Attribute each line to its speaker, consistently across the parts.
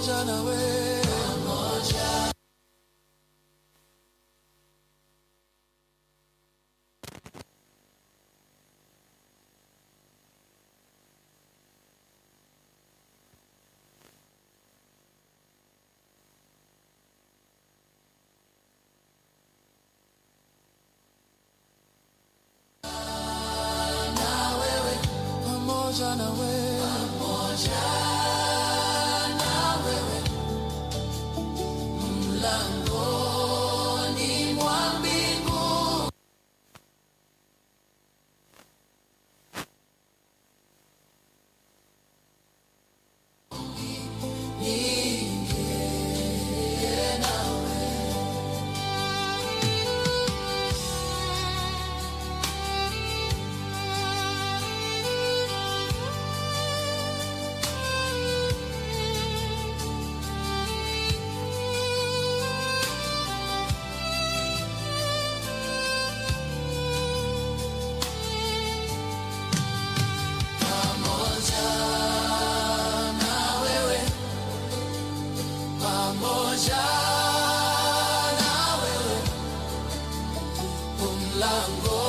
Speaker 1: Pamoja na wewe, pamoja na wewe, pamoja na wewe, mlangoni mwa mbingu. Niingie nawe. Pamoja na wewe, pamoja na wewe,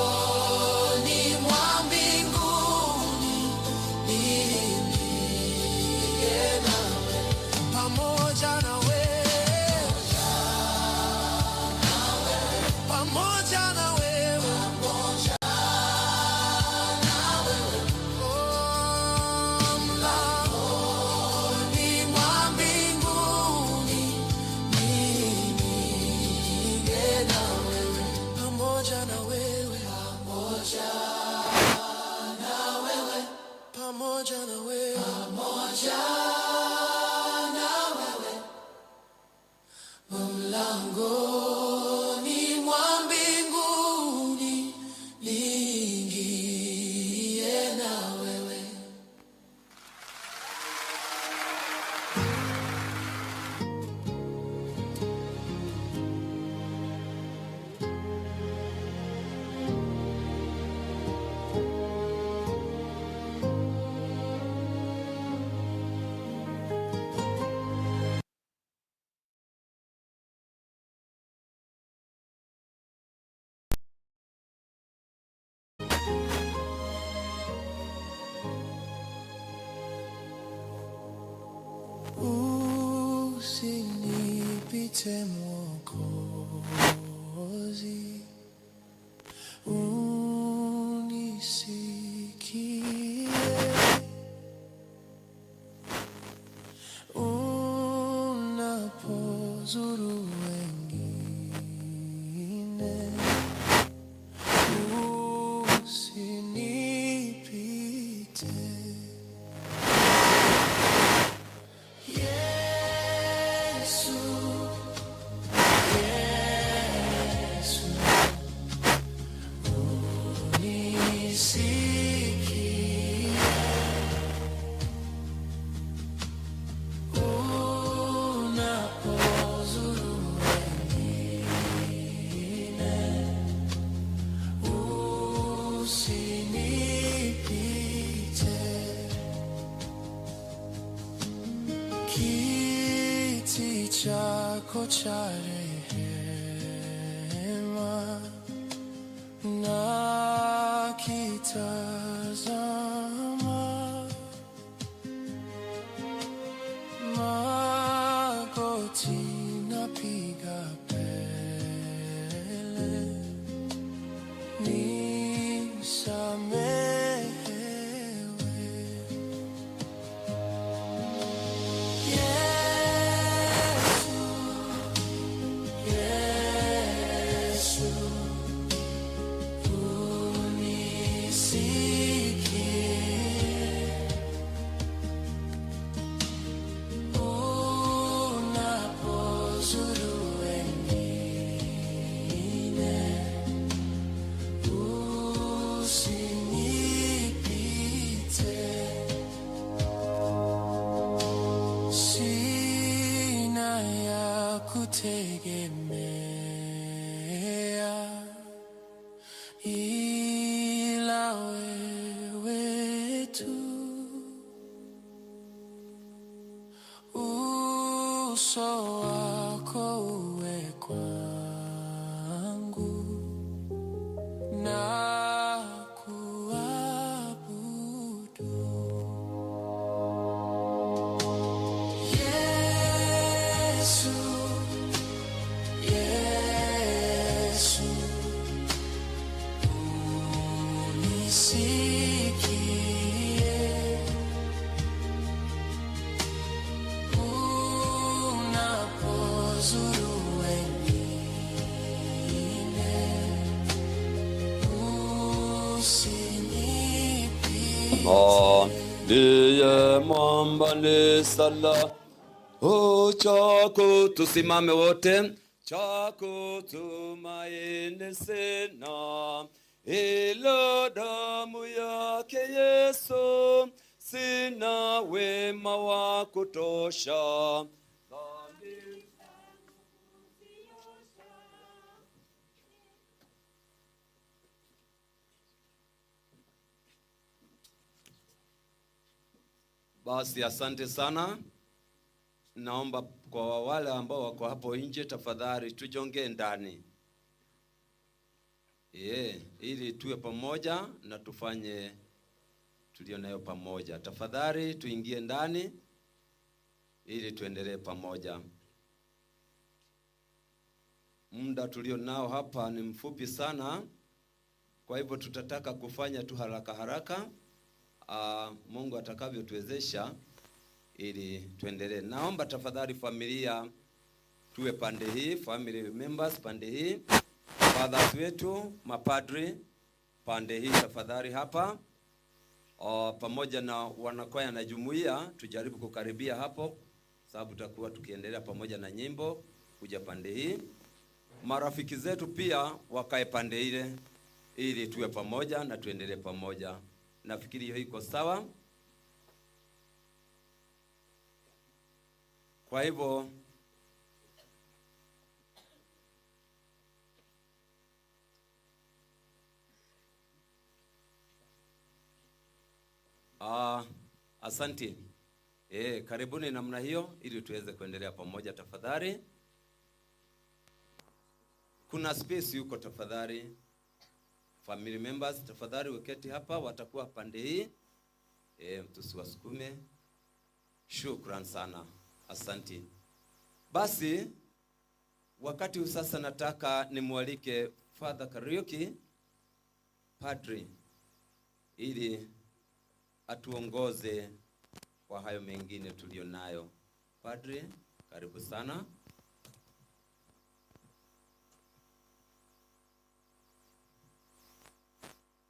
Speaker 1: mlangoni mwa mbinguni niingie nawe, pamoja na wewe, pamoja na wewe, oh, mlangoni mwa mbinguni niingie na wewe, pamoja na wewe, pamoja na wewe, pamoja na wewe, pamoja na wewe, mlangoni mwa mbinguni niingie na wewe. Usinipite Mwokozi, unisikie unapozuru wengine, usinipite. Yesu, Yesu, unisikie unapozuru wengine, usinipite. Kiti chako cha rehema nakitazama, magoti napiga mbele, nisamehewe. Yesu, Yesu, unisikie unapozuru wengine, usinipite. Sina ya kutegemea ila wewe tu. Uso wako uwe kwangu na kuabudu. Yesu, Yesu, unisikie unapozuru wengine, usinipite.
Speaker 2: Ndiye mwamba ni sala chako, tusimame wote, cha kutumaini sina ila damu yake Yesu, sina wema wa kutosha. Dhambi. Basi asante sana. Naomba kwa wale ambao wako hapo nje, tafadhali tujongee ndani, yeah, ili tuwe pamoja na tufanye tulio nayo pamoja. Tafadhali tuingie ndani ili tuendelee pamoja. Muda tulio nao hapa ni mfupi sana, kwa hivyo tutataka kufanya tu haraka haraka, Mungu atakavyotuwezesha ili tuendelee. Naomba tafadhali familia tuwe pande hii, family members pande hii, fathers wetu, mapadri pande hii tafadhali hapa. Pamoja na wanakwaya na jumuiya tujaribu kukaribia hapo, sababu tutakuwa tukiendelea pamoja na nyimbo kuja pande hii. Marafiki zetu pia wakae pande ile, ili tuwe pamoja na tuendelee pamoja. Nafikiri hiyo iko sawa. Kwa hivyo asante. Karibuni namna hiyo ili tuweze kuendelea pamoja tafadhali. Kuna space yuko tafadhali. Family members tafadhali weketi hapa, watakuwa pande hii. Tusiwasukume. Shukran sana. Asante. Basi wakati huu sasa nataka nimwalike Father Kariuki Padri ili atuongoze kwa hayo mengine tulionayo. Padri, karibu sana.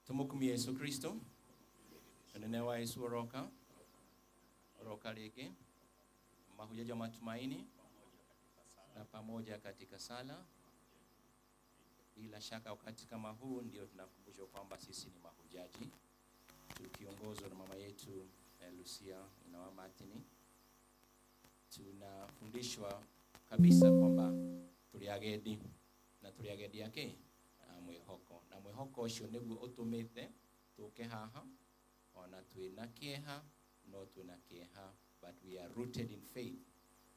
Speaker 3: Tumukumie Yesu Kristo, nene wa Yesu oroka oroka rĩngĩ, mahujaji wa matumaini na pamoja katika sala. Bila shaka wakati kama huu ndio tunakumbushwa kwamba sisi ni mahujaji, tukiongozwa na mama yetu Lucia Inawa Martini. Tunafundishwa kabisa kwamba tũrĩ agendi na tũrĩ agendi ake a mwĩhoko, na mwĩhoko ũcio nĩguo ũtũmĩte tũke haha ona twĩna kĩeha, no twĩna kĩeha, but we are rooted in faith,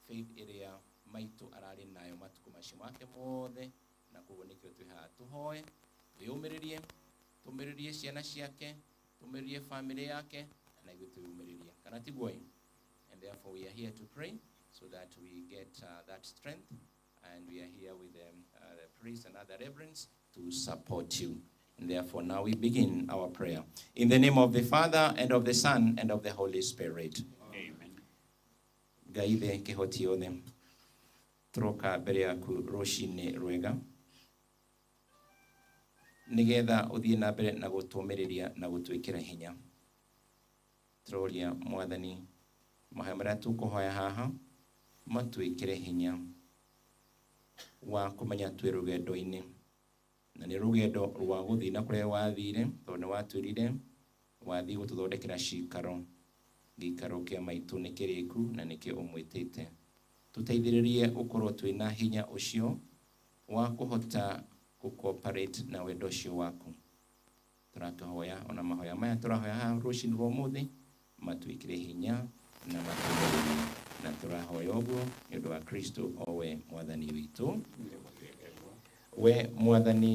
Speaker 3: faith ĩrĩa maitũ ararĩ nayo matukũ macio make mothe, na koguo nĩkĩo twĩ haha tũhoe, twĩyũmĩrĩrie, tũmĩrĩrie ciana ciake, tũmĩrĩrie family yake, na ithuĩ twĩyũmĩrĩrie, kana tiguo? And therefore we are here to pray so that we get that strength, and we are here with the priests and other reverends to support you. And therefore now we begin our prayer. In the name of the Father, and of the Son, and of the Holy Spirit.
Speaker 4: Amen.
Speaker 3: Ngai ithe kĩhoti othe, tũroka mbere yaku rũcinĩ rwega nĩgetha ũthiĩ na mbere na gũtũmĩrĩria na gũtwĩkĩra hinya. Tũroria Mwathani mahoya marĩa tũkũhoya haha matwĩkĩre hinya wa kũmenya twĩ rũgendo-inĩ, na nĩ rũgendo rwa gũthiĩ na kũrĩa wathire, tondũ nĩ watwĩrire wathiĩ gũtũthondekera cikaro, gĩikaro kĩa maitũ nĩ kĩrĩku na nĩkĩo ũmwĩtĩte. Tũteithĩrĩrie ũkorwo twĩna hinya ũcio wa kũhota gũ-cooperate na wendo ũcio waku. Tũrakĩhoya ona mahoya maya tũrahoya haha rũcinĩ rwa ũmũthĩ matwĩkĩre hinya na matũmĩrĩrie, na tũrahoya. Tũrahoya ũguo nĩ ũndũ wa Kristo owe mwathani witũ. We mwathani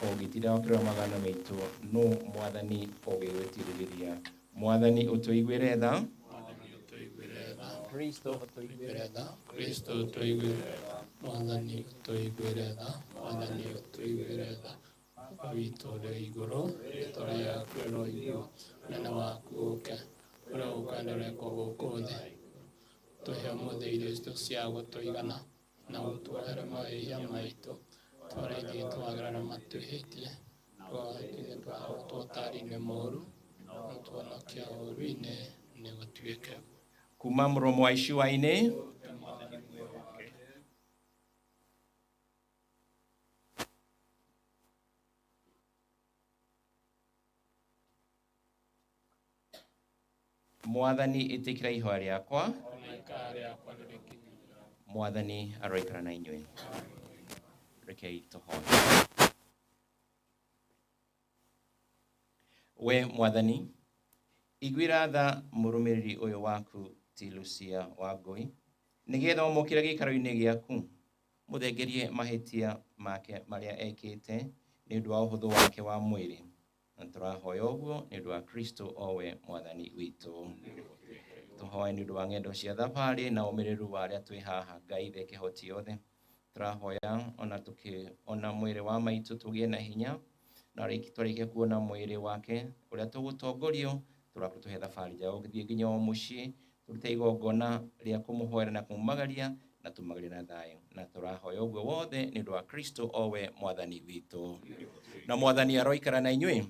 Speaker 3: ũngĩtinda ũkĩrora magana maitũ, nũ mwathani ũngĩgwĩtirĩrĩria? Mwathani ũtũiguĩre tha. Kristo ũtũiguĩre tha.
Speaker 4: Kristo ũtũiguĩre tha. Mwathani ũtũiguĩre tha. Mwathani ũtũiguĩre tha. Baba witũ ũrĩ igũrũ, rĩĩtwa rĩaku rĩroigwo, ũnene waku ũũke, ũrĩa ũkwenda ũrekwo gũkũ thĩ. Tũhe ũmũthĩ irio citũ cia gũtũigana, na ũtuohere mehia maitũ, ta ũrĩa ithuĩ twagĩrĩra matwĩhĩtie, ndũgatũtige twahotwo ũtaari-inĩ mũũru, no ũtũhonokie ũũru-inĩ, nĩgũtuĩke ũguo.
Speaker 3: Kuma mũromo wa icua-inĩ. Mwathani ĩtĩkĩra ihoya rĩakwa. Mwathani aroikara na inyuĩ. Rekei tũhoe. We mwathani, iguĩra tha mũrũmĩrĩri ũyũ waku ti Lucia Wangũi, nĩgetha ũmũkĩre gĩikaro-inĩ gĩaku, mũthengerie mahĩtia make marĩa ekĩte nĩ ũndũ wa ũhũthũ wake wa mwĩrĩ. Na tũrahoya ũguo nĩ ũndũ wa Kristo owe mwathani witũ. Tũhoe nĩ ũndũ wa ng'endo cia thabarĩ na ũmĩrĩru wa arĩa twĩ haha. Ngai ithe kĩhoti yothe, tũrahoya ona tũkĩona mwĩrĩ wa maitũ tũgĩe na hinya, na twarĩkia kuona mwĩrĩ wake ũrĩa tũgũtongorio, tũrakũtũhe thabarĩ njega gũthiĩ nginya o mũciĩ, tũrute igongona rĩa kũmũhoera na kũmumagaria, na tumagarie na thayũ. Na tũrahoya ũguo wothe nĩ ũndũ wa Kristo owe mwathani witũ. Na mwathani aroikara na inyuĩ.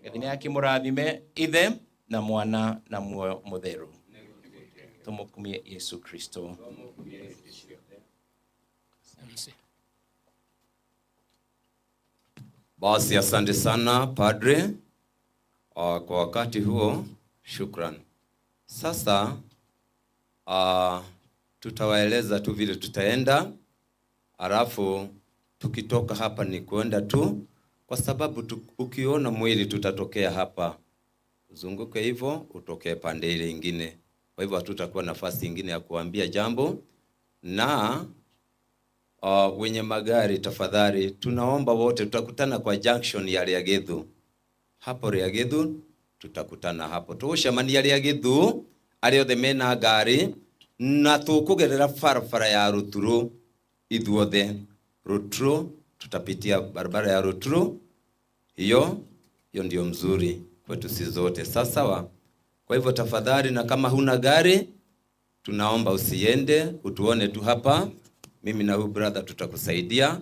Speaker 3: Ngai nĩ akĩmũrathime ithe na mwana na muoyo mũtheru. Tũmũkumie Yesu Kristo.
Speaker 2: Basi asante sana padre kwa wakati huo, shukran. Sasa tutawaeleza tu vile tutaenda, alafu tukitoka hapa ni kuenda tu, kwa sababu ukiona mwili tutatokea hapa, uzunguke hivyo utokee pande ile ingine. Kwa hivyo hatutakuwa nafasi ingine ya kuambia jambo. Na wenye magari tafadhali, tunaomba wote tutakutana kwa junction ya Riagithu. Hapo Riagithu tutakutana hapo. Tũgũcemania Riagithu arĩa othe mena ngari, na tũkũgerera barabara ya Ruturu ithuothe. Ruturu tutapitia barabara ya Ruturu, hiyo hiyo ndio mzuri kwetu sisi zote. Sawa. Kwa hivyo tafadhali, na kama huna gari tunaomba usiende, utuone tu hapa. Mimi na huyu brother tutakusaidia,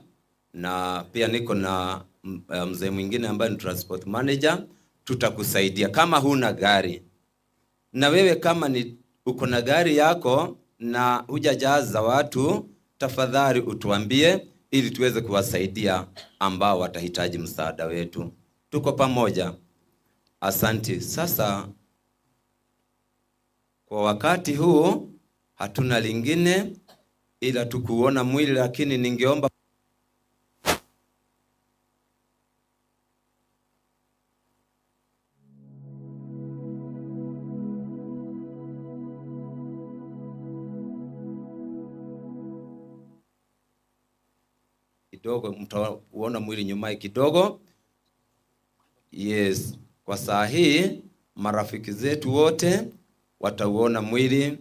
Speaker 2: na pia niko na mzee mwingine ambaye ni transport manager, tutakusaidia kama huna gari. Na wewe kama ni uko na gari yako na hujajaza watu, tafadhali utuambie ili tuweze kuwasaidia ambao watahitaji msaada wetu. Tuko pamoja. Asante. Sasa kwa wakati huu hatuna lingine ila tukuona mwili, lakini ningeomba kidogo, mtauona mwili nyuma kidogo. Yes, kwa saa hii marafiki zetu wote watauona mwili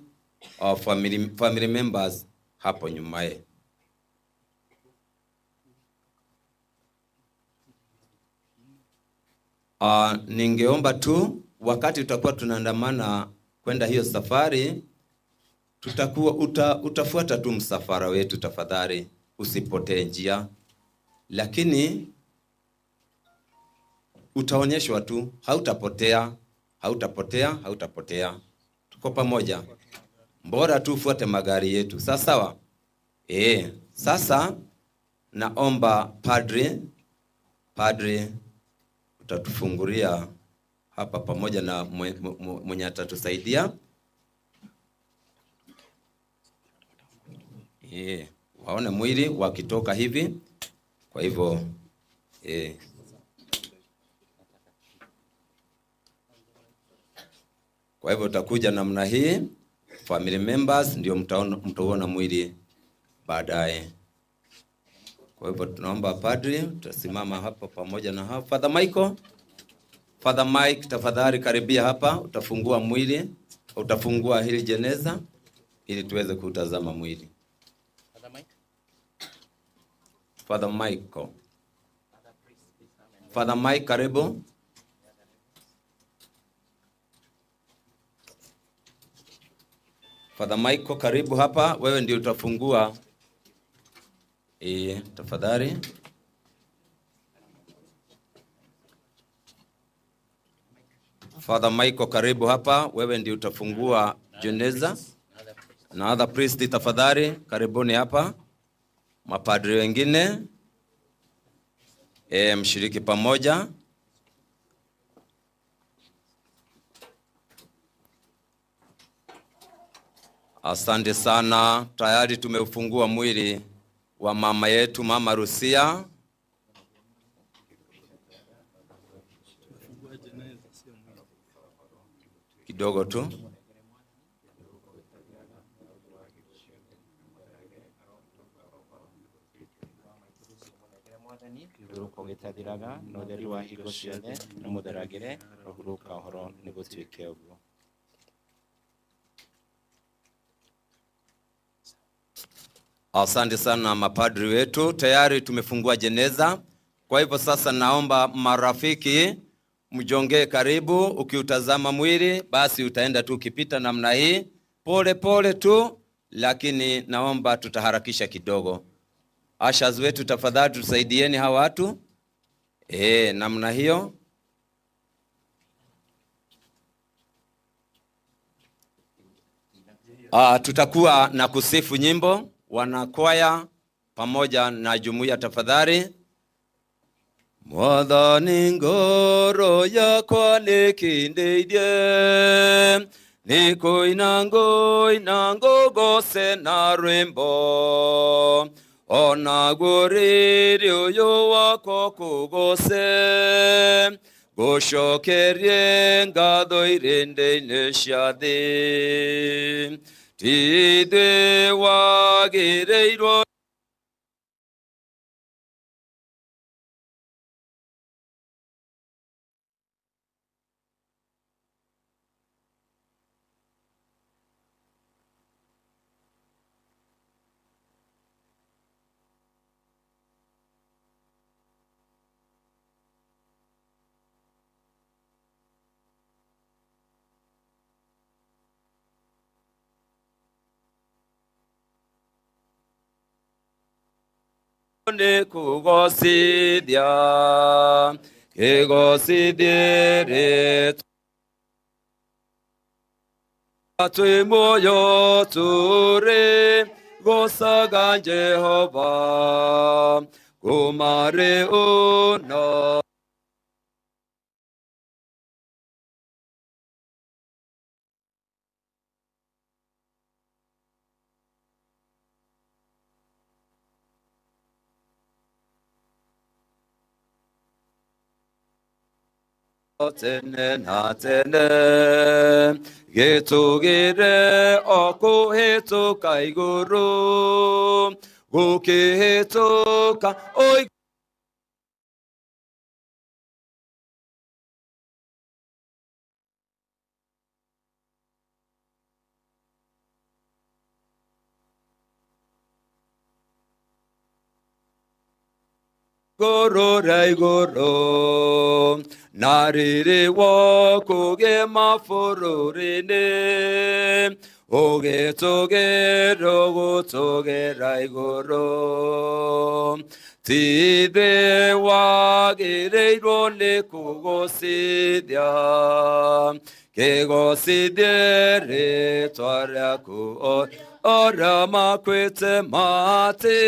Speaker 2: wa family members hapo nyumaye. Ningeomba tu wakati tutakuwa tunaandamana kwenda hiyo safari, utafuata tu msafara wetu tafadhali, usipotee njia, lakini utaonyeshwa tu, hautapotea, hautapotea, hautapotea. Tuko pamoja. Bora tu ufuate magari yetu. Sawa sawa? Sasa naomba padre utatufungulia hapa pamoja na mwenye atatusaidia. Waone mwili wakitoka hivi. Kwa hivyo Kwa hivyo utakuja namna hii. Family members ndio mtauona mwili baadaye. Kwa hivyo tunaomba padri, tutasimama hapa pamoja na hapa. Father Michael, Father Mike, tafadhali karibia hapa, utafungua mwili, utafungua hili jeneza ili tuweze kutazama mwili.
Speaker 3: Father Mike?
Speaker 2: Father Michael. Father Mike, karibu. Father Michael, karibu hapa, wewe ndio utafungua. Tafadhali. Father Michael, karibu hapa, wewe ndio utafungua jeneza. Na other priest, tafadhali karibuni hapa. Mapadri wengine mshiriki pamoja. Asante sana. Tayari tumeufungua mwili wa mama yetu, Mama Rusia. Kidogo tu.
Speaker 3: Kĩhurũko gĩtathiraga na ũtheri wa hingo ciothe na mũtheragĩre rũhurũka ũhoro nĩ gũtuĩke ũguo.
Speaker 2: Asante sana mapadri wetu, tayari tumefungua jeneza. Kwa hivyo sasa naomba marafiki mjongee karibu. Ukiutazama mwili basi utaenda tu ukipita namna hii pole pole tu, lakini naomba tutaharakisha kidogo. Ushers wetu tafadhali tusaidieni hawa watu. Namna hiyo. Tutakuwa na kusifu nyimbo, wanakwaya pamoja na jumuiya tafadhali. Mwathani ngoro yakwa nĩkindĩirie, nĩkũina ngũina ngũgooce na rwĩmbo, onaguo rĩrĩ ũyũ wakwa kũgooce, ngũcokerie ngatho irĩndĩ-inĩ cia thĩ. Ti ithuĩ wagĩrĩirwo nĩ kũgocithia, kĩgocithie rĩtwa twĩ muoyo tũrĩ gocaga Jehova kuma rĩu no tene na tene gĩtũgĩre o kũhĩtũka igũrũ gũkĩhĩtũka o igũrũ rĩa igũrũ na rĩrĩ wokũgĩe mabũrũri-inĩ ũgĩtũgĩra ũgũtũgĩra igũrũ ti ithuĩ wagĩrĩirwo nĩ kũgocithia kĩgocithie rĩtwa rĩaku arĩa makuĩte matĩ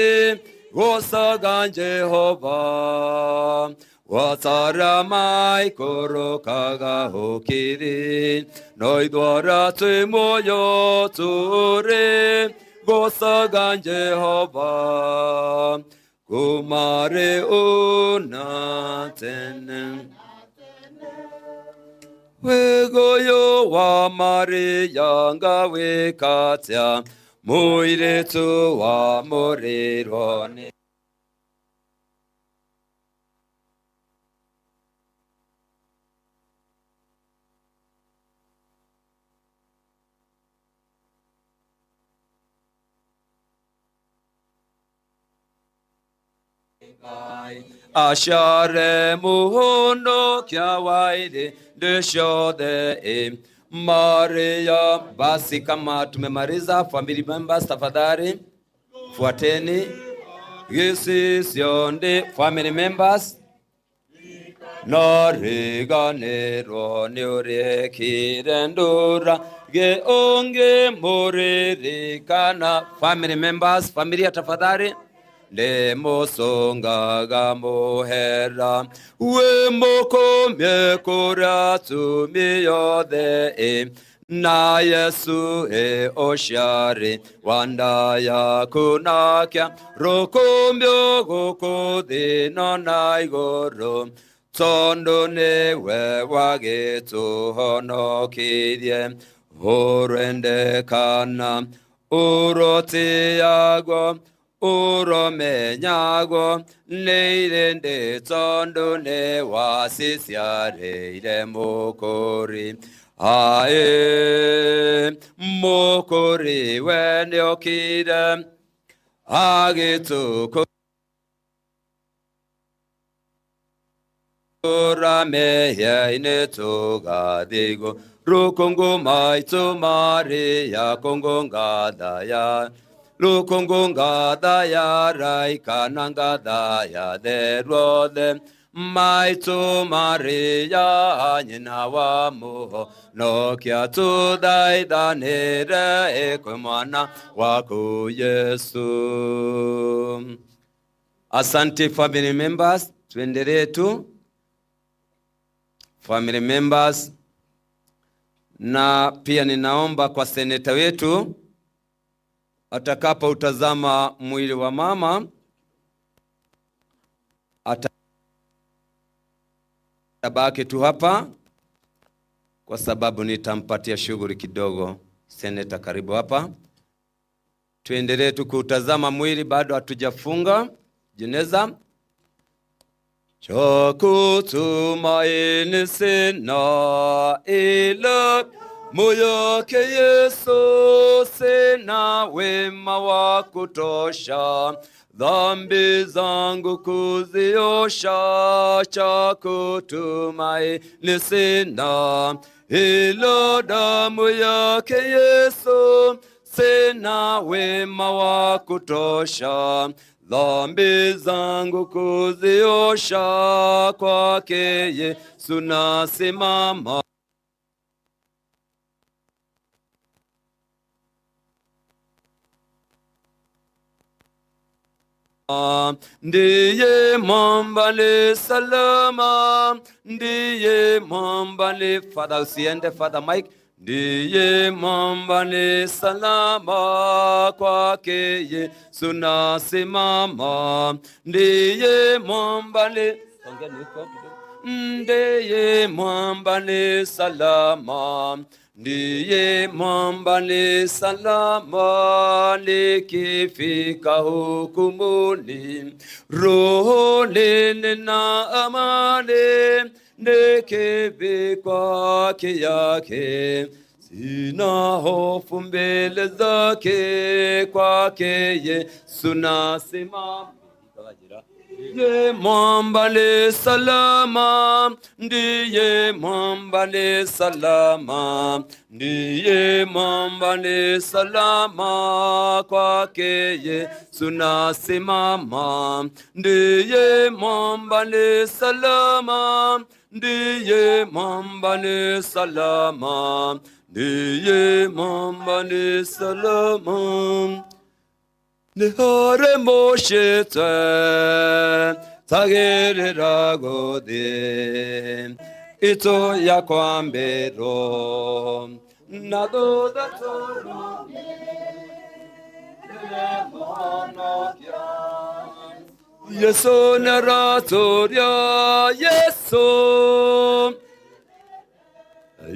Speaker 2: gocaga Jehova watara maikũrũkaga ũkiri no ithuĩ arĩa twĩ muoyo tũrĩ gocaga Jehova kuma rĩu na tene. Wĩgũyũ wa Maria ngawĩka atĩa mũirĩtu wa mũrĩrwo nĩ Ashare muhono kya waire ndeshode e Maria. Basi kama tumemaliza, family members tafadhali fuateni. Gisisionde family members no riganĩrwo nĩ ũrĩkire ndũra gĩũngĩ mũririkana. Family members, familia tafadhali ndĩmũcũngaga mũhera wĩ mũkũmie kũrĩa tumi yothe ĩ na Yesu ĩ ũciarĩ wa nda yaku nakĩa rũkũmbio gũkũ thĩ no na igũrũ tondũ nĩwe wagĩtũhonokirie ũrendekana ũrotĩagwo ũromenyagwo nĩ irĩndĩ tondũ nĩ waciciarĩire mũkũri aĩ mũkũri we nĩokire agĩtũkũra mehia-inĩ tũgathiĩ rũkũngũ maitũ Maria kũngũ ngathaya rũkũngũ ngathaya raikana ngathaya theruothe maitũ Maria nyina wa mũhonokia tũthaithanĩre ĩkwĩ mwana waku Yesu. Asante family members, tuendelee tu family members, na pia ninaomba kwa seneta wetu atakapoutazama mwili wa mama atabaki tu hapa kwa sababu nitampatia shughuli kidogo. Seneta, karibu hapa. Tuendelee tu kuutazama mwili, bado hatujafunga jeneza. Cha kutumaini sina ila moyo wake Yesu, sina wema wa kutosha, dhambi zangu kuziosha. Cha kutumaini sina ila damu yake Yesu, sina wema wa kutosha, dhambi zangu kuziosha. Kwake Yesu nasimama. Ndiye mwamba ni salama, ndiye mwamba ni Father, usiende Father Mike. Ndiye mwamba ni salama, kwake Yesu nasimama. Ndiye mwamba ni ongeni huko kidogo. Ndiye mwamba ni salama, ndiye mwamba ni salama, nikifika hukumuni, rohoni nina amani, nikivikwa haki yake, sina hofu mbele zake, kwake Yesu nasimama. Ndiye mwamba ni salama, ndiye mwamba ni salama, ndiye mwamba ni salama, kwake Yesu nasimama. Ndiye mwamba ni salama, ndiye mwamba ni salama, ndiye mwamba ni salama. Nihore moshete tagirira godi ito ya kwambero na thutha Yesu nĩaratũria Yesu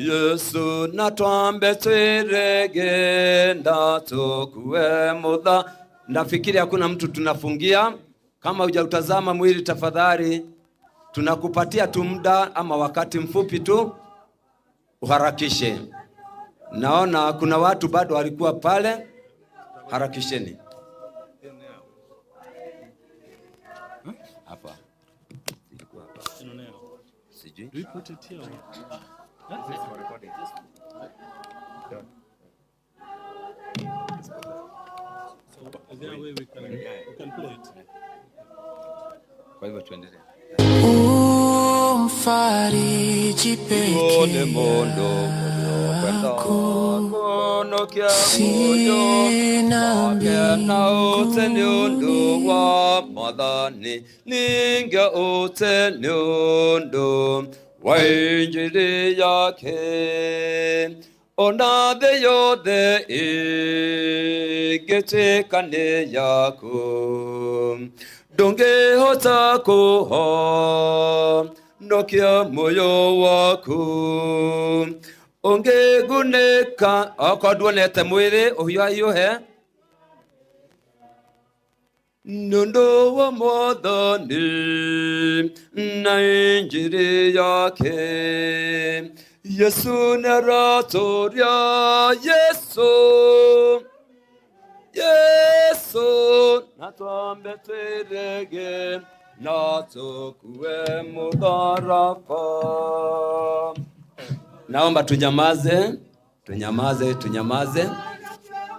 Speaker 2: Yesu na twambe twĩregenda tukue mutha. Nafikiri hakuna mtu tunafungia. Kama hujautazama mwili, tafadhali tunakupatia tu muda ama wakati mfupi tu uharakishe. Naona kuna watu bado walikuwa pale, harakisheni hapa. Ilikuwa hapa. Sijui.
Speaker 5: Do we put it here? So is there a way we can play it?
Speaker 2: Kwa hivyo tuendelee.
Speaker 1: Umfariji peke
Speaker 2: Tuone mondo kwenda
Speaker 1: yako,
Speaker 2: kunokia moyo
Speaker 1: sina
Speaker 2: wake na ute ni undu
Speaker 1: mbinguni
Speaker 2: wa mwathani ninge ute ni undu wa injili yake ona thĩ yothe ĩngĩtuĩka nĩ yaku ndũngĩhota kũhonokia muoyo waku ũngĩgunĩka okorwo nduonete mwĩrĩ ũhiũhahiũhe nĩ ũndũ wa mwathani na injiri yake Yesu nĩaratũria Yesu Yesu na twambe twĩrege na tukue mũtharaba. Naomba tunyamaze, tunyamaze, tunyamaze,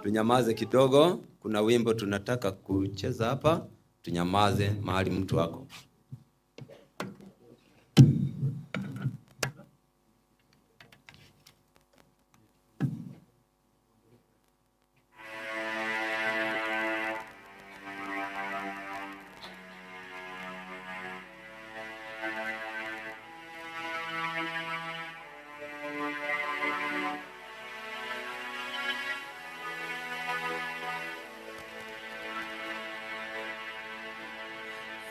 Speaker 2: tunyamaze kidogo. Kuna wimbo tunataka kucheza hapa, tunyamaze mahali mtu wako.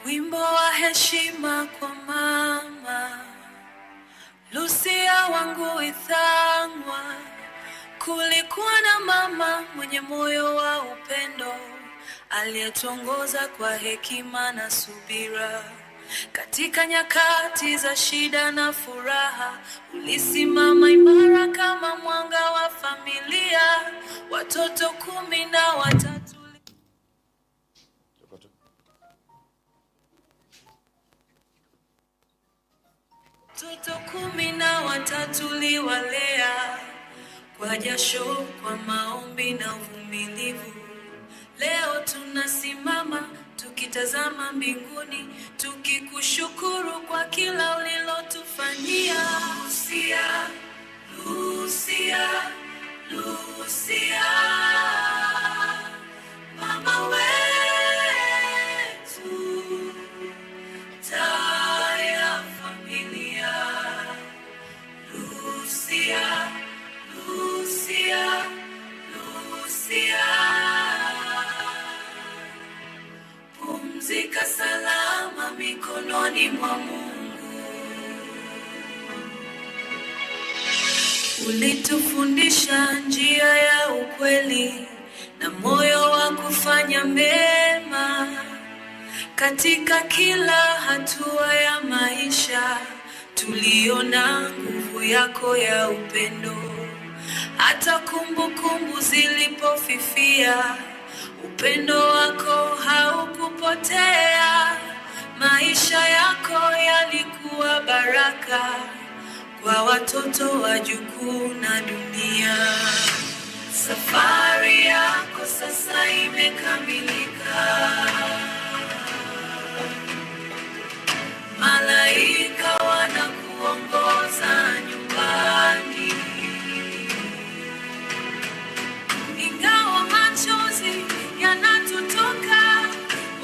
Speaker 1: Wimbo wa heshima kwa mama Lucia wangu Ithang'wa. Kulikuwa na mama mwenye moyo wa upendo aliyetuongoza kwa hekima na subira. Katika nyakati za shida na furaha, ulisimama imara kama mwanga wa familia. Watoto 13 Watoto 13 uliwalea kwa jasho, kwa maombi na uvumilivu. Leo tunasimama tukitazama mbinguni, tukikushukuru kwa kila ulilotufanyia. Lucia, Lucia, Lucia, mama wetu, taa ya familia. Lucia, Lucia, Lucia, pumzika salama mikononi mwa Mungu. Ulitufundisha njia ya ukweli na moyo wa kufanya mema. Katika kila hatua ya maisha tuliona nguvu yako ya upendo. Hata kumbukumbu zilipofifia, upendo wako haukupotea. Maisha yako yalikuwa baraka kwa watoto, wajukuu na dunia. Safari yako sasa imekamilika. Malaika wanakuongoza nyumbani. Ingawa machozi yanatutoka,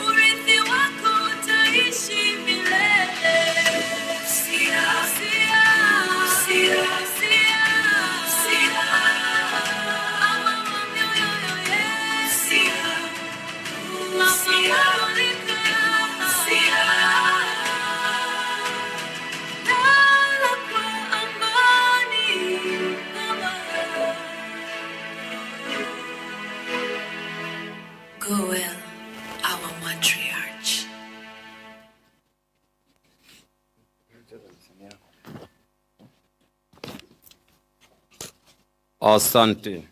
Speaker 1: urithi wako utaishi milele. Lucia, Lucia, Lucia, Lucia, mama wa mioyo yetu. Go well, our matriarch.
Speaker 2: Asante,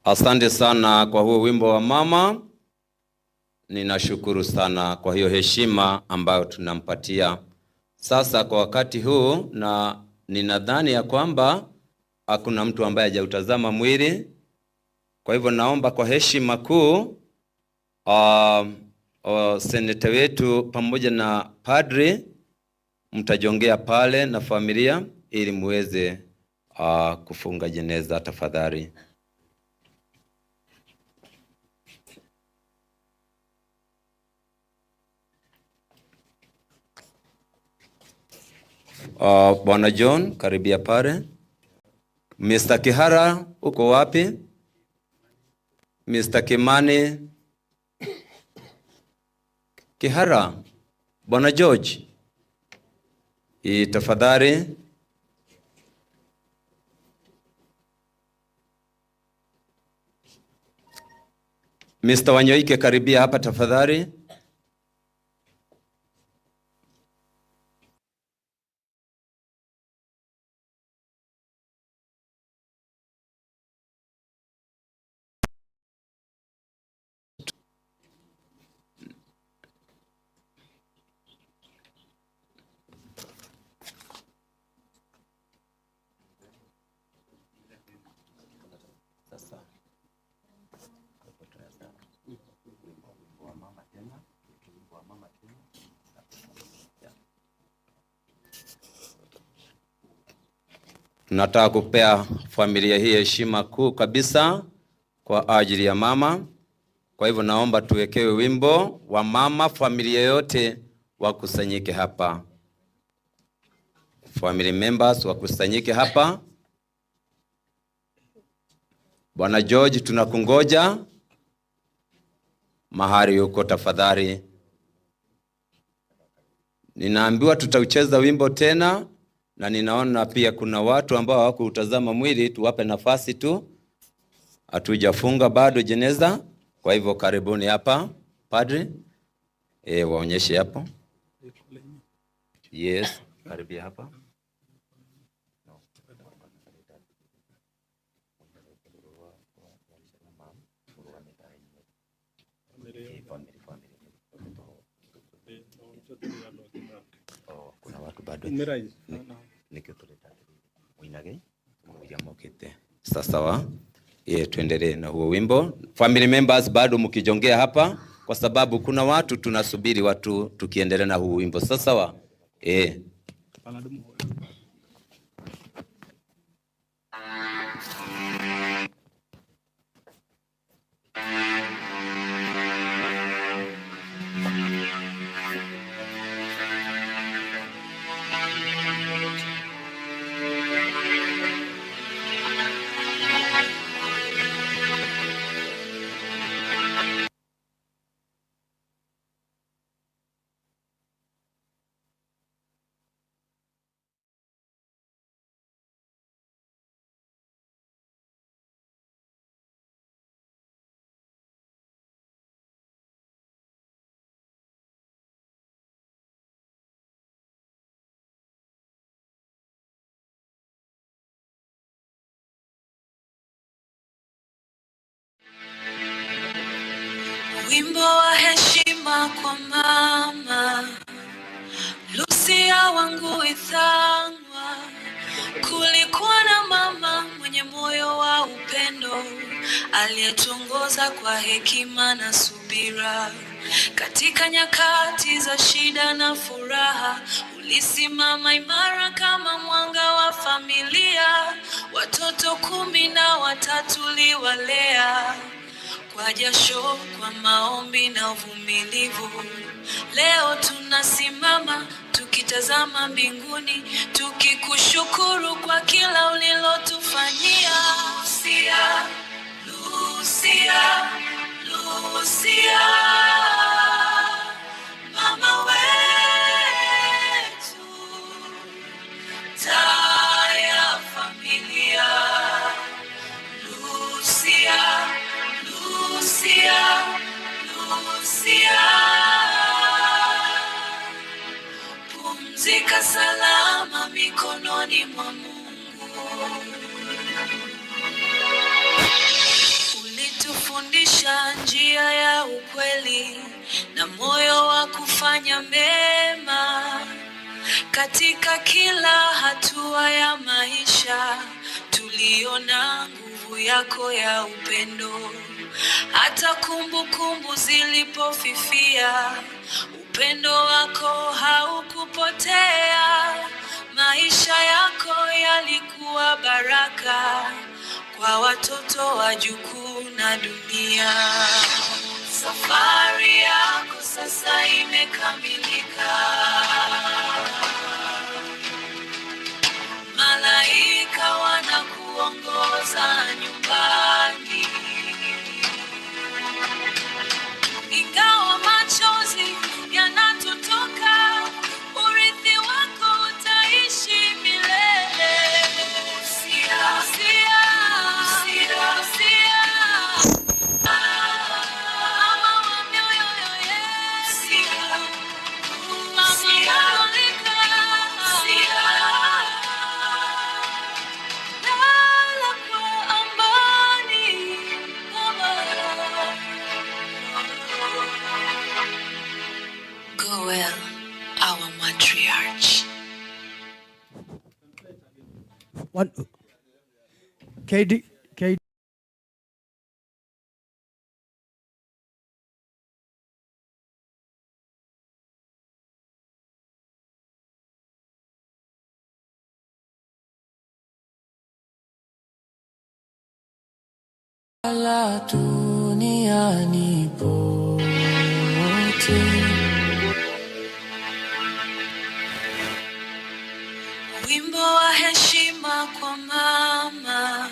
Speaker 2: asante sana kwa huo wimbo wa mama. Ninashukuru sana kwa hiyo heshima ambayo tunampatia sasa kwa wakati huu, na ninadhani ya kwamba hakuna mtu ambaye hajautazama mwili. Kwa hivyo naomba kwa heshima kuu seneta wetu pamoja na padri mtajongea pale na familia ili muweze kufunga jeneza tafadhali. Bwana John, karibia pale. Mr. Kihara, uko wapi? Mr. Kimani Kihara, Bwana George, tafadhali. Mr. Wanyoike, karibia hapa tafadhali. Tunataka kupea familia hii heshima kuu kabisa kwa ajili ya mama. Kwa hivyo naomba tuwekewe wimbo wa mama, familia yote wakusanyike hapa. Family members wakusanyike hapa. Bwana George, tunakungoja mahali huko tafadhali. Ninaambiwa tutaucheza wimbo tena, na ninaona pia kuna watu ambao hawakuutazama mwili, tuwape nafasi tu. Hatujafunga bado jeneza, kwa hivyo karibuni hapa padri. Waonyeshe hapo. Yes, karibia hapa. Kuna watu bado sasa. Tuendelee na huo wimbo. Family members bado mkijongea hapa, kwa sababu kuna watu tunasubiri watu tukiendelea na huo wimbo. Sasa wa
Speaker 1: Wimbo wa heshima kwa mama Lucia wangu Ithang'wa. Kulikuwa na mama mwenye moyo wa upendo, aliyetuongoza kwa hekima na subira. Katika nyakati za shida na furaha, ulisimama imara kama mwanga wa familia. Watoto 13 uliwalea kwa jasho, kwa maombi na uvumilivu. Leo tunasimama tukitazama mbinguni, tukikushukuru kwa kila ulilotufanyia. Lucia, Lucia, Lucia, mama wetu, taa ya familia. Lucia, Lucia, Lucia, pumzika salama mikononi mwa Mungu. Ulitufundisha njia ya ukweli na moyo wa kufanya mema. Katika kila hatua ya maisha tuliona nguvu yako ya upendo. Hata kumbukumbu zilipofifia, upendo wako haukupotea. Maisha yako yalikuwa baraka kwa watoto, wajukuu na dunia. Safari yako sasa imekamilika. Malaika wanakuongoza nyumbani. Ingawa machozi yanatutoka, urithi wako utaishi milele. Lucia, Lucia, Lucia, mama wa mioyo yetu, mama Katolika, lala kwa amani, mama. Go well, our matriarch.
Speaker 6: One, KD, K.
Speaker 7: La duniani pote.
Speaker 1: Wimbo wa heshima kwa mama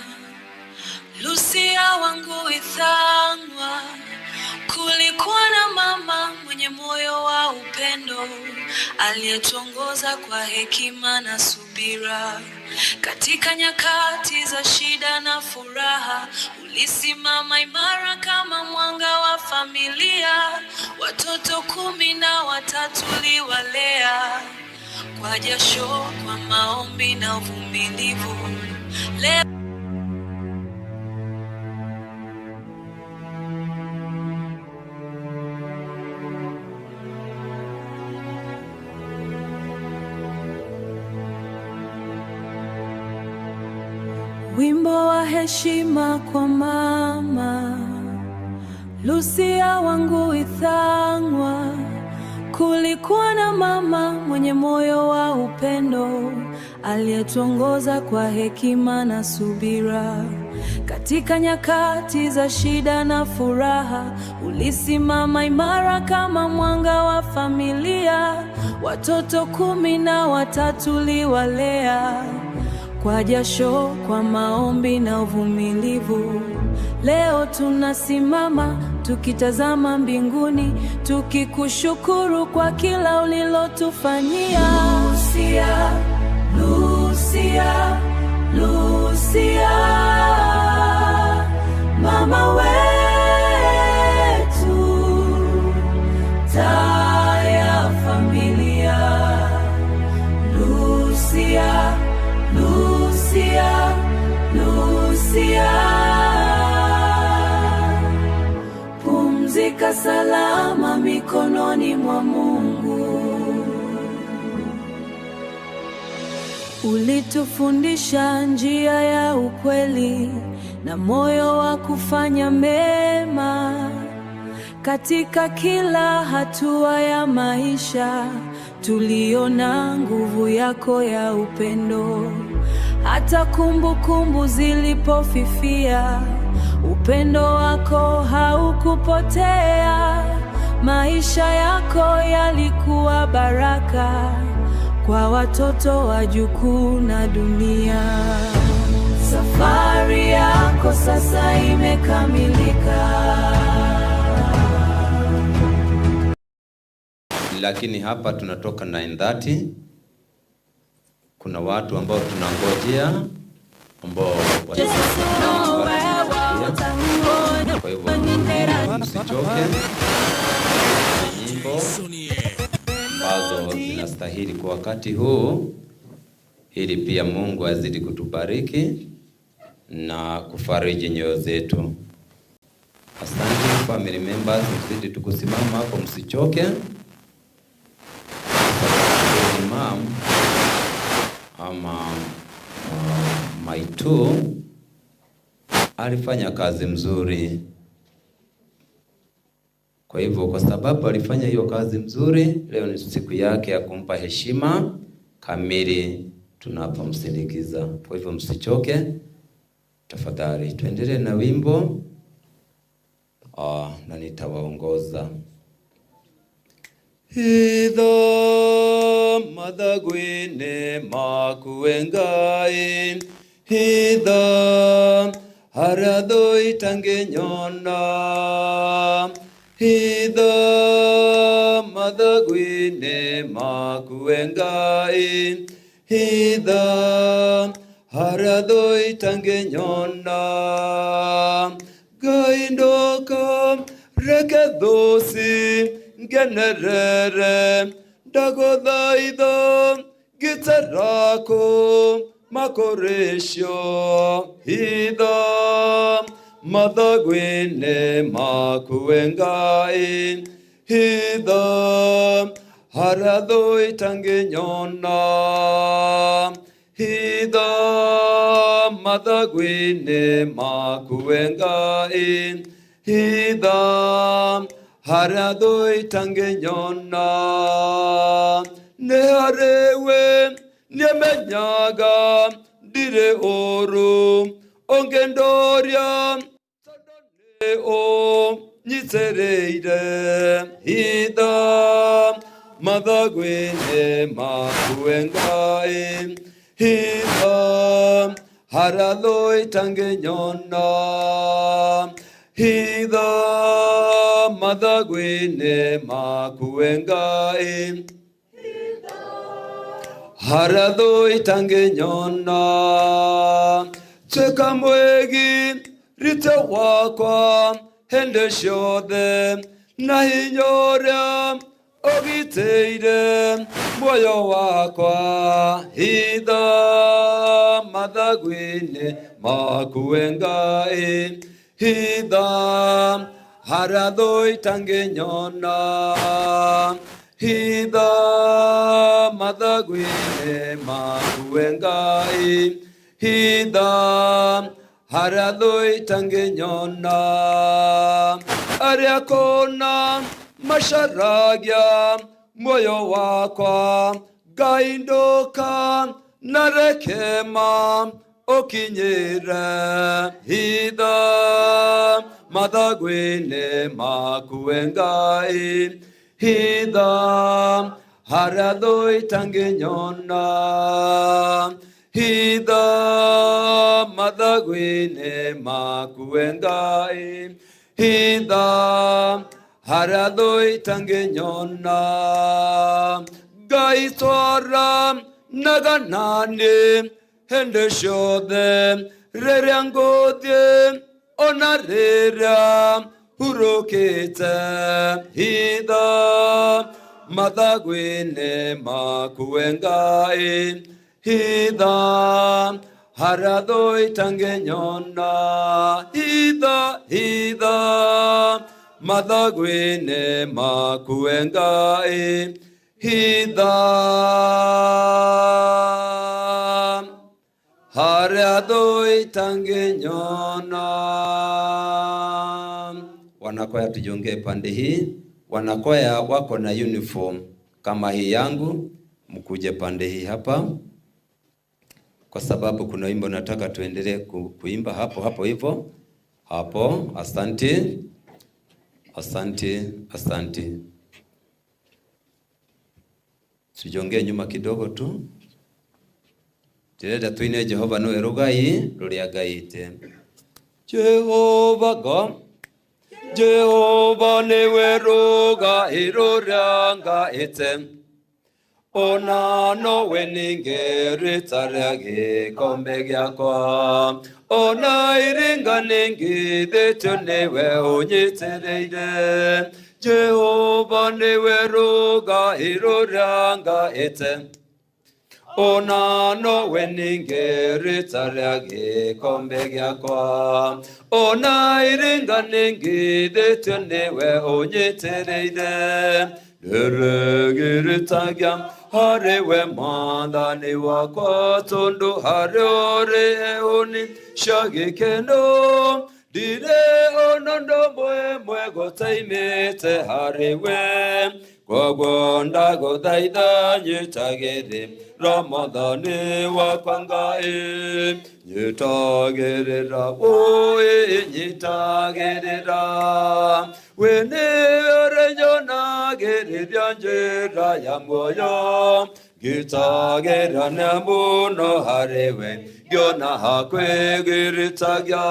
Speaker 1: Lucia wangu Ithang'wa. Kulikuwa na mama mwenye moyo wa upendo aliyetuongoza kwa hekima na subira. Katika nyakati za shida na furaha, ulisimama imara kama mwanga wa familia. Watoto 13 uliwalea kwa jasho, kwa maombi na uvumilivu. Leo Wimbo wa heshima kwa mama Lucia wangu Ithang'wa. Kulikuwa na mama mwenye moyo wa upendo aliyetuongoza kwa hekima na subira. Katika nyakati za shida na furaha, ulisimama imara kama mwanga wa familia. Watoto 13 uliwalea kwa jasho, kwa maombi na uvumilivu. Leo tunasimama tukitazama mbinguni, tukikushukuru kwa kila ulilotufanyia. Lucia, Lucia, Lucia, mama wetu, taa ya familia. Lucia, Lucia, Lucia, pumzika salama mikononi mwa Mungu. Ulitufundisha njia ya ukweli na moyo wa kufanya mema. Katika kila hatua ya maisha tuliona nguvu yako ya upendo. Hata kumbukumbu zilipofifia, upendo wako haukupotea. Maisha yako yalikuwa baraka kwa watoto, wajukuu na dunia. Safari yako sasa imekamilika.
Speaker 2: Lakini hapa tunatoka 9:30. Kuna watu ambao tunangojea ambao. Kwa hivyo msichoke. nyimbo ambazo zinastahili kwa wakati huu, ili pia Mungu azidi kutubariki na kufariji nyoyo zetu. Asante family members, mzidi tukusimama hapo, msichoke. Imam ama Maitu alifanya kazi mzuri. Kwa hivyo, kwa sababu alifanya hiyo kazi mzuri, leo ni siku yake ya kumpa heshima kamili tunapomsindikiza. Kwa hivyo msichoke, tafadhali tuendelee na wimbo na nitawaongoza. Hitho mathagwine maku Ngai, hitho harĩa thũ itangĩnyona, hitho mathagwine maku Ngai, hitho harĩa thũ itangĩnyona. Ngai ndoka reke thũ ngenerere, ndagũthaitha ngĩtarako makũrĩcio, hitho mathagwine maku Ngai, hitho harĩa thũ itangĩnyona, hitho mathagwine maku Ngai, hitho harĩa thũ itangĩnyona. Nĩ harĩwe nĩmenyaga ndirĩ ũru ũngĩndoria, tondũ nĩ ũnyitĩrĩire, hitho mathagwine maku Ngai, hitho harĩa thũ itangĩnyona, hitho mathagwine maku Ngai, harĩa thũ itangĩnyona. Tuĩka mwĩgi rite wakwa hĩndĩ ciothe, na hinya ũrĩa ũgitĩire muoyo wakwa, hitho mathagwine maku Ngai, hitho harĩa thũ itangĩnyona, hitho mathagwine maku Ngai, hitho harĩa thũ itangĩnyona. Arĩa kũna macaragia muoyo wakwa, Ngai ndũka na rekema ũkinyĩre, hitho mathagwine maku Ngai, hitho harĩa thũ itangĩnyona, hitho mathagwine maku Ngai, hitho harĩa thũ itangĩnyona. Ngai twara naganani hĩndĩ ciothe, rĩrĩa ngũthiĩ ona rĩrĩa hurũkĩte, hitho mathagwine maku Ngai, hitho harĩa thũ itangĩnyona, hitho hitho mathagwine maku Ngai, hitho harĩa thũ itangĩnyona. Wanakwaya tujiongee pande hii. Wanakwaya wako na uniform kama hii yangu, mkuje pande hii hapa, kwa sababu kuna wimbo nataka tuendelee kuimba hapo hapo hivyo hapo. Asante, asante, asante. Tujongee nyuma kidogo tu. Ndĩrenda tuine Jehova nĩwe rũgai rũrĩa ngaĩte. Jehova God, Jehova nĩwe rũgai rũrĩa ngaĩte, ona nowe ningĩrĩta rĩa gĩkombe gĩakwa, ona iringa ningithĩtio nĩwe ũnyitĩrĩire. Jehova nĩwe rũgai rũrĩa ngaĩte, ona nowe ningĩ rĩta rĩa gĩkombe gĩakwa, ona iringa ningithĩtio nĩwe ũnyitĩrĩire, ndĩrĩgiritagia harĩ we Mwathani wakwa, tondũ harĩ ũrĩ hũni cia gĩkeno, ndirĩ ona ũndũ ũmwe gũtaimĩte harĩ we, koguo ndagũthaitha nyitagĩrĩra Mwathani wakwa Ngai, nyitagĩrĩra, ũĩ nyitagĩrĩra, we nĩwe ũrĩnyonagĩrĩria njĩra ya muoyo, ngitagĩra nĩ mũno harĩ we, ngĩona hakwĩgiritagia,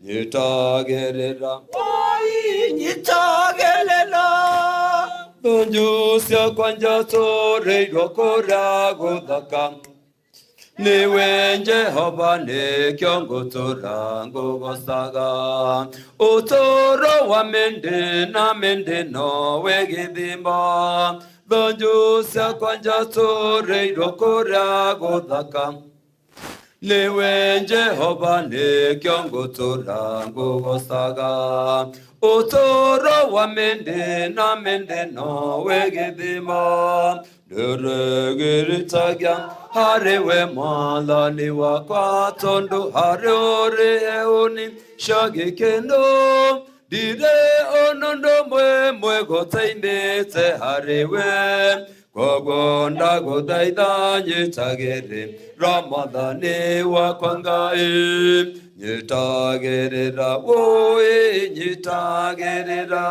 Speaker 2: nyitagĩrĩra, nyitagĩrĩra, thonju ciakwa njatũrĩirwo kũrĩa gũthaka, niwe Jehova nĩkĩo ngũtũra ngũgocaga, ũtũũro wa mĩndĩ na mĩndĩ nowe gĩthima, thonju ciakwa njatũrĩirwo kũrĩa gũthaka, niwe Jehova nĩkĩo ngũtũra ngũgocaga, ũtũũro wa mĩndĩ na mĩndĩ nowe gĩthima, ndĩrĩgiritagia harĩ we Mwathani wakwa, tondũ harĩ ũrĩ hũni cia gĩkeno, ndirĩ ona ũndũ ũmwe gũtaimĩte harĩ we, koguo ndagũthaitha nyitagĩrĩra Mwathani wakwa Ngai, nyitagĩrĩra, ũĩ nyitagĩrĩra,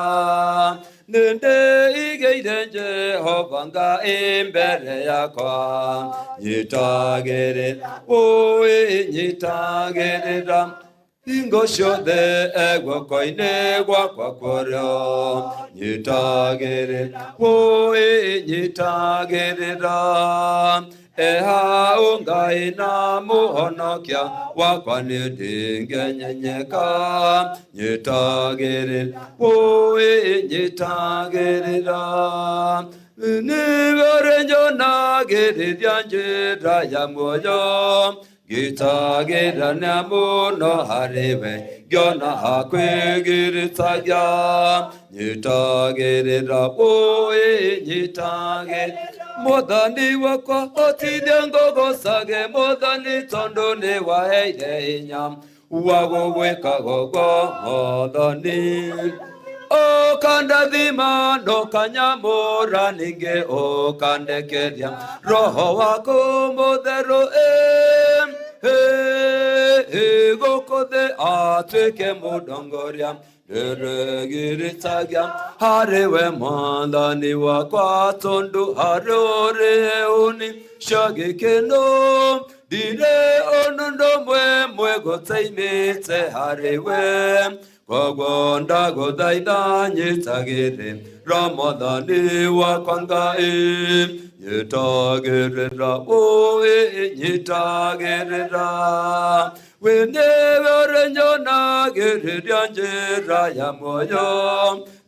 Speaker 2: nĩndĩigĩire Jehova Ngai mbere yakwa, nyitagĩrĩra, ũĩ nyitagĩrĩra, hingo ciothe guoko-inĩ gwakwa kũrĩo, nyitagĩrĩra, ũĩ nyitagĩrĩra, ehau Ngai na mũhonokia wakwa nĩ ndingĩnyenyeka, nyitagĩrĩra, ũĩ nyitagĩrĩra, nĩwe ũrĩnyonagĩrĩria njĩra ya muoyo, ngitagĩra nĩ mũno harĩ we, ngĩona hakwĩgiritagia, nyitagĩrĩra, ũĩ nyitagĩrĩra, Mwathani wakwa hotithia ngũgocage Mwathani, tondũ nĩwaheire hinya wa gũgwĩka ũguo Mwathani, ũkandathima ndũkanyamũra ningĩ ũkandekeria roho waku mũtheru, gũkũ thĩ atuĩke mũndongoria, ndĩrĩgiritagia harĩ we Mwathani wakwa, tondũ harĩ ũrĩ hũni cia gĩkeno, ndirĩ ona ũndũ ũmwe gũtaimĩte harĩ we, koguo ndagũthaitha nyitagĩrĩra Mwathani wakwa Ngai, nyitagĩrĩra, ũĩ nyitagĩrĩra, we nĩwe ũrĩnyonagĩrĩria njĩra ya muoyo,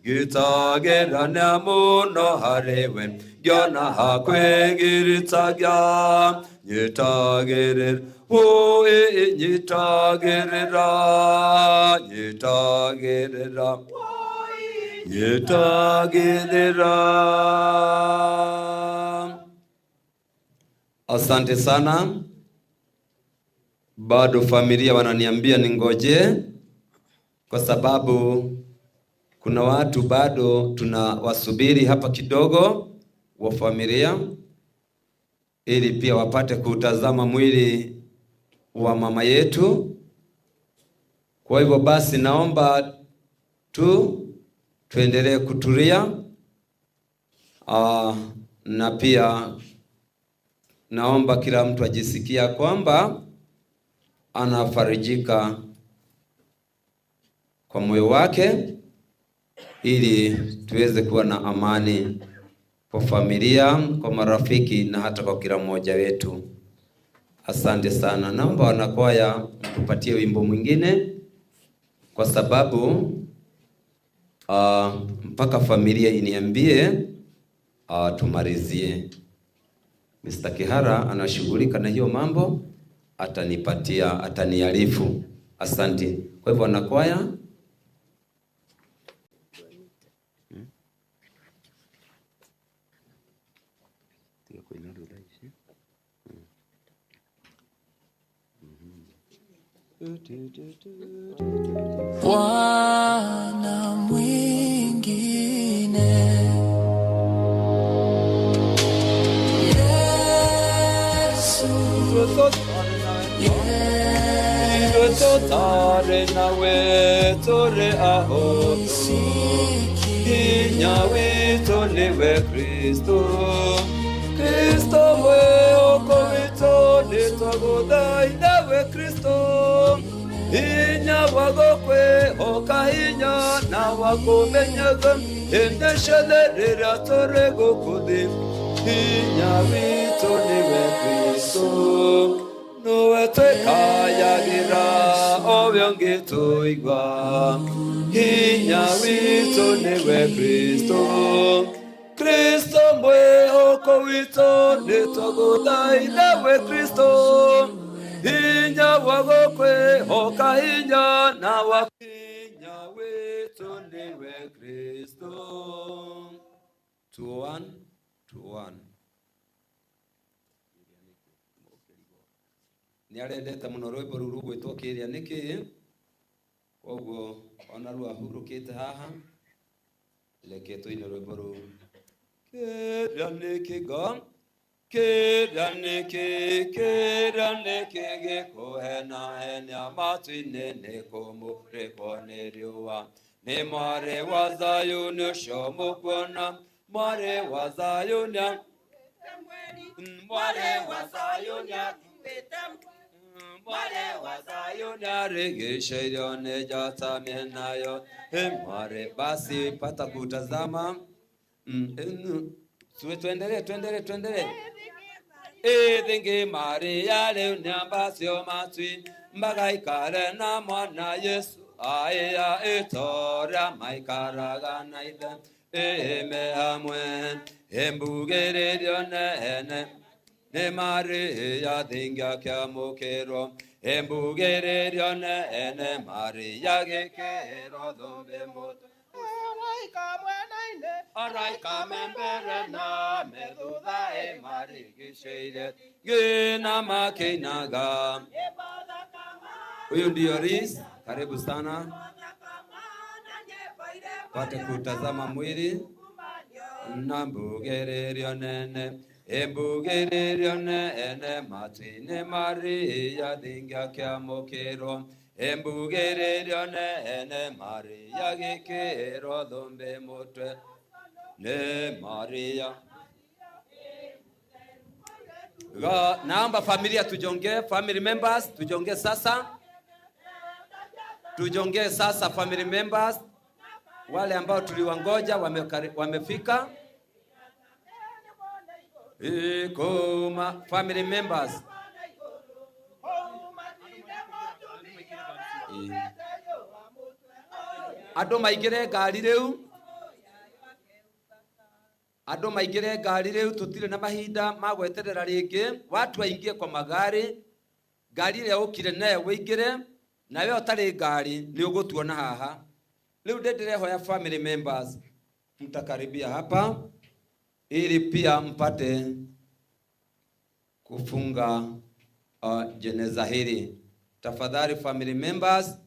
Speaker 2: ngitagĩra nĩ mũno harĩ we, ngĩona hakwĩgiritagia, nyitagĩrĩra, ũĩ nyitagĩrĩra, nyitagĩrĩra, nyitagĩrĩra. Asante sana. Bado familia wananiambia ningoje, kwa sababu kuna watu bado tunawasubiri hapa kidogo wa familia, ili pia wapate kutazama mwili wa mama yetu. Kwa hivyo basi, naomba tu tuendelee kutulia, na pia naomba kila mtu ajisikia kwamba anafarijika kwa moyo wake, ili tuweze kuwa na amani kwa familia, kwa marafiki na hata kwa kila mmoja wetu. Asante sana. Naomba wanakwaya tupatie wimbo mwingine, kwa sababu Mpaka familia iniambie tumalizie. Mr. Kihara anashughulika na hiyo mambo, atanipatia, ataniarifu. Asante. Kwa hivyo wanakwaya,
Speaker 7: Bwana mwingine. Yesu,
Speaker 2: Tare nawe tore aho hinya witũ nĩwe Kristo. Kristo mwĩhoko witũ nĩtwagũthaitha we Kristo, hinya wa gũkwĩhoka, hinya na wa kũmenyaga hĩndĩ ciothe rĩrĩa tũrĩ gũkũ thĩ. Hinya witũ nĩwe Kristo, nĩwe twĩkayagĩra o we ũngĩtũigua. Hinya witũ nĩwe Kristo. Kristo mwĩhoko witũ nĩtwagũthaitha we Kristo, hinya wa gũkwĩhoka, hinya na wa hinya witũ nĩwe Kristo. 21 21 nĩ arendete mũno rwĩmbo rũu rũgwĩtwo kĩrĩa nĩkĩ, koguo ona ruo ahurũkĩte haha, reke tũine rwĩmbo rũu. Kĩrĩa nĩkĩ ngo kĩrĩa nĩkĩ, kĩrĩa nĩkĩ gĩkũhenahenia matu-inĩ, nĩ kũmũrĩkwo nĩ riũa, nĩ mwarĩ wa Zayuni ũcio mũkuona, mwarĩ wa Zayuni, mwarĩ wa Zayuni, mwarĩ wa Zayuni arigicĩirio nĩ njata mĩena yo. Mwarĩ basi pata kutazama. Tuendelee, tuendelee, tuendelee. Ĩthĩngĩ Maria rĩu nĩambacio matui magaikare na mwana Yesu aĩa ĩtorĩa maikaraga na ithe ĩme hamwe ĩmbugĩrĩrio nene nĩ Maria thingia kĩamũkĩrwo ĩmbugĩrĩrio nene Maria gĩkĩrwo thũmbĩ mũtwe araika membere na methutha ĩmarigicĩire gĩna makĩinaga. Huyu ndio Riz, karibu sana pate kutazama mwili na mbugĩrĩrio nene ĩmbugĩrĩrio nene matu-inĩ Maria thingia kĩamũkĩrwo ĩmbugĩrĩrio nene Maria gĩkĩrwo thũmbĩ mũtwe nĩ Maria. Naomba familia tujongee, family members tujongee sasa, tujongee sasa family members, wale ambao tuliwangoja wamefika. Ikoma family members. Andũ maingĩre ngari rĩu, andũ maingĩre ngari rĩu, tũtirĩ na mahinda ma gweterera rĩngĩ. Watu aingie kwa magari, ngari ĩrĩa ũkire nayo wĩingĩre, nawe ũtarĩ ngari nĩ ũgũtuona haha. Rĩu ndĩ ndĩrehoya family members mtakaribia hapa ili pia mpate kufunga jeneza hili. Tafadhali family members,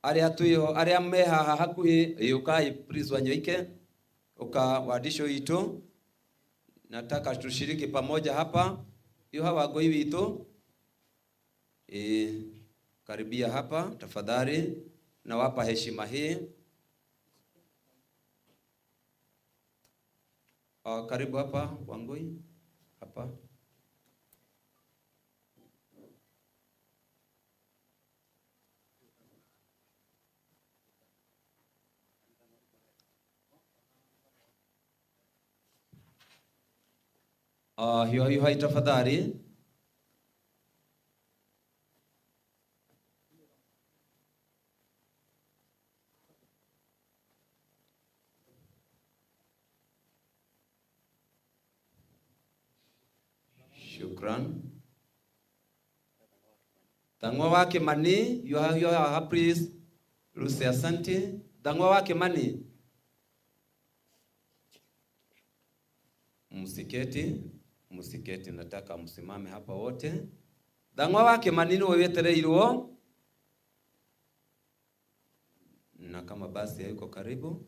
Speaker 2: arĩa twĩho, arĩa me haha hakuhĩ, ũkai please wanyoike, uka wandisho witũ, nataka tushiriki pamoja hapa. Iyo hawa ngoi witũ, karibia hapa tafadhali, nawapa heshima hii. Karibu hapa Wangui, hapa. Hiyo hiyo hai tafadhali. Shukran. Thang'wa wa Kimani, you are please. Lucy, asante. Thang'wa wa Kimani. Msiketi, msiketi, nataka msimame hapa wote. Thang'wa wa Kimani niwe wetereirwo. Na kama basi hayuko karibu,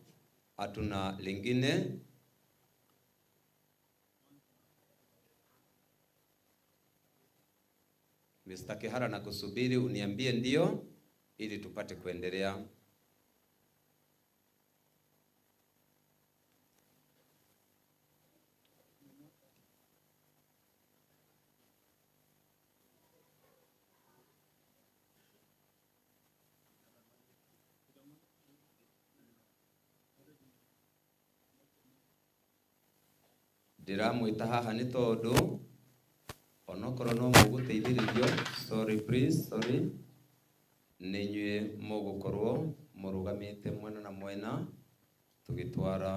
Speaker 2: hatuna lingine. Mr. Kihara na kusubiri uniambie ndio ili tupate kuendelea. Ndiramwĩta haha nĩ tondũ onokorwo no mũgũteithĩrĩrio, sorry please, sorry, nĩ inyuĩ mũgũkorwo mũrũgamĩte mwena na mwena tũgĩtwara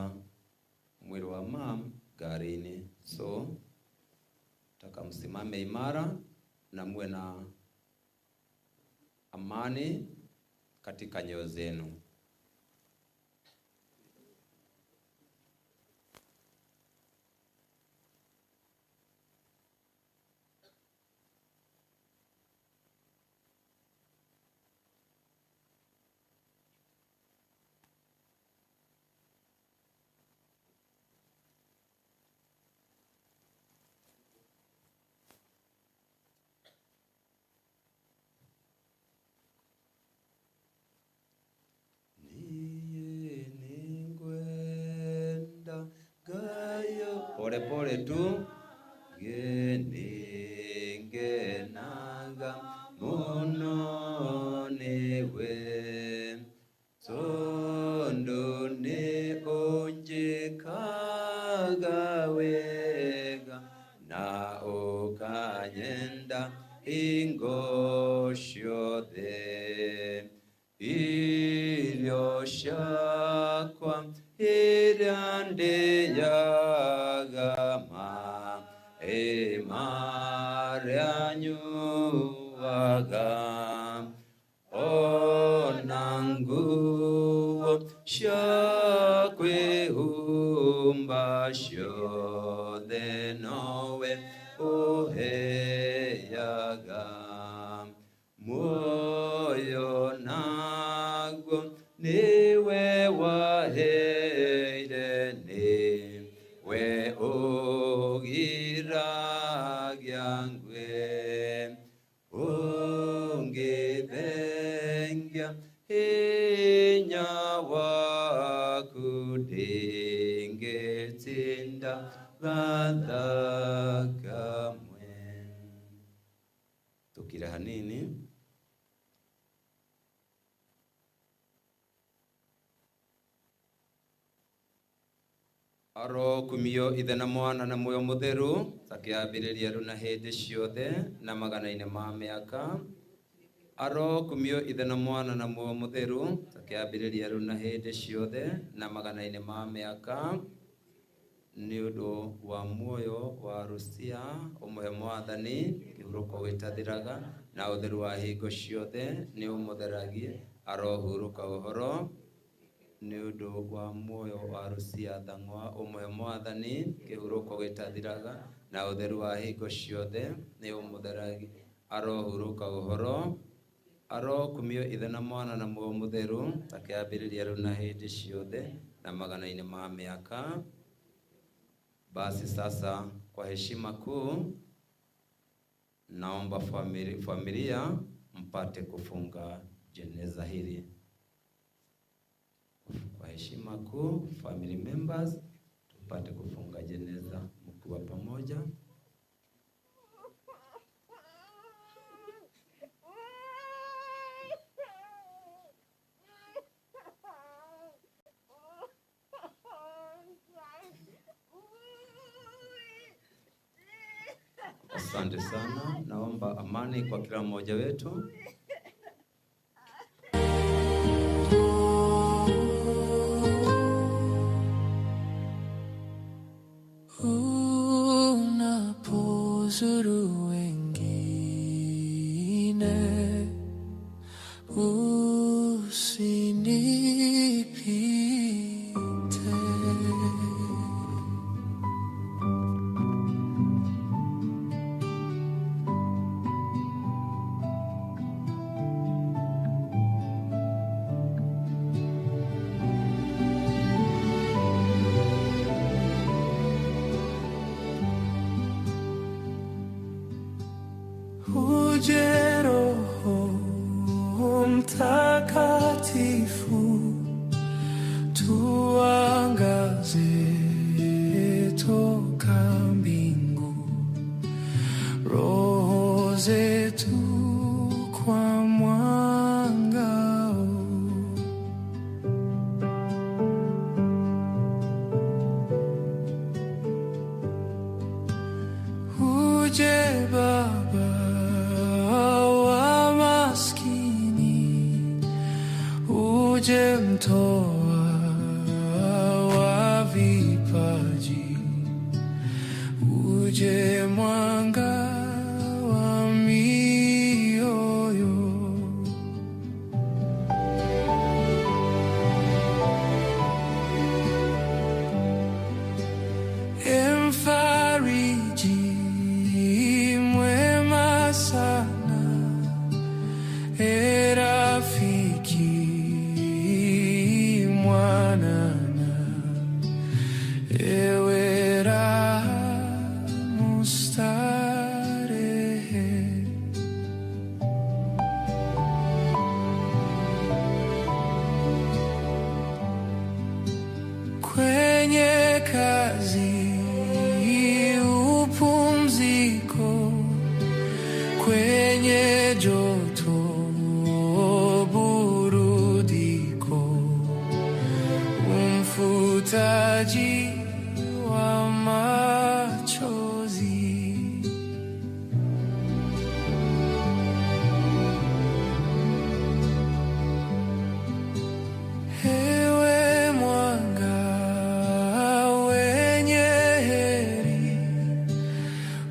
Speaker 2: mwĩrĩ wa mam ngari-inĩ. So taka msimame imara na muwe na amani katika nyoyo zenu. Niĩ nĩngwenda Ngayo, pole pole tu, ngenaga mũno nĩwe tondũ nĩ ũnjĩkaga wega na ũkanyenda hingo ciothe. Irio ciakwa iria ndĩaga, maĩ marĩa nyuaga, ona nguo cia kwĩhumba, ciothe nowe ũheaga. Muoyo naguo nĩwe waheire, nĩwe ũgiragia ngwe. Ũngĩthengia hinya waku, ndingĩtinda gathakamwe. Tukire hanini. Arokumio Ithe na Mwana na Muoyo Mũtheru, ta kĩambĩrĩria, rĩu na hĩndĩ ciothe, na magana-inĩ ma mĩaka. Arokumio Ithe na Mwana na Muoyo Mũtheru, ta kĩambĩrĩria, rĩu na hĩndĩ ciothe, na magana-inĩ ma mĩaka. Nĩ ũndũ wa muoyo wa Rucia, ũmũhe Mwathani kĩhurũko gĩtathiraga na ũtheru wa hingo ciothe nĩ ũmũtheragie. Arohurũka ũhoro. Nĩ ũndũ wa muoyo wa Rucia Thang'wa, ũmũhe Mwathani kĩhurũko gĩtathiraga na ũtheru wa hingo ciothe nĩ ũmũtheragie. Arohurũka ũhoro. Arokumio Ithe na Mwana na Muoyo Mũtheru, ta kĩambĩrĩria, rĩu na hĩndĩ ciothe, na magana-inĩ ma mĩaka. Basi sasa, kwa heshima kuu, naomba familia mpate kufunga jeneza hili. Kwa heshima kuu, family members, tupate kufunga jeneza mkiwa pamoja. Asante sana, naomba amani kwa kila mmoja wetu.
Speaker 7: Uje Roho Mtakatifu, tuangaze toka mbingu, roho zetu kwa mwangao. Uje Baba wa maskini, uje mtoa wa vipaji, uje mwanga wa mioyo. Mfariji mwema sana, e rafiki mwanana, ewe raha mustarehe. Kwenye kazi upumziko, kwenye joto burudiko, umfutaji wa machozi. Ewe mwanga wenye heri,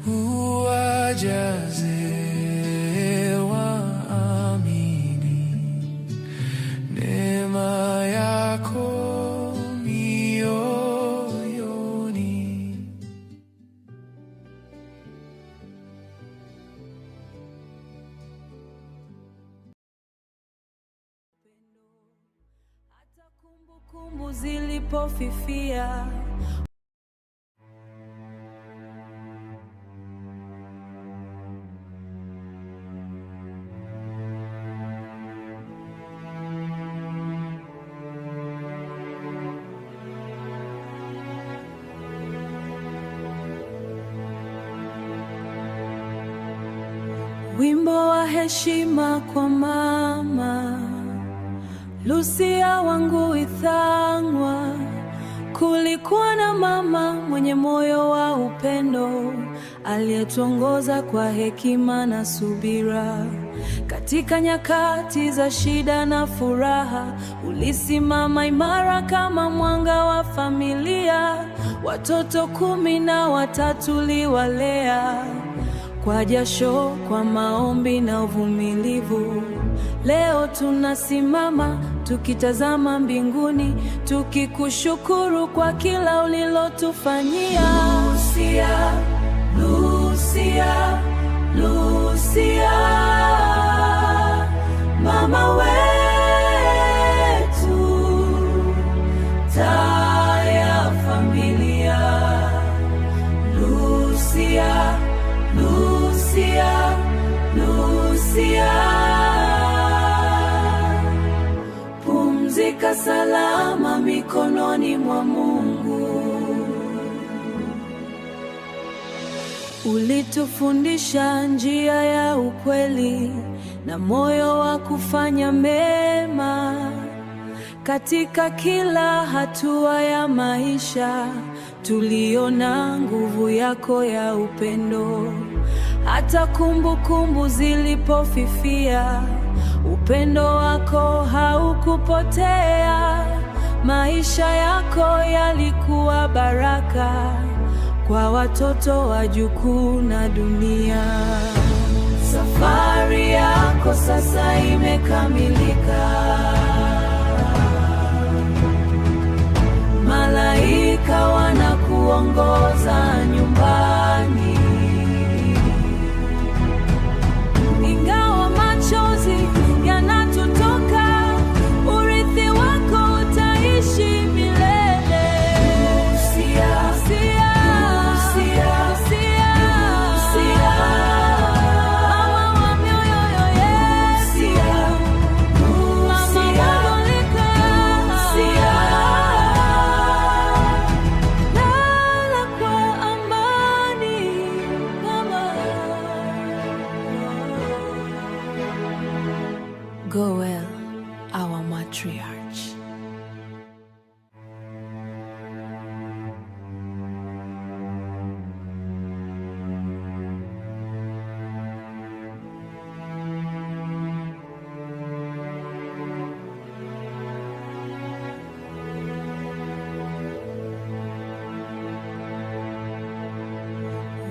Speaker 7: uwajaze waamini neema yako mioyoni.
Speaker 1: Hata kumbukumbu zilipofifia, wimbo wa heshima kwa mama Lucia wangu Ithang'wa. Kulikuwa na mama mwenye moyo wa upendo aliyetuongoza kwa hekima na subira. Katika nyakati za shida na furaha, ulisimama imara kama mwanga wa familia. Watoto 13 uliwalea kwa jasho, kwa maombi na uvumilivu. Leo tunasimama tukitazama mbinguni, tukikushukuru kwa kila ulilotufanyia. Lucia, Lucia, Lucia, mama wetu, taa ya familia. Lucia, Lucia, Lucia, pumzika salama mikononi mwa Mungu. Ulitufundisha njia ya ukweli na moyo wa kufanya mema. Katika kila hatua ya maisha tuliona nguvu yako ya upendo. Hata kumbukumbu zilipofifia, upendo wako haukupotea. Maisha yako yalikuwa baraka kwa watoto, wajukuu na dunia. Safari yako sasa imekamilika. wanakuongoza nyumbani. Ingawa machozi yanatutoka, urithi wako utaishi milele. Lucia, Lucia, Lucia, Lucia, Lucia, mama wa mioyo yetu, mama Katolika, Lucia, lala kwa amani, mama. Go well, our matriarch.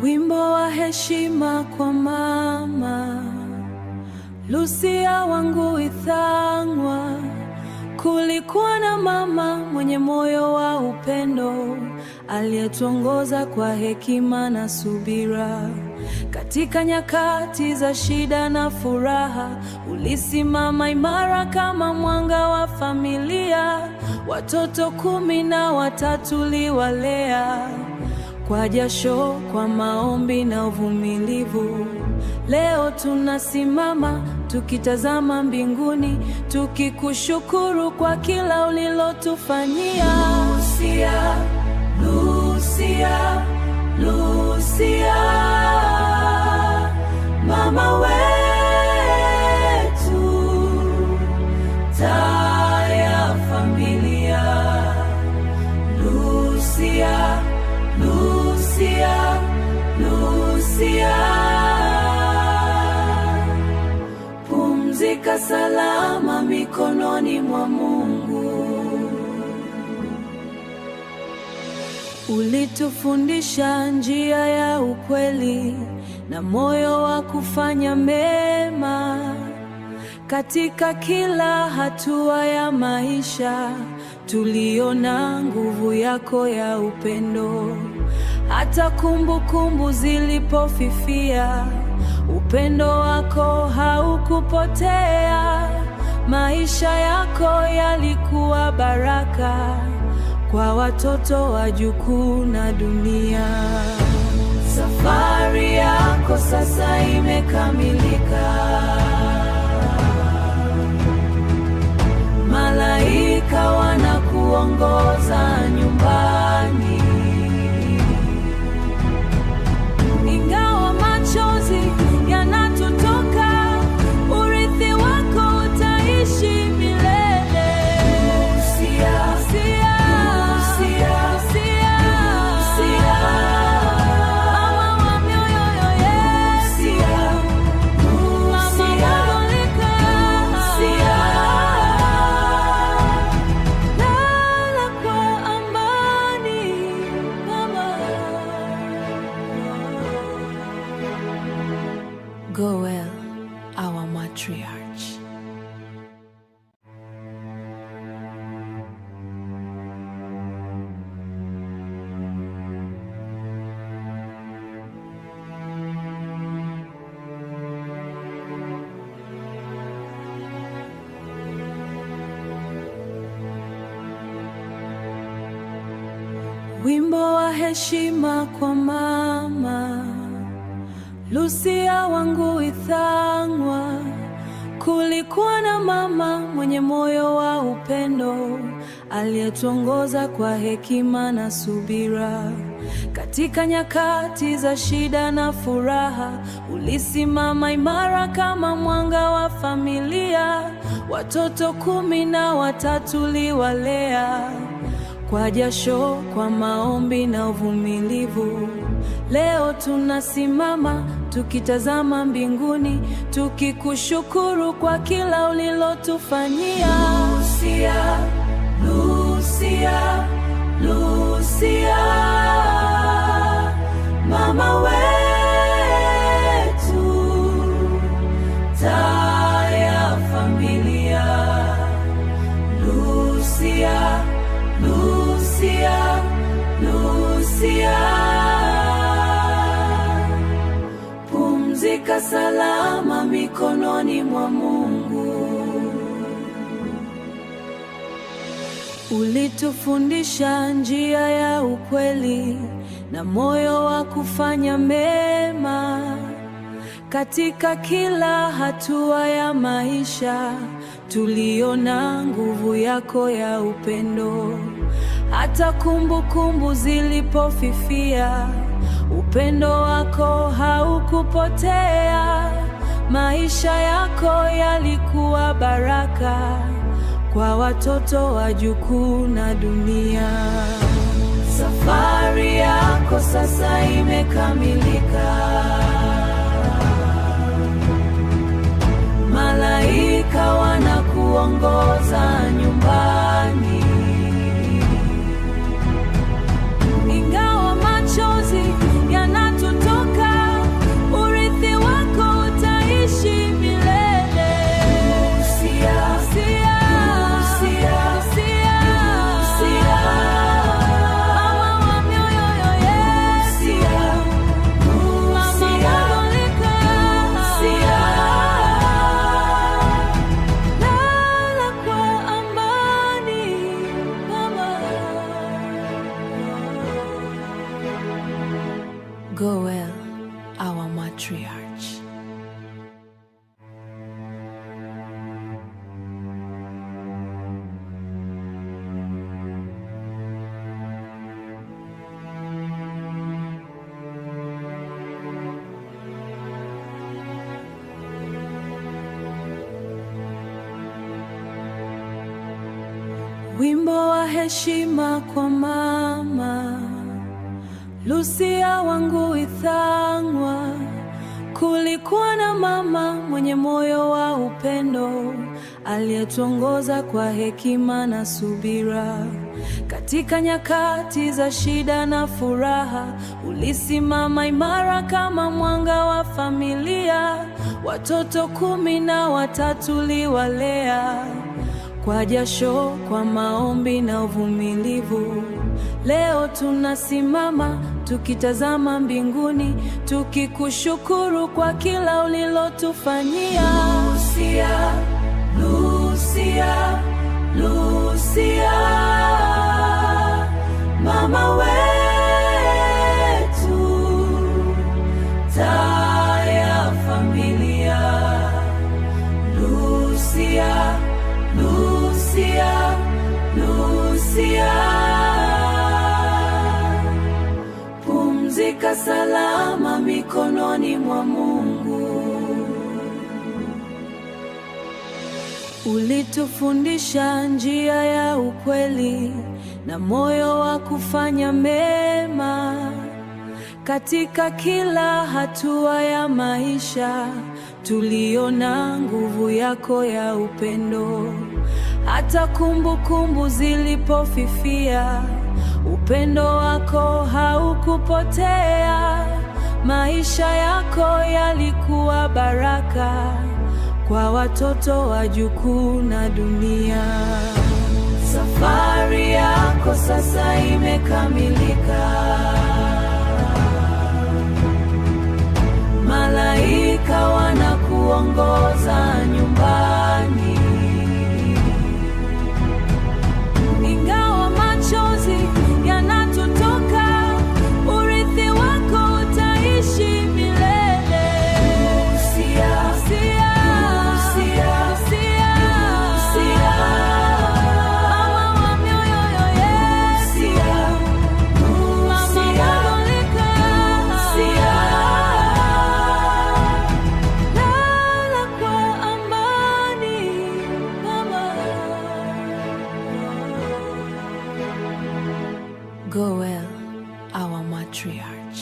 Speaker 1: Wimbo wa heshima kwa mama Lucia wangu Ithang'wa. Kulikuwa na mama mwenye moyo wa upendo aliyetuongoza kwa hekima na subira. Katika nyakati za shida na furaha, ulisimama imara kama mwanga wa familia. Watoto 13 uliwalea kwa jasho, kwa maombi na uvumilivu. Leo tunasimama tukitazama mbinguni, tukikushukuru kwa kila ulilotufanyia. Lucia, Lucia, Lucia, mama wetu, taa ya familia. Lucia, Lucia, Lucia, pumzika salama mikononi mwa Mungu. Ulitufundisha njia ya ukweli na moyo wa kufanya mema. Katika kila hatua ya maisha tuliona nguvu yako ya upendo. Hata kumbukumbu zilipofifia, upendo wako haukupotea. Maisha yako yalikuwa baraka kwa watoto, wajukuu na dunia. Safari yako sasa imekamilika. Malaika wanakuongoza nyumbani. Ingawa machozi yanatutoka, urithi wako utaishi milele. Lucia, Lucia, Lucia, Lucia, Lucia, mama wa mioyo yetu, mama Katolika, Lucia, lala kwa amani, mama. Go well, our matriarch. Wimbo wa heshima kwa mama Lucia wangu Ithang'wa. Kulikuwa na mama mwenye moyo wa upendo aliyetuongoza kwa hekima na subira. Katika nyakati za shida na furaha, ulisimama imara kama mwanga wa familia. Watoto 13 uliwalea kwa jasho, kwa maombi na uvumilivu. Leo tunasimama tukitazama mbinguni, tukikushukuru kwa kila ulilotufanyia. Lucia, Lucia, Lucia, mama wetu, taa ya familia. Lucia, Lucia, Lucia, Pumzika salama mikononi mwa Mungu. Ulitufundisha njia ya ukweli na moyo wa kufanya mema. Katika kila hatua ya maisha tuliona nguvu yako ya upendo. Hata kumbukumbu zilipofifia, upendo wako haukupotea. Maisha yako yalikuwa baraka kwa watoto, wajukuu na dunia. Safari yako sasa imekamilika. Malaika wanakuongoza nyumbani. Ingawa machozi yanatutoka, urithi wako utaishi milele. Lucia, Lucia, Lucia, Lucia, mama wa mioyo yetu, mama Katolika, Lucia, lala kwa amani, mama. Go well, our matriarch. Wimbo wa heshima kwa mama Lucia Wangui Thang'wa. Kulikuwa na mama mwenye moyo wa upendo aliyetuongoza kwa hekima na subira. Katika nyakati za shida na furaha, ulisimama imara kama mwanga wa familia. Watoto 13 uliwalea kwa jasho, kwa maombi na uvumilivu. Leo tunasimama tukitazama mbinguni, tukikushukuru kwa kila ulilotufanyia. Lucia, Lucia, Lucia, mama wetu, taa ya familia. Lucia, Lucia, Lucia, pumzika salama mikononi mwa Mungu. Ulitufundisha njia ya ukweli na moyo wa kufanya mema. Katika kila hatua ya maisha tuliona nguvu yako ya upendo. Hata kumbukumbu zilipofifia, upendo wako haukupotea. Maisha yako yalikuwa baraka kwa watoto, wajukuu na dunia. Safari yako sasa imekamilika. Malaika wanakuongoza nyumbani. Ingawa machozi yanatutoka, urithi wako utaishi milele. Lucia, Lucia, Lucia, Lucia, mama wa mioyo yetu, mama Katolika, Lucia, lala kwa amani, mama. Go well, our matriarch.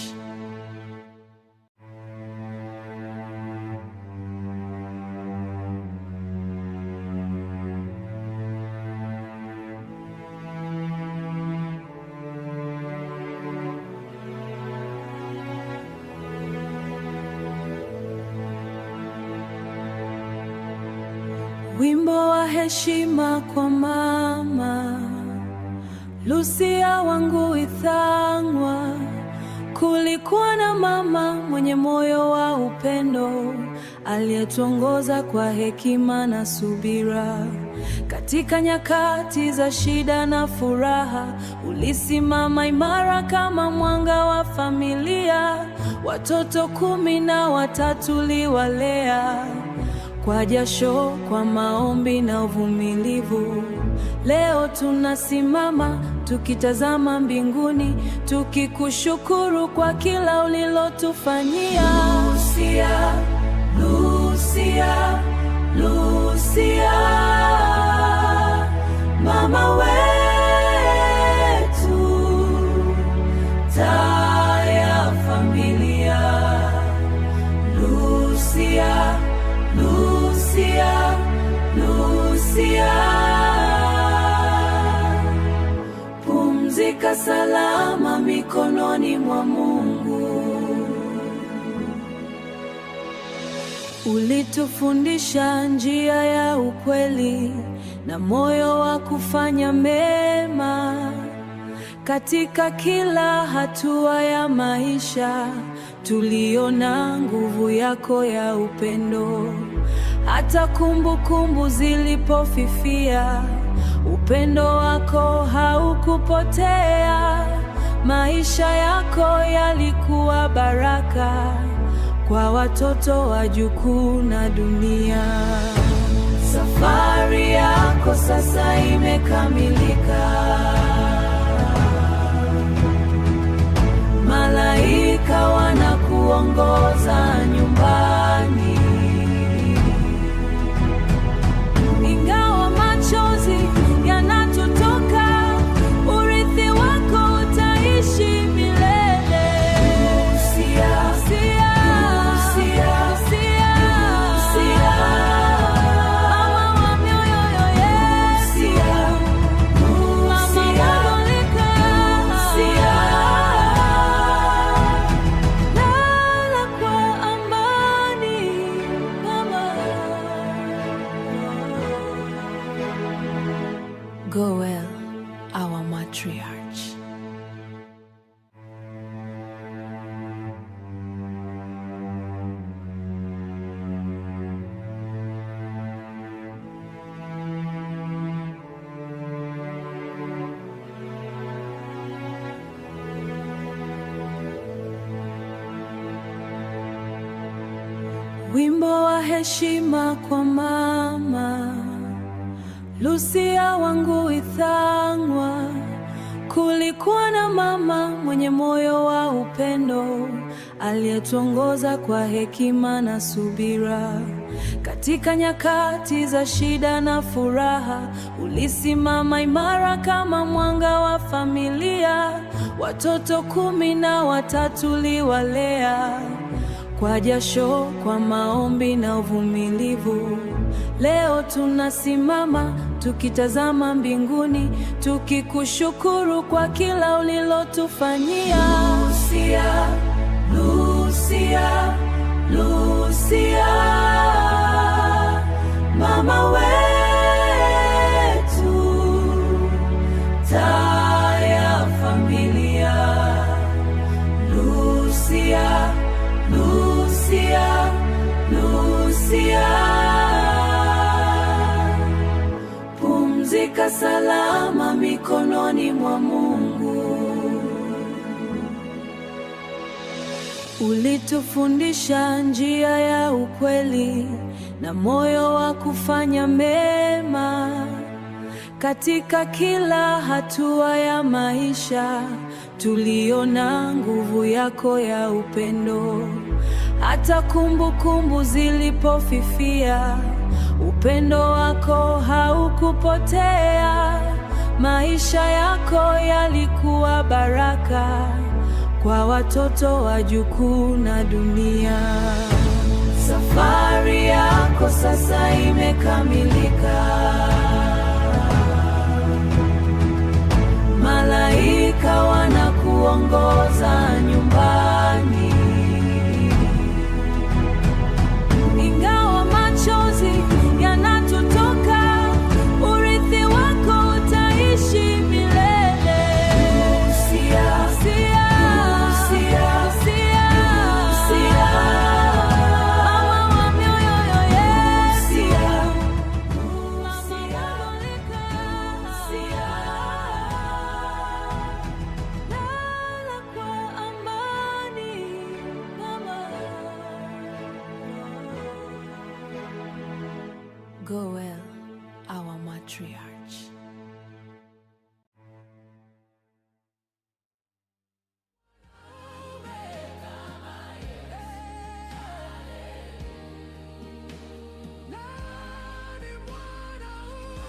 Speaker 1: Wimbo wa heshima kwa mama Lucia Wangui Thang'wa. Kulikuwa na mama mwenye moyo wa upendo, aliyetuongoza kwa hekima na subira. Katika nyakati za shida na furaha, ulisimama imara kama mwanga wa familia. Watoto 13 uliwalea kwa jasho, kwa maombi na uvumilivu. Leo tunasimama tukitazama mbinguni, tukikushukuru kwa kila ulilotufanyia. Lucia, Lucia, Lucia, mama wetu, taa ya familia. Lucia, Lucia, Lucia, pumzika salama mikononi mwa Mungu. Ulitufundisha njia ya ukweli na moyo wa kufanya mema. Katika kila hatua ya maisha tuliona nguvu yako ya upendo. Hata kumbukumbu zilipofifia, upendo wako haukupotea. Maisha yako yalikuwa baraka kwa watoto, wajukuu na dunia. Safari yako sasa imekamilika. Malaika wanakuongoza nyumbani. Ingawa machozi yanatutoka, urithi wako utaishi milele. Lucia, Lucia, Lucia, Lucia, mama wa mioyo yetu, mama Katolika, lala kwa amani, mama. Go well, our matriarch. Wimbo wa heshima kwa mama Lucia Wangui Thang'wa. Kulikuwa na mama mwenye moyo wa upendo, aliyetuongoza kwa hekima na subira. Katika nyakati za shida na furaha, ulisimama imara kama mwanga wa familia. Watoto 13 uliwalea kwa jasho, kwa maombi na uvumilivu. Leo tunasimama tukitazama mbinguni, tukikushukuru kwa kila ulilotufanyia. Lucia, Lucia, Lucia, mama wetu, taa ya familia. Lucia, Lucia, Lucia, pumzika salama mikononi mwa Mungu. Ulitufundisha njia ya ukweli na moyo wa kufanya mema. Katika kila hatua ya maisha tuliona nguvu yako ya upendo. Hata kumbukumbu zilipofifia, upendo wako haukupotea. Maisha yako yalikuwa baraka kwa watoto, wajukuu na dunia. Safari yako sasa imekamilika. Malaika wanakuongoza nyumbani. Ingawa machozi yanatutoka, urithi wako utaishi milele. Lucia, Lucia, Go well, our matriarch.
Speaker 7: Ni mwanaume.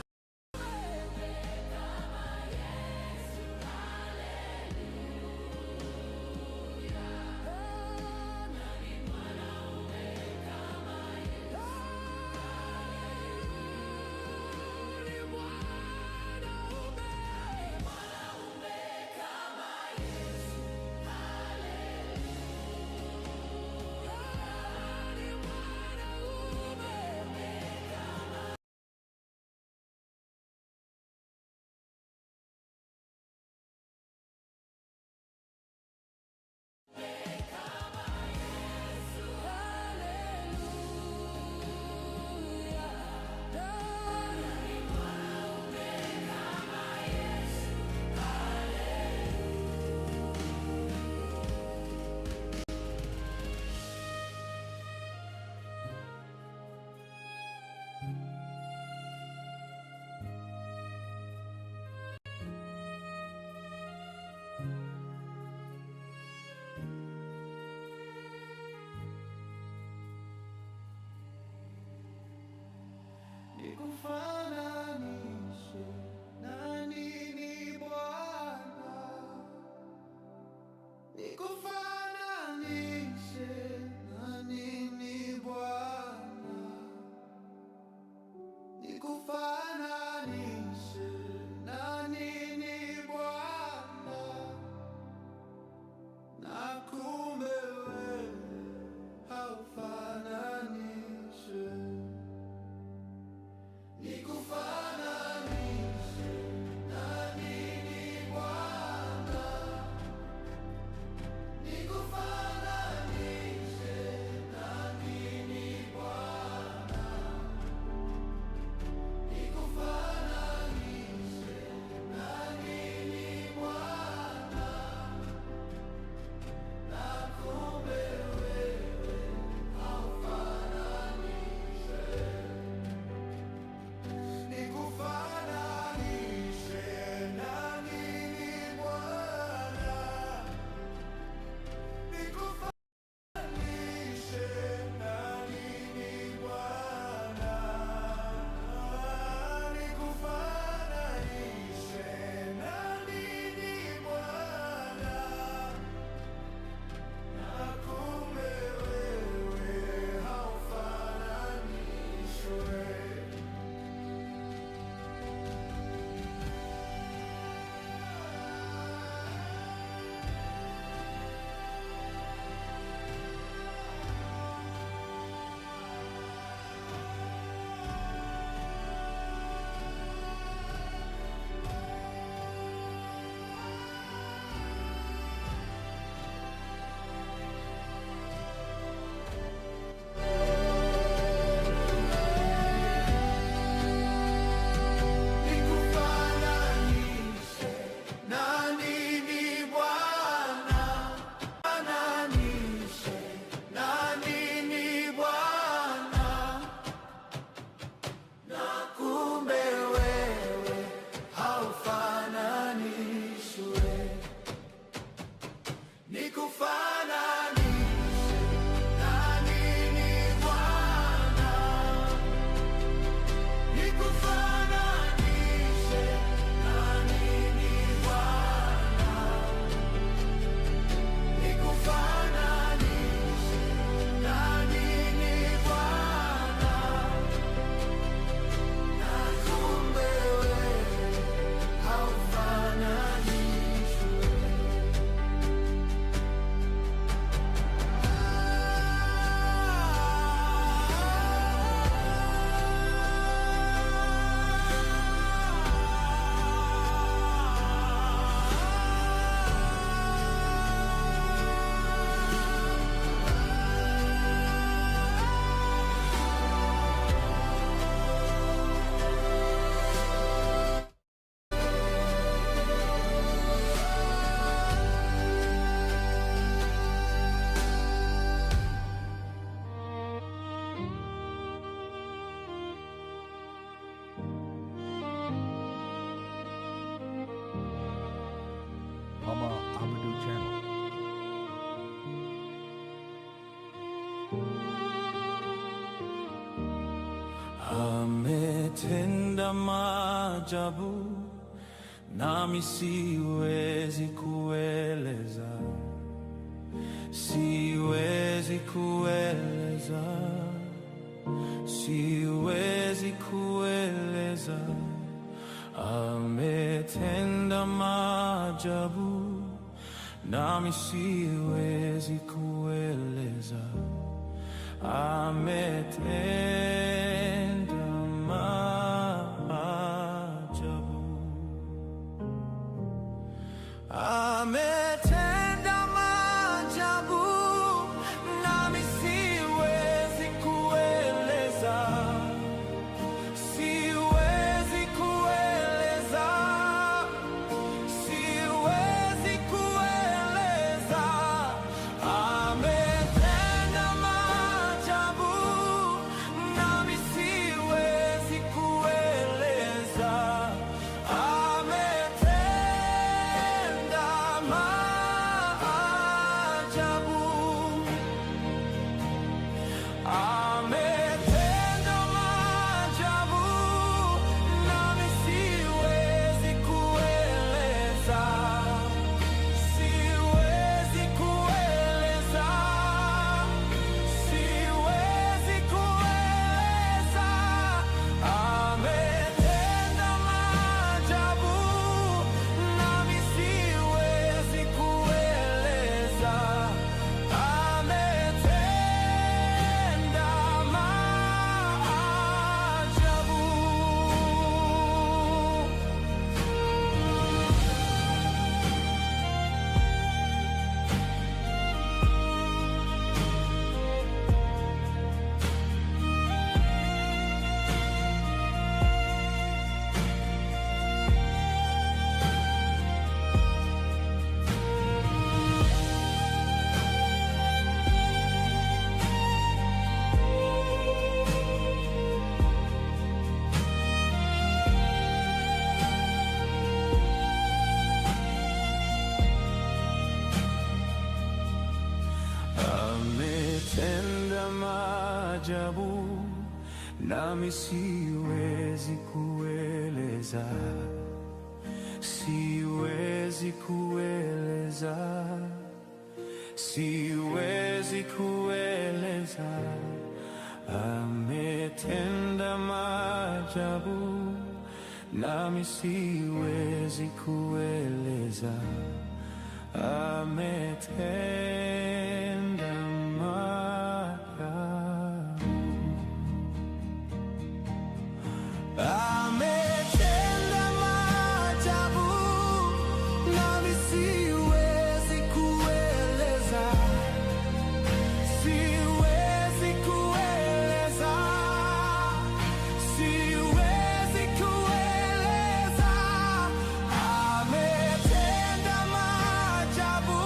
Speaker 7: Ametenda maajabu, nami siwezi kueleza, siwezi kueleza, siwezi kueleza. Ametenda maajabu, nami siwezi kueleza. Ametenda maajabu. Ametenda maajabu, nami siwezi kueleza, siwezi kueleza, siwezi kueleza. Ametenda maajabu, nami siwezi kueleza. Ametenda maajabu. Ametenda maajabu, nami siwezi kueleza, siwezi kueleza, siwezi kueleza. Ametenda maajabu, nami siwezi kueleza. Ametenda maajabu. Ametenda maajabu, nami siwezi kueleza, siwezi kueleza, siwezi kueleza. Ametenda maajabu, nami siwezi kueleza. Ametenda maajabu. Ametenda maajabu, nami siwezi kueleza, siwezi kueleza, siwezi kueleza. Ametenda maajabu,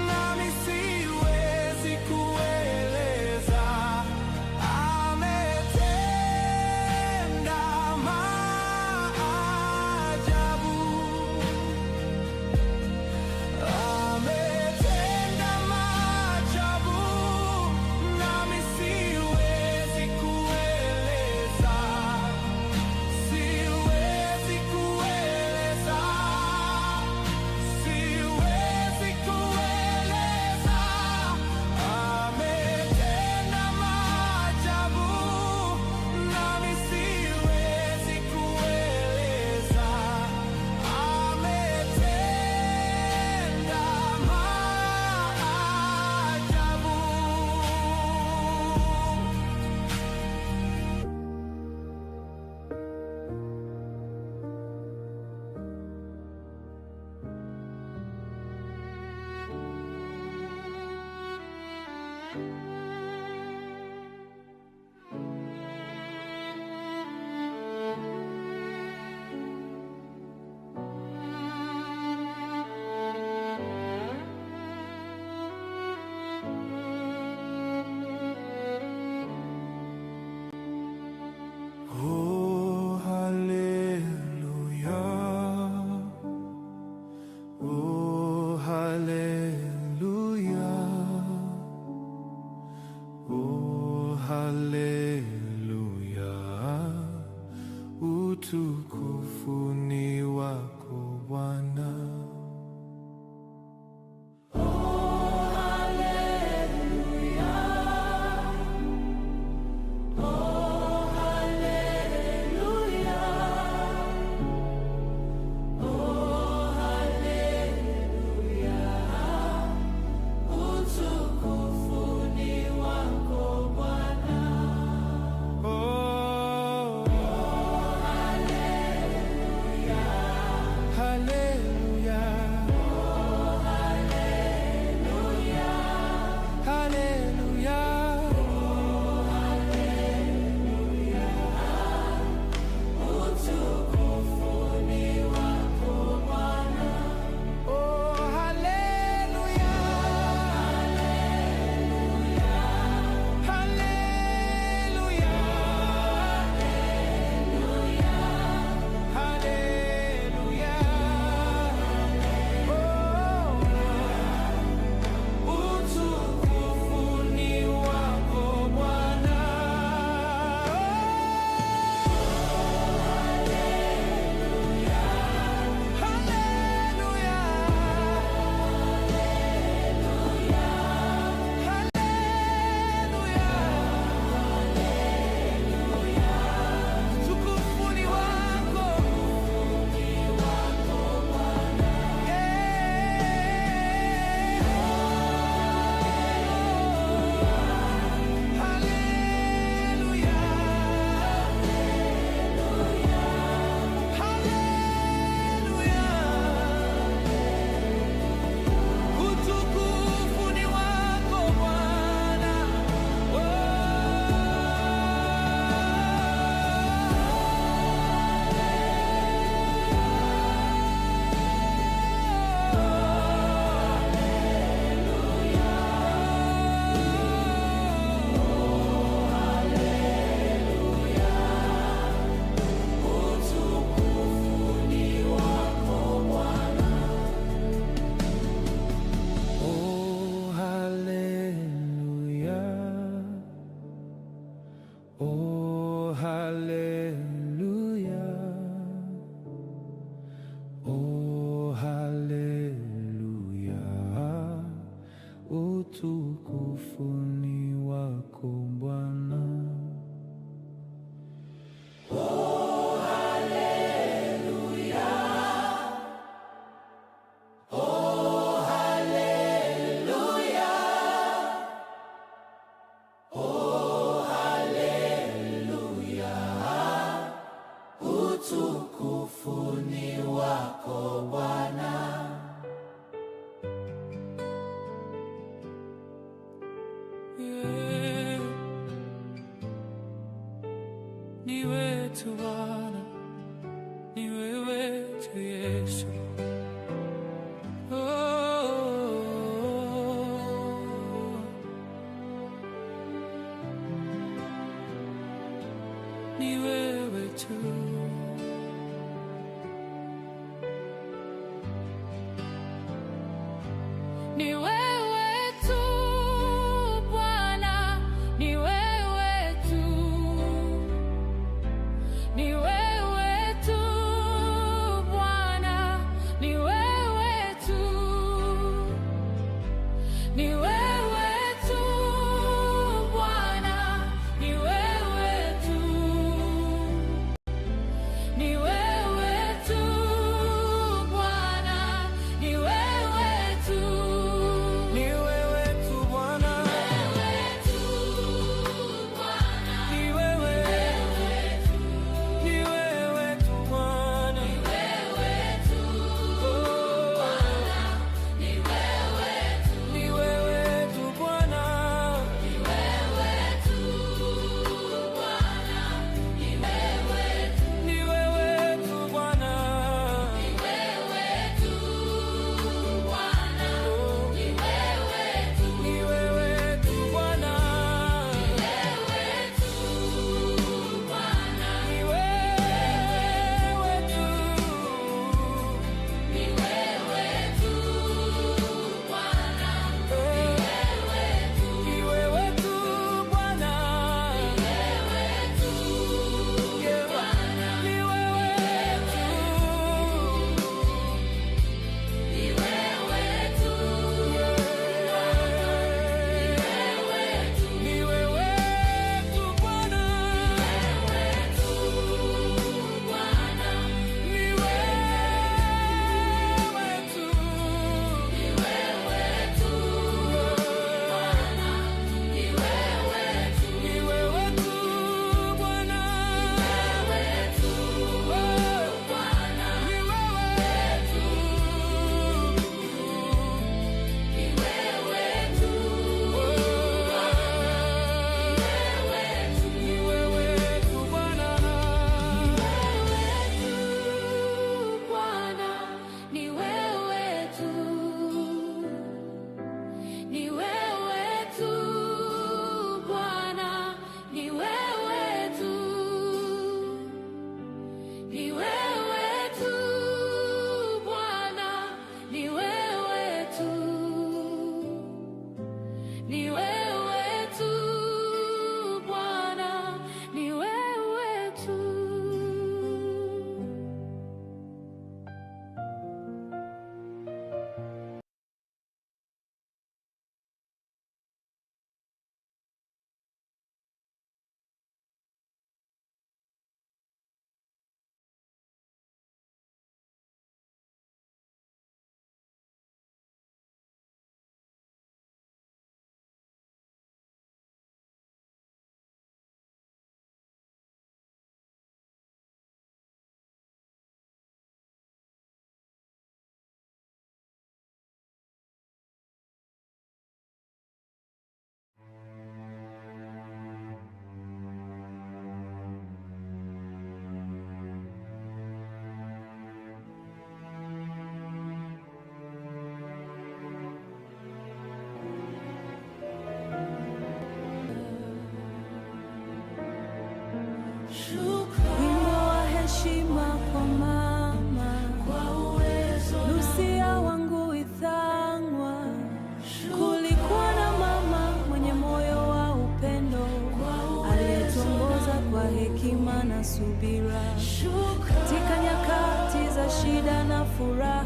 Speaker 7: nami Bwana. Oh, hallelujah. Hallelujah. Oh, hallelujah. Hallelujah. Hallelujah. Oh, utukufu ni wako Bwana. Hallelujah. Hallelujah. Utukufu ni wako. Utukufu ni wako Bwana. Oh, hallelujah. Oh, hallelujah. Oh, hallelujah. Utukufu ni wako Bwana.
Speaker 1: Yeah. Ni wetu Bwana, ni wewe tu Yesu. Oh. Ni wewe tu.
Speaker 8: Ni wewe tu Bwana, ni wewe tu. Ni wewe tu Bwana, ni wewe tu. Ni wewe tu Bwana, ni wewe tu. Ni wewe tu Bwana, ni wewe tu.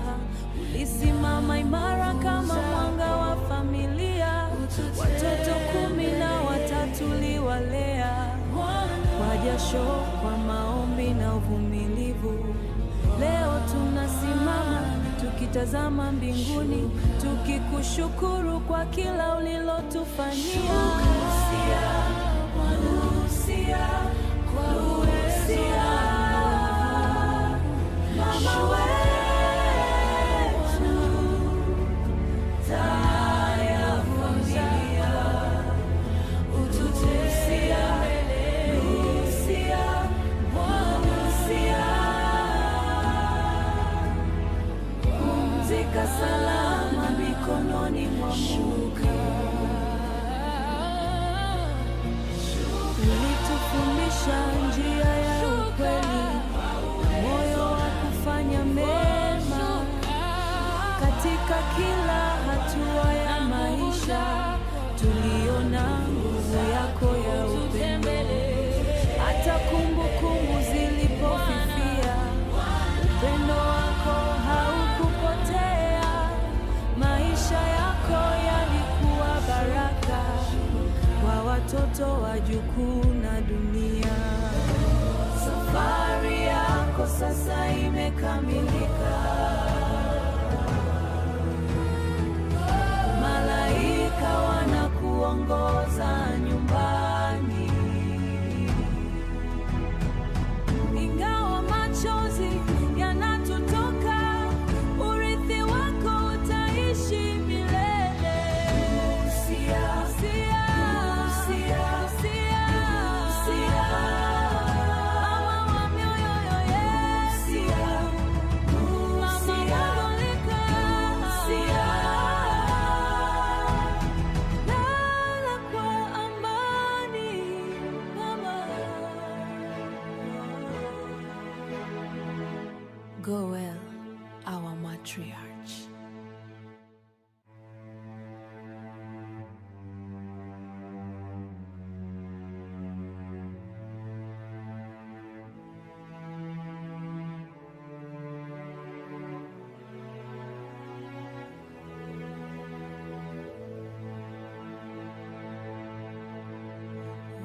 Speaker 1: furaha, ulisimama imara kama mwanga wa familia. Watoto 13 uliwalea kwa jasho, kwa maombi na uvumilivu. Leo tunasimama tukitazama mbinguni, tukikushukuru kwa kila ulilotufanyia. Lucia, Lucia, Lucia, mama wetu, taa ya familia. Lucia, Lucia, Lucia, pumzika salama mikononi mwa Mungu. Ulitufundisha njia ya ukweli na moyo wa kufanya mema katika kila hatua ya maisha. Tuliona nguvu yako ya upendo, hata kumbukumbu zilipofifia, upendo wako haukupotea. Maisha yako yalikuwa baraka kwa watoto, wajukuu na dunia. Safari yako sasa imekamilika. Malaika wanakuongoza nyumbani. Ingawa machozi yanatutoka, urithi wako utaishi milele. Lucia, Lucia, Lucia, Lucia, mama wa mioyo yetu, mama Katolika, Lucia, lala kwa amani, mama. Go well, our matriarch.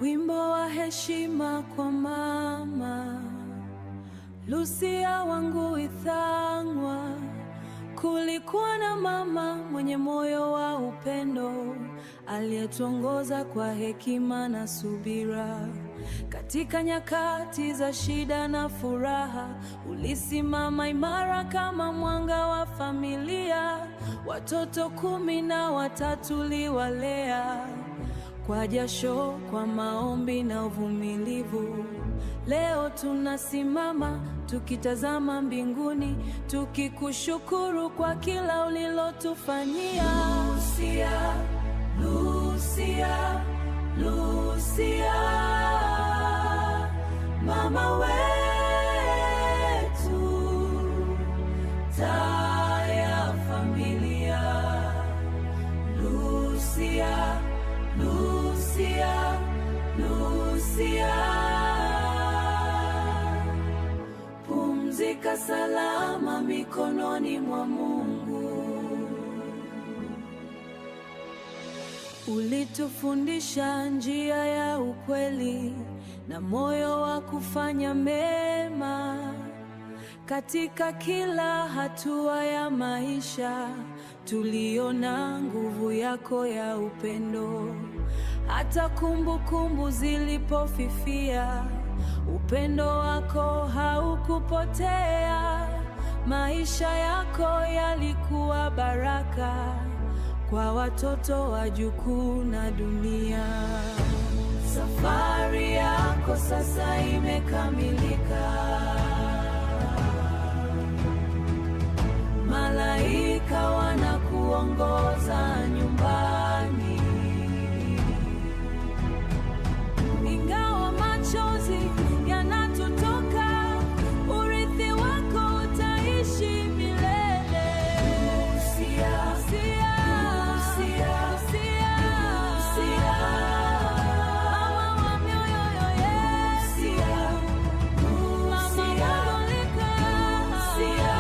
Speaker 1: Wimbo wa heshima kwa mama Lucia Wangui Thang'wa. Kulikuwa na mama mwenye moyo wa upendo aliyetuongoza kwa hekima na subira. Katika nyakati za shida na furaha, ulisimama imara kama mwanga wa familia. Watoto 13 uliwalea kwa jasho, kwa maombi na uvumilivu. Leo tunasimama tukitazama mbinguni, tukikushukuru kwa kila ulilotufanyia. Lucia, Lucia, Lucia, mama wetu, taa ya familia. Lucia, Lucia, Lucia, pumzika salama mikononi mwa Mungu. Ulitufundisha njia ya ukweli na moyo wa kufanya mema. Katika kila hatua ya maisha tuliona nguvu yako ya upendo. Hata kumbukumbu zilipofifia, upendo wako haukupotea. Maisha yako yalikuwa baraka kwa watoto, wajukuu na dunia. Safari yako sasa imekamilika. Malaika wanakuongoza nyumbani. Ingawa machozi yanatutoka, urithi wako utaishi milele. Lucia, Lucia, Lucia, Lucia, mama wa mioyo yetu, mama Katolika, Lucia.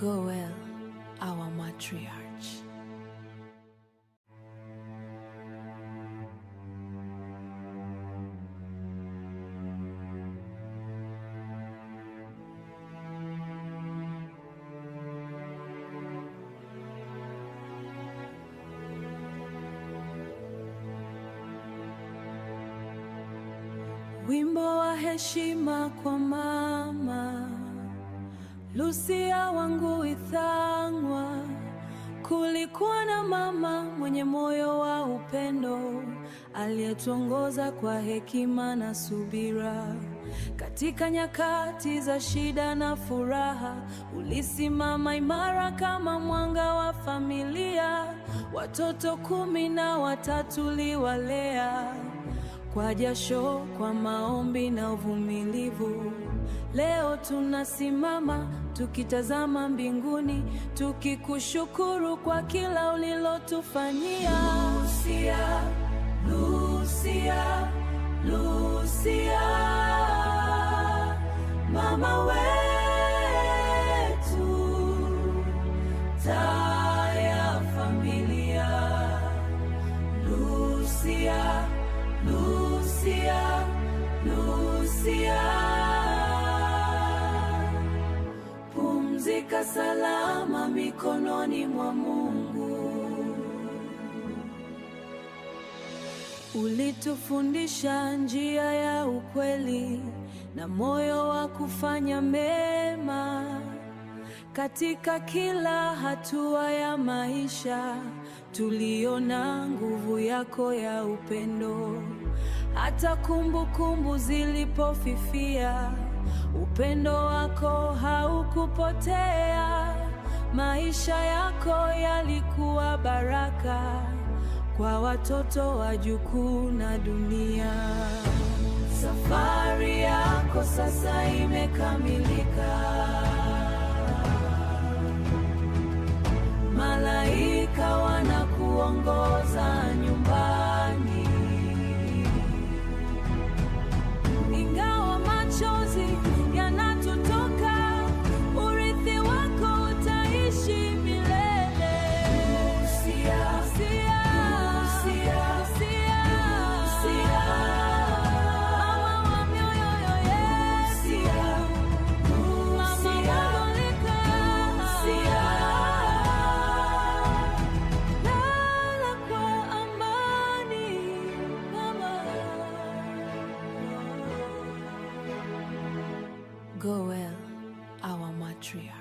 Speaker 1: Go well, our matriarch. Wimbo wa heshima kwa mama Lucia wangu Ithang'wa. Kulikuwa na mama mwenye moyo wa upendo, aliyetuongoza kwa hekima na subira. Katika nyakati za shida na furaha, ulisimama imara kama mwanga wa familia. Watoto 13 uliwalea kwa jasho, kwa maombi na uvumilivu. Leo tunasimama tukitazama mbinguni, tukikushukuru kwa kila ulilotufanyia. Lucia, Lucia, Lucia, mama wetu, taa ya familia. Lucia, Lucia, Lucia, pumzika salama mikononi mwa Mungu. Ulitufundisha njia ya ukweli na moyo wa kufanya mema. Katika kila hatua ya maisha tuliona nguvu yako ya upendo. Hata kumbukumbu zilipofifia, upendo wako haukupotea. Maisha yako yalikuwa baraka kwa watoto, wajukuu na dunia. Safari yako sasa imekamilika. Malaika wanakuongoza nyumbani. Ingawa machozi yanatutoka, urithi wako utaishi milele. Lucia, Lucia, Lucia, Lucia, mama wa mioyo yetu, mama Katolika, Lucia, lala kwa amani, mama. Go well, our matriarch.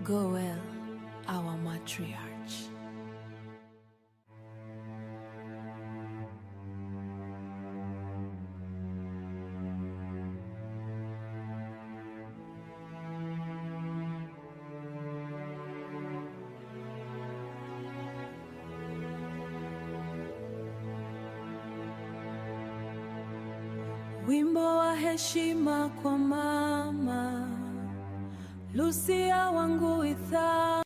Speaker 1: Go well, our matriarch. Wimbo wa heshima kwa mama Lucia wangu Ithang'wa.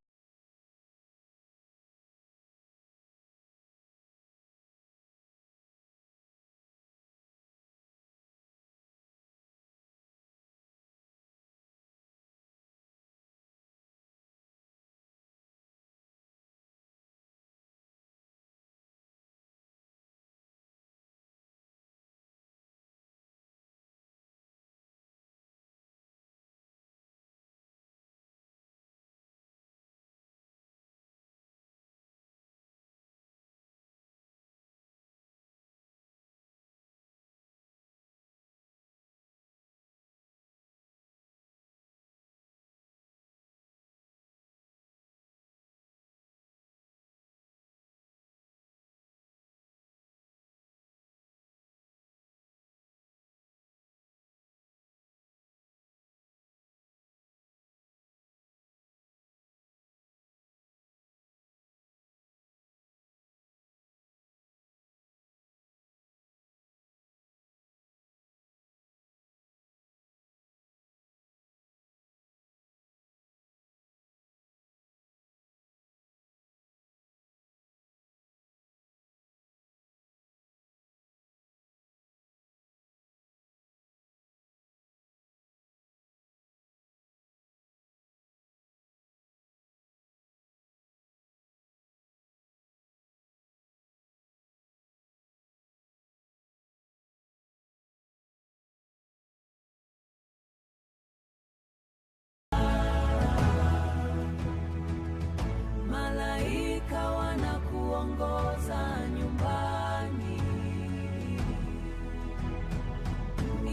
Speaker 1: Malaika wanakuongoza nyumbani,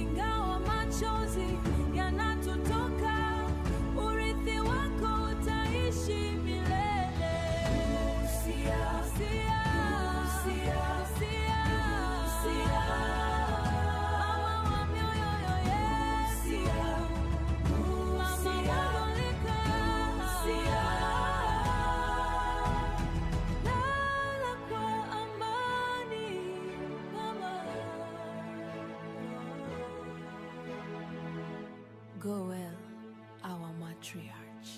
Speaker 1: ingawa machozi yanatutoka, urithi wako utaishi milele. Lucia, Lucia, Lucia, Lucia, Lucia, mama wa mioyo yetu, mama Katolika, Lucia. Lala kwa amani, mama. Go well, our matriarch.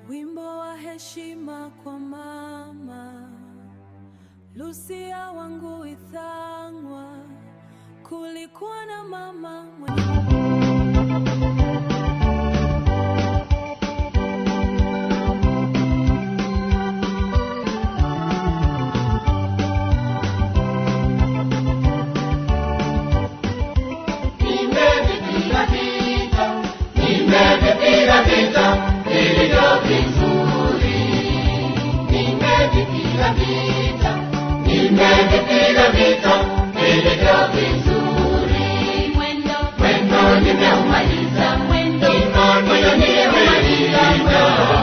Speaker 1: Wimbo wa heshima kwa mama Lucia wangu Ithang'wa. Kulikuwa na mama mwenye
Speaker 9: Nimevipiga vita, nimevipiga vita vilivyo vizuri. Nimevipiga vita, nimevipiga vita vilivyo vizuri. Mwendo, mwendo nimeumaliza, mwendo, mwendo nimeumaliza,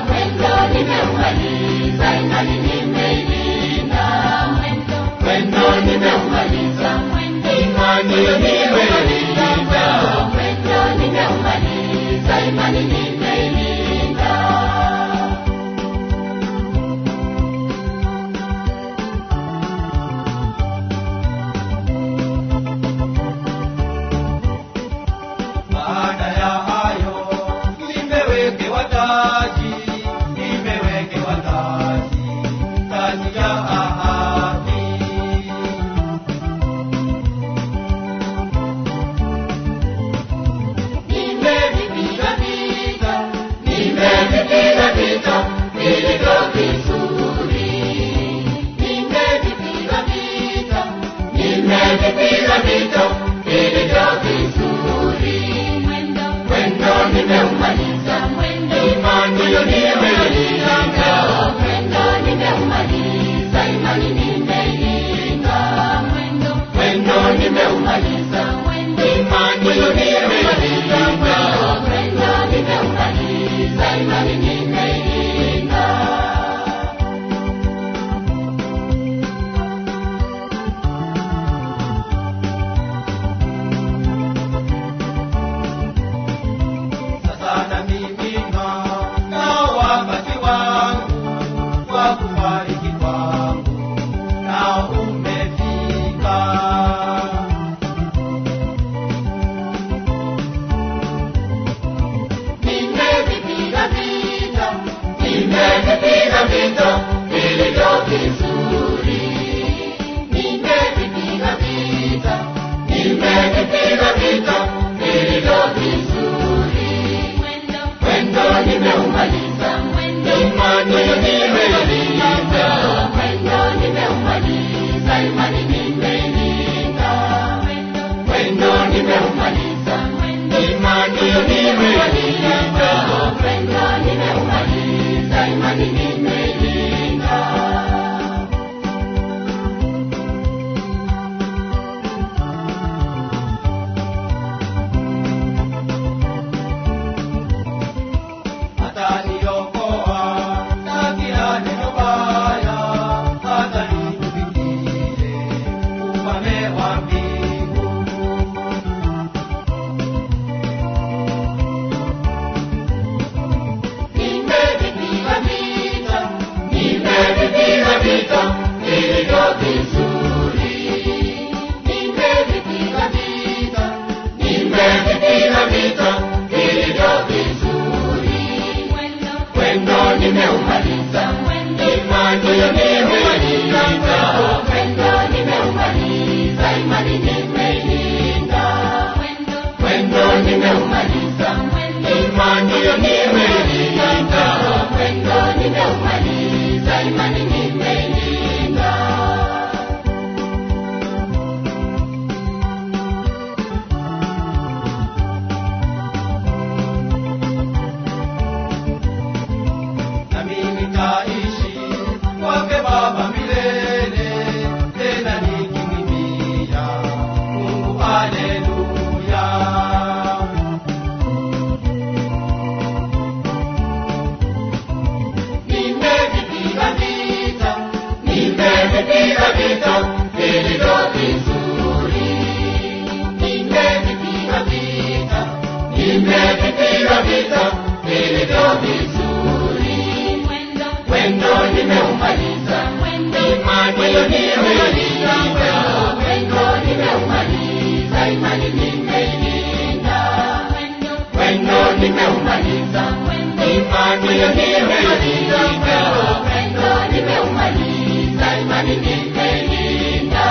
Speaker 9: mwendo nimeumaliza, imani nimeilinda. Mwendo, mwendo nimeumaliza, mwendo, imani nimeilinda, mwendo nimeumaliza, imani nimeilinda. Imani nimeilinda, mwendo nimeumaliza, imani nimeilinda.
Speaker 10: Sasa na mimina na wakati wangu wa kufariki kwangu nao umefika.
Speaker 9: Nimevipiga vita, nimevipiga vita vilivyo vizuri. Nimevipiga vita, nimevipiga vita vilivyo vizuri. Mwendo nimeumaliza, imani nimeilinda. Mwendo nimeumaliza, imani nimeilinda. Mwendo nimeumaliza, imani nimeilinda. Mwendo nimeumaliza, imani nimeilinda.
Speaker 10: Ataniokoa na kila neno baya, hata nikufikie ufalme wa mbingu.
Speaker 9: Nimevipiga vita, nimevipiga vita vilivyo vizuri. Nimevipiga vita, nimevipiga vita vilivyo vizuri. Mwendo nimeumaliza, imani nimeilinda. Mwendo nimeumaliza, imani nimeilinda. Mwendo nimeumaliza, imani nimeilinda. Mwendo nimeumaliza, imani nimeilinda.
Speaker 10: Nami nitaishi kwake Baba milele, tena nikimwimbia Mungu haleluya.
Speaker 9: Nimevipiga vita, nimevipiga vita vilivyo vizuri. Nimevipiga vita, nimevipiga vita vilivyo vizuri. Mwendo nimeumaliza, imani nimeilinda. Mwendo nimeumaliza, imani nimeilinda. Mwendo nimeumaliza, imani nimeilinda. Mwendo nimeumaliza, imani nimeilinda.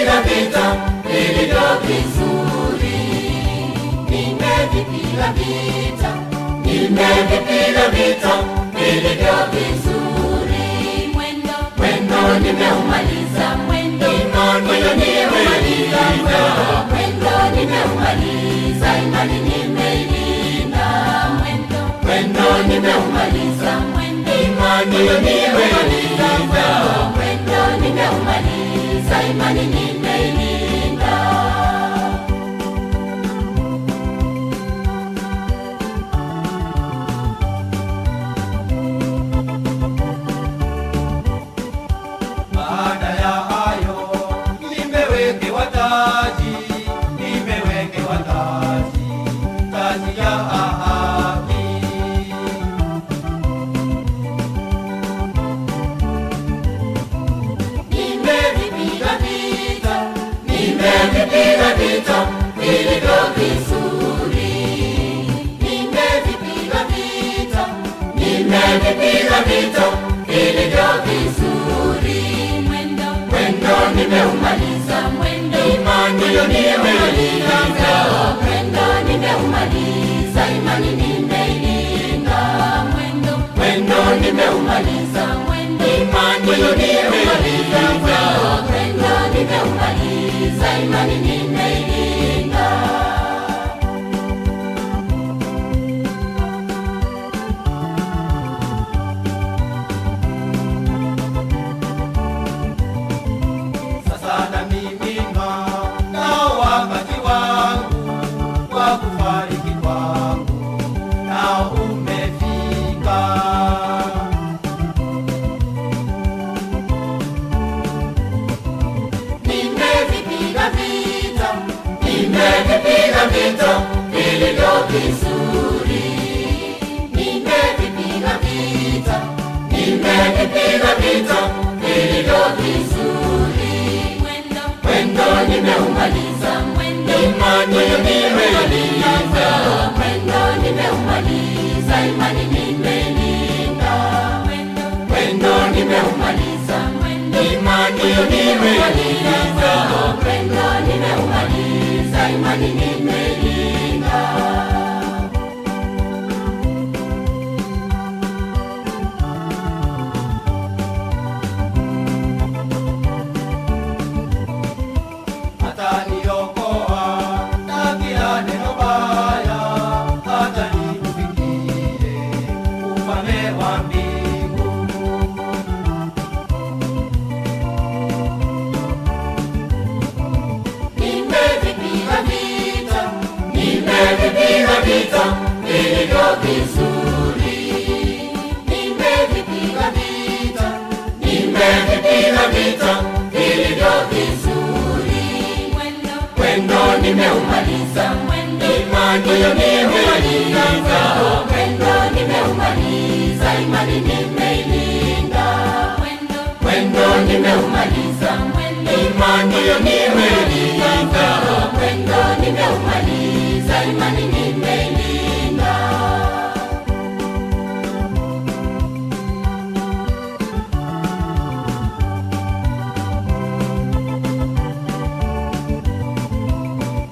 Speaker 9: Nimevipiga vita vilivyo vizuri, nimevipiga vita, nimevipiga vita vilivyo vizuri. Mwendo, mwendo nimeumaliza, mwendo, mwendo nimeumaliza, mwendo nimeumaliza, imani nimeilinda. Mwendo, mwendo nimeumaliza, mwendo, imani nimeumaliza, mwendo nimeumaliza, imani nimeilinda.
Speaker 10: Baada ya hayo nimewekewa taji, nimewekewa taji, taji ya haki.
Speaker 9: Nimevipiga vita, nimevipiga vita vilivyo vizuri. Nimevipiga vita, nimevipiga vita vilivyo vizuri. Mwendo, mwendo nimeumaliza, mwendo, imani nimeumaliza, mwendo nimeumaliza, imani nimeilinda. Mwendo, mwendo nimeumaliza, mwendo, imani nimeumaliza, mwendo nimeumaliza, imani nimeilinda.
Speaker 10: Sasa namiminwa nao wakati wangu wa kufariki kwangu nao umefika.
Speaker 9: Nimevipiga vita, nimevipiga vita vilivyo vizuri. Nimevipiga vita, nimevipiga vita vilivyo vizuri. Mwendo, mwendo nimeumaliza, mwendo, imani nimeumaliza, mwendo nimeumaliza, imani nimeilinda. Mwendo, mwendo nimeumaliza, mwendo, imani nimeumaliza, mwendo nimeumaliza, imani nimeilinda.
Speaker 10: Ataniokoa na kila neno baya, hata niufikie ufalme wa mbingu.
Speaker 9: Nimevipiga vita, nimevipiga vita vilivyo vizuri. Nimevipiga vita, nimevipiga vita vilivyo vizuri. Mwendo, mwendo nimeumaliza, mwendo, imani nimeumaliza, mwendo nimeumaliza, imani nimeilinda. Mwendo, mwendo nimeumaliza, mwendo, imani nimeumaliza, mwendo nimeumaliza, imani nimeilinda.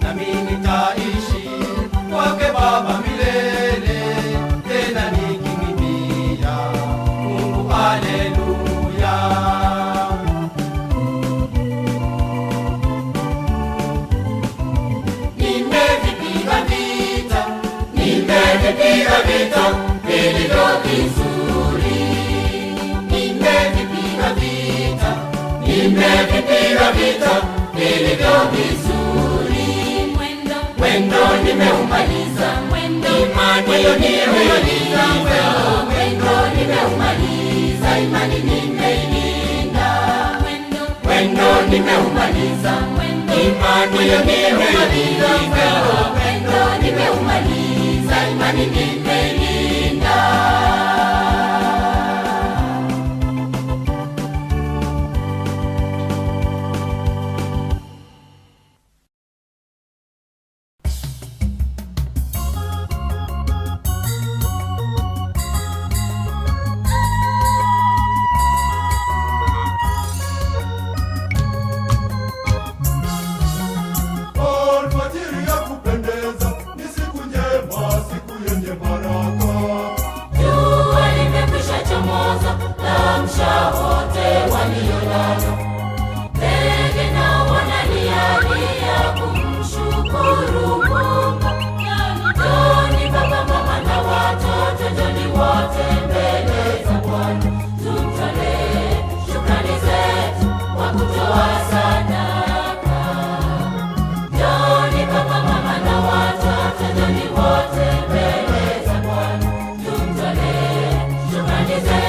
Speaker 10: Nami nitaishi kwake Baba milele, tena nikimwimbia Mungu haleluya.
Speaker 9: Nimevipiga vita, nimevipiga vita vilivyo vizuri. Nimevipiga vita, nimevipiga vita vilivyo vizuri. Mwendo, mwendo nimeumaliza, mwendo, imani nimeumaliza, mwendo nimeumaliza, imani nimeilinda. Mwendo, mwendo nimeumaliza, mwendo, imani nimeumaliza, mwendo nimeumaliza, imani nimeilinda.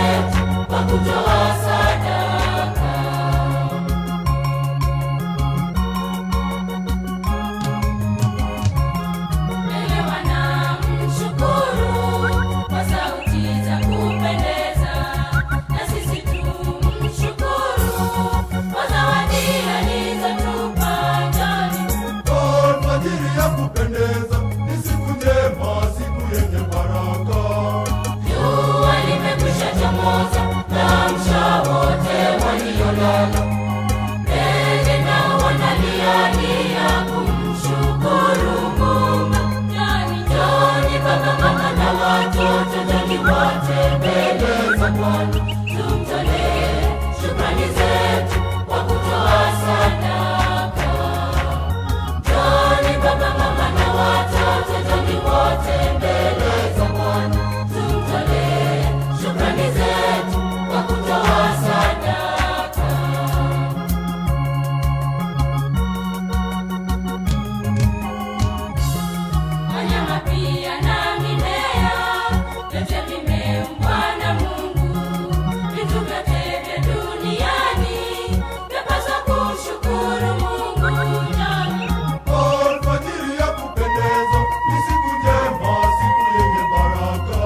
Speaker 9: zetu kwa kutoa sadaka. Mbele wanamshukuru kwa sauti za kupendeza, na sisi tumshukuru kwa zawadi alizotupa. Njoni
Speaker 11: Alfajiri ya kupendeza ni siku njema, siku yenye baraka.
Speaker 9: Jua limekwisha chomoza, naamsha wote waliolala. Ndege nao wanalialia kumshukuru Muumba. Njoni, njoni baba, mama na watoto, njoni wote mbele za Bwana, tumtolee shukrani zetu kwa kutoa sadaka. Njoni baba, mama na watoto, njoni wote mbele za Bwana, tumtolee shukrani zetu kwa kutoa sadaka. Wanyama pia na mimea, vyote vimeumbwa na Mungu. Vitu vyote vya duniani vyapaswa kumshukuru Mungu. Njoni
Speaker 11: Alfajiri ya kupendeza ni siku njema, siku yenye baraka.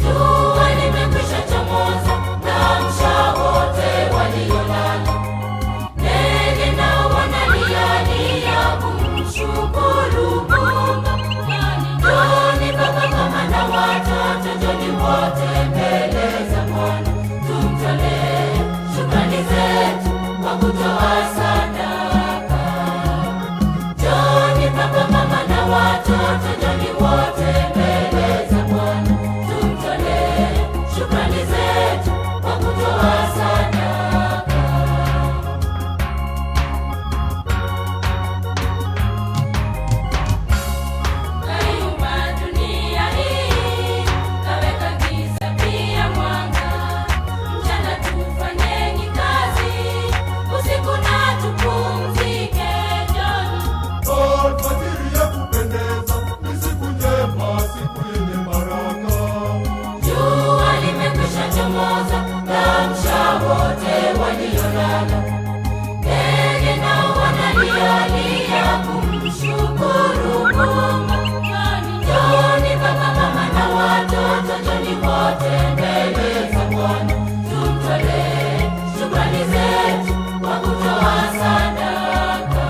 Speaker 9: Jua limekwisha chomoza, naamsha wote waliolala. Ndege nao wanalialia kumshukuru Muumba. Njoni baba, mama na watoto, njoni wote mbele za Bwana, tumtolee shukrani zetu kwa kutoa sadaka. Njoni baba, mama na watoto, njoni wote mbele za Bwana, tumtolee shukrani zetu kwa kutoa sadaka. Kaiumba dunia hii, kaweka giza pia mwanga. Mchana tufanyeni kazi, usiku na tupumzike. Njoni
Speaker 11: Alfajiri ya kupendeza ni siku njema, siku yenye baraka.
Speaker 9: Jua limekwisha chomoza, naamsha wote waliolala. Ndege nao wanalialia kumshukuru Muumba. Njoni baba, mama na watoto, njoni wote mbele za Bwana, tumtolee shukrani zetu kwa kutoa sadaka.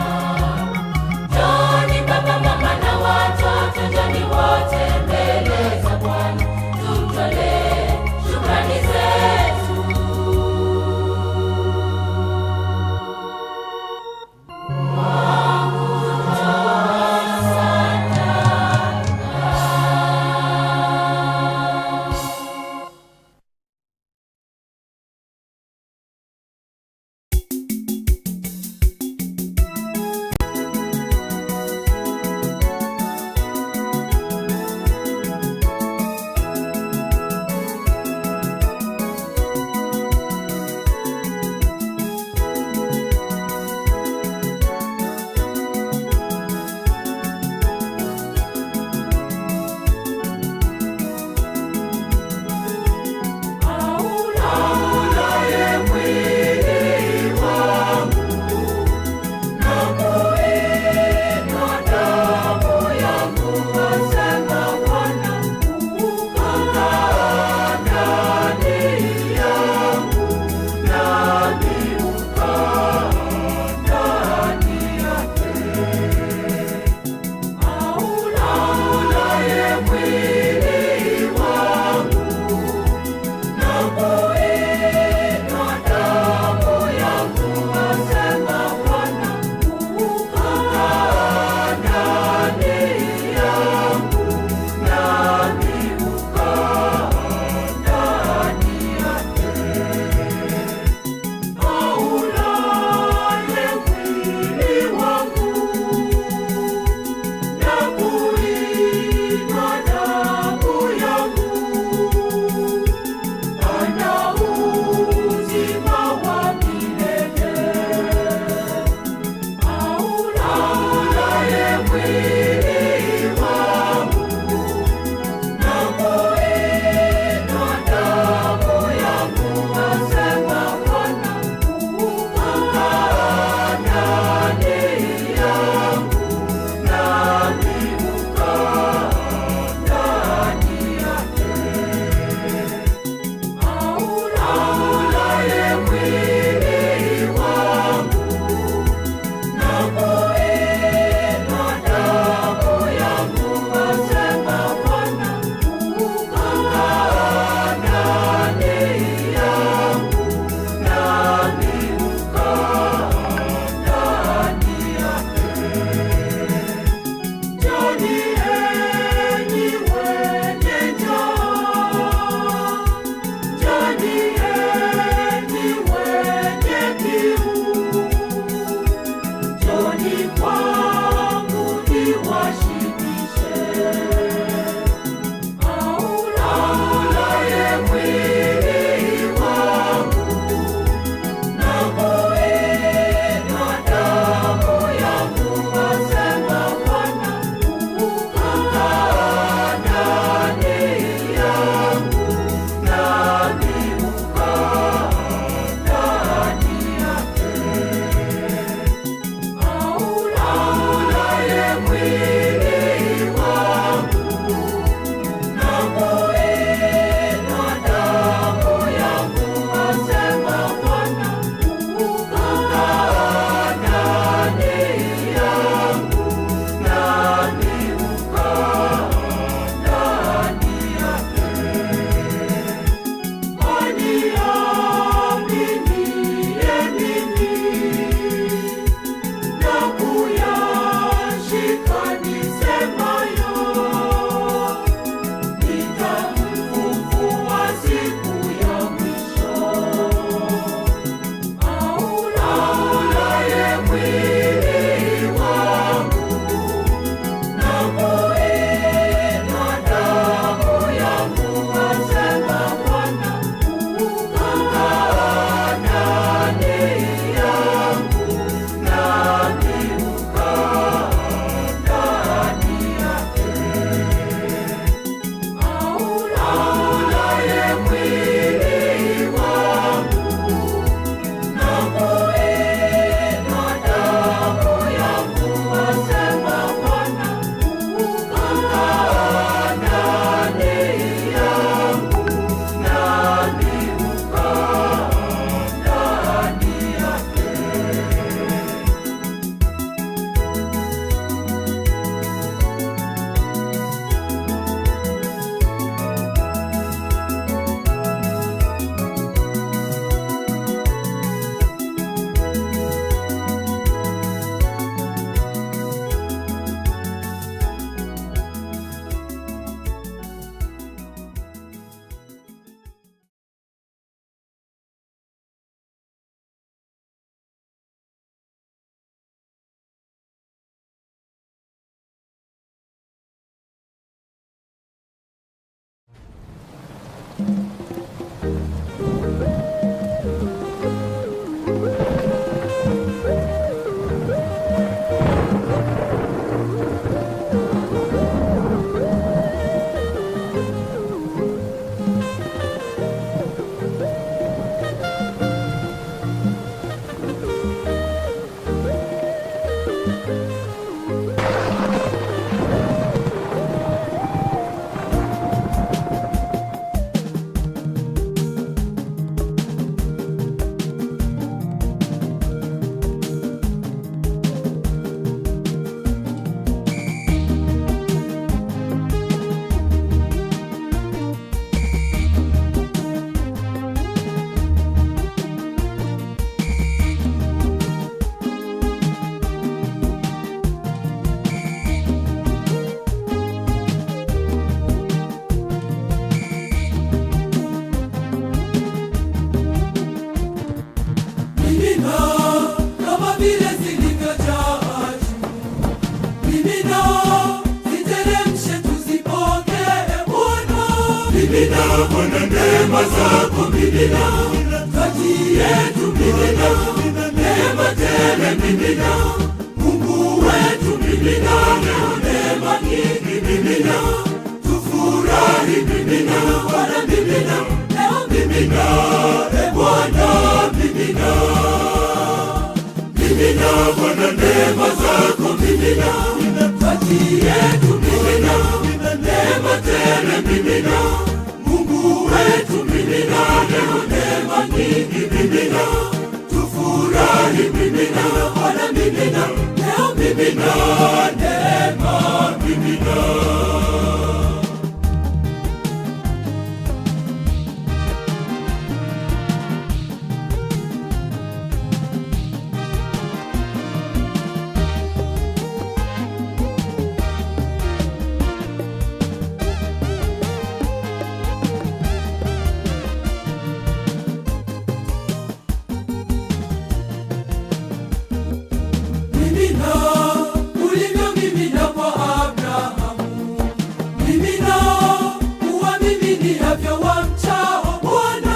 Speaker 9: Njoni baba, mama na watoto, njoni wote mbele za Bwana, tumtolee shukrani zetu.
Speaker 11: Bwana neema zako mimina, kati yetu mimina, neema tele mimina, Mungu wetu mimina, neema nyingi mimina, tufurahi mimina, Bwana mimina, leo mimina, e Bwana mimina. Mimina Bwana neema zako mimina, kati yetu mimina, neema tele mimina, Mungu wetu mimina, leo neema nyingi mimina, tufurahi mimina, Bwana mimina, leo mimina, neema mimina. Mimina ulivyomimina kwa Abrahamu, mimina uwamiminiavyo wamchao Bwana.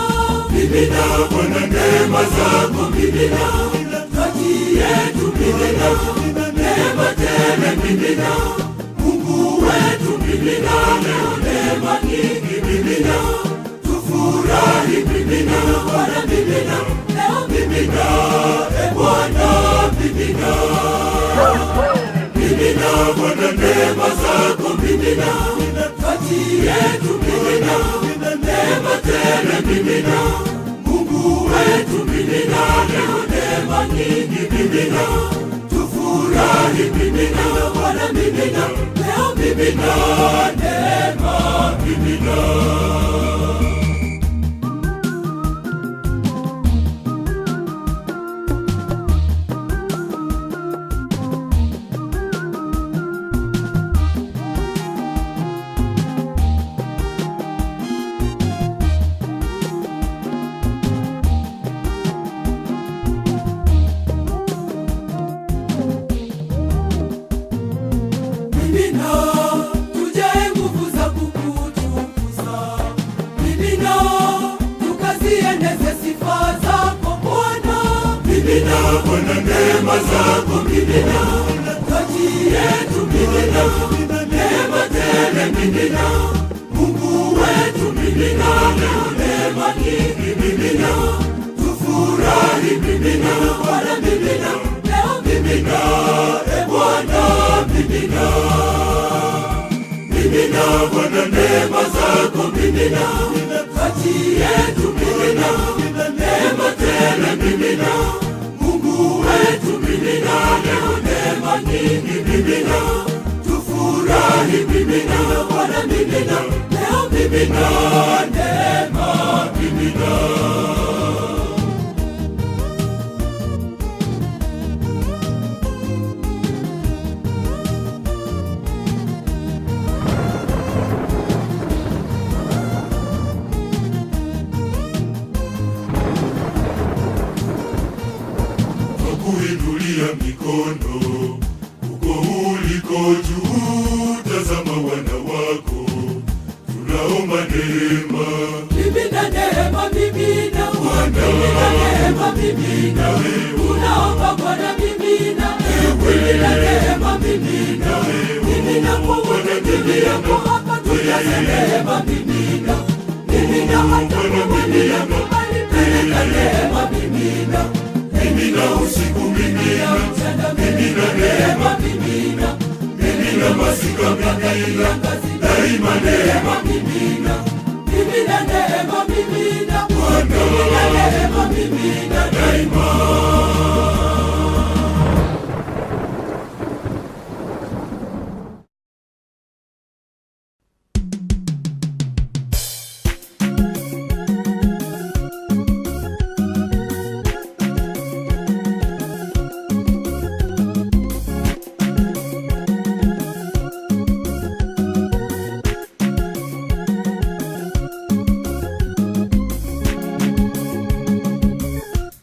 Speaker 11: Mimina Bwana neema zako mimina, kati yetu mimina, neema tele mimina, Mungu wetu mimina, leo neema nyingi mimina, tufurahi mimina, Bwana mimina, leo mimina, e Bwana mimina. Mimina Bwana neema zako mimina, kati yetu mimina, neema tele mimina, Mungu wetu mimina, leo neema nyingi mimina, tufurahi mimina, Bwana mimina, leo mimina, neema mimina. Mimina, tujae nguvu za kukutukuza. Mimina, tukazieneze sifa zako Bwana. Mimina Bwana neema zako mimina, kati yetu mimina, neema tele mimina, Mungu wetu mimina, leo neema nyingi mimina, tufurahi mimina, Bwana mimina, leo mimina, e Bwana mimina. Mimina Bwana neema zako mimina, kati yetu mimina, neema tele mimina, Mungu wetu mimina, leo neema nyingi mimina, tufurahi mimina, Bwana mimina, leo mimina, neema mimina.
Speaker 12: Kuinulia mikono uko uliko juu, tazama wana wako, tunaomba neema.
Speaker 11: Mimina neema mimina, mimina neema mimina, tunaomba Bwana mimina, mimina neema mimina, mimina kwa wote tulioko hapa, tujaze neema mimina, mimina hata kwa walioko mbali, peleka neema mimina.
Speaker 12: Mimina usiku mimina, mimina neema
Speaker 11: mimina,
Speaker 12: mimina masika mimina, daima neema
Speaker 11: mimina, mimina neema mimina, mimina neema mimina
Speaker 12: daima.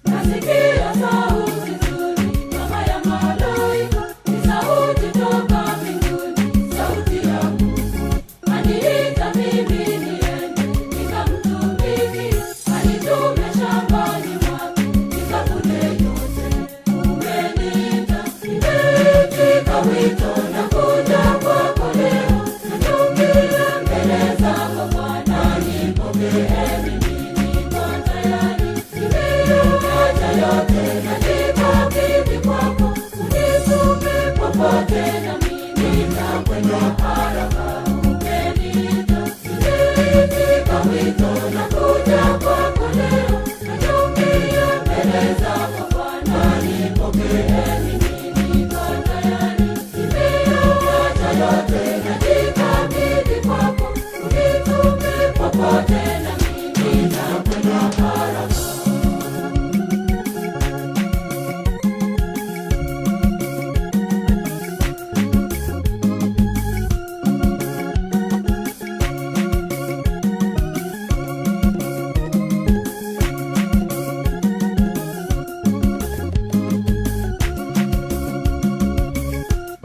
Speaker 9: Nasikia nitakwenda haraka. Umeniita, nimeitika wito na kuja kwako leo, najumbia mbele zako Bwana, nipokee mimi niko tayari. Nimeacha yote najikabidhi kwako, unitume popote na mimi nitakwenda haraka.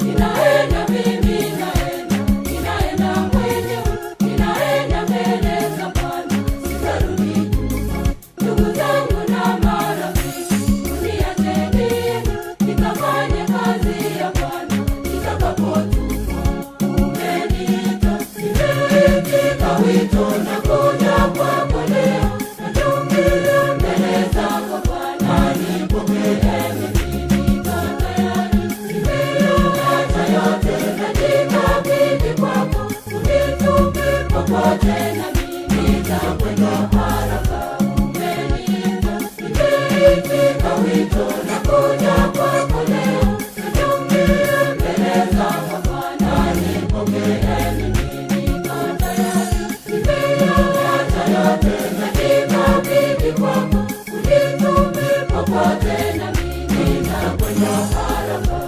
Speaker 9: Ninaenda mimi, naenda, ninaenda mwenyewe, ninaenda mbele za Bwana, sitarudi nyuma. Ndugu zangu na marafiki, mniache niende, nikafanye kazi ya Bwana, nitakapotumwa. Umeniita, nimeitika wito na kuja kwako leo, najumbia mbele zako Bwana, nipokee mimi niko tayari. Nimeacha yote najikabidhi kwako, unitume popote na mimi nitakwenda haraka. Umeniita, nimeitika wito na kuja kwako leo, najumbia mbele zako Bwana, nipokee mimi niko tayari. Nimeacha yote najikabidhi kwako, unitume popote na mimi nitakwenda haraka.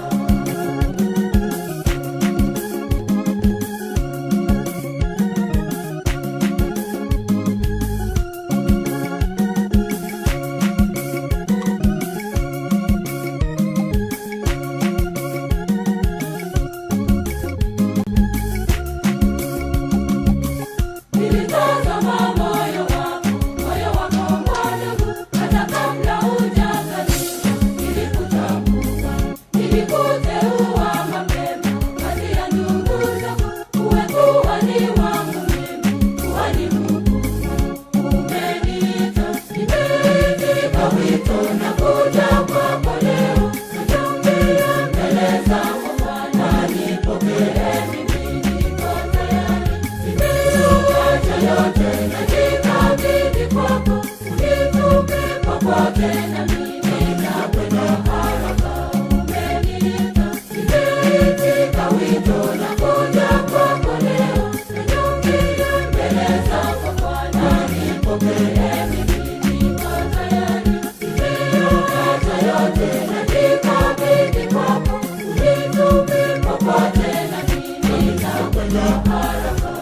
Speaker 9: Nilitazama moyo wako, moyo wako mwanangu, hata kabla hujazaliwa nilikutambua, nilikuteua mapema kati ya ndugu zako, uwe kuhani wangu mimi, kuhani mkuu. Umeniita, nimeitika wito na kuja kwako leo, najumbia mbele zako Bwana, nipokee mimi niko tayari. Nimeacha yote najikabidhi kwako, unitume popote na mimi nitakwenda haraka. Umeniita, nimeitika wito na kuja kwako leo, najumbia mbele zako Bwana, nipokee mimi niko tayari. Nimeacha yote najikabidhi kwako, unitume popote na mimi nitakwenda haraka.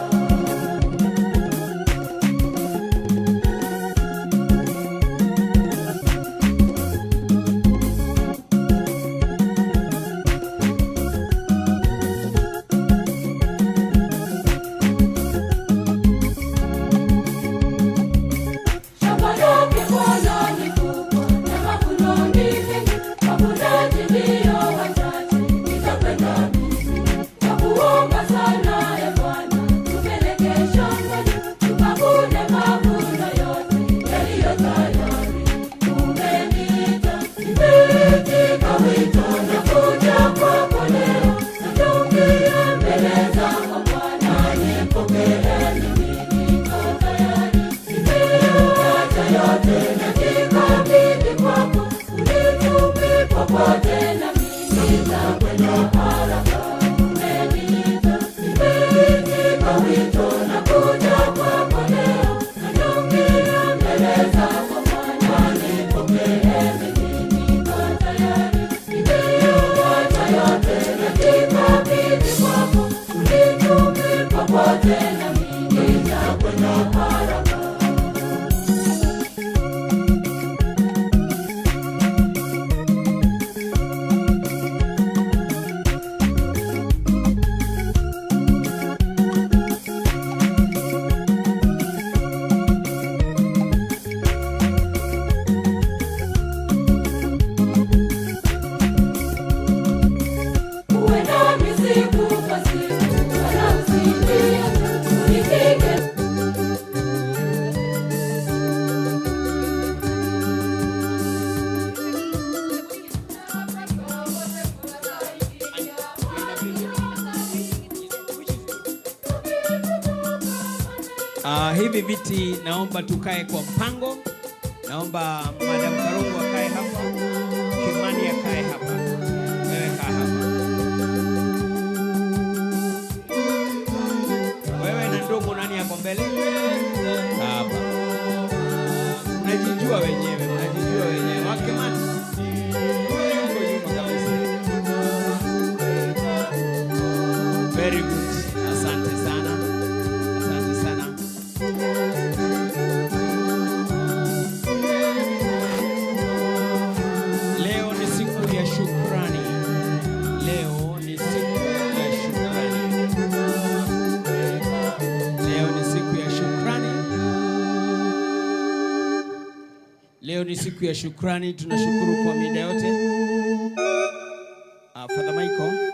Speaker 13: Hivi viti naomba tukae kwa mpango. Naomba Madam Karungu akae hapa, Kimani akae hapa, wewe kaa hapa. Wewe na ndugu nani yako mbele? Hapa. Mnajijua wenyewe, mnajijua wenyewe. Wakimani, rudi huko nyuma kabisa. Very good. Asante sana. Asante sana. Leo ni siku ya shukrani. Leo ni siku ya shukrani. Leo ni siku ya shukrani. Leo ni siku ya shukrani. Tunashukuru kwa mida yote. Father Michael.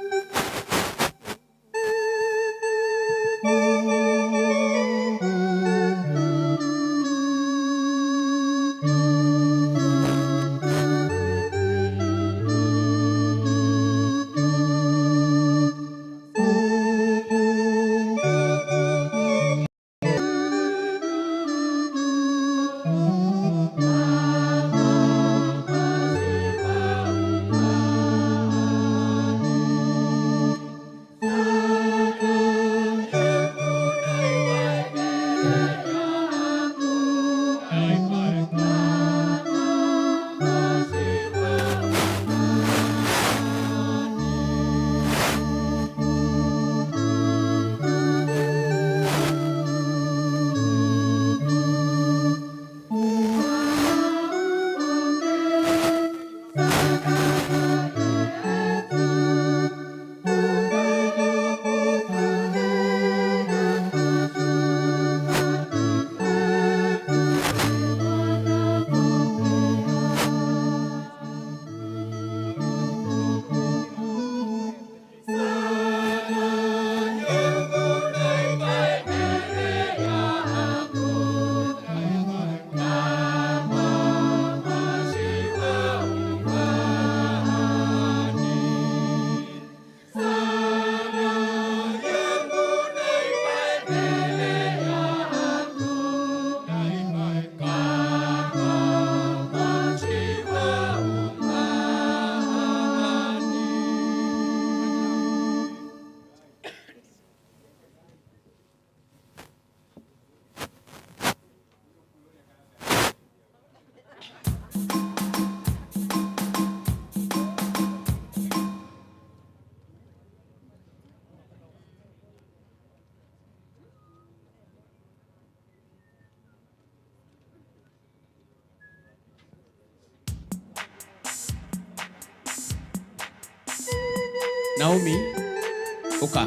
Speaker 13: Naomi, uka.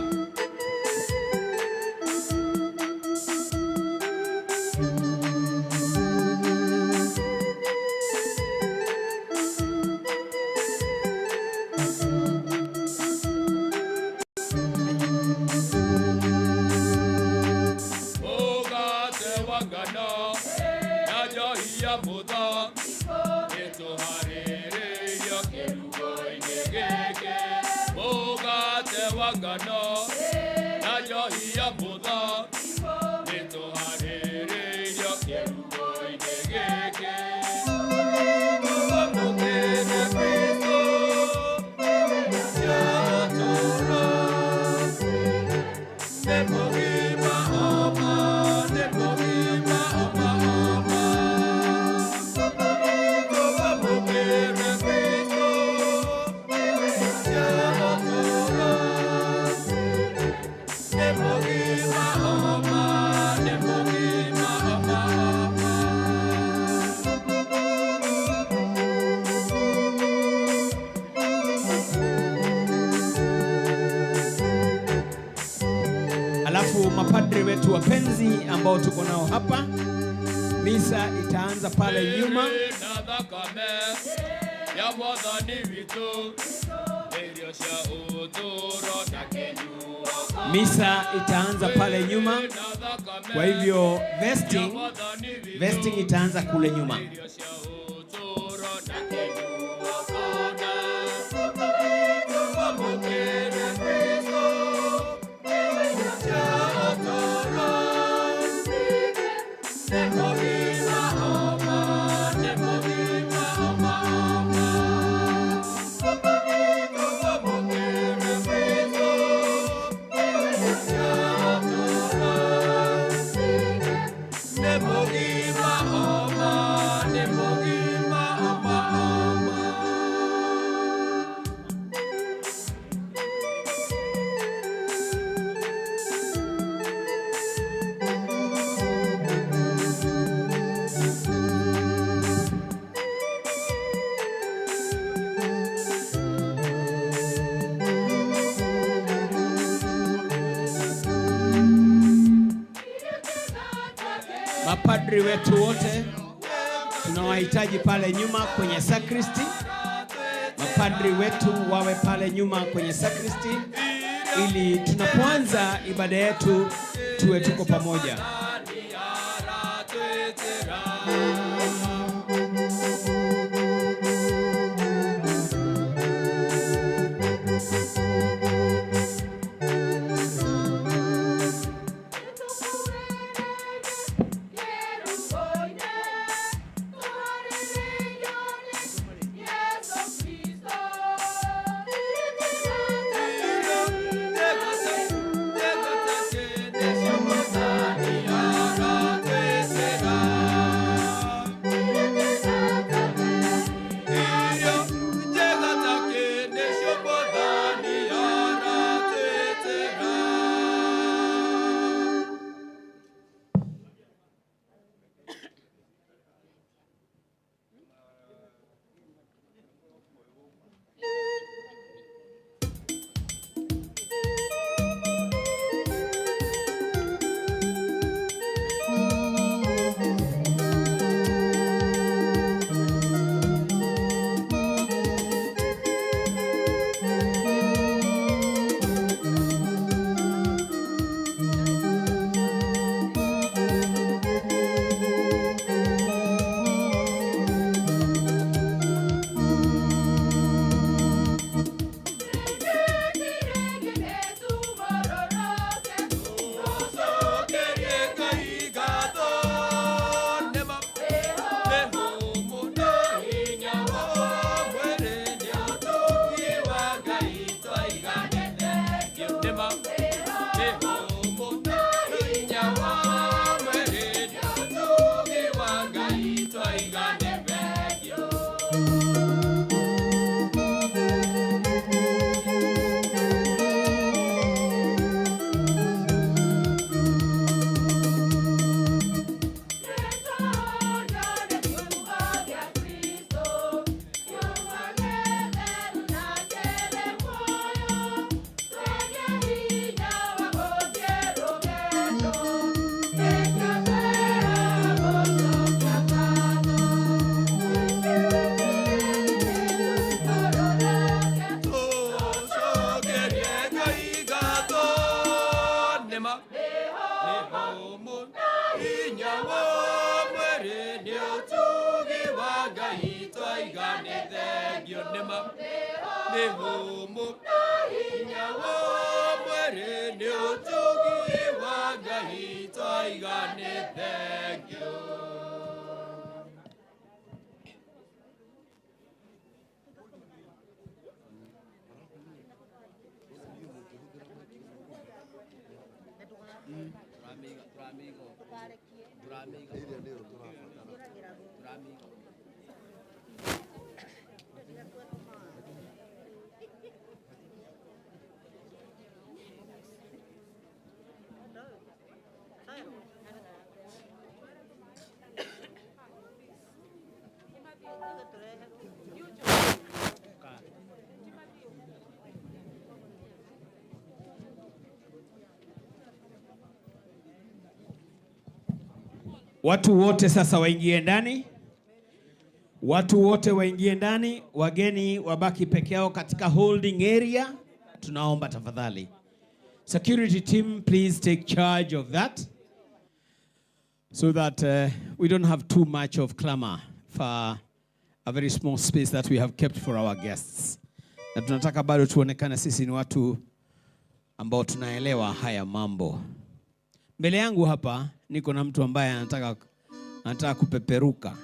Speaker 4: Mũgate wa ngano na njohi ya mũtho nĩtũharĩrĩirio kĩrugo-inĩ gĩkĩ. Mũgate wa ngano na njohi ya mũtho nĩtũharĩrĩirio kĩrugo-inĩ gĩkĩ. Tũmũkĩre Kristũ ũcio ũtũũro nĩ mũgima oma, nĩ mũgima oma oma. Tũmũkĩre Kristũ ũcio ũtũũro nĩ mũgima oma, nĩ mũgima oma oma.
Speaker 13: Alafu mapadri wetu wapenzi ambao tuko nao hapa, misa itaanza pale nyuma.
Speaker 4: Na thakame ya mwathani witũ irio cia ũtũũro na kĩnyuo.
Speaker 13: Misa itaanza pale nyuma, kwa hivyo vesting itaanza kule nyuma.
Speaker 4: Irio cia ũtũũro na kĩnyuo kũna. Tũmũkĩre Kristũ ũcio ũtũũro.
Speaker 13: Mapadri wetu wote tunawahitaji pale nyuma kwenye sacristy. Mapadri wetu wawe pale nyuma kwenye sacristy ili tunapoanza ibada yetu tuwe tuko pamoja. Watu wote sasa waingie ndani, watu wote waingie ndani, wageni wabaki peke yao katika holding area. Tunaomba tafadhali. Security team, please take charge of that so that we don't have too much of clamor for a very small space that we have kept for our guests. Na tunataka bado tuonekane sisi ni watu ambao tunaelewa haya mambo. Mbele yangu hapa niko na mtu ambaye anataka kupeperuka.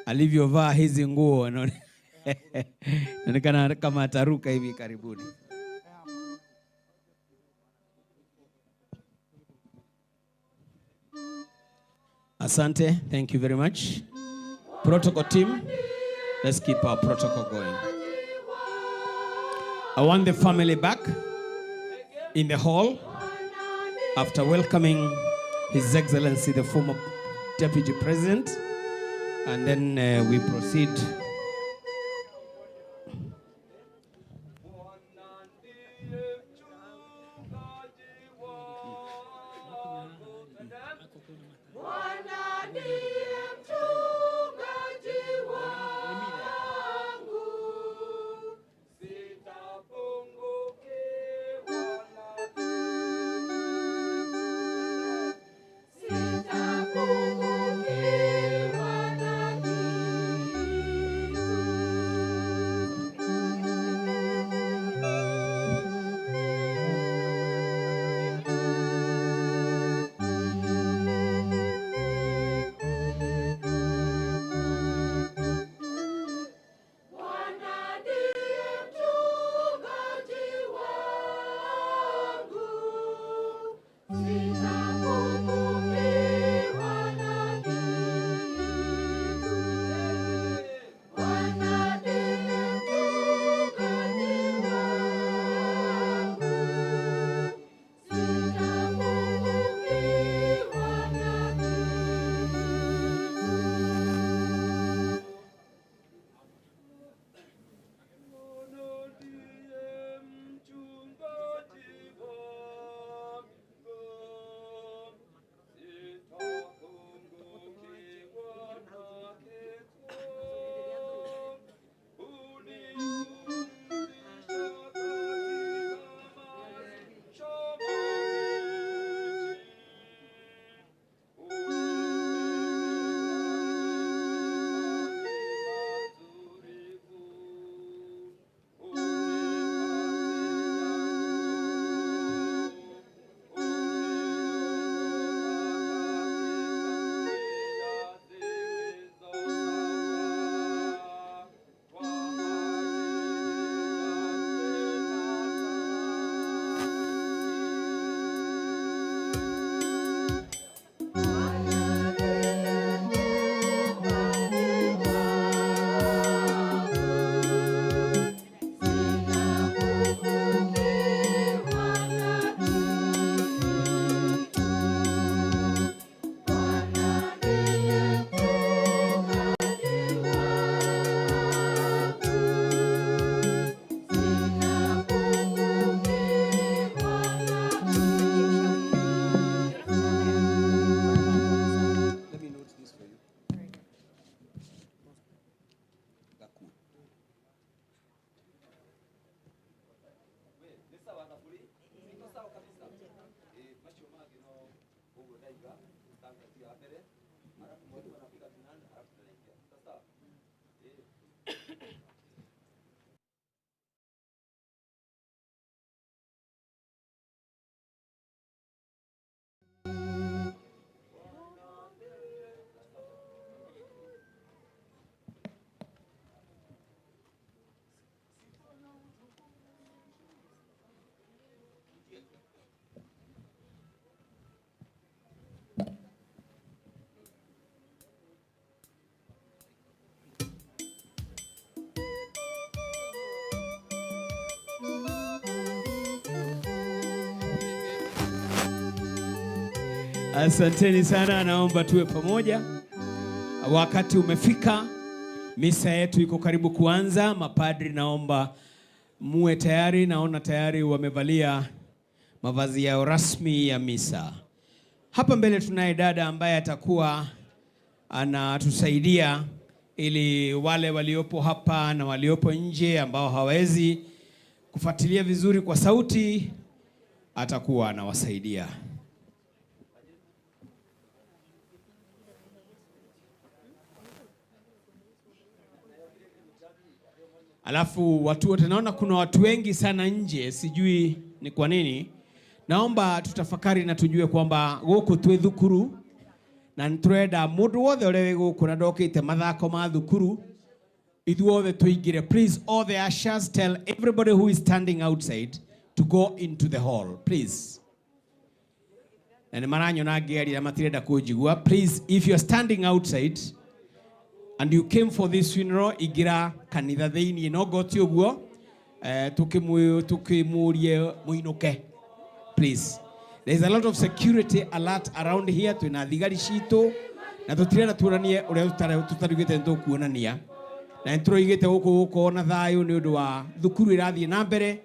Speaker 13: Alivyovaa hizi nguo inaonekana kama ataruka hivi karibuni. Asante, thank you very much. Protocol team, let's keep our protocol going. I want the family back in the hall after welcoming His Excellency, the former Deputy President, and then we proceed.
Speaker 2: Ndaiga stanza tu ya mbele, halafu mwalimu anapiga kinanda, halafu tunaingia. Sasa eh.
Speaker 13: Asanteni sana, naomba tuwe pamoja. Wakati umefika, misa yetu iko karibu kuanza. Mapadri, naomba muwe tayari. Naona tayari wamevalia mavazi yao rasmi ya misa. Hapa mbele tunaye dada ambaye atakuwa anatusaidia ili wale waliopo hapa na waliopo nje ambao hawawezi kufuatilia vizuri kwa sauti, atakuwa anawasaidia. Alafu watu wote, naona kuna watu wengi sana nje, sijui ni kwa nini. Naomba tutafakari na tujue kwamba guku twi thukuru na nĩtũrenda mũndũ wothe ũrĩa wĩ gũkũ na ndokĩte mathako ma thukuru ithuothe tũingĩre. Please, all the ushers, tell everybody who is standing outside to go into the hall, please. Na nĩ maranyona ngĩaria matirenda kũnjigua. Please, if you're standing outside and you came for this funeral, ingira kanitha thĩiniĩ no ngoti ũguo, tukĩmũrie mũinũke, please. There is a lot of security alert around here. Twina thigari citũ na tũtirenda tuonanie ũrĩa tũtarugĩte nĩtũkuonania, na nĩtũroigĩte gũkũ gũkorwo na thayũ nĩ ũndũ wa thukuru ĩrathiĩ na mbere.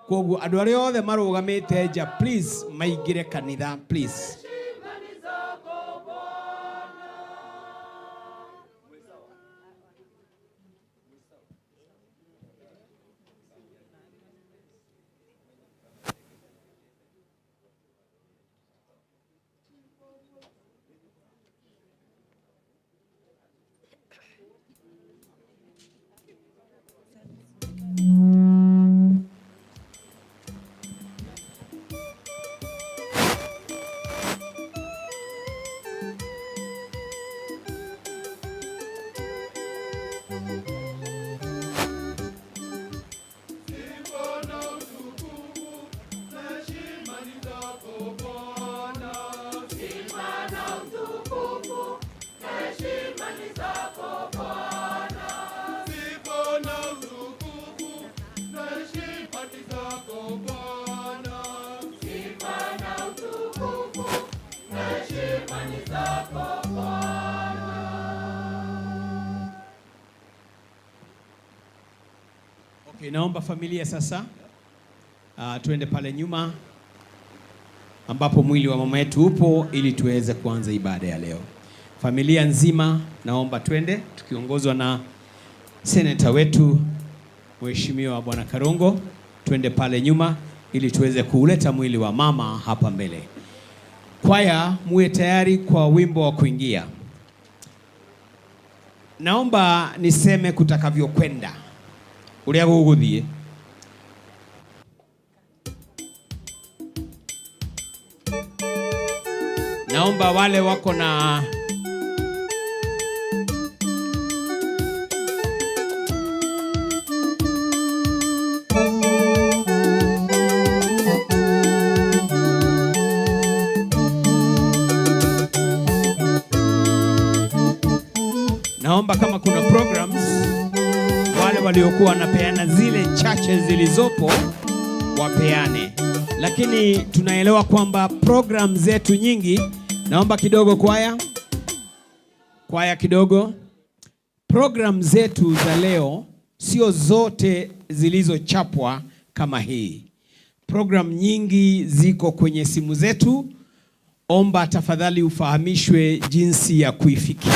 Speaker 13: Koguo andũ arĩa othe marũgamĩte nja, please maingĩre kanitha, please. Okay, naomba familia sasa tuende pale nyuma ambapo mwili wa mama yetu upo ili tuweze kuanza ibada ya leo. Familia nzima naomba twende tukiongozwa na seneta wetu Mheshimiwa Bwana Karongo, twende pale nyuma ili tuweze kuuleta mwili wa mama hapa mbele. Kwaya, muwe tayari kwa wimbo wa kuingia. Naomba niseme kutakavyokwenda uria guguthie. Naomba wale wako na naomba kama kuna programs, wale waliokuwa wanapeana zile chache zilizopo wapeane, lakini tunaelewa kwamba program zetu nyingi. Naomba kidogo kwaya, kwaya kidogo. Program zetu za leo sio zote zilizochapwa kama hii. Program nyingi ziko kwenye simu zetu. Omba tafadhali ufahamishwe jinsi ya kuifikia.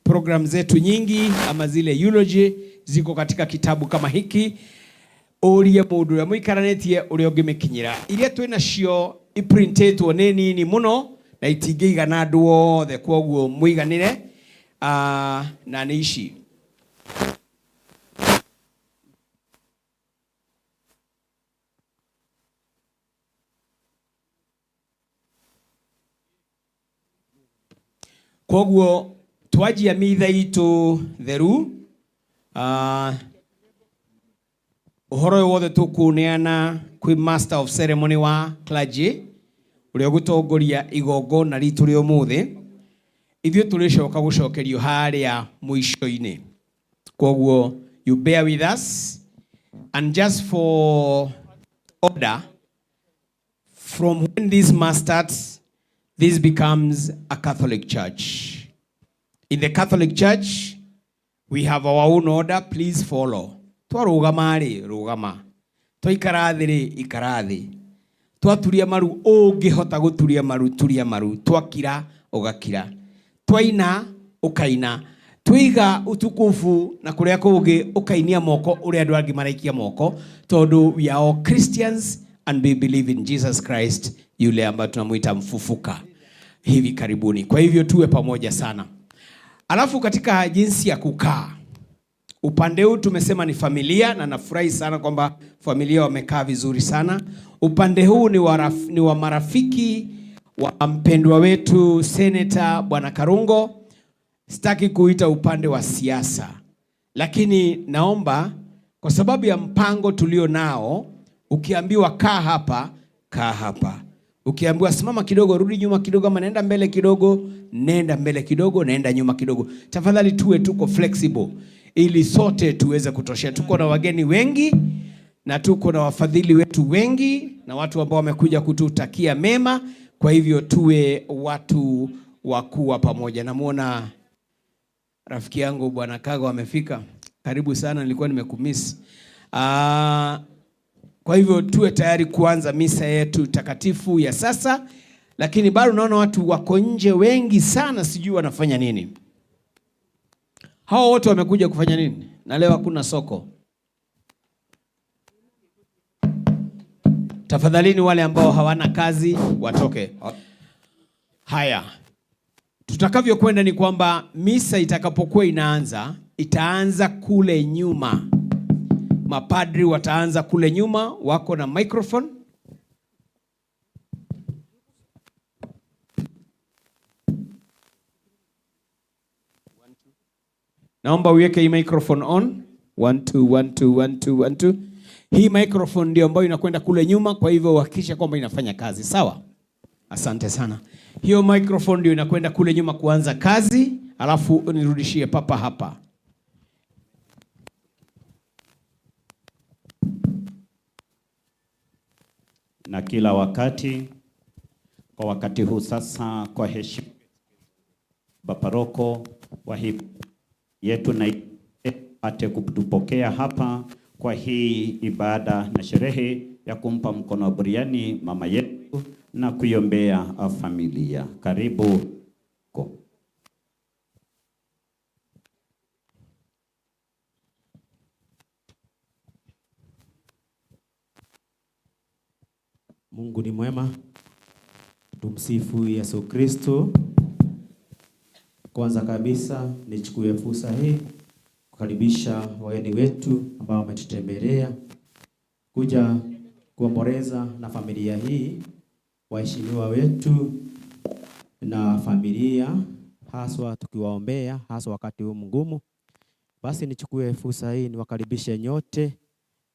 Speaker 13: Program zetu nyingi ama zile eulogy ziko katika kitabu kama hiki. Urie mundu uria muikaranitie uria ungimikinyira. Iria twinacio iprintetwo ni nini muno Na itingĩigana andũ othe, kwoguo mũiganĩre. Na nĩ ici. Kwoguo twanjia mitha itũ theru, ũhoro ũyũ wothe tũkũneana kwĩ master of ceremony wa clergy ũrĩa ũgũtongoria igongona ritũ rĩa ũmũthĩ. Ithuĩ tũrĩcoka gũcokerio harĩa mũico-inĩ. Kwoguo you bear with us, and just for order, from when this mass starts, this becomes a Catholic church. In the Catholic Church, we have our own order. Please follow. Twarũgama rĩ, rũgama. Twaikara thĩ rĩ, ikara thĩ. Twaturia maru, ũngĩhota gũturia maru, turia maru. Twakira, ũgakira. Twaina, ũkaina. Twiga utukufu na kũrĩa kũngĩ ũkainia moko ũrĩa andũ angĩ maraikia moko, tondũ we are all Christians and we believe in Jesus Christ, yule ambaye tunamuita mfufuka hivi karibuni. Kwa hivyo tuwe pamoja sana. Alafu katika jinsi ya kukaa, upande huu tumesema ni familia, na nafurahi sana kwamba familia wamekaa vizuri sana. Upande huu ni wa marafiki wa mpendwa wetu Senator Bwana Karungo. Sitaki kuita upande wa siasa, lakini naomba kwa sababu ya mpango tulio nao, ukiambiwa kaa hapa, kaa hapa. Ukiambiwa simama kidogo, rudi nyuma kidogo, ama nenda mbele kidogo, nenda mbele kidogo, nenda nyuma kidogo. Tafadhali tuwe tuko flexible ili sote tuweze kutoshea. Tuko na wageni wengi na tuko na wafadhili wetu wengi na watu ambao wamekuja kututakia mema. Kwa hivyo tuwe watu wa kuwa pamoja. Namuona rafiki yangu Bwana Kago amefika. Karibu sana, nilikuwa nimekumiss. Kwa hivyo tuwe tayari kuanza misa yetu takatifu ya sasa, lakini bado naona watu wako nje wengi sana, sijui wanafanya nini. Hao wote wamekuja kufanya nini? Na leo hakuna soko. Tafadhalini wale ambao hawana kazi watoke. Haya. Tutakavyokwenda ni kwamba misa itakapokuwa inaanza, itaanza kule nyuma. Mapadri wataanza kule nyuma, wako na microphone. Naomba uweke hii microphone on. 1 2 1 2 1 2 1 2. Hii microphone ndio ambayo inakwenda kule nyuma, kwa hivyo hakikisha kwamba inafanya kazi. Sawa? Asante sana. Hiyo microphone ndio inakwenda kule nyuma kuanza kazi, alafu nirudishie papa hapa.
Speaker 14: Na kila wakati, kwa wakati huu sasa, kwa heshima baparoko wa hii yetu na ate kutupokea hapa kwa hii ibada na sherehe ya kumpa mkono wa buriani mama yetu na kuiombea familia. Karibu.
Speaker 15: Mungu ni mwema. Tumsifu Yesu Kristo. Kwanza kabisa nichukue fursa hii kukaribisha wageni wetu ambao wametutembelea kuja kuomboleza na familia hii, waheshimiwa wetu na familia, haswa tukiwaombea haswa wakati huu mgumu. Basi nichukue fursa hii niwakaribishe nyote,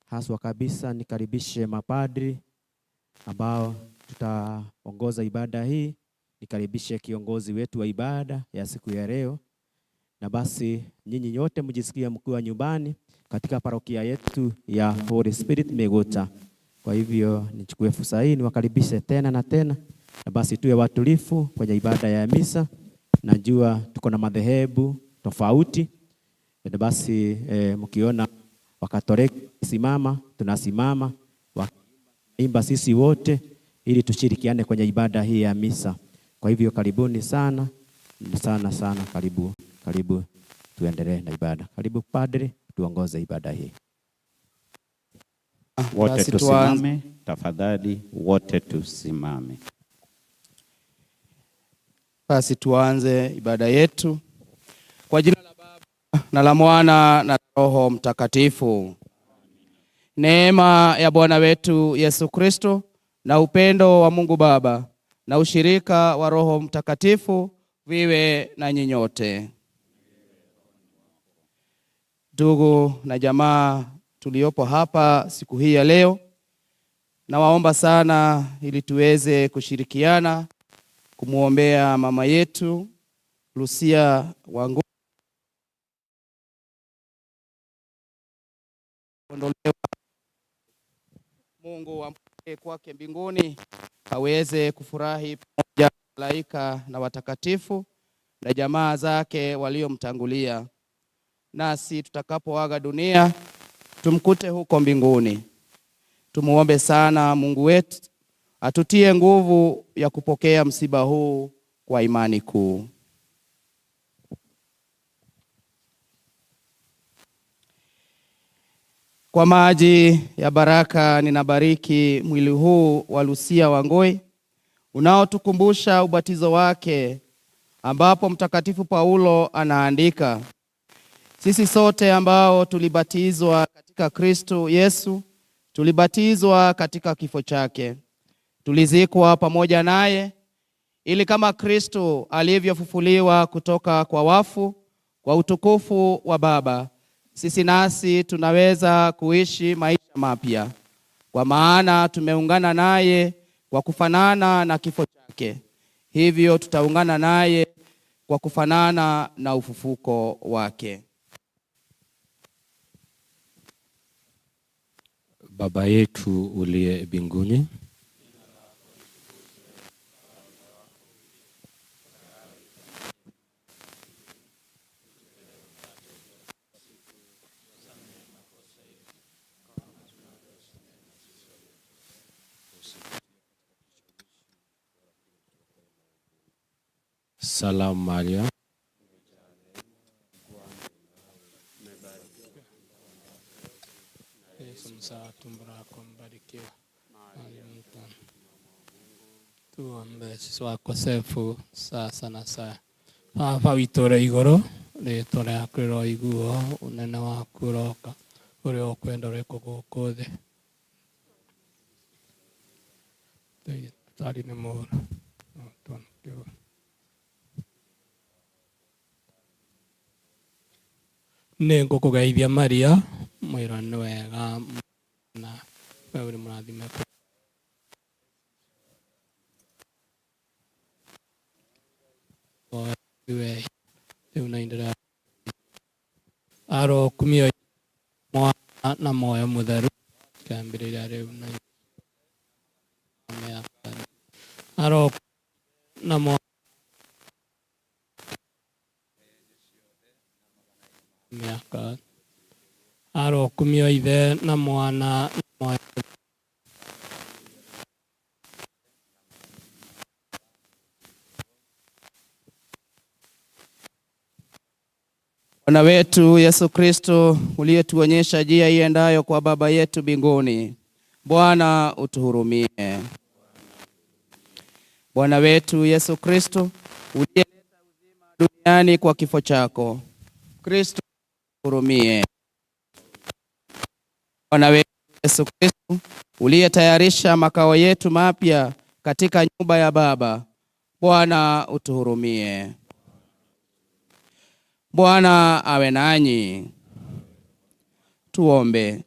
Speaker 15: haswa kabisa nikaribishe mapadri ambao tutaongoza ibada hii, nikaribishe kiongozi wetu wa ibada ya siku ya leo. Na basi nyinyi nyote mjisikie mkiwa nyumbani katika parokia yetu ya Holy Spirit Miguta. Kwa hivyo nichukue fursa hii niwakaribishe tena na tena, na basi tuwe watulifu kwenye ibada ya misa. Najua tuko na madhehebu tofauti, na basi mkiona Wakatoliki simama, tunasimama, waimba sisi wote ili tushirikiane kwenye ibada hii ya misa. Kwa hivyo karibuni sana sana sana, karibu karibu, tuendelee na ibada. Karibu padri, tuongoze ibada hii.
Speaker 14: Wote tusimame tafadhali, wote tusimame.
Speaker 15: Basi tuanze ibada yetu kwa jina la Baba na la Mwana na Roho Mtakatifu. Neema ya Bwana wetu Yesu Kristo na upendo wa Mungu Baba na ushirika wa Roho Mtakatifu viwe na nyinyi nyote. Ndugu na jamaa tuliopo hapa siku hii ya leo, nawaomba sana ili tuweze kushirikiana kumwombea mama yetu Lucia Wangui ondolewa. Mungu ampokee kwake mbinguni aweze kufurahi pamoja na malaika na watakatifu na jamaa zake waliomtangulia, nasi tutakapoaga dunia tumkute huko mbinguni. Tumuombe sana Mungu wetu atutie nguvu ya kupokea msiba huu kwa imani kuu. Kwa maji ya baraka ninabariki mwili huu wa Lucia Wangui unaotukumbusha ubatizo wake, ambapo Mtakatifu Paulo anaandika, sisi sote ambao tulibatizwa katika Kristo Yesu tulibatizwa katika kifo chake, tulizikwa pamoja naye, ili kama Kristo alivyofufuliwa kutoka kwa wafu kwa utukufu wa Baba, sisi nasi tunaweza kuishi maisha mapya, kwa maana tumeungana naye kwa kufanana na kifo chake, hivyo tutaungana naye kwa kufanana na ufufuko wake.
Speaker 3: Baba yetu uliye mbinguni, Salamu Maria,
Speaker 4: Yesu mzao tumbo lako mbarikiwa. Tuombe sisi wakosefu sasa na saa. Baba witũ ũrĩ igũrũ, rĩtwa rĩaku rĩroiguo, ũnene waku ũroka, ũrĩa ũkwenda ũrĩkwo gũkũ thĩ. Tari nĩ mũũru. Nĩ ngũkũgeithia Maria, mwĩra nĩ wega na we ũrĩ mũrathime rĩu na indĩra arokumio mwana na moyo mũtheru kĩambĩrĩria rĩu na mĩaka aro na mwana mĩaka arokumio ithe na mwana na moyo.
Speaker 15: Bwana wetu Yesu Kristo, uliyetuonyesha njia iendayo kwa Baba yetu mbinguni, Bwana utuhurumie. Bwana wetu Yesu Kristo, uliyeleta uzima duniani kwa kifo chako, Kristo utuhurumie. Bwana wetu Yesu Kristo, uliyetayarisha makao yetu mapya katika nyumba ya Baba, Bwana utuhurumie. Bwana awe nanyi. Tuombe.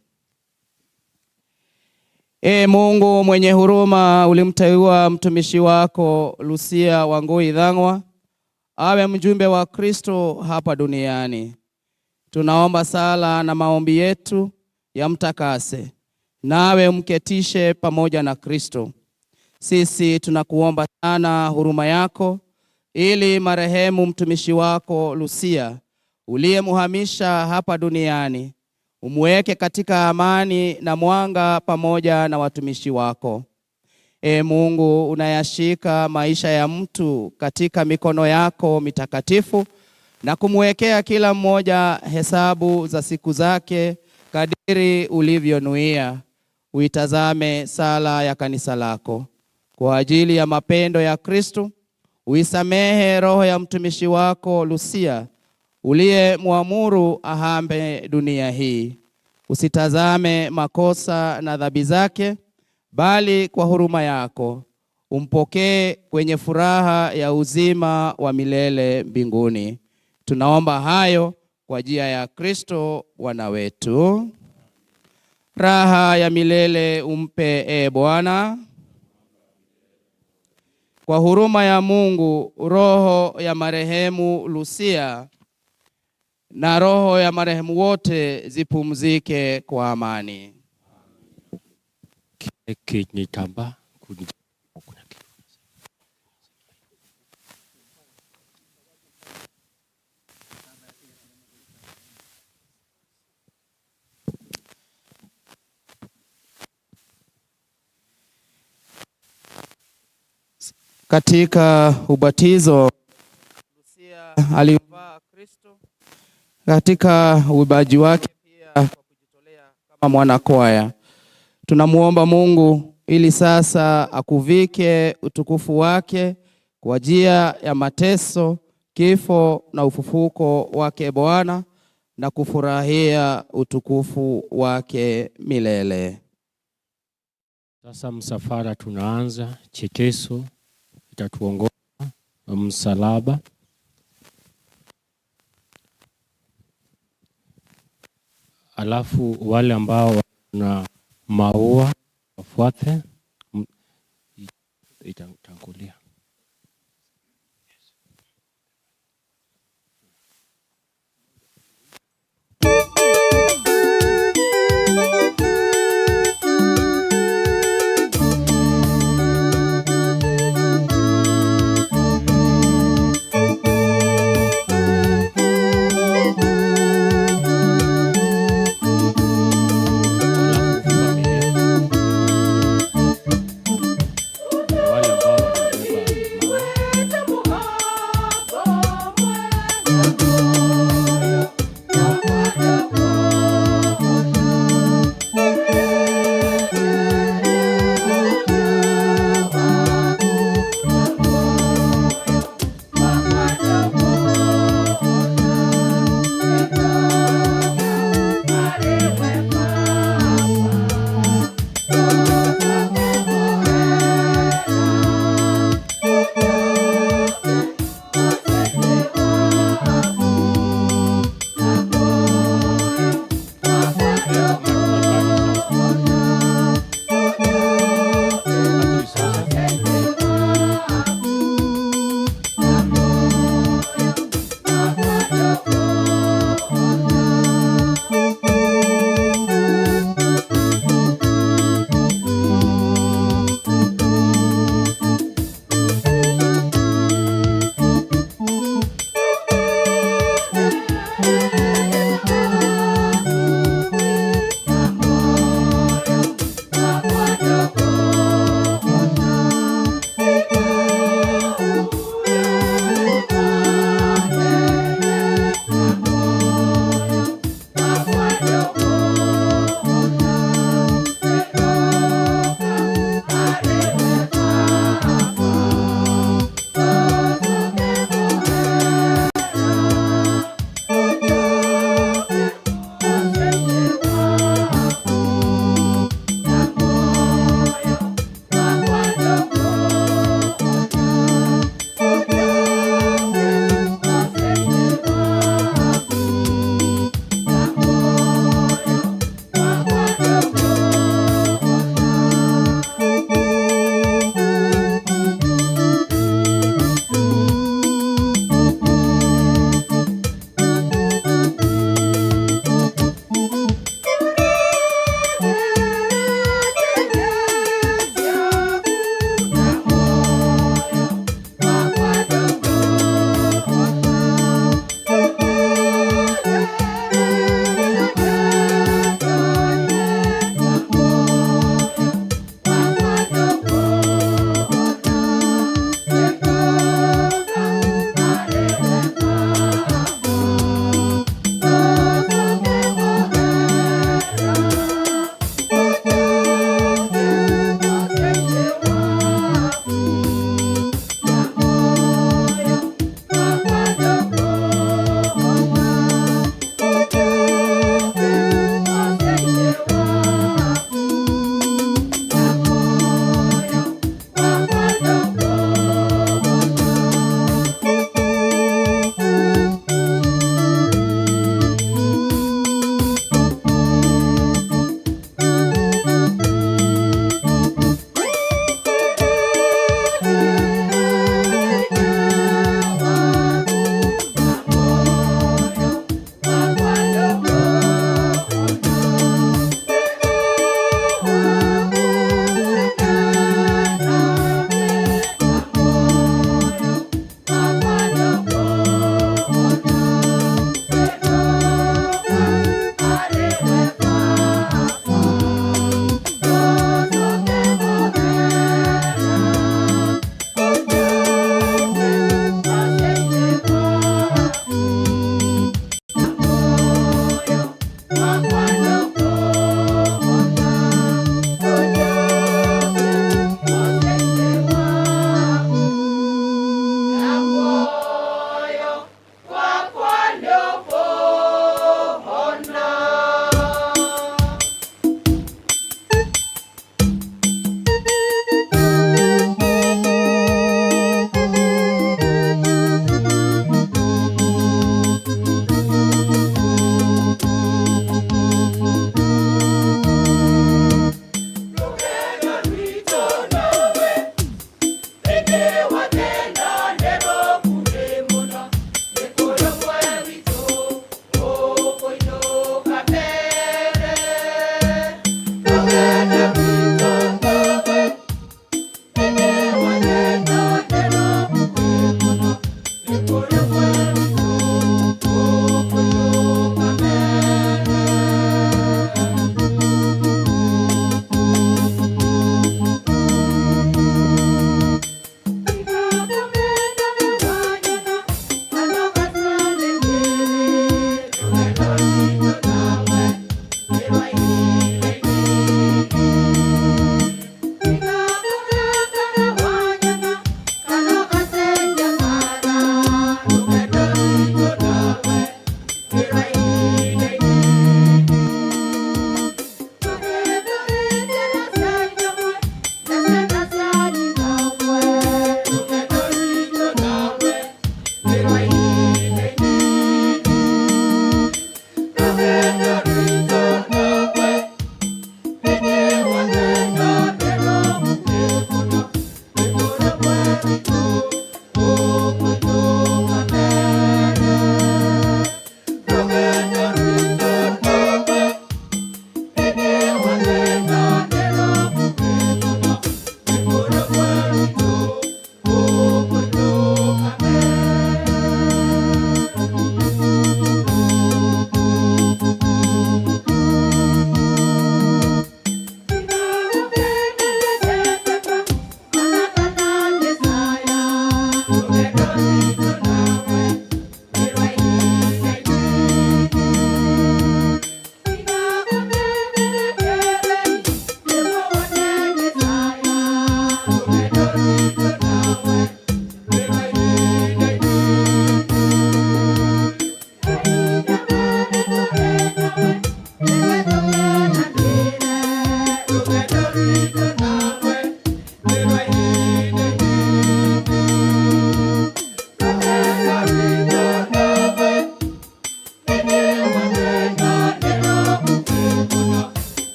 Speaker 15: Ee Mungu mwenye huruma, ulimteua mtumishi wako Lucia Wangui Dhang'wa awe mjumbe wa Kristo hapa duniani. Tunaomba sala na maombi yetu yamtakase, nawe umketishe pamoja na Kristo. Sisi tunakuomba sana huruma yako, ili marehemu mtumishi wako Lucia uliyemuhamisha hapa duniani umweke katika amani na mwanga pamoja na watumishi wako. E Mungu, unayashika maisha ya mtu katika mikono yako mitakatifu na kumwekea kila mmoja hesabu za siku zake kadiri ulivyonuia. Uitazame sala ya kanisa lako kwa ajili ya mapendo ya Kristo,
Speaker 16: Uisamehe roho ya mtumishi wako Lucia uliyemwamuru ahambe dunia hii. Usitazame makosa na dhambi zake, bali kwa huruma yako umpokee kwenye furaha ya uzima wa milele mbinguni. Tunaomba hayo kwa njia ya Kristo Bwana wetu. Raha ya milele umpe, e Bwana. Kwa huruma ya Mungu, roho ya marehemu Lucia na roho ya marehemu wote zipumzike kwa amani.
Speaker 17: Kinyitamba
Speaker 16: Katika ubatizo Lucia alivaa Kristo katika uibaji wake pia kwa kujitolea kama mwanakwaya. Tunamuomba Mungu ili sasa akuvike utukufu wake kwa njia ya mateso, kifo na ufufuko wake Bwana, na kufurahia utukufu wake milele.
Speaker 17: Sasa msafara tunaanza, chekeso itatuongoza msalaba. Alafu wale ambao wana maua wafuate, itatangulia. Wale ambao wanabeba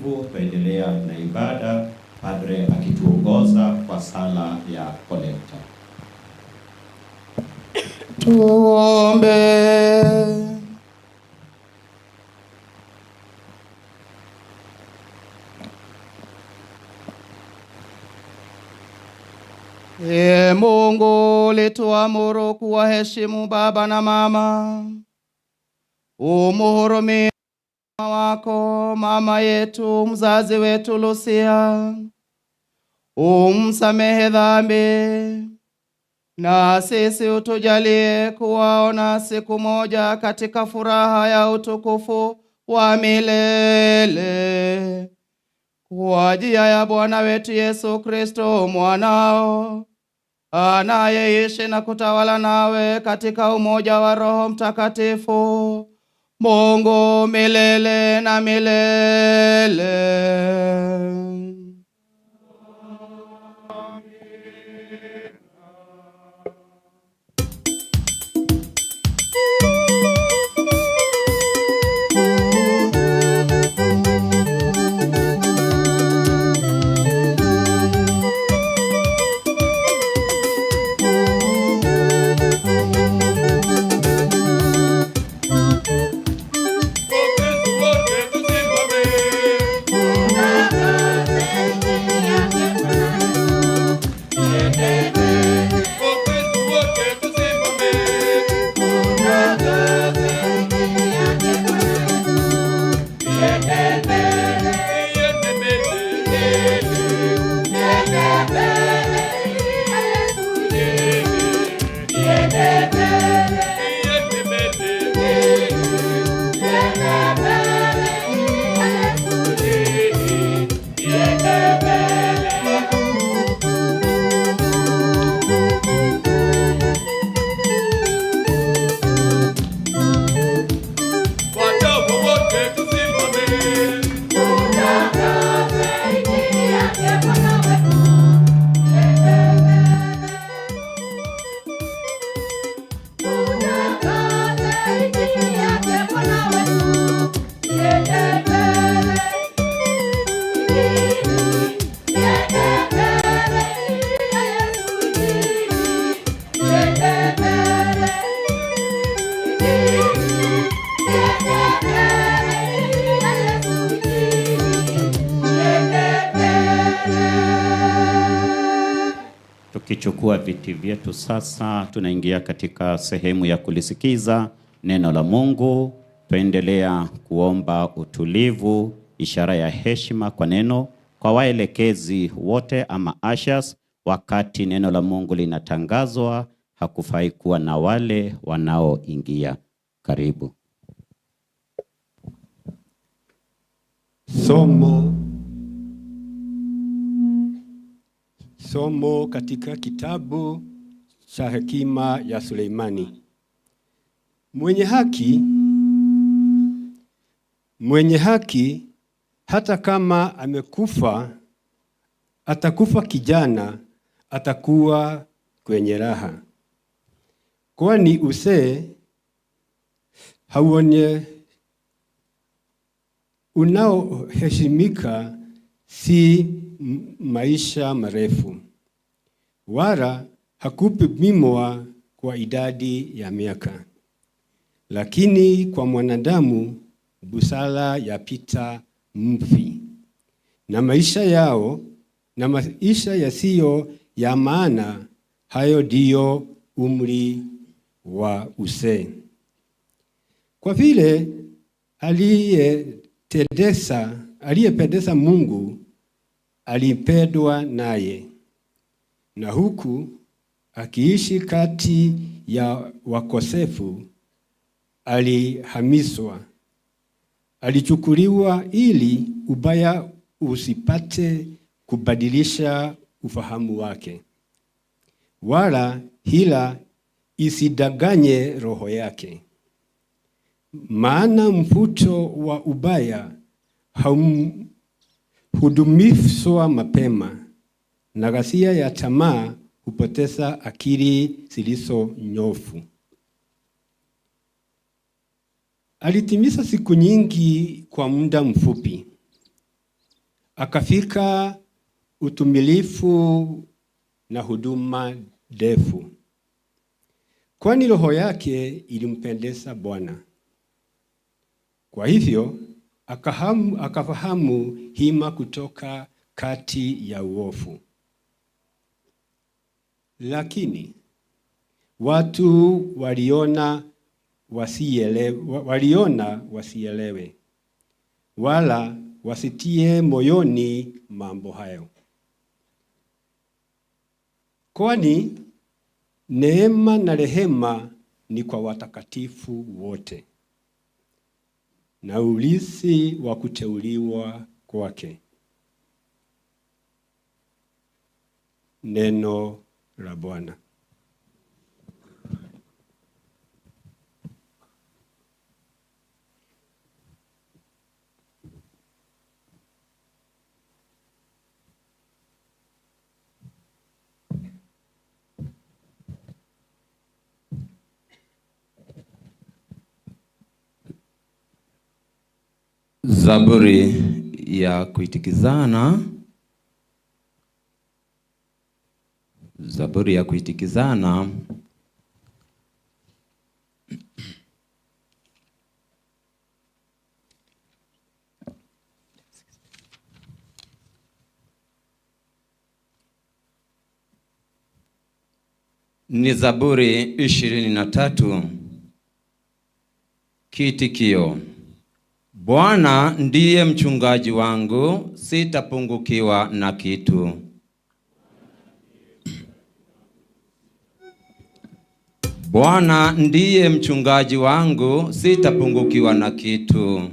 Speaker 14: Utulivu, tuendelea na ibada, padre akituongoza kwa sala ya kolekta.
Speaker 16: Tuombe. Ee Mungu, ulituamuru kuwaheshimu baba na mama. Umuhurumie mama wako, mama yetu, mzazi wetu Lucia. Umsamehe dhambi na sisi utujalie kuwaona siku moja katika furaha ya utukufu wa milele. Kwa njia ya Bwana wetu Yesu Kristo mwanao, anayeishi na kutawala nawe katika umoja wa Roho Mtakatifu, Mungu milele na milele.
Speaker 14: Tukichukua viti vyetu sasa, tunaingia katika sehemu ya kulisikiza neno la Mungu. Tuendelea kuomba utulivu, ishara ya heshima kwa neno, kwa waelekezi wote ama ushers. Wakati neno la Mungu linatangazwa, hakufai kuwa na wale wanaoingia. Karibu.
Speaker 18: Somo katika kitabu cha hekima ya Suleimani. Mwenye haki hata kama amekufa, atakufa kijana, atakuwa kwenye raha. Kwani uzee hauonye unaoheshimika si maisha marefu, wala hakupimwa kwa idadi ya miaka. Lakini kwa mwanadamu busara yapita mvi, na maisha yao na maisha yasiyo ya maana, hayo ndiyo umri wa uzee. Kwa vile aliyependeza Mungu alipendwa naye, na huku akiishi kati ya wakosefu alihamiswa, alichukuliwa ili ubaya usipate kubadilisha ufahamu wake, wala hila isidanganye roho yake. Maana mvuto wa ubaya hudumishwa mapema, na ghasia ya tamaa hupoteza akili zilizo nyofu. Alitimiza siku nyingi kwa muda mfupi, Akafika utumilifu na huduma ndefu, kwani roho yake ilimpendeza Bwana. Kwa hivyo akafahamu hima kutoka kati ya uovu. Lakini watu waliona wasielewe, wala wasitie moyoni mambo hayo. Kwani neema na rehema ni kwa watakatifu wote, na urithi wa kuteuliwa kwake. Neno la Bwana.
Speaker 2: Zaburi ya kuitikizana. Zaburi ya kuitikizana. Ni Zaburi 23. Kiitikio: Bwana ndiye mchungaji wangu, sitapungukiwa na kitu. Bwana ndiye mchungaji wangu, sitapungukiwa na kitu.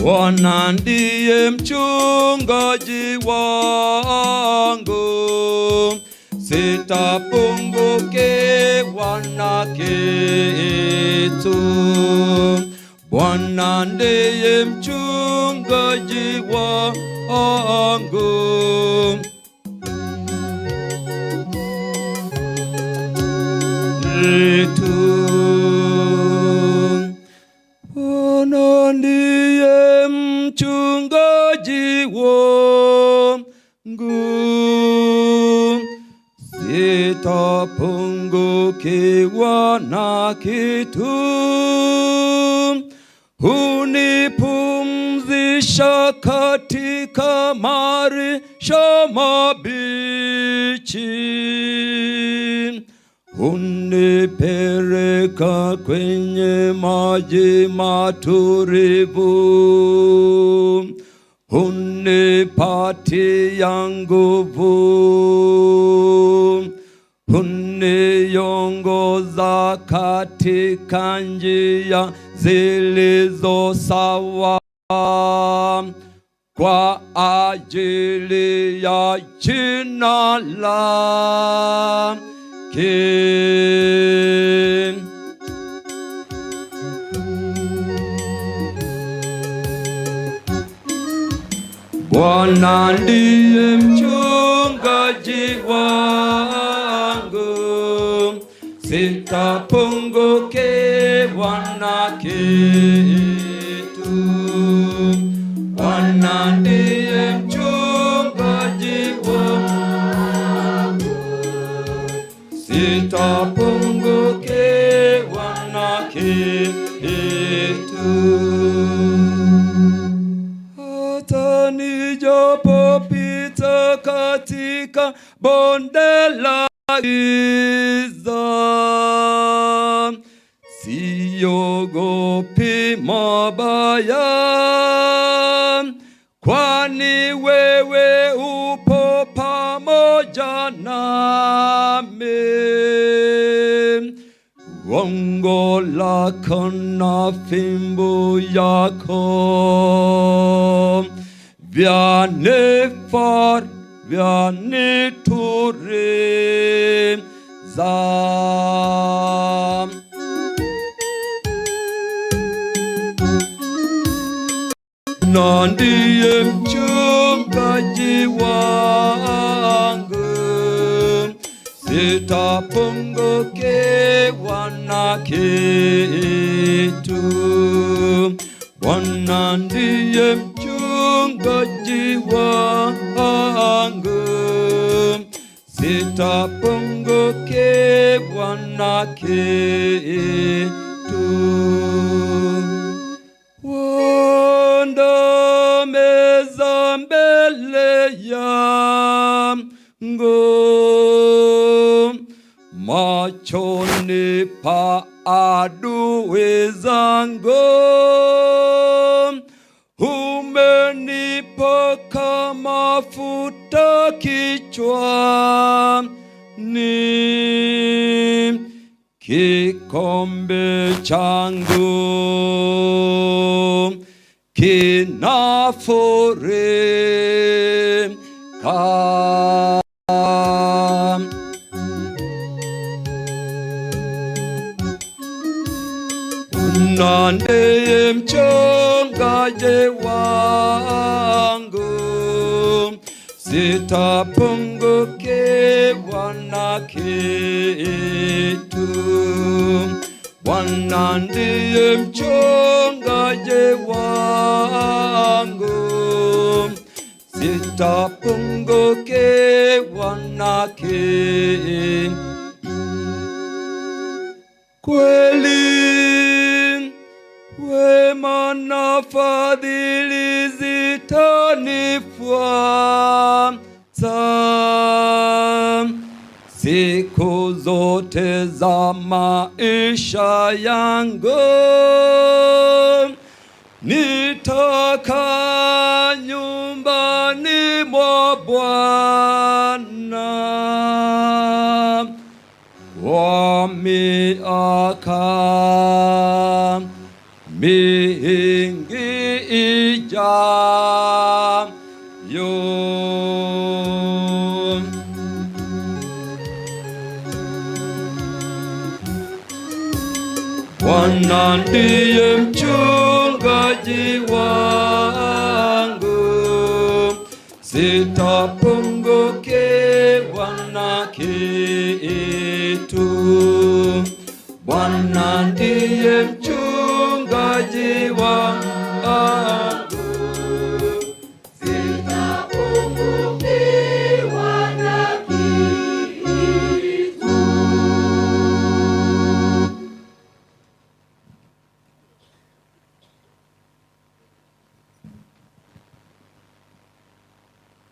Speaker 2: Bwana ndiye mchungaji wangu, sitapungukiwa na kitu. Bwana ndiye mchungaji wangu. Bwana ndiye mchungaji wangu, sitapungukiwa na kitu. Hunipumzisha katika malisho mabichi, hunipeleka kwenye maji matulivu, hunipatia nguvu, huniongoza katika njia zilizo sawa, kwa ajili ya jina lake. Bwana ndiye mchungaji wangu, sitapungukiwa na kitu. Bwana ndiye mchungaji wangu, sitapungukiwa na kitu. Hata nijapopita katika bonde la giza, siogopi mabaya, kwani wewe upo pamoja nami. Gongo lako na fimbo yako vyanituliza. Bwana ndiye mchungaji wangu, sitapungukiwa na kitu. Bwana ndiye mchungaji wangu, sitapungukiwa na kitu. Waandaa meza mbele yangu machoni pa adui zangu, umenipaka mafuta kichwani, kikombe changu kinafurika. Bwana ndiye mchungaji wangu, sitapungukiwa na kitu. Bwana ndiye mchungaji wangu, sitapungukiwa na kitu. Kweli wema na fadhili zitanifuata siku zote za maisha yangu, nitakaa nyumbani mwa Bwana kwa miaka mingi ijayo. Bwana ndiye mchungaji wangu, sitapungukiwa na kitu. Bwana ndiye mchungaji wangu, sitapungukiwa na kitu.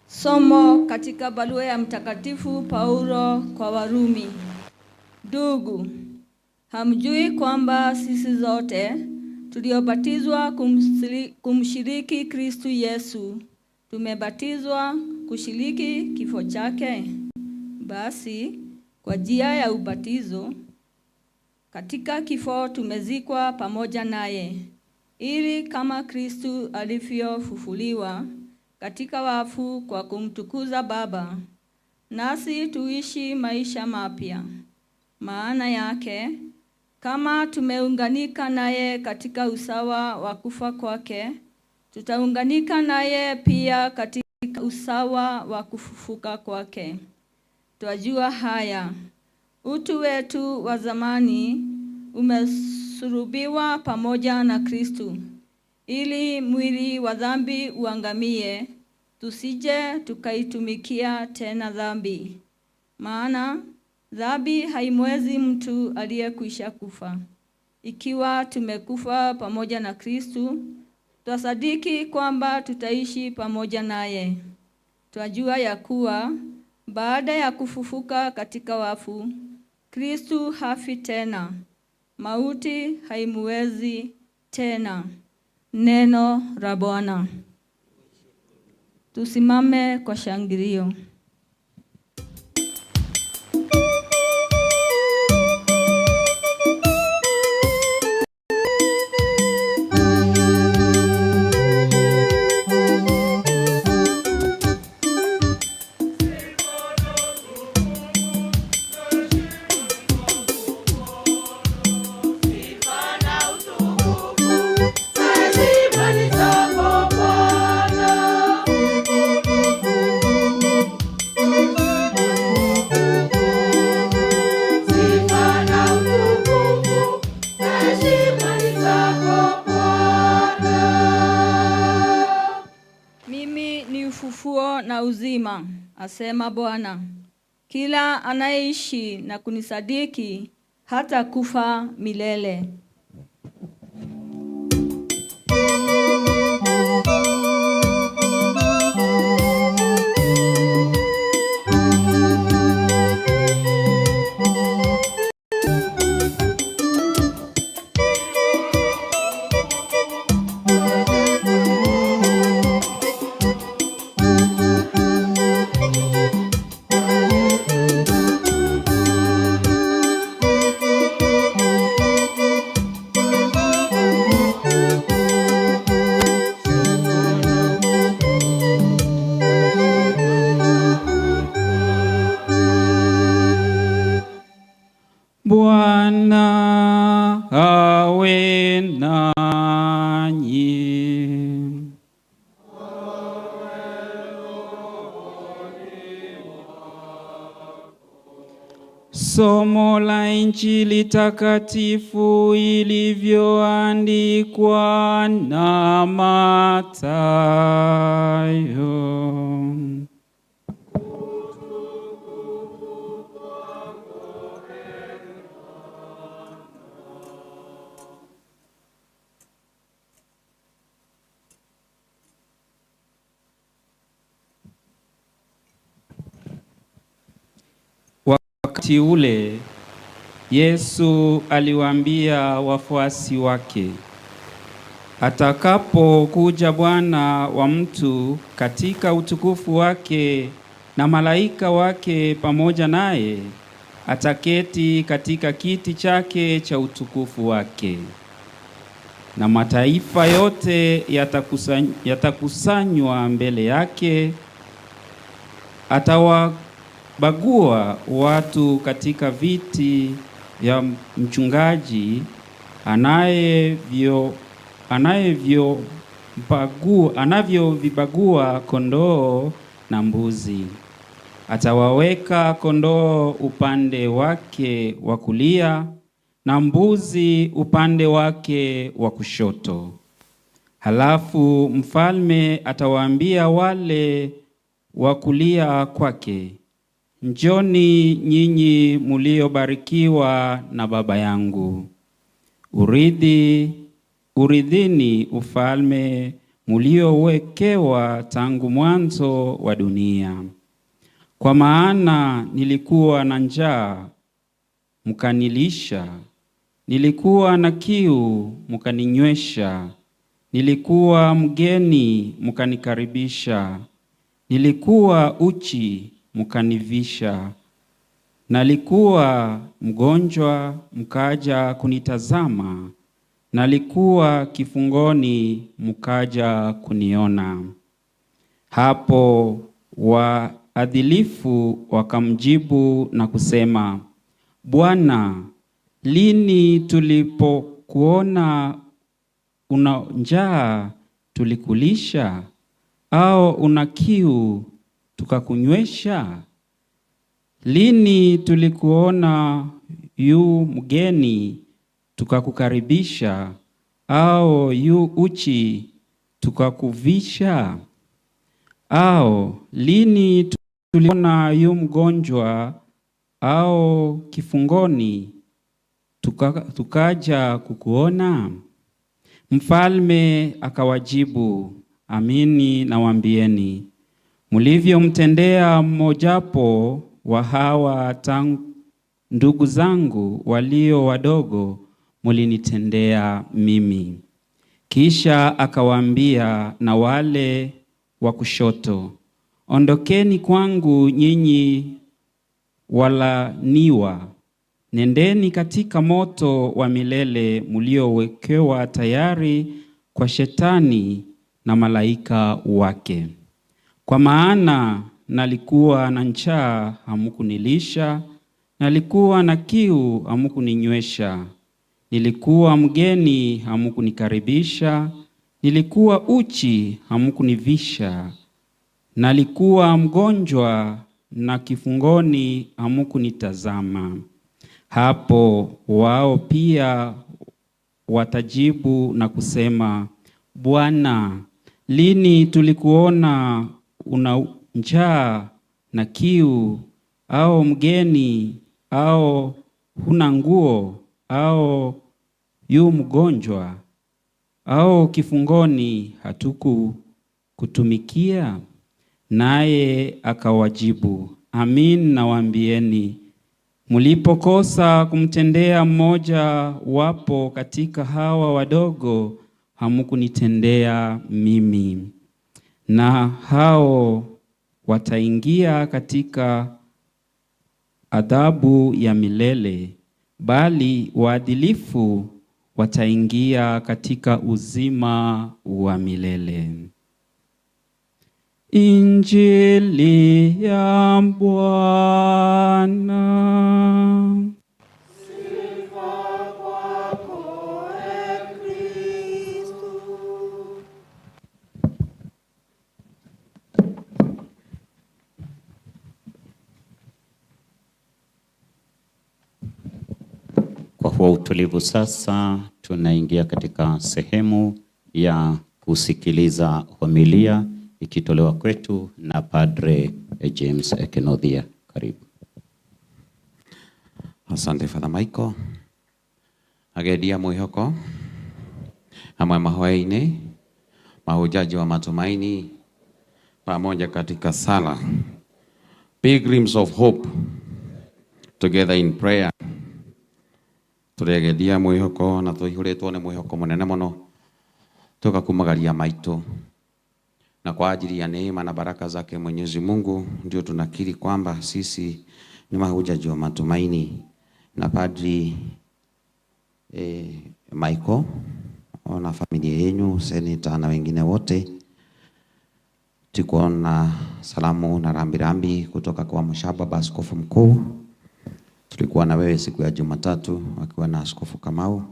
Speaker 19: Somo katika barua ya Mtakatifu Paulo kwa Warumi. Ndugu, hamjui kwamba sisi zote tuliobatizwa kumshiriki Kristu Yesu tumebatizwa kushiriki kifo chake? Basi kwa njia ya ubatizo katika kifo tumezikwa pamoja naye, ili kama Kristu alivyofufuliwa katika wafu kwa kumtukuza Baba, nasi tuishi maisha mapya. Maana yake, kama tumeunganika naye katika usawa wa kufa kwake, tutaunganika naye pia katika usawa wa kufufuka kwake. Twajua haya, utu wetu wa zamani umesulubiwa pamoja na Kristu, ili mwili wa dhambi uangamie, tusije tukaitumikia tena dhambi. Maana dhambi haimwezi mtu aliyekwisha kufa. Ikiwa tumekufa pamoja na Kristu, twasadiki kwamba tutaishi pamoja naye. Twajua ya kuwa baada ya kufufuka katika wafu, Kristu hafi tena, mauti haimuwezi tena. Neno la Bwana. Tusimame kwa shangilio.
Speaker 9: Sifa na utukufu, heshima ni zako.
Speaker 19: Ufufuo na uzima, asema Bwana. Kila anayeishi na kunisadiki hata kufa milele.
Speaker 20: Bwana awe nanyi. Somo la Injili takatifu ilivyoandikwa na Mathayo. Wakati ule Yesu aliwaambia wafuasi wake, atakapokuja Bwana wa mtu katika utukufu wake na malaika wake pamoja naye, ataketi katika kiti chake cha utukufu wake, na mataifa yote yatakusanywa mbele yake. Atawabagua watu katika viti vya mchungaji anavyovibagua kondoo na mbuzi. Atawaweka kondoo upande wake wa kulia na mbuzi upande wake wa kushoto. Halafu mfalme atawaambia wale wa kulia kwake, njoni nyinyi muliobarikiwa na Baba yangu, urithini ufalme muliowekewa tangu mwanzo wa dunia. Kwa maana nilikuwa na njaa, mkanilisha; nilikuwa na kiu, mkaninywesha; nilikuwa mgeni, mkanikaribisha; nilikuwa uchi, mkanivisha; nalikuwa mgonjwa, mkaja kunitazama; nalikuwa kifungoni, mkaja kuniona. Hapo waadilifu wakamjibu na kusema, Bwana, lini tulipokuona una njaa tulikulisha, au una kiu tukakunywesha? Lini tulikuona yu mgeni tukakukaribisha, au yu uchi tukakuvisha? Au lini tuliona yu mgonjwa au kifungoni tukaja kukuona? Mfalme akawajibu, amini nawaambieni, mlivyomtendea mmojapo wa hawa ndugu zangu walio wadogo, mlinitendea mimi. Kisha akawaambia na wale wa kushoto, ondokeni kwangu nyinyi walaniwa, nendeni katika moto wa milele mliowekewa tayari kwa Shetani na malaika wake. Kwa maana nalikuwa na njaa, hamkunilisha; nalikuwa na kiu, hamkuninywesha; nilikuwa mgeni, hamkunikaribisha; nilikuwa uchi, hamkunivisha; nalikuwa mgonjwa na kifungoni, hamkunitazama. Hapo wao pia watajibu na kusema, Bwana, lini tulikuona njaa na kiu, au mgeni, au huna nguo, au yu mgonjwa, au kifungoni, hatukukutumikia? Naye akawajibu, amin nawaambieni, mlipokosa kumtendea mmoja wapo katika hawa wadogo, hamkunitendea mimi. Na hao wataingia katika adhabu ya milele, bali waadilifu wataingia katika uzima wa milele. Injili ya Bwana.
Speaker 14: Kwa huo utulivu sasa tunaingia katika sehemu ya kusikiliza homilia ikitolewa kwetu na Padre James Kenothia. Karibu.
Speaker 21: Asante Father Michael. Agendi a mwihoko hamwe mahoya-inĩ, mahujaji wa matumaini pamoja katika sala, pilgrims of hope together in prayer. Tũrĩ agendi a mwĩhoko na tũihũrĩtwo nĩ mwĩhoko mũnene mũno, tũgakumagaria maitũ, na kwa ajili ya neema na baraka zake Mwenyezi Mungu ndio tunakiri kwamba sisi ni mahujaji wa matumaini. Na Padri Michael na familia yenu, seneta na wengine wote, tuko na salamu na rambirambi kutoka kwa Mshababa Askofu Mkuu. Tulikuwa na wewe siku ya Jumatatu wakiwa na Askofu Kamau,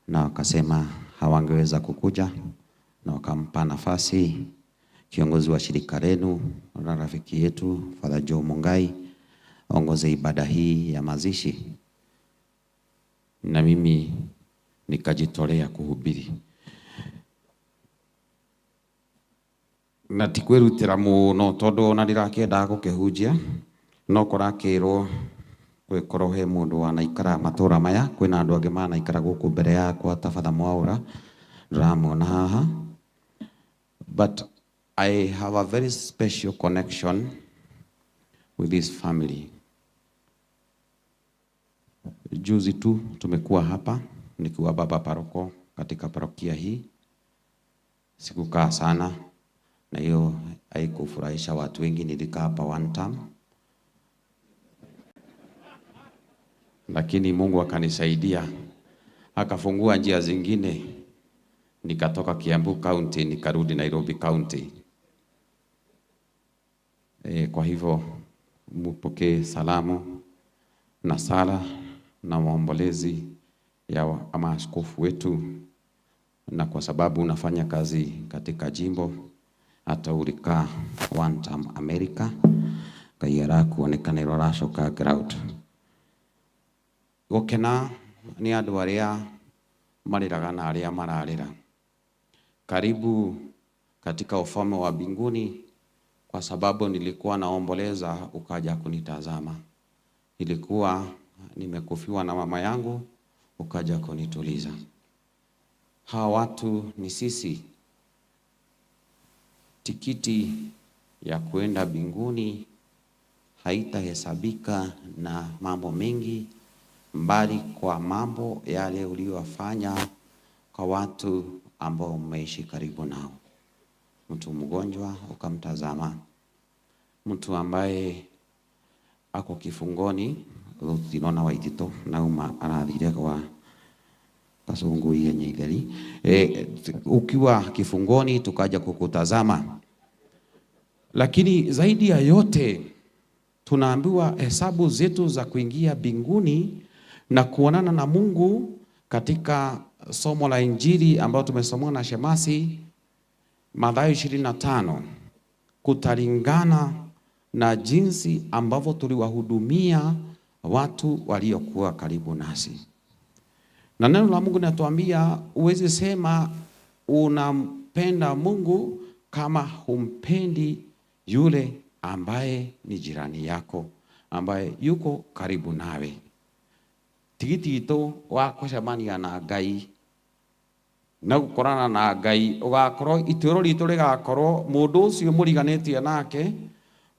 Speaker 21: na wakasema hawangeweza kukuja, na wakampa nafasi kiongozi wa shirika lenu na rafiki yetu Father Joe Mungai aongoze ibada hii ya mazishi, na mimi nikajitolea kuhubiri. Na ti kwĩrutĩra mũno tondũ ona ndĩrakĩendaga gũkĩhunjia, no kũrakĩrwo gwĩkorwo he mũndũ wanaikara matũra maya, kwĩna andũ angĩ manaikara gũkũ mbere yakwa ta Father Mwaũra, ndĩramuona haha. But I have a very special connection with this family. Juzi tu tumekuwa hapa nikiwa baba paroko katika parokia hii. Sikukaa sana na hiyo haikufurahisha watu wengi, nilikaa hapa one term. Lakini Mungu akanisaidia, akafungua njia zingine, nikatoka Kiambu County nikarudi Nairobi County. Kwa hivyo mupokee salamu na sala na maombolezi ya maaskofu wetu, na kwa sababu unafanya kazi katika jimbo, hata ulikaa one term America, Ngai arakuonekana ĩrĩa ũracoka ground. Gũkena nĩ andũ arĩa marĩraga na arĩa mararĩra. Karibu katika ufalme wa mbinguni, kwa sababu nilikuwa naomboleza ukaja kunitazama. Nilikuwa nimekufiwa na mama yangu ukaja kunituliza. Hawa watu ni sisi. Tikiti ya kuenda mbinguni haitahesabika na mambo mengi, mbali kwa mambo yale uliyofanya kwa watu ambao umeishi karibu nao. Mtu mgonjwa ukamtazama, mtu ambaye ako kifungoni, rutirona Waitito nauma arathire kwa kasungu yenye itheri. Ukiwa kifungoni tukaja kukutazama. Lakini zaidi ya yote tunaambiwa hesabu zetu za kuingia mbinguni na kuonana na Mungu katika somo la Injili ambayo tumesomewa na Shemasi, Mathayo 25, kutalingana na jinsi ambavyo tuliwahudumia watu waliokuwa karibu nasi. Na neno la Mungu linatuambia huwezi sema unampenda Mungu kama humpendi yule ambaye ni jirani yako, ambaye yuko karibu nawe. Tigiti witũ wa kũcemania na Ngai na gũkorana na Ngai ũgakorwo ituĩro ritũ rĩgakorwo mũndũ ũcio mũriganĩtie nake,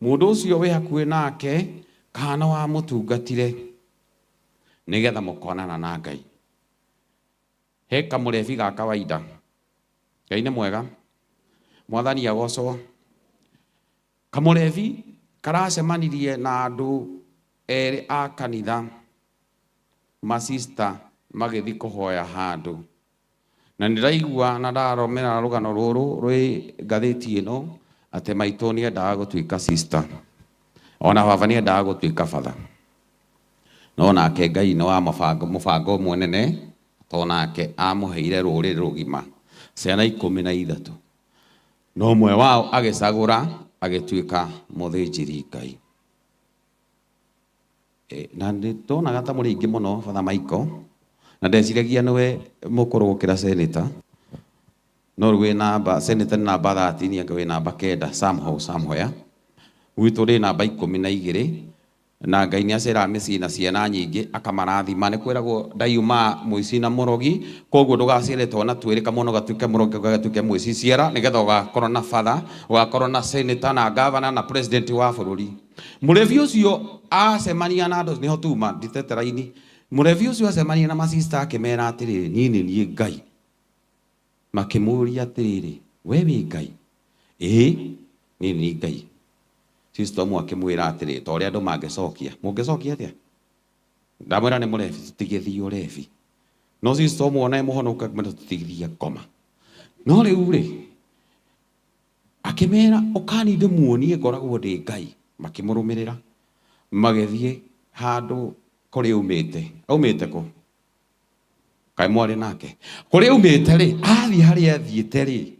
Speaker 21: mũndũ ũcio wĩ hakuhĩ nake, kana wamũtungatire, nĩgetha mũkonana na Ngai. He kamũrebi ga kawaida. Ngai nĩ mwega, Mwathani agocwo. Kamũrebi karacemanirie na andũ erĩ a kanitha, masista magĩthiĩ kũhoya handũ. Na nĩndĩraigua na ndaromera rũgano rũrũ rwĩ ngathĩti ĩno atĩ maitũ nĩendaga gũtuĩka sister, ona baba nĩendaga gũtuĩka batha, no nake Ngai nĩ wa mũbango mũnene, to nake amũheire rũrĩrĩ rũgima ciana 13, no ũmwe wao agĩcagũra agĩtuĩka mũthĩnjĩri Ngai. Na nĩndonaga ta mũrĩ aingĩ mũno Father Michael, na ndeciragia nĩwe mũkũrũ gũkĩra senator, no rĩu wĩ namba, senator nĩ namba 13, anga wĩ namba 9 somehow somewhere, gwitũ rĩ namba 12, na Ngai nĩaceraga mĩciĩ na ciana nyingĩ akamarathima. Nĩ kwĩragwo ndaiuma mũici na mũrogi, koguo ndũgaciare twana twĩrĩ, kamwana gatuĩke mũrogi gatuĩke mũici. Ciara nĩgetha ũgakorwo na father, ũgakorwo na senator na governor na president wa bũrũri. Mũrebi ũcio acemania na andũ, nĩho tuma nditete raini. Mũrebi ũcio acemania na masista akĩmera atĩrĩrĩ, niĩ nĩ niĩ Ngai. Makĩmũria atĩrĩrĩ, we wĩ Ngai? Ĩĩ, niĩ nĩ niĩ Ngai. Sister ũmwe akĩmwĩra atĩrĩ, ta ũrĩa andũ mangĩcokia, mũngĩcokia atĩa? Ndamwĩra nĩ mũrebi, tũtigĩthiĩ ũrebi. No sister ũmwe ona mũhonoku akĩmwĩra tũtigĩthiĩ ngoma. No rĩu rĩ, akĩmera ũkani ndĩmuonie ngoragwo ndĩ Ngai. Makĩmũrũmĩrĩra, magĩthiĩ handũ kũrĩa aumĩte. Aumĩte kũ? Kaĩ mwarĩ nake? Kũrĩa aumĩte rĩ, athiĩ harĩa athiĩte rĩ,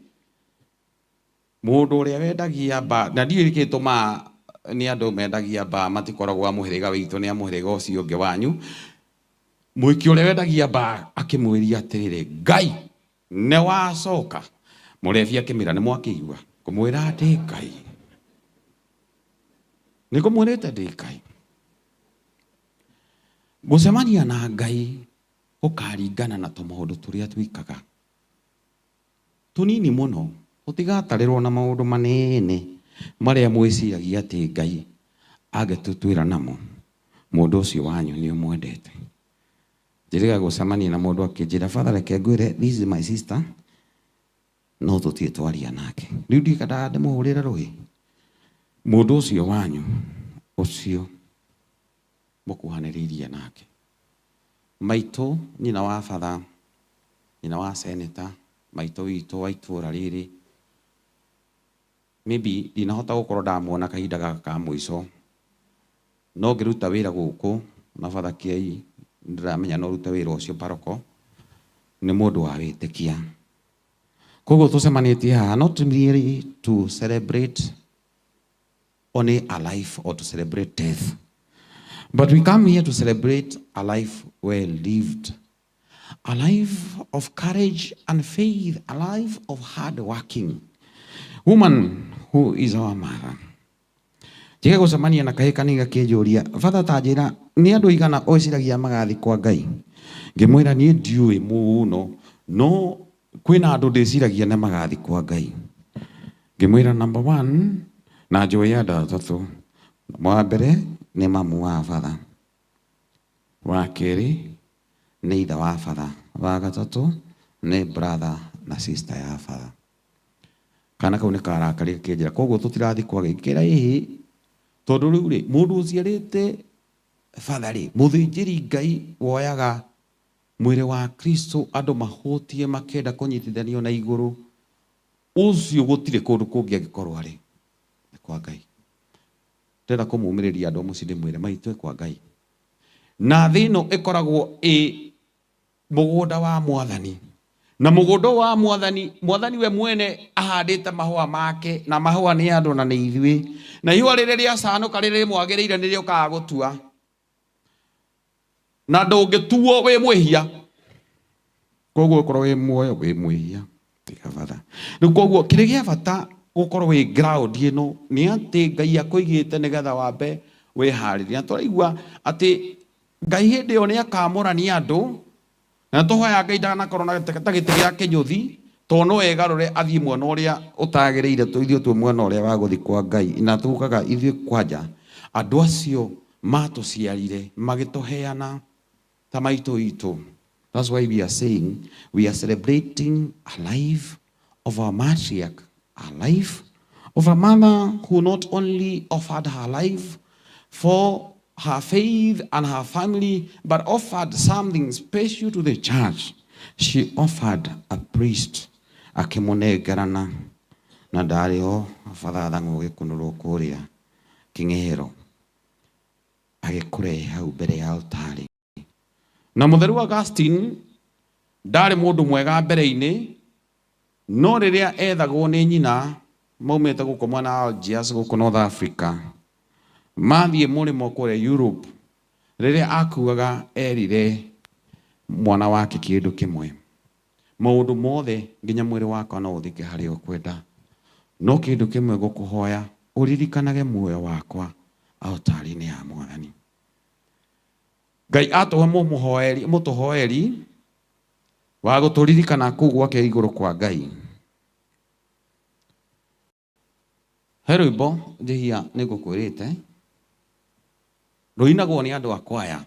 Speaker 21: mũndũ ũrĩa wendagia mbaa, na ndiũĩ nĩkĩ gĩtũmaga nĩ andũ mendagia mbaa matikoragwo a mũhĩrĩga witũ, nĩ a mũhĩrĩga ũcio ũngĩ wanyu. Mũiki ũrĩa wendagia mbaa akĩmwĩria atĩrĩrĩ, Ngai nĩ wacoka. Mũrebi akĩmwĩra, nĩ mwakĩigua ngũmwĩra ndĩ Ngai, nĩ ngũmwĩrĩte ndĩ Ngai. Gũcemania na Ngai gũkaringana na tũmaũndũ tũrĩa twĩkaga tũnini mũno, tũtigatarĩrwo na maũndũ manene marĩa mwĩciragia atĩ Ngai angĩtũtuĩra namo. Mũndũ ũcio wanyu nĩ ũmwendete. Njĩrĩga gũcemania na mũndũ akĩnjĩra, Father, reke ngwĩre, this is my sister, no tũtirĩ twaria nake. Rĩu ndikandaga ndĩmũhũrĩre rũhĩ. Mũndũ ũcio wanyu ũcio mũkuhanĩrĩirie nake, maitũ nyina wa batha, nyina wa senator, maitũ witũ wa itũra rĩrĩ, maybe ndinahota gũkorwo ndamuona kahinda gaka ka mũico, no ngĩruta wĩra gũkũ na Father Kiai, ndĩramenya no rute wĩra ũcio paroko, nĩ mũndũ wa wĩtĩkia. Koguo tũcemanĩtie haha not merely to celebrate only a life or to celebrate death, but we come here to celebrate a life well lived, a life of courage and faith, a life of hard working woman who is our mother. Njige gũcemania na kahĩ kanini gakĩnjũria, Father, ta njĩra nĩ andũ aigana ũciragia magathiĩ kwa Ngai? Ngĩmwĩra niĩ ndiũĩ mũno, no kwĩna andũ ndĩciragia nĩ magathiĩ kwa Ngai. Ngĩmwĩra number 1, na njũĩ andũ atatũ. Wa mbere nĩ mamu wa batha, wa kerĩ nĩ ithe wa batha, wa gatatũ nĩ brother na sister ya batha. Kana kau nĩ karakarire gakĩnjĩra, koguo tũtirathiĩ kwa Ngai. Ngĩkĩra ĩhĩ, tondũ rĩu rĩ, mũndũ ũciarĩte batha rĩ, mũthĩnjĩri Ngai woyaga mwĩrĩ wa Kristo andũ mahũtie makenda kũnyitithanio na igũrũ, ũcio gũtirĩ kũndũ kũngĩ angĩkorwo arĩ, nĩ kwa Ngai. Ndĩrenda kũmũmĩrĩria andũ a mũciĩ ndĩmwĩre maitũ kwa Ngai. Na thĩ ĩno ĩkoragwo ĩ mũgũnda wa Mwathani, na mũgũnda ũyũ wa Mwathani, Mwathani we mwene ahandĩte mahũa make, na mahũa nĩ andũ na nĩ ithuĩ, na ihũa rĩrĩa rĩacanũka rĩrĩa rĩmwagĩrĩire nĩ rĩũkaga gũtua, na ndũngĩtuo wĩ mwĩhia. Koguo ũkorwo wĩ muoyo wĩ mwĩhia, tiga batha. Rĩu koguo kĩrĩa gĩa bata
Speaker 5: Gũkorwo wĩ ground ĩno nĩ atĩ Ngai akũigĩte nĩgetha wambe wĩharĩrie. Na tũraigua atĩ Ngai hĩndĩ ĩyo nĩ akamũrania andũ, na tũhoya Ngai ndaganakorwo na ta gĩtĩ gĩa kĩnyũthi, tondũ no egarũre athiĩ mwena ũrĩa ũtagĩrĩire, ithuĩ twĩ mwena ũrĩa wa gũthiĩ kwa Ngai. Na tugaga ithuĩ kwanja andũ acio matũciarire magĩtũheana ta maitũ itũ. That's why we are saying we are celebrating a life of our matriarch, a life of a mother who not only offered her life for her faith and her family, but offered something special to the church. She offered a priest, akĩmũnengerana, na ndarĩ ho Father Thang'ũ gĩkunũrwo kũrĩa Kĩng'ero, agĩkũrehe hau mbere ya altari. Na Mũtheru Augustine ndarĩ mũndũ mwega mbere-inĩ, no rĩrĩa ethagwo nĩ nyina maumĩte gũkũ mwena wa Algiers gũkũ North Africa, mathiĩ mũrĩmo kũrĩa Europe, rĩrĩa akuaga erire mwana wake kĩndũ kĩmwe, maũndũ mothe nginya mwĩrĩ wakwa no ũthike harĩa ũkwenda, no kĩndũ kĩmwe ngũkũhoya ũririkanage muoyo wakwa altari-inĩ ya Mwathani. Ngai atũhe mũtũhoeri wa gũtũririkana kũu gwake igũrũ kwa Ngai. He rwĩmbo njĩhia nĩngũkwĩrĩte rũinagwo nĩ andũ a kwaya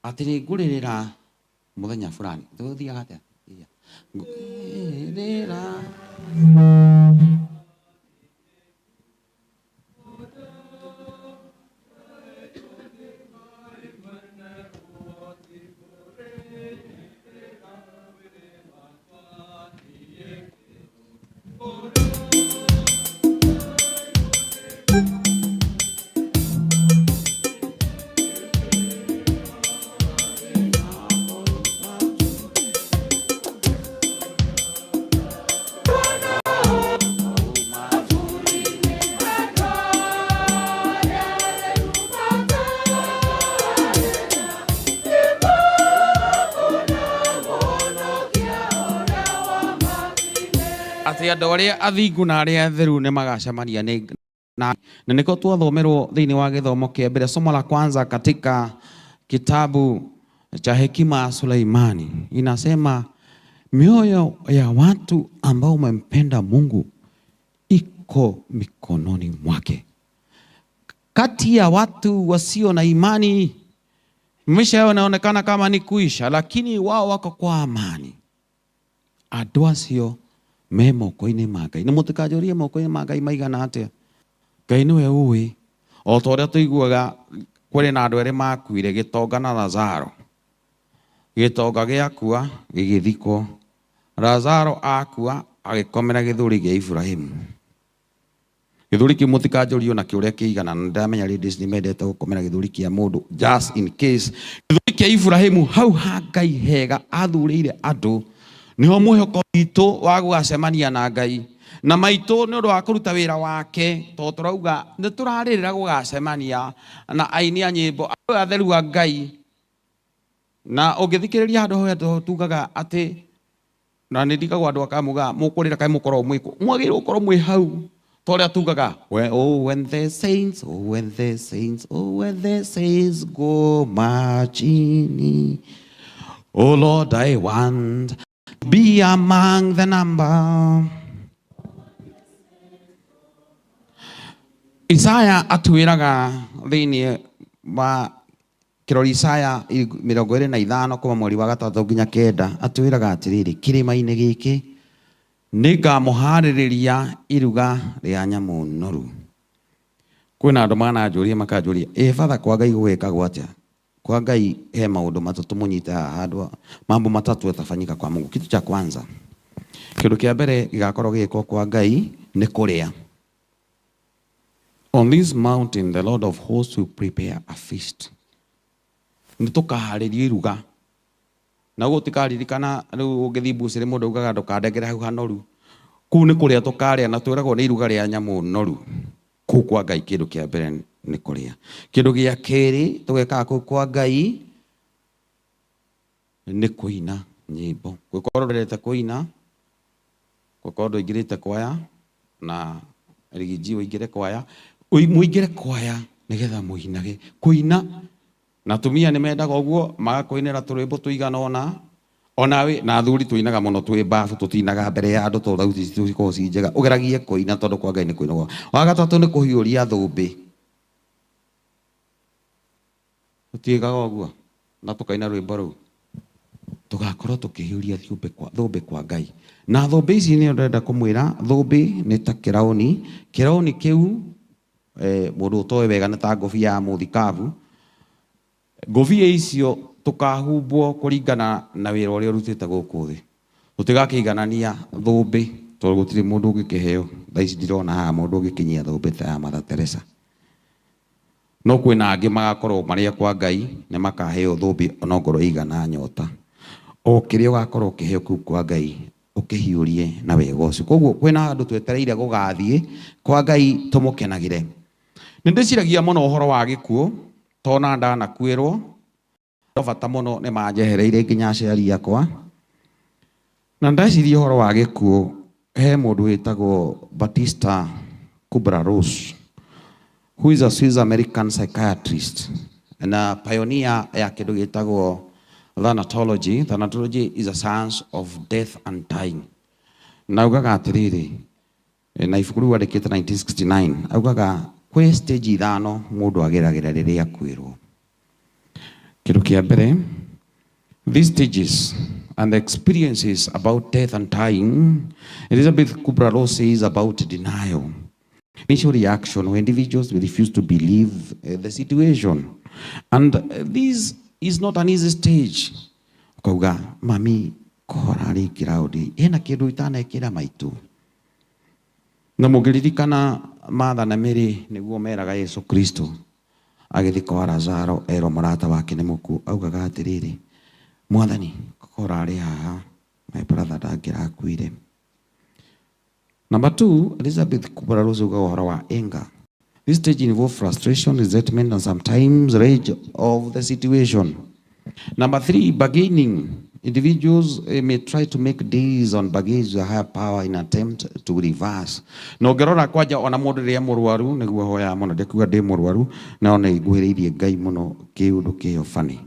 Speaker 5: atĩ nĩngũrĩrĩra mũthenya fulani. Tũthiaga atĩa? Ngũrĩrĩra atĩ andũ arĩa athingu na arĩa atheru nĩ magacemania nĩ na nĩko twathomerwo thĩinĩ wa gĩthomo kĩa mbere, somo la kwanza katika kitabu cha hekima ya Suleimani inasema mioyo ya watu ambao wamempenda Mungu iko mikononi mwake. Kati ya watu wasio na imani maisha yao yanaonekana kama ni kuisha, lakini wao wako kwa amani. Andũ acio me moko-inĩ ma Ngai. Na mũtikanjũrie moko-inĩ ma Ngai maigana atĩa. Ngai nĩwe ũĩ. O ta ũrĩa tũiguaga kũrĩ na andũ erĩ makuire, gĩtonga na Lazaro. Gĩtonga gĩakua gĩgĩthikwo, Lazaro akua agĩkomera gĩthũri gĩa Ibrahimu. Gĩthũri kĩu mũtikanjũrie ona kĩũrĩa kĩigana, na ndamenya ladies nĩ mendete gũkomera gĩthũri kĩa mũndũ just in case. Gĩthũri kĩa Ibrahimu hau ha Ngai hega athurĩire andũ, nĩho mwĩhoko witũ wa gũgacemania na Ngai. Na maitũ nĩ ũndũ wa kũruta wĩra wake, tondũ tũrauga nĩ tũrarĩrĩra gũgacemania na aini a nyĩmbo andũ atheru a Ngai. Na ũngĩthikĩrĩria handũ hau tugaga atĩ, na nĩ ndigagwo andũ akamuga mũkũrĩra kaĩ mũkoragwo mwĩ kũ, mwagĩrĩirwo gũkorwo mwĩ hau. Ta ũrĩa tugaga, oh, when the saints, oh, when the saints, oh, when the saints go marching, oh Lord, I want be among the number. Isaya atwĩraga thĩinĩ wa kĩrori Isaya 25 kuma mweri wa gatatũ nginya 9, atwĩraga atĩrĩrĩ, kĩrĩma-inĩ gĩkĩ nĩngamũharĩrĩria iruga rĩa nyamũ noru. Kwĩna andũ mananjũria makanjũria, ĩ batha kwa Ngai gũgĩkagwo atĩa? Kwa Ngai he maũndũ matatũ mũnyite haha handũ, mambo matatu yatafanyika kwa Mungu. Kitu cha kwanza, kĩndũ kĩa mbere gĩgakorwo gĩgĩkwo kwa Ngai nĩ kũrĩa. On this mountain the Lord of hosts will prepare a feast. Nĩ tũkaharĩria iruga. Na ũguo tikaririkana rĩu ũngĩthiĩ mbucĩrĩ mũndũ augaga ndũkandengere hau hanoru. Kũu nĩ kũrĩa tũkarĩa na twĩragwo nĩ iruga rĩa nyamũ noru. Kũu kwa Ngai kĩndũ kĩa mbere nĩ kũrĩa. Kĩndũ gĩa kerĩ tũgekaga kũu kwa Ngai nĩ kũina nyĩmbo. Gwĩkorwo ndwendete kũina, gwĩkorwo ndũingĩrĩte kwaya, Na Rigiji ũingĩre kwaya, mũingĩre kwaya nĩgetha mũinage kũina, na atumia nĩ mendaga ũguo magakũinĩra tũrwĩmbo tũigana ũna onawe, na athuri tũinaga mũno twĩ babu, tũtinaga mbere ya andũ tondũ thauti citũ cikoragwo ci njega. Ũgeragie kũina tondũ kwa Ngai nĩ kũinagwo. Wa gatatũ nĩ kũhiũria thũmbĩ, tũtiĩkaga ũguo na tũkaina rwĩmbo rũu, tũgakorwo tũkĩhiũria thũmbĩ kwa Ngai. Na thũmbĩ ici nĩ ndĩrenda kũmwĩra, thũmbĩ nĩ ta kĩraũni, kĩraũni kĩu mũndũ ũtoĩ wega nĩ ta ngũbia ya mũthikabu. Ngũbia icio tũkahumbwo kũringana na wĩra ũrĩa ũrutĩte gũkũ thĩ. Tũtigakĩiganania thũmbĩ tondũ gũtirĩ mũndũ ũngĩkĩheo. Thaa ici ndirona haha mũndũ ũngĩkinyia thũmbĩ ta ya Mother Teresa. No kwĩna angĩ magakorwo marĩ kwa Ngai nĩ makaheo thũmbĩ onongorwo ĩigana nyota. O kĩrĩa ũgakorwo ũkĩheo kũu kwa Ngai ũkĩhiũrie na wega ũcio. Koguo kwĩna handũ twetereire gũgathiĩ kwa Ngai tũmũkenagĩre. Nĩ ndĩciragia mũno ũhoro wa gĩkuũ tona ndanakuĩrwo, no bata mũno nĩ manjehereire nginya aciari akwa. Na ndeciria ũhoro wa gĩkuũ, he mũndũ wĩtagwo Batista Kubler-Ross, who is a Swiss American psychiatrist na pioneer ya kĩndũ gĩtagwo thanatology. Thanatology is a science of death and dying. Na augaga atĩrĩrĩ, na ibuku rĩu andĩkĩte 1969, augaga kwĩ stage ithano mũndũ ageragĩra rĩrĩa akuĩrwo. Kĩndũ kĩa mbere, these stages and the experiences about death and dying, Elizabeth Kubler-Ross says about denial. Initial reaction when individuals refuse to believe the situation. And this is not an easy stage. Ukauga, mami, kora rĩngĩ raundi, ena kĩndũ itanekĩra maitũ. Na mũngĩririkana Martha na Mary nĩguo meraga Yesu Kristo agĩthiĩ kwa Lazaro erwo mũrata wake nĩ mũkuũ, augaga atĩrĩrĩ, Mwathani, kora arĩ haha, my brother ndangĩrakuire. Number two, Elizabeth Kubler-Ross augaga ũhoro wa anger. This stage involves frustration, resentment, and sometimes rage of the situation. Number three, bargaining. Individuals may try to make deals on bargains with higher power in attempt to reverse. Na ũngĩrora kwanja ona mũndũ rĩrĩa mũrwaru nĩguo hoyaga mũno, ndĩkuga ndĩ mũrwaru na ona nguhĩrĩirie Ngai mũno kĩũndũ kĩo funny.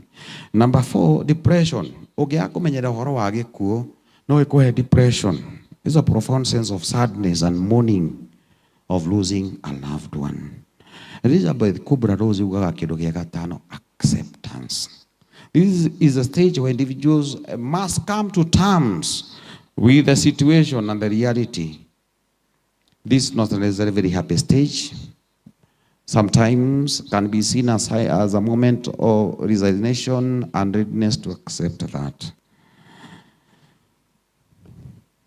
Speaker 5: Number four, depression. Ũngĩaga kũmenyera ũhoro wa gĩkuũ no ĩkũhe depression. It's a profound sense of sadness and mourning of losing a loved one. Elizabeth Kubler-Ross ugaga kĩndũ gĩa gatano, acceptance. This is a stage where individuals must come to terms with the situation and the reality. This is not necessarily a very happy stage. Sometimes can be seen as a moment of resignation and readiness to accept that.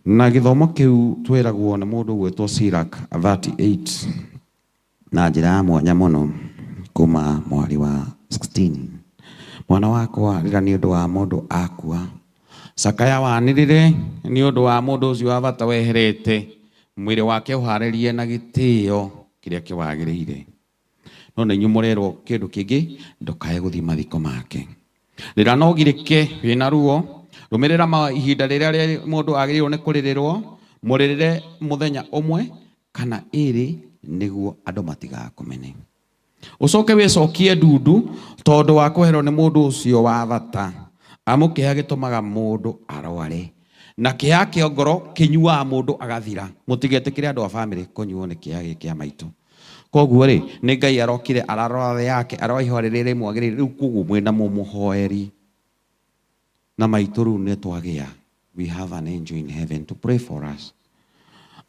Speaker 5: Na gĩthomo kĩu twĩragwo nĩ mũndũ ũgwĩtwo Sirach 38 na njĩra ya mwanya mũno kuma mweri wa 16. Mwana wakwa rĩra nĩ ũndũ wa mũndũ akua, cakaya wanĩrĩre nĩ ũndũ wa mũndũ ũcio wa bata weherete, mwĩrĩ wake ũharĩrie na gĩtĩo kĩrĩa kĩwagĩrĩire. No nĩ inyuĩ mũrerwo kĩndũ kĩngĩ, ndũkae gũthiĩ mathiko make. Rĩra no ũgirĩke wĩna ruo, rũmĩrĩra ihinda rĩrĩa mũndũ agĩrĩirwo nĩ kũrĩrĩrwo, mũrĩrĩre mũthenya ũmwe kana ĩrĩ nĩguo andũ matigakũmene. Ũcoke wĩcokie ndundu tondũ wa kweherwo nĩ mũndũ ũcio wa bata. Amu kĩeha gĩtũmaga mũndũ arware, na kĩeha kĩa ngoro kĩnyuaga mũndũ agathira. Mũtigetĩkĩre andũ a bamĩrĩ kũnyuo nĩ kĩeha gĩkĩ kĩa maitũ. Koguo rĩ, nĩ Ngai arokire ararora thĩ yake, aroa ihũa rĩrĩa rĩmwagĩrĩire. Rĩu koguo mwĩna mũmũhoeri na maitũ rĩu nĩ twagĩa. We have an angel in heaven to pray for us.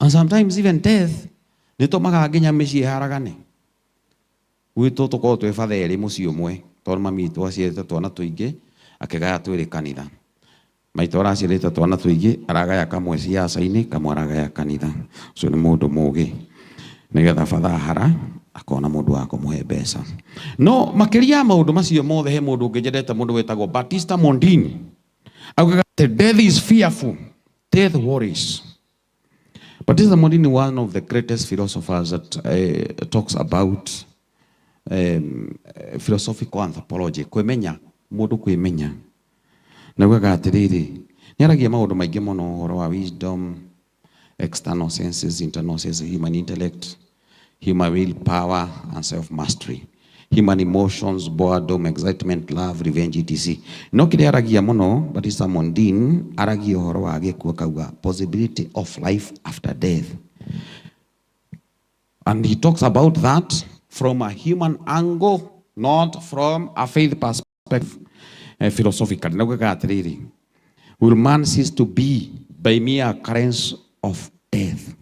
Speaker 5: And sometimes even death nĩ tũmaga nginya mĩciĩ ĩharagane. Gwitũ tũkoragwo twĩ batha erĩ mũciĩ ũmwe, tondũ mami witũ aciarĩte twana tũingĩ, akĩgaya twĩrĩ kanitha. Maitũ araciarĩte twana tũingĩ, aragaya kamwe ciaca-inĩ, kamwe aragaya kanitha. Ũcio nĩ mũndũ mũgĩ. Nĩgetha batha ahara, akona mũndũ wa kũmũhe mbeca. No makĩria ya maũndũ macio mothe, he mũndũ ũngĩ nyendete mũndũ wĩtagwo Batista Mondini. Augaga atĩ death is fearful, death worries. Batista Mondini, one of the greatest philosophers that talks about philosophical anthropology, kwĩmenya, mũndũ kwĩmenya. Na augaga atĩrĩrĩ, nĩ aragia maũndũ maingĩ mũno ũhoro wa wisdom, External senses, internal senses, human intellect, human will power and self mastery, human emotions, boredom, excitement, love, revenge, etc. No kĩrĩa aragia mũno Batista Mondin aragia ũhoro wa gĩkuũ, akauga possibility of life after death, and he talks about that from a human angle, not from a faith perspective, philosophically. Naugaga atĩrĩrĩ, will man cease to be by mere occurrence of death?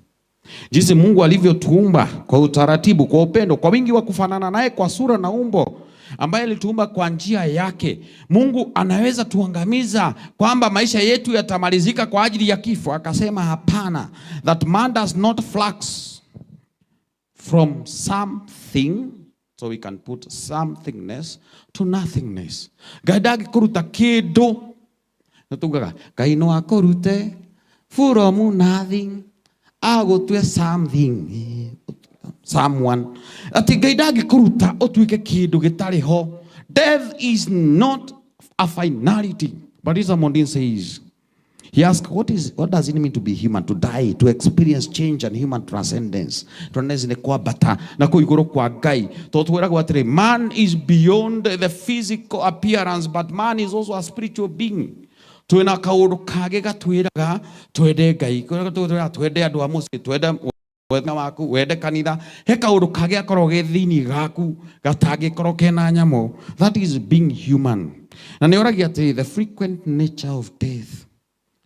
Speaker 5: Jinsi Mungu alivyotuumba kwa utaratibu, kwa upendo, kwa wingi wa kufanana naye kwa sura na umbo, ambaye alituumba kwa njia yake. Mungu anaweza tuangamiza kwamba maisha yetu yatamalizika kwa ajili ya kifo? Akasema hapana, that man does not flux from something, so we can put somethingness to nothingness. Ngai ndangĩkũruta kĩndũ na tugaga Ngai no akũrute from nothing agũtue something, someone, atĩ Ngai ndangĩkũruta ũtuĩke kĩndũ gĩtarĩ ho. Death is not a finality. But Mondin says, he asked, what does it mean to be human, to die, to experience change and human transcendence? Transcendence nĩ kwambata na kũu igũrũ kwa Ngai. Tondũ twĩragwo atĩrĩ, man is beyond the physical appearance, but man is also a spiritual being. Twĩna kaũndũ kangĩ gatwĩraga twende Ngai, twĩraga twende andũ a mũciĩ, twende wega waku, wende kanitha. He kaũndũ kangĩ gakoragwo ge thĩinĩ gaku gatangĩkorwo kena nyamũ. That is being human. Na nĩ oragia atĩrĩ, the frequent nature of death,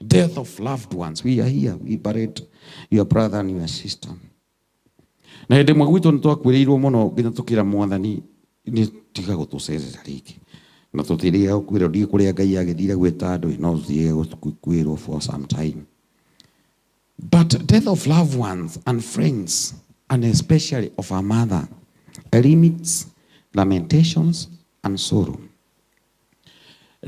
Speaker 5: death of loved ones. We are here, we buried your brother and your sister. Na hĩndĩ ĩmwe gwitũ nĩ twakuĩrĩirwo mũno nginya tũkĩra Mwathani nĩ tiga gũtũcerera rĩngĩ. Na tũtirĩga gũkuĩrwo, ndiĩ kũrĩa Ngai agĩthire gwĩta andũ, no tũthiĩge gũkuĩrwo for some time. But death of loved ones and friends, and especially of our mother, limits lamentations and sorrow.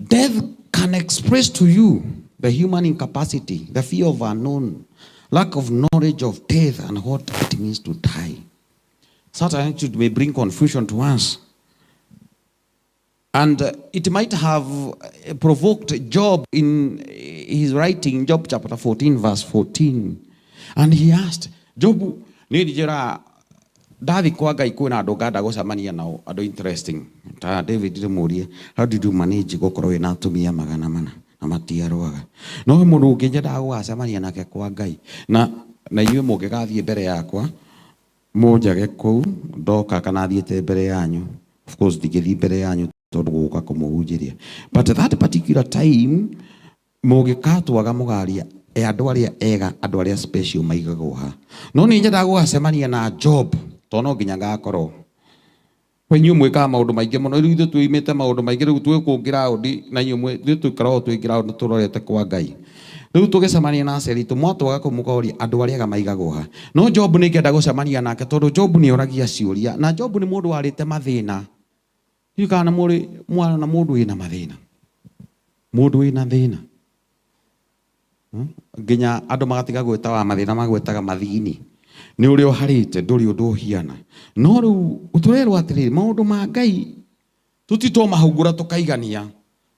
Speaker 5: Death can express to you the human incapacity, the fear of unknown, lack of knowledge of death and what it means to die. Such attitude may bring confusion to us. And it might have provoked Job in his writing, Job chapter 14, verse 14. And he asked, Job, nĩ njĩra ndathi kwa Ngai kwĩna andũ nganda gũcemania nao, andũ interesting ta David, ndĩmũrie, "How did you manage gũkorwo wĩna atumia 400 na matiarũaga?" No he mũndũ ũngĩ nyendaga gũgacemania nake kwa Ngai, na inyuĩ mũngĩgathiĩ mbere yakwa mũnjage kũu ndoka kana thiĩte mbere yanyu. Of course ndingĩthiĩ mbere yanyu tondũ gũka kũmũhunjĩria, but that particular time mũngĩkatwaga mũgaria e andũ arĩa ega, andũ arĩa special maigagwo ha. No nĩ nyendaga gũgacemania na Job tondũ no nginya ngakorwo we. Inyuĩ mwĩkaga maũndũ maingĩ mũno, rĩu ithuĩ twĩimĩte maũndũ maingĩ, rĩu twĩ kũ ground na inyuĩ ithuĩ tũikaragwo twĩ ground tũrorete kwa Ngai. Rĩu tũgĩcemania na aciari itũ mwatwaga kũu mũkoria andũ arĩa ega maigagwo ha. No Job nĩ ngenda gũcemania nake tondũ Job nĩ oragia ciũria, na Job nĩ mũndũ warĩte mathĩna. Ndiũĩ kana mũrĩ mwana na mũndũ wĩna mathĩna, mũndũ wĩna thĩna. Nginya andũ magatiga gwĩta wa mathĩna, magwĩtaga mathini, nĩ ũrĩa ũharĩte, ndũrĩ ũndũ ũhiana. No rĩu tũrerwo atĩrĩrĩ, maũndũ ma Ngai tũtitũmahungura tũkaigania,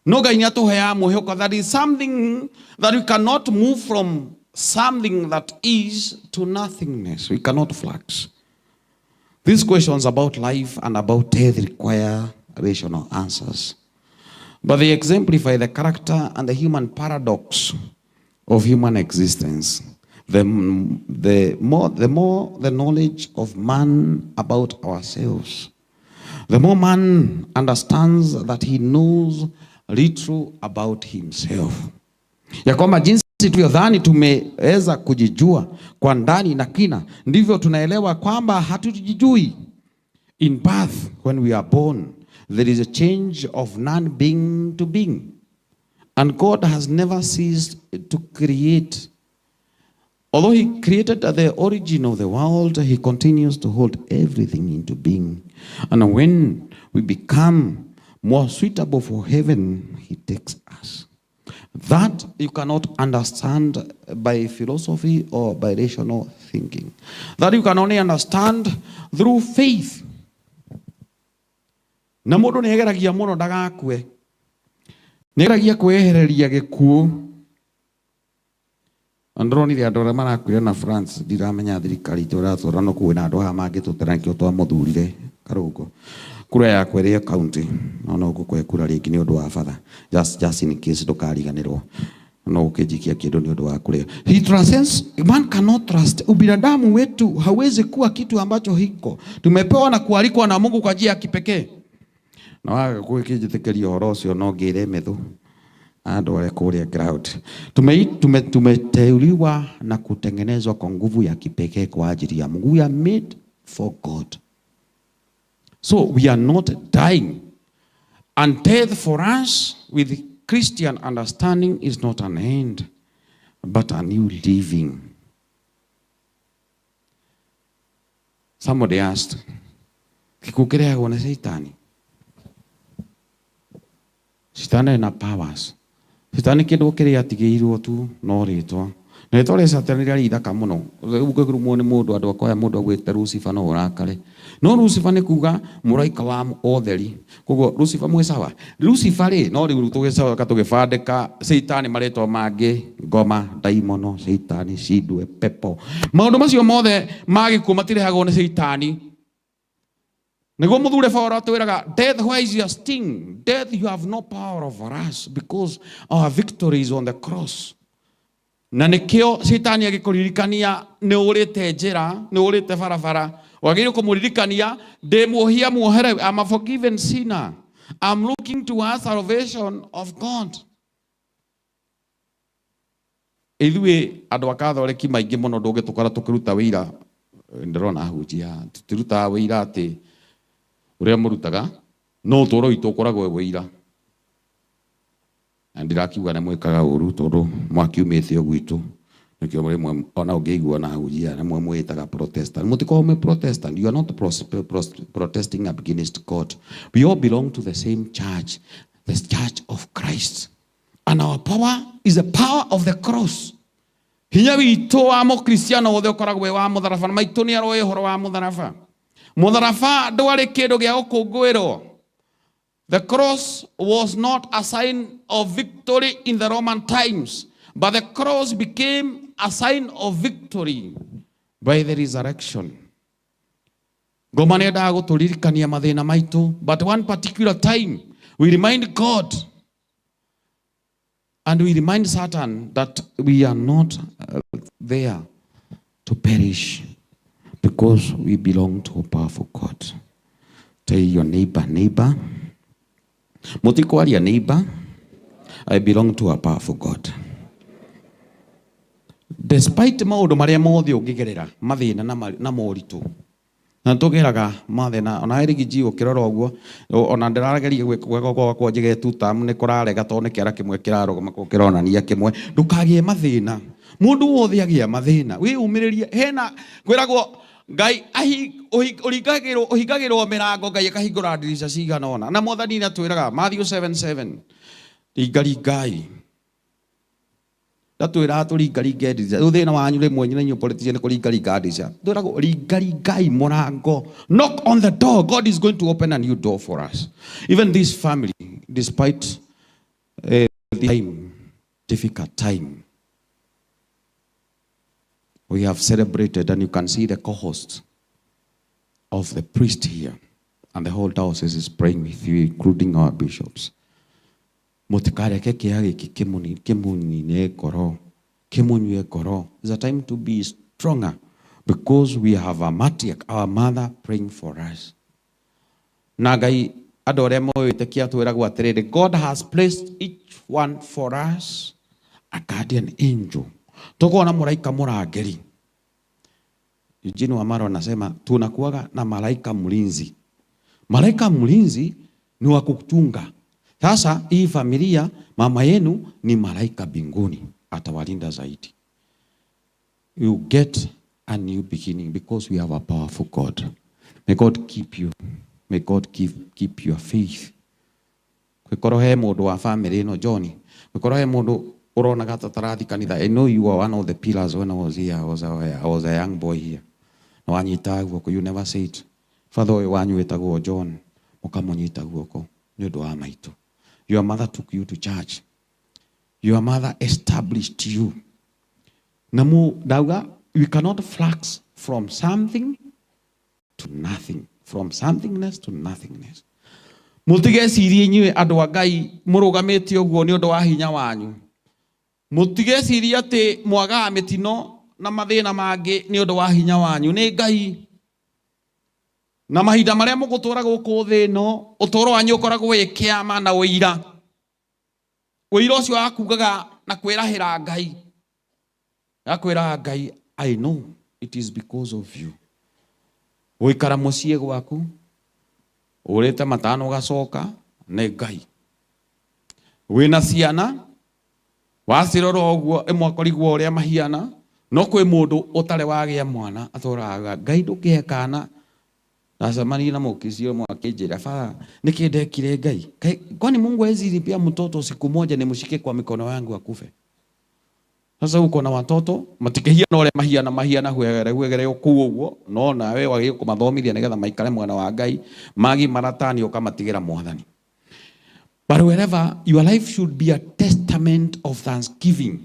Speaker 5: no Ngai nĩ atũheaga mwĩhoko. That is something that we cannot move from something that is to nothingness. We cannot flux. These questions about life and about death require rational answers, but they exemplify the character and the human paradox of human existence. The more the knowledge of man about ourselves, the more man understands that he knows little about himself. Ya kwamba jinsi tulivyodhani tumeweza kujijua kwa ndani na kina, ndivyo tunaelewa kwamba hatujijui. In birth, when we are born, there is a change of non-being to being. And God has never ceased to create. Although he created at the origin of the world, he continues to hold everything into being. And when we become more suitable for heaven, he takes us. That you cannot understand by philosophy or by rational thinking. That you can only understand through faith. Na mũndũ nĩ ageragia mũno ndagakue. Nĩ ageragia kwĩyehereria gĩkuũ. Na ndĩronire andũ arĩa marakuire na France, ndiramenya thirikari itũ ĩratwara no kwĩna andũ aya mangĩtũtera nĩkĩo twamũthurire Karũngũ. Kura yakwa ĩrĩ county, no no ngũkũhe kura rĩngĩ nĩ ũndũ wa batha. Just in case ndũkariganĩrwo. No ũkĩnjikia kĩndũ nĩ ũndũ wa kũrĩa. He transcends, man cannot trust. Ubinadamu wetu hawezi kuwa kitu ambacho hiko. Tumepewa na kualikwa na Mungu kwa njia ya kipekee. Na waga gwĩkĩnjĩtĩkĩria ũhoro ũcio no ngĩre methu andware kũrĩa ground. Tumeteuliwa na kutengenezwa kwa nguvu ya kipekee kwa ajili ya Mungu. We are made for God. So we are not dying. And death for us with Christian understanding is not an end, but a new living. Somebody asked, gĩkuũ kĩrehagwo nĩ Shaitani? Shaitani ena powers. Shaitani kĩndũ kĩrĩa atigĩirwo tu no rĩtwa. Na rĩtwa rĩa Shaitani rĩarĩ ithaka mũno. Rĩu ũngĩrumwo nĩ mũndũ, andũ akoya mũndũ agwĩte Lucifer no ũrakare. No Lucifer nĩ kuga mũraika wa ũtheri. Koguo Lucifer mwĩ sawa. Lucifer rĩ, no rĩu tũgĩcoka tũgĩbandĩka Shaitani marĩtwa mangĩ, ngoma, ndaimono, Shaitani, cindwe, pepo. Maũndũ macio mothe ma gĩkuũ matirehagwo nĩ Shaitani. Nĩguo mũthure Paul atwĩraga, death, where is your sting? Death, you have no power over us because our victory is on the cross. Na nĩkĩo Shaitani agĩkũririkania nĩ ũrĩte njĩra, nĩ ũrĩte barabara. Wagĩrĩirwo kũmũririkania, ndĩ muohia muohere, I'm a forgiven sinner. I'm looking towards salvation of God. Ithuĩ andũ a Katholiki maingĩ mũno ndũngĩtũkora tũkĩruta wĩira, ndĩrona ahunjia, tũtirutaga wĩira atĩ ũrĩa mũrutaga, no ũtũũro witũ ũkoragwo wĩ wĩira. Na ndirakiuga nĩ mwĩkaga ũru tondũ mwakiumĩte o gwitũ. Nĩkĩo rĩmwe ona ũngĩigua na ahunjia rĩmwe mwĩtaga Protestant. Mũtikoragwo mwĩ Protestant. You are not protesting against God. We all belong to the same church, the church of Christ. And our power is the power of the cross. Hinya witũ wa mũkristiano wothe ũkoragwo wĩ wa mũtharaba. Na maitũ nĩ aroĩ ũhoro wa mũtharaba. Mũtharaba ndwarĩ kĩndũ gĩa gũkũngũĩrwo. The cross was not a sign of victory in the Roman times, but the cross became a sign of victory by the resurrection. Ngoma nĩ endaga gũtũririkania mathĩna maitũ, but one particular time we remind God and we remind Satan that we are not there to perish because we belong to a powerful God. Tell your neighbor, neighbor, mũtikwaria neighbor, I belong to a powerful God. Despite maũndũ marĩa mothe ũngĩgerera, mathĩna na moritũ, na tũgeraga mathĩna, ona harĩ giji ũkĩrora ũguo, ona ndĩrageria gwĩka gwakwa njige tu tamu nĩ kũrarega tondũ nĩ kĩara kĩmwe kĩrarũgama kũu kĩronania kĩmwe. Ndũkagĩe mathĩna. Mũndũ wothe agĩa mathĩna, wĩyũmĩrĩrie. Hena kwĩragwo Ngai ũhingagĩrwo mĩrango, Ngai akahingũra ndirica cigana ũna. Na Mwathani nĩ atwĩraga Matthew 7:7, ringaringai. Ndatwĩraga tũringaringe ndirica. Rĩu thĩna wanyu rĩmwe na inyuĩ politician nĩ kũringaringa ndirica. Twĩragwo ringaringai mũrango. Knock on the door. God is going to open a new door for us. Even this family, despite the time, difficult time, we have celebrated, and you can see the co-host of the priest here, and the whole diocese is praying with you, including our bishops. Mũtikareke kĩeha gĩkĩ kĩmũnine ngoro, kĩmũnyue ngoro. It's a time to be stronger because we have a matriarch, our mother, praying for us. Na Ngai, andũ arĩa moĩtĩkia twĩragwo atĩrĩrĩ, God has placed each one for us a guardian angel. Tuko na mũraika mũrangĩri. Eugene Wamalwa anasema tunakuwaga na malaika mlinzi. Malaika mlinzi ni wa kuchunga. Sasa hii familia, mama yenu ni malaika mbinguni, atawalinda zaidi. You get a new beginning because we have a powerful God. May God keep you. May God keep your faith. Kwikorwo he mũndũ wa family ĩno John, kwikorwo he mũndũ ũronaga ta tarathi kanitha. I know you are one of the pillars when I was here. I was a young boy here. Na wanyita guoko, you never say it. Father ũyũ wanyu wĩtagwo John, mũkamũnyita guoko nĩ ũndũ wa maitũ. Your mother took you to church. Your mother established you. Na mu ndauga we cannot flux from something to nothing, from somethingness to nothingness. Mutigecirie inyuĩ andũ a Ngai mũrũgamĩte ũguo nĩ ũndũ wa hinya wanyu. Mutigecirie atĩ mwagaga mĩtino na mathĩna mangĩ nĩ ũndũ wa hinya wanyu. Nĩ Ngai. Na mahinda marĩa mũgũtũra gũkũ thĩ ĩno, ũtũũro wanyu ũkoragwo wĩ kĩama na ũira. Ũira ũcio wa kugaga na kwĩrahĩra Ngai. Gakwĩraga Ngai, I know it is because of you. Gũikara mũciĩ gwaku, ũrĩte matano ũgacoka, nĩ Ngai. Wĩna ciana, wacirora ũguo, ĩmwe akorigwo ũrĩa mahiana, no kwĩ mũndũ ũtarĩ wagĩa mwana, atũraga Ngai ndũkĩhe kana. Ndacemanirie na mũkĩci ũmwe akĩnjĩra, Baba, nĩkĩ ndekire Ngai? Kai, kwani Mungu hawezi nipea mtoto siku moja nimshike kwa mikono yangu akufe? Sasa uko na watoto matikĩhiana ũrĩa mahiana mahiana huegere huegere kũu ũguo, no nawe wagĩrĩirwo kũmathomithia nĩgetha maikare mwena wa Ngai, magimara tani ũkamatigĩra Mwathani. But wherever your life should be a testament of thanksgiving.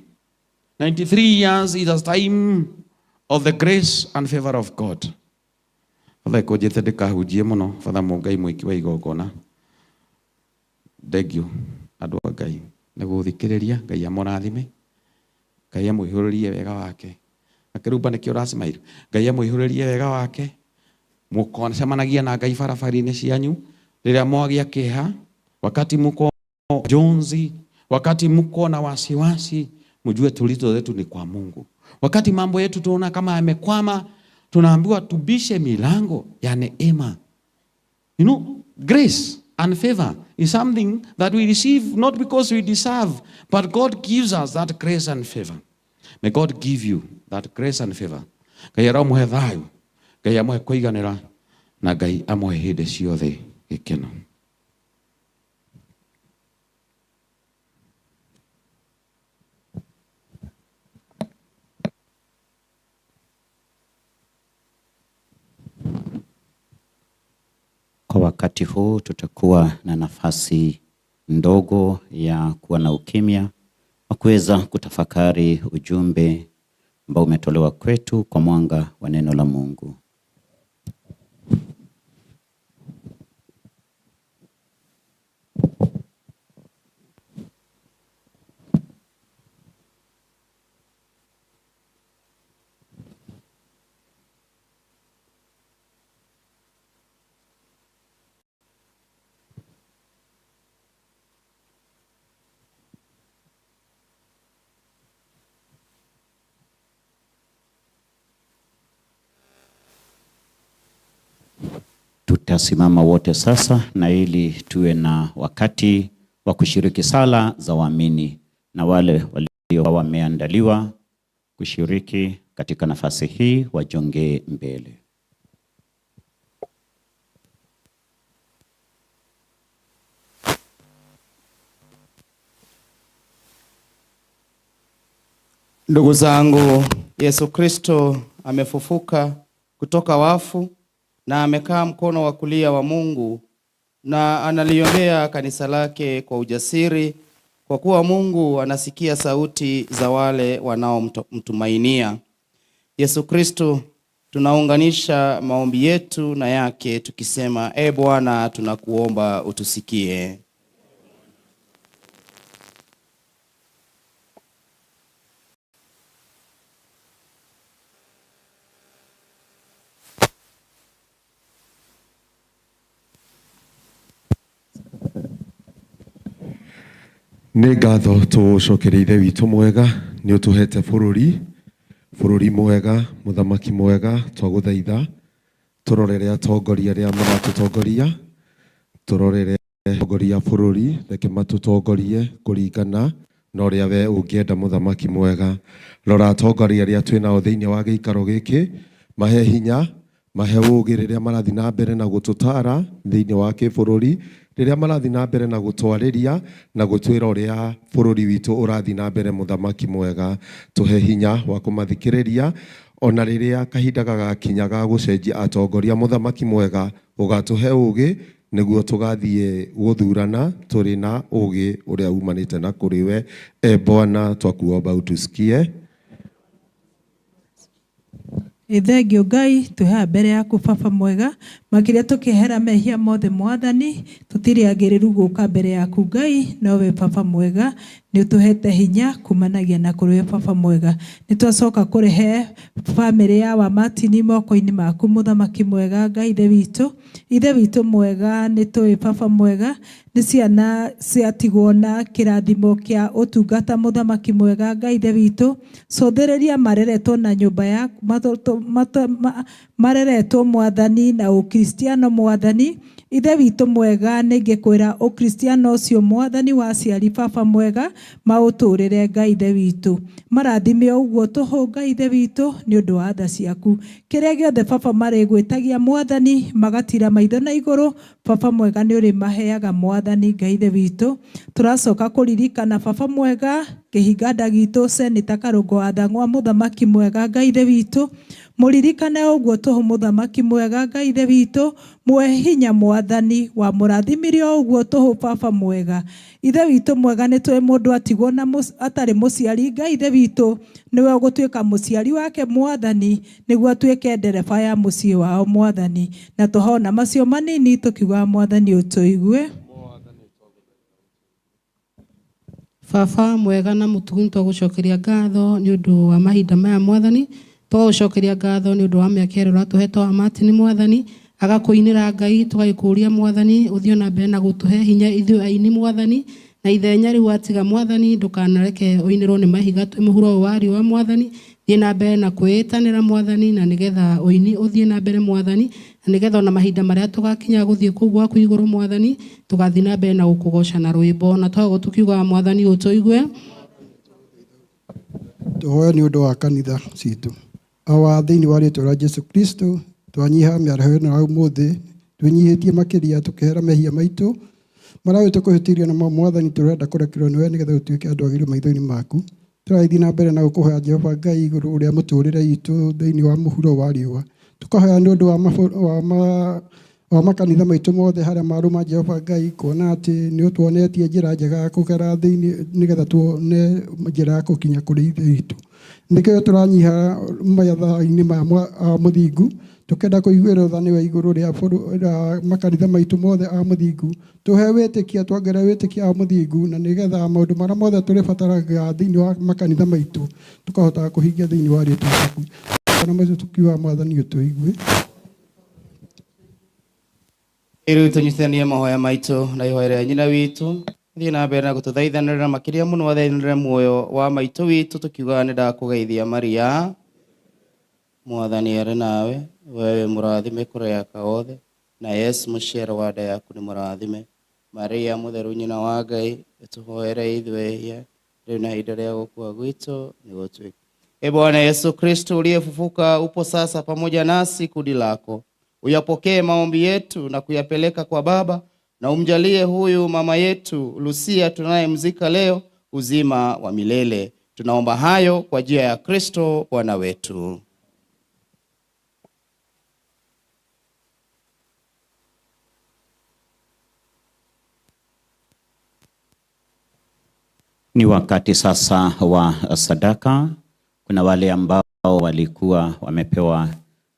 Speaker 5: 93 years is a time of the grace and favor of God. Father, kũnjĩte ndĩkahunjie mũno, Father Mũngai mwĩki wa igongona. Thank you, andũ a Ngai, nĩ gũthikĩrĩria. Ngai amũrathime. Ngai amũihũrĩrie wega wake. Na kĩrumba nĩkĩo ũracemaire. Ngai amũihũrĩrie wega wake. Mũkacemanagia na Ngai barabara-inĩ cianyu. Rĩrĩa mwagĩa kĩeha, wakati mko jonzi, wakati mko na wasiwasi, mjue tulizo zetu ni kwa Mungu. Wakati mambo yetu tunaona kama yamekwama, tunaambiwa tubishe milango ya neema. You know, grace and favor is something that we receive not because we deserve, but God gives us that grace and favor. May God give you that grace and favor. Ngai aromuhe thayũ, Ngai amuhe kũiganĩra, na Ngai amuhe hĩndĩ ciothe gĩkeno.
Speaker 14: Kwa wakati huu tutakuwa na nafasi ndogo ya kuwa na ukimya wa kuweza kutafakari ujumbe ambao umetolewa kwetu kwa mwanga wa neno la Mungu. Tutasimama wote sasa na ili tuwe na wakati wa kushiriki sala za waamini, na wale walio wameandaliwa kushiriki katika nafasi hii wajongee mbele.
Speaker 16: Ndugu zangu, Yesu Kristo amefufuka kutoka wafu na amekaa mkono wa kulia wa Mungu, na analiombea kanisa lake kwa ujasiri, kwa kuwa Mungu anasikia sauti za wale wanaomtumainia. Yesu Kristo, tunaunganisha maombi yetu na yake tukisema, E Bwana, tunakuomba utusikie.
Speaker 6: Nĩ ngatho tũcokerie Ithe witũ mwega nĩ ũtũhete bũrũri, bũrũri mwega, mũthamaki mwega, twagũthaitha tũrorere atongoria arĩa maratũtongoria, tũrorere atongoria a bũrũri, reke matũtongorie kũringana na ũrĩa we ũngĩenda mũthamaki mwega. Rora atongoria arĩa twĩ nao thĩinĩ wa gĩikaro gĩkĩ, mahe hinya, mahe ũũgĩ rĩrĩa marathiĩ na mbere na gũtũtara thĩinĩ wa kĩbũrũri, rĩrĩa marathiĩ na mbere na gũtwarĩria na gũtwĩra ũrĩa bũrũri witũ ũrathiĩ na mbere mũthamaki mwega. Tũhe hinya wa kũmathikĩrĩria ona rĩrĩa kahinda gagakinya ga gũcenjia atongoria mũthamaki mwega, ũgatũhe ũũgĩ nĩguo tũgathiĩ gũthurana tũrĩ na ũũgĩ ũrĩa umanĩte na kũrĩ we. E Bwana, twakuomba utusikie.
Speaker 7: Ĩ thengio Ngai, twĩ haha mbere yaku baba mwega, makĩria tũkĩehera mehia mothe mwathani, tũtirĩ agĩrĩru gũka mbere yaku Ngai, nowe baba mwega, nĩ ũtũhete hinya kumanagia na kũrĩ we baba mwega. Nĩ twacoka kũrehe bamĩrĩ ya wa Martin moko-inĩ maku mũthamaki mwega Ngai ithe witũ. Ithe witũ mwega, nĩ tũĩ baba mwega, nĩ ciana ciatigwo na kĩrathimo kĩa ũtungata mũthamaki mwega Ngai ithe witũ. Cũthĩrĩria mareretwo na nyũmba ya mareretwo mwathani na ũkristiano mwathani. Ithe witũ mwega, nĩngĩkwĩra ũkristiano ũcio mwathani wa aciari baba mwega maũtũrĩre Ngai ithe witũ. Marathime o ũguo tũhũ Ngai ithe witũ nĩ ũndũ wa tha ciaku. Kĩrĩa gĩothe baba marĩgwĩtagia mwathani magatira maitho na igũrũ, baba mwega nĩ ũrĩmaheaga mwathani Ngai ithe witũ. Tũracoka kũririkana baba mwega kĩhinganda gitũ Seneta Karũngo wa Thang'wa mũthamaki mwega Ngai ithe witũ. Mũririkane ũguo tũhũ mũthamaki mwega Ngai ithe witũ, muhe hinya mwathani wa mũrathimire o ũguo tũhũ baba mwega. Ithe witũ mwega, nĩ tũĩ mũndũ atigwo na atarĩ mũciari Ngai ithe witũ, nĩwe ũgũtuĩka mũciari wake mwathani, nĩguo atuĩke ndereba ya mũciĩ wao mwathani. Na tũhona macio manini tũkiugaga mwathani ũtũigue.
Speaker 22: Baba mwega na mũtugu, nĩ twagũcokeria ngatho nĩ ũndũ wa mahinda maya mwathani, twagũcokeria ngatho nĩ ũndũ wa mĩaka ĩrĩa ũratũhe wa Martin mwathani, agakũinĩra Ngai, tũgagĩkũria mwathani ũthiĩ na mbere na gũtũhe hinya ithuĩ aini mwathani, na ithenya rĩu watiga mwathani ndũkanareke ũinĩrwo nĩ mahiga twĩ mũhuro ũyũ wa riũa mwathani, thiĩ na mbere na kwĩĩtanĩra mwathani, na nĩgetha ũini ũthiĩ na mbere mwathani, na nĩgetha ona mahinda marĩa tũgakinya gũthiĩ kũu gwaku igũrũ mwathani, tũgathiĩ na mbere na gũkũgoca na rwĩmbo, na twagũ tũkiugaga mwathani ũtũigue.
Speaker 23: Tũhoe nĩ ũndũ wa kanitha citũ. Awa, thĩinĩ wa rĩtwa rĩa Jesu Kristo, twanyiha mĩaraho ĩno ya ũmũthĩ, twĩnyihĩtie makĩria tũkehera mehia maitũ marĩa tũkũhĩtĩirio namo mwathani, tũrenda kũrekerwo nĩwe nĩgetha ũtuĩke andũ agĩrĩru maitho-inĩ maku. Tũrathiĩ na mbere na gũkũhoya Jehova Ngai igũrũ ũrĩa mũtũrĩre itũ thĩinĩ wa mũhuro wa riũa. Tũkahoya nĩ ũndũ wa makanitha maitũ mothe harĩa marũma Jehova Ngai, kuona atĩ nĩ ũtuonetie njĩra njega ya kũgera thĩinĩ nĩgetha tuone njĩra ya gũkinya kũrĩ ithe witũ. Nĩkĩo tũranyiha mathaa-inĩ maya mũthingu, tũkenda kũiguĩrwo tha nĩwe igũrũ rĩa makanitha maitũ mothe a mũthingu. Tũhe wĩtĩkia, tuongerere wĩtĩkia wa mũthingu, na nĩgetha maũndũ marĩa mothe tũrĩbataraga thĩinĩ wa makanitha maitũ tũkahotaga kũhingia thĩinĩ wa rĩtwa rĩaku. Na macio tũkiuga mwathani ũtũigue.
Speaker 16: Rĩu tũnyitithanie mahoya maitũ na ihoya rĩa nyina witũ, thiĩ na mbere na gũtũthaithanĩrĩra makĩria mũno athaithanĩrĩre muoyo wa maitũ witũ, tũkiugaga nĩ ndakũgeithia Maria, mwathani arĩ nawe, wewe mũrathime kũrĩ aka othe, na Yesu mũciaro wa nda yaku nĩ mũrathime. Maria mũtheru nyina wa Ngai, ũtũhoere ithuĩ ehia, rĩu na ihinda rĩa gũkua gwitũ nĩ gũtuĩke. E Bwana Yesu Kristo uliyefufuka, upo sasa pamoja nasi kundi lako. Uyapokee maombi yetu na kuyapeleka kwa Baba, na umjalie huyu mama yetu Lucia tunayemzika leo uzima wa milele. Tunaomba hayo kwa njia ya Kristo Bwana wetu.
Speaker 14: Ni wakati sasa wa sadaka. Kuna wale ambao walikuwa wamepewa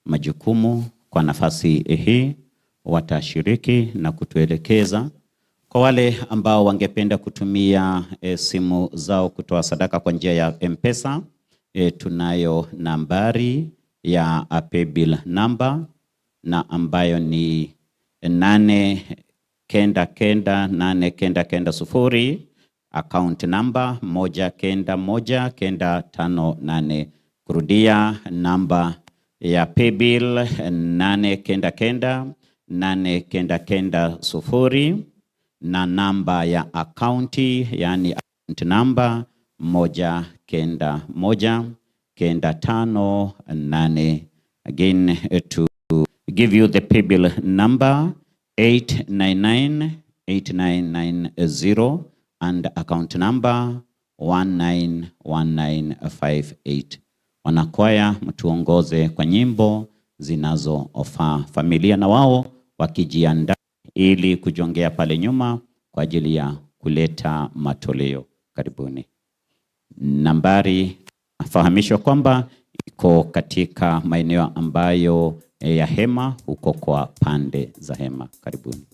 Speaker 14: majukumu kwa nafasi hii watashiriki na kutuelekeza. Kwa wale ambao wangependa kutumia simu zao kutoa sadaka kwa njia ya M-Pesa, tunayo nambari ya paybill number na ambayo ni 899 899 0, account number 191 958. Kurudia namba ya paybill 899 899 0 na namba ya akaunti, yani account number 191 958. Again, to give you the paybill number 899 8990 and account number 191958. Wanakwaya mtuongoze kwa nyimbo zinazofaa. Familia na wao wakijiandaa ili kujongea pale nyuma kwa ajili ya kuleta matoleo. Karibuni. Nambari fahamishwa kwamba Iko katika maeneo ambayo ya hema huko kwa pande za hema. Karibuni.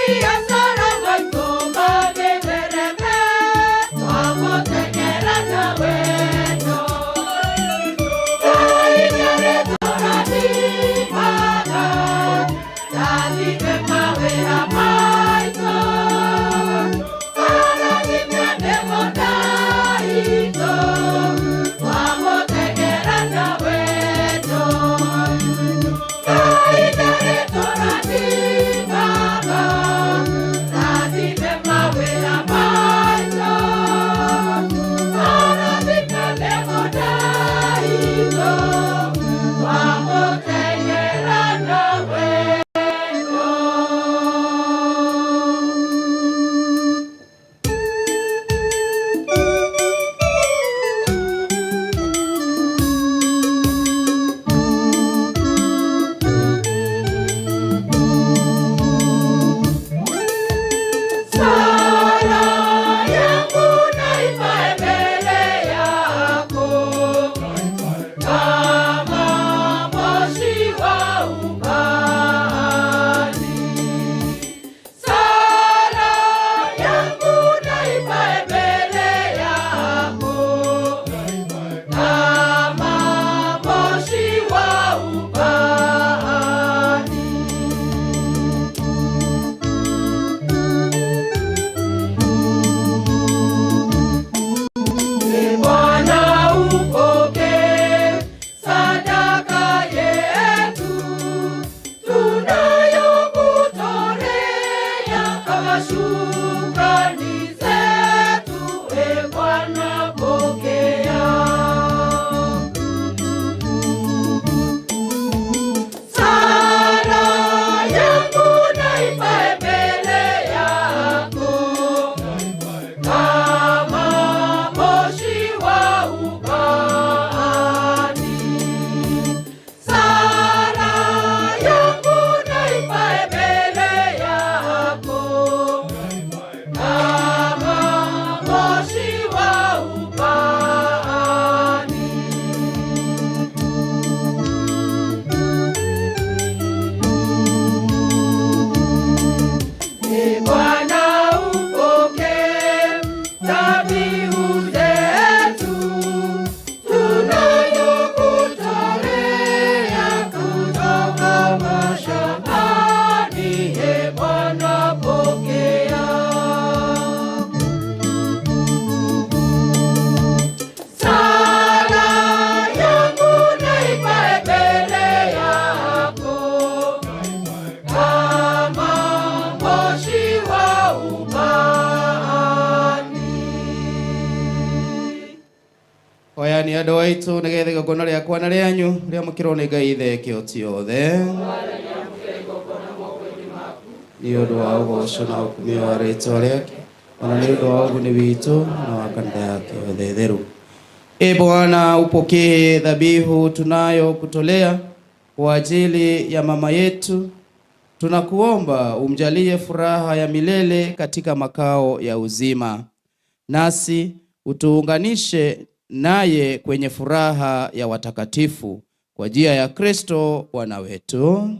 Speaker 9: Mabiashara maitũ magĩthereme, twamũteng'era na wendo. Ngai nĩarĩtũrathimaga, rathime mawĩra maitũ. Arathime mĩgũnda itũ, twamũteng'era na wendo. Ngai nĩarĩtũrathimaga, rathime mawĩra maitũ. Arathime mĩgũnda itũ, twamũteng'era na wendo. Sala yangu naipae mbele yako, kama moshi wa ubani. Sala yangu naipae mbele yako, kama moshi wa ubani. Ee Bwana upokee sadaka yetu tunayokutolea kama shukrani zetu. Ee Bwana pokea. Sala yangu naipae mbele yako, kama moshi wa ubani. Sala yangu naipae mbele yako, kama moshi wa ubani. Ee Bwana upokee dhabihu zetu tunayokutolea kutoka mashambani. Ee Bwana pokea. Sala yangu naipae mbele yako, kama moshi wa ubani.
Speaker 16: Hoyani andũ aitũ nĩgetha igongona rĩakwa na rĩanyu rĩamũkĩrwo nĩ Ngai Ithe kĩhoti yothe nĩ ũndũ wa ũgoco na ũkumio wa rĩtwa rĩake ona nĩ ũndũ wa ũguni witũ na wa kanitha yake yothe theru. E Bwana, upokee dhabihu tunayokutolea kwa ajili ya mama yetu. Tunakuomba umjalie furaha ya milele katika makao ya uzima, nasi utuunganishe naye kwenye furaha ya watakatifu kwa njia ya Kristo Bwana wetu.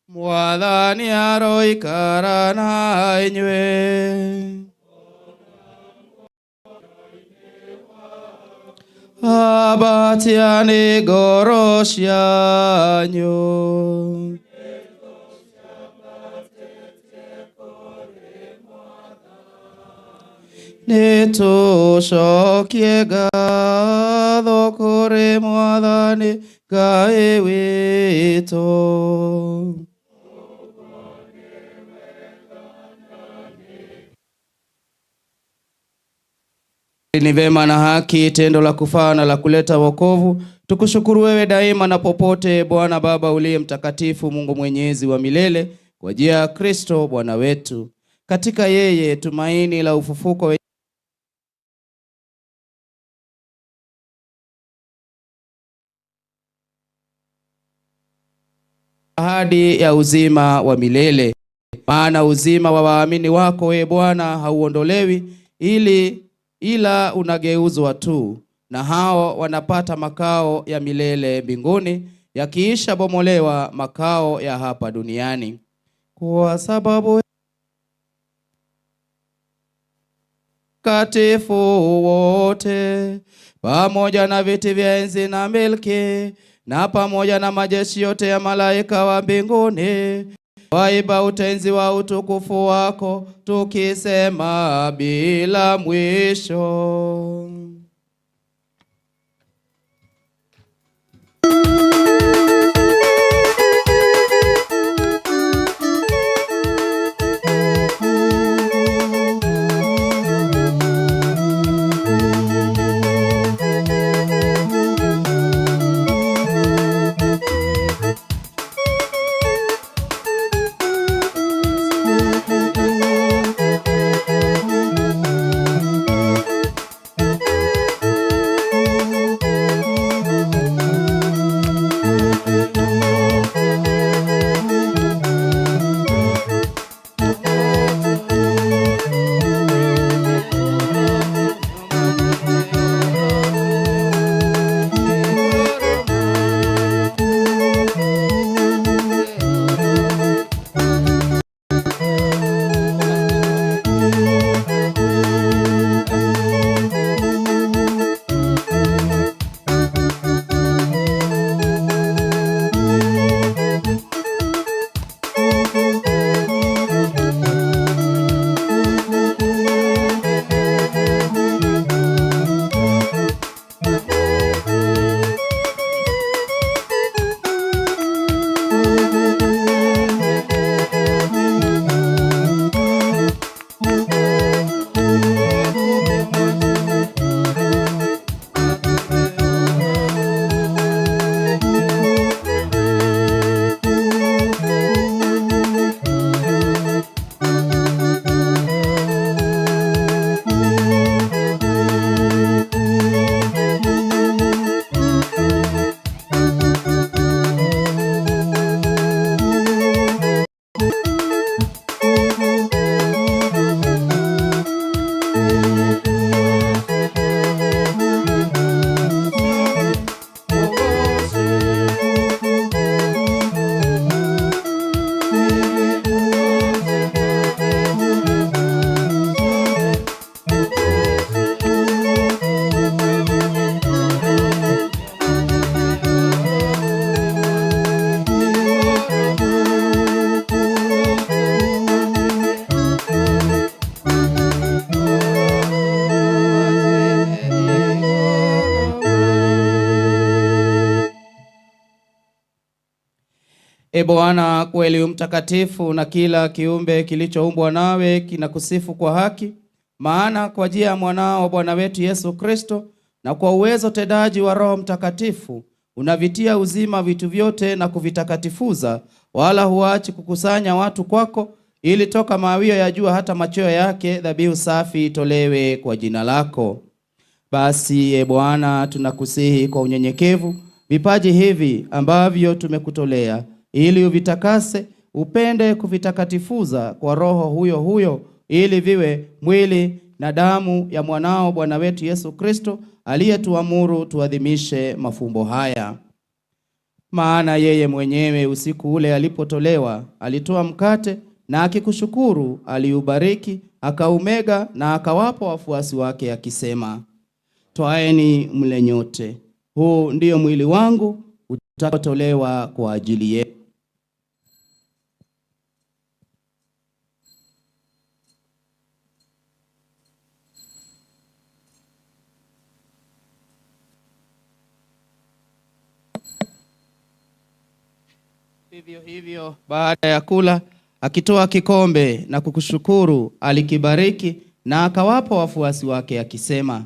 Speaker 16: Mwathani aroikara na inyuĩ. Ambatiani ngoro cianyu. Nĩtũcokie ngatho kũrĩ Mwathani Ngai witũ. Ni vema na haki, tendo la kufaa na la kuleta wokovu, tukushukuru wewe daima na popote, Bwana Baba uliye mtakatifu, Mungu mwenyezi wa milele, kwa njia ya Kristo Bwana wetu. Katika yeye tumaini la ufufuko ahadi ya uzima wa milele. Maana uzima wa waamini wako e Bwana hauondolewi, ila unageuzwa tu, na hao wanapata makao ya milele mbinguni, yakiisha bomolewa makao ya hapa duniani. Kwa sababu watakatifu wote, pamoja na viti vya enzi na milki, na pamoja na majeshi yote ya malaika wa mbinguni, waimba utenzi wa utukufu wako, tukisema bila mwisho. E Bwana, kweli u mtakatifu, na kila kiumbe kilichoumbwa nawe kinakusifu kwa haki. Maana kwa njia ya mwanao Bwana wetu Yesu Kristo na kwa uwezo tendaji wa Roho Mtakatifu unavitia uzima vitu vyote na kuvitakatifuza, wala huachi kukusanya watu kwako, ili toka mawio ya jua hata machweo yake dhabihu safi itolewe kwa jina lako. Basi e Bwana, tunakusihi kwa unyenyekevu vipaji hivi ambavyo tumekutolea, ili uvitakase, upende kuvitakatifuza kwa Roho huyo huyo, ili viwe mwili na damu ya mwanao Bwana wetu Yesu Kristo, aliyetuamuru tuadhimishe mafumbo haya. Maana yeye mwenyewe usiku ule alipotolewa, alitoa mkate na akikushukuru, aliubariki, akaumega na akawapa wafuasi wake akisema, twaeni mle nyote, huu ndiyo mwili wangu utakaotolewa kwa ajili yenu. Vivyo hivyo baada ya kula, akitoa kikombe na kukushukuru, alikibariki na akawapa wafuasi wake akisema,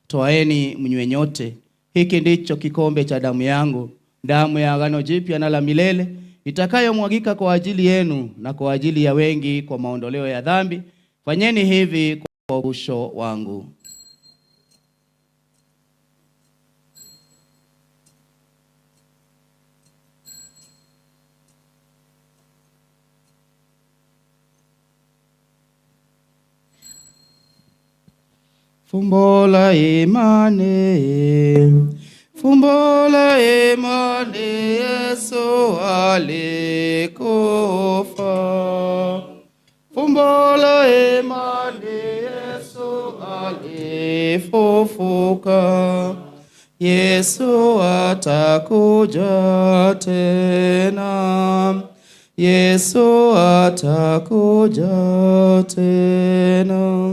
Speaker 16: twaeni mnywe nyote, hiki ndicho kikombe cha damu yangu, damu ya agano jipya na la milele, itakayomwagika kwa ajili yenu na kwa ajili ya wengi kwa maondoleo ya dhambi. Fanyeni hivi kwa ukumbusho wangu. Fumbo la imani, fumbo la imani, Yesu alikufa. Fumbo la imani, Yesu Alifufuka. Yesu atakuja tena. Yesu atakuja tena.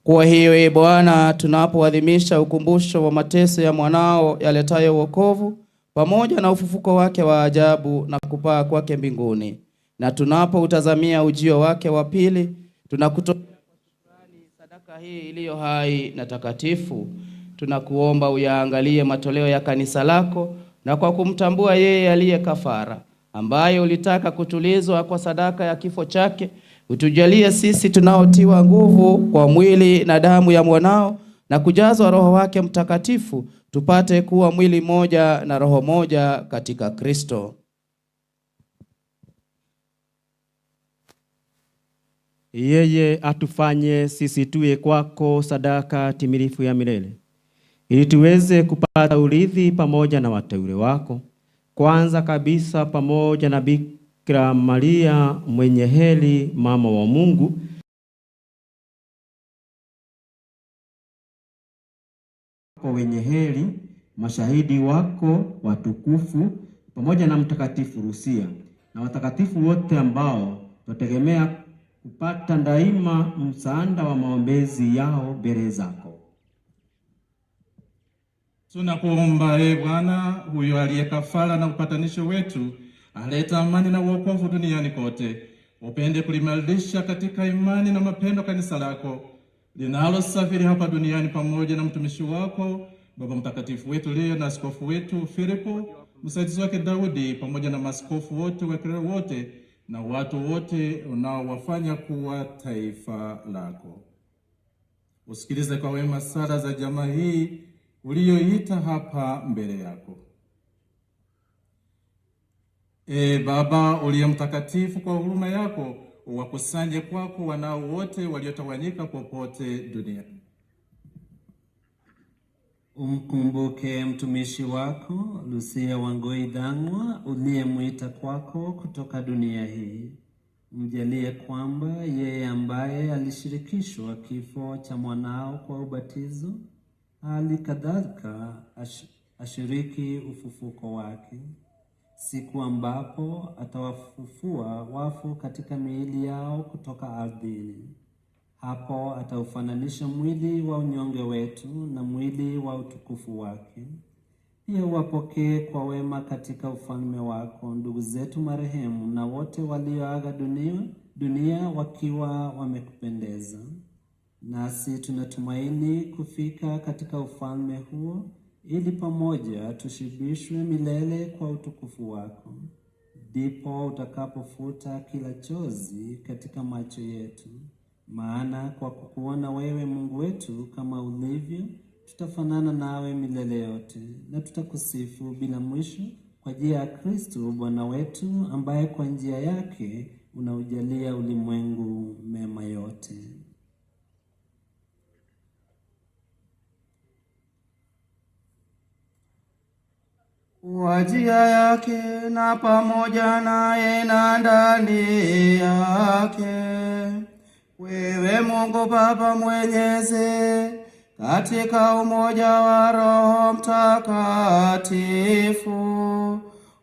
Speaker 16: Kwa hiyo, e Bwana, tunapoadhimisha ukumbusho wa mateso ya mwanao yaletayo wokovu pamoja na ufufuko wake wa ajabu na kupaa kwake mbinguni, na tunapoutazamia ujio wake wa pili, tunakutolea kwa shukrani sadaka hii iliyo hai na takatifu. Tunakuomba uyaangalie matoleo ya kanisa lako, na kwa kumtambua yeye aliye kafara, ambaye ulitaka kutulizwa kwa sadaka ya kifo chake, utujalie sisi tunaotiwa nguvu kwa mwili na damu ya mwanao na kujazwa Roho wake Mtakatifu, tupate kuwa mwili moja na roho moja katika Kristo.
Speaker 15: Yeye atufanye sisi tuwe kwako sadaka timilifu ya milele, ili tuweze kupata urithi pamoja na wateule wako, kwanza kabisa pamoja na Bikira Maria mwenye heri, mama wa Mungu, wenye heri, mashahidi wako watukufu, pamoja na Mtakatifu Lusia na watakatifu wote ambao twategemea kupata daima msaada wa maombezi yao mbele zako.
Speaker 1: Tunakuomba e Bwana, huyo aliye kafara na upatanisho wetu, aleta amani na wokovu duniani kote, upende kulimarisha katika imani na mapendo kanisa lako linalosafiri hapa duniani pamoja na mtumishi wako Baba Mtakatifu wetu Leo na askofu wetu Filipo, msaidizi wake Daudi, pamoja na maaskofu wote, wakileo wote na watu wote unaowafanya kuwa taifa lako. Usikilize kwa wema sala za jamaa hii uliyoita hapa mbele yako. E Baba uliye mtakatifu, kwa huruma yako uwakusanye kwako wanao wote waliotawanyika popote duniani.
Speaker 8: Umkumbuke mtumishi wako Lucia Wangui Dhang'wa uliyemwita kwako kutoka dunia hii. Mjalie kwamba yeye ambaye alishirikishwa kifo cha mwanao kwa ubatizo, hali kadhalika ashiriki ufufuko wake, siku ambapo atawafufua wafu katika miili yao kutoka ardhini. Hapo ataufananisha mwili wa unyonge wetu na mwili wa utukufu wake. Pia uwapokee kwa wema katika ufalme wako ndugu zetu marehemu na wote walioaga dunia wakiwa wamekupendeza. Nasi tunatumaini kufika katika ufalme huo, ili pamoja tushibishwe milele kwa utukufu wako. Ndipo utakapofuta kila chozi katika macho yetu, maana kwa kukuona wewe Mungu wetu kama ulivyo, tutafanana nawe milele yote, na tutakusifu bila mwisho kwa njia ya Kristo Bwana wetu, ambaye kwa njia yake unaujalia ulimwengu mema yote.
Speaker 16: Kwa njia yake na pamoja naye na ndani yake, wewe Mungu Baba Mwenyezi, katika umoja wa Roho Mtakatifu,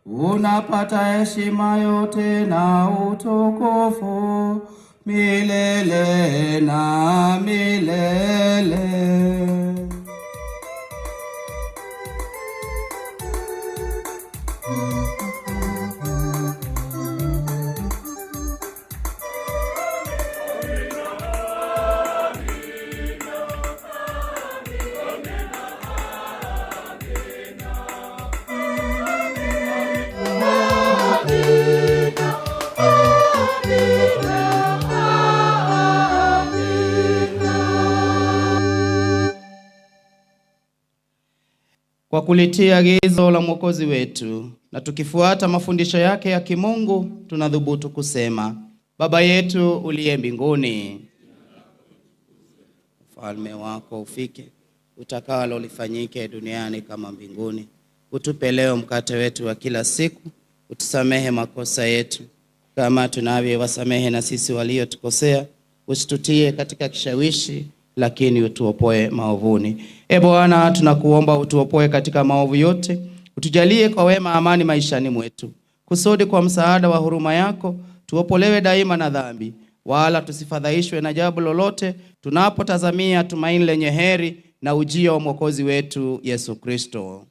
Speaker 16: unapata heshima yote na utukufu milele na milele. Kwa kulitia agizo la Mwokozi wetu na tukifuata mafundisho yake ya kimungu, tunadhubutu kusema: Baba yetu uliye mbinguni, ufalme wako ufike, utakalo lifanyike duniani kama mbinguni. Utupe leo mkate wetu wa kila siku, utusamehe makosa yetu kama tunavyowasamehe na sisi waliotukosea, usitutie katika kishawishi, lakini utuopoe maovuni. E Bwana, tunakuomba utuopoe katika maovu yote, utujalie kwa wema amani maishani mwetu, kusudi kwa msaada wa huruma yako tuopolewe daima na dhambi, wala tusifadhaishwe na jambo lolote, tunapotazamia tumaini lenye heri na ujio wa Mwokozi wetu Yesu Kristo.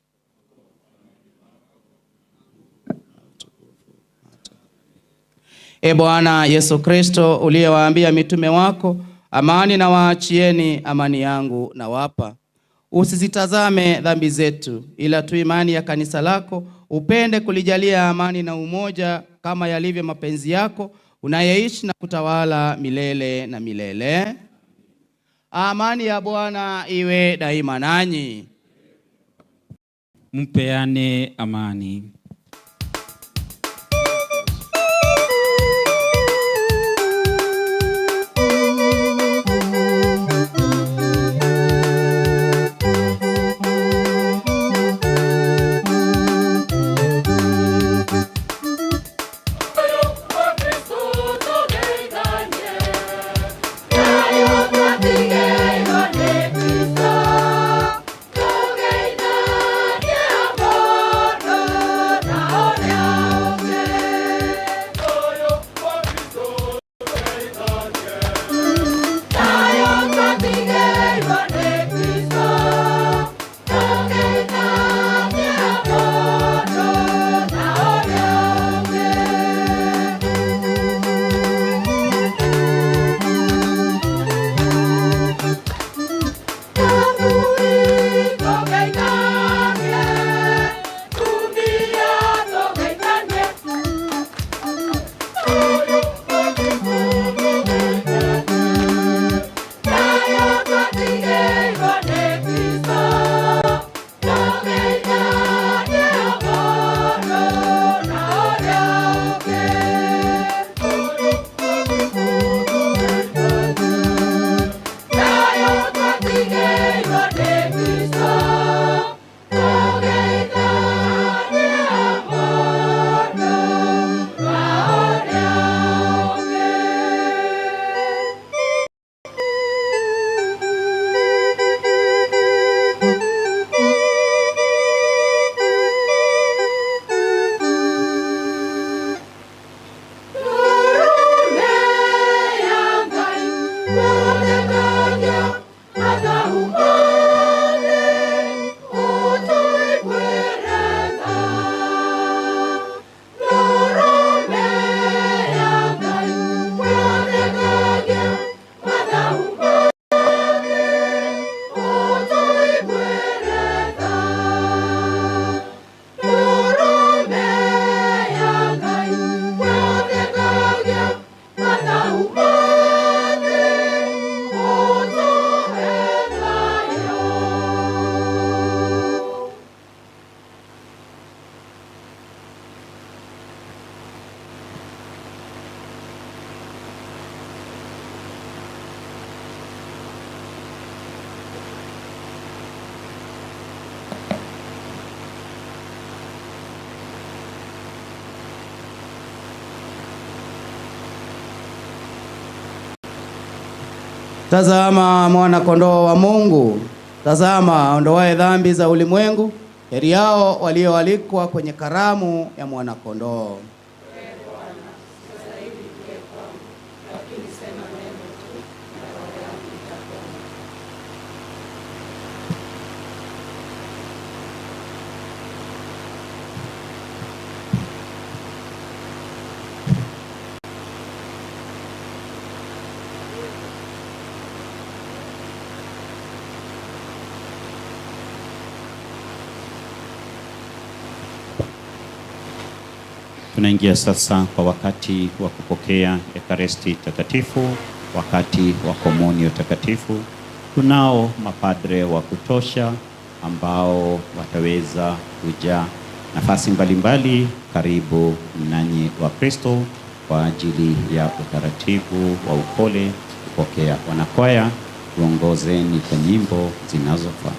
Speaker 16: E Bwana Yesu Kristo, uliyewaambia mitume wako, amani na waachieni, amani yangu nawapa, usizitazame dhambi zetu, ila tu imani ya kanisa lako, upende kulijalia amani na umoja kama yalivyo mapenzi yako, unayeishi na kutawala milele na milele. Amani ya Bwana iwe daima nanyi.
Speaker 20: Mpeane amani.
Speaker 16: Tazama mwana kondoo wa Mungu, tazama aondoaye dhambi za ulimwengu. Heri yao walioalikwa kwenye karamu ya mwana kondoo.
Speaker 14: Tunaingia sasa kwa wakati wa kupokea Ekaristi Takatifu, wakati wa komunio takatifu. Tunao mapadre wa kutosha ambao wataweza kuja nafasi mbalimbali karibu nanyi wa Kristo kwa ajili ya utaratibu wa upole kupokea. Wanakwaya, tuongozeni kwa nyimbo zinazofaa.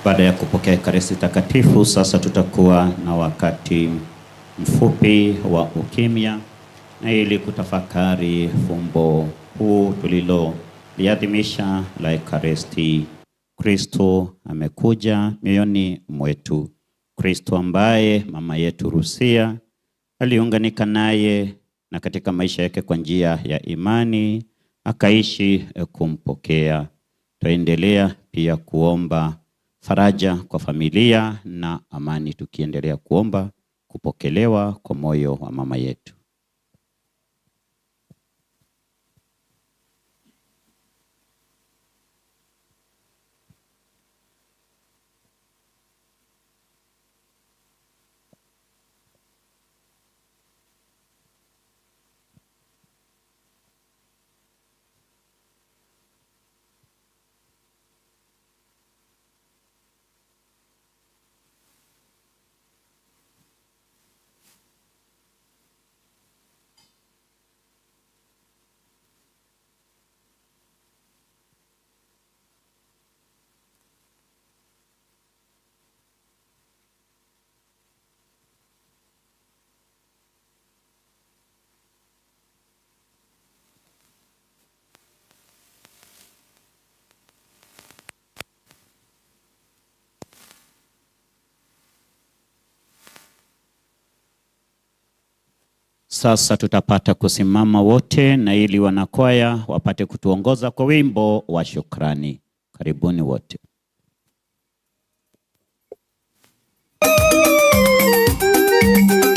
Speaker 14: Baada ya kupokea Ekaristi Takatifu, sasa tutakuwa na wakati mfupi wa ukimya na ili kutafakari fumbo huu tuliloliadhimisha la Ekaristi. Kristo amekuja mioyoni mwetu. Kristo ambaye mama yetu Lucia aliunganika naye na katika maisha yake kwa njia ya imani akaishi kumpokea. Tutaendelea pia kuomba faraja kwa familia na amani, tukiendelea kuomba kupokelewa kwa moyo wa mama yetu. Sasa tutapata kusimama wote na ili wanakwaya wapate kutuongoza kwa wimbo wa shukrani. Karibuni wote.
Speaker 9: Thank you.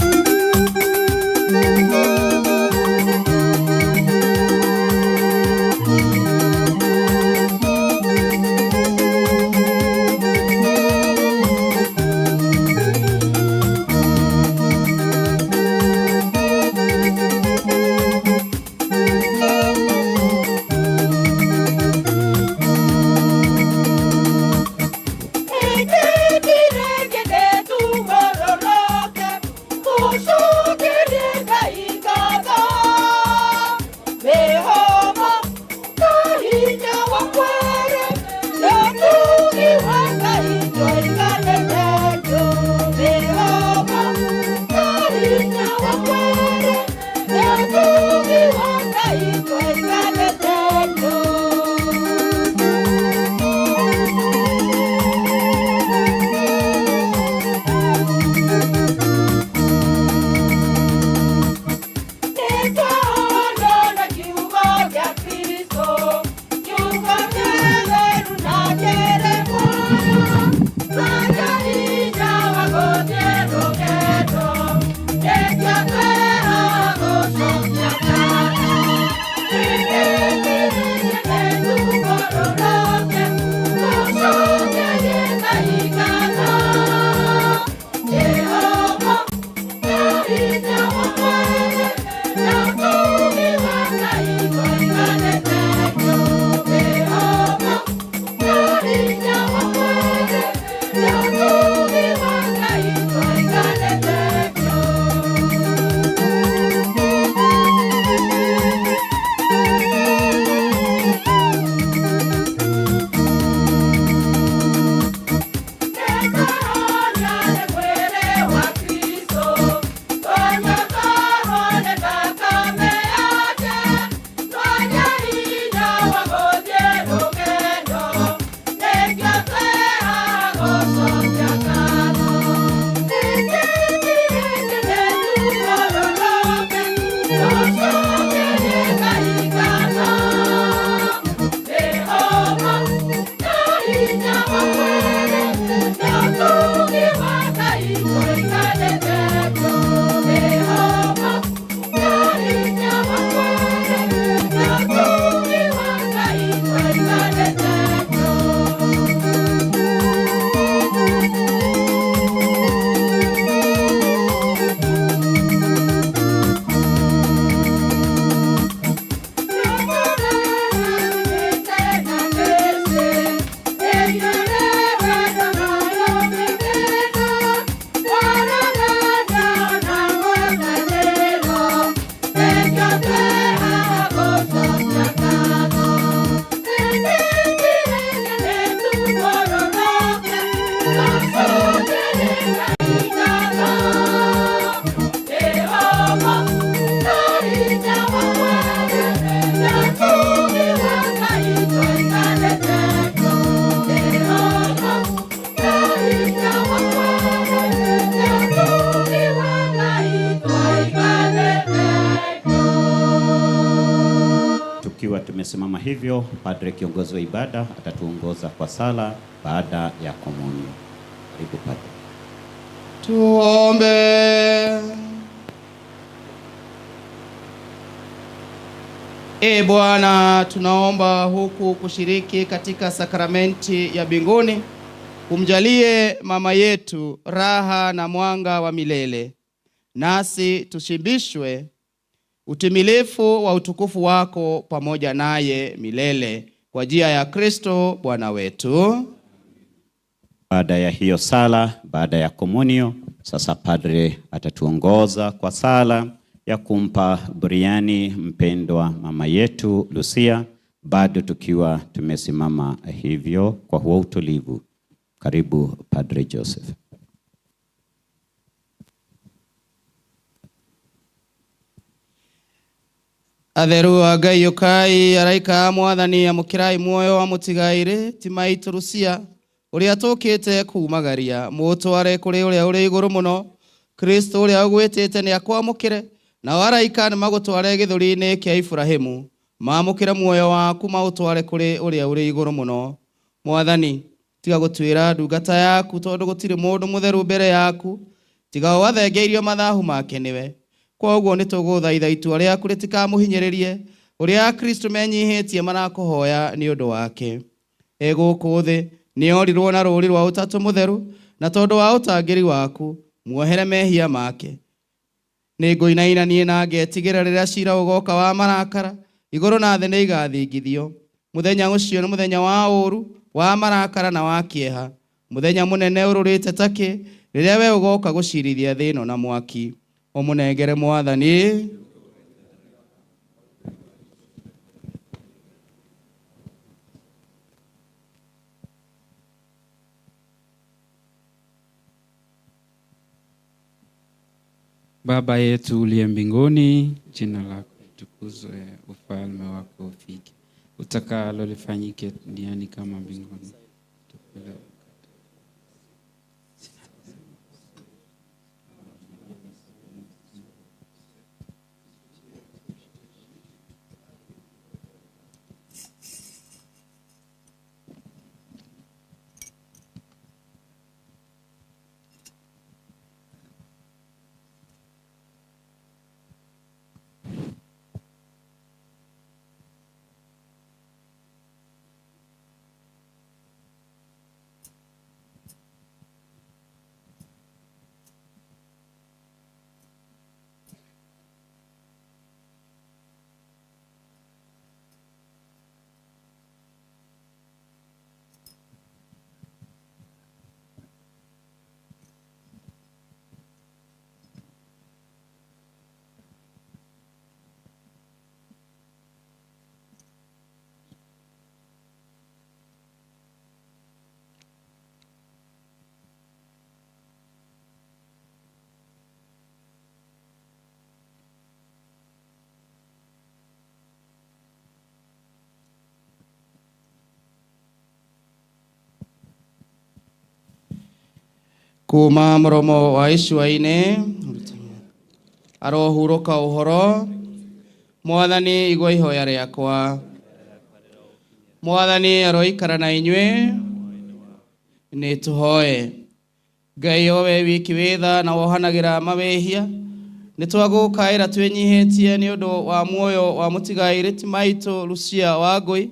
Speaker 14: Tukiwa tumesimama hivyo, padre kiongozi wa ibada atatuongoza kwa sala baada ya komunio. Karibu padre.
Speaker 16: Tuombe. E Bwana, tunaomba huku kushiriki katika sakramenti ya mbinguni, umjalie mama yetu raha na mwanga wa milele, nasi tushibishwe utimilifu wa utukufu wako pamoja naye milele, kwa njia ya Kristo Bwana wetu.
Speaker 14: Baada ya hiyo sala, baada ya komunio, sasa padre atatuongoza kwa sala ya kumpa buriani mpendwa mama yetu Lucia, bado tukiwa tumesimama hivyo kwa huo utulivu. Karibu Padre Joseph.
Speaker 16: Atheru a Ngai ũkai, araika a Mwathani, amũkĩrai muoyo wa mũtigairĩ ti maitũ Lucia ũrĩa tũkĩte kumagaria, mũũtware kũrĩ ũrĩa ũrĩ igũrũ mũno. Kristo ũrĩa ũgwĩtĩte nĩ akwamũkĩre, nao araika nĩ magũtware gĩthũri-inĩ kĩa Iburahĩmu, maamũkĩre muoyo waku maũtware kũrĩ ũrĩa ũrĩ igũrũ mũno. Mwathani, tiga gũtuĩra ndungata yaku, tondũ gũtirĩ mũndũ mũtheru mbere yaku, tiga o athengeirio mathahu make nĩwe. Kwoguo nĩ tũgũthaitha itua rĩaku rĩtikamũhinyĩrĩrie, ũrĩa Akristo menyihĩtie marakũhoya nĩ ũndũ wake. E gũkũ thĩ nĩorirwo na rũũri rwa Ũtatũ Mũtheru, na tondũ wa ũtangĩri waku muohere mehia make. Nĩngũinaina niĩ na ngetigĩra rĩrĩa cira ũgoka wa marakara, igũrũ na thĩ nĩigathingithio. Mũthenya ũcio nĩ mũthenya wa ũũru, wa marakara na wa kĩeha, mũthenya mũnene ũrũrĩte takĩ, rĩrĩa we ũgoka gũcirithia thĩ ĩno na mwaki. Ũmũnengere Mwathani.
Speaker 20: Baba yetu uliye mbinguni, jina lako litukuzwe, ufalme wako ufike, utakalo lifanyike duniani kama mbinguni. Tupe leo
Speaker 16: Kuma mũromo wa icua-inĩ arohurũka ũhoro. Mwathani, igua ihoya rĩakwa. Mwathani aroikara na inyuĩ. Nĩ tũhoe. Ngai o we wiki wĩ tha na wohanagĩra mawĩhia, nĩ twagũkaĩra twĩnyihĩtie nĩ ũndũ wa muoyo wa mũtigairĩ ti maitũ Lucia Wangũi,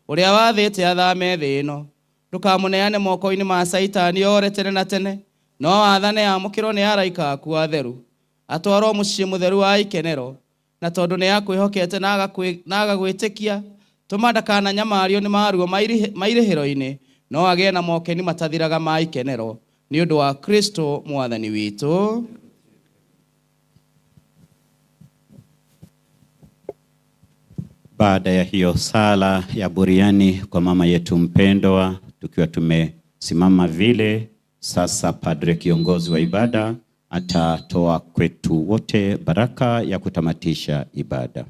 Speaker 16: ũrĩa wathĩte athame thĩ ĩno. Ndũkamũneane moko-inĩ ma Caitani ore tene na tene, no wathane amũkĩrwo nĩ araika aku atheru, atwarwo mũciĩ mũtheru wa ikenero. Na tondũ nĩ akwĩhokete na agagwĩtĩkia, tũma ndakananyamario nĩ maruo mairĩhĩro-inĩ, no agĩe na mokeni matathiraga ma ikenero, nĩ ũndũ wa Kristo Mwathani witũ.
Speaker 14: Baada ya hiyo sala ya buriani kwa mama yetu mpendwa, tukiwa tumesimama vile, sasa padre kiongozi wa ibada atatoa kwetu wote baraka ya kutamatisha ibada.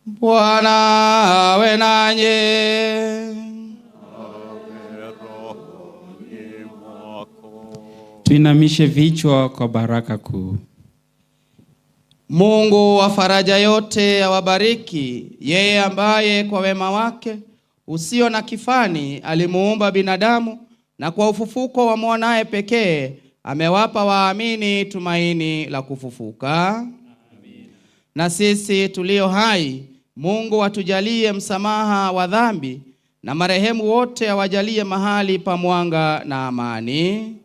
Speaker 16: Bwana awe nanyi.
Speaker 20: Tuinamishe vichwa kwa baraka kuu.
Speaker 16: Mungu wa faraja yote awabariki, yeye ambaye kwa wema wake usio na kifani alimuumba binadamu na kwa ufufuko wa mwanaye pekee amewapa waamini tumaini la kufufuka. Na sisi tulio hai, Mungu atujalie msamaha wa dhambi na marehemu wote awajalie mahali pa mwanga na amani.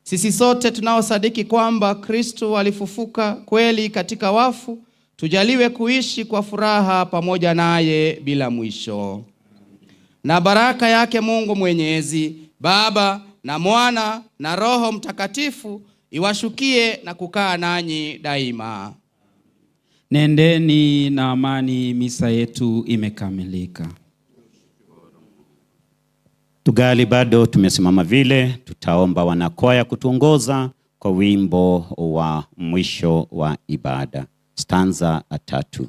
Speaker 16: Sisi sote tunaosadiki kwamba Kristo alifufuka kweli katika wafu, tujaliwe kuishi kwa furaha pamoja naye bila mwisho. Na baraka yake Mungu Mwenyezi, Baba na Mwana na Roho Mtakatifu iwashukie na kukaa nanyi daima.
Speaker 20: Nendeni na amani, misa yetu imekamilika.
Speaker 14: Tugali bado tumesimama vile, tutaomba wanakwaya kutuongoza kwa wimbo wa mwisho wa ibada, stanza 3.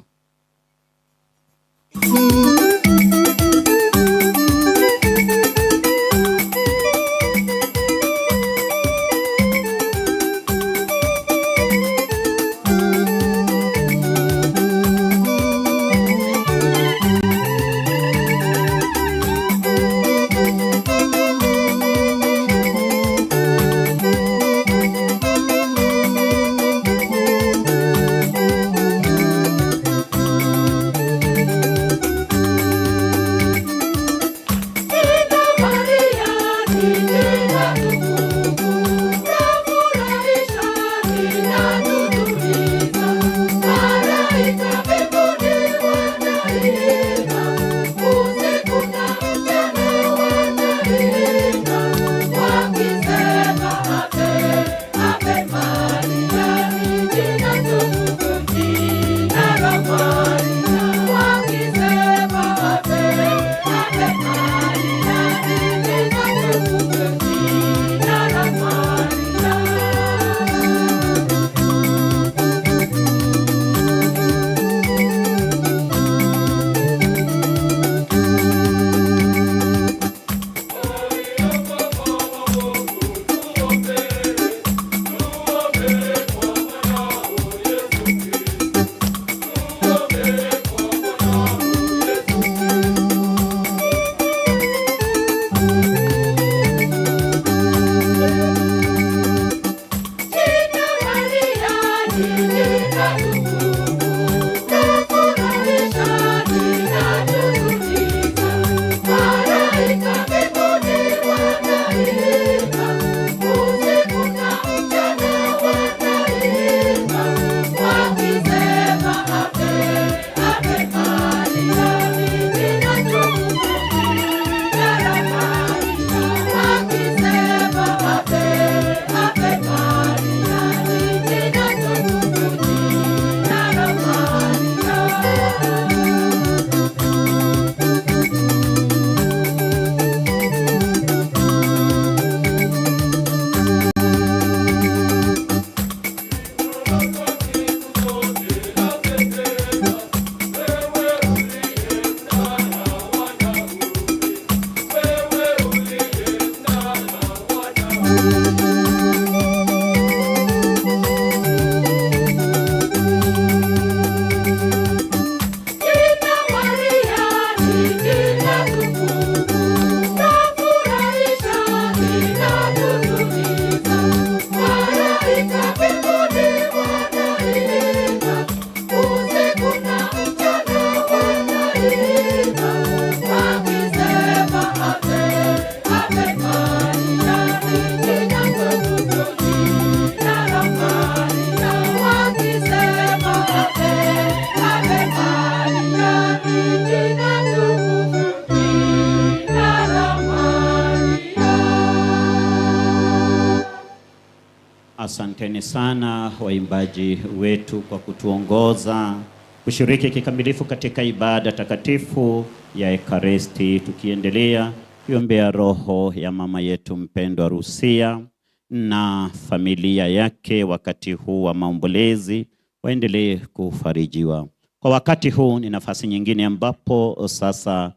Speaker 14: Asanteni sana waimbaji wetu kwa kutuongoza kushiriki kikamilifu katika ibada takatifu ya Ekaristi, tukiendelea kuiombea roho ya mama yetu mpendwa Rusia na familia yake wakati huu wa maombolezi, waendelee kufarijiwa. Kwa wakati huu ni nafasi nyingine ambapo sasa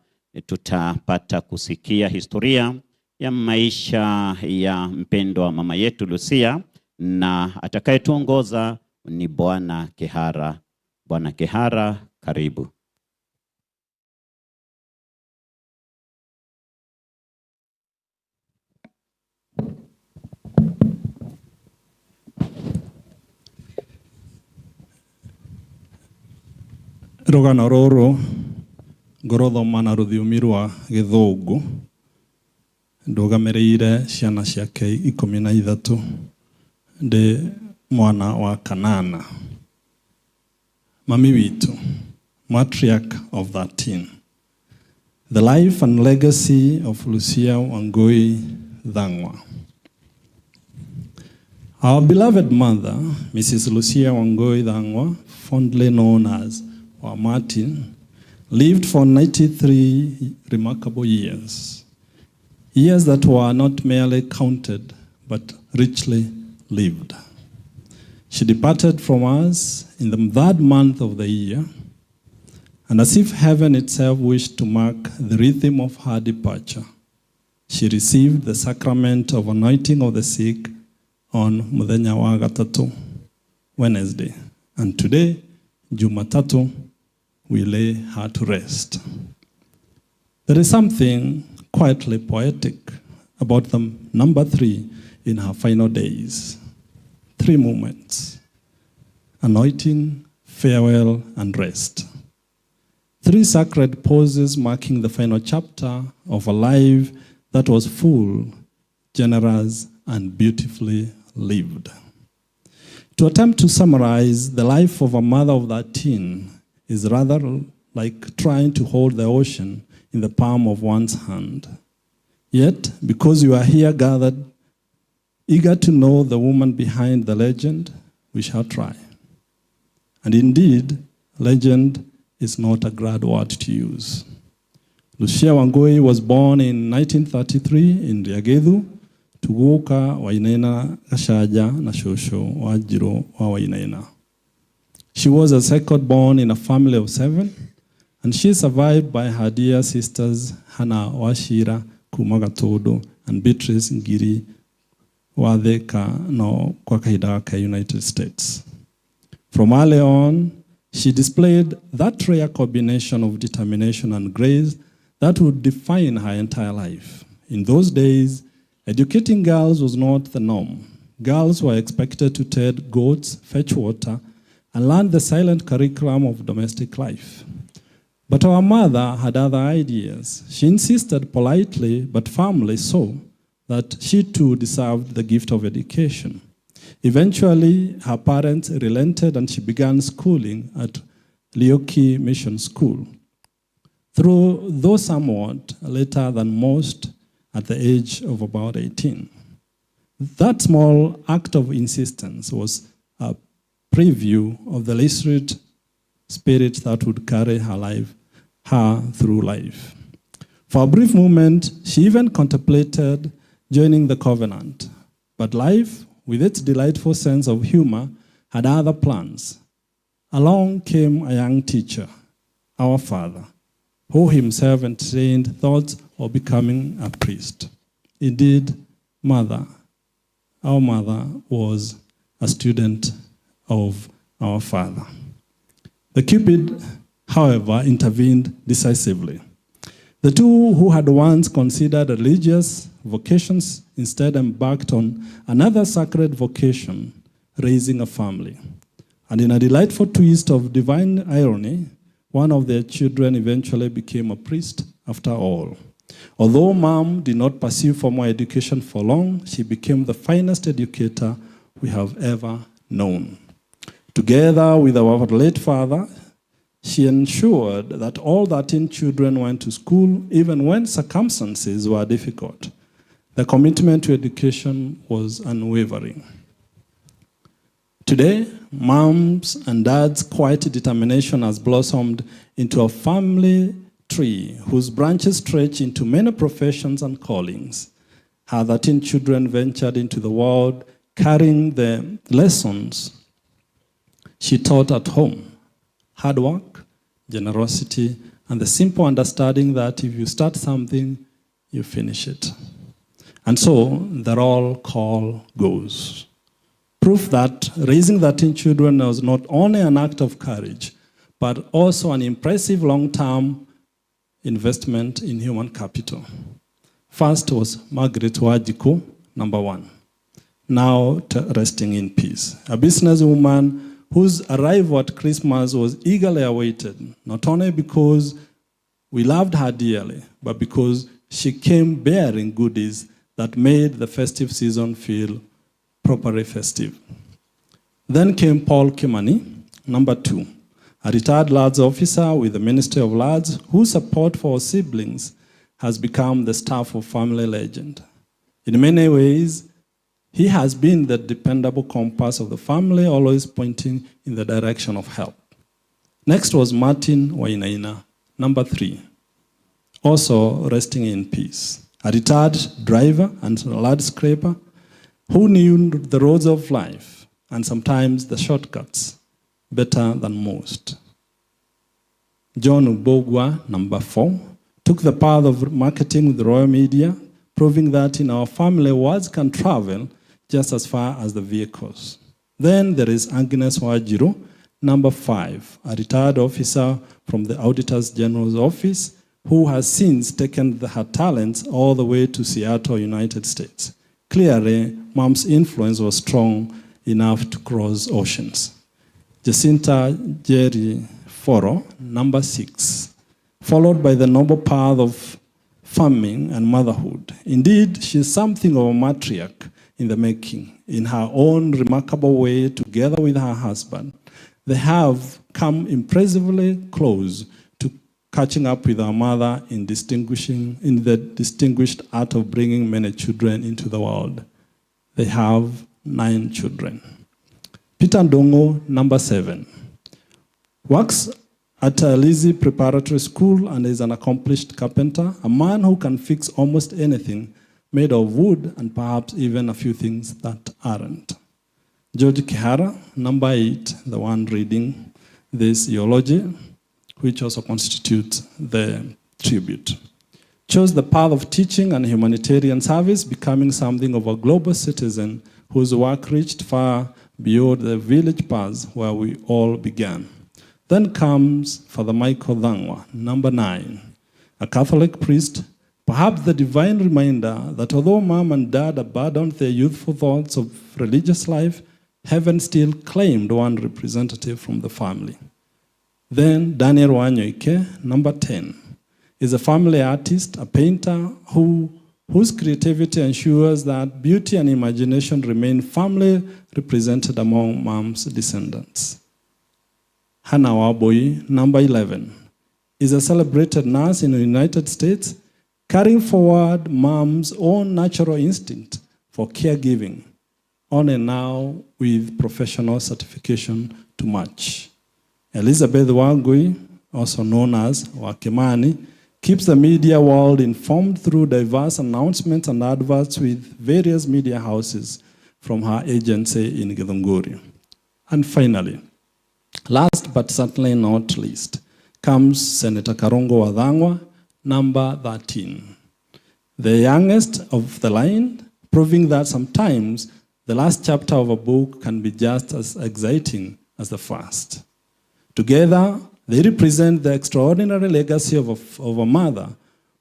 Speaker 14: tutapata kusikia historia ya maisha ya mpendwa mama yetu Lucia, na atakayetuongoza ni Bwana Kehara. Bwana Kehara, karibu.
Speaker 1: Rũgano rũrũ ngũrũthoma na rũthiomi rwa gĩthũngũ ndũgamĩrĩire ciana ciake 13 ndĩ mwana wa kanana. Mami witũ, matriarch of 13. The life and legacy of Lucia Wangui Thang'wa. Our beloved mother, Mrs. Lucia Wangui Thang'wa, fondly known as Martin, lived for 93 remarkable years. Years that were not merely counted, but richly lived. She departed from us in the third month of the year, and as if heaven itself wished to mark the rhythm of her departure, she received the sacrament of anointing of the sick on Muthenya wa Gatatu, Wednesday. And today, Jumatatu, we lay her to rest. There is something quietly poetic about the number 3 in her final days. 3 moments: anointing, farewell, and rest. 3 sacred pauses marking the final chapter of a life that was full, generous, and beautifully lived. To attempt to summarize the life of a mother of 13 is rather like trying to hold the ocean in the palm of one's hand. Yet, because you are here gathered, eager to know the woman behind the legend, we shall try. And indeed, legend is not a glad word to use. Lucia Wangui was born in 1933 in Riagethu, Tuguka Wainaina Gashaja na Shosho Wajiro wa Wainaina. She was a second born in a family of 7, and she survived by her dear sisters Hannah Wachira Kumagatodo and Beatrice Ngiri Watheka no kwa kahinda gaka United States. From early on, she displayed that rare combination of determination and grace that would define her entire life. In those days, educating girls was not the norm. Girls were expected to tend goats, fetch water, and learn the silent curriculum of domestic life. But our mother had other ideas. She insisted politely, but firmly so, that she too deserved the gift of education. Eventually, her parents relented and she began schooling at Lioki Mission School. Though somewhat later than most, at the age of about 18. That small act of insistence was a preview of the literate spirit that would carry her through life. For a brief moment, she even contemplated joining the covenant. But life, with its delightful sense of humor, had other plans. Along came a young teacher, our father, who himself entertained thoughts of becoming a priest. Indeed, our mother was a student of our father. The Cupid, however, intervened decisively. The two who had once considered religious vocations instead embarked on another sacred vocation, raising a family. And in a delightful twist of divine irony, one of their children eventually became a priest after all. Although Mom did not pursue formal education for long, she became the finest educator we have ever known. Together with our late father, she ensured that all 13 children went to school, even when circumstances were difficult. The commitment to education was unwavering. Today, Mom's and Dad's quiet determination has blossomed into a family tree whose branches stretch into many professions and callings. Her 13 children ventured into the world carrying the lessons she taught at home: hard work, generosity, and the simple understanding that if you start something, you finish it.
Speaker 10: And so the roll call goes. Proof that raising 13 children was not only an act of courage, but also an impressive long-term investment in human capital. First was Margaret Wanjiku, number 1, now resting in peace. A businesswoman whose arrival at Christmas was eagerly awaited, not only because we loved her dearly, but because she came bearing goodies that made the festive season feel properly festive. Then came Paul Kimani, number 2, a retired Lands officer with the Ministry of Lands, whose support for siblings has become the staff of family legend. In many ways, he has been the dependable compass of the family, always pointing in the direction of help. Next was Martin Wainaina, number 3, also resting in peace, a retired driver and landscaper who knew the roads of life and sometimes the shortcuts better than most. John Ubogwa, number 4, took the path of marketing with Royal Media, proving that in our family, words can travel just as far as the vehicles. Then there is Agnes Wanjiru, number 5, a retired officer from the Auditor General's office, who has since taken her talents all the way to Seattle, United States. Clearly, Mom's influence was strong enough to cross oceans. Jacinta Jerry Foro, number 6, followed by the noble path of farming and motherhood. Indeed, she is something of a matriarch in the making, in her own remarkable way, together with her husband. They have come impressively close to catching up with our mother in the distinguished art of bringing many children into the world. They have 9 children. Peter Ndongo, number 7, works at Lizzie Preparatory School and is an accomplished carpenter, a man who can fix almost anything made of wood and perhaps even a few things that aren't. George Kihara, number 8, the one reading this eulogy, which also constitutes the tribute, chose the path of teaching and humanitarian service, becoming something of a global citizen whose work reached far beyond the village paths where we all began. Then comes Father Michael Thang'wa, number 9, a Catholic priest, perhaps the divine reminder that although Mom and Dad abandoned their youthful thoughts of religious life, heaven still claimed one representative from the family. Then Daniel Wanyoike, number 10, is a family artist, a painter whose creativity ensures that beauty and imagination remain firmly represented among Mom's descendants. Hannah Waboi, number 11, is a celebrated nurse in the United States, carrying forward Mom's own natural instinct for caregiving, on and now with professional certification to match. Elizabeth Wangui, also known as Wakimani, keeps the media world informed through diverse announcements and adverts with various media houses from her agency in Githunguri. And finally, last but certainly not least, comes Senator Karungo wa Thang'wa, number 13. The youngest of the line, proving that sometimes the last chapter of a book can be just as exciting as the first. Together, they represent the extraordinary legacy of a mother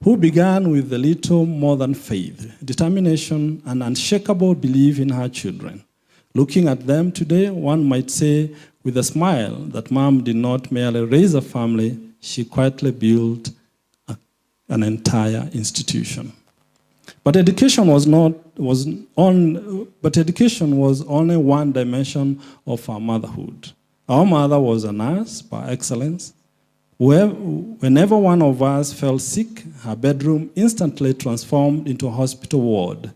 Speaker 10: who began with a little more than faith, determination, and unshakable belief in her children. Looking at them today, one might say with a smile that Mom did not merely raise a family, she quietly built an entire institution. But education was not, was on, but education was only one dimension of our motherhood. Our mother was a nurse par excellence. Whenever one of us fell sick, her bedroom instantly transformed into a hospital ward,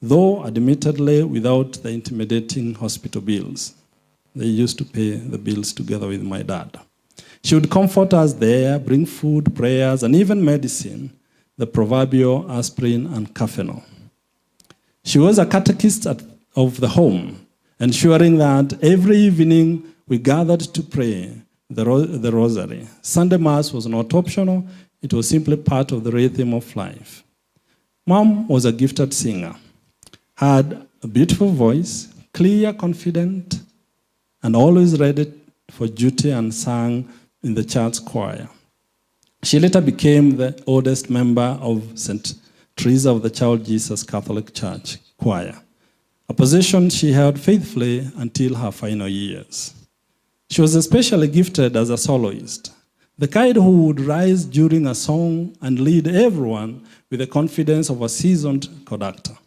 Speaker 10: though admittedly without the intimidating hospital bills. They used to pay the bills together with my dad. She would comfort us there, bring food, prayers, and even medicine, the proverbial aspirin and Cafenol. She was a catechist of the home, ensuring that every evening we gathered to pray the rosary. Sunday Mass was not optional, it was simply part of the rhythm of life. Mom was a gifted singer, had a beautiful voice, clear, confident, and always ready for duty, and sang in the church choir. She later became the oldest member of St. Teresa of the Child Jesus Catholic Church Choir, a position she held faithfully until her final years. She was especially gifted as a soloist, the kind who would rise during a song and lead everyone with the confidence of a seasoned conductor.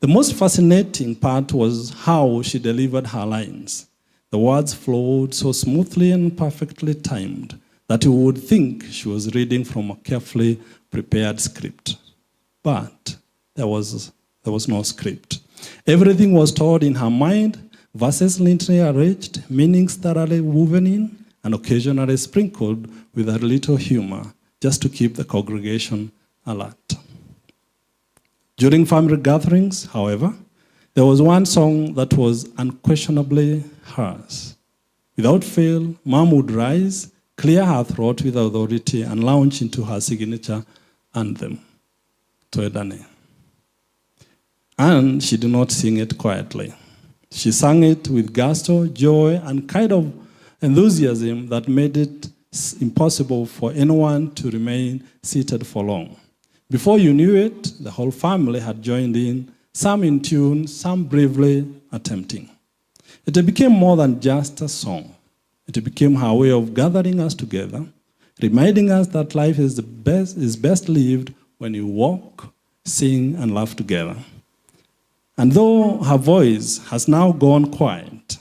Speaker 10: The most fascinating part was how she delivered her lines. The words flowed so smoothly and perfectly timed that you would think she was reading from a carefully prepared script. But there was no script. Everything was stored in her mind, verses neatly arranged, meanings thoroughly woven in, and occasionally sprinkled with a little humor, just to keep the congregation alert. During family gatherings, however, there was one song that was unquestionably hers. Without fail, Mom would rise, clear her throat with authority, and launch into her signature anthem, Twendane. And she did not sing it quietly. She sang it with gusto, joy, and kind of enthusiasm that made it impossible for anyone to remain seated for long. Before you knew it, the whole family had joined in, some in tune, some bravely attempting. It became more than just a song. It became her way of gathering us together, reminding us that life is best lived when you walk, sing, and laugh together. And though her voice has now gone quiet,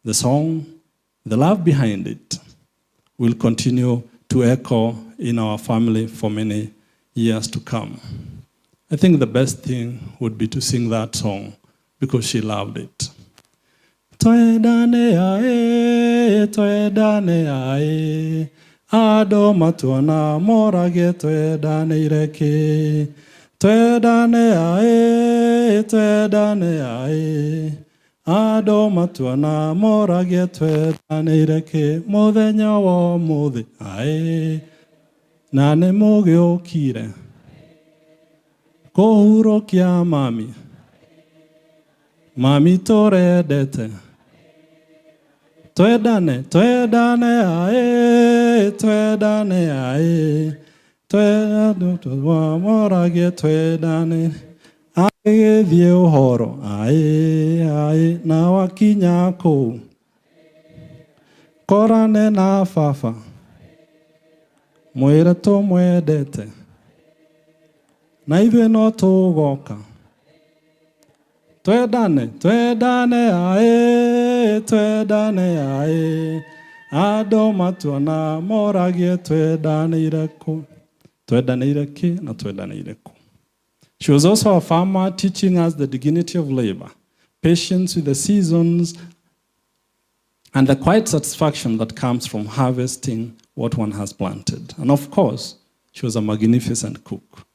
Speaker 10: the song, the love behind it, will continue to echo in our family for many years to come. I think the best thing would be to sing that song because she loved it. Twendane ae, twendane ae, andũ matuona morage twendanĩire kĩ. Twendane ae, twendane ae, andũ matuona morage twendanĩire kĩ. Mũthenya wa ũmũthĩ ae, na nĩ mũgĩũkire kũhurũkia mami, mami tũrendete. Twendane, twendane ae, twendane ae, twendane morage twendane. Agĩthiĩ ũhoro ae, ae, na wakinya kũu korane na baba, mwĩre tũmwendete, na ithuĩ no tũgoka. Twendane, twendane ae, twendane ae, andũ matuona moragie twendanĩire kũ, twendanĩire kĩ na twendanĩire kũ. She was also a farmer, teaching us the dignity of labor, patience with the seasons, and the quiet satisfaction that comes from harvesting what one has planted. And of course, she was a magnificent cook.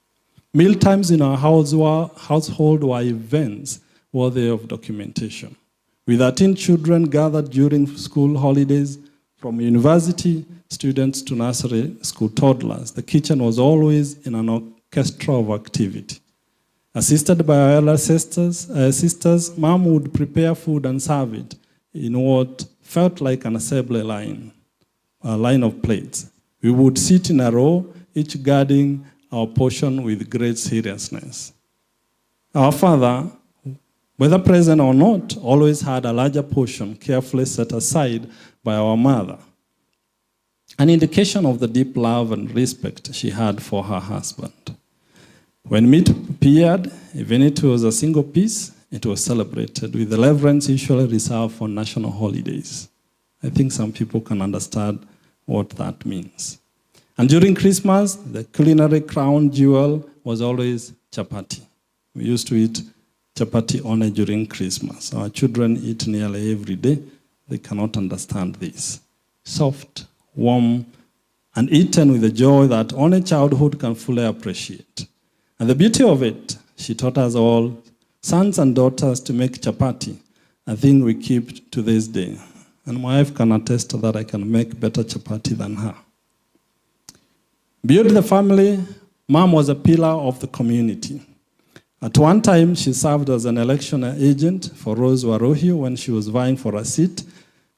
Speaker 10: Mealtimes in our household were events worthy of documentation. With 13 children gathered during school holidays, from university students to nursery school toddlers, the kitchen was always in an orchestra of activity. Assisted by our elder sisters, Mom would prepare food and serve it in what felt like an assembly line, a line of plates. We would sit in a row, each guarding our portion with great seriousness. Our father, whether present or not, always had a larger portion carefully set aside by our mother, an indication of the deep love and respect she had for her husband. When meat appeared, even if it was a single piece, it was celebrated with the reverence usually reserved for national holidays. I think some people can understand what that means. And during Christmas, the culinary crown jewel was always chapati. We used to eat chapati only during Christmas. Our children eat nearly every day. They cannot understand this. Soft, warm, and eaten with a joy that only childhood can fully appreciate. And the beauty of it, she taught us all, sons and daughters, to make chapati, a thing we keep to this day. And my wife can attest that I can make better chapati than her. Beyond the family, Mom was a pillar of the community. At one time, she served as an election agent for Rose Waruhiu when she was vying for a seat,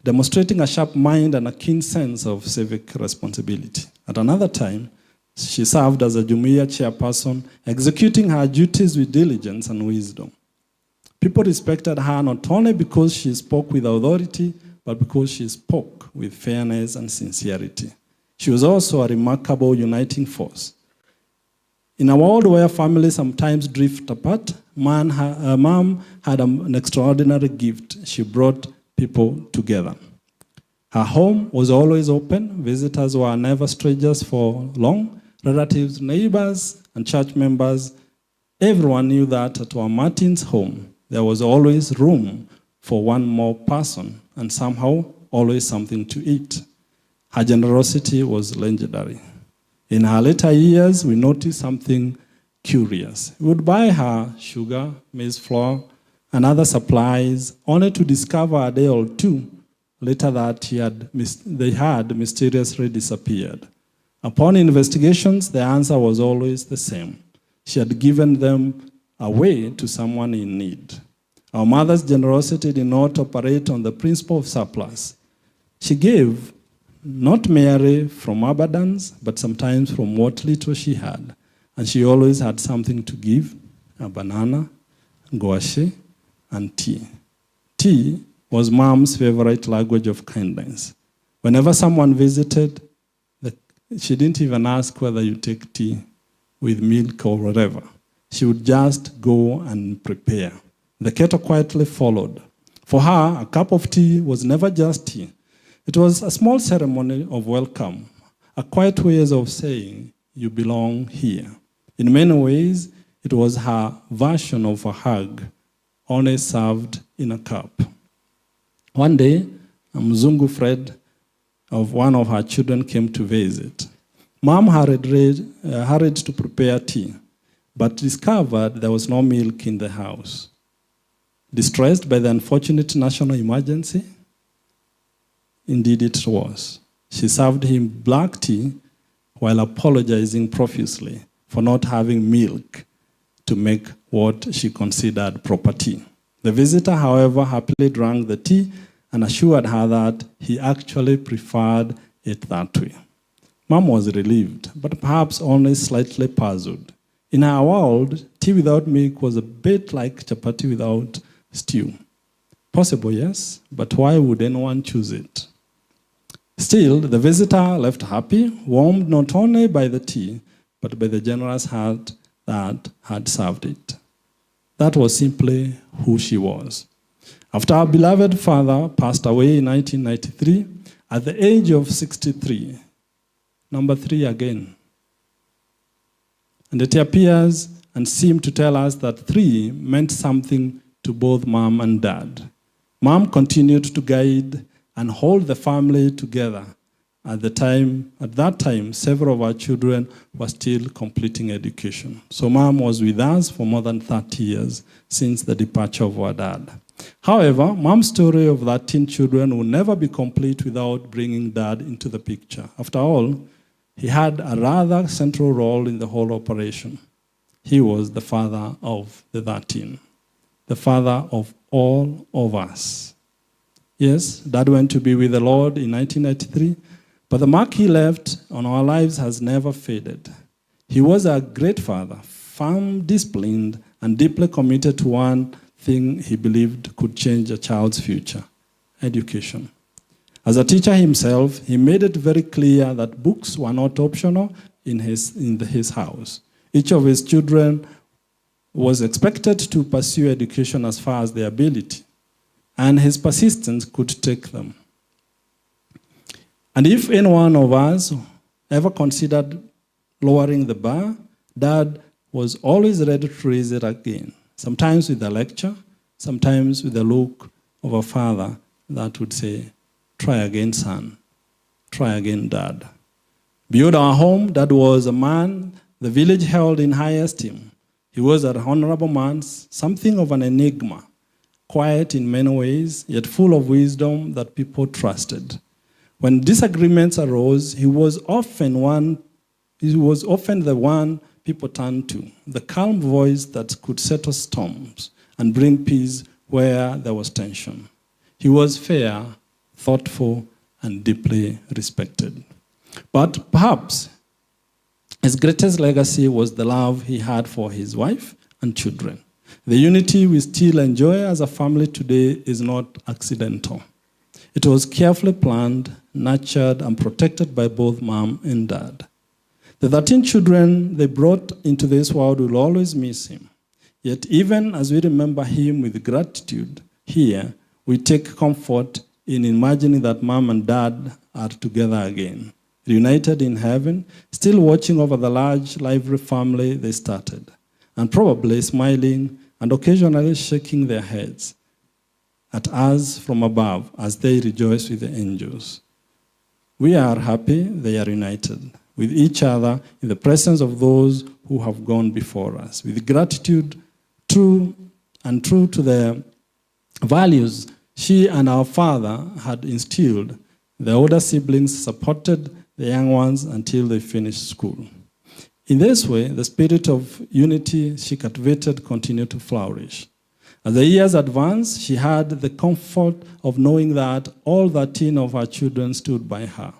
Speaker 10: demonstrating a sharp mind and a keen sense of civic responsibility. At another time, she served as a Jumuiya chairperson, executing her duties with diligence and wisdom. People respected her not only because she spoke with authority, but because she spoke with fairness and sincerity. She was also a remarkable uniting force. In a world where families sometimes drift apart, Mom had an extraordinary gift. She brought people together. Her home was always open. Visitors were never strangers for long. Relatives, neighbors, and church members, everyone knew that at our Martin's home, there was always room for one more person and somehow always something to eat. Her generosity was legendary. In her later years, we noticed something curious. We would buy her sugar, maize flour, and other supplies, only to discover a day or two later that they had mysteriously disappeared. Upon investigations, the answer was always the same. She had given them away to someone in need. Our mother's generosity did not operate on the principle of surplus. She gave not merely from abundance, but sometimes from what little she had. And she always had something to give, a banana, ngwaci, and tea. Tea was Mom's favorite language of kindness. Whenever someone visited, she didn't even ask whether you take tea with milk or whatever. She would just go and prepare. The kettle quietly followed. For her, a cup of tea was never just tea. It was a small ceremony of welcome, a quiet way of saying, you belong here. In many ways, it was her version of a hug, only served in a cup. One day, a Mzungu friend of one of her children came to visit. Mom hurried to prepare tea, but discovered there was no milk in the house. Distressed by the unfortunate national emergency? Indeed it was. She served him black tea while apologizing profusely for not having milk to make what she considered proper tea. The visitor, however, happily drank the tea and assured her that he actually preferred it that way. Mom was relieved, but perhaps only slightly puzzled. In her world, tea without milk was a bit like chapati without stew. Possible, yes, but why would anyone choose it? Still, the visitor left happy, warmed not only by the tea, but by the generous heart that had served it. That was simply who she was. After our beloved father passed away in 1993, at the age of 63, number 3 again. And it appears and seemed to tell us that 3 meant something to both Mom and Dad. Mom continued to guide and hold the family together. At that time, several of our children were still completing education. So Mom was with us for more than 30 years since the departure of our dad. However, Mom's story of 13 children will never be complete without bringing Dad into the picture. After all, he had a rather central role in the whole operation. He was the father of the 13, the father of all of us. Yes, Dad went to be with the Lord in 1993, but the mark he left on our lives has never faded. He was a great father, firm, disciplined, and deeply committed to one thing he believed could change a child's future: education. As a teacher himself, he made it very clear that books were not optional in his house. Each of his children was expected to pursue education as far as their ability, and his persistence could take them. And if any one of us ever considered lowering the bar, Dad was always ready to raise it again, sometimes with a lecture, sometimes with the look of a father that would say, "Try again, son. Try again, Dad." Beyond our home, Dad was a man the village held in high esteem. He was an honorable man, something of an enigma, quiet in many ways, yet full of wisdom that people trusted. When disagreements arose, he was often the one people turned to, the calm voice that could settle storms and bring peace where there was tension. He was fair, thoughtful, and deeply respected. But perhaps his greatest legacy was the love he had for his wife and children. The unity we still enjoy as a family today is not accidental. It was carefully planned, nurtured, and protected by both mom and dad. The 13 children they brought into this world will always miss him. Yet, even as we remember him with gratitude here, we take comfort in imagining that mom and dad are together again, reunited in heaven, still watching over the large, lively family they started, and probably smiling and occasionally shaking their heads at us from above as they rejoice with the angels. We are happy they are united with each other in the presence of those who have gone before us, with gratitude, true and true to the values she and our father had instilled. The older siblings supported the young ones until they finished school. In this way, the spirit of unity she cultivated continued to flourish. As the years advanced, she had the comfort of knowing that all 13 of her children stood by her.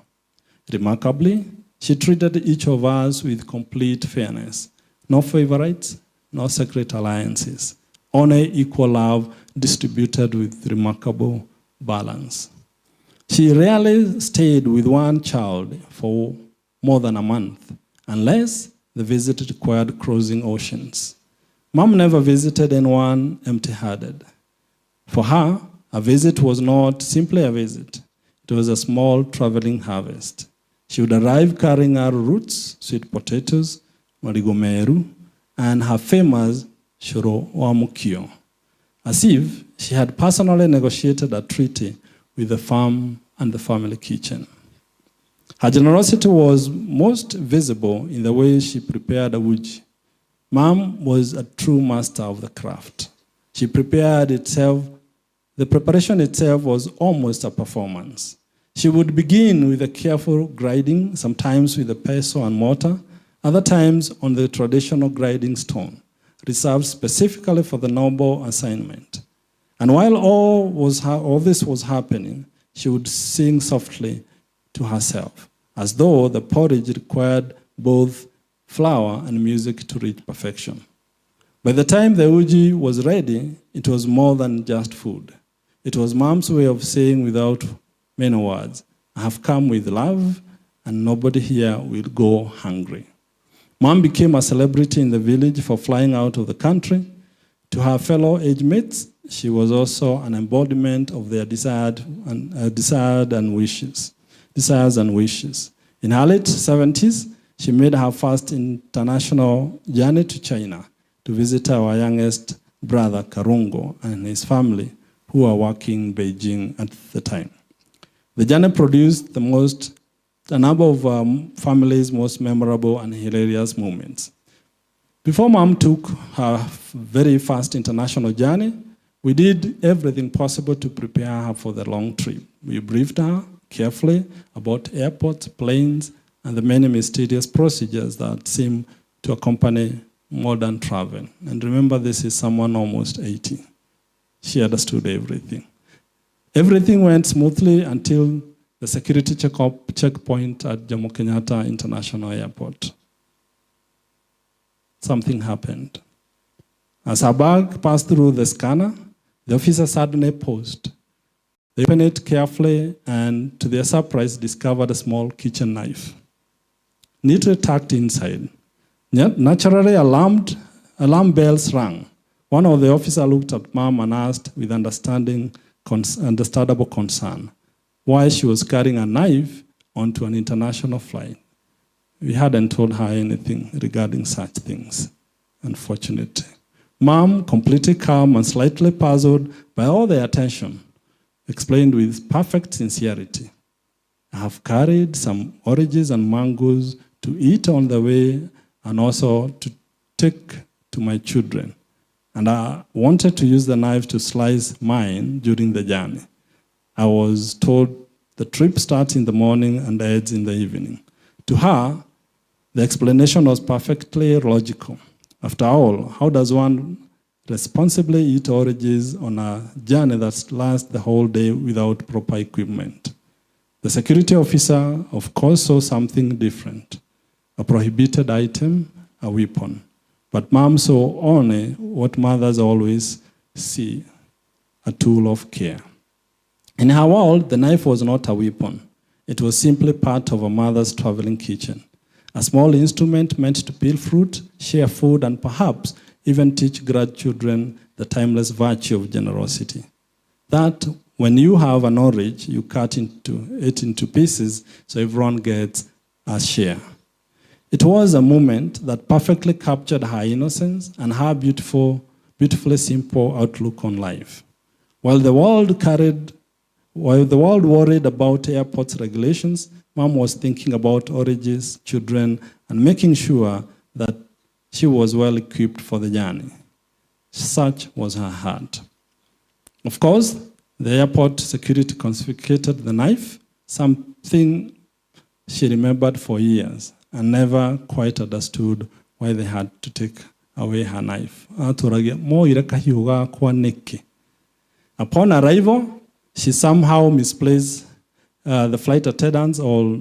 Speaker 10: Remarkably, she treated each of us with complete fairness. No favorites, no secret alliances. Only equal love distributed with remarkable balance. She rarely stayed with one child for more than a month, unless the visit required crossing oceans. Mom never visited anyone empty handed. For her, a visit was not simply a visit, it was a small traveling harvest. She would arrive carrying her roots, sweet potatoes, marigo meru, and her famous shuro wa mukio, as if she had personally negotiated a treaty with the farm and the family kitchen. Her generosity was most visible in the way she prepared a uji. Mom was a true master of the craft. She prepared itself, the preparation itself was almost a performance. She would begin with a careful grinding, sometimes with a pestle and mortar, other times on the traditional grinding stone, reserved specifically for the noble assignment. And while all this was happening, she would sing softly to herself, as though the porridge required both flour and music to reach perfection. By the time the uji was ready, it was more than just food. It was mom's way of saying without many words, I have come with love, and nobody here will go hungry. Mom became a celebrity in the village for flying out of the country. To her fellow age mates, she was also an embodiment of their desires and wishes. In her late 70s, she made her first international journey to China to visit our youngest brother, Karungo, and his family, who were working in Beijing at the time. The journey produced a number of family's most memorable and hilarious moments. Before Mom took her very first international journey, we did everything possible to prepare her for the long trip. We briefed her carefully about airports, planes, and the many mysterious procedures that seem to accompany modern travel. And remember, this is someone almost 80. She understood everything. Everything went smoothly until the security checkpoint at Jomo Kenyatta International Airport. Something happened. As her bag passed through the scanner, the officer suddenly paused. They opened it carefully and, to their surprise, discovered a small kitchen knife, neatly tucked inside. Naturally alarmed, alarm bells rang. One of the officers looked at Mom and asked with understandable concern why she was carrying a knife onto an international flight. We hadn't told her anything regarding such things, unfortunately. Mom, completely calm and slightly puzzled by all the attention, explained with perfect sincerity, I have carried some oranges and mangoes to eat on the way and also to take to my children. And I wanted to use the knife to slice mine during the journey. I was told the trip starts in the morning and ends in the evening. To her, The explanation was perfectly logical. After all, how does one responsibly eat oranges on a journey that lasts the whole day without proper equipment? The security officer, of course, saw something different, a prohibited item, a weapon. But Mom saw only what mothers always see, a tool of care. In her world, the knife was not a weapon. It was simply part of a mother's traveling kitchen, a small instrument meant to peel fruit, share food, and perhaps even teach grandchildren the timeless virtue of generosity. That when you have an orange, you cut it into pieces so everyone gets a share. It was a moment that perfectly captured her innocence and her beautifully simple outlook on life. While the world worried about airports regulations, Mom was thinking about oranges, children, and making sure that she was well equipped for the journey. Such was her heart. Of course, the airport security confiscated the knife, something she remembered for years and never quite understood why they had to take away her knife. Atũragia, moire kahiũ gakwa nĩkĩ? Upon arrival, she somehow misplaced the flight attendants, or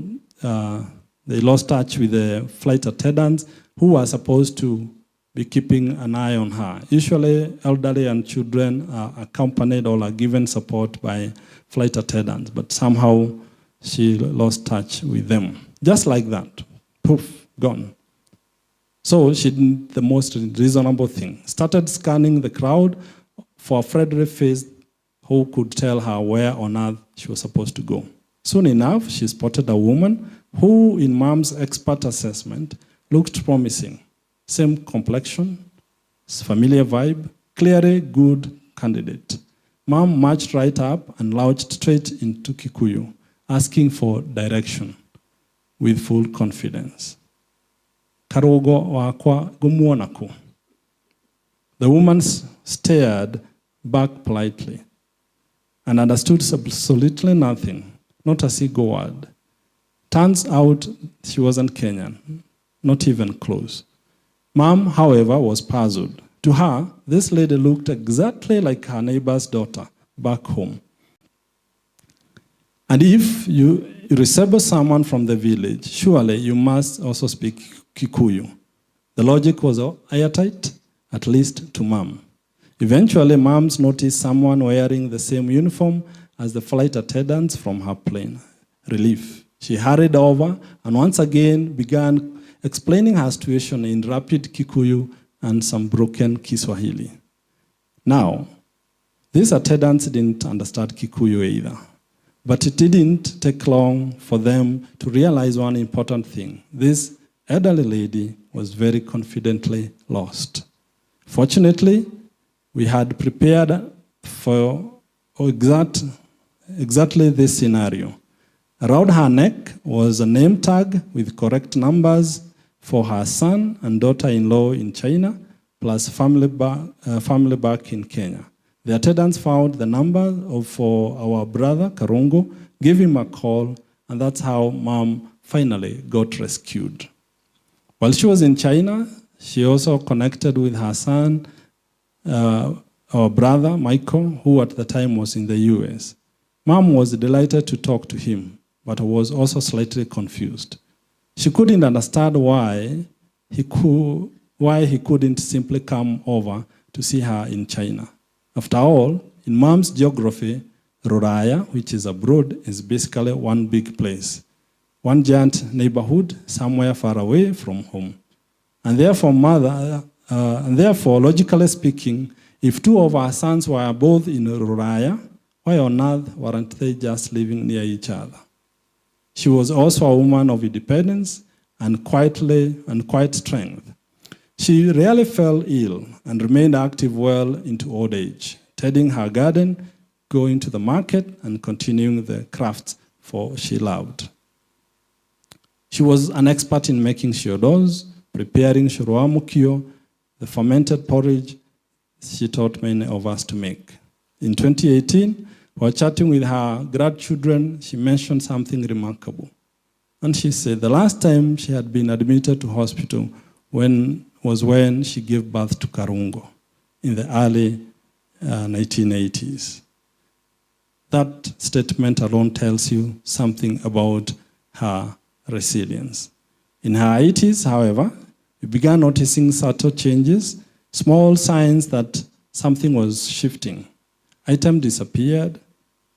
Speaker 10: they lost touch with the flight attendants who were supposed to be keeping an eye on her. Usually, elderly and children are accompanied or are given support by flight attendants, but somehow she lost touch with them. Just like that, poof, gone. So she did the most reasonable thing. Started scanning the crowd for a friendly face who could tell her where on earth she was supposed to go. Soon enough, she spotted a woman who, in Mom's expert assessment, looked promising. Same complexion, familiar vibe, clearly good candidate. Mom marched right up and launched straight into Kikuyu, asking for direction with full confidence. Karugo wakwa ngũmuona kũ. The woman stared back politely and understood absolutely nothing, not a single word. Turns out she wasn't Kenyan, not even close. Mom, however, was puzzled. To her, this lady looked exactly like her neighbor's daughter back home. And if you resemble someone from the village, surely you must also speak Kikuyu. The logic was airtight, at least to Mom. Eventually, Mom's noticed someone wearing the same uniform as the flight attendants from her plane. Relief. She hurried over and once again began explaining her situation in rapid Kikuyu and some broken Kiswahili. Now, these attendants didn't understand Kikuyu either. But it didn't take long for them to realize one important thing. This elderly lady was very confidently lost. Fortunately, we had prepared for exactly this scenario. Around her neck was a name tag with correct numbers for her son and daughter-in-law in China, plus family back in Kenya. The attendants found the number for our brother, Karungo, gave him a call, and that's how Mom finally got rescued. While she was in China, she also connected with her son, our brother, Michael, who at the time was in the US. Mom was delighted to talk to him, but was also slightly confused. She couldn't understand why he couldn't simply come over to see her in China. After all, in Mom's geography, Ruraya, which is abroad, is basically one big place, one giant neighborhood somewhere far away from home. And therefore, logically speaking, if two of our sons were both in Ruraya, why on earth weren't they just living near each other? She was also a woman of independence and quiet strength. She rarely fell ill and remained active well into old age, tending her garden, going to the market, and continuing the crafts for she loved. She was an expert in making shiodos, preparing shurua, the fermented porridge she taught many of us to make. In 2018, while chatting with her grandchildren, she mentioned something remarkable. And she said the last time she had been admitted to hospital was when she gave birth to Karungo in the early 1980s. That statement alone tells you something about her resilience. In her 80s, however, we began noticing subtle changes, small signs that something was shifting. Items disappeared,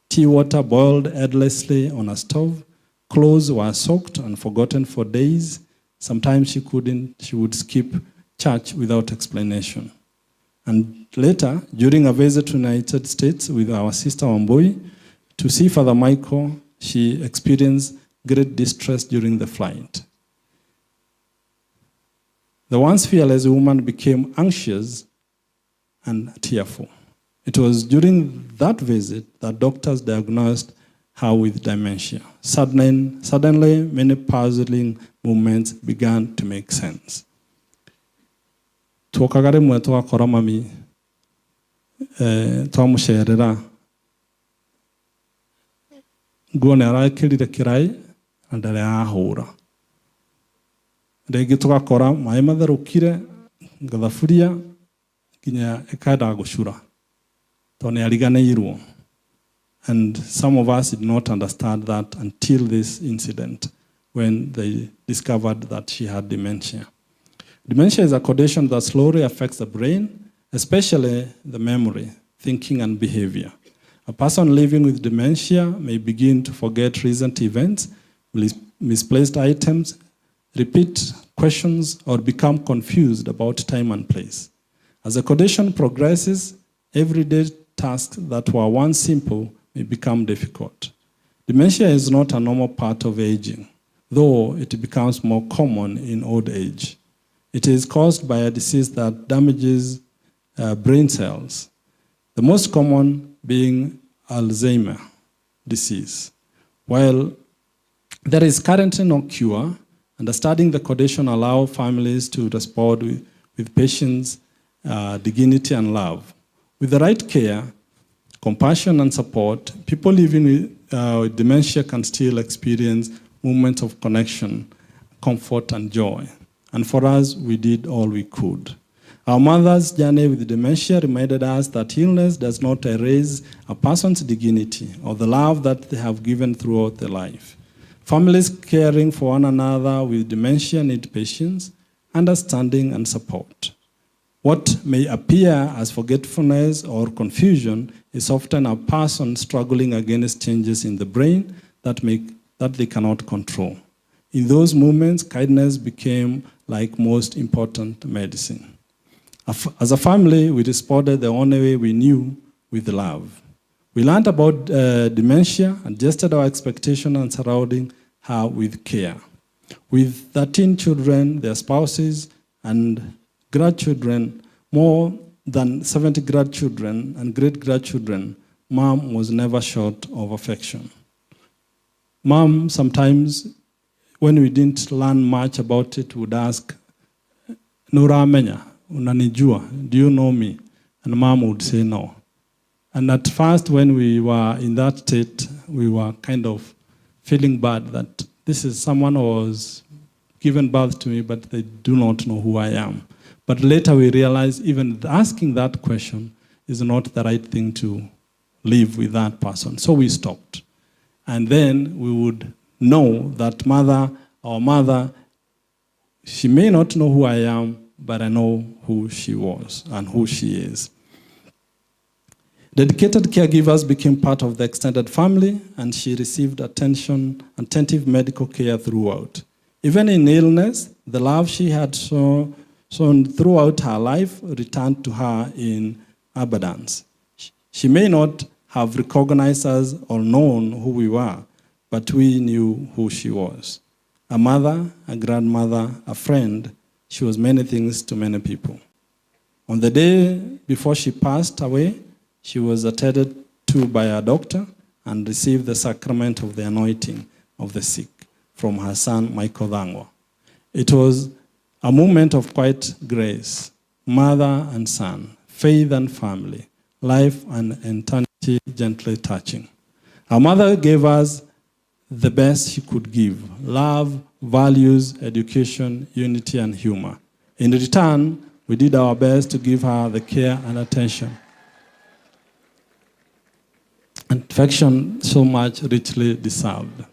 Speaker 10: tea water boiled endlessly on a stove, clothes were soaked and forgotten for days. Sometimes she would skip church without explanation. And later, during a visit to the United States with our sister Wambui to see Father Michael, she experienced great distress during the flight. The once fearless woman became anxious and tearful. It was during that visit that doctors diagnosed her with dementia. Suddenly, many puzzling movements began to make sense. Twokaga rĩmwe twakora mami twamũcerera nguo nĩ arekĩrire kĩraĩ na ndarĩ ahũra. Rĩngĩ tũgakora maĩ matherũkire thaburia nginya ĩkendaga gũcura tondũ nĩ ariganĩirwo. And some of us did not understand that until this incident when they discovered that she had dementia. Dementia is a condition that slowly affects the brain, especially the memory, thinking, and behavior. A person living with dementia may begin to forget recent events, misplaced items, repeat questions, or become confused about time and place. As the condition progresses, everyday tasks that were once simple may become difficult. Dementia is not a normal part of aging, though it becomes more common in old age. It is caused by a disease that damages brain cells, the most common being Alzheimer's disease. While there is currently no cure, understanding the condition allows families to respond with patience, dignity, and love. With the right care, compassion, and support, people living with dementia can still experience moments of connection, comfort, and joy. And for us, we did all we could. Our mother's journey with dementia reminded us that illness does not erase a person's dignity or the love that they have given throughout their life. Families caring for one another with dementia need patience, understanding, and support. What may appear as forgetfulness or confusion is often a person struggling against changes in the brain that they cannot control. In those moments, kindness became like most important medicine. As a family, we responded the only way we knew, with love. We learned about dementia, adjusted our expectation, and surrounding her with care. With 13 children, their spouses, and grandchildren, more than 70 grandchildren and great-grandchildren, Mom was never short of affection. Mom, sometimes, when we didn't learn much about it, would ask, Nũramenya, unanijua, do you know me? And Mom would say no. And at first, when we were in that state, we were kind of feeling bad that this is someone who was given birth to me, but they do not know who I am. But later we realized even asking that question is not the right thing to live with that person. So we stopped. And then we would know that mother, our mother, she may not know who I am, but I know who she was and who she is. Dedicated caregivers became part of the extended family, and she received attentive medical care throughout. Even in illness, the love she had shown throughout her life returned to her in abundance. She may not have recognized us or known who we were, but we knew who she was. A mother, a grandmother, a friend, she was many things to many people. On the day before she passed away, she was attended to by a doctor and received the sacrament of the anointing of the sick from her son, Michael Thang'wa. It was a moment of quiet grace, mother and son, faith and family, life and eternity gently touching. Our mother gave us the best she could give: love, values, education, unity, and humor. In return, we did our best to give her the care and attention and affection so much richly deserved.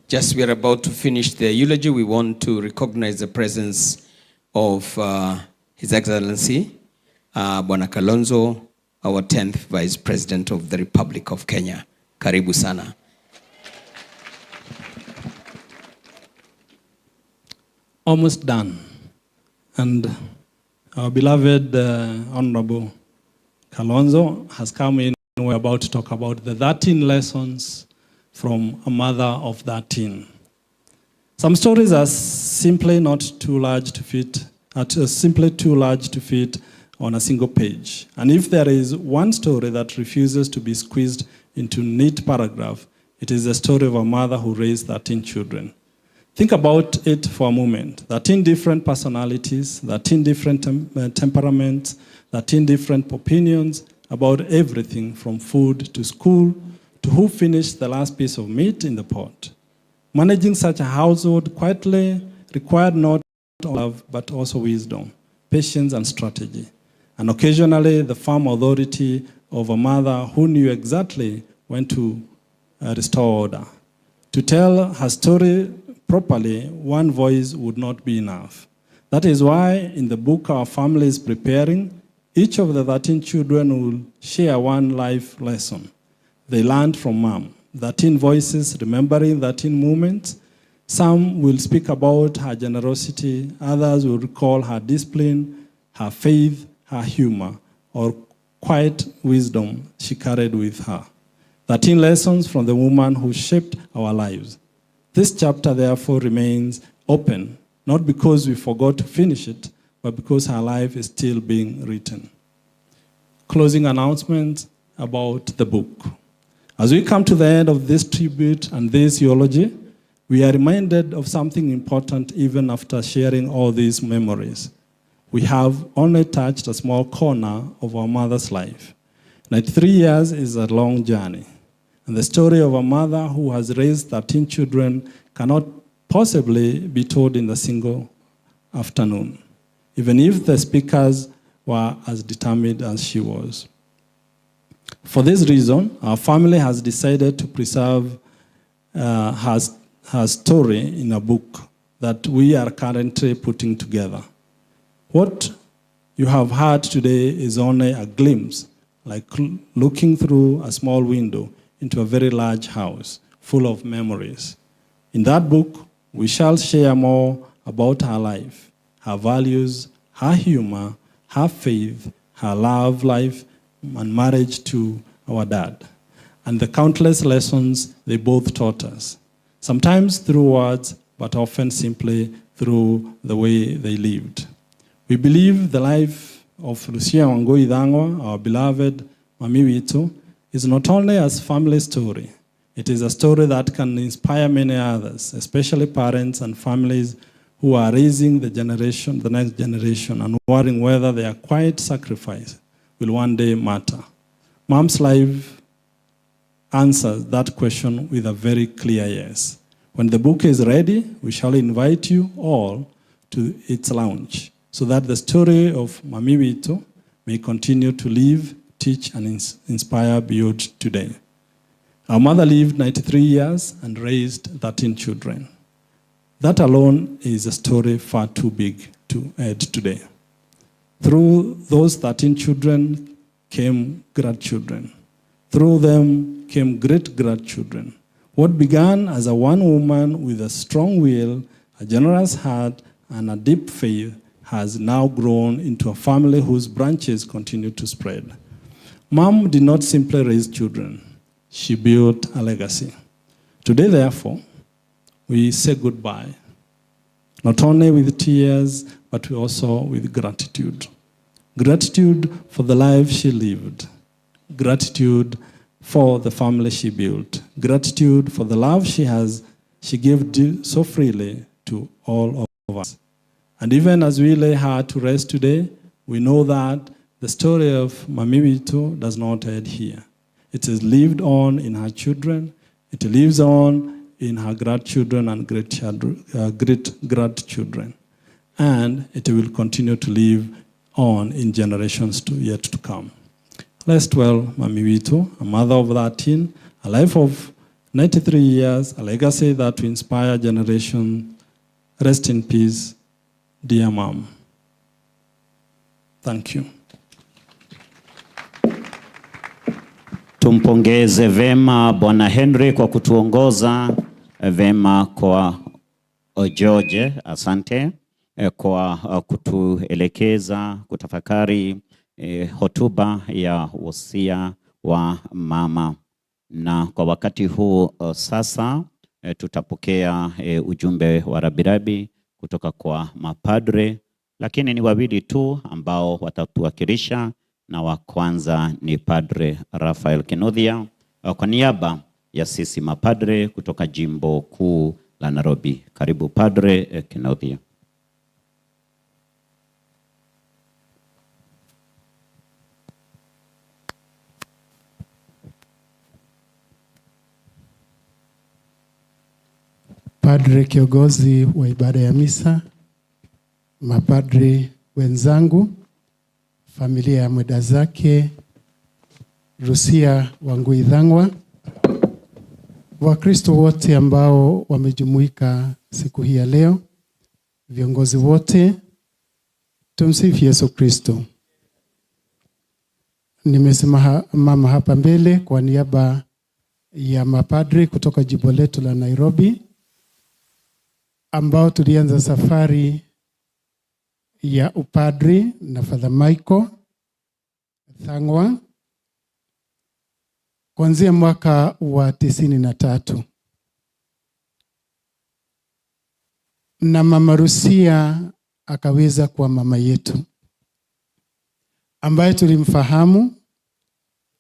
Speaker 11: Just we are about to finish the eulogy. We want to recognize the presence of His Excellency, Bwana Kalonzo, our 10th Vice President of the Republic of Kenya. Karibu sana.
Speaker 10: Almost done. And our beloved Honorable Kalonzo has come in. We're about to talk about the 13 lessons from a mother of 13. Some stories are simply not too large to fit, simply too large to fit on a single page. And if there is one story that refuses to be squeezed into neat paragraph, it is the story of a mother who raised 13 children. Think about it for a moment. 13 different personalities, 13 different temperaments, 13 different opinions about everything from food to school to who finished the last piece of meat in the pot. Managing such a household quietly required not only love, but also wisdom, patience, and strategy. And occasionally, the firm authority of a mother who knew exactly when to restore order. To tell her story properly, one voice would not be enough. That is why in the book our family is preparing, each of the 13 children will share one life lesson they learned from mom. 13 voices, remembering 13 moments. Some will speak about her generosity, others will recall her discipline, her faith, her humor, or quiet wisdom she carried with her. 13 lessons from the woman who shaped our lives. This chapter, therefore, remains open, not because we forgot to finish it, but because her life is still being written. Closing announcement about the book. As we come to the end of this tribute and this eulogy, we are reminded of something important even after sharing all these memories. We have only touched a small corner of our mother's life. 93 years is a long journey. And the story of a mother who has raised 13 children cannot possibly be told in a single afternoon, even if the speakers were as determined as she was. For this reason, our family has decided to preserve her story in a book that we are currently putting together. What you have heard today is only a glimpse, like looking through a small window into a very large house full of memories. In that book, we shall share more about her life, her values, her humor, her faith, her love life, and marriage to our dad, and the countless lessons they both taught us, sometimes through words, but often simply through the way they lived. We believe the life of Lucia Wangui Thang'wa, our beloved Mami Witu, is not only a family story, it is a story that can inspire many others, especially parents and families who are raising the generation, the next generation, and worrying whether their quiet sacrifice will one day matter. Mom's life answers that question with a very clear yes. When the book is ready, we shall invite you all to its launch so that the story of Mami Witu may continue to live, teach, and inspire beyond today. Our mother lived 93 years and raised 13 children. That alone is a story far too big to add today. Through those 13 children came grandchildren. Through them came great grandchildren. What began as a one woman with a strong will, a generous heart, and a deep faith has now grown into a family whose branches continue to spread. Mom did not simply raise children, she built a legacy. Today, therefore, we say goodbye, not only with tears, but also with gratitude. Gratitude for the life she lived, gratitude for the family she built, gratitude for the love she gave so freely to all of us. And even as we lay her to rest today, we know that the story of Mami Witu does not end here. It is lived on in her children, it lives on in her grandchildren and great-grandchildren, and it will continue to live on in generations yet to come. Rest well, Mami Witu, a mother of 13, a life of 93 years, a legacy that will inspire generations. Rest in peace, dear Mom. Thank you.
Speaker 14: Tumpongeze vema Bwana Henry kwa kutuongoza vema kwa George, asante kwa kutuelekeza kutafakari hotuba ya wosia wa mama. Na kwa wakati huu sasa tutapokea ujumbe wa rabirabi kutoka kwa mapadre, lakini ni wawili tu ambao watatuwakilisha, na wa kwanza ni Padre Raphael Kinuthia kwa niaba ya sisi mapadre kutoka Jimbo Kuu la Nairobi. Karibu Padre Kinuthia.
Speaker 3: Padre kiongozi wa ibada ya misa, mapadre wenzangu, familia ya mwendazake Lucia Wangui Thang'wa, Wakristo wote ambao wamejumuika siku hii ya leo, viongozi wote, tumsifu Yesu Kristo. Nimesimama hapa mbele kwa niaba ya mapadri kutoka jimbo letu la Nairobi, ambao tulianza safari ya upadri na Father Michael Thang'wa kuanzia mwaka wa 93. Na Mama Lucia akaweza kuwa mama yetu ambaye tulimfahamu,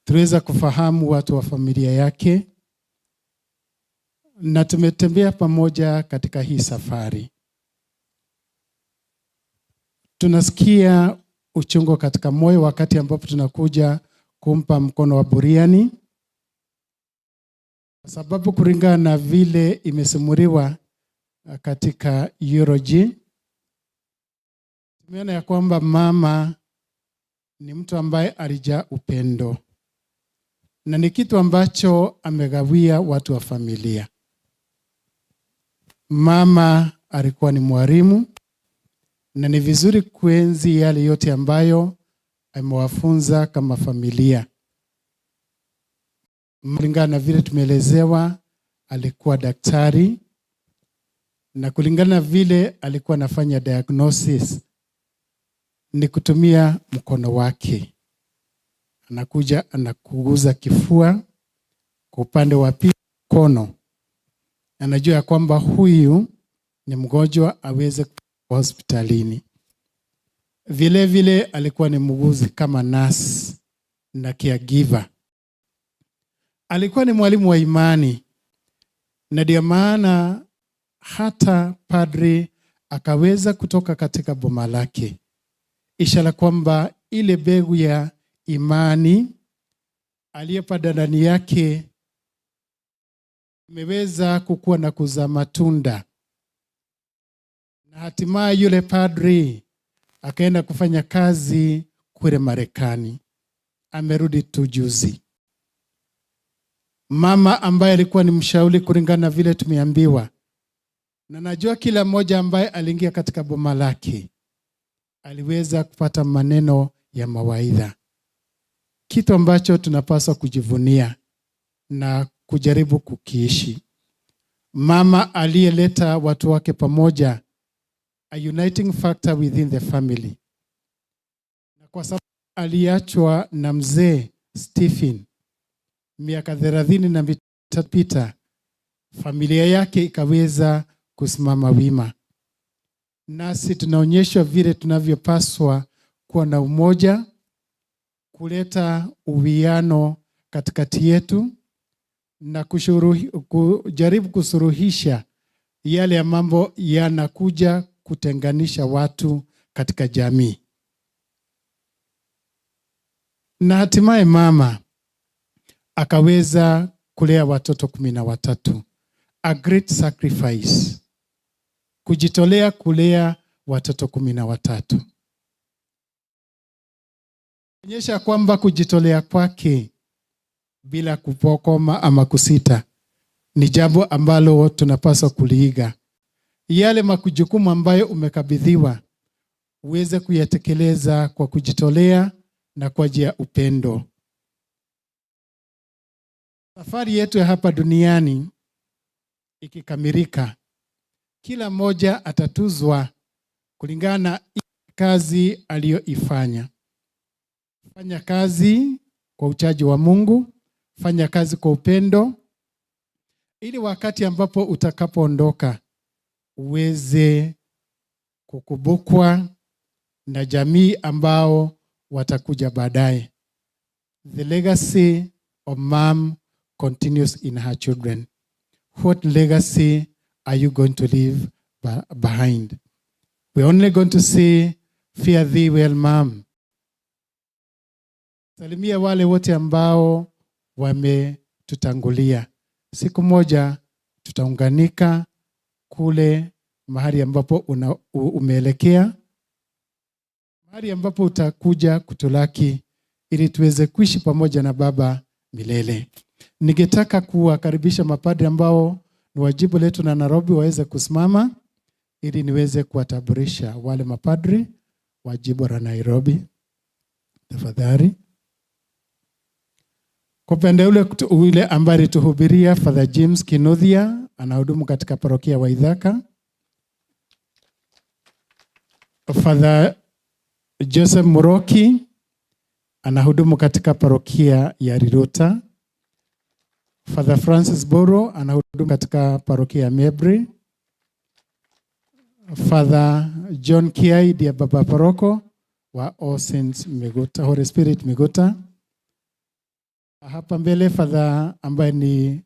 Speaker 3: tuliweza kufahamu watu wa familia yake, na tumetembea pamoja katika hii safari. Tunasikia uchungu katika moyo wakati ambapo tunakuja kumpa mkono wa buriani, kwa sababu kulingana na vile imesimuliwa katika eulogy, tumeona ya kwamba mama ni mtu ambaye alijaa upendo, na ni kitu ambacho amegawia watu wa familia. Mama alikuwa ni mwalimu, na ni vizuri kuenzi yale yote ambayo amewafunza kama familia. Kulingana na vile tumeelezewa, alikuwa daktari, na kulingana na vile alikuwa anafanya diagnosis ni kutumia mkono wake. Anakuja anakuguza kifua kwa upande wa pili mkono, anajua kwamba huyu ni mgonjwa aweze kuwa hospitalini. Vile vile alikuwa ni muuguzi kama nurse na caregiver. Alikuwa ni mwalimu wa imani, na ndio maana hata padri akaweza kutoka katika boma lake, ishara kwamba ile mbegu ya imani aliyepanda ndani yake imeweza kukua na kuzaa matunda, na hatimaye yule padri akaenda kufanya kazi kule Marekani. Amerudi tu juzi. Mama ambaye alikuwa ni mshauri kulingana na vile tumeambiwa, na najua kila mmoja ambaye aliingia katika boma lake aliweza kupata maneno ya mawaidha, kitu ambacho tunapaswa kujivunia na kujaribu kukiishi. Mama aliyeleta watu wake pamoja, a uniting factor within the family. Na kwa sababu aliachwa na mzee Stephen miaka 33 pita, familia yake ikaweza kusimama wima. Nasi tunaonyeshwa vile tunavyopaswa kuwa na umoja, kuleta uwiano katikati yetu na kujaribu kusuluhisha yale ya mambo yanakuja kutenganisha watu katika jamii. Na hatimaye mama akaweza kulea watoto 13. A great sacrifice. Kujitolea kulea watoto 13. Onyesha kwamba kujitolea kwake bila kupokoma ama kusita ni jambo ambalo tunapaswa kuliiga. Yale majukumu ambayo umekabidhiwa uweze kuyatekeleza kwa kujitolea na kwa ajili ya upendo. Safari yetu ya hapa duniani ikikamilika, kila mmoja atatuzwa kulingana na kazi aliyoifanya. Fanya kazi kwa uchaji wa Mungu, fanya kazi kwa upendo, ili wakati ambapo utakapoondoka uweze kukumbukwa na jamii ambao watakuja baadaye. The legacy of mom continues in her children. What legacy are you going to leave behind? We're only going to say, fare thee well, mom. Salimia wale wote ambao wametutangulia. Siku moja tutaunganika kule mahali ambapo umeelekea, mahali ambapo utakuja kutulaki ili tuweze kuishi pamoja na Baba milele. Ningetaka kuwakaribisha mapadri ambao ni wa jimbo letu na Nairobi waweze kusimama ili niweze kuwatambulisha wale mapadri wa jimbo la Nairobi. Tafadhali. Kwa upande ule ambaye alituhubiria Father James Kinuthia anahudumu katika parokia Waithaka. Father Joseph Muroki anahudumu katika parokia ya Riruta. Father Francis Boro anahudumu katika parokia ya Mebri. Father John Kiai ndiye baba paroko wa All Saints Miguta, Holy Spirit Miguta. Hapa mbele Father ambaye ni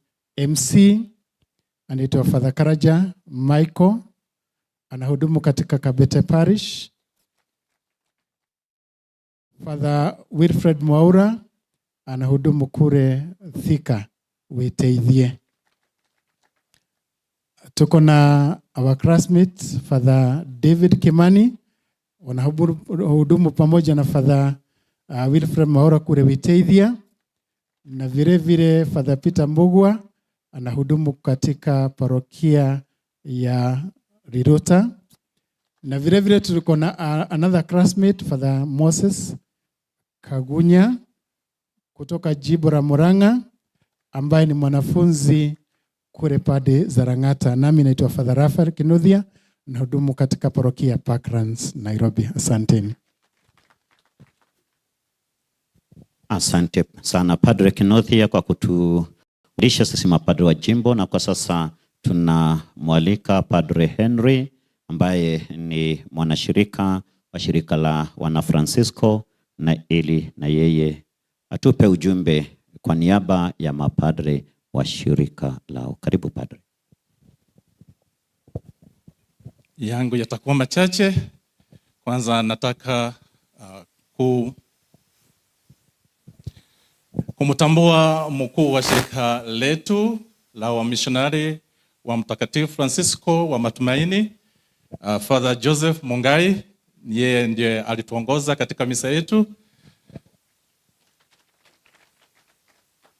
Speaker 3: MC anaitwa Father Karaja Michael anahudumu katika Kabete Parish. Father Wilfred Mwaura anahudumu kule Thika Witeithie. Tuko na our classmate Father David Kimani wanahudumu pamoja na Father Wilfred Mwaura kule Witeithia, na vile vile Father Peter Mbugua anahudumu katika parokia ya Riruta, na vile vile tuko na another classmate Father Moses Kagunya kutoka jimbo la Murang'a ambaye ni mwanafunzi kule pade za Lang'ata. Nami naitwa Father Raphael Kinuthia, nahudumu katika parokia ya Parklands, Nairobi. Asanteni.
Speaker 14: Asante sana Padre Kinuthia kwa kutufundisha sisi mapadre wa jimbo, na kwa sasa tunamwalika Padre Henry ambaye ni mwanashirika wa shirika la wana Francisco, na ili na yeye atupe ujumbe kwa niaba ya mapadre wa shirika lao. Karibu padre.
Speaker 1: Yangu yatakuwa machache. Kwanza nataka kumtambua mkuu wa shirika letu la wamishonari wa Mtakatifu Francisco wa Matumaini, Father Joseph Mungai. Yeye ndiye alituongoza katika misa yetu.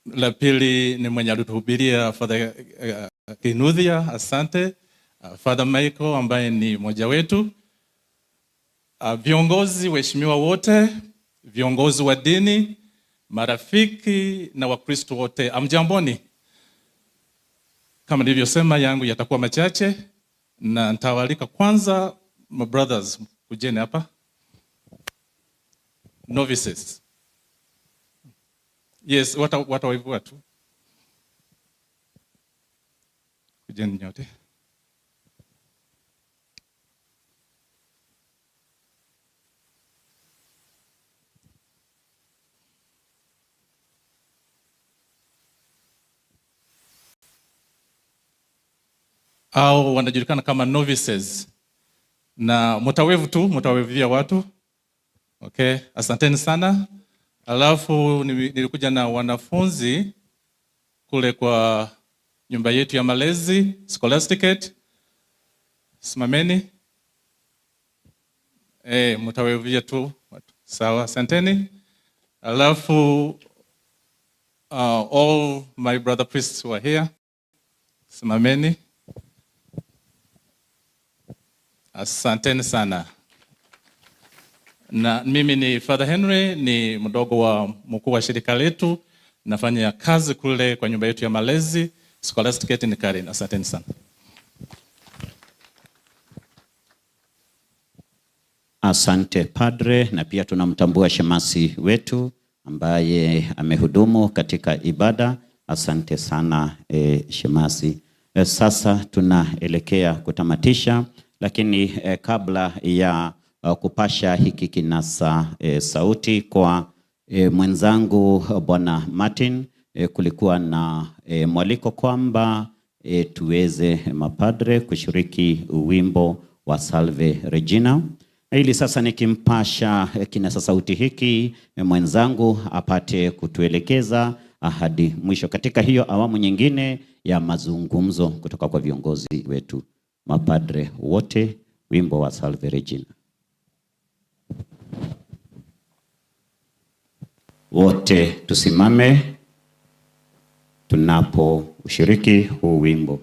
Speaker 1: La pili ni mwenye alituhubiria Father Kinuthia, asante. Father Michael ambaye ni mmoja wetu. Viongozi waheshimiwa wote, viongozi wa dini, marafiki na Wakristo wote, amjamboni. Kama nilivyosema, yangu yatakuwa machache na nitawaalika kwanza my brothers, kujeni hapa. Novices. Yes, watawaivua tu. Kujeni nyote. Au wanajulikana kama novices, na mtawevu tu, mtawevia watu. Okay, asanteni sana. Alafu nilikuja na wanafunzi kule kwa nyumba yetu ya malezi Scholasticate. Simameni. Mtawevia tu watu. Sawa, asanteni. Alafu all my brother priests who are here. Simameni. Asanteni sana. Na mimi ni Father Henry, ni mdogo wa mkuu wa shirika letu. Nafanya kazi kule kwa nyumba yetu ya malezi Scholasticate ni Karen. Asanteni sana.
Speaker 14: Asante padre, na pia tunamtambua shemasi wetu ambaye amehudumu katika ibada. Asante sana shemasi. Sasa tunaelekea kutamatisha, lakini kabla ya kupasha hiki kinasa sauti kwa mwenzangu Bwana Martin, kulikuwa na mwaliko kwamba tuweze mapadre kushiriki wimbo wa Salve Regina. Ili sasa nikimpasha kinasa sauti hiki mwenzangu apate kutuelekeza hadi mwisho katika hiyo awamu nyingine ya mazungumzo kutoka kwa viongozi wetu mapadre wote, wimbo wa Salve Regina. Wote tusimame tunapo ushiriki huu wimbo.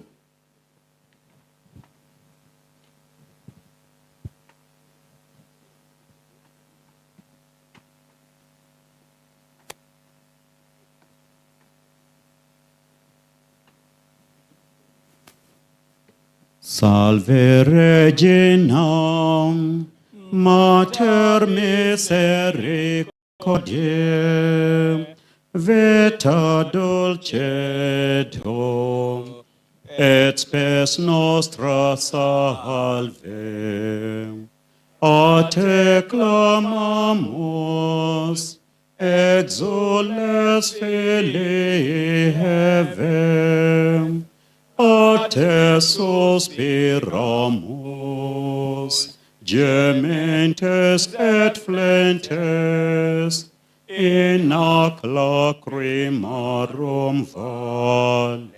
Speaker 14: Salve Regina, Mater misericordiae, vita dulcedo, et spes nostra salve. A te clamamus, exules filii Heaven, a te suspiramus, gementes et flentes, in ac lacrimarum vale.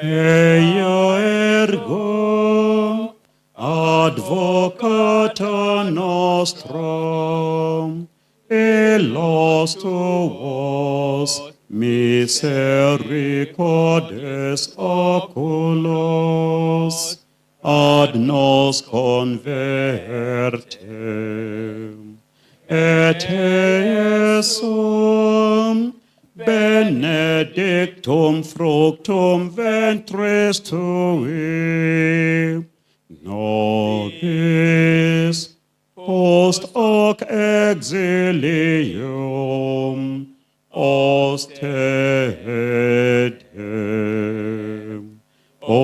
Speaker 14: Ea ergo advocata nostra, illos tuos misericordes oculos ad nos converte. Et Iesum benedictum fructum ventris tui, nobis post hoc exilium ostende. O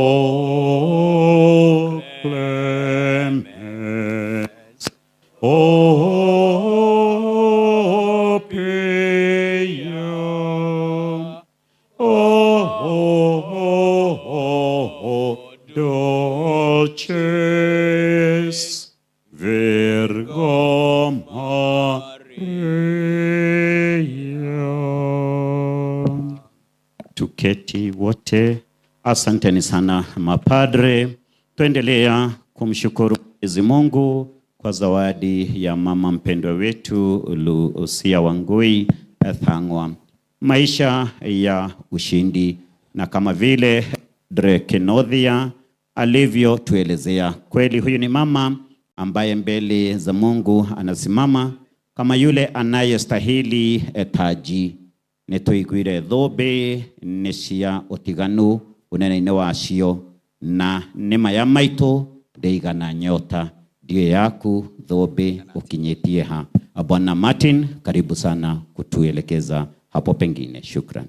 Speaker 14: clemens Tuketi wote. Asanteni sana mapadre. Tuendelea kumshukuru Mwenyezi Mungu kwa zawadi ya mama mpendwa wetu Lucia Wangui Thang'wa, maisha ya ushindi, na kama vile Dre Kenothia alivyotuelezea, kweli huyu ni mama ambaye mbele za Mungu anasimama kama yule anayestahili taji. Nĩtũiguire thũmbĩ nĩ cia ũtiganu ũnene-inĩ wacio na nĩ maya maitũ ndĩigana nyota ndiyo yaku thũmbĩ ũkinyĩtie ha. Bwana Martin, karibu sana kutuelekeza hapo pengine. Shukran.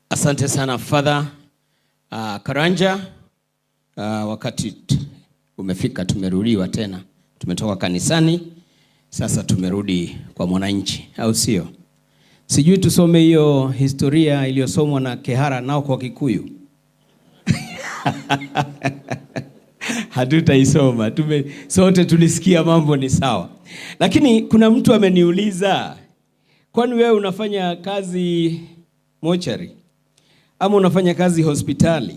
Speaker 11: Asante sana Father Karanja. Wakati umefika, tumerudiwa tena, tumetoka kanisani, sasa tumerudi kwa mwananchi, au sio? Sijui tusome hiyo historia iliyosomwa na Kehara nao kwa Kikuyu. Hatutaisoma, sote tulisikia mambo ni sawa. Lakini kuna mtu ameniuliza, kwani wewe unafanya kazi mochari ama unafanya kazi hospitali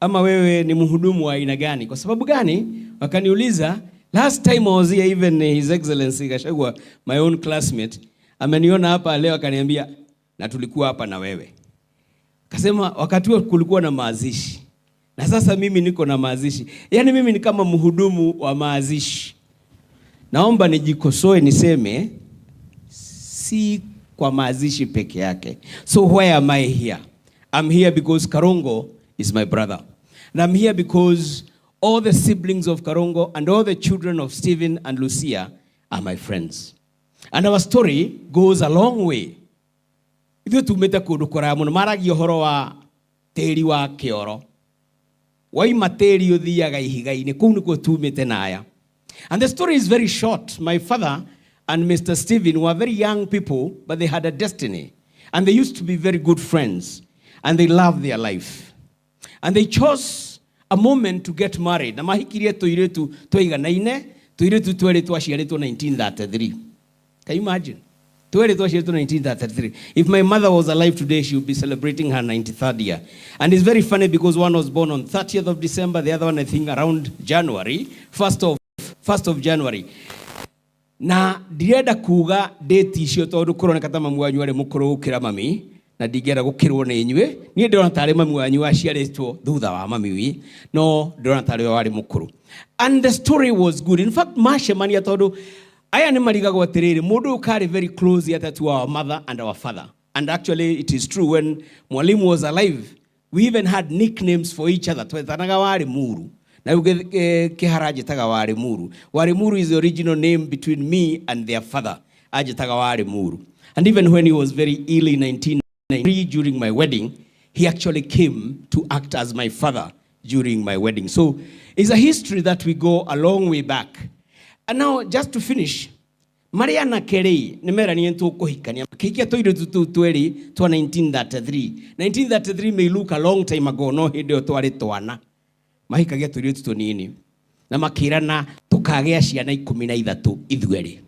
Speaker 11: ama wewe ni mhudumu wa aina gani? Kwa sababu gani? Wakaniuliza, last time I was here, even His Excellency Gachagua, my own classmate, ameniona hapa leo akaniambia, na tulikuwa hapa na wewe. Akasema wakati huo kulikuwa na maazishi. Na sasa mimi niko na maazishi. Yaani mimi ni kama mhudumu wa maazishi. Naomba nijikosoe niseme si kwa maazishi peke yake. So why am I here? I'm here because Karongo is my brother. And I'm here because all the siblings of Karongo and all the children of Stephen and Lucia are my friends. And our story goes a long way. Ithuĩ tumĩte kũndũ kũraya mũno, maragia ũhoro wa tĩri wa kĩoro. Waima tĩri ũthiaga ihiga-inĩ, kũu nĩkuo tumĩte na aya. And the story is very short. My father and Mr. Stephen were very young people, but they had a destiny. And they used to be very good friends. And they loved their life. And they chose a moment to get married. Na mahikirie tũirĩtu twaiganaine, tũirĩtu twerĩ twaciarĩtwo 1933. Can you imagine? Twerĩ twaciarĩtwo 1933. If my mother was alive today, she would be celebrating her 93rd year. And it's very funny because one was born on 30th of December, the other one I think around January, 1st of January. Na ndirenda kuga date icio tondu kuroneka ta mamu wanyu arĩ mũkũrũ gũkĩra mami, na ndingĩenda gũkĩrwo nĩ inyuĩ. Niĩ ndĩrona tarĩ mami wanyu aciarĩtwo thutha wa mami wi, no ndĩrona tarĩ we warĩ mũkũrũ. And the story was good. In fact, macemania tondu aya nĩ marigagwo atĩrĩrĩ, mũndũ ũyũ karĩ very close yet to our mother and our father. And actually it is true, when Mwalimu was alive, we even had nicknames for each other. Twetanaga warĩ muru. Na rĩu Kĩhara anjĩtaga warĩ muru. Warĩ muru is the original name between me and their father. Anjĩtaga warĩ muru. And even when he was very ill in 1993 during my wedding, he actually came to act as my father during my wedding. So it's a history that we go a long way back. And now, just to finish, marĩ anake rĩ, nĩ meranire tũkũhikania. Makĩhikia tũirĩtu tũu twerĩ twa 1933. 1933 may look a long time ago, no hĩndĩ ĩyo twarĩ twana. Mahikagia tũirĩtu tũnini. Na makĩrana tũkagĩa ciana 13 ithuerĩ.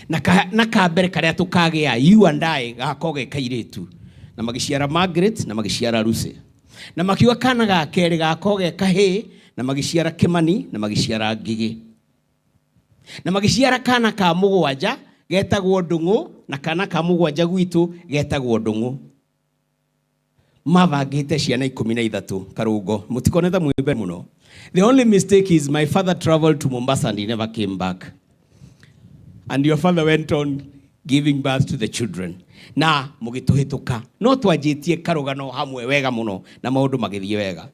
Speaker 11: Na ka mbere karĩa tũkagĩa, you and I, gakorwo ge kairĩtu. Na magĩciara Margaret na magĩciara Lucy. Na makiuga kana ga kerĩ gakorwo ge kahĩĩ, na magĩciara Kĩmani na magĩciara Ngigĩ. Na magĩciara kana ka mũgwanja getagwo Ndung'u, na kana ka mũgwanja gwitũ getagwo Ndung'u. Mabangĩte ciana 13 Karũngo, mũtikone ta mwĩ mbere mũno. The only mistake is my father traveled to Mombasa and he never came back. And your father went on giving birth to the children. Na mũgĩtũhĩtũka. No twanjĩtie karũgano hamwe wega mũno na maũndũ magĩthiĩ wega.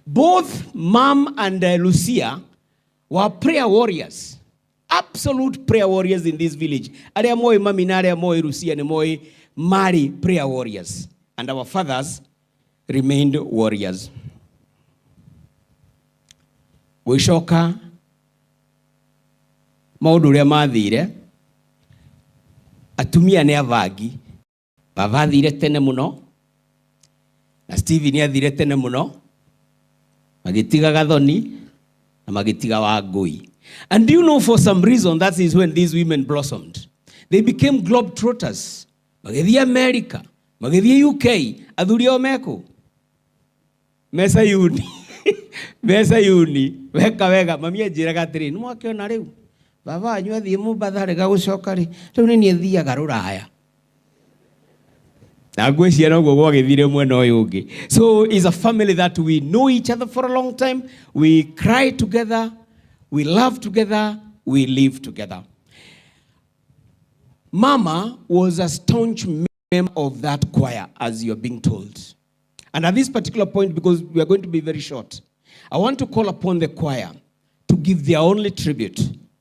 Speaker 11: Both mom and Lucia were prayer warriors. Absolute prayer warriors in this village. Arĩa moĩ mami na arĩa moĩ Lucia nĩ moĩ marĩ prayer warriors. And our fathers remained warriors. Gũgĩcoka maũndũ ũrĩa mathire, atumia nĩ avangi. Baba athire tene mũno, na Stephen athire tene mũno, magĩtiga Gathoni na magĩtiga Wangũi. And do you know, for some reason, that is when these women blossomed. They became globetrotters. Magĩthiĩ America, Magĩthiĩ UK, athuri ao mekũ? Me Sayuni. Me Sayuni. Weka wega, mami anjĩraga atĩrĩ, nĩ mwakĩona rĩu? Baba wanyu athiĩ Mombatha rĩ gagũcoka rĩ, rĩu nĩ niĩ thiaga rũraya. Na ngwĩciria noguo gwagĩthire mwena ũyũ ũngĩ. So is a family that we know each other for a long time. We cry together, we love together, we live together. Mama was a staunch member of that choir, as you're being told. And at this particular point, because we are going to be very short, I want to call upon the choir to give their only tribute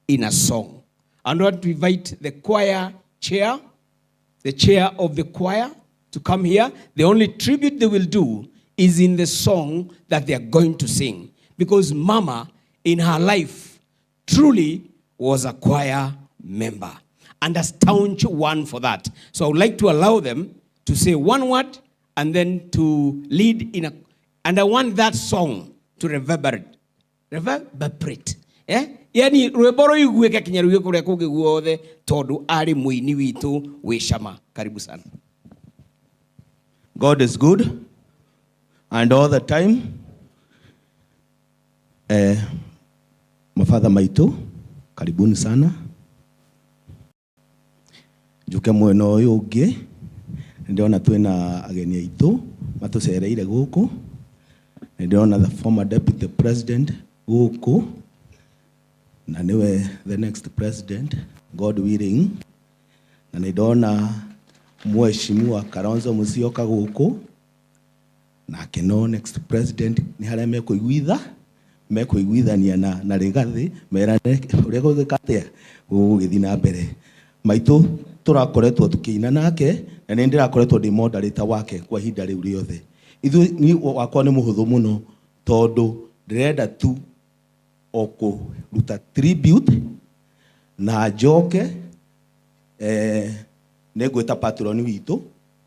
Speaker 11: in a song. I want to invite the choir chair, the chair of the choir, to come here. The only tribute they will do is in the song that they are going to sing. Because Mama, in her life, truly was a choir member and a staunch one for that. So I would like to allow them to say one word and then to lead in a, and I want that song to reverberate. Reverberate. Eh? Yani rwĩmbo rũiguĩke kinya rũige kũrĩa kũngĩ guothe tondũ arĩ mũini witũ wĩ cama. Karibu sana.
Speaker 4: God is good and all the time. Mafatha maitũ, karibuni sana. Njuke mwena ũyũ ũngĩ, nĩndĩrona twĩna ageni aitũ matũcereire gũkũ. Nĩndĩrona the former deputy president gũkũ, na nĩwe the next president, God willing. Na nĩndona Mheshimiwa Kalonzo Musyoka gũkũ, nake no next president. Nĩ harĩa mekũiguitha mekũiguithania na Rigathi merane ũrĩa gũgĩka atĩa gũgĩthiĩ na mbere. Maitũ tũrakoretwo tũkĩina nake, na nĩ ndĩrakoretwo ndĩ moderator wake kwa ihinda rĩu rĩothe. Ithuĩ ni wakwa nĩ mũhũthũ mũno, tondũ ndĩrenda tu o kũruta tribute na njoke nĩ ngwĩta patron witũ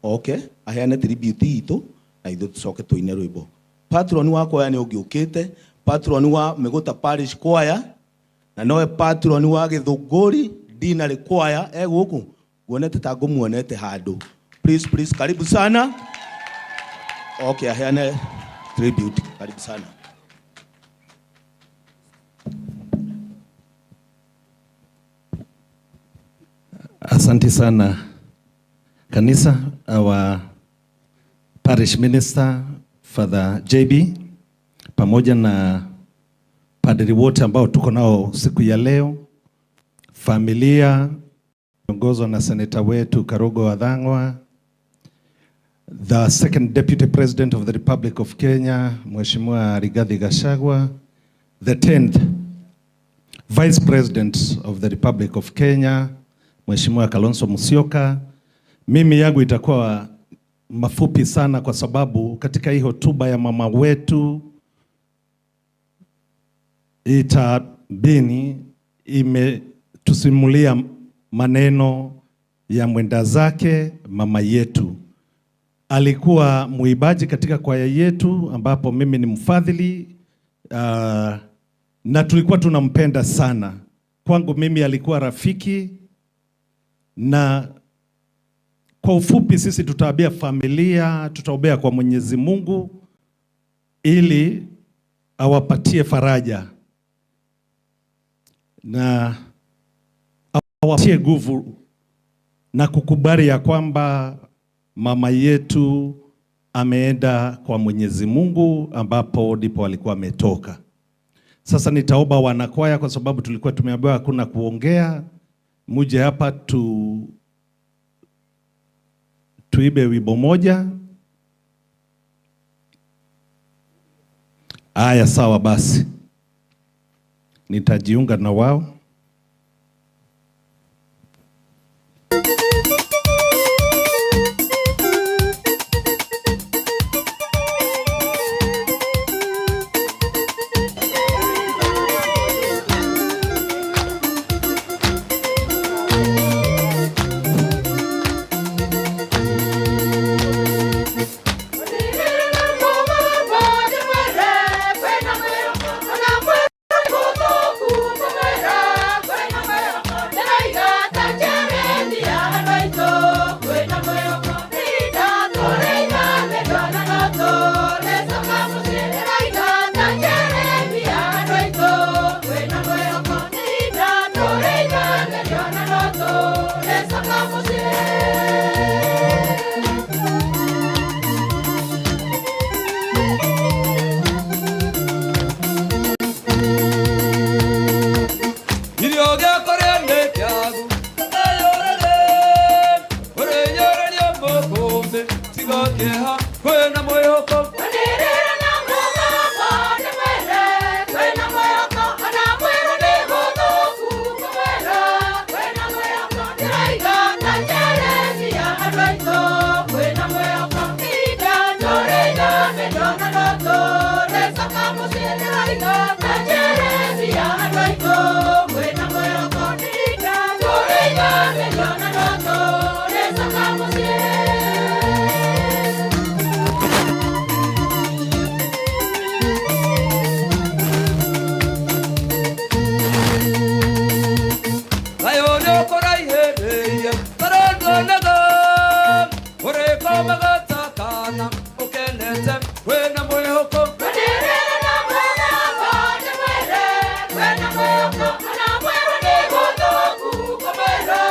Speaker 4: oke aheane tribute itũ na ithuĩ tũcoke tũine rwĩmbo. Patron wa kwaya nĩ ũngĩ ũkĩte, patron wa Mĩgũta Parish Choir, na nowe patron wa Gĩthũngũri Dinary Choir e gũkũ, nguonete ta ngũmuonete handũ. Please, please, karibu sana. Okay, aheane tribute. Karibu sana.
Speaker 1: Asante sana kanisa, our parish minister Father JB pamoja na padri wote ambao tuko nao siku ya leo, familia ongozwa na seneta wetu Karugo Wathang'wa, the second deputy president of the Republic of Kenya Mheshimiwa Rigathi Gachagua, the 10th vice president of the Republic of Kenya Mheshimiwa Kalonzo Musyoka. Mimi yangu itakuwa mafupi sana kwa sababu katika hii hotuba ya mama wetu Itabini imetusimulia maneno ya mwenda zake mama yetu. Alikuwa muibaji katika kwaya yetu ambapo mimi ni mfadhili, na tulikuwa tunampenda sana. Kwangu mimi alikuwa rafiki, na kwa ufupi sisi tutaambia familia, tutaombea kwa Mwenyezi Mungu ili awapatie faraja na awapatie nguvu na kukubali ya kwamba mama yetu ameenda kwa Mwenyezi Mungu ambapo ndipo alikuwa ametoka. Sasa nitaomba wanakwaya, kwa sababu tulikuwa tumeambiwa hakuna kuongea, muje hapa tuibe wimbo moja. Aya, sawa basi, nitajiunga na wao.
Speaker 9: Kwĩna mwĩhoko tũrĩiganĩrio na no tũrĩcoka mũciĩ.
Speaker 2: Thayũ nĩũkũraihĩrĩirie tondũ nduonaga ũrĩkomaga ta kana ũkenete wĩna mwĩhoko.
Speaker 9: Wanĩrĩra na mũgambo ndĩmwĩre kwĩna mwĩhoko, ona mwerũ nĩ gũthũku kũmwĩra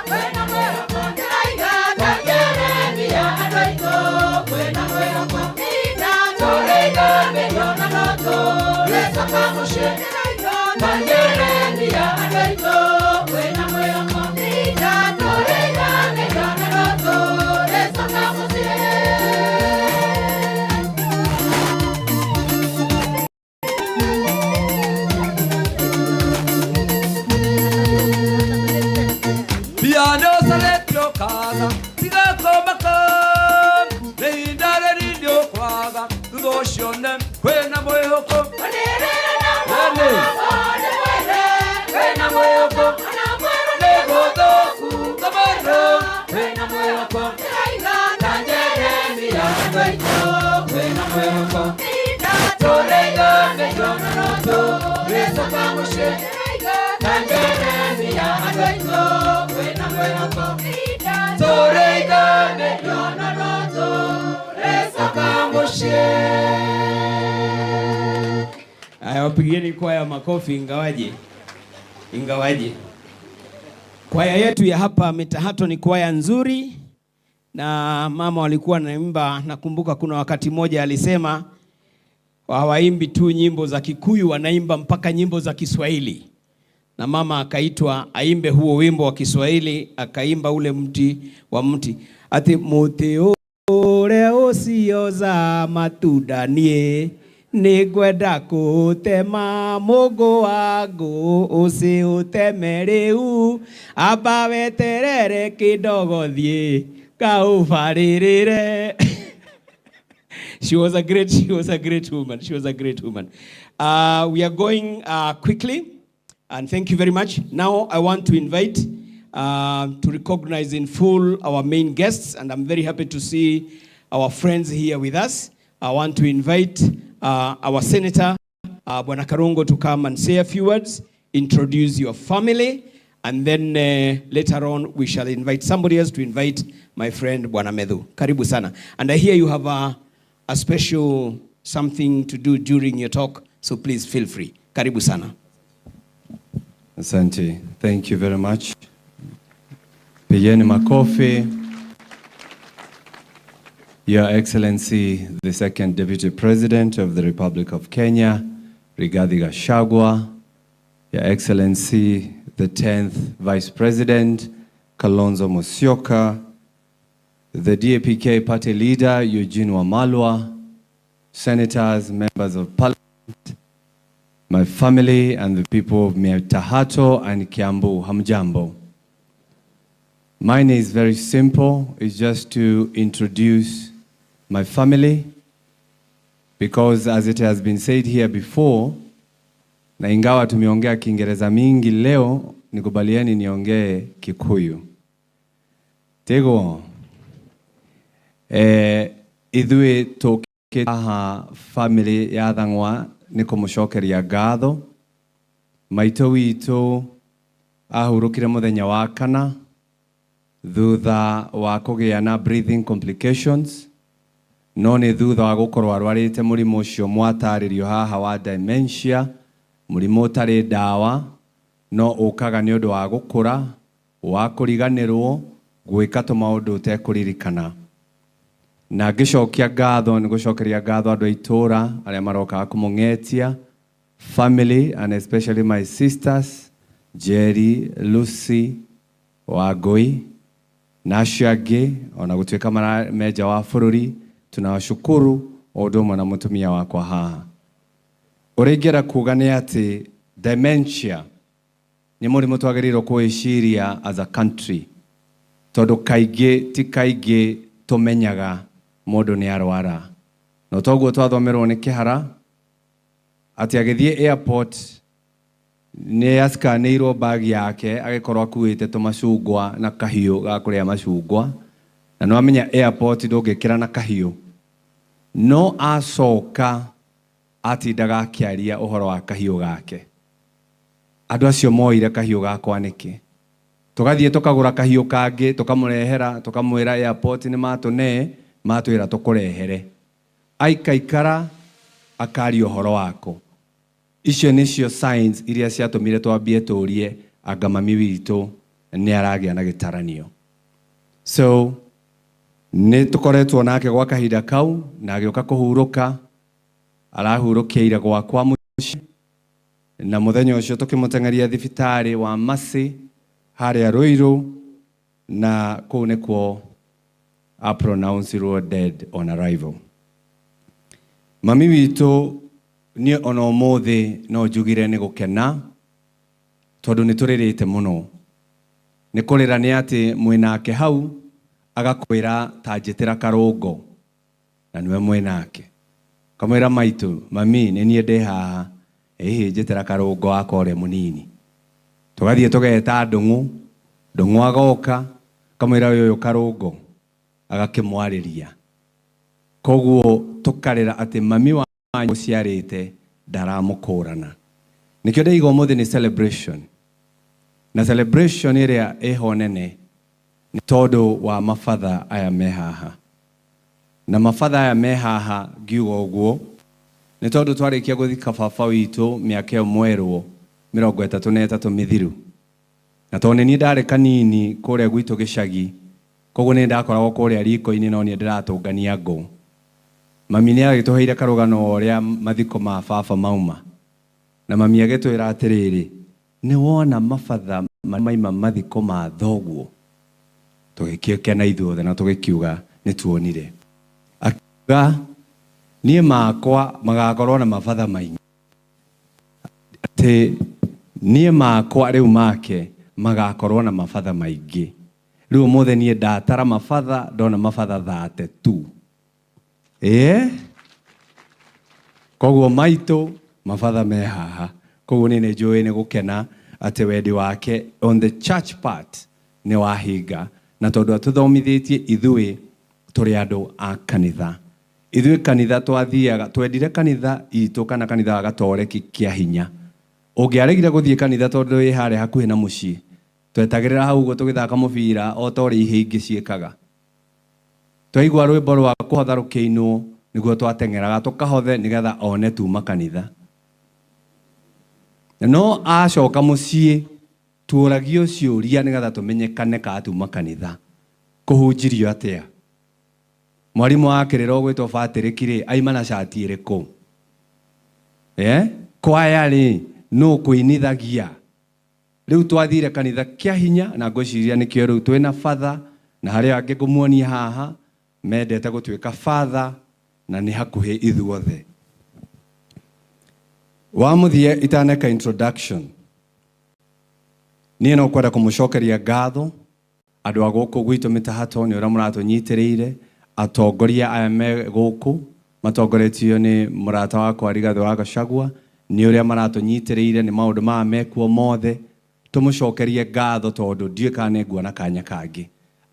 Speaker 9: kwĩna mwĩhoko. Ndĩraiga ta Jeremia andũ aitũ kwĩna mwĩhoko, tũrĩiganĩrio na no tũrĩcoka mũciĩ. Ta Jeremia andũ aitũ kwĩna mwĩhoko, tũrĩiganĩrio na no tũrĩcoka mũciĩ.
Speaker 2: Mbia nĩũcarĩtio ũkaga tiga kũmaka nĩ ihinda rĩrĩ nĩũkwaga thutha ũcio ne kwĩna mwĩhoko.
Speaker 9: Wanĩrĩra na
Speaker 2: Ĩni.
Speaker 9: mũgambo ndĩmwĩre
Speaker 2: Kwĩna mwĩhoko nĩ gũthũku kũmwĩra kwĩna mwĩhoko ta Jeremia andũ aitũ kwĩna mwĩhoko tũrĩiganĩrio na no tũrĩcoka mũciĩ ta Jeremia andũ aitũ kwĩna mwĩhoko tũrĩiganĩrio na no tũrĩcoka mũciĩ.
Speaker 11: Aya, wapigieni kwaya makofi, ingawaje kwaya yetu ya hapa Mitahato ni kwaya nzuri, na mama walikuwa wanaimba. Nakumbuka kuna wakati mmoja alisema hawaimbi tu nyimbo za Kikuyu, wanaimba mpaka nyimbo za Kiswahili, na mama akaitwa aimbe huo wimbo wa Kiswahili, akaimba ule mti wa mti ati muti uria ucioza matunda nie nĩngwenda kũũtema mũngũ wa ngũ ũciũteme rĩu amba weterere kidogo thiĩ kaũbarĩrĩre. She was a great woman. She was a great woman. We are going quickly, and thank you very much. Now I want to invite to recognize in full our main guests, and I'm very happy to see our friends here with us. I want to invite our senator, Bwana Karungo, to come and say a few words, introduce your family, and then later on we shall invite somebody else to invite my friend Bwana Methu. Karibu sana. And I hear you have a special something to do during your talk, so please feel free. Karibu sana.
Speaker 2: Asante. Thank you very much. Pigeni makofi. Your Excellency, the Second Deputy President of the Republic of Kenya, Rigathi Gachagua, Your Excellency, the 10th Vice President, Kalonzo Musyoka, the DAPK Party Leader, Eugene Wamalwa, Senators, Members of Parliament, my family and the people of Mitahato and Kiambu, hamjambo. Mine is very simple. It's just to introduce my family, because as it has been said here before, na ingawa tumeongea Kiingereza mingi leo, nikubalieni niongee Kikuyu. Tego, ithuĩ tũkĩte haha family ya Thang'wa nĩ kũmũcokeria ngatho. Maitũ witũ ahurũkire mũthenya wa kana thutha wa kũgĩa na breathing complications, no nĩ thutha wa gũkorwo arwarĩte mũrimũ ũcio mwatarĩrio haha wa dementia, mũrimũ ũtarĩ ndawa, no ũkaga nĩ ũndũ wa gũkũra, wa kũriganĩrwo, gwĩka tũmaũndũ ũtekũririkana. Na ngĩcokia ngatho nĩ gũcokeria ngatho andũ a itũũra arĩa marokaga kũmũng'etia, family and especially my sisters Jerry, Lucy, Wangũi na acio angĩ ona gũtuĩka me nja wa bũrũri, tunawashukuru o ũndũ ũmwe na mũtumia wakwa haha. Ũrĩa ingĩenda kuga nĩ atĩ dementia nĩ mũrimũ twagĩrĩirwo kũwĩciria as a country, tondũ kaingĩ ti kaingĩ tũmenyaga mũndũ nĩ arwara. Na toguo twathomerwo nĩ Kĩhara atĩ agĩthiĩ airport
Speaker 12: Nĩ acikanĩirwo bag yake agĩkorwo akuĩte tũmacungwa na kahiũ ga kũrĩa macungwa, na nĩ wamenya airport ndũngĩkĩra na kahiũ. No acoka atindaga akĩaria ũhoro wa kahiũ gake. Andũ acio moire kahiũ gakwa nĩkĩ? Tũgathiĩ tũkagũra kahiũ kangĩ, tũkamũrehera, tũkamwĩra airport nĩ matũne, matwĩra tũkũrehere. Aikaikara akaria ũhoro wako. Icio nĩcio signs iria ciatũmire twambie tũrie anga mami witũ nĩ aragĩa na gĩtaranio. So nĩ tũkoretwo nake gwa kahinda kau na agĩũka kũhurũka, arahurũkĩire gwakwa mũciĩ, na mũthenya ũcio tũkĩmũteng'eria thibitarĩ wa Mercy harĩa Ruiru, na kũu nĩkuo a pronouncirwo dead on arrival. Mami witũ niĩ ona ũmũthĩ no njugire nĩ gũkena tondũ nĩ tũrĩrĩte mũno. Nĩ kũrĩra nĩ atĩ mwĩnake hau agakwĩra ta njĩtĩra karũngo, na nĩwe mwĩnake. Kamwĩra maitũ, mami nĩ niĩ ndĩ haha, ĩhĩ njĩtĩra karũngo wakwa ũrĩa mũnini. Tũgathiĩ tũgeta Ndũng'ũ, Ndũng'ũ agoka, kamwĩra ũyũ karũngo, agakĩmwarĩria. Koguo tũkarĩra atĩ mami wanyu ũciarĩte ndaramũkũrana. Nĩkĩo ndĩiga ũmũthĩ nĩ celebration. Na celebration ĩrĩa ĩho nene nĩ tondũ wa mabatha aya me haha. Na mabatha aya me haha ngiuga ũguo nĩ tondũ twarĩkia gũthika baba witũ mĩaka ĩyo mwerwo 33 mĩthiru. Na tondũ nĩ niĩ ndarĩ kanini kũrĩa gwitũ gĩcagi, koguo nĩ ndakoragwo kũrĩa riko-inĩ no niĩ ndĩratũngania ngũ. Mami nĩ agĩtũheire karũgano ũrĩa mathiko ma baba mauma. Na mami agĩtwĩra atĩrĩrĩ, nĩ wona mabatha maima mathiko ma thoguo. Tũgĩkĩkena ithuothe na tũgĩkiuga nĩ tuonire. Akiuga niĩ makwa magakorwo na mabatha maingĩ. Atĩ niĩ makwa rĩu make magakorwo na mabatha maingĩ. Rĩu ũmũthĩ niĩ ndatara mabatha ndona mabatha 32. Ĩĩ? Koguo maitũ mabatha me haha. Koguo niĩ nĩ njũĩ nĩ gũkena atĩ wendi wake on the church part nĩ wahinga, na tondũ atũthomithĩtie ithuĩ tũrĩ andũ a kanitha. Ithuĩ kanitha twathiaga, twendire kanitha itũ kana kanitha wa Gatoreki kĩa hinya. Ũngĩaregire gũthiĩ kanitha tondũ wĩ harĩa hakuhĩ na mũciĩ, twetagĩrĩra hau ũguo tũgĩthaka mũbira o ta ũrĩa ihĩĩ ingĩ ciĩkaga. Twaigua rwĩmbo rwa kũhotha rũkĩinwo nĩguo twateng'eraga tũkahothe nĩgetha one tuma kanitha. No acoka mũciĩ tuoragio ciũria nĩgetha tũmenyekane kana tuma kanitha. Kũhunjirio atĩa? Mwarimũ wa kĩrĩra ũgwĩtwo Patrick rĩ, aima na cati ĩrĩkũ? Kwaya rĩ, nũ kũinithagia? Rĩu twathire kanitha kĩa hinya na ngwĩciria nĩkĩo rĩu twĩna father, na harĩ angĩ ngũmuonia haha mendete gũtuĩka father na nĩ hakuhĩ ithuothe. Wa mũthia itaneka introduction, niĩ no kwenda kũmũcokeria ngatho andũ a gũkũ gwitũ mĩtahato nĩ ũrĩa mũratũnyitĩrĩire, atongoria aya me gũkũ matongoretio nĩ mũrata wakwa Rigathĩ wa Gachagua nĩ ũrĩa maratũnyitĩrĩire nĩ maũndũ maya mekuo mothe. Tũmũcokerie ngatho tondũ ndiũĩ kana nĩ nguona kanya kangĩ.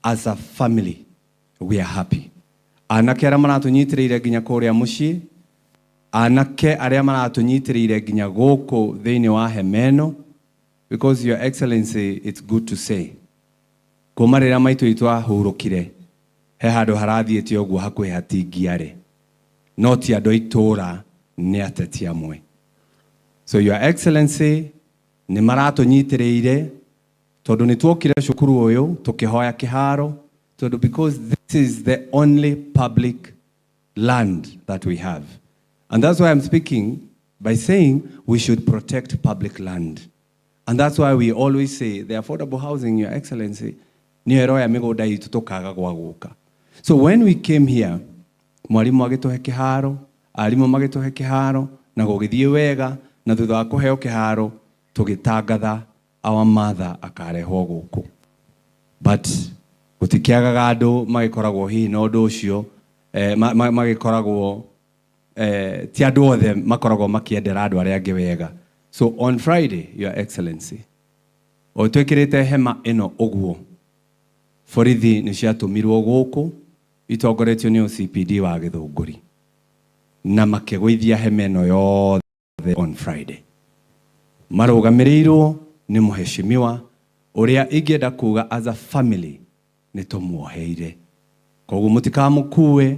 Speaker 12: As a family we are happy. Anake arĩa maratũnyitĩrĩire nginya kũrĩa mũciĩ, anake arĩa maratũnyitĩrĩire nginya gũkũ thĩinĩ wa hema ĩno, because Your Excellency, it's good to say kuma rĩrĩa maitũ itũ ahurũkire he handũ harathiĩte ũguo hakuhĩ hatingiarĩ, no ti andũ a itũũra, nĩ ateti amwe. So Your Excellency, nĩ maratũnyitĩrĩire tondũ nĩ tuokire cukuru ũyũ tũkĩhoya kĩharo, tondũ because this is the only public land that we have. And that's why I'm speaking by saying we should protect public land. And that's why we always say the affordable housing, Your Excellency, nĩyo ĩroya mĩgũnda itũ tũkaga gwa gũka. So when we came here, mwarimũ agĩtũhe kĩharo, arimũ magĩtũhe kĩharo, na gũgĩthiĩ wega, na thutha wa kũheo kĩharo, tũgĩtangatha our mother akarehwo gũkũ. But gũtikĩagaga andũ magĩkoragwo hihi na ũndũ ũcio, magĩkoragwo ti andũ othe makoragwo makĩendera andũ arĩa angĩ wega. So on Friday, Your Excellency, o twĩkĩrĩte hema ĩno ũguo, borithi nĩ ciatũmirwo gũkũ itongoretio nĩ OCPD wa Gĩthũngũri na makĩgũithia hema ĩno yothe on Friday. Marũgamĩrĩirwo nĩ mũheshimiwa ũrĩa ingĩenda kuga as a family nĩ tũmuoheire. Koguo mũtikamũkue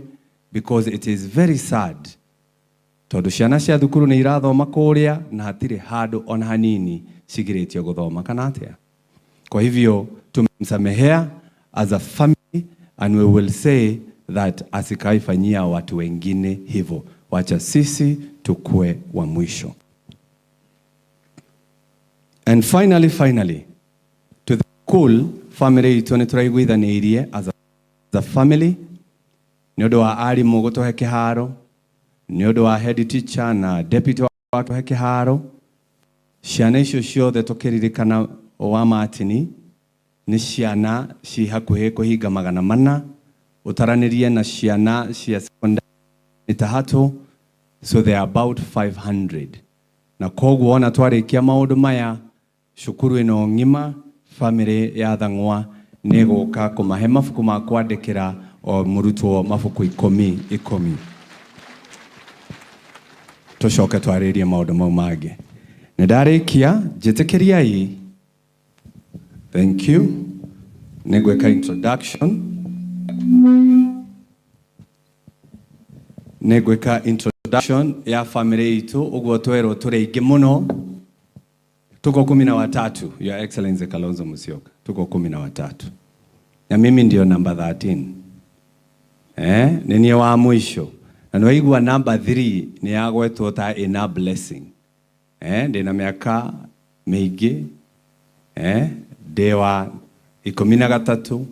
Speaker 12: because it is very sad tondũ ciana cia thukuru nĩ irathoma kũrĩa na hatirĩ handũ ona hanini cigirĩtio gũthoma kana atĩa. Kwa hivyo tumemsamehea as a family and we will say that asikaifanyia watu wengine hivyo. Wacha sisi tukue wa mwisho. And finally, finally, to the school family itũ nĩ tũraiguithanĩirie as a family nĩ ũndũ wa arimũ gũtũhe kĩharo, nĩ ũndũ wa head teacher na deputy wa gũtũhe kĩharo. Ciana icio ciothe tũkĩririkana wa Martin nĩ ciana ci hakuhĩ kũhinga 400, ũtaranĩrie na ciana cia secondary ĩtatũ, so they are about 500. Na koguo ona twarĩkia maũndũ maya, cukuru ĩno ng'ima family ya Thang'wa nĩ gũka kũmahe mabuku ma kwandĩkĩra o mũrutwo mabuku ikũmi ikũmi. Tũcoke twarĩrie maũndũ mau mangĩ. Nĩ ndarĩkia, njĩtĩkĩriai. Thank you. Nĩ ngwĩka introduction. Nĩ ngwĩka introduction ya family itũ, ũguo twerwo tũrĩ aingĩ mũno. Tuko 13, Your Excellency Kalonzo Musyoka. Tuko 13. Na mimi ndio namba 13. Nĩ niĩ wa mũico. Na nĩ waigua namba 3 nĩ yagwetwo ta ĩna blessing. Ndĩna mĩaka mĩingĩ. Ndĩ wa 13.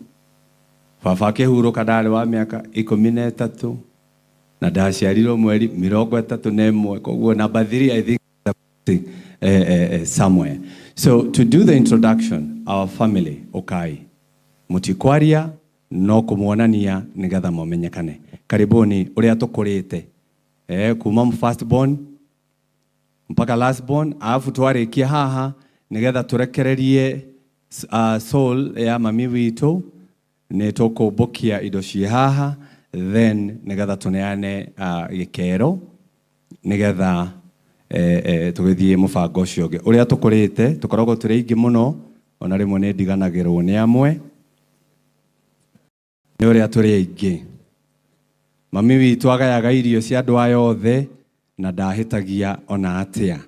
Speaker 12: Baba akĩhurũka ndarĩ wa mĩaka 13. Na ndaciarirwo mweri 31. Koguo namba 3 I think somewhere. So to do the introduction, our family, ukai. Mutikwaria no kumuonania nigetha mumenyekane. Karibuni uria tukurite. Kuma first born mpaka last born, alafu twarikie haha nigetha turekererie soul ya mami witu ni tukumbukia indo ci haha, then nigetha tuneane gikero nigetha tũgĩthiĩ mũbango ũcio ũngĩ. Ũrĩa tũkũrĩte tũkoragwo tũrĩ aingĩ mũno, ona rĩmwe nĩ ndiganagĩrwo nĩ amwe nĩ ũrĩa tũrĩ aingĩ. Mami witũ agayaga irio cia andũ aya othe na ndahĩtagia ona atĩa.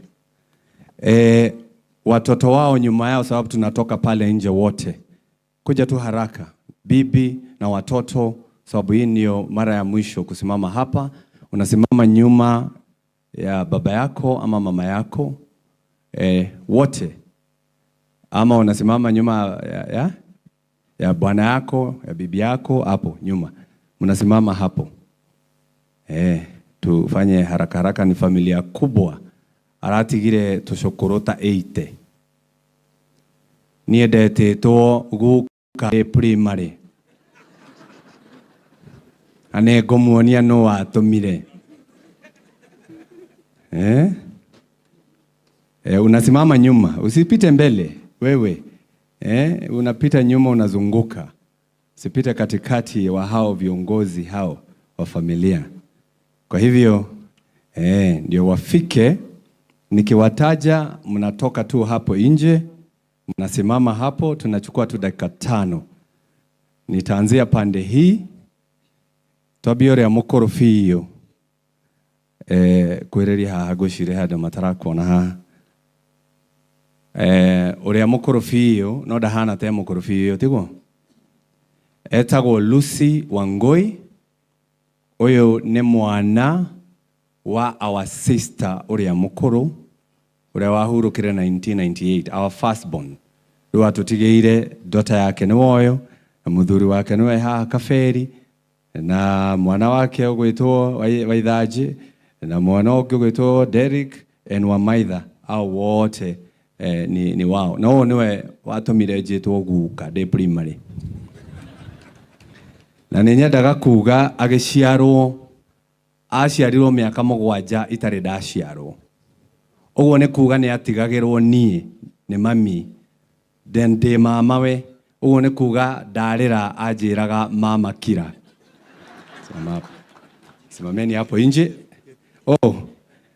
Speaker 12: Watoto wao nyuma yao, sababu tunatoka pale nje wote, kuja tu haraka, bibi na watoto, sababu hii ndio mara ya mwisho kusimama hapa. Unasimama nyuma ya baba yako ama mama yako, wote, ama unasimama nyuma ya bwana yako, ya bibi yako, hapo nyuma mnasimama hapo. Tufanye haraka haraka, ni familia kubwa. Aratigire tucukuru ta 80. Niĩ ndetĩtwo guka primary na nĩ ngũmuonia nũ watũmire. Unasimama nyuma, usipite mbele wewe. Unapita nyuma, unazunguka, usipite katikati wa hao viongozi hao wa familia. Kwa hivyo ndio wafike. Nikiwataja mnatoka tu hapo nje, mnasimama hapo, tunachukua tu dakika 5. Nitaanzia pande hii twambie ũrĩa mũkũrũ biũ. Kwĩrĩria haha ngwĩciria handũ matarakuona haha. Ũrĩa mũkũrũ biũ no ndahana ta mũkũrũ biũ, tiguo? Etagwo Lucy Wangui. Ũyũ nĩ mwana wa our sister ũrĩa mũkũrũ, ũrĩa wahurũkire 1998, our firstborn. Rĩu atũtigĩire daughter yake nĩ woyo, na mũthuri wake nĩwe haha Kaberi, na mwana wake ũgwĩtwo Waithanjĩ, na mwana ũngĩ ũgwĩtwo Derrick and Wamaitha. Hao wote ni wao. Na ũyũ nĩwe watũmire njĩtwo guka ndĩ primary. Na nĩ nyendaga kuga agĩciarwo, aciarirwo mĩaka 7 itarĩ ndaciarwo. Ũguo nĩ kuga nĩ atigagĩrwo niĩ nĩ mami, then ndĩ mamawe. Ũguo nĩ kuga ndarĩra anjĩraga mama kira. Simama hapo. Simameni hapo nje. Oh,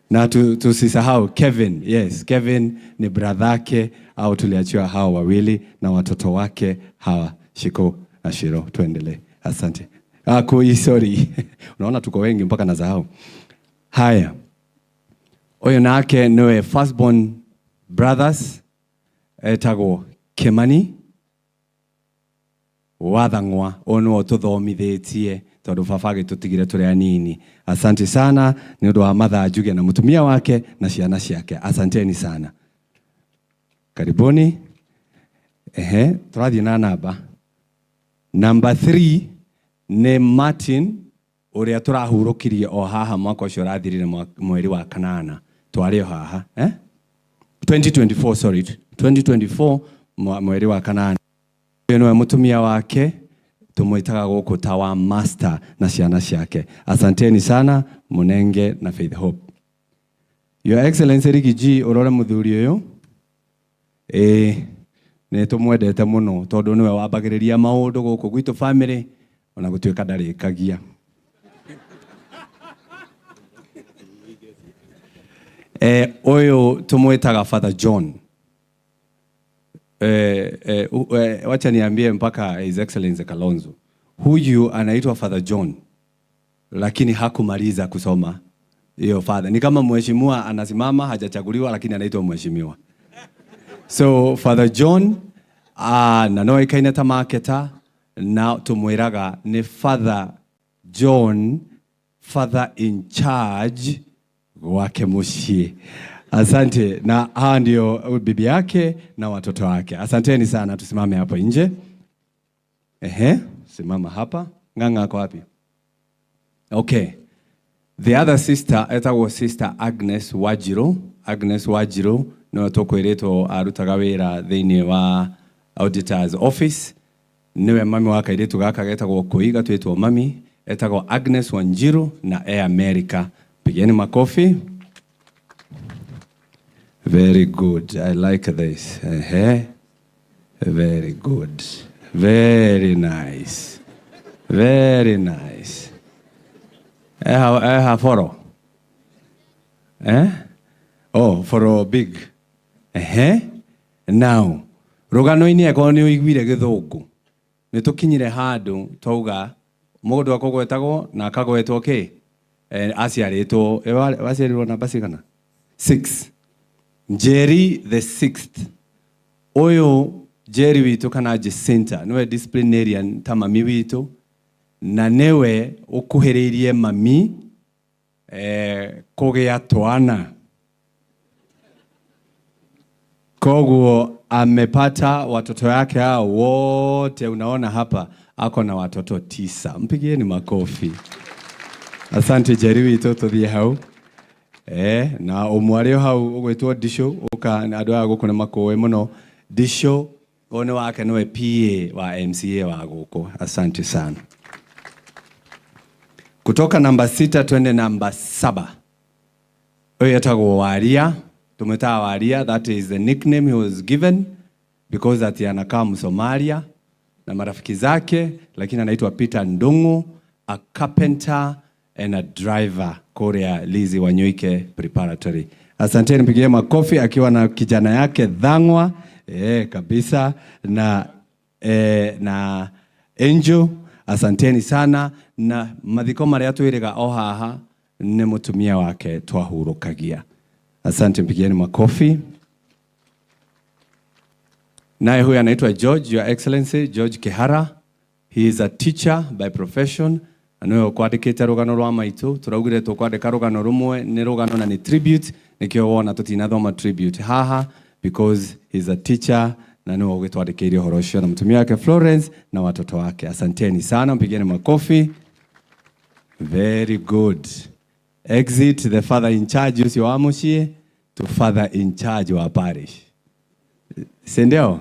Speaker 12: na tusisahau Kevin. Yes, Kevin ni brother au tuliachiwa hawa wawili na watoto wake hawa Shiko na Shiro. Tuendelee. Asante. Ah, koi, sorry. Unaona tuko wengi mpaka nasahau. Haya. Ũyũ nake niwe firstborn brothers etagwo Kimani Wathang'wa. Ũyũ nĩwe ũtũthomithĩtie tondũ baba agĩtũtigire tũrĩ anini. Asante sana nĩ ũndũ wa Mathaa Njuge na mũtumia wake na ciana ciake. Asanteni sana. Karibuni. Ehe, tũrathiĩ na namba. Number 3 nĩ Martin ũrĩa tũrahurũkirie o haha mwaka ũcio ũrathirire mweri wa kanana. Twarĩ o haha, eh? 2024, sorry. 2024 mweri wa kanana. Ũyũ nĩwe mũtumia wake tumwitaga gũkũ ta wa master na ciana ciake. Asanteni sana Munenge na Faith Hope. Your Excellency Riggy G, ũrore mũthuri ũyũ. Ĩĩ, nĩ tũmwendete mũno tondũ nĩwe wambagĩrĩria maũndũ gũkũ gwitũ family ona gũtuĩka ndarĩkagia. Ũyũ tũmwĩtaga Father John. Wacha niambie mpaka His Excellency Kalonzo. Huyu anaitwa Father John lakini hakumaliza kusoma hiyo father. Ni kama mheshimiwa anasimama hajachaguliwa lakini anaitwa mheshimiwa. So Father John na no ikaine ta marketer na tumwiraga ni Father John, father in charge gwake muciĩ. Asante. Na hawa ndio bibi yake na watoto wake. Asanteni sana, tusimame hapo nje. Ehe, simama hapa. Ng'ang'a ako wapi? Okay. The other sister etagwo Sister Agnes Wanjiru. Agnes Wanjiru niwe tũkwĩrĩtwo arutaga wĩra thĩinĩ wa Auditor's Office. Niwe mami wa kairĩtu gaka getagwo Kũi, gatuĩtwo mami. Etagwo Agnes Wanjiru na e America. Pigeni makofi. Very good. I like this. Ehe. Very good. Very nice. Very nice. Eha foro. Eh? Oh, foro big. Ehe. Now, rũgano-inĩ akorwo nĩ ũiguire gĩthũngũ, nĩ tũkinyire handũ twauga mũndũ akũgwetagwo na akagwetwo kĩ? Aciarĩtwo, waciarirwo namba cigana? 6. Njeri the 6th. Ũyũ Njeri witũ kana Jacinta nĩwe disciplinarian ta mami witũ na nĩwe ũkuhĩrĩirie mami kũgĩa twana. Koguo amepata watoto yake hao wote, unaona hapa ako na watoto 9. Mpigieni makofi. Asante Njeri witũ, tũthiĩ hau. Na ũmwe arĩ o hau ũgwĩtwo Ndicũ, ũka andũ aya gũkũ nĩ makũĩ mũno. Ndicũ ũyũ nĩ wake, nĩwe PA wa MCA wa gũkũ. Asante sana. Kutoka namba 6 twende namba 7. Ũyũ etagwo Waria, tumwĩtaga Waria, that is the nickname he was given because ati anakaa Msomalia na marafiki zake, lakini anaitwa Peter Ndungu, a carpenter and a driver Korea Lizzie Wanyoike Preparatory. Asanteni, mpigie makofi akiwa na kijana yake Dhangwa, kabisa na Angel. Asanteni sana. Na mathiko maria twiriga o haha ni mutumia wake twahurukagia. Asante, mpigieni makofi. Naye huyu anaitwa George, Your Excellency George Kihara. He is a teacher by profession. Na niwe ũkwandĩkĩte rũgano rwa maitũ. Tũraugire tũkwandĩka rũgano rũmwe, nĩ rũgano na nĩ tribute. Nĩkĩo wona tũtinathoma tribute haha because he is a teacher na niwe ũgĩtwandĩkĩire ũhoro ũcio na mũtumia wake Florence na watoto wake. Asanteni sana, mpigeni makofi. Very good. Exit the father in charge ũcio wa mũciĩ to father in charge wa parish. Si ndio?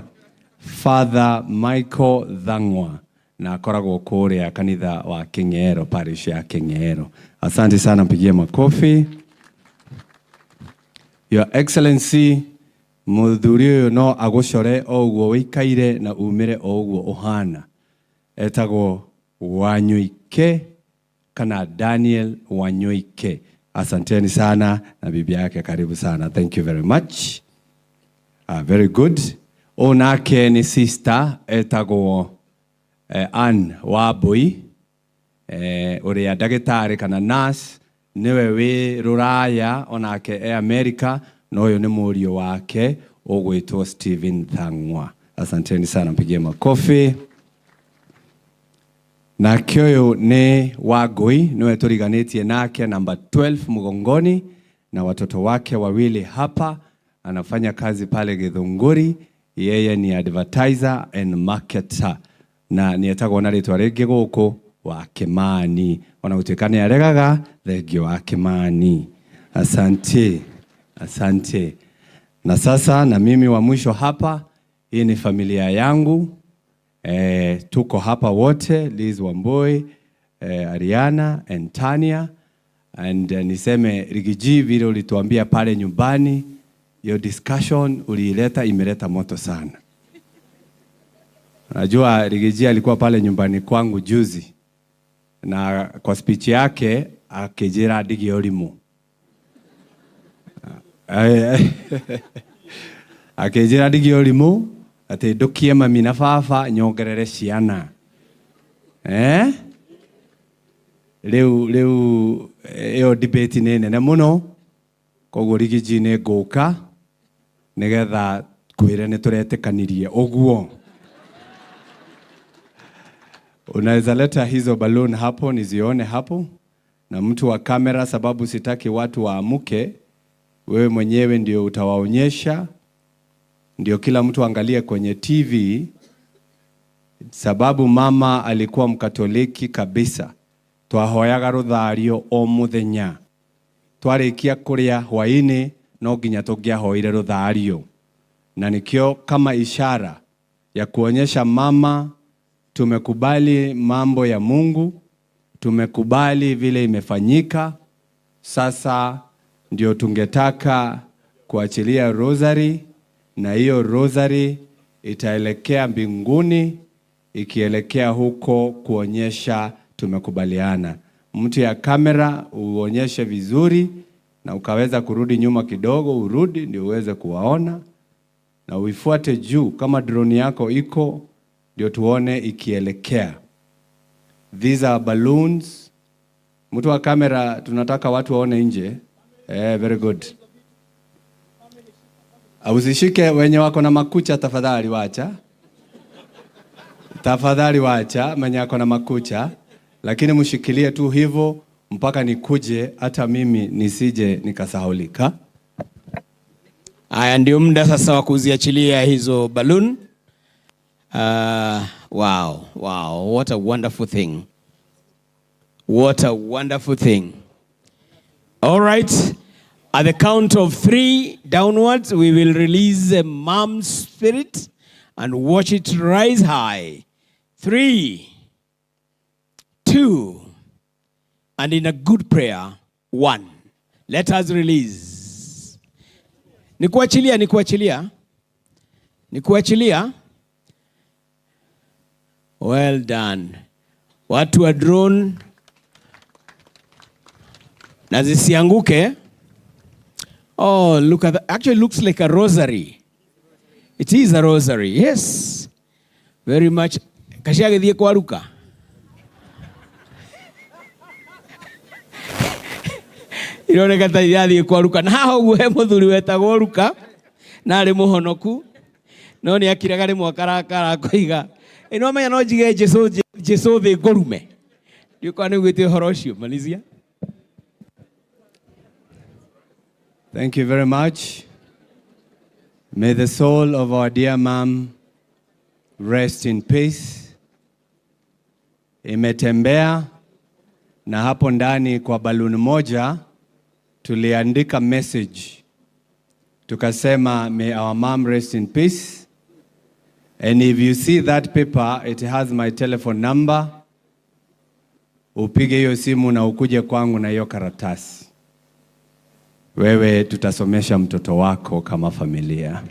Speaker 12: Father Michael Dhangwa na akoragwo kũrĩa kanitha wa King'ero, parish ya King'ero. Asante sana, mpigie makofi. Your Excellency, muthuri ũyũ no agũcore o ũguo wĩikaire na umĩre o ũguo ũhana. Etagwo Wanyoike kana Daniel Wanyoike. Asanteni sana na bibi yake, karibu sana. Thank you very much. Very good. Ũyũ nake nĩ sister etagwo Ann Wambui, ũrĩa ndagĩtarĩ kana nurse, nĩwe wĩ rũraya onake e America, na ũyũ nĩ mũriũ wake ũgwĩtwo Stephen Thang'wa. Asanteni sana, mpigie makofi. Nake ũyũ nĩ Wangui, nĩwe tũriganĩtie nake, namba 12 mgongoni, na watoto wake wawili hapa. Anafanya kazi pale Githunguri, yeye ni advertiser and marketer, na nĩ etagwo na rĩtwa rĩngĩ gũkũ wa Kimani, ona gũtuĩka nĩ aregaga thengio wa Kimani. Asante, asante. Na sasa na mimi wa mwisho hapa, hii ni familia yangu. Tuko hapa wote, Liz Wambui, Ariana and Tania and niseme Riggy G, vile ulituambia pale nyumbani, hiyo discussion uliileta, imeleta moto sana. Najua Riggy G alikuwa pale nyumbani kwangu juzi, na kwa speech yake akijira ndige ũrimũ. Akĩnjĩra ndige ũrimũ atĩ ndũkie mami na baba nyongerere ciana, eh? Rĩu rĩu ĩyo debate nĩ nene mũno, koguo Riggy G nĩ ngũka nĩgetha kwĩre nĩ tũretĩkanirie ũguo. Unaweza leta hizo balloon hapo nizione hapo, na mtu wa kamera, sababu sitaki watu waamuke. Wewe mwenyewe ndio utawaonyesha, ndio kila mtu angalie kwenye TV, sababu mama alikuwa Mkatoliki kabisa. Twahoyaga ruthario o muthenya, twarikia kuria hwaini no nginya tungiahoire ruthario, na nikio kama ishara ya kuonyesha mama tumekubali mambo ya Mungu, tumekubali vile imefanyika. Sasa ndio tungetaka kuachilia rosary, na hiyo rosary itaelekea mbinguni, ikielekea huko kuonyesha tumekubaliana. Mtu ya kamera uonyeshe vizuri, na ukaweza kurudi nyuma kidogo, urudi ndio uweze kuwaona, na uifuate juu kama drone yako iko, ndio tuone ikielekea. These are balloons. Mtu wa kamera, tunataka watu waone nje. Very good. Usishike wenye wako na makucha tafadhali wacha. Tafadhali wacha mwenye wako na makucha, lakini mshikilie tu hivyo mpaka nikuje, hata mimi nisije nikasahaulika.
Speaker 11: Haya ndio muda sasa wa kuziachilia hizo balloon. Wow, what a wonderful thing. What a wonderful thing. All right. At the count of 3 downwards, we will release the mom's spirit and watch it rise high. 3, 2, and in a good prayer, 1. Let us release. Nikuachilia, nikuachilia. Nikuachilia. Well done. Watu wa drone na zisianguke. Oh, look at that. Actually looks like a rosary. It is a rosary. Yes. Very much. Kashiagithie kwa Ruka. Ironeka ta irathie kwa Ruka. Na haha ũguo he mũthuri wetagwo Ruka na arĩ mũhonoku, no nĩ akiraga rĩmwe akarakara akoiga, ĩ no menya no njige Jesũ, Jesũ thĩ ngũrume. Ndiũĩ kana nĩ ũiguĩte ũhoro ũcio, malizia.
Speaker 12: Thank you very much. May the soul of our dear mom rest in peace. Imetembea na hapo ndani kwa balloon moja tuliandika message. Tukasema may our mom rest in peace. And if you see that paper, it has my telephone number. Upige hiyo simu na ukuje kwangu na hiyo karatasi. Wewe tutasomesha mtoto wako kama familia.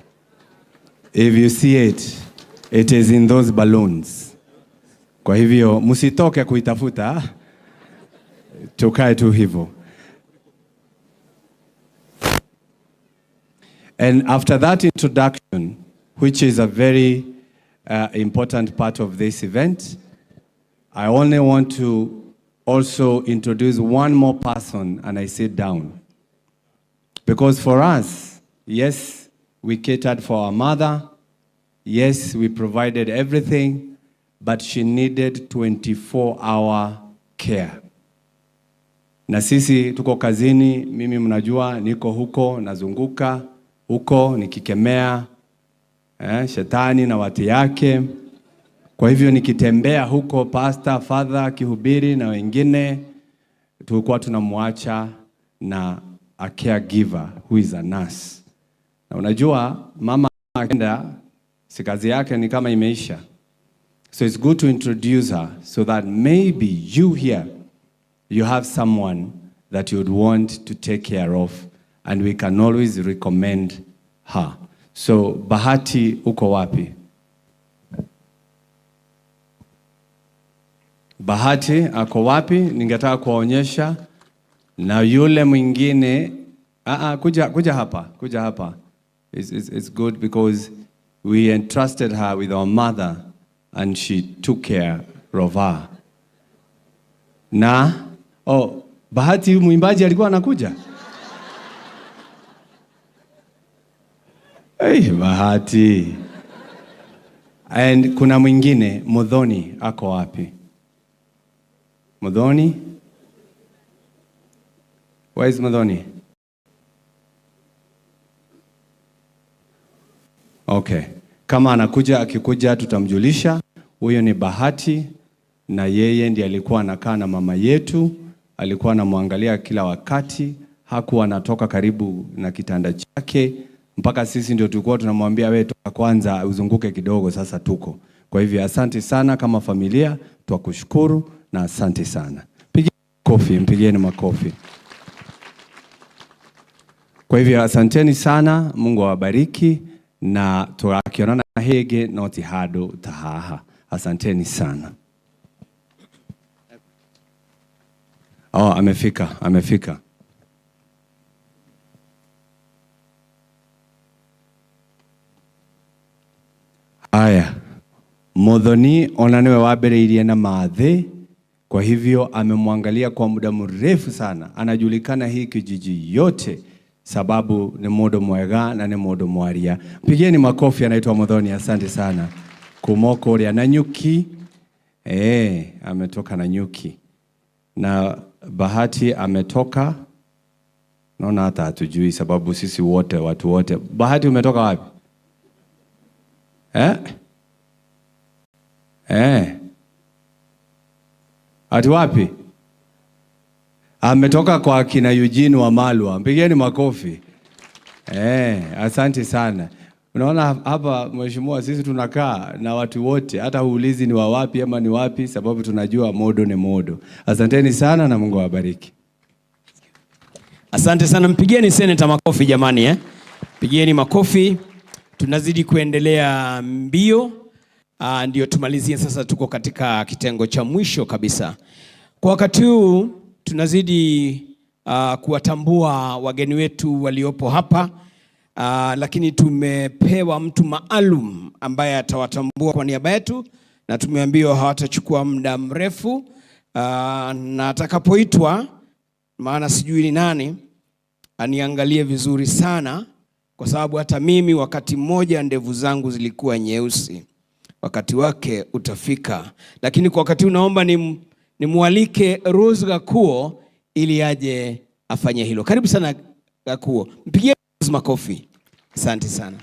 Speaker 12: If you see it, it is in those balloons. Kwa hivyo msitoke kuitafuta, tukae tu hivyo. And after that introduction, which is a very important part of this event, I only want to also introduce one more person, and I sit down. Because for us, yes, we catered for our mother. Yes, we provided everything, but she needed 24-hour care. Na sisi tuko kazini, mimi mnajua niko huko, nazunguka huko nikikemea shetani na watu yake. Kwa hivyo nikitembea huko, pastor, father akihubiri na wengine, tulikuwa tunamwacha na a caregiver who is a nurse. Na unajua mama akienda, si kazi yake ni kama imeisha. So it's good to introduce her so that maybe you here, you have someone that you'd want to take care of, and we can always recommend her. So Bahati, uko wapi? Bahati ako wapi? Ningetaka kuwaonyesha. Na yule mwingine, kuja hapa, kuja hapa. It's good because we entrusted her with our mother and she took care of her. Na, oh, Bahati mwimbaji alikuwa anakuja? Hey, Bahati. And kuna mwingine, Muthoni ako wapi? Muthoni? Where is Muthoni? Okay. Kama anakuja, akikuja tutamjulisha. Huyo ni Bahati na yeye ndiye alikuwa anakaa na mama yetu, alikuwa anamwangalia kila wakati, hakuwa anatoka karibu na kitanda chake mpaka sisi ndio tulikuwa tunamwambia wewe toka kwanza uzunguke kidogo, sasa tuko. Kwa hivyo asante sana kama familia, twakushukuru na asante sana. Pigeni makofi, mpigieni makofi. Kwa hivyo asanteni sana, Mungu awabariki na turakionana hege noti hado tahaha. Asanteni sana. Oh, amefika, amefika. Aya, Muthoni ona niwe wambĩrĩirie na mathĩ, kwa hivyo amemwangalia kwa muda mrefu sana. Anajulikana hii kijiji yote sababu ni mundu mwega na ni mundu mwaria. Mpigieni makofi, anaitwa Muthoni, asante sana. Kumoko uria na nyuki. Ametoka na nyuki. Na Bahati ametoka, naona hata hatujui sababu sisi wote, watu wote. Bahati umetoka wapi? Ati wapi? Ametoka kwa kina Eugene Wamalwa. Mpigeni makofi. Asante sana. Unaona hapa mheshimiwa, sisi tunakaa na watu wote, hata huulizi ni wa wapi ama ni wapi, sababu tunajua modo ni modo. Asanteni sana na Mungu awabariki.
Speaker 11: Asante sana, mpigieni seneta makofi jamani, Pigieni makofi. Tunazidi kuendelea mbio. Ndio tumalizie sasa, tuko katika kitengo cha mwisho kabisa. Kwa wakati huu tunazidi kuwatambua wageni wetu waliopo hapa. Lakini tumepewa mtu maalum ambaye atawatambua kwa niaba yetu na tumeambiwa hawatachukua muda mrefu. Na atakapoitwa, maana sijui ni nani, aniangalie vizuri sana kwa sababu hata mimi wakati mmoja ndevu zangu zilikuwa nyeusi. Wakati wake utafika. Lakini kwa wakati unaomba nimualike Rose Gakuo ili aje afanye hilo. Karibu sana Gakuo. Mpigie Rose makofi. Asante sana.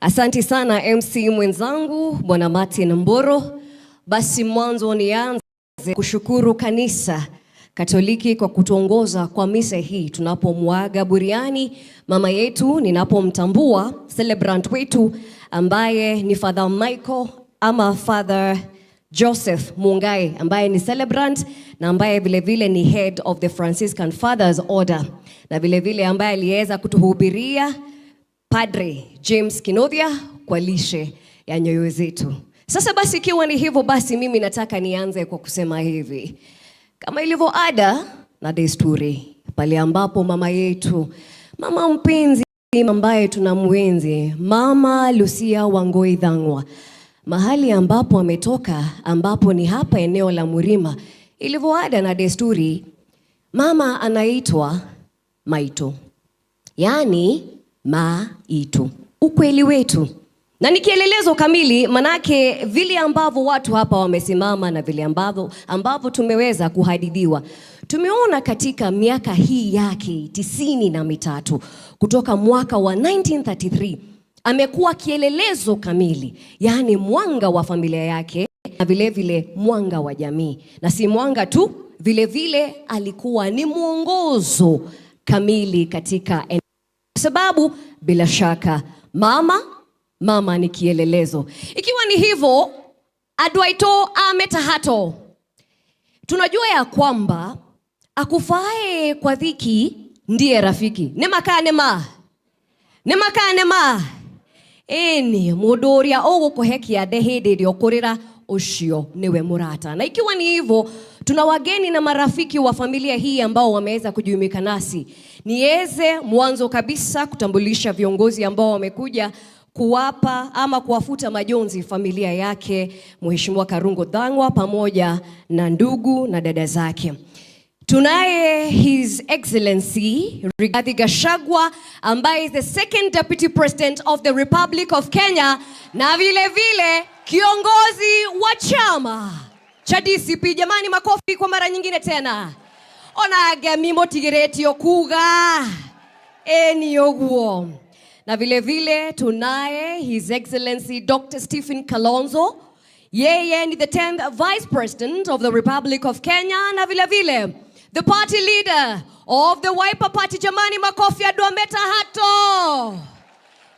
Speaker 13: Asante sana MC mwenzangu Bwana Martin Mboro. Basi mwanzo nianze kushukuru kanisa Katoliki kwa kutuongoza kwa misa hii tunapomwaga buriani mama yetu, ninapomtambua celebrant wetu ambaye ni Father Michael ama Father Joseph Mungai ambaye ni celebrant na ambaye vilevile ni head of the Franciscan Fathers Order na vilevile ambaye aliweza kutuhubiria Padre James Kinuthia kwa lishe ya nyoyo zetu. Sasa basi, ikiwa ni hivyo basi, mimi nataka nianze kwa kusema hivi, kama ilivyo ada na desturi, pale ambapo mama yetu, mama mpenzi ambaye tunamwenzi, Mama Lucia Wangui Thang'wa, mahali ambapo ametoka, ambapo ni hapa eneo la Murima, ilivyo ada na desturi, mama anaitwa Maito, yaani Maito, ukweli wetu na ni kielelezo kamili, manake vile ambavyo watu hapa wamesimama na vile ambavyo tumeweza kuhadithiwa, tumeona katika miaka hii yake 93 kutoka mwaka wa 1933 amekuwa kielelezo kamili, yaani mwanga wa familia yake na vile vile mwanga wa jamii, na si mwanga tu, vile vile alikuwa ni mwongozo kamili katika eneo, sababu bila shaka mama ni kielelezo. Ikiwa ni hivyo, adwaito ametahato, tunajua ya kwamba akufae kwa dhiki ndiye rafiki. Nĩma nĩma nĩma nĩma ĩni mũndũ ũrĩa ũgũkũhe kĩande hĩndĩ ĩrĩa ũkũrĩra ũcio nĩwe mũrata. Na ikiwa ni hivyo, tuna wageni na marafiki wa familia hii ambao wameweza kujumuika nasi. Niweze mwanzo kabisa kutambulisha viongozi ambao wamekuja kuwapa ama kuwafuta majonzi familia yake Mheshimiwa Karungo Thang'wa pamoja na ndugu na dada zake. Tunaye His Excellency Rigathi Gachagua ambaye is the second Deputy President of the Republic of Kenya na vile vile kiongozi wa chama cha DCP. Jamani, makofi kwa mara nyingine tena. Ona ngemi mũtigĩrĩtio kuga ĩni ũguo. Na vile vile tunaye His Excellency Dr. Stephen Kalonzo, yeye ni the 10th Vice President of the Republic of Kenya na vile vile the party leader of the Wiper Party. Jamani, makofi andũ a mĩtahato.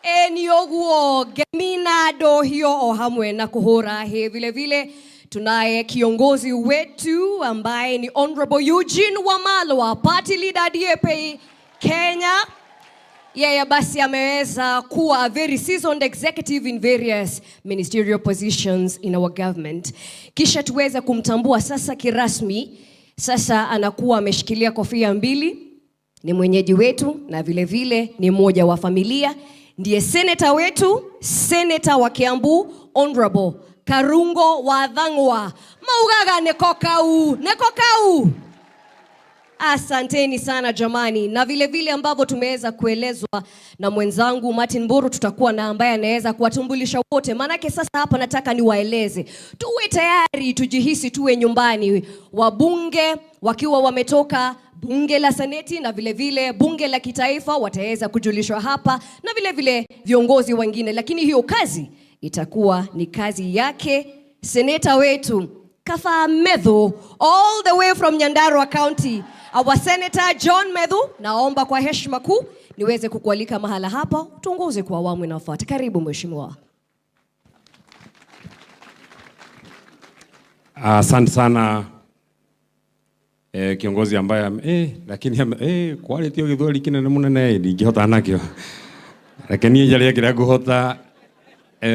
Speaker 13: Ĩni ũguo ngemi na ndohio o hamwe na kũhũra hĩ. Vile vile tunaye kiongozi wetu ambaye ni Honorable Eugene Wamalwa, party leader DAP Kenya. Yeye basi ameweza kuwa a very seasoned executive in various ministerial positions in our government. Kisha tuweze kumtambua sasa kirasmi. Sasa anakuwa ameshikilia kofia mbili, ni mwenyeji wetu na vile vile ni mmoja wa familia, ndiye seneta wetu, seneta wa Kiambu, Honorable Karungo wa Thang'wa. Maugaga nĩko kau, nĩko kau. Asanteni sana jamani, na vile vile ambavyo tumeweza kuelezwa na mwenzangu Martin Mburu, tutakuwa na ambaye anaweza kuwatumbulisha wote. Maanake sasa hapa nataka niwaeleze, tuwe tayari, tujihisi tuwe nyumbani, wabunge wakiwa wametoka bunge la seneti na vile vile bunge la kitaifa wataweza kujulishwa hapa na vile vile viongozi wengine, lakini hiyo kazi itakuwa ni kazi yake seneta wetu Kafa Methu all the way from Nyandarua County. Our Senator John Methu, naomba kwa heshima kuu niweze kukualika mahala hapa tuongoze kwa awamu inayofuata. Karibu mheshimiwa.
Speaker 17: Asante sana kiongozi ambaye lakini kwarĩtio gĩthweri kĩnene mũnene ndingĩhota nakĩo, reke niĩ njarie kĩrĩa ngũhota.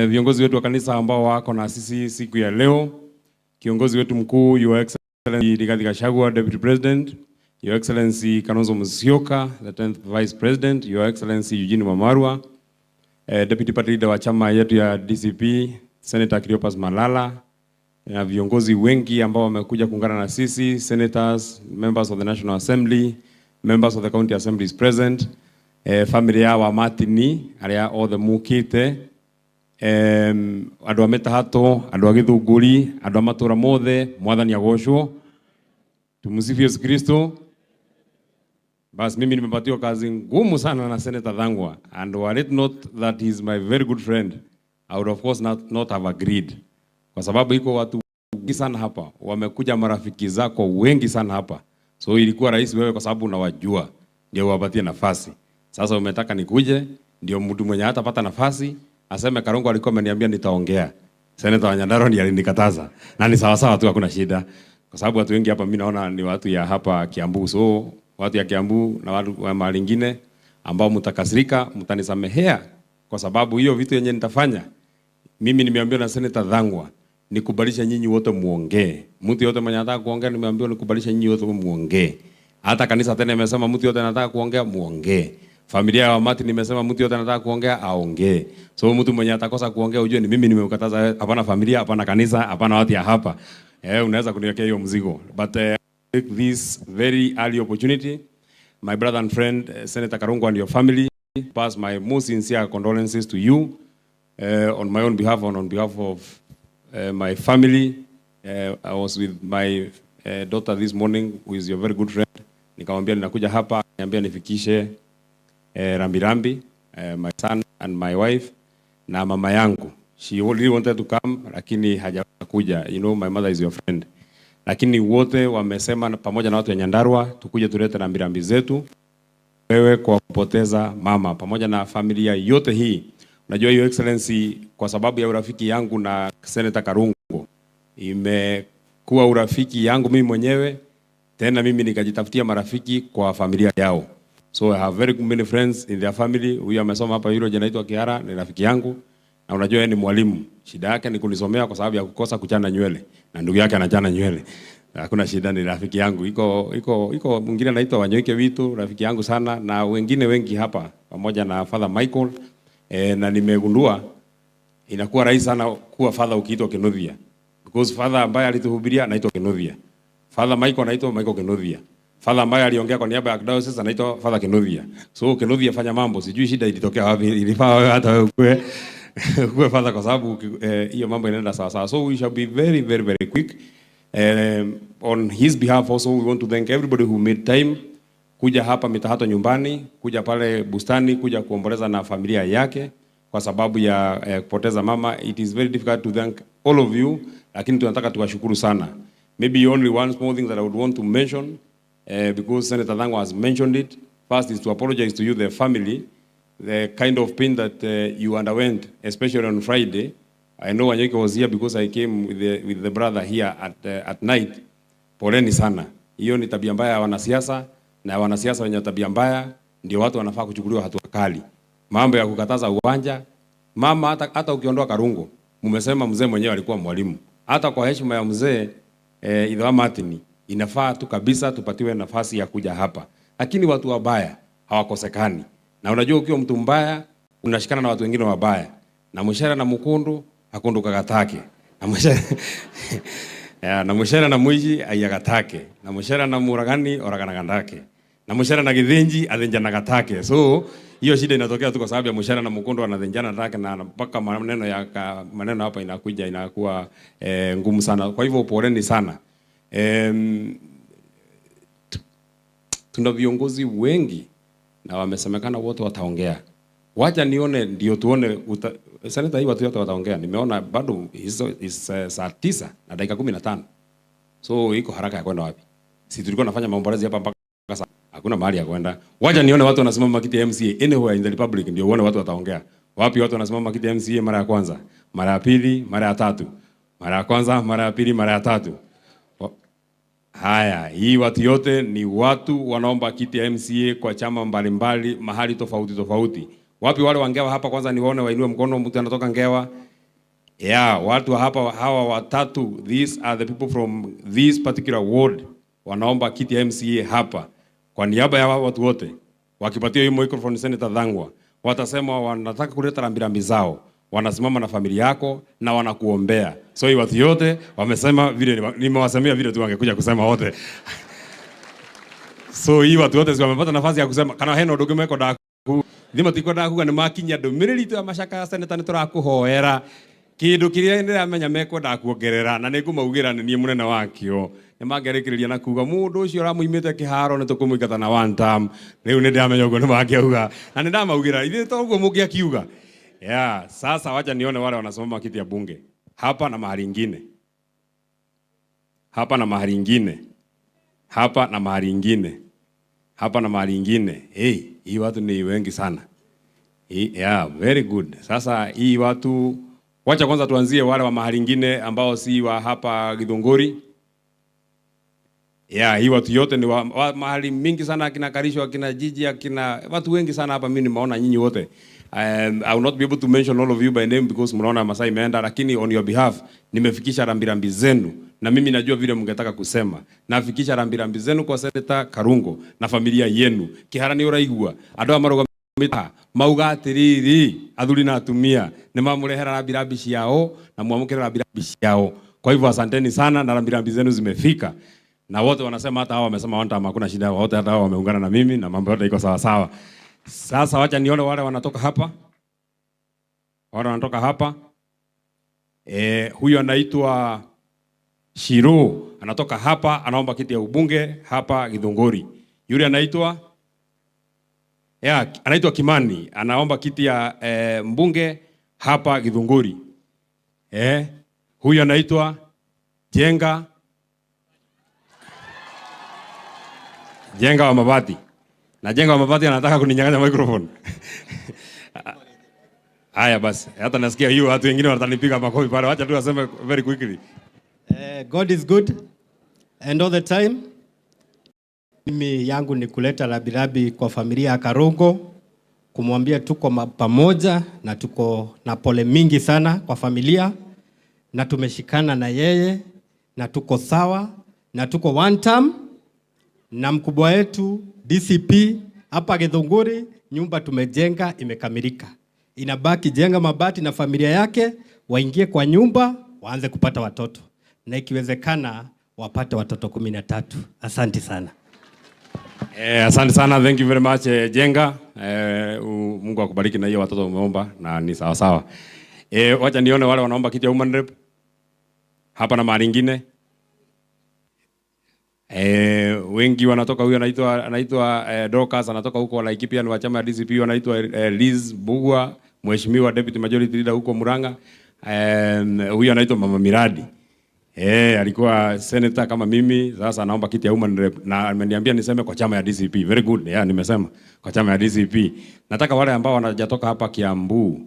Speaker 17: Viongozi wetu wa kanisa ambao wako na sisi siku ya leo, kiongozi wetu mkuu Your Excellency Rigathi Gachagua, Deputy President, Your Excellency Kalonzo Musyoka, the 10th Vice President, Your Excellency Eugene Wamalwa, Deputy Party Leader wa chama yetu ya DCP, Senator Cleopas Malala, na viongozi wengi ambao wamekuja kuungana na sisi, senators, members of the National Assembly, members of the county assemblies present, family ya wa Martini aria othe mukite, andu a mĩtahatũ, andũ a gĩthũngũri, andũ a matũra mothe, mwathani agocwo. Tumsifu Yesu Kristo. Bas mimi nimepatiwa kazi ngumu sana na Senator Thang'wa, and were it not that he is my very good friend, I would of course not have agreed, kwa sababu iko watu wengi sana hapa, wamekuja marafiki zako wengi sana hapa, so ilikuwa rahisi wewe, kwa sababu unawajua, ndio uwapatie nafasi. Sasa umetaka nikuje, ndio mtu mwenye hatapata nafasi aseme Karungo alikuwa ameniambia nitaongea. Senator wa Nyandarua ndiye alinikataza. Na ni sawa sawa tu, hakuna shida. Kwa sababu watu wengi hapa mimi naona ni watu ya hapa Kiambu. So watu ya Kiambu na watu wa mahali ingine ambao mtakasirika, mtanisamehea kwa sababu hiyo vitu yenye nitafanya mimi nimeambiwa na Senator Thang'wa nikubalisha nyinyi wote muongee. Mtu yote mwenye anataka kuongea nimeambiwa nikubalisha nyinyi wote muongee. Hata kanisa tena imesema mtu yote anataka kuongea muongee. Familia ya Wamati nimesema mtu yote anataka kuongea aongee. So mtu mwenye atakosa kuongea ujue ni mimi nimemkataza, hapana familia, hapana kanisa, hapana watu ya hapa. Unaweza kuniwekea hiyo mzigo. But take this very early opportunity, my brother and friend Senator Karungo and your family, pass my most sincere condolences to you on my own behalf and on behalf of my family. I was with my daughter this morning, who is your very good friend. Nikamwambia ninakuja hapa, niambia nifikishe rambirambi, my son and my wife na mama yangu. She really wanted to come lakini hajakuja. You know my mother is your friend. Lakini wote wamesema pamoja na watu wa Nyandarua tukuje tulete rambirambi zetu wewe kwa kupoteza mama pamoja na familia yote hii. Unajua, Your Excellency, kwa sababu ya urafiki yangu na Senator Karungo, imekuwa urafiki yangu mimi mwenyewe, tena mimi nikajitafutia marafiki kwa familia yao. So I have very many friends in their family. Huyu amesoma hapa, yule anaitwa Kiara ni rafiki yangu, na unajua yeye ni mwalimu. Shida yake ni kunisomea kwa sababu ya kukosa kuchana nywele, na ndugu yake anachana nywele. Hakuna shida, ni rafiki yangu. Iko mwingine anaitwa Wanyoike Witu, rafiki yangu sana, na wengine wengi hapa pamoja na Father Michael. Na nimegundua inakuwa rahisi sana kuwa father ukiitwa Kinuthia, because father ambaye alituhubiria anaitwa Kinuthia, Father Michael anaitwa Michael Kinuthia, father ambaye aliongea kwa niaba ya diocese anaitwa Father Kinuthia. So Kinuthia fanya mambo, sijui shida ilitokea wapi, ilifaa wewe hata wewe ukue father kwa sababu hiyo mambo inaenda sawa sawa. So we shall be very very very quick. On his behalf also we want to thank everybody who made time kuja hapa Mitahato nyumbani, kuja pale bustani, kuja kuomboleza na familia yake kwa sababu ya kupoteza mama. It is very difficult to thank all of you, lakini tunataka tuwashukuru sana. Maybe only one small thing that I would want to mention, because Senator Thang'wa has mentioned it. First is to apologize to you, the family, the kind of pain that you underwent, especially on Friday. I know Wanyoike was here because I came with the brother here at night. Poleni sana. Hiyo ni tabia mbaya ya wanasiasa, na wanasiasa wenye tabia mbaya ndio watu wanafaa kuchukuliwa hatua kali. Mambo ya kukataza uwanja, mama, hata ukiondoa Karungo, mmesema mzee mwenyewe alikuwa mwalimu. Hata kwa heshima ya mzee Idhawa Martin, inafaa tu kabisa tupatiwe nafasi ya kuja hapa, lakini watu wabaya hawakosekani. Na unajua ukiwa mtu mbaya unashikana na watu wengine wabaya, na mushera na mukundu akundukaga na mushera ya, na mushera na mwiji aiyaga na mushera na muragani oraganaga ndake na mushera na githinji athinjanaga take. So hiyo shida inatokea tu kwa sababu ya mushera na mukundu wanathinjana take, na mpaka maneno ya maneno hapa inakuja inakuwa ngumu sana. Kwa hivyo poleni sana. Tuna viongozi wengi na wamesemekana wote wataongea. Wacha nione ndio tuone seneta, hii watu wote wataongea. Nimeona bado hizo is saa 9:15. So iko haraka ya kwenda wapi? Si tulikuwa nafanya maombolezi hapa mpaka sasa. Hakuna mahali ya kwenda. Wacha nione watu wanasimama kiti ya MCA anywhere in the republic ndio uone watu wataongea. Wapi watu wanasimama kiti ya MCA mara ya kwanza, mara ya pili, mara ya tatu. Mara ya kwanza, mara ya pili, mara ya tatu. Haya, hii watu yote ni watu wanaomba kiti ya MCA kwa chama mbalimbali mahali tofauti tofauti. Wapi wale wa Ngewa hapa kwanza niwaone wainue mkono, mtu anatoka Ngewa. Yeah, watu hapa hawa watatu, these are the people from this particular ward wanaomba kiti ya MCA hapa. Kwa niaba ya hawa watu wote, wakipatia hiyo microphone Senator Thang'wa, watasema wanataka kuleta rambirambi zao, wanasimama na familia yako na wanakuombea. So hii watu yote wamesema vile nimewasemea vile tu wangekuja kusema wote. So hii watu wote si wamepata nafasi ya kusema kana hena undu ũngĩ mekwenda thimo tikwendaga kuga nĩ makinyia ndũmĩrĩri itũ ya macakaya seneta nĩ tũrakũhoera kĩndũ kĩrĩa ndĩramenya mekwendaga kuongerera na nĩ ngũmaugĩra nĩ niĩ mũnene wakĩo nĩ mangĩarĩkĩrĩria na kuga mũndũ ũcio ũramũimĩte kĩharo nĩ tũkũmũingata na one term. Rĩu nĩ ndĩramenya ũguo nĩ mangĩauga na nĩ ndamaugĩra ithuĩ to ũguo mũngĩakiuga. Yeah, sasa wacha nione wale wanasimama kiti ya bunge hapa na mahali ingine, hapa na mahali ingine, hapa na mahali ingine, hapa na mahali ingine. Hey, hii watu ni wengi sana. Hii, yeah, very good. Sasa hii watu Wacha kwanza tuanzie wale wa mahali ingine ambao si wa hapa Githunguri. Yeah, hii watu yote ni wa mahali mingi sana, akina Karisho, akina Jiji, akina watu wengi sana hapa, mimi nimeona nyinyi wote. I will not be able to mention all of you by name because mnaona masaa imeenda, lakini on your behalf nimefikisha rambirambi zenu, na mimi najua vile mngetaka kusema. Nafikisha rambirambi zenu kwa Senator Karungo na familia yenu. Kihara ni uraigua andu aya marugamite mauga atiriri, athuri na atumia ni mamurehera rambirambi ciao na mwamukire rambirambi ciao. Kwa hivyo asanteni sana na rambirambi zenu zimefika. Na wote wanasema, hata hao wamesema one time hakuna shida, wote hata hao wameungana na mimi na mambo yote iko sawa sawa. Sasa wacha nione wale wanatoka hapa. Wale wanatoka hapa. Huyu anaitwa Shiro, anatoka hapa, anaomba kiti ya ubunge hapa Githunguri. Yule anaitwa anaitwa Kimani, anaomba kiti ya mbunge hapa Githunguri. Huyu anaitwa Jenga Jenga wa Mabati. Na Jenga wa Mabati anataka kuninyang'anya microphone. Haya basi, hata nasikia hiyo watu wengine watanipiga makofi pale. Wacha tu aseme very quickly.
Speaker 18: God is good and all the time. Mimi yangu ni kuleta rambirambi kwa familia ya Karungo, kumwambia tuko pamoja na tuko na pole mingi sana kwa familia, na tumeshikana na yeye na tuko sawa na tuko one term na mkubwa wetu DCP hapa Githunguri, nyumba tumejenga imekamilika, inabaki Jenga Mabati na familia yake waingie kwa nyumba waanze kupata watoto, na ikiwezekana wapate watoto 13. Asante sana.
Speaker 17: Asante sana, thank you very much, Jenga. Mungu akubariki na hiyo watoto umeomba na ni sawa sawa. Wacha nione wale wanaomba kiti ya woman rep hapa na mahali ingine. Wengi wanatoka, huyu anaitwa Dorcas, anatoka huko Laikipia, ni wa chama ya DCP, anaitwa Liz Bugwa, mheshimiwa deputy majority leader huko Murang'a. Huyu anaitwa Mama Miradi. Alikuwa senator kama mimi, sasa anaomba kiti ya woman rep na ameniambia niseme kwa chama ya DCP. Very good. Yeah, nimesema kwa chama ya DCP. Nataka wale ambao wanajatoka hapa Kiambu.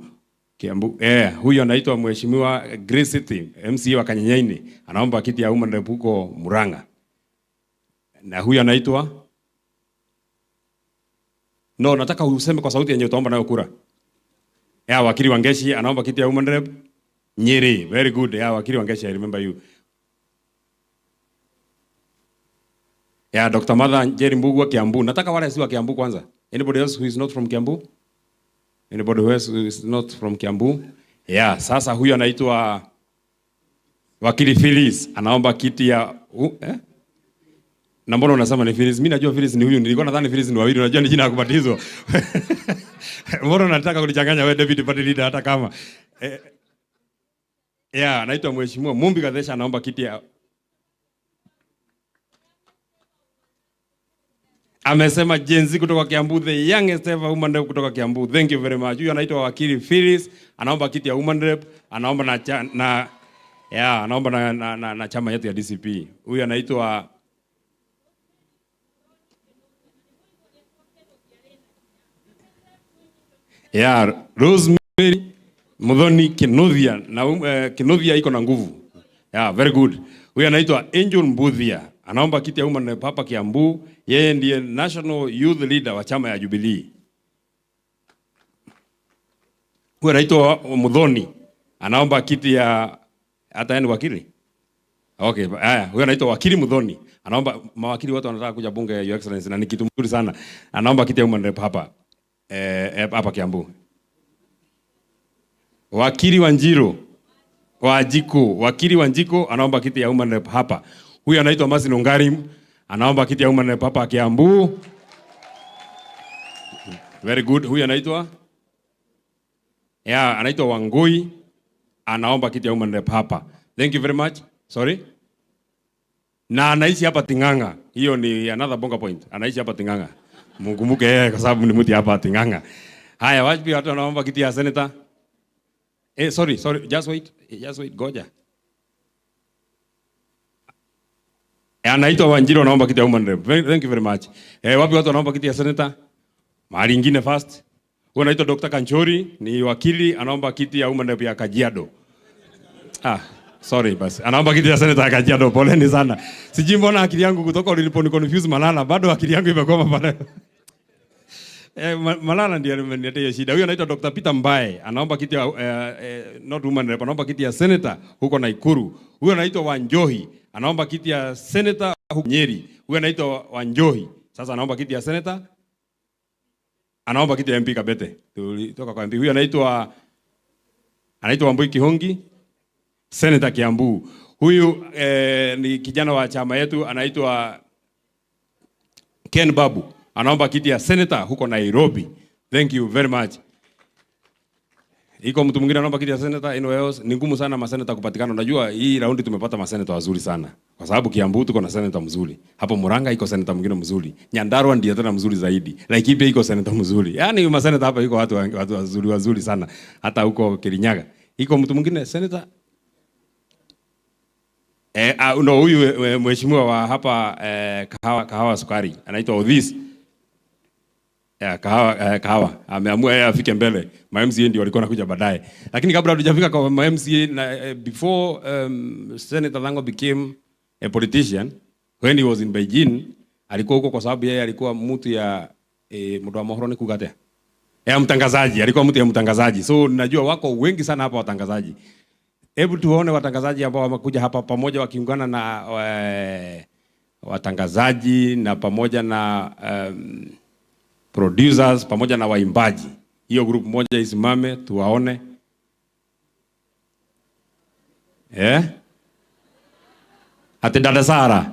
Speaker 17: Kiambu. Huyu anaitwa mheshimiwa Grace City, MC wa Kanyenyeini, anaomba kiti ya woman rep huko Murang'a. Na huyu anaitwa No, nataka useme kwa sauti yenye utaomba nayo kura. Wakili Wangeshi anaomba kiti ya woman rep Nyeri. Very good. Wakili Wangeshi, I remember you. Dr. Martha Njeri Mbugua Kiambu. Nataka wale si wa Kiambu kwanza. Anybody else who is not from Kiambu? Anybody who else who is not from Kiambu? Sasa huyu anaitwa Wakili Phyllis, anaomba kiti ya Na mbona unasema ni Phyllis? Mimi najua Phyllis ni huyu. Nilikuwa nadhani Phyllis ni wawili. Unajua ni jina la kubatizwa. Mbona unataka kunichanganya wewe David party leader hata kama. Anaitwa Mheshimiwa Mumbi Gathesha, anaomba kiti ya Amesema Gen Z kutoka Kiambu, the youngest ever woman rep kutoka Kiambu. Thank you very much. Huyu anaitwa Wakili Phyllis, anaomba kiti ya woman rep, anaomba na cha, na yeah, anaomba na, na, na, na chama yetu ya DCP. Huyu anaitwa Rosemary Muthoni Kinuthia, na Kinuthia iko na nguvu. Yeah, very good. Huyu anaitwa Angel Mbuthia, anaomba kiti ya woman rep hapa Kiambu. Yeye ndiye National Youth Leader wa chama ya Jubilee. Huyu anaitwa Muthoni, anaomba kiti ya hata yeye ni wakili. Okay, haya, huyu anaitwa Wakili Muthoni. Anaomba, mawakili wote wanataka kuja bunge, Your Excellency, na ni kitu mzuri sana. Anaomba kiti ya woman rep hapa Kiambu. Wakili Wanjiru Wanjiku, Wakili Wanjiku anaomba kiti ya woman rep hapa. Huyu anaitwa Mercy Nungari, anaomba kiti ya woman rep hapa Kiambu. Very good. Huyu anaitwa anaitwa Wangui, anaomba kiti ya woman rep hapa. Thank you very much. Sorry. Na anaishi hapa Ting'ang'a. Hiyo ni another bonga point. Anaishi hapa Ting'ang'a. Mkumbuke yeye kwa sababu ni mtu hapa Ting'ang'a. Haya, wapi watu wanaomba kiti ya senator? Sorry, sorry, just wait. Just wait, goja. Anaitwa Wanjiru, anaomba kiti ya woman rep. Thank you very much. Wapi watu wanaomba kiti ya senator? Mahali ingine first. Huyu anaitwa Dr. Kanchori, ni wakili, anaomba kiti ya woman rep ya Kajiado. Ah, sorry basi. Anaomba kiti ya seneta ya Kajiado. Poleni sana. Sijui mbona akili yangu kutoka uliponi confuse Malala, bado akili yangu imekwama pale. Malala ndiye ameniletea hiyo shida. Huyo anaitwa Dr. Peter Mbae. Anaomba kiti ya not woman rep, anaomba kiti ya senator huko Nakuru. Huyo anaitwa Wanjohi. Anaomba kiti ya senator huko Nyeri. Huyo anaitwa Wanjohi. Sasa anaomba kiti ya senator. Anaomba kiti ya MP Kabete. Tulitoka kwa MP. Huyo anaitwa Wambui Kihongi, Senator Kiambu. Huyu ni kijana wa chama yetu anaitwa Ken Babu. Anaomba kiti ya senator huko Nairobi. Thank you very much. Iko mtu mwingine anaomba kiti ya senator anywhere else? Ni ngumu sana maseneta kupatikana. Unajua hii raundi tumepata maseneta wazuri sana. Kwa sababu Kiambu tuko na senator mzuri. Hapo Murang'a iko senator mwingine mzuri. Nyandarua ndiye tena mzuri zaidi. Laikipia iko senator mzuri. Yaani maseneta hapa iko watu wazuri wazuri sana. Hata huko Kirinyaga. Iko mtu mwingine senator? No, huyu mheshimiwa wa hapa kahawa sukari anaitwa Odhis. Kahawa ameamua yeye afike mbele. Ma MCA ndio walikuwa wanakuja baadaye. Lakini kabla hatujafika kwa ma MCA na, before Senator Thang'wa became a politician when he was in Beijing, alikuwa huko kwa sababu yeye alikuwa mtu ya mtu wa mohoro ni kugatea. Mtangazaji, alikuwa mtu ya mtangazaji. So najua wako wengi sana hapa watangazaji. Hebu tuone watangazaji ambao wamekuja hapa pamoja wakiungana na watangazaji na pamoja na producers pamoja na waimbaji. Hiyo group moja isimame tuwaone. Ati dada Sara.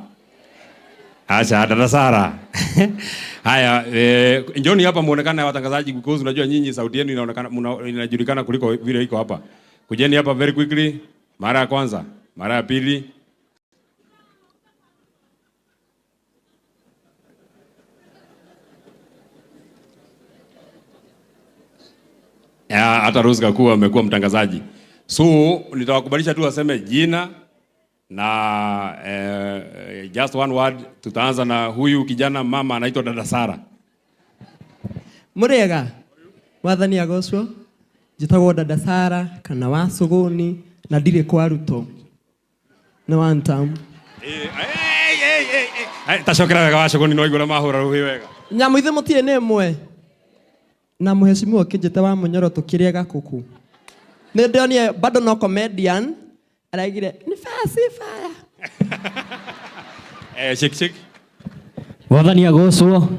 Speaker 17: Acha dada Sara. Haya, njoni hapa muonekane watangazaji because unajua nyinyi sauti yenu inaonekana inajulikana kuliko vile iko hapa. Kujeni hapa very quickly. Mara ya kwanza, mara ya pili. Hata Rose Gakua amekuwa mtangazaji. So nitawakubalisha tu waseme jina na just one word. Tutaanza na huyu kijana mama anaitwa Dada Sara.
Speaker 5: Murega mwathani agocwo. Njĩtagwo Dada Sara kana wa Suguni na ndirĩ kwa Ruto. Nĩ one term.
Speaker 17: Tacokera wega wa Suguni no igũra mahũra rũhĩ wega.
Speaker 5: Nyamũ ithe mũtirĩ nĩ ĩmwe. Na mũheshimiwa kĩnjĩte wa Mũnyoro tũkĩrĩa gakuku. Nĩ ndĩonire bado no comedian araigire ni fire si fire.
Speaker 17: Shake shake.
Speaker 19: Mwathani agocwo.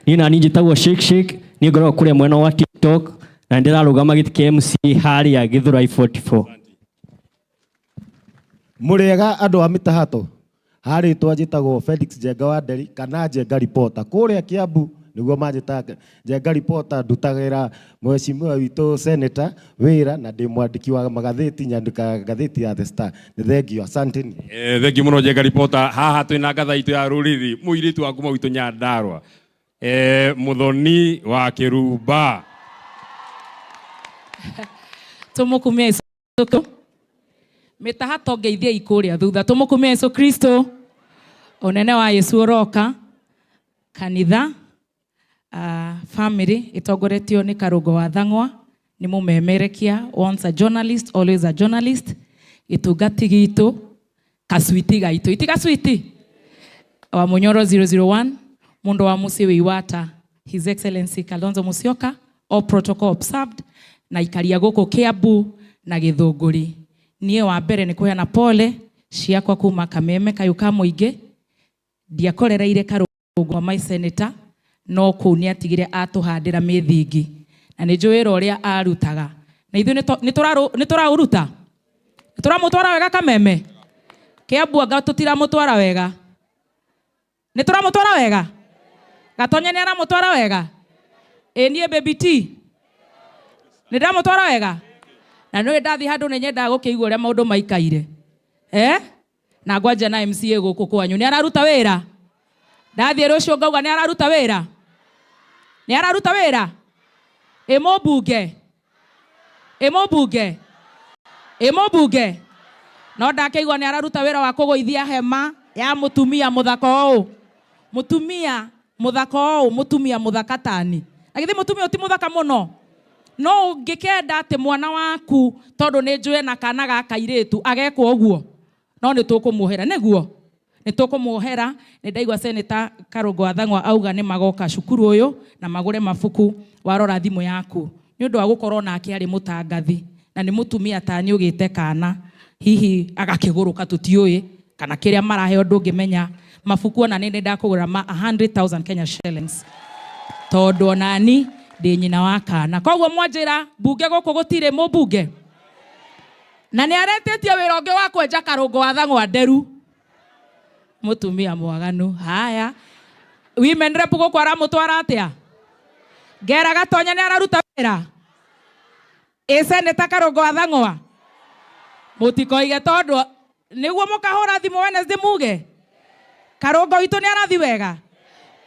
Speaker 19: Niĩ nani njĩtagwo Shake Shake, niĩ ngoragwo kũrĩa mwena wa TikTok na ndĩrarũgama gĩtĩ kĩa MC harĩa Gĩthũrai 44.
Speaker 21: Mũrĩega andũ a mĩtahato. Harĩtwa njĩtagwo Felix Njenga wa Nderi kana Njenga Reporter. Kũrĩa Kiambu nĩguo manjĩtaga Njenga Reporter, ndutagĩra mheshimiwa witũ senator wĩra na ndĩ mwandĩki wa magathĩti, nyandĩkaga ngathĩti ya The Star. Nĩ thengio, asanteni.
Speaker 17: Thengio mũno Njenga Reporter. Haha twĩna ngatha itũ ya rũrĩrĩ, mũirĩtu wa kuma gwitũ Nyandarua. Muthoni wa Kĩrumba.
Speaker 24: Tũmũkumie Jesũ Kristo. Mĩtahato ngeithiei kũrĩa thutha. Tũmũkumie Jesũ Kristo. Ũnene wa Jesũ ũroka. Kanitha, family ĩtongoretio nĩ Karũngo wa Thang'wa, nĩ mũmemerekia, once a journalist, always a journalist. Gĩtungati gitũ, kaswiti gaitũ. Iti kaswiti? Wa Munyoro 001, mundu wa muciĩ wĩ Iwata, His Excellency Kalonzo Musyoka, all protocol observed, na ikaria gũkũ Kiambu na Gĩthũngũri. Niĩ wa mbere nĩ kũheana pole ciakwa kuma Kameme kayũ ka mũingĩ. Ndiakorereire Karũngo my senator, no kũu nĩatigire atũhandĩra mĩthingi. Na nĩ njũĩ wĩra ũrĩa arutaga. Na ithuĩ nĩtũraũruta? Nĩtũramũtwara wega Kameme? Kiambu anga tũtiramũtwara wega? Nĩtũramũtwara wega? Gatonye nĩaramũtwara wega? Ĩ niĩ baby T? Nĩndamũtwara wega? Na nĩũĩ ndathiĩ handũ nĩnyendaga gũkĩigua ũrĩa maũndũ maikaire. Na ngwanja na MCA gũkũ kwanyu. Nĩararuta wĩra? Ndathiĩ rũciũ ngauga nĩararuta wĩra? Nĩararuta wĩra? Ĩ mũmbunge? Ĩ mũmbunge? Ĩ mũmbunge? No ndakĩigua nĩararuta wĩra wa kũgũithia hema ya mũtumia mũthaka ũũ. Mũtumia mũthaka ũũ, mũtumia mũthaka tani. Na githĩ mũtumia ti mũthaka mũno? No ũngĩkenda atĩ mwana waku tondũ nĩ njũĩ na kana ga kairĩtu agekwo ũguo, no nĩ tũkũmuohera nĩguo nĩ tũkũmuohera. Nĩ ndaigua Senator Karũngũ wa Thang'wa auga nĩ magoka cukuru ũyũ na magũre mabuku. Warora thimũ yaku nĩ ũndũ wa gũkorwo nake arĩ mũtangathi na nĩ mũtumia ta niĩ ũgĩte kana hihi agakĩgũrũka tũtiũĩ kana kĩrĩa maraheo ndũngĩmenya. Mabuku ona nĩ ndakũgũra ma 100,000 Kenya shillings tondũ onani ndĩ nyina wa kana. Koguo mwanjĩra mbunge gũkũ gũtirĩ mũmbunge na nĩ aretĩtie wĩra ũngĩ wa kwenja Karũngũ wa Thang'wa nderu, mũtumia mwaganu. Haya, women rep gũkũ aramũtwara atĩa? Ngera Gatonya nĩ araruta wĩra ĩ Senator Karũngũ wa Thang'wa, mũtikoige tondũ nĩguo mũkahũra thimũ Wednesday muge Karũngũ witũ nĩ arathi wega.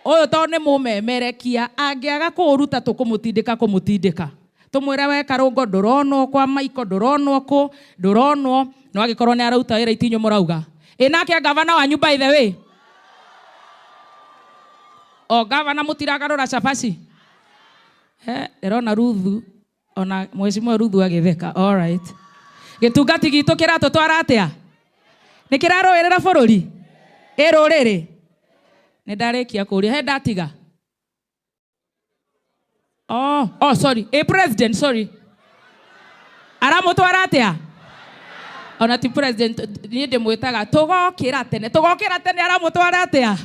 Speaker 24: Ũyũ tondũ nĩ mũmemerekia angĩaga kũũruta tũkũmũtindĩka kũmũtindĩka tũmwĩre we Karũngo ndũronwo kwa Maiko, ndũronwo kũ, ndũronwo. No angĩkorwo nĩ arauta wĩra itinyu mũrauga ĩ nake gavana wanyu, by the way, o gavana mũtiragarũra cabaci. He ndĩrona Ruthu, ona mheshimiwa Ruthu agĩtheka. All right, gĩtungati gitũ kĩratũtwara atĩa? Nĩ kĩrarũĩrĩra bũrũri ĩ rũrĩrĩ. Nĩ ndarĩkia kũria he ndatiga. Oh, sorry, ĩ president, sorry, aramũtwara atĩa? Ona ti president, niĩ ndĩmwĩtaga tũgokĩra tene, tũgokĩra tene, aramũtwara atĩa?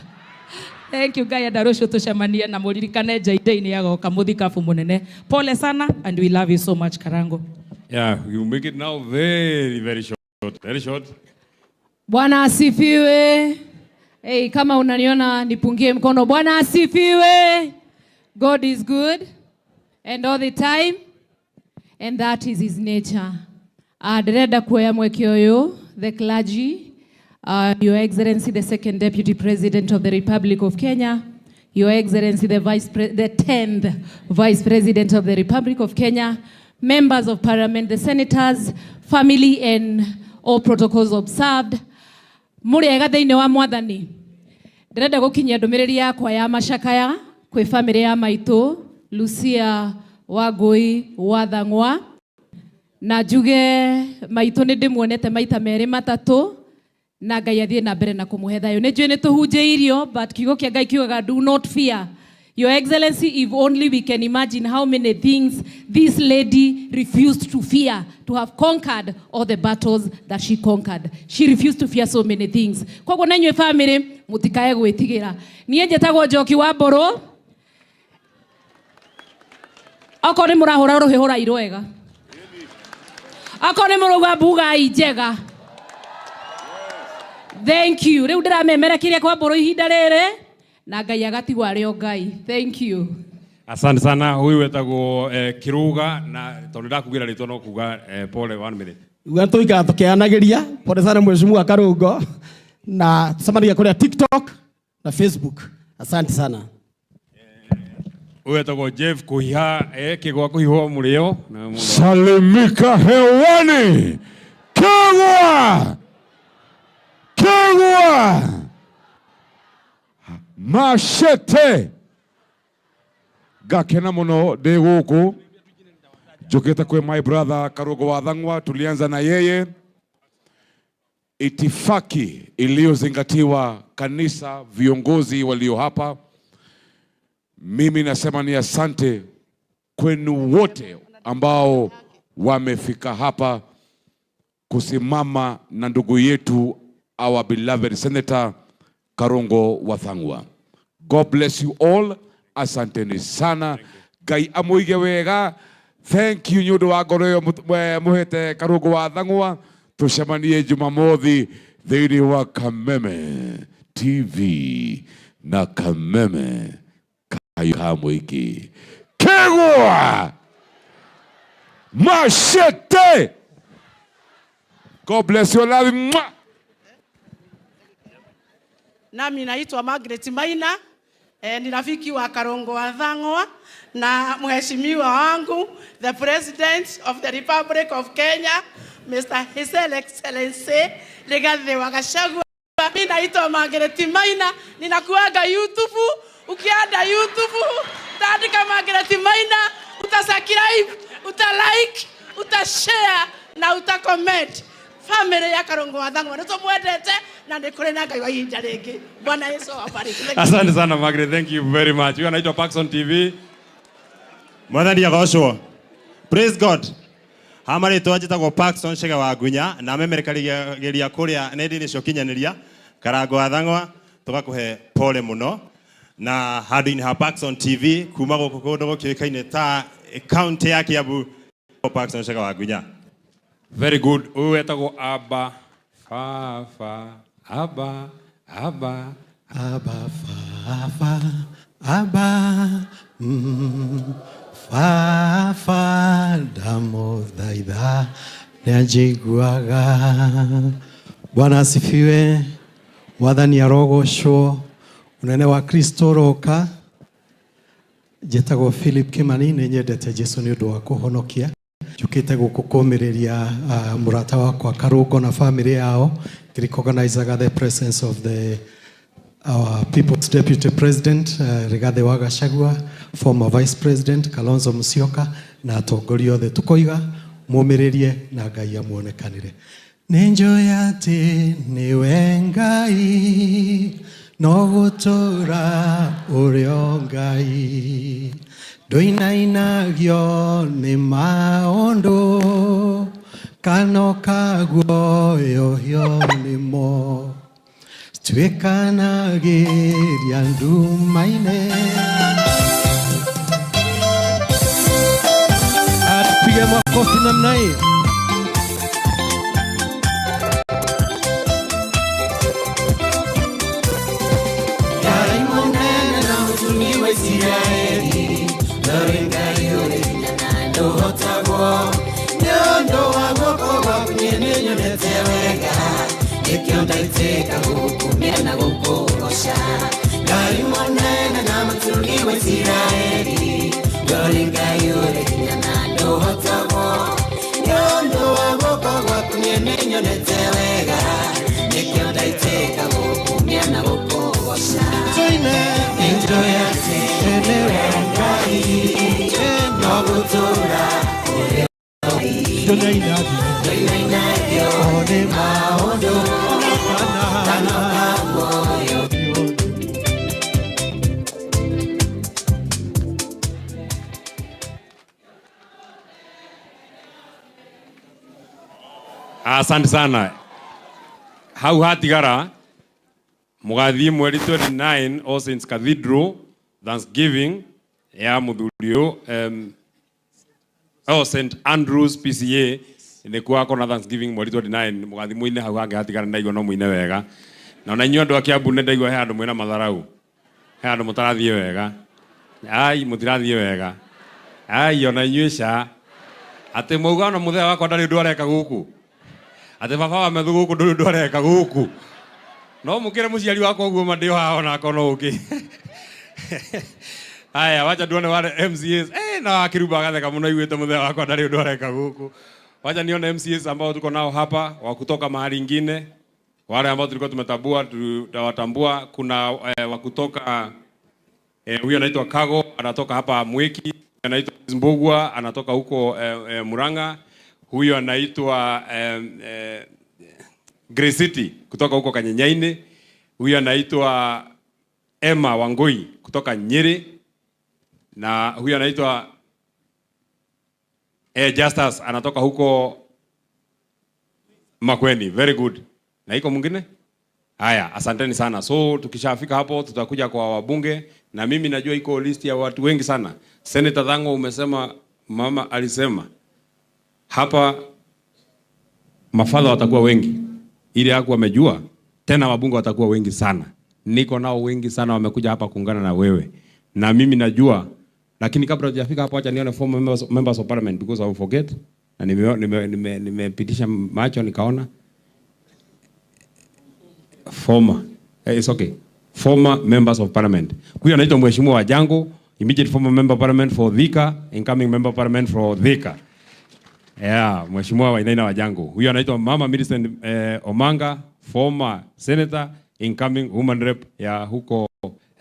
Speaker 24: Thank you. Ngai enda rũciũ tũcemanie na mũririkane Njaindei nĩ agoka mũthikabu mũnene. Pole sana and we love you so much, Karango.
Speaker 17: Yeah, you make it now very, very short. Very short.
Speaker 6: Bwana asifiwe. Hey, kama unaniona nipungie mkono. Bwana asifiwe. God is good and all the time and that is his nature. Ndĩrenda kuoya mweke ũyũ, the clergy, Your Excellency the Second Deputy President of the Republic of Kenya, Your Excellency the 10th Vice President of the Republic of Kenya, members of Parliament, the senators, family and all protocols observed. Mũrĩega thĩinĩ wa Mwathani. Ndĩrenda gũkinyia ndũmĩrĩri yakwa ya macakaya kwĩ famĩlĩ ya maitũ Lucia Wangũi wa Thang'wa, na njuge maitũ nĩ ndĩmuonete maita merĩ matatũ na Ngai athiĩ na mbere na kũmũhe thayũ. Nĩ njũĩ nĩ tũhunjĩirio, but kiugo kĩa Ngai kiugaga do not fear. Your Excellency, if only we can imagine how many things this lady refused to fear to have conquered all the battles that she conquered. She refused to fear so many things. Koguo na inyuĩ family mũtikae gwĩtigĩra. Niĩ njĩtagwo Njoki wa Mbũrũ. Okorwo nĩ mũrahũra rũhĩ hũrai rwega. Okorwo nĩ mũrauga mbugai njega. Thank you. Rĩu ndĩramemerekeria kwa Mbũrũ ihinda rĩrĩ na Ngai agatigwo arĩ o Ngai. Thank you.
Speaker 17: Asante sana. Huyu wetagwo Kiruga na tondu ndakugira ritwa no kuga pole, one minute.
Speaker 7: Uga tuikara tukianagiria. Pole sana mheshimiwa Karungo, na tucemanagia kuria TikTok na Facebook. Asante sana.
Speaker 17: Huyu wetagwo Jeff Kuhiha, kigwa kuhihwo murio na mundu.
Speaker 22: Salimika hewani. Kegwa! Kegwa! Machete! Ngakena muno ndi guku njukite kwi my brother Karungo wa Thang'wa. Tulianza na yeye itifaki iliyozingatiwa kanisa, viongozi walio hapa. Mimi nasema ni asante kwenu wote ambao wamefika hapa kusimama na ndugu yetu, our beloved Senator Karungo wa Thang'wa. God bless you all. Asanteni sana. Ngai amuige wega. Thank you nĩ ũndũ wa ngoro ĩyo mũhete Karungo wa Thang'wa. Tucemanie Jumamothi thĩinĩ wa Kameme TV na Kameme kayo ka mũingĩ. Kegwa! Machete! God bless you. Love you. Mwah!
Speaker 23: Nami naitwa Margaret Maina, ni rafiki wa Karungo wa Thang'wa na mheshimiwa wangu the President of the Republic of Kenya, Mr. His Excellency Rigathi wa Gachagua. Mimi naitwa Margaret Maina, ninakuaga YouTube. Ukienda YouTube utaandika Margaret Maina, utasubscribe. Uta like, uta share na uta comment. Family ya Karungo wa Thang'wa nĩ tũmwendete na nĩ kũrĩ na Ngai wa ihinda rĩngĩ. Bwana Yesu awabariki. Thank you.
Speaker 17: Asante sana Margaret, thank you very much. Huyu anaitwa Paxson TV.
Speaker 8: Mwathani agocwo. Praise God. Ha marĩtwa njĩtagwo Paxson Chege wa Ngunya na memerekanagĩria kũrĩa nenda-inĩ cia ũkinyanĩria Karango wa Thang'wa tũgakũhe pole mũno na handũ-inĩ ha Paxson TV kuma gũkũ kũndũ gũkĩũĩkaine ta kaunti ya Kiambu. Paxson Chege wa Ngunya.
Speaker 17: Very good. Huyu etagwo Abba Fafa Abba Abba
Speaker 15: Abba Fafa Abba Fafa ndamũthaitha nĩanjiguaga. Bwana asifiwe. Mwathani arogocwo. Unene wa Kristo ũroka. Njĩtagwo Philip Kimani, nĩ nyendete Jesu nĩ ũndũ wa kũhonokia. Njũkĩte gũkũ kũmĩrĩria mũrata wakwa Karũngo na family yao, recognizaga the presence of the our People's Deputy President Rigathi wa Gachagua, former Vice President Kalonzo Musyoka na atongoria othe tukoiga mũmĩrĩrie na Ngai amuonekanĩre. Nĩ njũĩ atĩ nĩwe Ngai no gũtũra ũrĩ o Ngai ndũinainagio nĩ maũndũ kana ũkaguoyohio nĩmo tuĩkanagĩria nduma-inĩ.
Speaker 16: Tupige makofi namna hii.
Speaker 9: Ngai mũnene na mũtumi wa Isiraeli, ndũrĩ Ngai ũrĩ hinya na ndũhotagwo. Nĩ ũndũ wa guoko gwaku niĩ nĩnyonete wega, nĩkĩo ndaitĩka gũkũmia na gũkũgoca. Ngai mũnene na mũtumi wa Isiraeli, ndũrĩ Ngai ũrĩ hinya na ndũhotagwo. Nĩ ũndũ wa guoko gwaku niĩ nĩnyonete wega, nĩkĩo ndaitĩka gũkũmia na gũkũgoca. Nĩnjũĩ atĩ nĩwe Ngai, no gũtũũra ũrĩ Ndũinainagio nĩ maũndũ kana ũkaguoyohio.
Speaker 17: Asante sana. Hau hatigara mugathie mweri 29 All Saints Cathedral Thanksgiving ya muthuri uyu oh, St Andrews PCA nikuo akona Thanksgiving mweri 29 mugathi muine hau hangi hatigara ndaigua no muine wega na ona inyuĩ andũ a Kiambu nĩ ndaigua he handũ mwĩna matharau he handũ mũtarathiĩ wega ai mũtirathiĩ wega ai ona inyuĩ ca atĩ mwauga ona mũthee wakwa ndarĩ ũndũ areka gũkũ atĩ baba wa methu gũkũ ndũrĩ ũndũ areka gũkũ no mũkĩre mũciari wakwa ũguo ma ndĩ o haha onako no ũkĩ Haya, wacha tuone wale MCAs. Na wakiruba agatheka mũno iguĩte mũthee wakwa ndarĩ ũndũ areka gũkũ. Wacha nione MCAs ambao tuko nao hapa wa kutoka mahali ingine. Wale ambao tulikuwa tumetambua tutawatambua. Kuna wa kutoka huyo anaitwa Kago, anatoka hapa Mwiki. Anaitwa Mbugua, anatoka huko Murang'a. Huyo anaitwa Grey City kutoka huko Kanyenyaini. Huyo anaitwa Emma Wangui kutoka Nyeri. Na huyo anaitwa Justus anatoka huko Makueni. Very good. Na iko mwingine? Haya, asanteni sana. So tukishafika hapo tutakuja kwa wabunge na mimi najua iko list ya watu wengi sana. Senator Thang'wa umesema, mama alisema hapa mafadha watakuwa wengi. Ile hakuwa amejua tena wabunge watakuwa wengi sana. Niko nao wengi sana wamekuja hapa kuungana na wewe. Na mimi najua, lakini kabla hujafika hapo acha nione former members of parliament because I will forget. Na nimepitisha macho nikaona former, it's okay. Former members of parliament. Huyu anaitwa Mheshimiwa Wajango, immediate former member of parliament for Thika, incoming member of parliament for Thika. Yeah, Mheshimiwa Wainaina Wajango. Huyu anaitwa Mama Millicent Omanga, former senator, incoming woman rep ya huko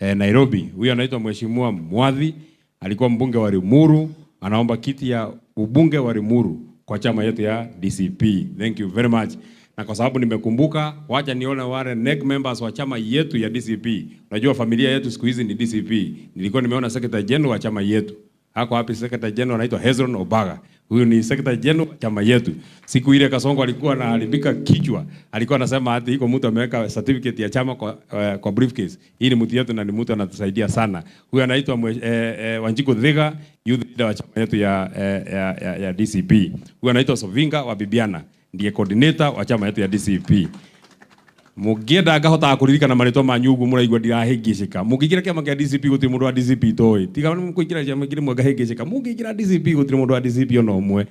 Speaker 17: Nairobi. Huyu anaitwa Mheshimiwa Mwathi, alikuwa mbunge wa Limuru, anaomba kiti ya ubunge wa Limuru kwa chama yetu ya DCP. Thank you very much. Na kwa sababu nimekumbuka, wacha nione wale NEC members wa chama yetu ya DCP. Unajua familia yetu siku hizi ni DCP. Nilikuwa nimeona secretary general wa chama yetu. Hako wapi secretary general? Anaitwa Hezron Obaga. Huyu ni secretary general wa chama yetu. Siku ile Kasongo alikuwa anaharibika kichwa, alikuwa anasema ati iko mtu ameweka certificate ya chama kwa briefcase. Hii ni mtu yetu na ni mtu anatusaidia sana. Huyu anaitwa Wanjiku Thiga, youth leader wa chama yetu ya DCP. Huyu anaitwa Sovinga wa Bibiana, ndiye coordinator wa chama yetu ya DCP. Mũngĩenda ngahotaga kũririkana marĩtwa manyu ũguo mũraigua ndirahĩngĩcĩka. Mũngĩingĩra kĩama kĩa DCP gũtirĩ mũndũ wa DCP toĩ. Tiga kũingĩra kĩama kĩrĩ mwe ngahĩngĩcĩka. Mũngĩingĩra DCP gũtirĩ mũndũ wa DCP ona ũmwe.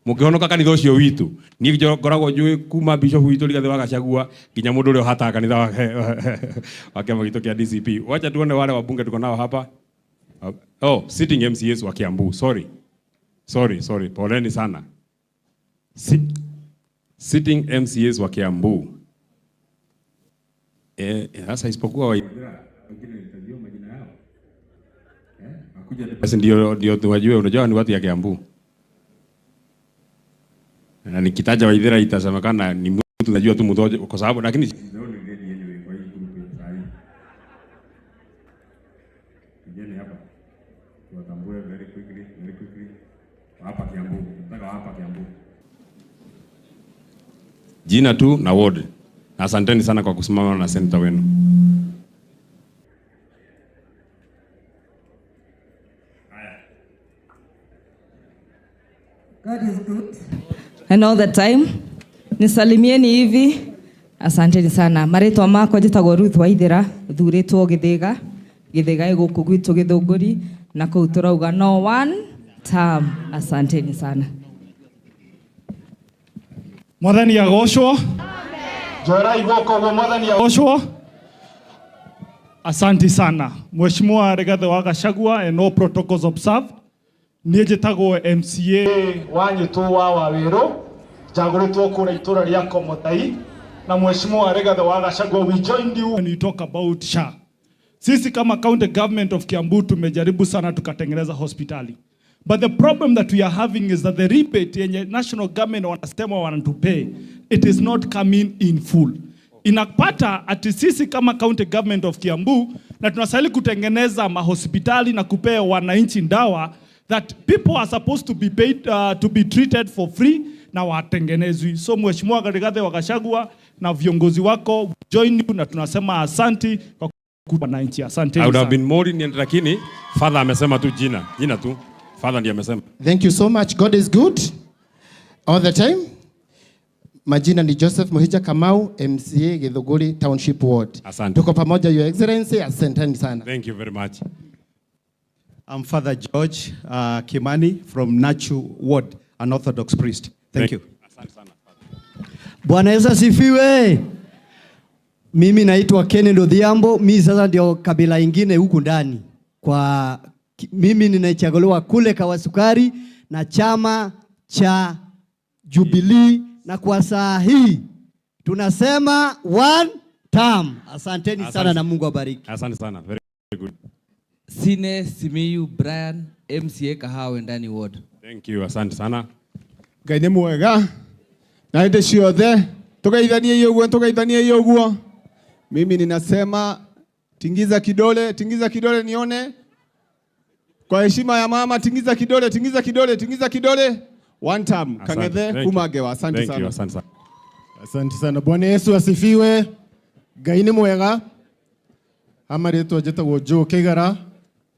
Speaker 17: Mũngĩhonoka kanitha ũcio witũ. Niĩ ngoragwo njũĩ kuma bishop witũ Rigathĩ wa Gachagua nginya mũndũ ũrĩa ũhataga kanitha wa kĩama gitũ kĩa DCP. Wacha tuone wale wabunge tuko nao hapa. Oh, sitting MCAs wa Kiambu. Sorry. Sorry, sorry. Poleni sana. Sitting MCAs wa Kiambu. Sasa isipokuwa wengine nitajua majina yao. Basi ndio tuwajue, unajua ni watu ya Kiambu. Na nikitaja Waithera itasemekana ni mtu najua tu mtu kwa sababu, lakini tuwatambue very quickly, very quickly. Hapa Kiambu, nataka hapa Kiambu. Jina tu na ward. Na asanteni sana kwa kusimama na senator wenu.
Speaker 3: God is good. And all the time. Nisalimieni hivi. Asanteni sana. Marĩtwa makwa njĩtagwo Ruth Waithera, thuurĩtwo Gĩthĩga. Gĩthĩga ĩ gũkũ gwitũ Gĩthũngũri, na kũu tũrauga no one term. Asanteni sana.
Speaker 10: Mwathani agocwo. Njoerai guoko ũguo, Mwathani agocwo. Asante sana Mheshimiwa Rigathi wa Gachagua and all protocols observed. Niĩ njĩtagwo MCA wa Nyĩtũ wa Wawerũ, njagũrĩtwo kũrĩa itũra rĩa Komothai, na Mheshimiwa Rigathi wa Gachagua, we joined you when you talk about SHA. Sisi kama county government of Kiambu tumejaribu sana tukatengeneza hospitali. But the problem that we are having is that the rebate yenye national government wanasema wanatupay, it is not coming in full. Inapata ati sisi kama county government of Kiambu na tunastahili kutengeneza mahospitali na kupea wananchi dawa that people are supposed to be paid, to be treated for free na watengenezwi. So Mheshimiwa Rigathi wa Gachagua na viongozi wako join you na tunasema asanti kwa wananchi. Asante.
Speaker 17: I would have been more lenient, lakini father amesema tu jina, jina tu. Father ndiye amesema.
Speaker 14: Thank you so much. God is good all the time. Majina ni Joseph Muhija Kamau, MCA Githunguri Township Ward.
Speaker 17: Asante.
Speaker 14: Tuko pamoja, Your Excellency, asanteni sana.
Speaker 17: Thank you very much.
Speaker 20: I'm Father George Kimani from Nachu Ward, an Orthodox priest. Thank you.
Speaker 17: Asante sana.
Speaker 25: Bwana Yesu asifiwe. Mimi naitwa Kenneth Odhiambo, mimi sasa ndio kabila ingine huku ndani. Kwa mimi ninachaguliwa kule Kawasukari na chama cha Jubilee, na kwa saa hii tunasema one term. Asanteni sana
Speaker 17: Asante.
Speaker 25: na Mungu abariki.
Speaker 17: Asante sana. Very good.
Speaker 26: Sine Simiyu Brian, MCA Kahawa Wendani Ward.
Speaker 17: Thank you. Asante sana.
Speaker 27: Ngai nĩ mwega na hĩndĩ ciothe tũgeithanie ũguo, tũgeithanie ũguo. Mimi ninasema tingiza kidole, tingiza kidole nione. Kwa heshima ya mama, tingiza kidole, tingiza kidole, tingiza kidole. One time.
Speaker 17: Asante.
Speaker 27: Kang'ethe
Speaker 17: Thank you.
Speaker 27: Kumagewa. Asante
Speaker 17: Thank
Speaker 27: sana.
Speaker 17: you. Asante sana.
Speaker 28: Asante sana. Bwana Yesu asifiwe. Ngai nĩ mwega. Ama rĩtwa njĩtagwo Joe Kigara,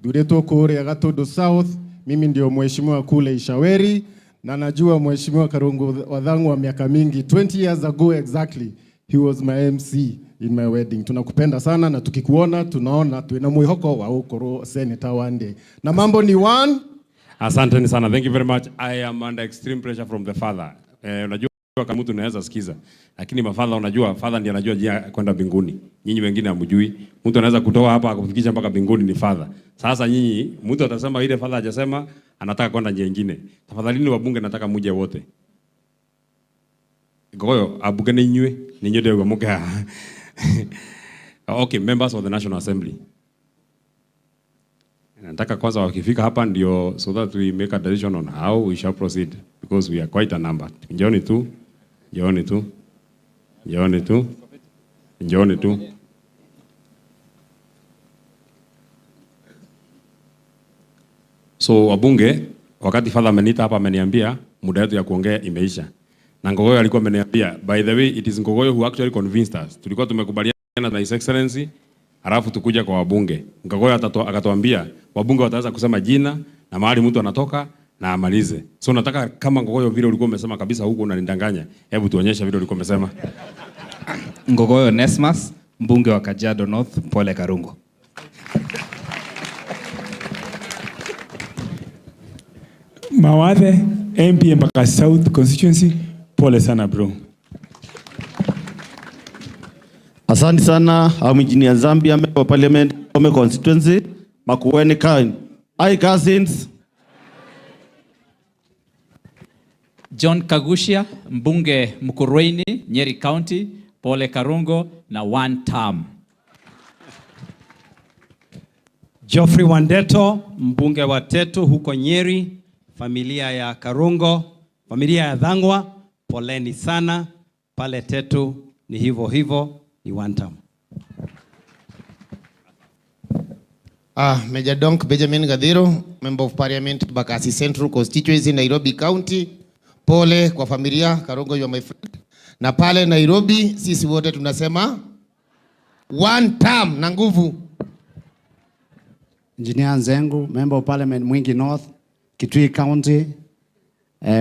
Speaker 28: thurĩtwo kũrĩa Gatundu South. Mimi ndio mheshimiwa kule Ishaweri, na najua mheshimiwa Karungo wa Thang'wa miaka mingi, 20 years ago exactly, he was my MC in my wedding. Tunakupenda sana na tukikuona tunaona twina mwihoko wa ukorwo senator one day. Na mambo ni one.
Speaker 17: Asanteni sana. Thank you very much. I am under extreme pressure from the father. Unajua kama mtu unaweza sikiza, lakini mafadha, unajua father ndiye anajua njia ya kwenda mbinguni. Nyinyi wengine hamjui. Mtu anaweza kutoa hapa akufikisha mpaka mbinguni ni father. Sasa nyinyi mtu atasema ile father hajasema, anataka kwenda njia nyingine. Tafadhalini wabunge, nataka muje wote. Goyo abunge ni inyue, ni inyue ndio muke. Okay, members of the National Assembly. Nataka kwanza wakifika hapa ndio so that we make a decision on how we shall proceed because we are quite a number. Njooni tu. Njooni tu. Njooni tu. Njooni tu. So wabunge, wakati Father ameniita hapa ameniambia muda wetu ya kuongea imeisha. Na Ngogoyo alikuwa ameniambia, by the way it is Ngogoyo who actually convinced us. Tulikuwa tumekubaliana na His Excellency, halafu tukuja kwa wabunge. Ngogoyo akatuambia wabunge wataweza kusema jina na mahali mtu anatoka na amalize. So nataka kama Ngogoyo vile ulikuwa umesema kabisa huku unanidanganya, hebu tuonyeshe vile ulikuwa umesema.
Speaker 1: Ngogoyo Nesmas, mbunge wa Kajiado North, pole Karungo.
Speaker 2: Mawathe, MP Embakasi South constituency, pole sana bro.
Speaker 4: Asante sana. I'm Engineer Zambia, Member of Parliament, Kome constituency, Makueni County. Hi cousins.
Speaker 5: John Kagushia, mbunge Mukurweini, Nyeri County, pole Karungo na one term.
Speaker 16: Geoffrey Wandeto, mbunge wa Tetu huko Nyeri, familia ya Karungo, familia ya Thang'wa, poleni sana. Pale Tetu ni hivyo hivyo, ni one term.
Speaker 14: Major Donk Benjamin Gadhiro, Member of Parliament, Bakasi Central Constituency, Nairobi County. Pole kwa familia Karungo, you are my friend. Na pale Nairobi sisi wote tunasema one term na nguvu.
Speaker 11: Engineer Nzengu, Member of Parliament, Mwingi North, Kitui County.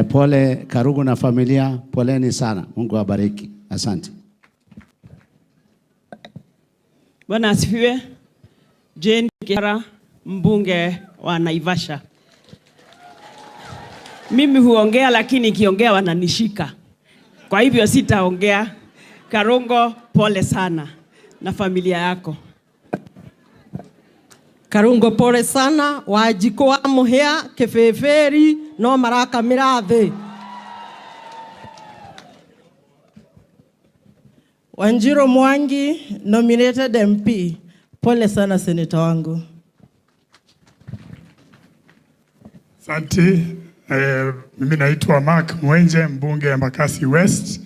Speaker 11: Pole Karungo na familia, poleni sana. Mungu awabariki. Asante.
Speaker 23: Bwana asifiwe. Jane Kihara, mbunge wa Naivasha. Mimi huongea lakini nikiongea wananishika. Kwa hivyo sitaongea. Karungo, pole sana na familia yako.
Speaker 12: Karungo pole sana. Wanjikũ wa Mũhĩa kĩbĩbĩri no marakamĩra thĩ.
Speaker 13: Wanjiru Mwangi, nominated MP. Pole sana seneta wangu.
Speaker 10: Asante. Mimi naitwa Mark Mwenje, mbunge Embakasi West.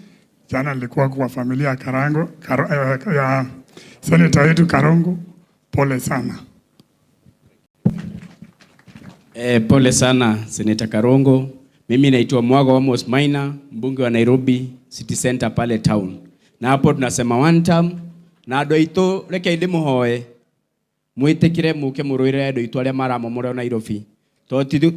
Speaker 10: Jana nilikuwa kwa familia ya Karango, ya seneta wetu Karungo. Pole sana.
Speaker 18: Pole sana Seneta Karungo. Mimi naitwa Mwago Amos Maina, mbunge wa Nairobi City Center pale town. Na hapo tunasema one term na andu aitu reke ndimuhoe mwitikire muke muruire andu aitu aria maramomoreo Nairobi.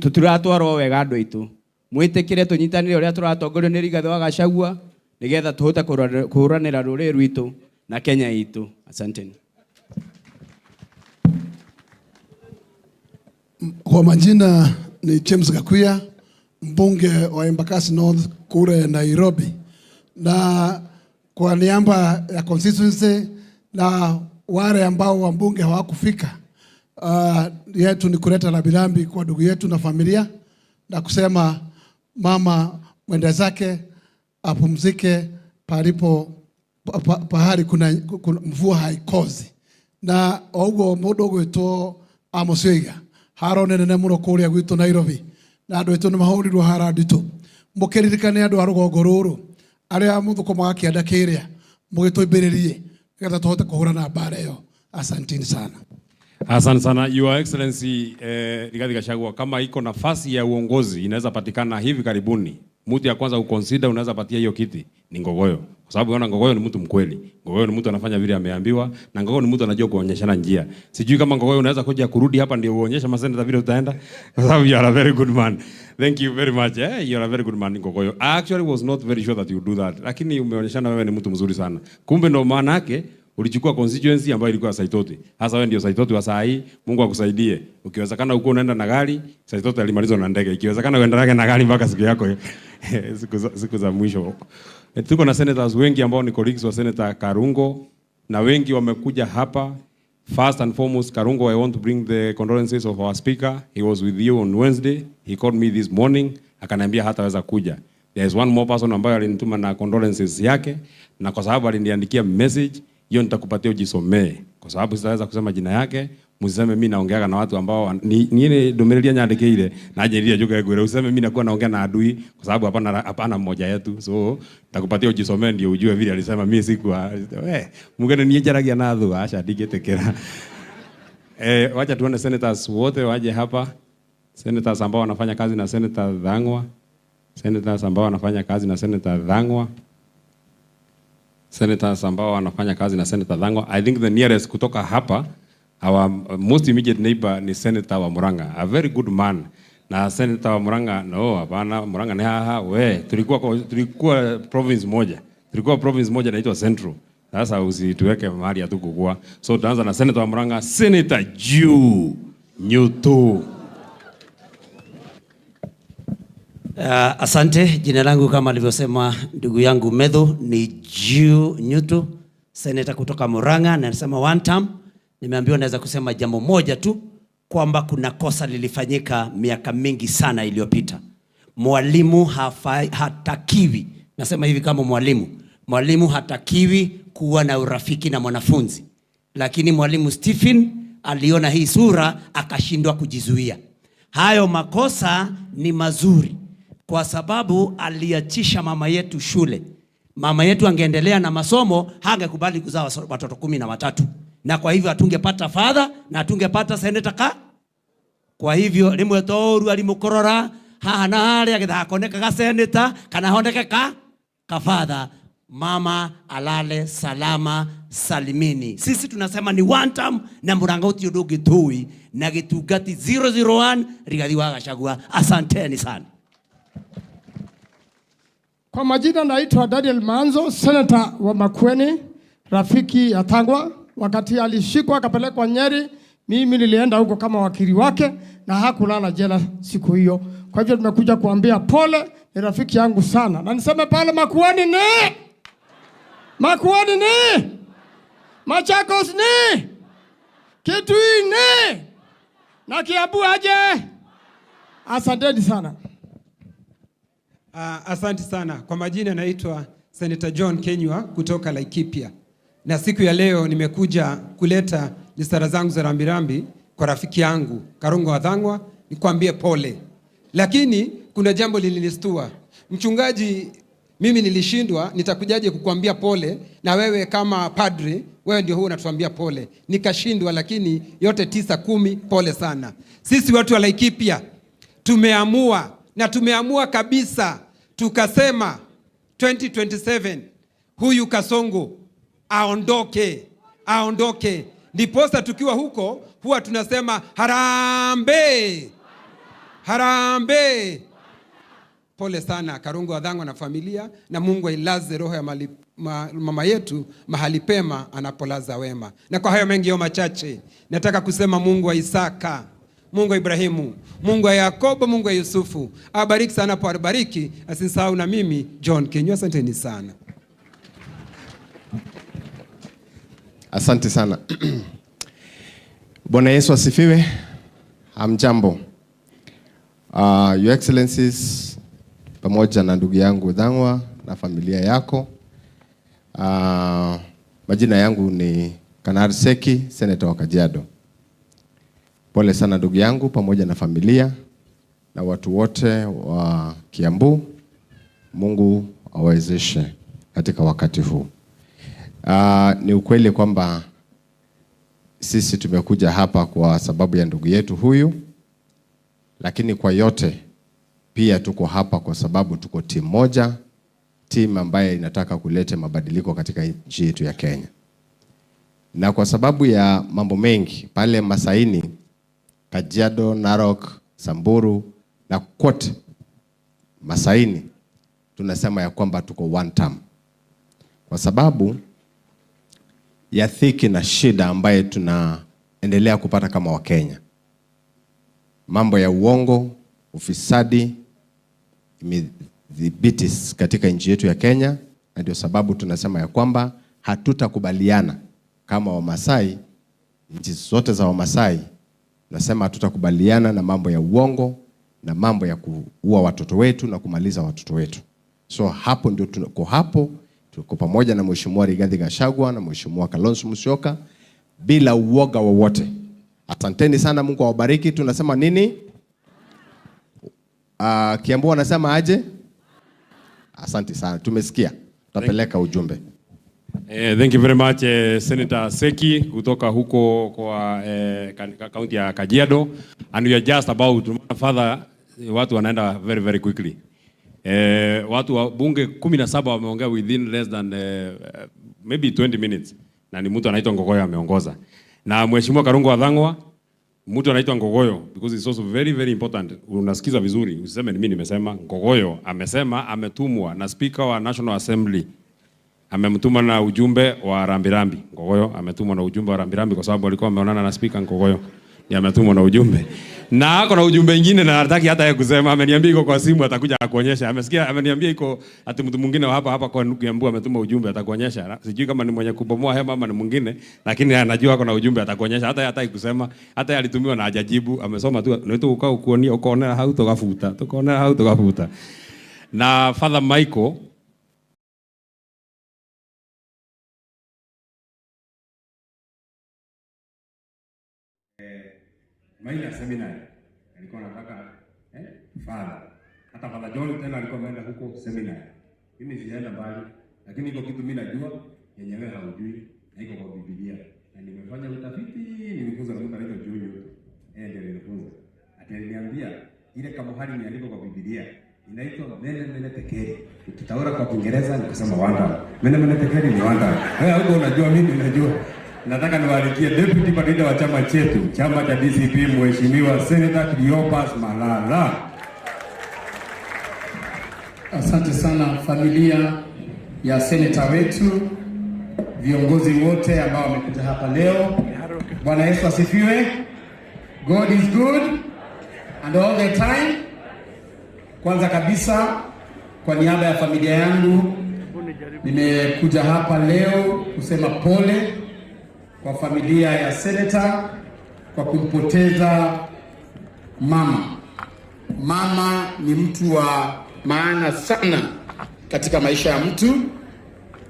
Speaker 18: Tutiratwarwo wega andu aitu. Mwitikire tunyitanire uria turatongorio ni Rigathi wa Gachagua nigetha tuhote kuhuranira ruriri rwitu na Kenya itu. Asanteni.
Speaker 29: Kwa majina ni James Gakuya, mbunge wa Embakasi North kule Nairobi. Na kwa niaba ya constituency na wale ambao wabunge hawakufika, yetu ni kuleta rambirambi kwa ndugu yetu na familia na kusema mama mwenda zake apumzike palipo pahali kuna mvua haikozi. Na oguo mundu ugwitwo Amos Waiga haro nene muno kuria gwitu Nairobi na andu aitu ni mahurirwo hara nditu mukiririkane andu a rugongo ruru aria muthukumaga kianda kiria mugituimbiririe nigetha tuhote kuhurana mbara iyo. Asanteni sana.
Speaker 17: Asante sana Your Excellency, Rigathi Gachagua, kama iko nafasi ya uongozi inaweza patikana hivi karibuni, mtu ya kwanza uconsider unaweza patia hiyo kiti ni Ngogoyo, kwa sababu unaona Ngogoyo ni mtu mkweli. Ngogoyo ni mtu anafanya vile ameambiwa, na Ngogoyo ni mtu anajua kuonyeshana njia. Sijui kama Ngogoyo unaweza kuja kurudi hapa ndio uonyeshe maseneta vile utaenda, kwa sababu you are a very good man. Thank you very much. You are a very good man Ngogoyo. I actually was not very sure that you would do that, lakini umeonyeshana wewe ni mtu mzuri sana. Kumbe ndo maana yake ulichukua constituency ambayo ilikuwa Saitoti. Sasa wewe ndio Saitoti wa saa hii. Mungu akusaidie. Ukiwezekana uko unaenda na gari, Saitoti alimalizwa na ndege. Ikiwezekana uendelee na gari mpaka siku yako siku za mwisho. Tuko na senators wengi ambao ni colleagues wa Senator Karungo na wengi wamekuja hapa. First and foremost, Karungo, I want to bring the condolences of our speaker. He was with you on Wednesday. He called me this morning, akaniambia hataweza kuja. There is one more person ambaye alinituma na condolences yake, na kwa sababu aliniandikia message hiyo nitakupatia ujisomee, kwa sababu sitaweza kusema jina yake. Mseme mimi naongeaga na watu ambao ni ni ndumirĩria nyandĩkĩire na njĩrire njuke ngwĩre useme mimi nakuwa naongea na adui kwa sababu hapana hapana mmoja yetu, so nitakupatia ujisomee ndio ujue vile alisema. Mimi sikuwa we mugene niĩ njaragia na thũ, aca ndingĩtĩkĩra. Wacha tuone senators wote waje hapa, senators ambao wanafanya kazi na Senator Thang'wa, senators ambao wanafanya kazi na Senator Thang'wa, senators ambao wanafanya kazi na Senator Thang'wa. I think the nearest kutoka hapa, our most immediate neighbor, ni Senator wa Murang'a, a very good man. Na Senator wa Murang'a, no, hapana, Murang'a ni haha, we, tulikuwa province moja. Tulikuwa province moja inaitwa Central. Sasa usituweke mahali hatukukuwa. So tutaanza na Senator wa Murang'a, Senator Joe Nyutu.
Speaker 6: Asante. Jina langu kama alivyosema ndugu yangu Medho ni Joe Nyutu, seneta kutoka Murang'a, na nasema one term. Nimeambiwa naweza kusema jambo moja tu kwamba kuna kosa lilifanyika miaka mingi sana iliyopita. Mwalimu hatakiwi, nasema hivi kama mwalimu, mwalimu hatakiwi kuwa na urafiki na mwanafunzi, lakini mwalimu Stephen aliona hii sura akashindwa kujizuia. Hayo makosa ni mazuri kwa sababu aliachisha mama yetu shule. Mama yetu angeendelea na masomo hangekubali kuzaa watoto 13, na kwa hivyo hatungepata father na hatungepata senator ka. Kwa hivyo rimwe toru alimukorora haha na haria getha hakonekaga senator kana honeke ka father. Mama alale salama salimini. Sisi tunasema ni one term na Murang'a uti undu ungi tui na Gitungati 001 Rigathi wa Gachagua. Asanteni sana.
Speaker 7: Kwa majina naitwa Daniel Manzo, senator wa Makueni, rafiki ya Thang'wa. Wakati alishikwa akapelekwa Nyeri, mimi nilienda huko kama wakili wake na hakulala jela siku hiyo. Kwa hivyo tumekuja kuambia pole, ni rafiki yangu sana. Na niseme pale Makueni ni Makueni ni Machakos ni Kitui ni na Kiambu aje. Asanteni sana.
Speaker 8: Asante sana. Kwa majina naitwa Senator John Kenywa kutoka Laikipia. Na siku ya leo nimekuja kuleta nisara zangu za rambirambi kwa rafiki yangu Karungo wa Thang'wa, nikwambie pole. Lakini kuna jambo lilinistua. Mchungaji, mimi nilishindwa, nitakujaje kukuambia pole na wewe kama padre, wewe ndio huwa unatuambia pole. Nikashindwa, lakini yote 9 10, pole sana. Sisi watu wa Laikipia tumeamua, na tumeamua kabisa, tukasema 2027 huyu Kasongo aondoke, aondoke. Ndiposa tukiwa huko huwa tunasema harambee, harambee. Pole sana Karungo wa Thang'wa na familia, na Mungu ailaze roho ya mama yetu mahali pema anapolaza wema. Na kwa hayo mengi au machache, nataka kusema Mungu wa Isaka, Mungu wa Ibrahimu, Mungu wa Yakobo, Mungu wa Yusufu abariki sana, po abariki, asisahau na mimi John Kenywa. Asanteni sana.
Speaker 28: Asante sana. Bwana Yesu asifiwe. Hamjambo. Your Excellencies, pamoja na ndugu yangu Thang'wa na familia yako. Majina yangu ni Kanar Seki, Senator wa Kajiado. Pole sana ndugu yangu pamoja na familia na watu wote wa Kiambu. Mungu awawezeshe katika wakati huu. Ni ukweli kwamba sisi tumekuja hapa kwa sababu ya ndugu yetu huyu, lakini kwa yote pia tuko hapa kwa sababu tuko timu moja, timu ambaye inataka kuleta mabadiliko katika nchi yetu ya Kenya. Na kwa sababu ya mambo mengi pale Masaini, Kajiado, Narok, Samburu na kote Masaini, tunasema ya kwamba tuko one term. Kwa sababu ya dhiki na shida ambaye tunaendelea kupata kama Wakenya. Mambo ya uongo, ufisadi imedhibiti katika nchi yetu ya Kenya, na ndio sababu tunasema ya kwamba hatutakubaliana kama Wamasai, nchi zote za Wamasai, nasema hatutakubaliana na mambo ya uongo na mambo ya kuua watoto wetu na kumaliza watoto wetu. So hapo ndio tuko hapo, tuko pamoja na Mheshimiwa Rigathi Gachagua na Mheshimiwa Kalonzo Musyoka bila uoga wowote.
Speaker 3: Asanteni sana, Mungu awabariki. Tunasema nini? Kiambu wanasema aje? Asante sana, tumesikia, tutapeleka ujumbe.
Speaker 17: Thank you very much, Senator Seki kutoka huko kwa kaunti ya Kajiado, and we are just about father, watu wanaenda very very quickly. Watu wa bunge 17 wameongea within less than maybe 20 minutes, na ni mtu anaitwa Ngogoyo ameongoza, na Mheshimiwa Karungo wa Thang'wa, mtu anaitwa Ngogoyo because it's also very very important. Unasikiza vizuri, usiseme ni mimi nimesema. Ngogoyo amesema ametumwa na Speaker wa National Assembly, amemtuma na ujumbe wa rambirambi. Ngogoyo ametumwa na ujumbe wa rambirambi kwa sababu alikuwa ameonana na Speaker. Ngogoyo ni ametumwa na ujumbe, na ako na ujumbe mwingine na hataki hata yeye kusema. Ameniambia iko kwa simu, atakuja akuonyesha. Amesikia, ameniambia iko ati mtu mwingine wa hapa hapa kwa Kiambu ametuma ujumbe, atakuonyesha. Sijui kama ni mwenye kubomoa hema ama ni mwingine, lakini anajua ako na ujumbe, atakuonyesha. Hata yeye hataki kusema, hata yeye alitumiwa na hajajibu, amesoma tu nĩ tũgũka gũkuonia ũkonera hau tũgabuta, tukonera hau tũgabuta. Na Father Michael. Maina Seminary alikuwa anataka father. Hata Father John tena alikuwa ameenda huko seminary. Mimi sijaenda mbali, lakini iko kitu mimi najua yenye wewe haujui na iko kwa Biblia. Na nimefanya utafiti, nilifunza na mtu anaitwa Junior. Yeye ndiye alinifunza. Ati aliniambia ile kamuhali imeandikwa kwa Biblia inaitwa mene mene tekeli. Ukitaura kwa Kiingereza ni kusema wanda. Mene mene tekeli ni wanda. Wewe huko unajua, mimi najua. Nataka niwaalikie deputy party wa chama chetu, chama cha DCP, Mheshimiwa Senator Cleopas Malala.
Speaker 9: Asante sana familia ya seneta wetu, viongozi wote ambao wamekuja hapa leo. Bwana Yesu asifiwe. God is good and all the time. Kwanza kabisa, kwa niaba ya familia yangu nimekuja hapa leo kusema pole kwa familia ya seneta kwa kumpoteza mama. Mama ni mtu wa maana sana katika maisha ya mtu,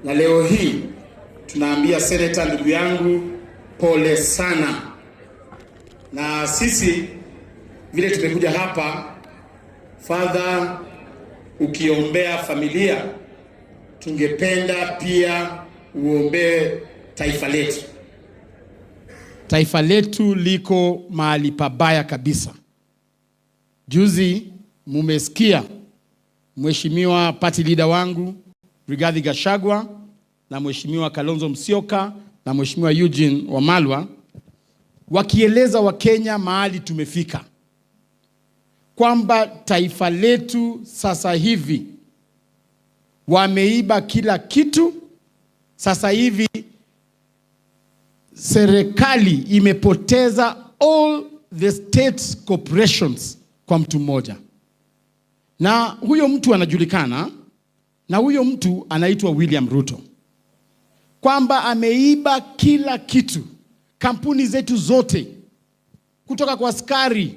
Speaker 9: na leo hii tunaambia seneta, ndugu yangu, pole sana. Na sisi vile tumekuja hapa, Father, ukiombea familia, tungependa pia uombee taifa letu. Taifa letu liko mahali pabaya kabisa. Juzi mumesikia Mheshimiwa party leader wangu Rigathi Gachagua na Mheshimiwa Kalonzo Musyoka na Mheshimiwa Eugene Wamalwa wakieleza Wakenya mahali tumefika, kwamba taifa letu sasa hivi wameiba kila kitu. Sasa hivi serikali imepoteza all the state corporations kwa mtu mmoja, na huyo mtu anajulikana, na huyo mtu anaitwa William Ruto, kwamba ameiba kila kitu, kampuni zetu zote, kutoka kwa askari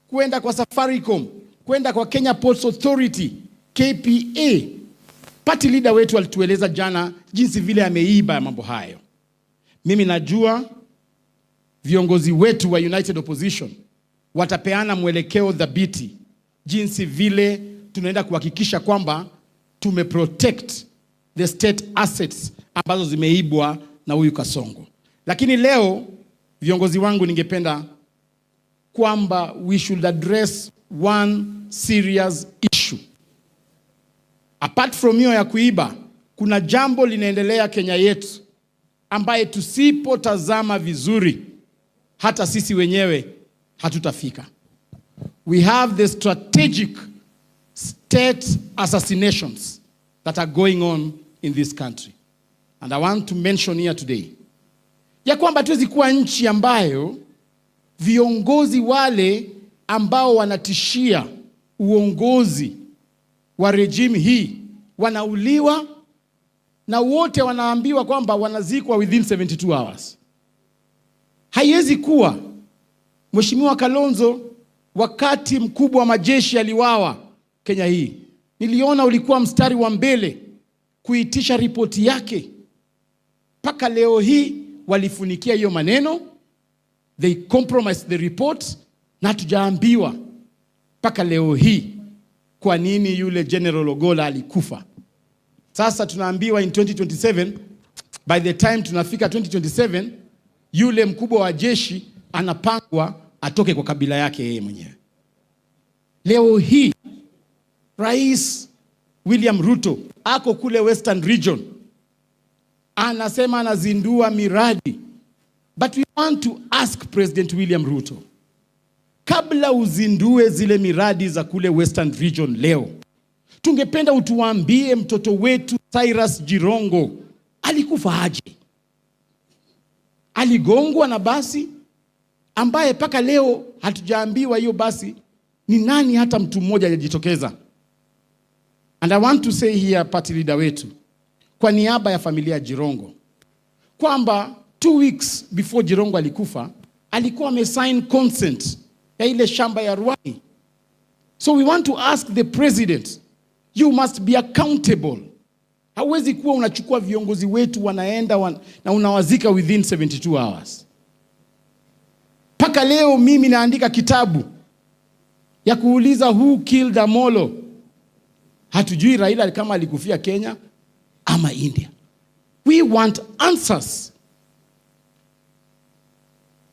Speaker 9: kwenda kwa Safaricom, kwenda kwa Kenya Ports Authority, KPA. Party leader wetu alitueleza jana jinsi vile ameiba mambo hayo. Mimi najua viongozi wetu wa United Opposition watapeana mwelekeo thabiti jinsi vile tunaenda kuhakikisha kwamba tumeprotect the state assets ambazo zimeibwa na huyu Kasongo. Lakini leo viongozi wangu, ningependa kwamba we should address one serious issue. Apart from hiyo ya kuiba, kuna jambo linaendelea Kenya yetu ambaye tusipotazama vizuri hata sisi wenyewe hatutafika. We have the strategic state assassinations that are going on in this country. And I want to mention here today ya kwamba hatuwezi kuwa nchi ambayo viongozi wale ambao wanatishia uongozi wa regime hii wanauliwa na wote wanaambiwa kwamba wanazikwa within 72 hours. Haiwezi kuwa. Mheshimiwa Kalonzo, wakati mkubwa wa majeshi aliwawa Kenya hii, niliona ulikuwa mstari wa mbele kuitisha ripoti yake. Mpaka leo hii walifunikia hiyo maneno. They compromised the report na hatujaambiwa mpaka leo hii kwa nini yule General Ogola alikufa. Sasa tunaambiwa in 2027, by the time tunafika 2027, yule mkubwa wa jeshi anapangwa atoke kwa kabila yake yeye mwenyewe. Leo hii Rais William Ruto ako kule Western Region anasema anazindua miradi, but we want to ask President William Ruto, kabla uzindue zile miradi za kule Western Region leo, tungependa utuambie mtoto wetu Cyrus Jirongo alikufa aje? Aligongwa na basi ambaye mpaka leo hatujaambiwa hiyo basi ni nani, hata mtu mmoja hajajitokeza. And I want to say here, party leader wetu, kwa niaba ya familia ya Jirongo, kwamba 2 weeks before Jirongo alikufa, alikuwa amesign consent ya ile shamba ya Ruai. So we want to ask the president, you must be accountable. Hauwezi kuwa unachukua viongozi wetu wanaenda na unawazika within 72 hours. Mpaka leo mimi naandika kitabu ya kuuliza who killed Amolo. Hatujui Raila kama alikufia Kenya ama India. We want answers.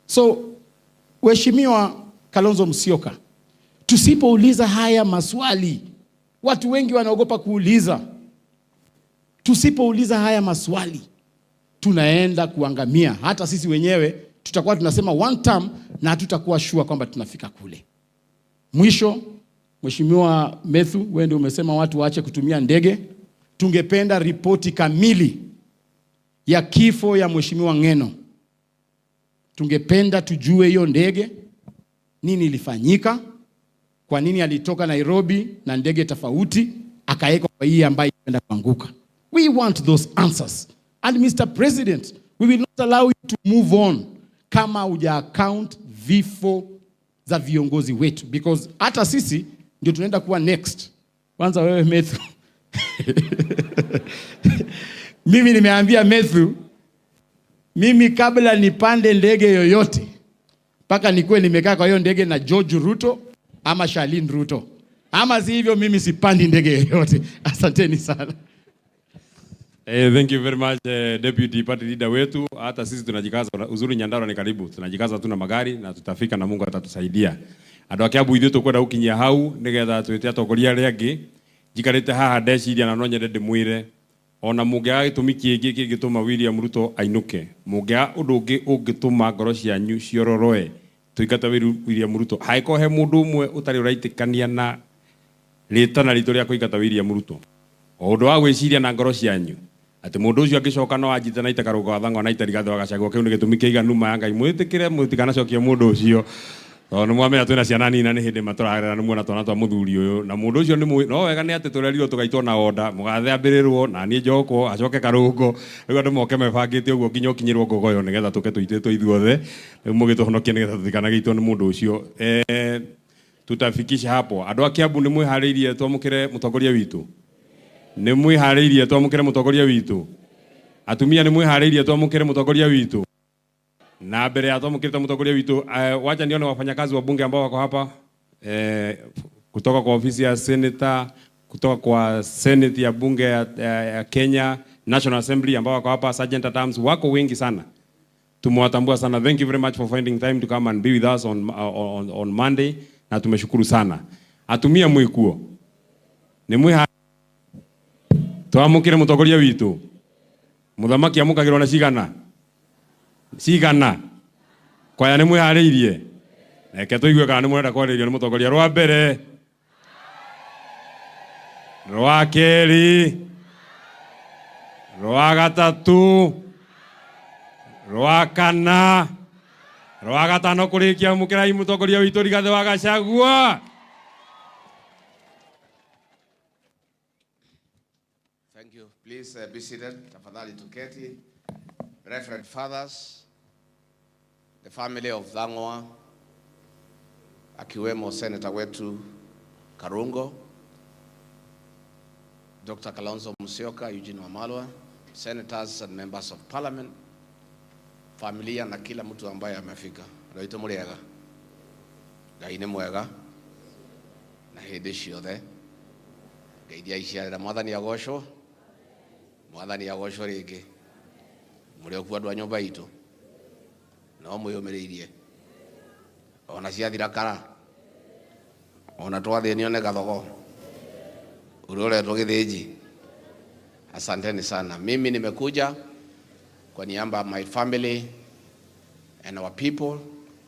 Speaker 9: So, Mheshimiwa Kalonzo Musyoka, tusipouliza haya maswali, watu wengi wanaogopa kuuliza. Tusipouliza haya maswali, tunaenda kuangamia. Hata sisi wenyewe tutakuwa tunasema one term na hatutakuwa sure kwamba tunafika kule. Mwisho, Mheshimiwa Methu, wewe ndio umesema watu waache kutumia ndege. Tungependa ripoti kamili ya kifo ya Mheshimiwa Ng'eno. Tungependa tujue hiyo ndege nini ilifanyika, kwa nini alitoka Nairobi na ndege tofauti akawekwa kwa hii ambayo inaenda kuanguka. We want those answers. And Mr. President, we will not allow you to move on kama huja account vifo za viongozi wetu, because hata sisi ndio tunaenda kuwa next. Kwanza wewe Methu. Mimi nimeambia Methu, mimi kabla nipande ndege yoyote mpaka nikuwe nimekaa kwa hiyo ndege na George Ruto ama Charlene Ruto, ama si hivyo mimi sipandi ndege yoyote. Asanteni sana.
Speaker 17: Thank you very much, Deputy Party Leader wetu. Hata sisi tunajikaza, uzuri Nyandarua ni karibu, tunajikaza tuna magari na tutafika na Mungu atatusaidia. Andũ a Kiambu ithuĩ tũkwenda gũkinyia hau nĩgetha twĩte atongoria arĩa angĩ. Njikarĩte haha ndeciria na no nyende ndĩmwĩre ona mũngĩaga gĩtũmi kĩngĩ kĩngĩtũma William Ruto ainũke, mũngĩaga ũndũ ũngĩ ũngĩtũma ngoro cianyu ciororoe tũingate William Ruto, hangĩkorwo he mũndũ ũmwe ũtarĩ ũraitĩkania na rĩtana ritũ rĩa kũingata William Ruto, o ũndũ wa gwĩciria na ngoro cianyu atĩ mũndũ ũcio angĩcoka no anjite na ite Karũngo wa Thang'wa na ite Rigathĩ wa Gachagua, kĩu nĩ gĩtũmi kĩiganu ma ya Ngai mwĩtĩkĩre mũtikanacokie mũndũ ũcio, tondũ nĩ mwamenya twĩna ciana nini na nĩ hĩndĩ matũrarera, nĩ muona twana twa mũthuri ũyũ na mũndũ ũcio nĩ mũĩ no wega nĩ atĩ tũrerirwo tũgaitwo na onda mũgathe ambĩrĩrwo na niĩ njokwo acoke Karũngo. Rĩu andũ moke mebangĩte ũguo nginya ũkinyĩrwo ngogoyo nĩgetha tũke tũitĩtwo ithuothe. Rĩu mũgĩtũhonokie nĩgetha tũtikanagĩitwo nĩ mũndũ ũcio. Tutafikisha hapo. Andũ a Kiambu, nĩ mwĩharĩirie twamũkĩre mũtongoria witũ? Nĩ mwĩharĩirie twamũkĩre mũtongoria witũ? Atumia, nĩ mwĩharĩirie twamũkĩre mũtongoria witũ? Na mbere ya twamũkĩrĩte mũtongoria witũ, wacha nione wafanyakazi wa bunge ambao wako hapa, kutoka kwa ofisi ya senator, kutoka kwa senate ya bunge ya Kenya National Assembly ambao wako hapa, sergeant at arms wako wengi sana, tumewatambua sana. Thank you very much for finding time to come and be with us on Monday, na tumeshukuru sana. Atumia, mwikuo nĩ mwĩha twamũkĩre mũtongoria witũ? Mũthamaki amũkagĩrwo na cigana cigana kwaya. Nĩ mwĩharĩirie? Reke tũigue kana nĩ mũrenda kwarĩrio nĩ mũtongoria. Rwa mbere, rwa kerĩ, rwa gatatũ, rwa kana, rwa gatano, kũrĩkia, mũkĩrai mũtongoria witũ Rigathĩ wa Gachagua.
Speaker 15: Thank you. Please be seated. Tafadhali tuketi. Reverend Fathers, the family of Thang'wa, akiwemo senator wetu Karungo, Dr. Kalonzo Musyoka, Eugene Wamalwa, senators and members of parliament, familia na kila mtu ambaye amefika. Andũ aitũ mũrĩ ega? Ngai nĩ mwega na hĩndĩ ciothe. Ngai ndiaiciarĩra. Mwathani agocwo, Mwathani agocwo rĩngĩ. Mũrĩ okuo andũ a nyũmba itũ, no mwĩyũmĩrĩirie ona ciathira kara, ona twathĩnio nĩ gathogo ũrĩa ũretwo gĩthĩnji. Asanteni sana. Mimi nimekuja kwa niaba ya my family and our people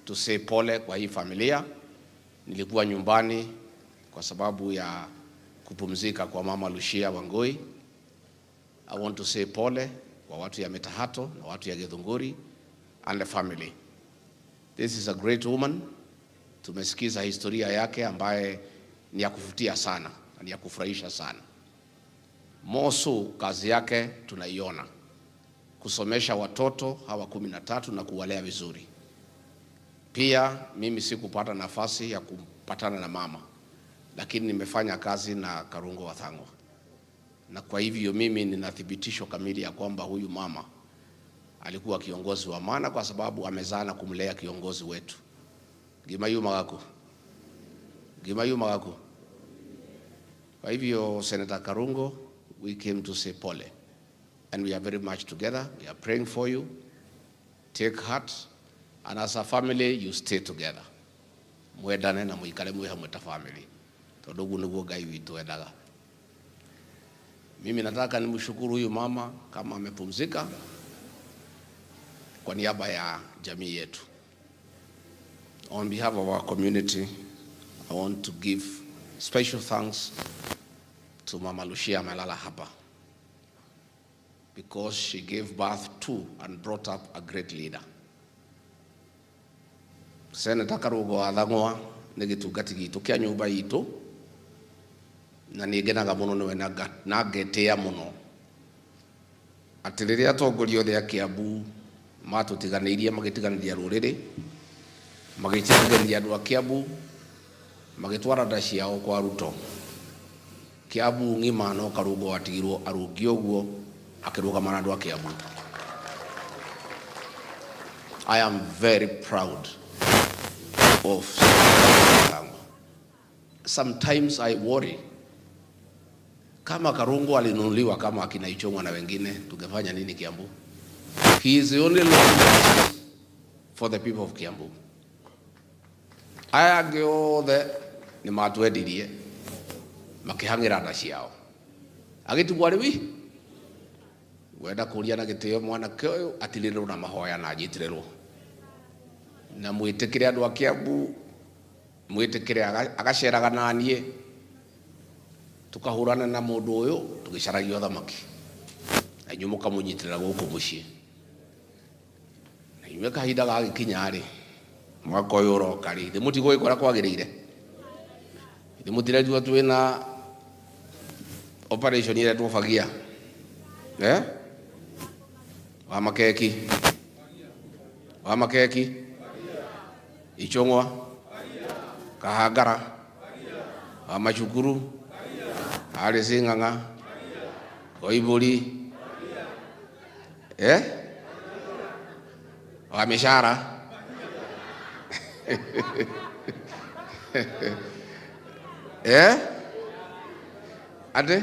Speaker 15: to say pole kwa hii familia. Nilikuwa nyumbani kwa sababu ya kupumzika kwa mama Lucia Wangui. I want to say pole kwa watu ya Mitahato na watu ya Githunguri and the family. This is a great woman. Tumesikiza historia yake ambaye ni ya kuvutia sana na ni ya kufurahisha sana. Mosu kazi yake tunaiona, kusomesha watoto hawa 13 na kuwalea vizuri. Pia mimi sikupata nafasi ya kupatana na mama, lakini nimefanya kazi na Karungo wa Thang'wa, na kwa hivyo mimi nina thibitisho kamili ya kwamba huyu mama alikuwa kiongozi wa maana, kwa sababu amezaa na kumlea kiongozi wetu. Gimayu magaku, Gimayu magaku. Kwa hivyo Senator Karungo, we came to say pole and we are very much together. We are praying for you. Take heart, and as a family you stay together. Mwendane na muikare mwi hamwe ta family, tondu uguo niguo Ngai witũ endaga. Mimi nataka nimshukuru huyu mama kama amepumzika kwa niaba ya jamii yetu. On behalf of our community, I want to give special thanks to Mama Lucia amelala hapa because she gave birth to and brought up a great leader. Senator Karungo wa Thang'wa nĩ gĩtungati gitũ kĩa nyũmba itũ na nĩ ngenaga mũno nĩwe na ngetĩĩa mũno atĩ rĩrĩa atongoria othe a Kiambu matũtiganĩirie, magĩtiganĩria rũrĩrĩ, magĩtiganĩria andũ a Kiambu, magĩtwara nda ciao kwa Ruto, Kiambu ng'ima no Karungo watigirwo arũngiĩ ũguo akĩrũgama na andũ a Kiambu. I am very proud of Thang'wa. Sometimes I worry kama Karungo alinunuliwa kama akina Ichung'wa na wengine, tungefanya nini Kiambu? He is the only lone for the people of Kiambu. Aya angĩ othe nĩ matwendirie makĩhang'ĩra nda ciao, agĩtigwo arĩ wi wenda kũria na gĩtĩo mwanake ũyũ atirĩrwo na mahoya na anyitĩrĩrwo na mwĩtĩkĩre andũ a Kiambu, mwĩtĩkĩre agaceraga na niĩ tukahũrana na mũndũ ũyũ tũgĩcaragia ũthamaki, na inyuĩ mũkamũnyitĩrĩra gũkũ mũciĩ. Na inyuĩ kahinda gagĩkinya rĩ, mwaka ũyũ ũroka rĩ, ithe mũtigũgĩka ũrĩa kwagĩrĩire, ithe mũtirendwo twĩna operation ĩretwo Fagia, eh? Wa makeki, wa makeki, Ichung'wa, Kahangara, wa macukuru, Alice Ng'ang'a, Koimburi, eh? Wa mishahara eh? Ate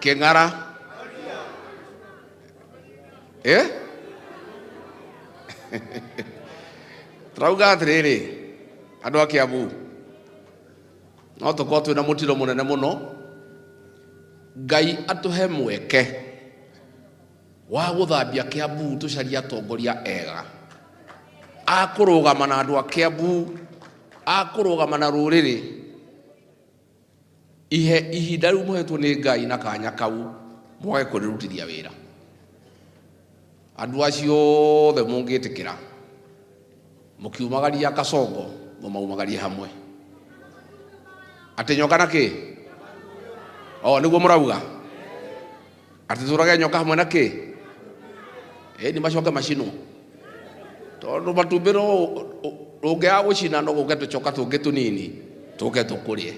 Speaker 15: King'ara, eh? Turauga atiriri andu a Kiambu, no tukorwo twina mutino munene muno, Ngai atuhe mweke wa guthambia Kiambu, tucarie atongoria ega a kurugama na andu a Kiambu, a kurugama na ruriri. Ihe ihinda riu muhetwo ni Ngai na kanya kau mwage kurirutithia wira. Andu acio othe mungitikira mukiumagaria Kasongo, mumaumagarie hamwe. Ati nyoka na ki? O niguo murauga ati turage nyoka hamwe na ki? Ni macoke macinwo, tondu matumbi no ungiaga gucina no guke tucoka tungi tunini tuke tukurie.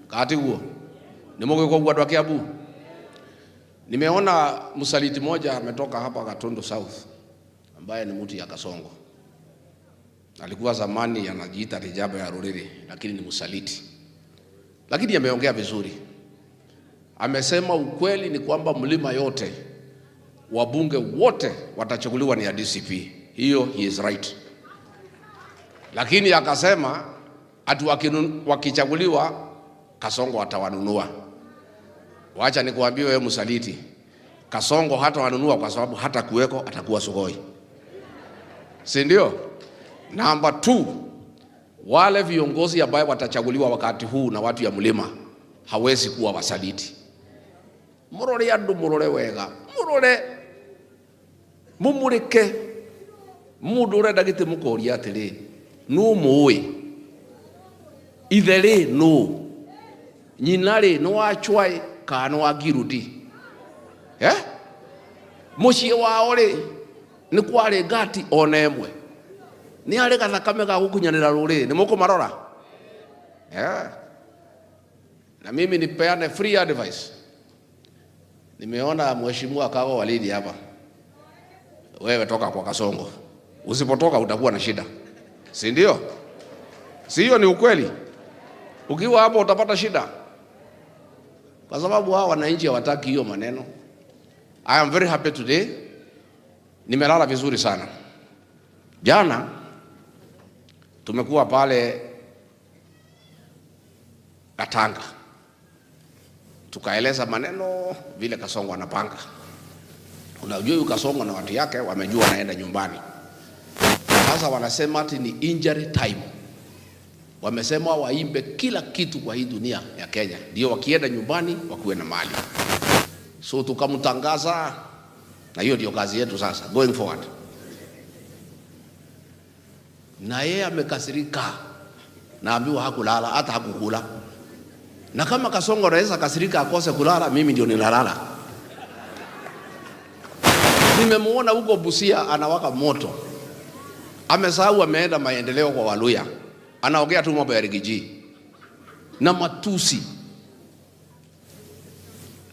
Speaker 15: Katiguo ni mugwikwo guo andu a Kiambu? Nimeona msaliti moja ametoka hapa Gatundu South ambaye ni mtu ya Kasongo. Alikuwa zamani anajiita Rijaba ya Ruriri, lakini ni msaliti. Lakini ameongea vizuri. Amesema ukweli ni kwamba mlima yote wabunge wote watachaguliwa ni ya DCP. Hiyo he is right. Lakini akasema ati wakichaguliwa Kasongo atawanunua. Wacha nikuambie wewe msaliti, Kasongo hata wanunua kwa sababu hata kuweko atakuwa sugoi, si ndio? Namba 2, wale viongozi ambao watachaguliwa wakati huu na watu ya mlima hawezi kuwa wasaliti. Murore andu, murore wega, murore mumurike mundu urenda giti mukoria atiri, nu mui ithe ri nu nyina ri ni wa chwai kana ni wa ngirudi, eh? Muciĩ wao ri ni kwari ngati ona ĩmwe, nĩ arĩ gathakame ga gũkunyanĩra rũrĩrĩ, nĩ mũkũmarora, yeah. Na mimi nipeane free advice. Nimeona mheshimiwa Kago Walidi hapa, wewe toka kwa Kasongo, usipotoka utakuwa na shida, si ndio? Si hiyo ni ukweli? Ukiwa hapo utapata shida, kwa sababu hao wananchi hawataki hiyo maneno. I am very happy today. Nimelala vizuri sana. Jana tumekuwa pale Gatanga, tukaeleza maneno vile Kasongo anapanga. Unajua huyu Kasongo na watu yake wamejua anaenda nyumbani. Sasa wanasema ati ni injury time. Wamesema waimbe kila kitu kwa hii dunia ya Kenya, ndio wakienda nyumbani wakuwe na mali. So tukamtangaza, na hiyo ndio kazi yetu sasa going forward. Na yeye amekasirika, naambiwa hakulala hata hakukula. Na kama Kasongo anaweza kasirika akose kulala, mimi ndio ninalala. Nimemuona huko Busia anawaka moto, amesahau ameenda maendeleo kwa Waluya, anaongea tu mambo ya Rigiji na matusi.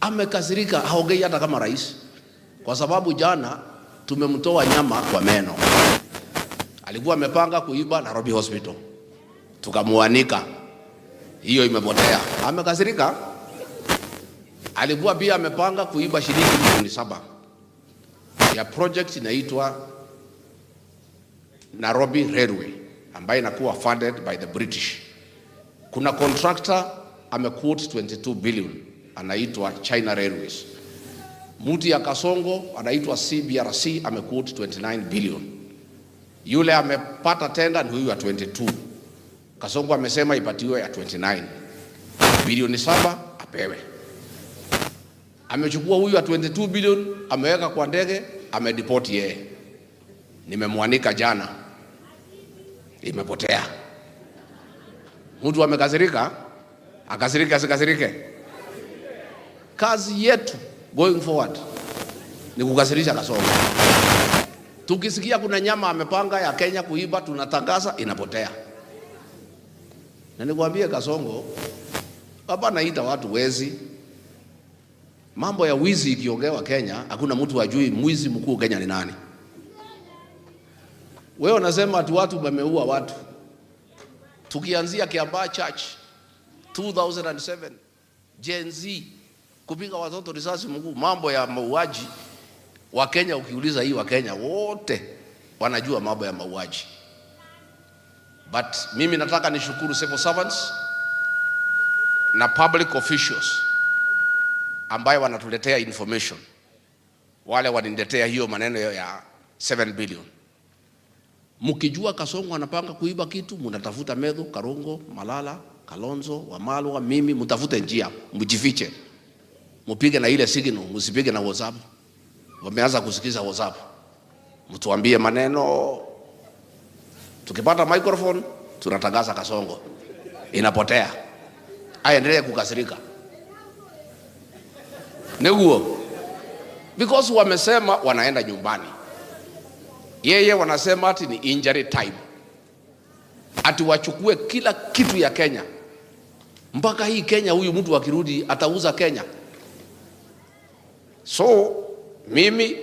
Speaker 15: Amekasirika, haongei hata kama rais, kwa sababu jana tumemtoa nyama kwa meno. Alikuwa amepanga kuiba Nairobi Hospital, tukamuanika, hiyo imepotea. Amekasirika. Alikuwa pia amepanga kuiba shilingi milioni 7 ya project inaitwa Nairobi Railway ambayo inakuwa funded by the British. Kuna contractor amequote 22 billion anaitwa China Railways. Mtu ya Kasongo anaitwa CBRC amequote 29 billion. Yule amepata tenda ni huyu ya 22. Kasongo amesema ipatiwe ya 29. Bilioni 7 apewe. Amechukua huyu ya 22 billion ameweka kwa ndege, amedeport yeye. Nimemwanika jana, imepotea. Mtu amekasirika, akasirike asikasirike. Kazi yetu going forward ni kukasirisha Kasongo. Tukisikia kuna nyama amepanga ya Kenya kuiba, tunatangaza inapotea. Na nikwambie Kasongo, hapa naita watu wezi. Mambo ya wizi ikiongewa Kenya, hakuna mtu ajui mwizi mkuu Kenya ni nani. Wewe unasema ati watu wameua watu. Tukianzia Kiambaa Church 2007, Gen Z kupiga watoto risasi mguu, mambo ya mauaji wa Kenya, ukiuliza hii wa Kenya wote wanajua mambo ya mauaji. But mimi nataka nishukuru civil servants na public officials ambayo wanatuletea information. Wale waliniletea hiyo maneno ya 7 billion. Mkijua Kasongo anapanga kuiba kitu, mnatafuta Methu, Karungo, Malala, Kalonzo, Wamalwa, mimi, mtafute njia, mjifiche. Mupige na ile signal, msipige na WhatsApp. Wameanza kusikiza WhatsApp. Mtuambie maneno. Tukipata microphone tunatangaza Kasongo inapotea. Aendelee kukasirika. Neguo. Because wamesema wanaenda nyumbani. Yeye wanasema ati ni injury time. Ati wachukue kila kitu ya Kenya. Mpaka hii Kenya huyu mtu akirudi atauza Kenya. So mimi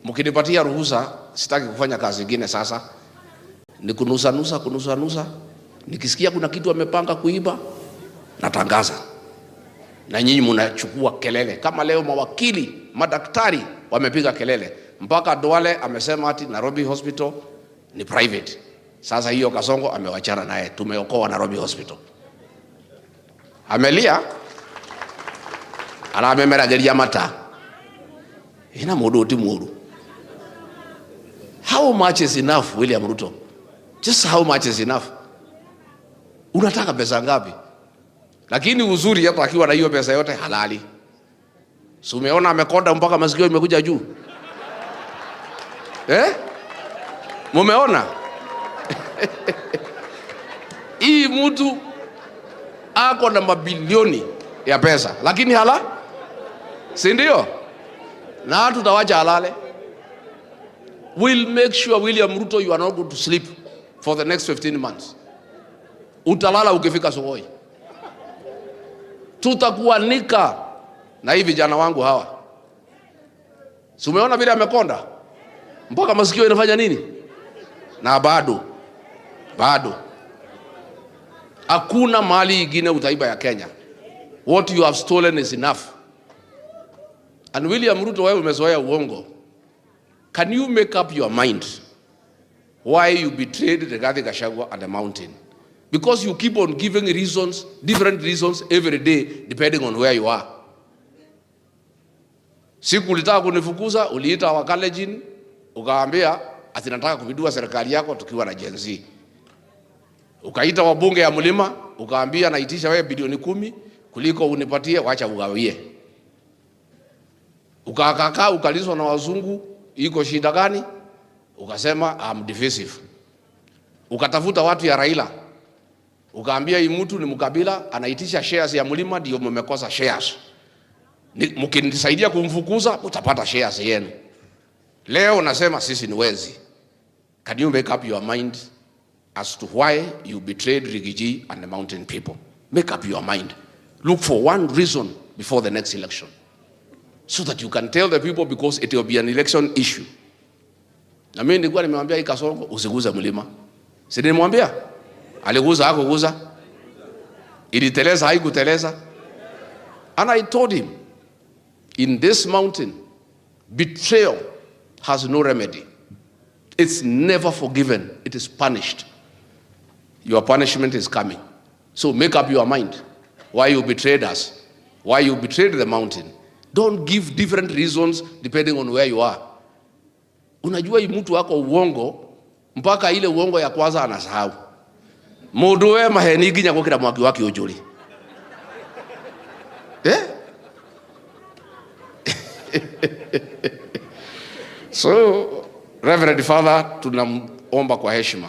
Speaker 15: mkinipatia ruhusa, sitaki kufanya kazi nyingine sasa. Ni kunusanusa kunusanusa. Nikisikia kuna kitu amepanga kuiba, natangaza. Na nyinyi mnachukua kelele. Kama leo mawakili, madaktari wamepiga kelele. Mpaka Duale amesema ati Nairobi Hospital ni private. Sasa hiyo Kasongo amewachana naye, tumeokoa Nairobi Hospital. Amelia aramemerageria mata ina mundu ti muru. How much is enough, William Ruto? Just how much is enough? Unataka pesa ngapi? Lakini uzuri hata akiwa na hiyo pesa yote halali. Si umeona amekonda mpaka masikio imekuja juu? Eh? Mumeona? Hii mtu ako na mabilioni ya pesa, lakini hala? Si ndio? Na tutawacha halale. We'll make sure, William Ruto, you are not going to sleep for the next 15 months. Utalala ukifika Sugoi. Tutakuanika na hii vijana wangu hawa. Si umeona vile amekonda? Mpaka masikio inafanya nini? Na bado. Bado. Hakuna mali ingine utaiba ya Kenya. What you have stolen is enough. And William Ruto, wewe umezoea uongo. Can you make up your mind why you betrayed Rigathi Gachagua and the mountain? Because you keep on giving reasons, different reasons every day depending on where you are. Siku ulitaka kunifukuza, uliita Wakalenjin, ukaambia ati nataka kupindua serikali yako tukiwa na Gen Z. Ukaita wabunge ya mlima, ukaambia naitisha wewe bilioni 10 kuliko unipatie, wacha ugawie. Ukakakaa ukalizwa na wazungu, iko shida gani? Ukasema I'm divisive. Ukatafuta watu ya Raila, ukaambia hii mtu ni mkabila, anaitisha shares ya mlima, ndio mmekosa shares. Mkinisaidia kumfukuza mtapata shares yenu. Leo nasema sisi ni wezi. Can you make up your mind as to why you betrayed Riggy G and the mountain people? Make up your mind. Look for one reason before the next election, so that you can tell the people, because it will be an election issue. Na mimi nilikuwa nimemwambia hii Kasongo usiguze mlima. Si nilimwambia? Aliguza, hakuguza? Iliteleza, haikuteleza? And I told him, in this mountain, betrayal has no remedy. It's never forgiven. It is punished. Your punishment is coming. So make up your mind why you betrayed us, why you betrayed the mountain. Don't give different reasons depending on where you are. Unajua hii mtu wako uongo mpaka ile uongo ya kwanza anasahau. Mundu we maheni nginya gukira mwaki wa kiunjuri. So Reverend Father, tunaomba kwa heshima,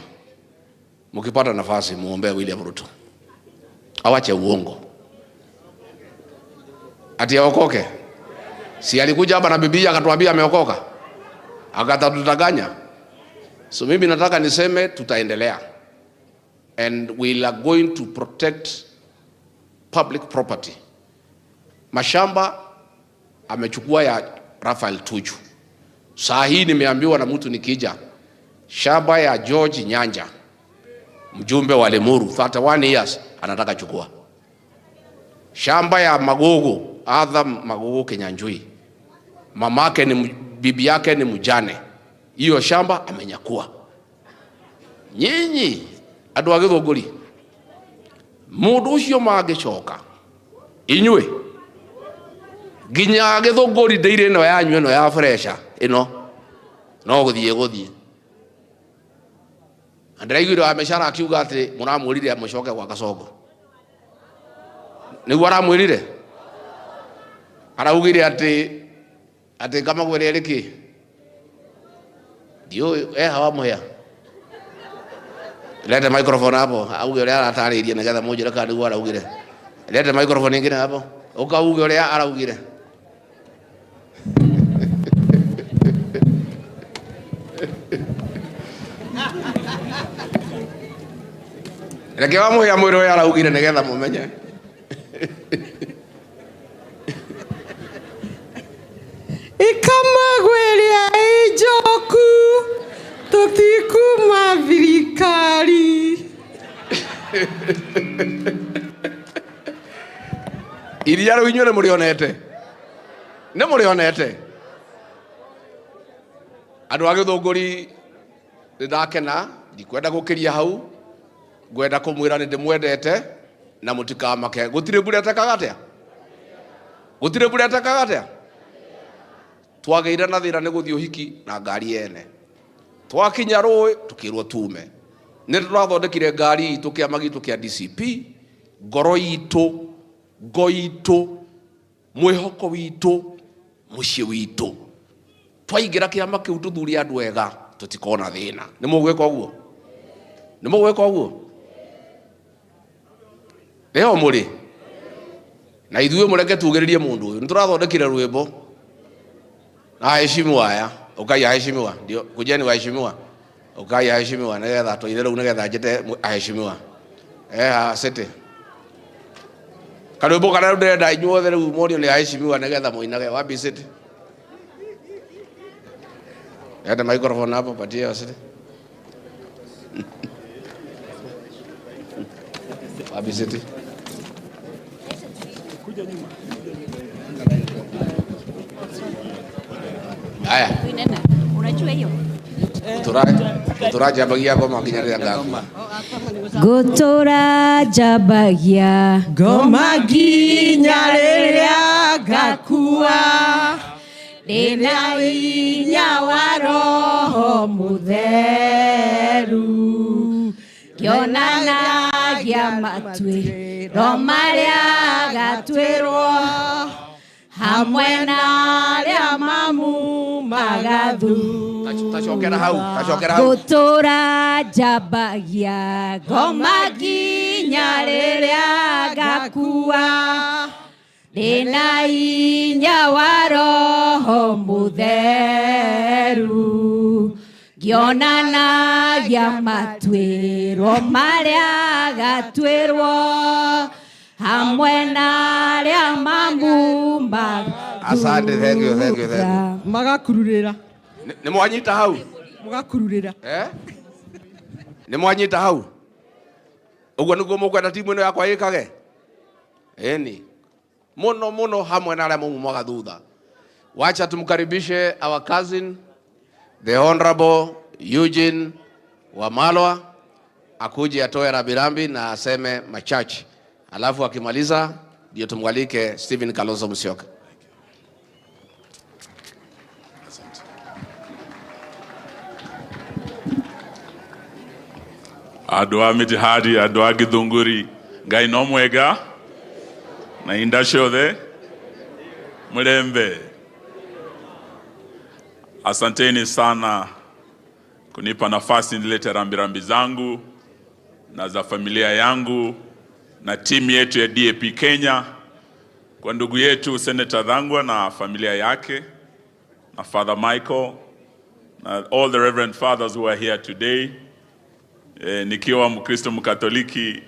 Speaker 15: mkipata nafasi muombe William Ruto awache uongo, ati aokoke. Si alikuja hapa na Biblia akatuambia ameokoka, akatatutaganya. So mimi nataka niseme tutaendelea, and we are going to protect public property. Mashamba amechukua ya Raphael Tuju. Saa hii nimeambiwa na mtu nikija, shamba ya George Nyanja, mjumbe wa Limuru, 31 years anataka chukua. Shamba ya Magogo, Arthur Magogo Kinyanjui, mamake ni bibi yake ni mjane, hiyo shamba amenyakua. Nyinyi andu a Githunguri, mundu ucio mangicoka inyue nginya Githunguri ndeire ino yanyu ino ya fresha ino no guthie guthie. Na ndĩraiguire wa Mĩcara akiuga atĩ mũramwĩrire mũcoke gwa Kasongo. Nĩguo aramwĩrire? Araugire atĩ kamagwĩre rĩkĩ? Ndiũĩ, hawa mũhĩa. Lete microphone hapo, auge ũrĩa aratarĩirie nĩgetha mũnjĩre kana nĩguo araugire. Lete microphone ingine hapo, ũkauge ũrĩa araugire. Reke wa mũhĩa mwĩre ũrĩa araugire nĩgetha mũmenye.
Speaker 12: Ikamagwĩria ijoku tũtikuma thirikari.
Speaker 15: Iria rĩu inyuĩ nĩ mũrĩonete, nĩ mũrĩonete andũ a Gĩthũngũri. Nĩ ndakena, ndikwenda gũkĩria hau, ngwenda kũmwĩra nĩ ndĩmwendete na mũtikamake. Gũtirĩ mbura ĩtekaga atĩa, gũtirĩ mbura ĩtekaga atĩa. Twagĩire na thĩna nĩ gũthiĩ ũhiki na ngari yene, twakinya rũĩ tũkĩrwo tume. Nĩ tũrathondekire ngari itũ, kĩama gitũ kĩa DCP, ngoro itũ, ngo itũ, mwĩhoko witũ, mũciĩ witũ. Twaingĩra kĩama kĩu tũthure andũ ega, tũtikona thĩna. Nĩ mũgwĩka ũguo? Nĩ mũgwĩka ũguo? Nĩho mũrĩ na ithuĩ, mũreke tugĩrĩrie mũndũ ũyũ. Nĩ tũrathondekire rwĩmbo na aheshimiwa aya. Ukai aheshimiwa, ndio kujeni waheshimiwa, ukai aheshimiwa, nigetha tũine rĩu, nigetha njĩte aheshimiwa sete karwĩmbo karĩa ndĩrenda inyuothe rĩu monio nĩ aheshimiwa, nigetha mũinage. Wapi sete? Leta microphone hapo, patie wasete. Wapi sete? Haya.
Speaker 1: Unajua hiyo?
Speaker 15: Tũranjambagia ngoma nginya rĩrĩa ngakua.
Speaker 1: Ngũtũra njambagia
Speaker 12: ngoma nginya rĩrĩa ngakua, ndĩna hinya wa Roho Mũtheru, ngĩonanagia matuĩro marĩa gatuĩrwo hamwe na arĩa mamumaga
Speaker 15: Tacokera hau, tacokera hau.
Speaker 1: Ngũtũra njambagia ngoma nginya rĩrĩa ngakua, ndĩna hinya wa Roho Mũtheru, ngĩonanagia matuĩro marĩa gatuĩrwo hamwe na arĩa mamumaga.
Speaker 15: Asante, thank you, thank you, thank you.
Speaker 12: Magakururĩra.
Speaker 15: Nĩ mwanyita hau?
Speaker 12: Mũgakururĩra.
Speaker 15: Eh? Nĩ mwanyita hau? Ũguo nĩguo mũkwenda timu ĩno yakwa ĩkage? Ĩni. Mũno mũno hamwe na arĩa mumumaga thutha. Wacha tumkaribishe our cousin the Honorable Eugene Wamalwa akuje atoe rambirambi na aseme machache. Alafu akimaliza ndio tumwalike Stephen Kalonzo Musyoka.
Speaker 19: Andũ a Mitihari, andũ a Gĩthũngũri, Ngai no mwega na inda ciothe mlembe. Asanteni sana kunipa nafasi nilete rambirambi zangu na za familia yangu na timu yetu ya DAP Kenya kwa ndugu yetu Senator Thang'wa na familia yake na Father Michael na all the Reverend Fathers who are here today. Nikiwa Mkristo Mkatoliki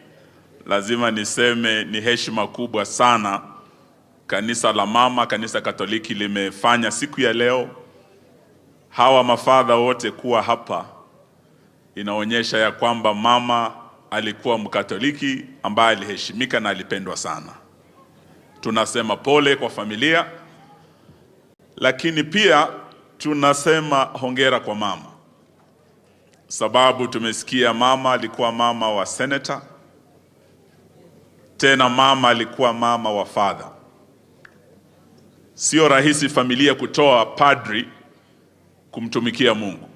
Speaker 19: lazima niseme ni heshima kubwa sana kanisa la mama, kanisa Katoliki limefanya siku ya leo hawa mafadha wote kuwa hapa. Inaonyesha ya kwamba mama alikuwa Mkatoliki ambaye aliheshimika na alipendwa sana. Tunasema pole kwa familia, lakini pia tunasema hongera kwa mama, sababu tumesikia mama alikuwa mama wa senator, tena mama alikuwa mama wa father. Sio rahisi familia kutoa padri kumtumikia Mungu,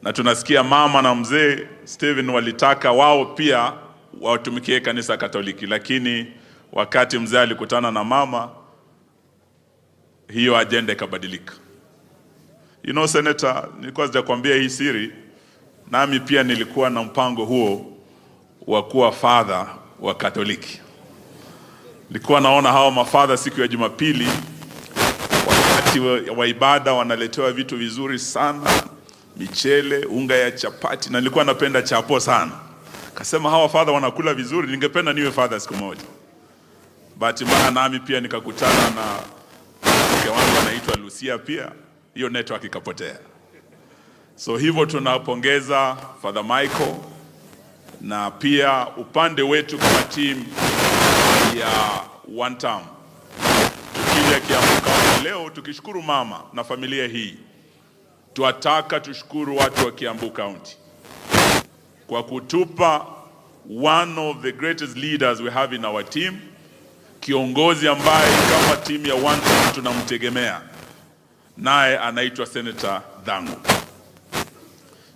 Speaker 19: na tunasikia mama na mzee Stephen walitaka wao pia watumikie kanisa Katoliki, lakini wakati mzee alikutana na mama, hiyo agenda ikabadilika. You know, Senator, nilikuwa sijakwambia hii siri, nami pia nilikuwa na mpango huo wa kuwa father wa Katoliki. Nilikuwa naona hawa mafadha siku ya Jumapili wakati wa ibada wanaletewa vitu vizuri sana, michele, unga ya chapati, na nilikuwa napenda chapo sana. Kasema hawa father wanakula vizuri, ningependa niwe father siku moja. Bahati mbaya nami pia nikakutana na mke wangu anaitwa Lucia pia, hiyo network ikapotea. So hivyo tunapongeza Father Michael Na pia upande wetu kama team ya one term, tukija Kiambu County leo tukishukuru mama na familia hii, twataka tushukuru watu wa Kiambu County kwa kutupa one of the greatest leaders we have in our team, kiongozi ambaye kama timu ya one term tunamtegemea, naye anaitwa Senator Thang'wa.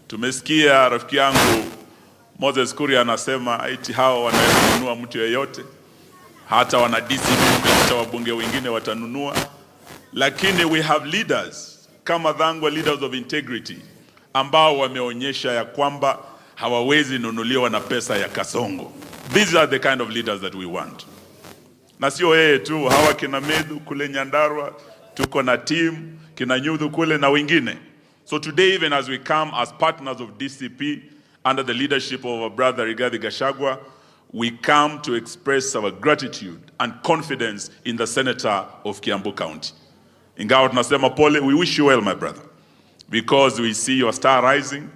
Speaker 19: Tumesikia rafiki yangu Moses Kuria anasema eti hawa wanaweza kununua mtu yeyote, hata wana DCP, hata wabunge wengine watanunua, lakini we have leaders kama Thang'wa, leaders of integrity ambao wameonyesha ya kwamba hawawezi nunuliwa na pesa ya Kasongo. These are the kind of leaders that we want. Na sio yeye tu, hawa kina Methu kule Nyandarua, tuko na team kina Nyuthu kule na wengine. So today, even as we come as partners of DCP under the leadership of our brother Rigathi Gachagua, we come to express our gratitude and confidence in the senator of Kiambu County. Ingawa tunasema pole, we wish you well, my brother, because we see your star rising,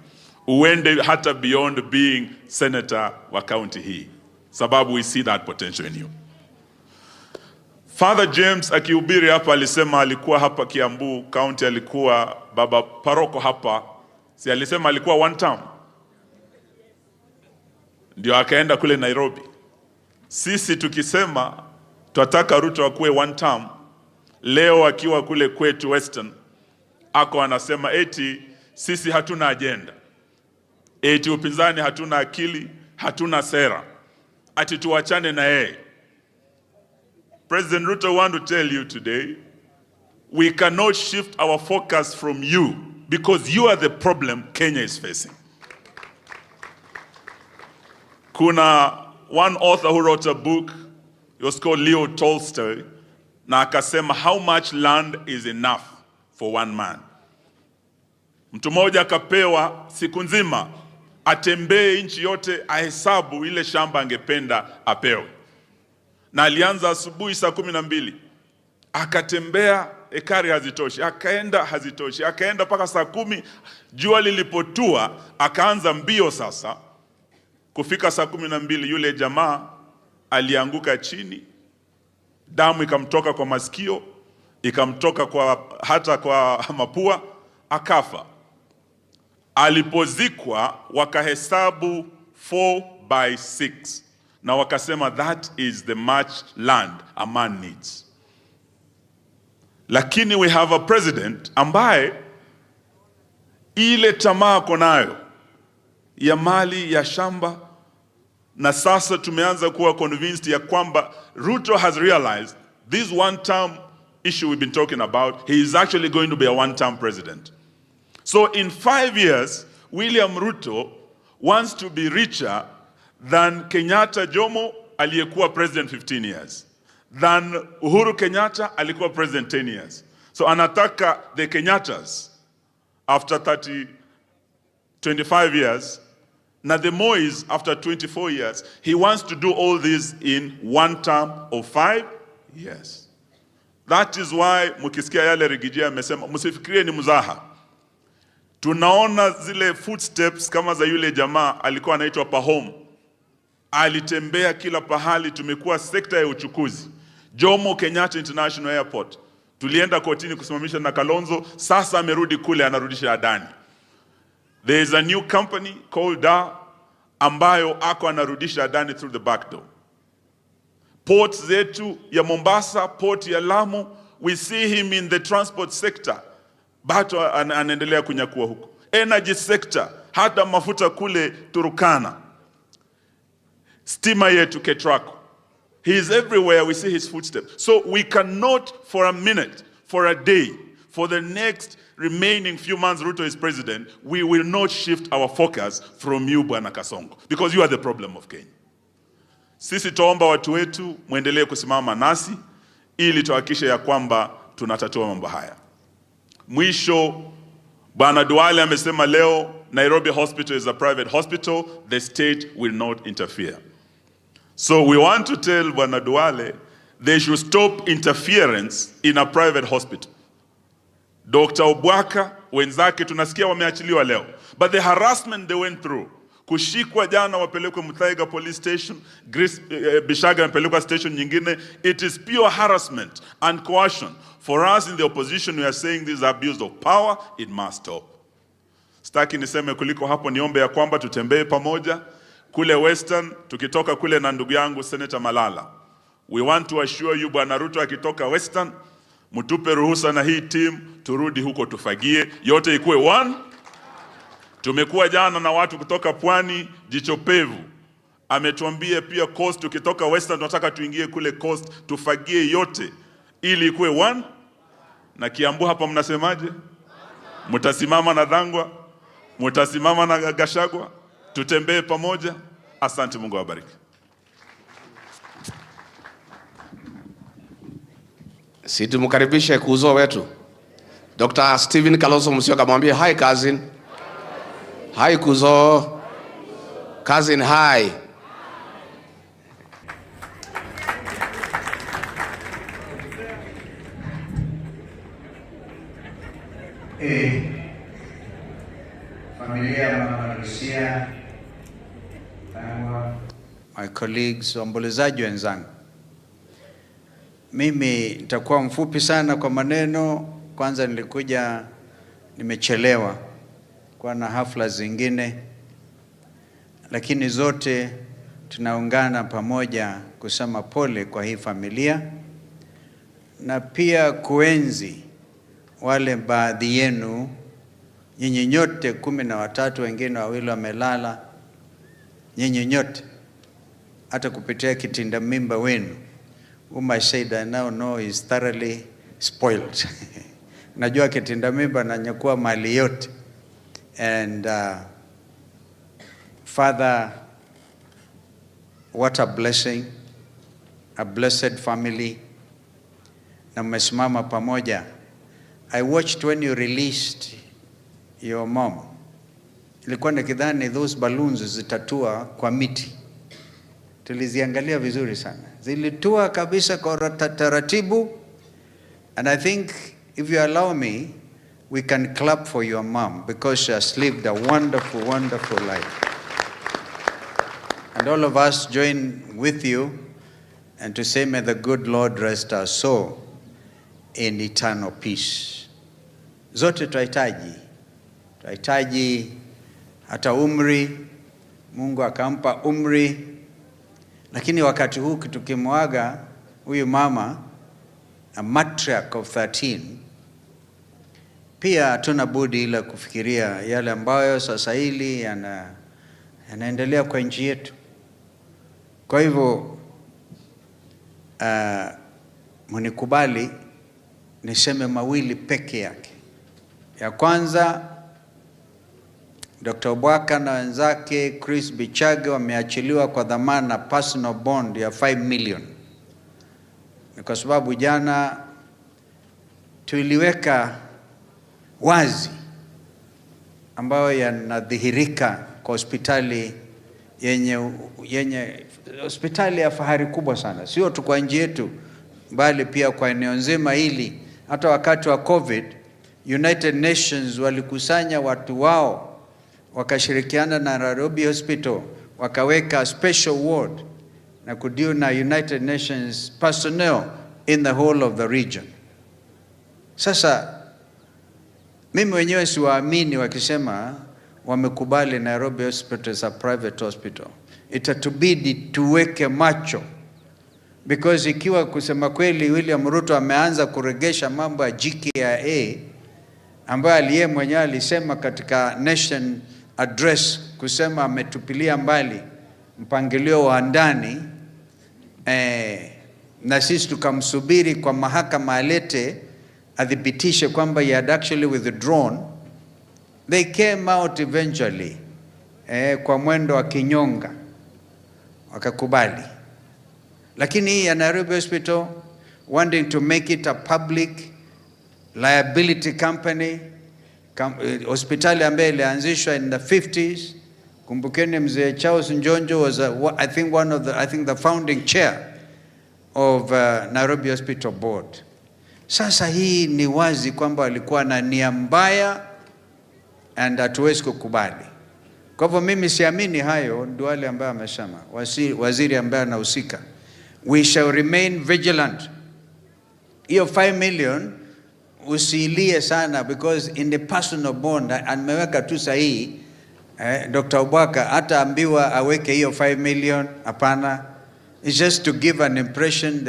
Speaker 19: uende hata beyond being senator wa county hii, sababu we see that potential in you. Father James akihubiri hapa alisema alikuwa hapa Kiambu County, alikuwa baba paroko hapa, si alisema alikuwa one term, ndio akaenda kule Nairobi. Sisi tukisema twataka Ruto akuwe one term, leo akiwa kule kwetu Western ako anasema eti sisi hatuna agenda, eti upinzani hatuna akili, hatuna sera, ati tuachane na yeye. President Ruto, want to tell you today, we cannot shift our focus from you because you are the problem Kenya is facing. Kuna one author who wrote a book, it was called Leo Tolstoy, na akasema, "How much land is enough for one man?" Mtu mmoja akapewa siku nzima atembee nchi yote ahesabu ile shamba angependa apewe, na alianza asubuhi saa 12, akatembea, ekari hazitoshi, akaenda hazitoshi, akaenda mpaka saa 10. Jua lilipotua akaanza mbio sasa. Kufika saa 12 yule jamaa alianguka chini, damu ikamtoka kwa masikio, ikamtoka hata kwa mapua, akafa. Alipozikwa wakahesabu 4 by 6 na wakasema that is the much land a man needs. Lakini we have a president ambaye ile tamaa ako nayo ya mali ya shamba, na sasa tumeanza kuwa convinced ya kwamba Ruto has realized this one term issue we've been talking about, he is actually going to be a one term president. So in 5 years, William Ruto wants to be richer than Kenyatta Jomo aliyekuwa president 15 years, than Uhuru Kenyatta alikuwa president 10 years. So anataka the Kenyattas after 30, 25 years na the Mois after 24 years. He wants to do all this in one term of 5 years. That is why mkisikia yale Riggy G amesema, msifikirie ni mzaha. Tunaona zile footsteps kama za yule jamaa alikuwa anaitwa Pahom, alitembea kila pahali. Tumekuwa sekta ya uchukuzi, Jomo Kenyatta International Airport tulienda kotini kusimamisha na Kalonzo, sasa amerudi kule anarudisha Adani. There is a new company called DAR ambayo ako anarudisha Adani through the back door. Port zetu ya Mombasa, port ya Lamu, we see him in the transport sector, bado anaendelea kunyakua huko. Energy sector, hata mafuta kule Turkana, stima yetu Ketraco. He is everywhere, we see his footsteps. So we cannot for a minute, for a day, for the next remaining few months Ruto is president, we will not shift our focus from you, Bwana Kasongo, because you are the problem of Kenya. Sisi tuomba watu wetu mwendelee kusimama nasi ili tuhakikishe ya kwamba tunatatua mambo haya. Mwisho, Bwana Duale amesema leo Nairobi Hospital is a private hospital, the state will not interfere. So we want to tell Bwana Duale they should stop interference in a private hospital. Dr. Obwaka wenzake tunasikia wameachiliwa leo, but the harassment they went through kutoka Kushikwa jana wapelekwe Muthaiga Police Station, Grace Bichache amepelekwa station nyingine. It is pure harassment and coercion. For us in the opposition, we are saying this is abuse of power, it must stop. Sitaki niseme kuliko hapo, niombe ya kwamba tutembee pamoja kule Western, tukitoka kule na ndugu yangu Senator Malala. We want to assure you, Bwana Ruto akitoka Western, mtupe ruhusa na hii team turudi huko tufagie, yote ikuwe one. Tumekuwa jana na watu kutoka Pwani, jicho pevu ametuambia pia Coast, tukitoka Western tunataka tuingie kule Coast tufagie yote ili ikuwe one. Na Kiambu hapa mnasemaje? Mtasimama na Thang'wa? Mtasimama na Gachagua? Tutembee pamoja. Asante, Mungu awabariki.
Speaker 15: Si tumkaribishe kuzo wetu Dr. Stephen Kalonzo Musyoka, mwambie hi cousin. Hi kuzo. Cousin hi.
Speaker 2: Familia ya Mama Lucia, Thang'wa, my colleagues, waombolezaji wenzangu, mimi nitakuwa mfupi sana kwa maneno. Kwanza nilikuja nimechelewa kwa na hafla zingine, lakini zote tunaungana pamoja kusema pole kwa hii familia na pia kuenzi wale baadhi yenu, nyinyi nyote 13, wengine wawili wamelala, nyinyi nyote hata kupitia kitinda mimba wenu, whom I said I now know is thoroughly spoiled. Najua kitinda mimba nanyakua mali yote. And Father, what a blessing, a blessed family. Na mmesimama pamoja. I watched when you released your mom. Ilikuwa nikidhani those balloons zitatua kwa miti. Tuliziangalia vizuri sana. Zilitua kabisa kwa taratibu. And I think if you allow me, we can clap for your mom because she has lived a wonderful, wonderful life. And all of us join with you and to say, may the good Lord rest our soul in eternal peace. Zote twahitaji. Twahitaji hata umri, Mungu akampa umri, lakini wakati huu tukimwaga huyu mama, a matriarch of 13, pia hatuna budi ila kufikiria yale ambayo sasa hili yanaendelea kwa nchi yetu. Kwa hivyo mnikubali niseme mawili peke yake. Ya kwanza, Dr. Obwaka na wenzake Chris Bichage wameachiliwa kwa dhamana personal bond ya 5 million. Ni kwa sababu jana tuliweka wazi ambayo yanadhihirika kwa hospitali yenye hospitali ya fahari kubwa sana, sio tu kwa nchi yetu bali pia kwa eneo nzima hili. Hata wakati wa COVID, United Nations walikusanya watu wao wakashirikiana na Nairobi Hospital wakaweka special ward na kudeal na United Nations personnel in the whole of the region. Sasa mimi mwenyewe siwaamini wakisema wamekubali Nairobi Hospital as a private hospital. Itatubidi tuweke macho, because ikiwa kusema kweli William Ruto ameanza kuregesha mambo ya JKIA ambayo aliye mwenyewe alisema katika nation address kusema ametupilia mbali mpangilio wa ndani, na sisi tukamsubiri kwa mahakama alete athibitishe kwamba he had actually withdrawn. They came out eventually, kwa mwendo wa kinyonga wakakubali. Lakini hii ya Nairobi Hospital, wanting to make it a public liability company, hospitali ambayo ilianzishwa in the 50s. Kumbukeni mzee Charles Njonjo was I think one of the, I think the founding chair of Nairobi Hospital Board. Sasa hii ni wazi kwamba walikuwa na nia mbaya and hatuwezi kukubali. Kwa hivyo mimi siamini hayo Duale ambaye amesema, waziri ambaye anahusika. We shall remain vigilant. Hiyo 5 million usilie sana because in the personal bond ameweka tu sahihi. Dr. Obwaka hata ambiwa aweke hiyo 5 million, hapana. It's just to give an impression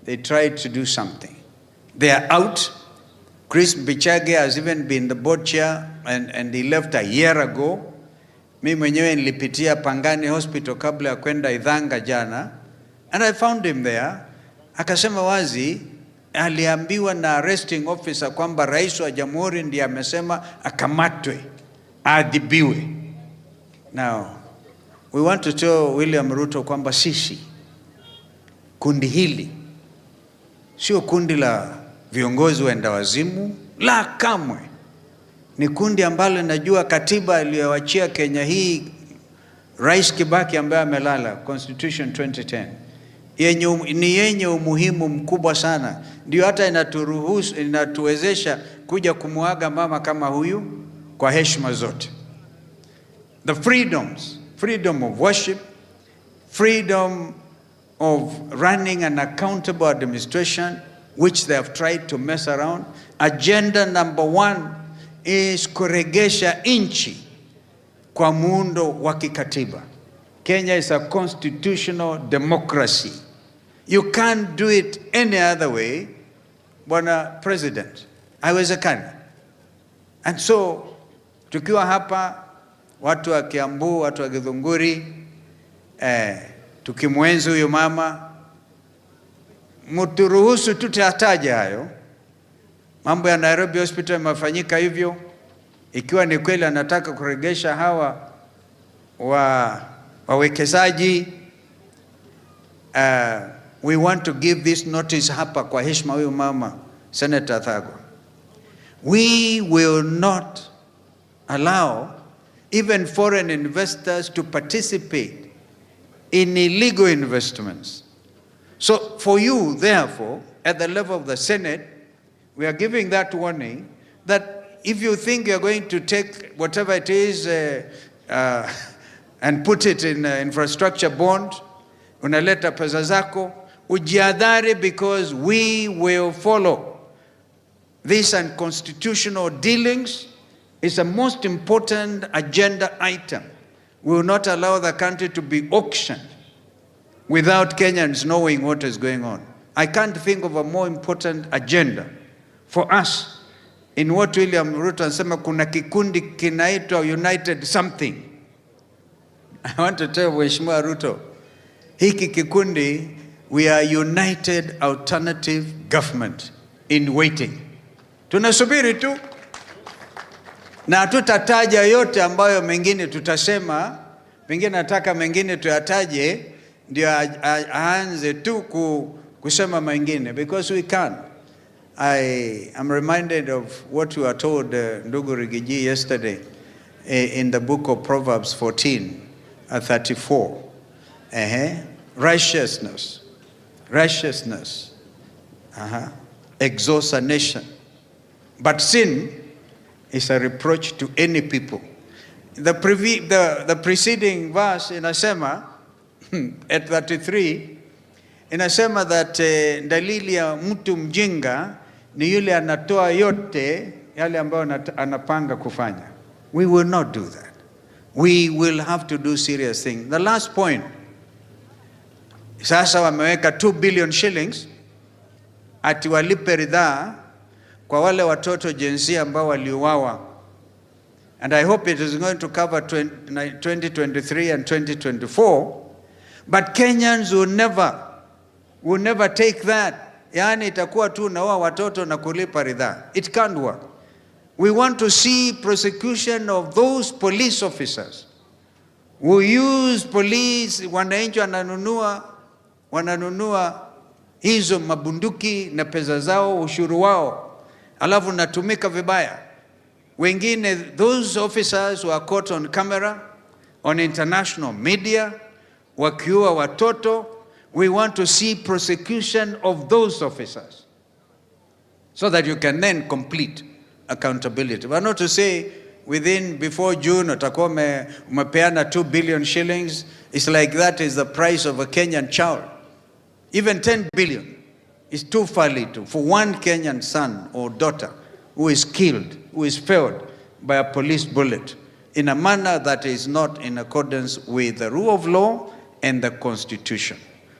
Speaker 2: they tried to do something. They are out. Chris Bichage has even been the board chair and he left a year ago. Mi mwenyewe nilipitia Pangani Hospital kabla ya kwenda Ithanga jana and I found him there. Akasema wazi aliambiwa na arresting officer kwamba rais wa jamhuri ndiye amesema akamatwe, aadhibiwe. Now, we want to tell William Ruto kwamba sisi kundi hili sio kundi la viongozi waenda wazimu, la kamwe. Ni kundi ambalo najua katiba iliyowachia Kenya hii Rais Kibaki ambaye amelala, Constitution 2010 ni yenye umuhimu mkubwa sana, ndio hata inaturuhusu, inatuwezesha kuja kumuaga mama kama huyu kwa heshima zote. The freedoms, freedom of worship, freedom of running an accountable administration, which they have tried to mess around. Agenda number one is kuregesha nchi kwa muundo wa kikatiba. Kenya is a constitutional democracy. You can't do it any other way, Bwana President. Haiwezekani. And so tukiwa hapa watu wa Kiambu, watu wa Githunguri, tukimwenzi huyu mama, mturuhusu tutataja hayo mambo ya Nairobi Hospital yamefanyika hivyo. Ikiwa ni kweli anataka kuregesha hawa wa wawekezaji, we want to give this notice hapa kwa heshima huyu mama Senator Thagwa. We will not allow even foreign investors to participate in illegal investments. So for you, therefore, at the level of the Senate, we are giving that warning that if you think you're going to take whatever it is and put it in infrastructure bond, unaleta pesa zako, ujiadhari because we will follow. These unconstitutional dealings is the most important agenda item. We will not allow the country to be auctioned without Kenyans knowing what is going on. I can't think of a more important agenda for us in what William Ruto anasema kuna kikundi kinaitwa United something. I want to tell Mheshimiwa Ruto, hiki kikundi, we are United Alternative Government in waiting. Tunasubiri tu na hatutataja yote ambayo mengine tutasema, pengine nataka mengine tuyataje ndio aanze tu kusema mengine because we can. I am reminded of what we were told, Ndugu Riggy G, yesterday in the book of Proverbs 14, 34. Righteousness, righteousness exalts a nation, but sin is a reproach to any people. The preceding verse inasema at 33 inasema that dalili ya mtu mjinga ni yule anatoa yote yale ambayo anapanga kufanya. We will not do that. We will have to do serious things. The last point. Sasa wameweka 2 billion shillings ati walipe ridhaa kwa wale watoto Gen Z ambao waliuawa. And I hope it is going to cover 2023 and 2024. But Kenyans will never take that. Yaani itakuwa tu naua watoto na kulipa ridhaa. It can't work. We want to see prosecution of those police officers who use police, wananchi wananunua hizo mabunduki na pesa zao, ushuru wao, alafu natumika vibaya. Wengine, those officers were caught on camera, on international media, wakiua watoto. We want to see prosecution of those officers so that you can then complete accountability. But not to say Within before June utakuwa umepeana 2 billion shillings. It's like that is the price of a Kenyan child. Even 10 billion is too far little for one Kenyan son or daughter who is killed, who is felled by a police bullet in a manner that is not in accordance with the rule of law and the constitution.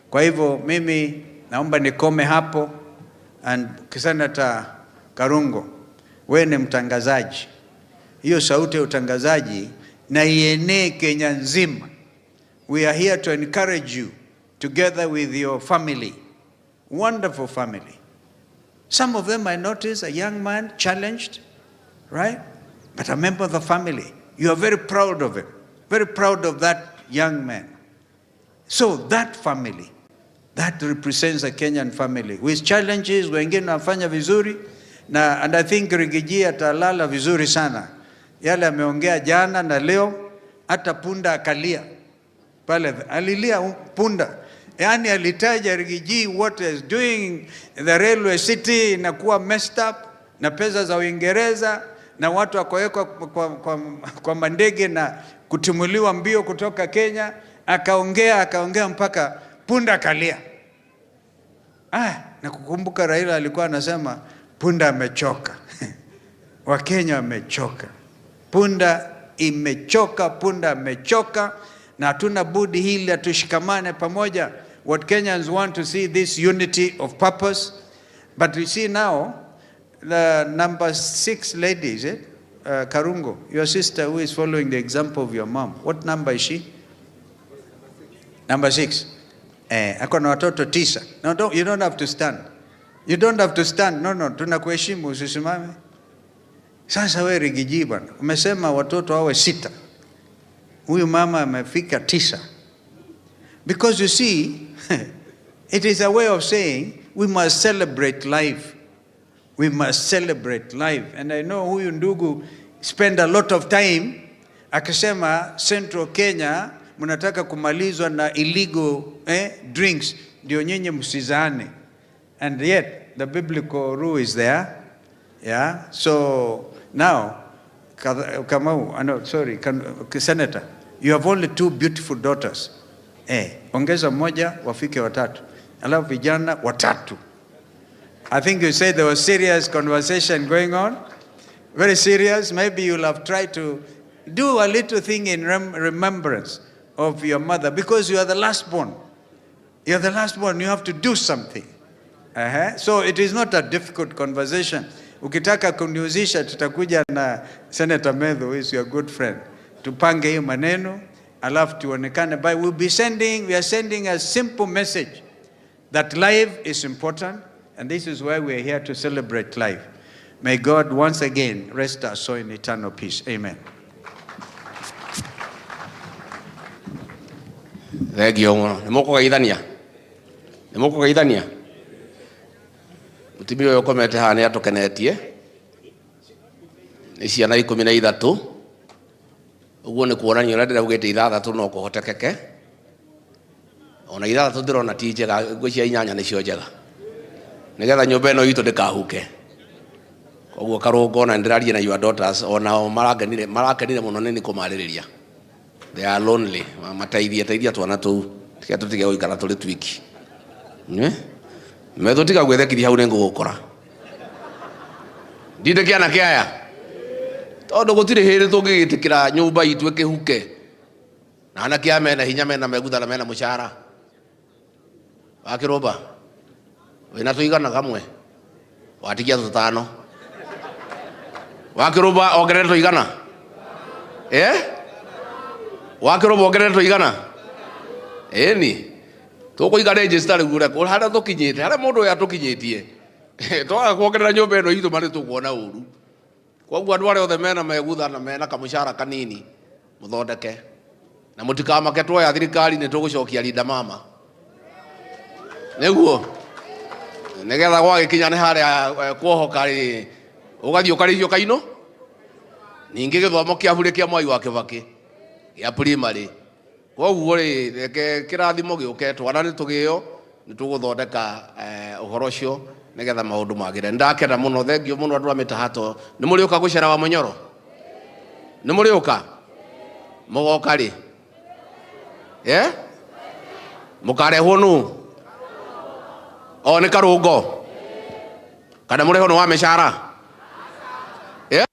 Speaker 2: Kwa hivyo mimi naomba nikome hapo. And Senator Karungo, wewe ni mtangazaji, hiyo sauti ya utangazaji na ienee Kenya nzima. We are here to encourage you together with your family. Wonderful family. Some of them I notice a young man challenged, right? But a member of the family. You are very proud of him, very proud of that young man. So that family, that represents a Kenyan family with challenges, wengine wanafanya vizuri na, and I think Riggy G atalala vizuri sana. Yale ameongea jana na leo, hata punda akalia pale, alilia punda. Yaani alitaja Riggy G what is doing the railway city inakuwa messed up na pesa za Uingereza na watu wakawekwa kwa mandege na kutimuliwa mbio kutoka Kenya. Akaongea akaongea mpaka punda akalia. Ah, na kukumbuka Raila alikuwa anasema punda amechoka. Wakenya wamechoka, punda imechoka, punda amechoka, na hatuna budi hili tushikamane pamoja. What Kenyans want to see, this unity of purpose. But we see now the number 6 lady, is it? Karungo, your sister who is following the example of your mom. What number is she? Number 6. Ako na watoto 9. No, don't, you don't have to stand. You don't have to stand. No, no, tunakuheshimu, usisimame. Sasa wewe Riggy G bwana, umesema watoto wawe 6. Huyu mama amefika 9. Because you see, it is a way of saying we must celebrate life. We must celebrate life. And I know huyu ndugu spend a lot of time akisema Central Kenya mnataka kumalizwa na illegal drinks, ndio nyinyi msizaane. And yet the biblical rule is there. Yeah. So now, Kamau, no, sorry, Senator, you have only 2 beautiful daughters. Ongeza mmoja wafike 3. Alafu vijana 3. I think you said there was serious conversation going on. Very serious. Maybe you'll have tried to do a little thing in remembrance of your mother, because you are the last born. You are the last born. You have to do something. So it is not a difficult conversation. Ukitaka kuniuzisha, tutakuja na Senator Methu, who is your good friend. Tupange hiyo maneno, alafu tuonekane. But we are sending a simple message that life is important, and this is why we are here to celebrate life. May God once again rest our soul in eternal peace. Amen.
Speaker 15: Thank you muno. Nĩ mũkũgeithania? Nĩ mũkũgeithania? Mũtumia ũyũ ũkomete haha nĩ atũkenetie. Nĩ ciana 13. Ũguo nĩ kuonania ũrĩa ndĩraugĩte 6 no kũhotekeke. Ona 6 ndĩrona ti njega, ngwĩciria 8 nĩcio njega. Nĩgetha nyũmba ĩno itũ ndĩkahuke. Koguo Karũngo ona ndĩraria na your daughters, onao marakenire mũno nĩ kũmarĩrĩria. They are lonely. Mateithie, teithia twana tũu. Tiga tũtige gũikara tũrĩ twiki. Metho tiga gwĩthekithia hau nĩngũgũkora. Ndinde kĩana kĩa aya. Tondũ gũtirĩ hĩndĩ tũngĩgĩtĩkĩra nyũmba itũ ĩkĩhuke. Na anake aya mena hinya, mena megutha na mena mũcara. Wa kĩrũmba. Wĩna tũigana kamwe. Watigia tũtano. Wa kĩrũmba ongerere tũigana. Wa kĩrũmba ongerere tũigana. Ĩni. Tũkũiga register rĩu ũrĩa harĩa tũkinyĩte, harĩa mũndũ ũyũ atũkinyĩtie. Twaga kuongerera nyũmba ĩno itũ marĩ tũkuona ũru. Koguo andũ arĩa othe mena megutha na mena kamũcara kanini mũthondeke. Na mũtikamake tuoya thirikari nĩ tũgũcokia Linda Mama. Nĩguo. Nĩgetha gwagĩkinya nĩ harĩa kuohoka rĩ, ũgathiĩ ũkarĩhio kaino. Ningĩ gĩthomo kĩa bure kĩa Mwai wa Kĩbakĩ gĩa primary. Koguo rĩ, reke kĩrathimo gĩũke, twana nĩ tũgĩo, nĩ tũgũthondeka ũhoro ũcio nĩgetha maũndũ magĩre. Nĩndakena mũno, thengio mũno andũ a mĩtahato. Nĩ mũrĩũka gũcera wa Mũnyoro? Nĩ mũrĩũka? Mũgoka rĩ? Eh? Mũkarehwo nũ? O nĩ Karũngo? Kana mũrehwo nĩ wa mĩcara? Eh?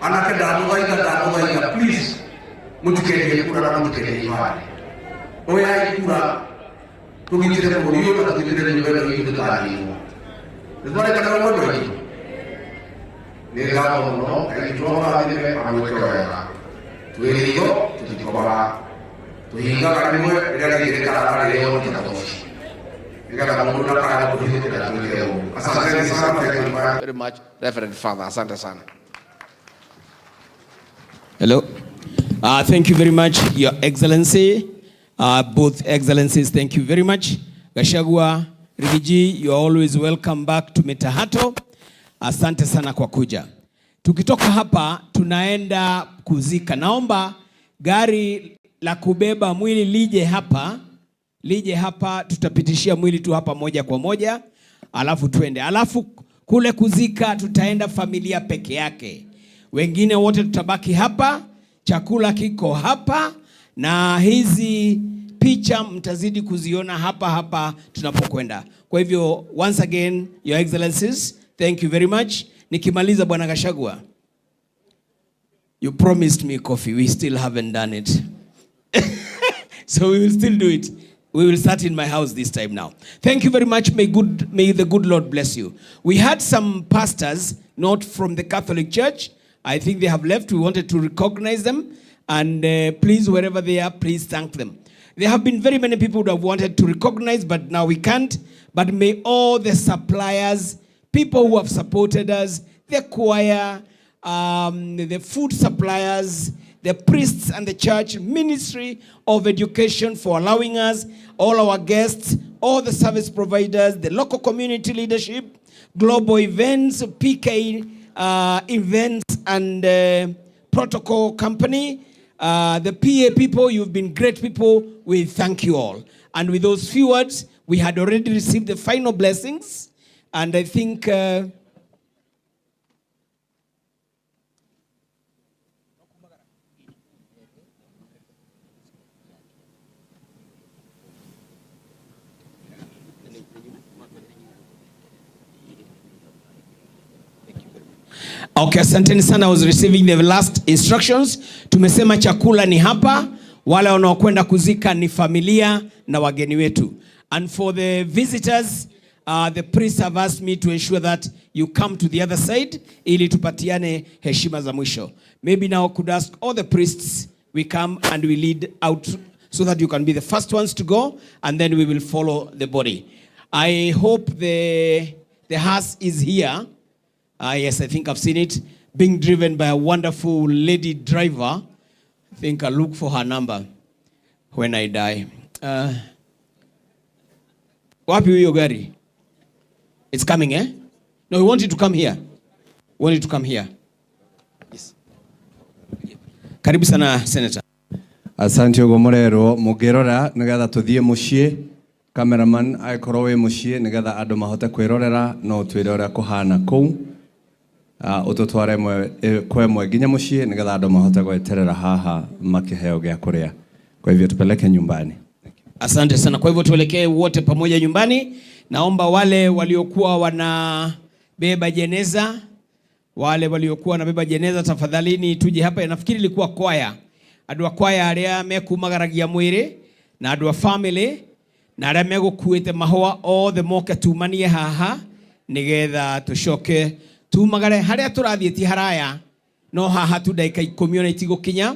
Speaker 4: Anake ndamũthaitha, ndamũthaitha, please, mũtikendie kura na mũtikendie ibandĩ. Oyai kura tũgitĩre bũrũri ũyũ na tũgitĩre nyũmba ĩno itũ ndĩkaninwo. Nĩtwarĩkanĩra mwendwa witũ. Nĩ ngatho mũno, Ngai witũ amũrathime, amwĩke wega. Twĩ ritho tũtikomaga, tũhingaga rĩmwe rĩrĩa rĩngĩ rĩkarara rĩrĩa ta toci, nĩgetha mũndũ ndakae kũhithũkĩra twĩke ũũ. Asanteni sana, thank you very much, Reverend Father, asante sana.
Speaker 18: Hello. Thank you very much, Your Excellency. Both Excellencies, thank you very much. Gachagua, Riggy G, you are always welcome back to Mitahato. Asante sana kwa kuja. Tukitoka hapa, tunaenda kuzika. Naomba gari la kubeba mwili lije hapa. Lije hapa, tutapitishia mwili tu hapa moja kwa moja, alafu tuende. Alafu kule kuzika tutaenda familia peke yake. Wengine wote tutabaki hapa, chakula kiko hapa, na hizi picha mtazidi kuziona hapa hapa tunapokwenda. Kwa hivyo, once again, Your Excellencies, thank you very much. Nikimaliza, Bwana Gachagua, you promised me coffee. We still haven't done it. So we will still do it. We will start in my house this time now. Thank you very much. May the good Lord bless you. We had some pastors, not from the Catholic Church. I think they have left. We wanted to recognize them. And please, wherever they are, please thank them. There have been very many people who have wanted to recognize, but now we can't. But may all the suppliers, people who have supported us, the choir, the food suppliers, the priests and the church, Ministry of Education for allowing us, all our guests, all the service providers, the local community leadership, global events, PK events and protocol company, the PA people, you've been great people. We thank you all. And with those few words, we had already received the final blessings. And I think... Okay, asanteni sana. I was receiving the last instructions. Tumesema chakula ni hapa, wale wanaokwenda kuzika ni familia na wageni wetu. And for the visitors, the priests have asked me to ensure that you come to the other side ili tupatiane heshima za mwisho. Maybe now I could ask all the priests, we come and we lead out so that you can be the first ones to go, and then we will follow the body. I hope the hearse is here. Yes, I think I've seen it being driven by a wonderful lady driver. I think I'll look for her number when I die. Wapi huyo gari? It's coming, eh? No, we want it to come here. We want it to come here. Yes. Karibu sana, Senator.
Speaker 5: Asante ugo murerwo mungirora nigetha tuthie mucii. Cameraman agikorwo wi mucii nigetha andu mahote kwirorera no twire uria kuhana kuu. Ututware kwa ĩmwe nginya mucii nigetha andu mahote gweterera haha makiheo gĩa kũrĩa. Kwa hivyo tupeleke nyumbani.
Speaker 18: Asante sana. Kwa hivyo tuelekee wote pamoja nyumbani. Naomba wale waliokuwa wanabeba jeneza
Speaker 14: Wale waliokuwa wanabeba jeneza tafadhalini tuje hapa. Nafikiri ilikuwa kwaya, andu a kwaya aria mekumagaragia mwiri na andu a family na aria megukuite mahua othe moke tumanie haha nigetha tucoke tumagare haria turathie ti haraya no haha tu ndagika 10 ona itigukinya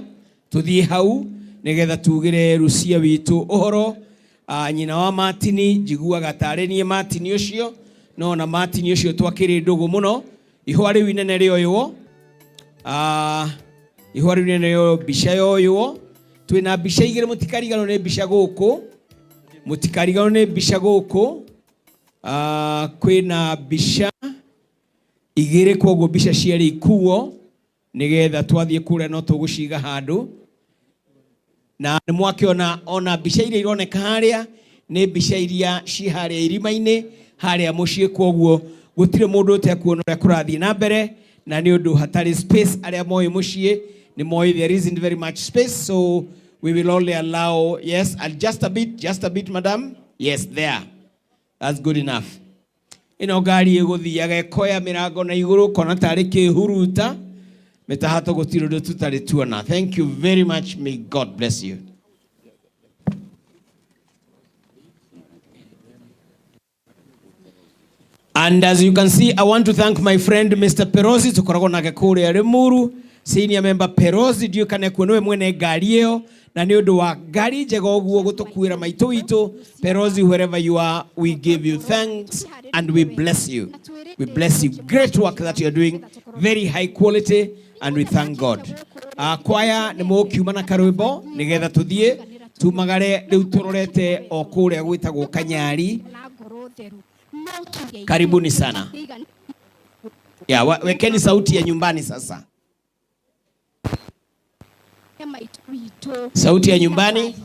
Speaker 14: tuthie hau nigetha tugire Rucia witu uhoro. Nyina wa Martini njiguaga tarĩ niĩ Martini ũcio no na Martini ũcio twakĩrĩ ndũgũ mũno. Ihũa rĩu inene rĩoywo, ihũa rĩu inene rĩoywo, mbica yoywo, twĩna mbica igĩrĩ, mũtikariganĩrwo nĩ mbica gũkũ, mũtikariganĩrwo nĩ mbica gũkũ. Kwĩna mbica igĩrĩ, koguo mbica cierĩ ikuo nigetha twathiĩ kũrĩa no tũgũciga handũ. Na nĩ mwakĩona ona mbica iria ironeka harĩa nĩ mbica iria ci harĩa irima-inĩ harĩa mũciĩ, koguo gũtirĩ mũndũ ũtekuona ũrĩa kũrathiĩ na mbere, na nĩ ũndũ hatarĩ space. Arĩa moĩ mũciĩ nĩ moĩ there isn't very much space, so we will only allow, yes, and just a bit, just a bit, madam, yes, there, that's good enough. Ĩno ngari ĩgũthiaga ĩkoya mĩrango na igũrũ kona tarĩ kĩhuruta mĩtahato, gũtirĩ ũndũ tũtarĩ tuona. Thank you very much, may God bless you. And as you can see, I want to thank my friend Mr. Perosi, tukoragwo nake kũrĩa Limuru, senior member Perosi, ndiũĩ kana kuo nĩwe mwene ngari ĩyo, na nĩ ũndũ wa ngari njega ũguo gũtũkuĩra maitũ witũ. Perosi, wherever you are, we give you thanks and we bless you. We bless you. Great work that you are doing, very high quality, and we thank God. Kwaya nĩ mũkiuma na karwĩmbo nĩgetha tũthiĩ tumagare rĩu tũrorete o kũrĩa gwĩtagwo Kanyari. Karibuni sana. Ya, wekeni sauti ya nyumbani sasa. Sauti ya nyumbani.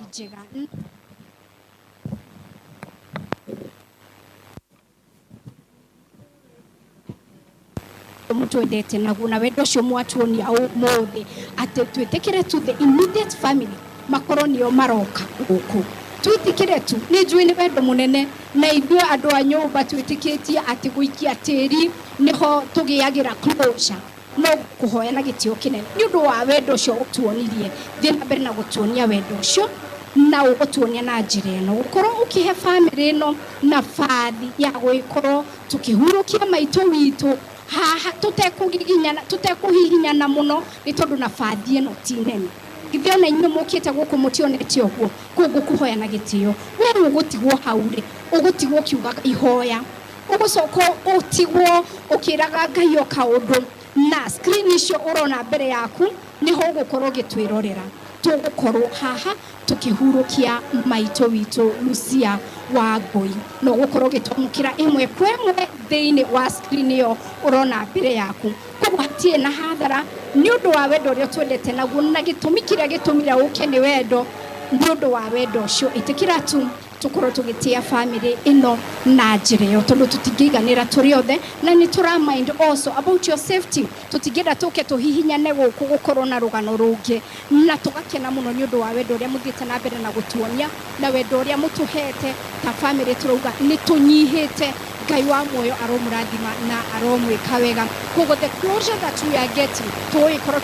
Speaker 1: Mutwendete naguo na wendo ũcio mwatuonia ũmũthĩ atĩ twĩtĩkĩre tu the immediate family makorwo nĩo maroka gũkũ, twĩtĩkĩre tu. Nĩ njũĩ nĩ wendo mũnene na ithuĩ andũ a nyũmba twĩtĩkĩtie atĩ gũikia tĩri nĩho tũgĩagĩra closure, no kũhoya na gĩtĩo kĩnene nĩ ũndũ wa wendo ũcio ũtuonirie. Thiĩ na mbere na gũtuonia wendo ũcio na ũgũtuonia na njĩra ĩno gũkorwo ũkĩhe bamĩrĩ ĩno nabathi ya gũgĩkorwo tũkĩhurũkia maitũ witũ haha tũtekũgiginyana tũtekũhihinyana mũno nĩ tondũ nabathi ĩno ti nene. Githĩ ona inyuĩ mũkĩte gũkũ mũtionete ũguo, koguo kũhoya na gĩtĩo. We ũgũtigwo hau rĩ, ũgũtigwo ũkiugaga ihoya, ũgũcoka ũtigwo ũkĩraga Ngai o kaũndũ, na screen icio ũrona mbere yaku nĩho ũgũkorwo ũgĩtwĩrorera. Tũgũkorwo haha tũkĩhurũkia maitũ witũ Lucia wa Ngũi, na ũgũkorwo ũgĩtwamũkĩra ĩmwe kwa ĩmwe thĩinĩ wa screen ĩyo ũrona mbere yaku. Koguo hatirĩ na hathara nĩ ũndũ wa wendo ũrĩa twendete naguo, na gĩtũmi kĩrĩa gĩtũmire ũke nĩ wendo, nĩ ũndũ wa wendo ũcio ĩtĩkĩra tu tũkorwo tũgĩtĩa family ĩno na njĩra ĩyo, tondũ tũtingĩiganĩra tũrĩ othe, na nĩ tũra mind also about your safety. Tũtingĩenda tũke tũhihinyane gũkũ gũkorwo na rũgano rũngĩ, na tũgakena mũno nĩ ũndũ wa wendo ũrĩa mũthiĩte na mbere na gũtuonia, na wendo ũrĩa mũtũhete ta family. Tũrauga nĩ tũnyihĩte. Ngai wa muoyo aromũrathima na aromwĩka wega. Koguo the closure that we are getting tũgũgĩkorwo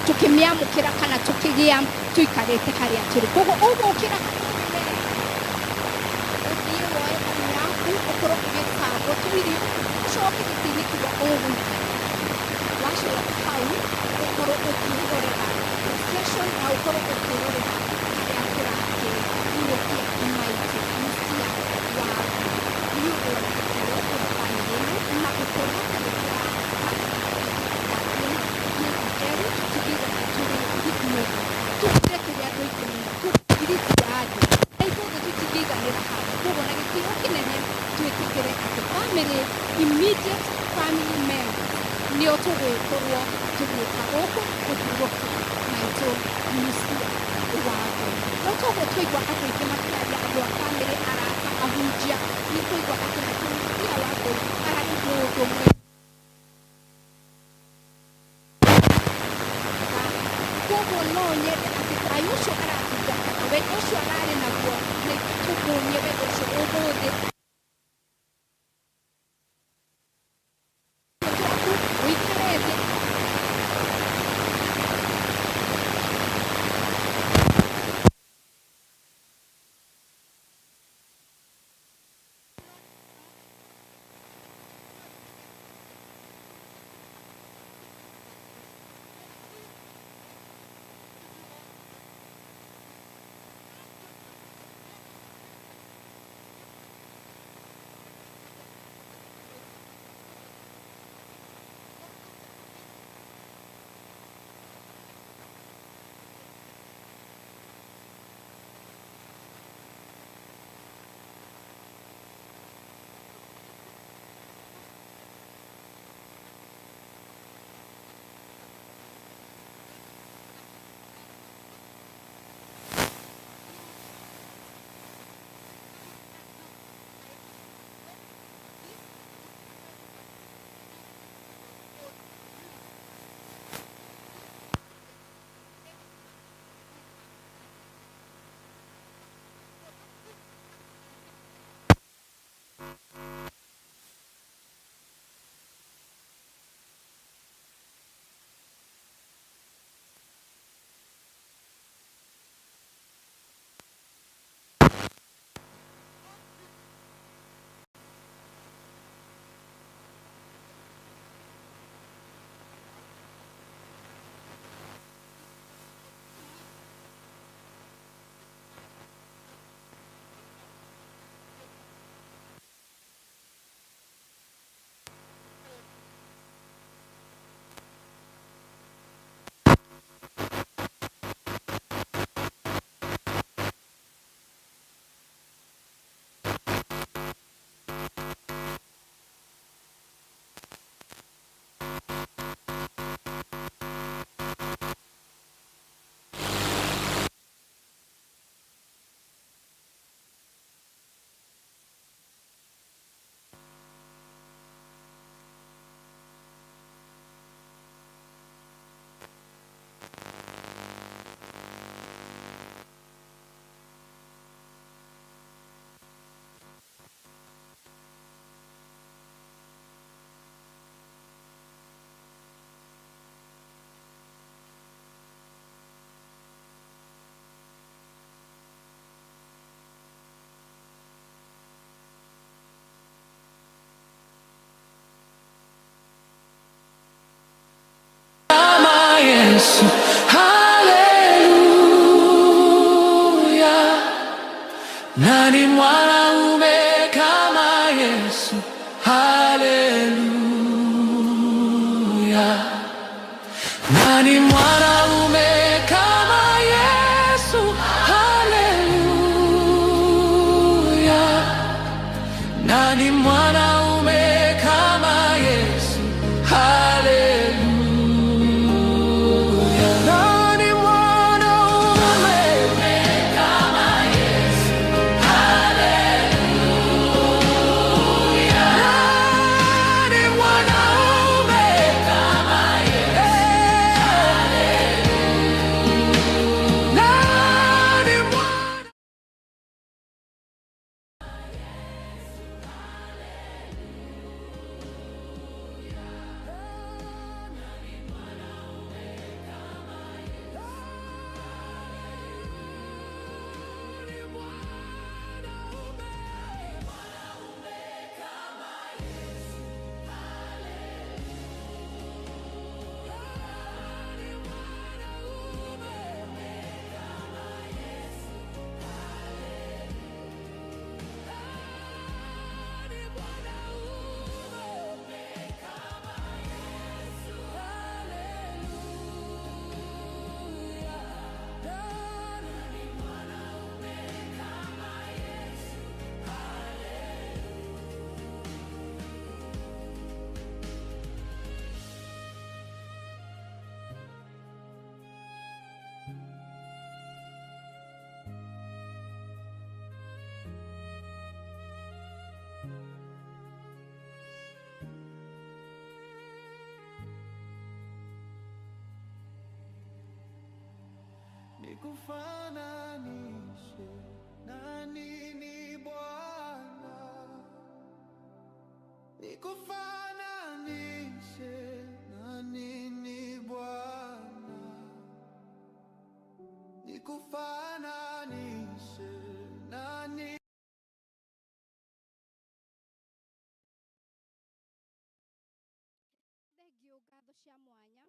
Speaker 1: tũkĩmĩamũkĩra kana tũkĩgĩa tũikarĩte harĩa tũrĩ. Koguo ũgũkĩra ũthiĩ woe thimũ yaku ũkorwo ũgĩbangwo tũirio, ũcoke gĩtĩ-inĩ kĩrĩa ũgũikara. Wacoka hau ũkorwo ũkĩrorera session na ũkorwo ũkĩrorera harĩa tũrakĩhurũkia maitũ Lucia wa Ngũi. Nĩ ũndũ wa gĩtĩo kũhe bamĩrĩ ĩno na gũkorwo hatarĩ tũra nĩ theru, tũtingĩigana tũrĩ ithuothe, tũkire tũrĩ andũ aingĩ mũno, tũngiriti ya andũ na ithuothe tũtingĩiganĩra haha. Koguo na gĩtĩo kĩnene twĩtĩkĩre atĩ family, immediate family members nĩo tũgũgĩkorwo tũgĩũka gũkũ kũhurũkia maitũ Lucia wa Ngũi. No toguo twaigua andũ aingĩ makĩaria, andũ a family, arata, ahunjia, nĩ twaigua atĩ maitũ Lucia wa Ngũi ararĩ mũndũ mwega. Koguo no nyende atĩ thayũ ũcio aratungataga, wendo ũcio ararĩ naguo, na ithuĩ tũmuonie wendo ũcio ũmũthĩ. Twaku ũikare thĩ
Speaker 11: Yesu? Haleluya. Nani mwanaume kama Yesu? Haleluya. Nani mwanaume kama Yesu? Haleluya. Nani mwanaume kama Yesu? Haleluya. Nani mwanaume kama Yesu? Haleluya. Nani mwanaume kama Yesu? Nani mwana
Speaker 16: Nikufananishe na nini Bwana? Nikufananishe na nini Bwana? Nikufananishe na nini?
Speaker 1: Thengio, ngatho cia mwanya,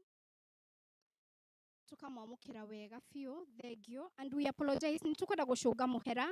Speaker 1: tukamwamũkĩra wega biũ, thengio, and we apologize, nĩ tũkwenda gũcũnga mũhera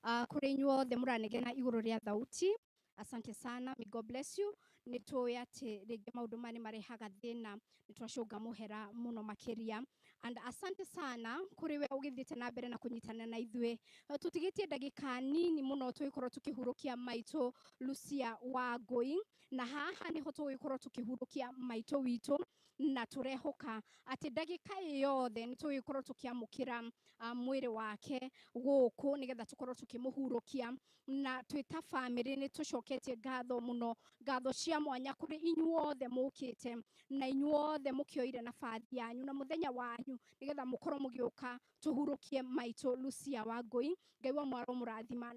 Speaker 1: kũrĩ inyuothe mũranegena igũrũ rĩa thauti. Asante sana, may God bless you. Nĩ tũĩ atĩ rĩngĩ maũndũ maya nĩ marehaga thĩna, nĩ twacũnga mũhera mũno makĩria. And asante sana kũrĩ we ũgĩthiĩte na mbere na kũnyitana na ithuĩ. Tũtigĩtie ndagĩka nini mũno tũgĩkorwo tũkĩhurũkia maitũ Lucia Wangũi, na haha nĩho tũgũgĩkorwo tũkĩhurũkia maitũ witũ, na tũrehoka atĩ ndagĩka ĩ yothe nĩ tũgũgĩkorwo tũkĩamũkĩra mwĩrĩ wake gũkũ nĩgetha tũkorwo tũkĩmũhurũkia. Na twĩ ta bamĩrĩ nĩ tũcoketie ngatho mũno, ngatho cia mwanya kũrĩ inyuothe mũkĩte na inyuothe mũkĩoire nabathi yanyu na mũthenya wanyu nĩgetha mũkorwo mũgĩũka tũhurũkie maitũ Lucia Wangũi. Ngai wa mwaro mũrathima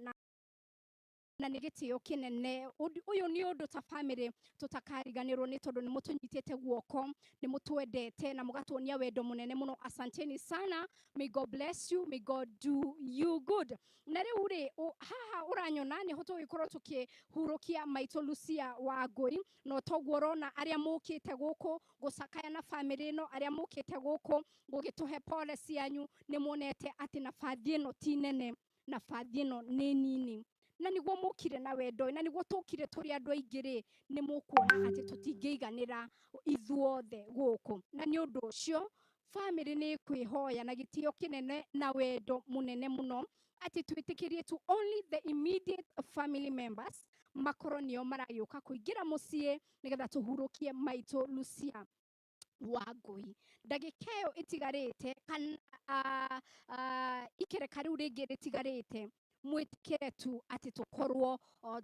Speaker 1: na nĩ gĩtĩo kĩnene. Ũyũ nĩ ũndũ ta bamĩrĩ tũtakariganĩrwo nĩ tondũ nĩ mũtũnyitĩte guoko, nĩ mũtwendete na mũgatuonia wendo mũnene mũno. Asanteni sana, may God bless you, may God do you good. Na rĩu rĩ, haha ũranyona nĩho tũgĩkorwo tũkĩhurũkia maitũ Lucia Wangũi, no toguo ũrona arĩa mũkĩte gũkũ gũcakaya na bamĩrĩ ĩno, arĩa mũkĩte gũkũ gũgĩtũhe pole cianyu, nĩ muonete atĩ nabathi ĩno ti nene, nabathi ĩno nĩ nini, na nĩguo mũkire na wendo, na nĩguo tũkire tũrĩ andũ aingĩ rĩ, nĩ mũkuona atĩ tũtingĩiganĩra ithuothe gũkũ. Na nĩ ũndũ ũcio bamĩrĩ nĩ ĩkwĩhoya na gĩtĩo kĩnene na wendo mũnene mũno atĩ twĩtĩkĩrie to only the immediate family members makorwo nĩo maragĩũka kũingĩra mũciĩ nĩgetha tũhurũkie maitũ Lucia Wangũi. Ndagĩka ĩyo ĩtigarĩte kana ikereka rĩu rĩngĩ rĩtigarĩte, mwĩtĩkĩre tu atĩ tũkorwo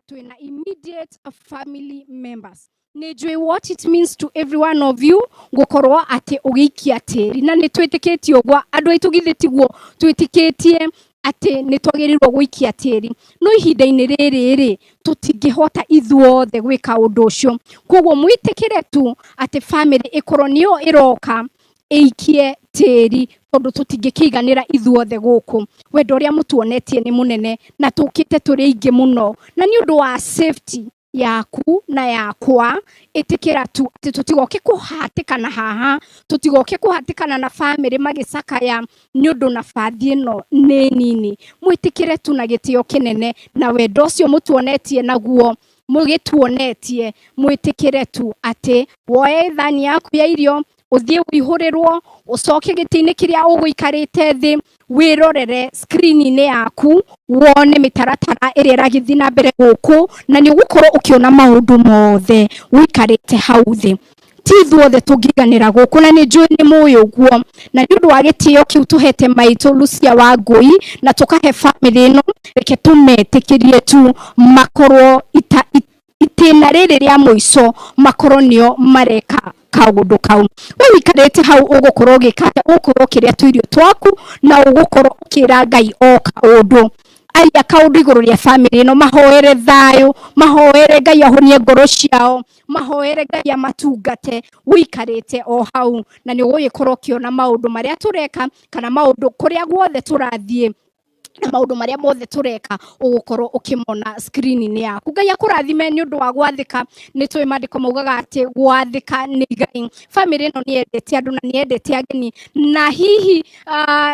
Speaker 1: twĩna immediate family members. Nĩ njũĩ what it means to every one of you gũkorwo atĩ ũgĩikia tĩri, na nĩ twĩtĩkĩtie ũguo andũ aitũ, githĩ tiguo twĩtĩkĩtie atĩ nĩ twagĩrĩirwo gũikia tĩri? No ihinda-inĩ rĩrĩ rĩ, tũtingĩhota ithuothe gwĩka ũndũ ũcio. Koguo mwĩtĩkĩre tu atĩ family ĩkorwo nĩyo ĩroka ĩikie tĩri, tondũ tũtingĩkĩiganĩra ithuothe gũkũ. Wendo ũrĩa mũtuonetie nĩ mũnene na tũkĩte tũrĩ aingĩ mũno, na nĩ ũndũ wa safety. Yaku na yakwa, ĩtĩkĩra tu atĩ tũtigoke kũhatĩkana haha, tũtigoke kũhatĩkana na bamĩrĩ magĩcakaya nĩ ũndũ nabathi ĩno nĩ nini. Mwĩtĩkĩre tu na gĩtĩo kĩnene na wendo ũcio mũtuonetie naguo, mũgĩtuonetie, mwĩtĩkĩre tu atĩ woe thani yaku ya irio, ũthiĩ ũihũrĩrwo, ũcoke gĩtĩ-inĩ kĩrĩa ũgũikarĩte thĩ, wĩrorere screen-inĩ yaku, wone mĩtaratara ĩrĩa ĩragĩthiĩ na mbere gũkũ, na nĩ ũgũkorwo ũkĩona maũndũ mothe ũikarĩte hau thĩ. Ti ithuothe tũngĩiganĩra gũkũ, na nĩ njũĩ nĩ mũĩ ũguo, na nĩ ũndũ wa gĩtĩo kĩu tũhete maitũ Lucia Wangũi na tũkahe bamĩrĩ ĩno, reke tũmetĩkĩrie tu makorwo ita, itĩna rĩrĩ rĩa mũico, makorwo nĩo mareka kaũndũ kau. We ũikarĩte hau ũgũkorwo ũgĩka atĩa? Ũgũkorwo ũkĩrĩa tũirio twaku na ũgũkorwo ũkĩra Ngai o kaũndũ. Aria kaũndũ igũrũ rĩa bamĩrĩ ĩno, mahoere thayũ, mahoere Ngai ahonie ngoro ciao, mahoere Ngai amatungate, ũikarĩte o hau, na nĩ ũgũgĩkorwo ũkĩona maũndũ marĩa tũreka kana maũndũ kũrĩa guothe tũrathiĩ na maũndũ marĩa mothe tũreka, ũgũkorwo ũkĩmona screen-inĩ yaku. Ngai akũrathime nĩ ũndũ wa gwathĩka. Nĩ tũĩ maandĩko maugaga atĩ gwathĩka nĩ igai. Bamĩrĩ ĩno nĩ yendete andũ na nĩ yendete ageni, na hihi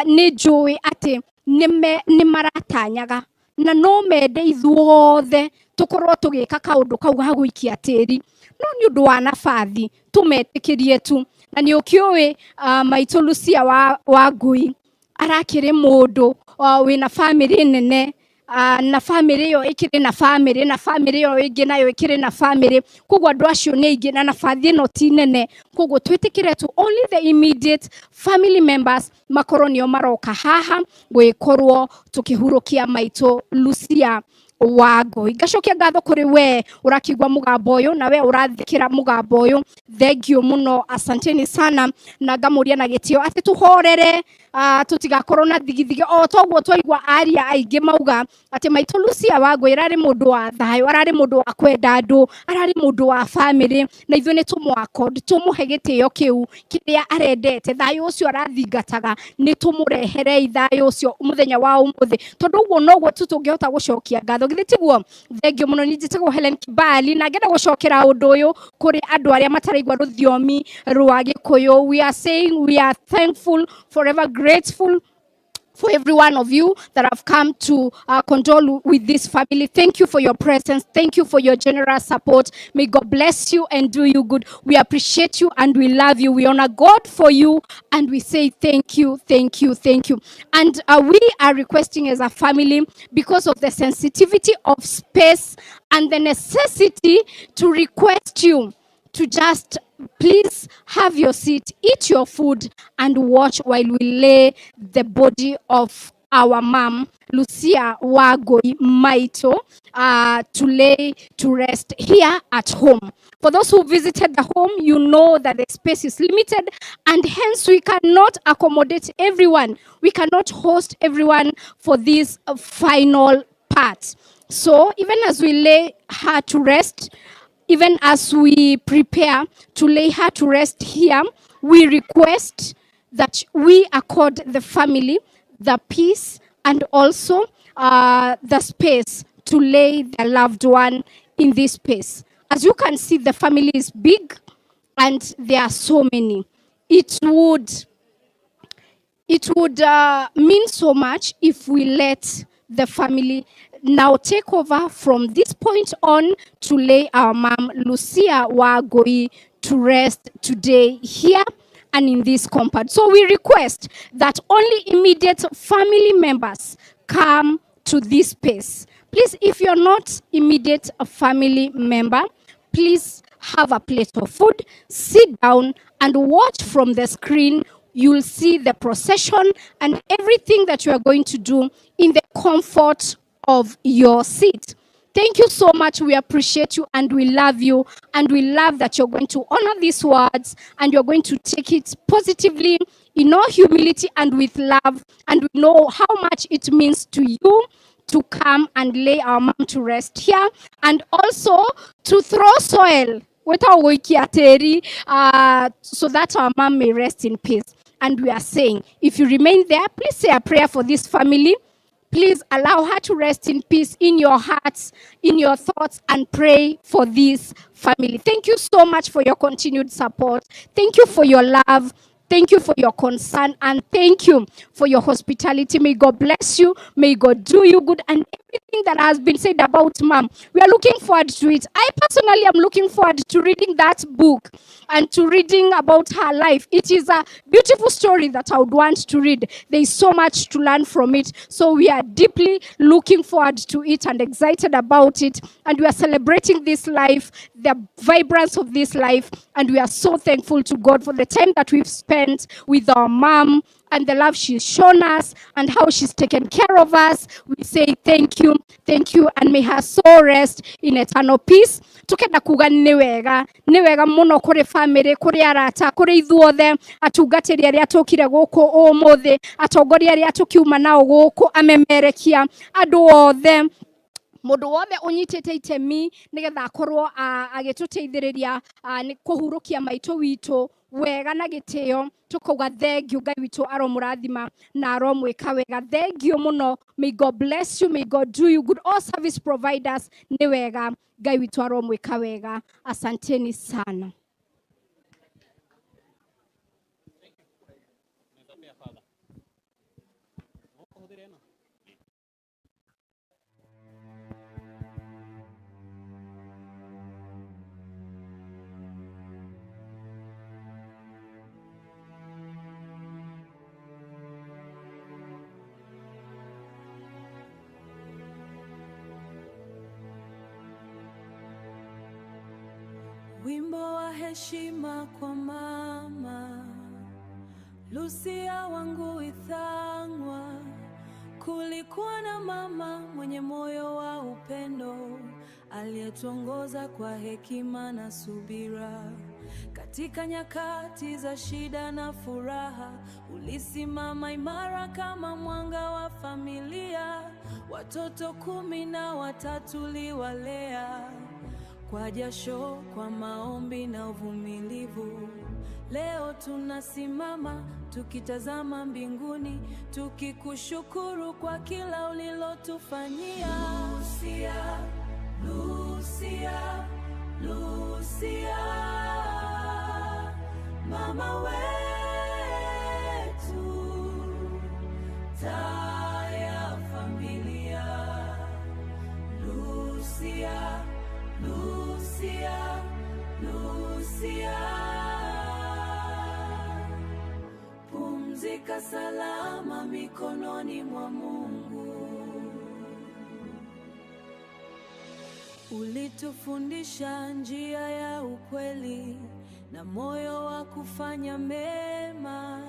Speaker 1: nĩ njũĩ atĩ nĩ maratanyaga na no mende ithuothe tũkorwo tũgĩka kaũndũ kau ga gũikia tĩri, no nĩ ũndũ wa nabathi tũmetĩkĩrie tu. Na nĩ ũkĩũĩ maitũ Lucia wa Ngui arakĩrĩ mũndũ wĩna bamĩrĩ nene, na bamĩrĩ ĩyo ĩkĩrĩ na bamĩrĩ, na bamĩrĩ ĩyo ĩngĩ nayo ĩkĩrĩ na bamĩrĩ, koguo andũ acio nĩ aingĩ na nabathi ĩno ti nene, koguo twĩtĩkĩre tu only the immediate family members makorwo nĩo maroka haha gwĩkorwo tũkĩhurũkia maitũ Lucia Wangũi. Ngacokia ngatho kũrĩ we ũrakĩigua mũgambo ũyũ na we ũrathikĩra mũgambo ũyũ, thengio mũno, asanteni sana, na ngamũria na gĩtĩo atĩ tũhorere, tũtigakorwo na thigithigi o toguo twaigua aria aingĩ mauga atĩ maitũ Lucia Wangũi ararĩ mũndũ wa thayũ, ararĩ mũndũ wa kwenda andũ, ararĩ mũndũ wa bamĩrĩ, na ithuĩ nĩ tũmũ-accord, tũmũhe gĩtĩo kĩu kĩrĩa arendete, thayũ ũcio arathingataga, nĩ tũmũreherei thayũ ũcio mũthenya wa ũmũthĩ, tondũ ũguo noguo tu tũngĩhota gũcokia ngatho, githĩ tiguo? Thengio mũno. Niĩ njĩtagwo Helen Kibali na ngenda gũcokera ũndũ ũyũ kũrĩ andũ arĩa mataraigua rũthiomi rwa Gĩkũyũ. We are saying we are thankful, forever grateful for every one of you that have come to condole with this family. Thank you for your presence. Thank you for your generous support. May God bless you and do you good. We appreciate you and we love you. We honor God for you and we say thank you, thank you, thank you. And we are requesting as a family, because of the sensitivity of space and the necessity, to request you to just please have your seat, eat your food, and watch while we lay the body of our mom, Lucia Wangui Maito, to lay to rest here at home. For those who visited the home, you know that the space is limited and hence we cannot accommodate everyone. We cannot host everyone for this final part. So even as we lay her to rest, even as we prepare to lay her to rest here, we request that we accord the family the peace and also the space to lay their loved one in this space. As you can see, the family is big and there are so many. It would mean so much if we let the family now take over from this point on to lay our mom, Lucia Wangui, to rest today here and in this compound. So we request that only immediate family members come to this space. Please, if you're not immediate family member, please have a plate of food, sit down and watch from the screen. You'll see the procession and everything that you are going to do in the comfort of your seat. Thank you so much. We appreciate you and we love you. And we love that you're going to honor these words and you're going to take it positively in all humility and with love. And we know how much it means to you to come and lay our mom to rest here and also to throw soil without gũikia tĩri, so that our mom may rest in peace. And we are saying, if you remain there, please say a prayer for this family. Please allow her to rest in peace in your hearts, in your thoughts, and pray for this family. Thank you so much for your continued support. Thank you for your love. Thank you for your concern, and thank you for your hospitality. May God bless you. May God do you good, and everything that has been said about Mom, we are looking forward to it. I personally am looking forward to reading that book and to reading about her life. It is a beautiful story that I would want to read. There is so much to learn from it. So we are deeply looking forward to it and excited about it. And we are celebrating this life, the vibrance of this life. And we are so thankful to God for the time that we've spent with our mom and the love she's shown us and how she's taken care of us. We say thank you, and may her soul rest in eternal peace. Tukenda kuga nĩ wega mũno kũrĩ family, kũrĩ arata, kũrĩ ithuothe, atungatĩri arĩa tũkire gũkũ ũmũthĩ, atongoria arĩa tũkiuma nao gũkũ, amemerekia, andũ othe, mundu wothe unyitite itemi nigetha akorwo agituteithiriria kuhurukia maitu witu wega na gitio. Tukauga thank you, Ngai witu aromurathima na aromwika wega. Thank you muno. May God bless you, may God do you good. All service providers ni wega, Ngai witu aromwika wega. Asanteni sana.
Speaker 13: Wimbo wa heshima kwa mama Lucia wangu Ithang'wa. Kulikuwa na mama mwenye moyo wa upendo, aliyetuongoza kwa hekima na subira. Katika nyakati za shida na furaha, ulisimama imara kama mwanga wa familia. Watoto 13 uliwalea kwa jasho, kwa maombi na uvumilivu. Leo tunasimama tukitazama mbinguni, tukikushukuru kwa kila ulilotufanyia. Lucia, Lucia, Lucia, mama wetu, taa ya familia. Lucia, Lucia, Lucia, pumzika salama mikononi mwa Mungu. Ulitufundisha njia ya ukweli na moyo wa kufanya mema.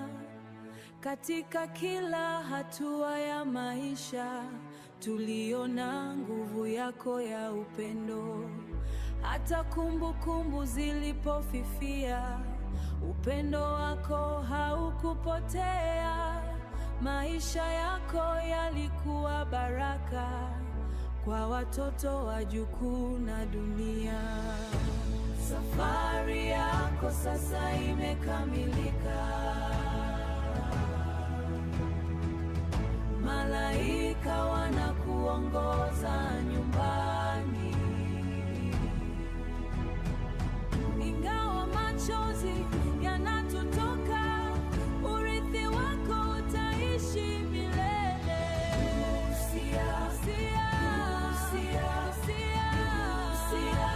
Speaker 13: Katika kila hatua ya maisha tuliona nguvu yako ya upendo. Hata kumbukumbu zilipofifia, upendo wako haukupotea. Maisha yako yalikuwa baraka kwa watoto, wajukuu na dunia. Safari yako sasa imekamilika. Malaika wanakuongoza nyumbani. Ingawa machozi yanatutoka, urithi wako utaishi milele. Lucia, Lucia, Lucia, Lucia,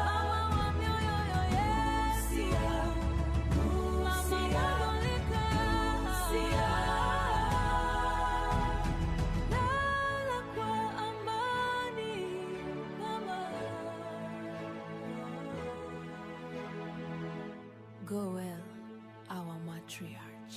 Speaker 13: mama wa mioyo yetu, mama Katolika, Lucia, lala kwa amani mama. Go well, our matriarch.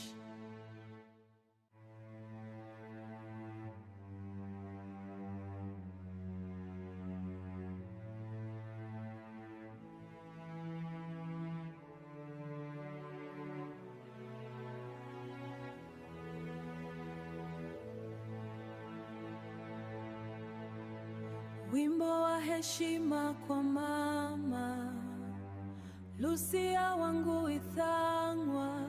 Speaker 13: Wimbo wa heshima kwa mama Lucia wangu Ithang'wa.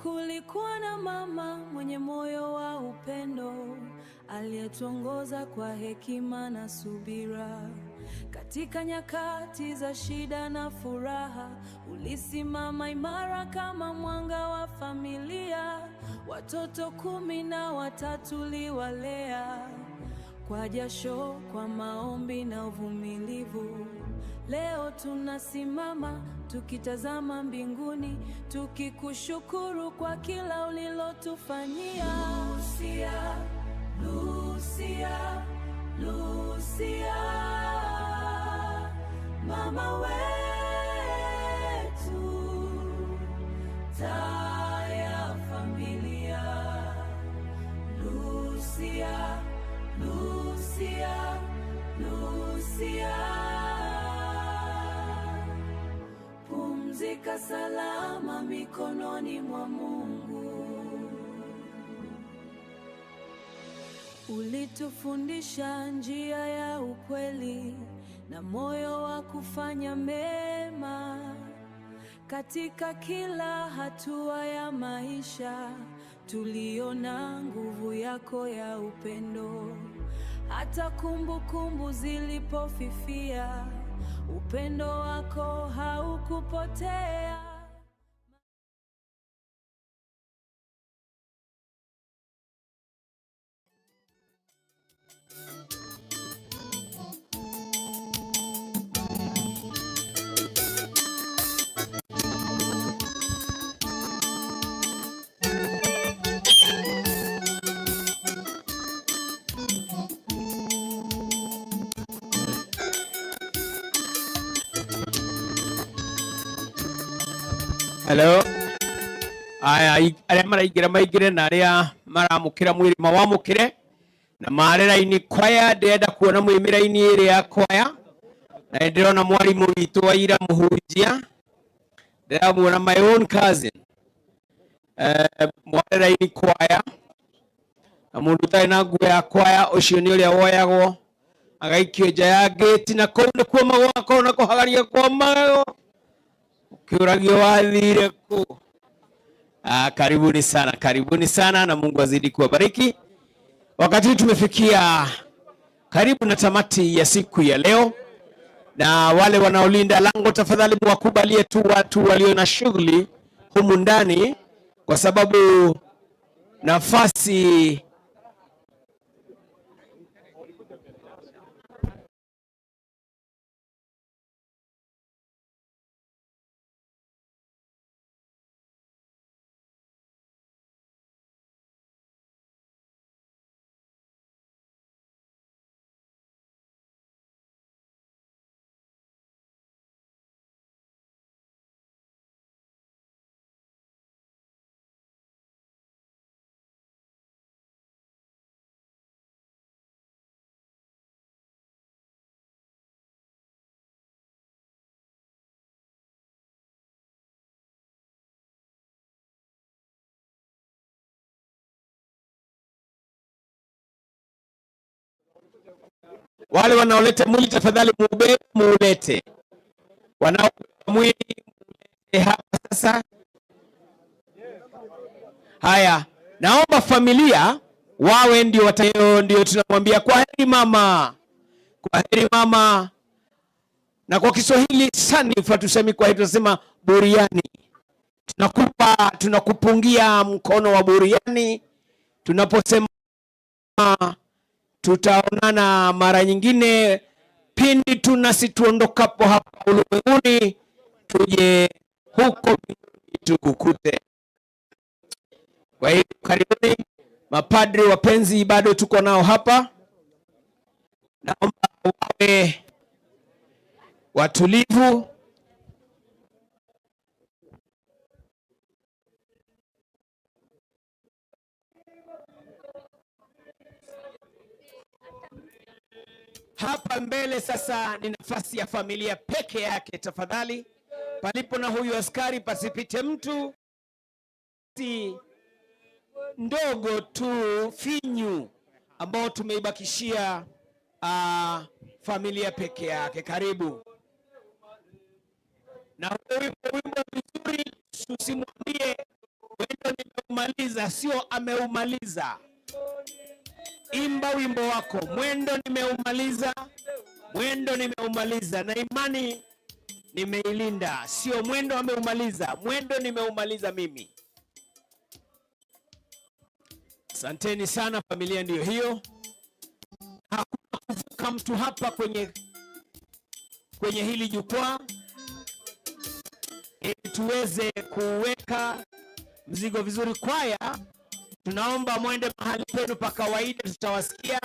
Speaker 13: Kulikuwa na mama mwenye moyo wa upendo, aliyetuongoza kwa hekima na subira. Katika nyakati za shida na furaha, ulisimama imara kama mwanga wa familia. Watoto 13 uliwalea kwa jasho, kwa maombi na uvumilivu. Leo tunasimama tukitazama mbinguni, tukikushukuru kwa kila ulilotufanyia. Lucia, Lucia, Lucia, mama wetu, taa ya familia. Lucia, Lucia, Lucia, pumzika salama mikononi mwa Mungu. Ulitufundisha njia ya ukweli na moyo wa kufanya mema. Katika kila hatua ya maisha tuliona nguvu yako ya upendo. Hata kumbukumbu zilipofifia, upendo wako haukupotea.
Speaker 14: Hello. Aya, arĩa maraingĩra maingĩre na arĩa maramũkĩra mwĩrĩ mawamũkĩre na marĩ raini kwaya. Ndĩrenda kuona mwĩ raini ĩrĩa ya kwaya, na nĩ ndĩrona mwarimũ witũ wa ira mũhunjia, ndĩramuona my own cousin. Mwarĩ raini kwaya, na mũndũ ũtarĩ na nguo ya kwaya ũcio nĩ ũrĩa woyagwo agaikio nja ya gate, na kũu nĩkuo magwakorwo na kũhagaria kwa magego ukiuragio wathire ku. Karibuni sana, karibuni sana, na Mungu azidi kuwabariki. Wakati tumefikia karibu na tamati ya siku ya leo, na wale wanaolinda lango tafadhali mwakubalie tu watu walio na shughuli humu ndani, kwa sababu nafasi Wale wanaoleta mwili tafadhali muubebe, muulete. Wanaoleta mwili muulete hapa sasa. Haya, naomba familia wawe ndio watayo, ndio tunamwambia kwa heri mama. Kwa heri mama. Na kwa Kiswahili sanifu tusemi kwa heri, tunasema buriani. Tunakupungia mkono wa buriani tunaposema tutaonana mara nyingine pindi tunasi tuondokapo hapa ulimwenguni, tuje huko mbinguni tukukute. Kwa hiyo karibuni mapadri wapenzi, bado tuko nao hapa. Naomba wawe watulivu. Hapa mbele sasa ni nafasi ya familia peke yake. Tafadhali, palipo na huyu askari pasipite mtu. Si ndogo tu finyu ambao tumeibakishia familia peke yake. Karibu. Na wimbo vizuri, usimwambie wendo Nimeumaliza, sio ameumaliza. Imba wimbo wako, mwendo nimeumaliza, mwendo nimeumaliza, na imani nimeilinda. Sio mwendo ameumaliza, mwendo nimeumaliza mimi. Asanteni sana familia, ndiyo hiyo. Hakuna kuvuka mtu hapa kwenye hili jukwaa ili tuweze kuweka mzigo vizuri. Kwaya, tunaomba mwende mahali penu pa kawaida, tutawasikia.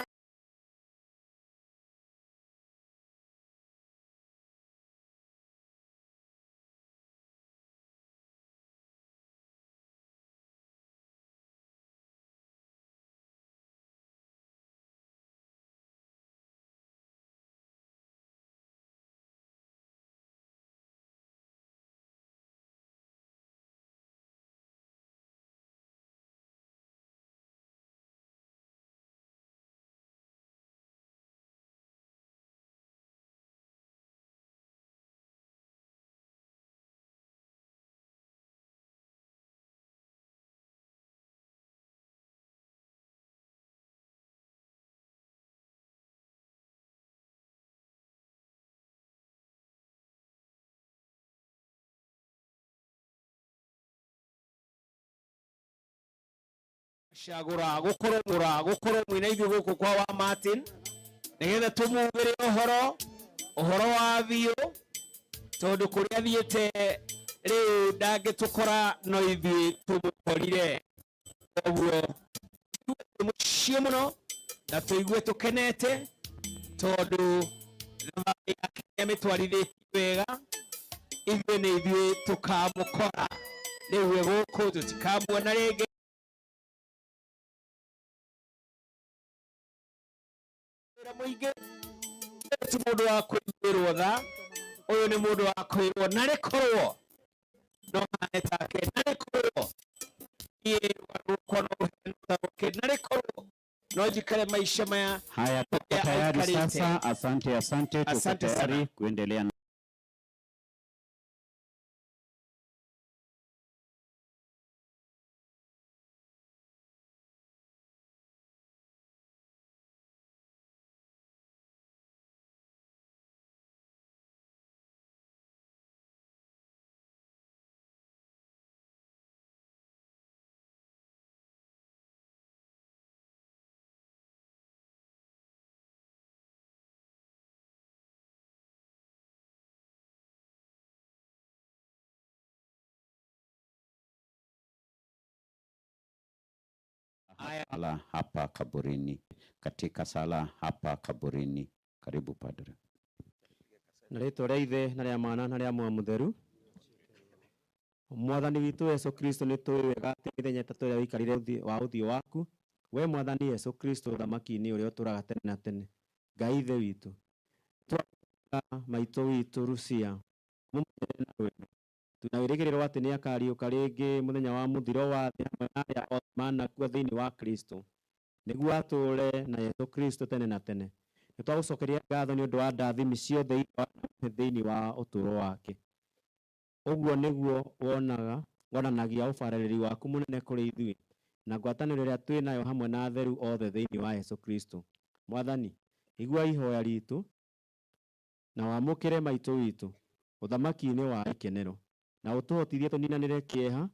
Speaker 14: Shagura gukorwo mura gukorwo mwina ithuĩ gũkũ kwa wa Martin nigetha tumugire uhoro wa biũ tondu kuria thiĩte rĩu ndangĩtũkora no ithuĩ tũmũkorire. Koguo mũciĩ mũno na tũigue tũkenete tondu thabarĩ yake nĩamĩtwarithĩtie wega. Ithuĩ nĩ ithuĩ tũkamũkora rĩu we gũkũ tũtikamuona rĩngĩ. Mũingĩ ti mũndũ wa kũiguĩrwo tha, ũyũ nĩ mũndũ wa kwĩrwo narĩ korwo no hane take, narĩ korwo niĩ rwakwa no rũhane ta rwake, narĩ korwo no njikare maisha maya.
Speaker 10: Haya, tuko tayari sasa. Asante, asante, tuko tayari kuendelea. Sala hapa kaburini, katika sala hapa kaburini. Karibu padre.
Speaker 20: Na rĩtwa rĩa Ithe na rĩa Mwana na rĩa Muoyo Mũtheru. Mwathani witũ Yesu Kristo, nĩ tũĩ wega atĩ mĩthenya ĩtatũ ĩrĩa waikarire wa ũthiũ waku, we Mwathani Yesu Kristo ũthamaki-inĩ ũrĩa ũtũũraga tene na tene. Ngai Ithe witũ, maitũ witũ Rucia, mũmenyere na rwendo. Tuna wĩrĩgĩrĩro atĩ nĩ akariũka rĩngĩ mũthenya wa mũthiro wa thĩ hamwe na arĩa othe manakua thĩinĩ wa Kristo, nĩguo atũũre na Yesu Kristo tene na tene. Nĩ twagũcokeria ngatho nĩ ũndũ wa ndathimi ciothe iria wanamũhe thĩinĩ wa ũtũũro wake. Ũguo nĩguo wonanagia ũbarĩrĩri waku mũnene kũrĩ ithuĩ na ngwatanĩro ĩrĩa twĩ nayo hamwe na atheru othe thĩinĩ wa Yesu Kristo. Mwathani, igua ihoya ritũ na wamũkĩre maitũ witũ ũthamaki-inĩ wa ikenero, na ũtũhotithie tũninanĩre kĩeha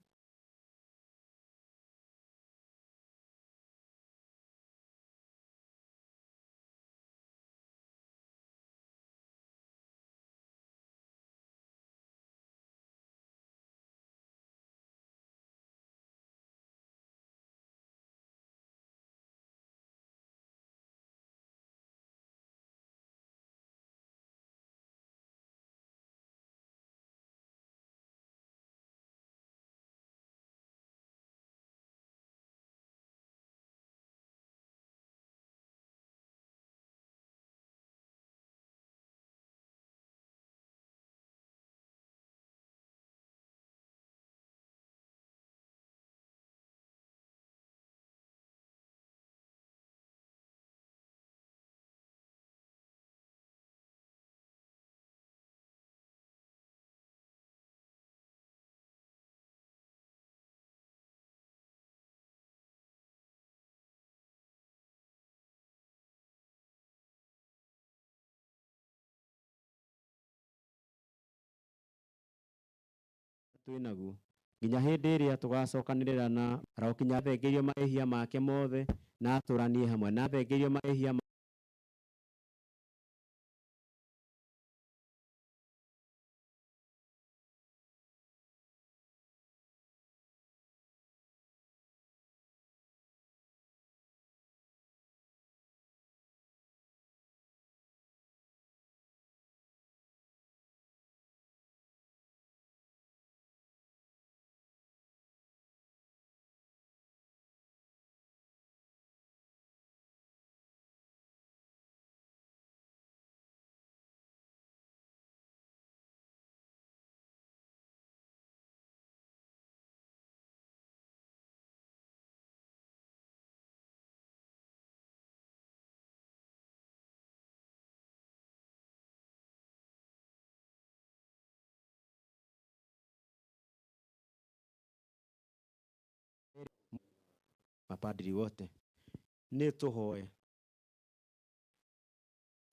Speaker 20: Twĩ naguo nginya hĩndĩ ĩrĩa tũgacokanĩrĩra na arokinya thengeirio mahĩtia make mothe na atũranie hamwe na thengeirio mahĩtia. Mapadri wote nĩ tũhoe.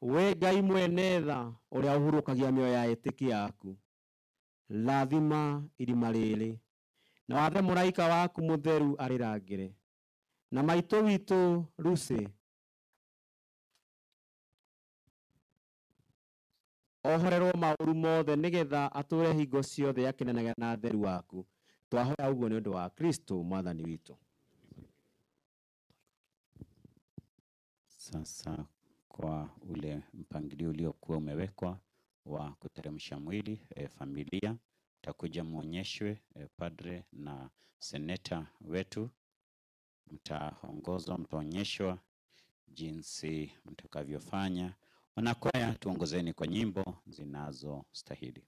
Speaker 20: We Ngai mwene tha ũrĩa ũhurũkagia mĩoyo ya etĩkia aku, rathima irima rĩrĩ na wathe mũraika waku mũtheru arĩrangĩre, na maitũ witũ Lucy ohorerwo maũru mothe nĩgetha atũre hingo ciothe akenanaga na theru waku. Twahoya ũguo nĩ ũndũ wa Kristo mwathani witũ.
Speaker 10: Sasa kwa ule mpangilio uliokuwa umewekwa wa kuteremsha mwili, familia takuja muonyeshwe, padre na seneta wetu, mtaongozwa, mtaonyeshwa jinsi mtakavyofanya. Wanakwaya, tuongozeni kwa nyimbo zinazostahili.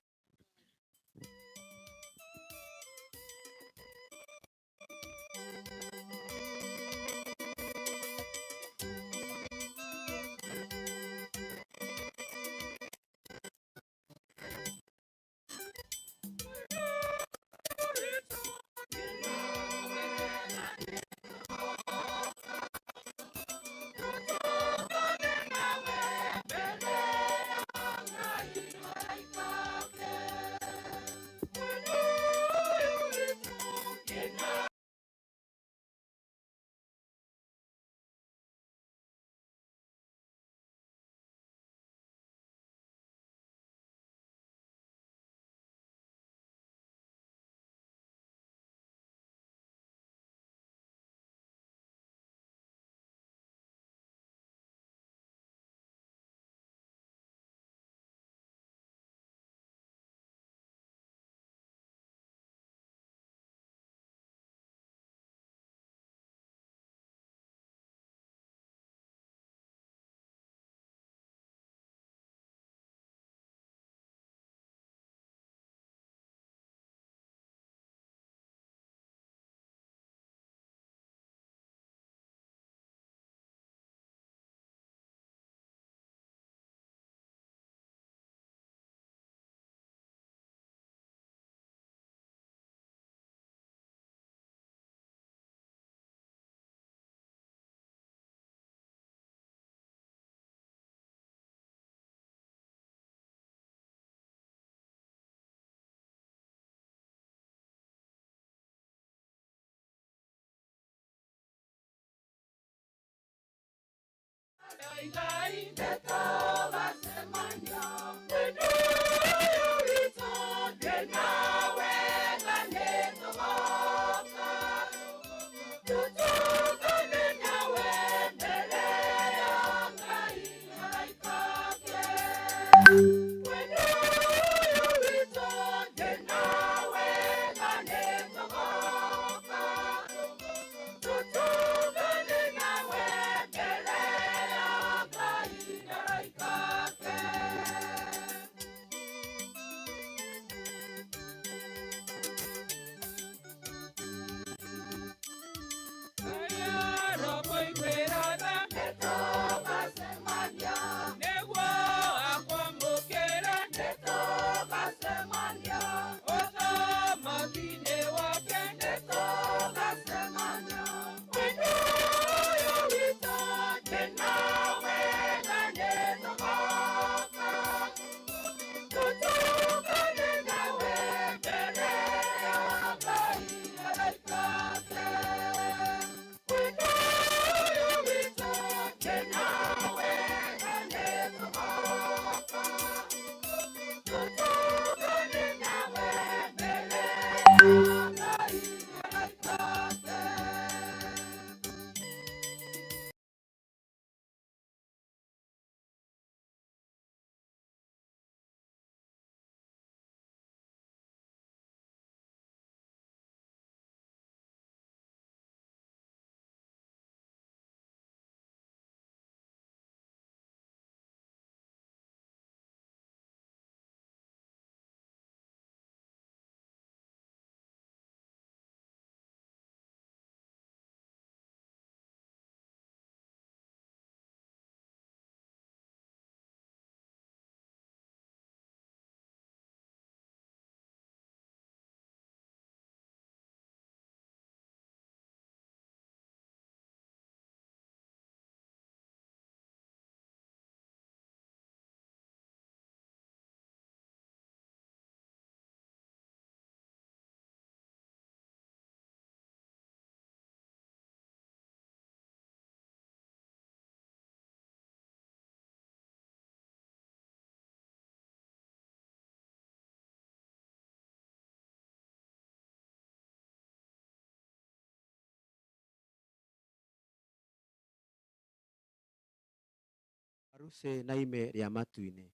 Speaker 20: Rucĩ na ime rĩa matu-inĩ.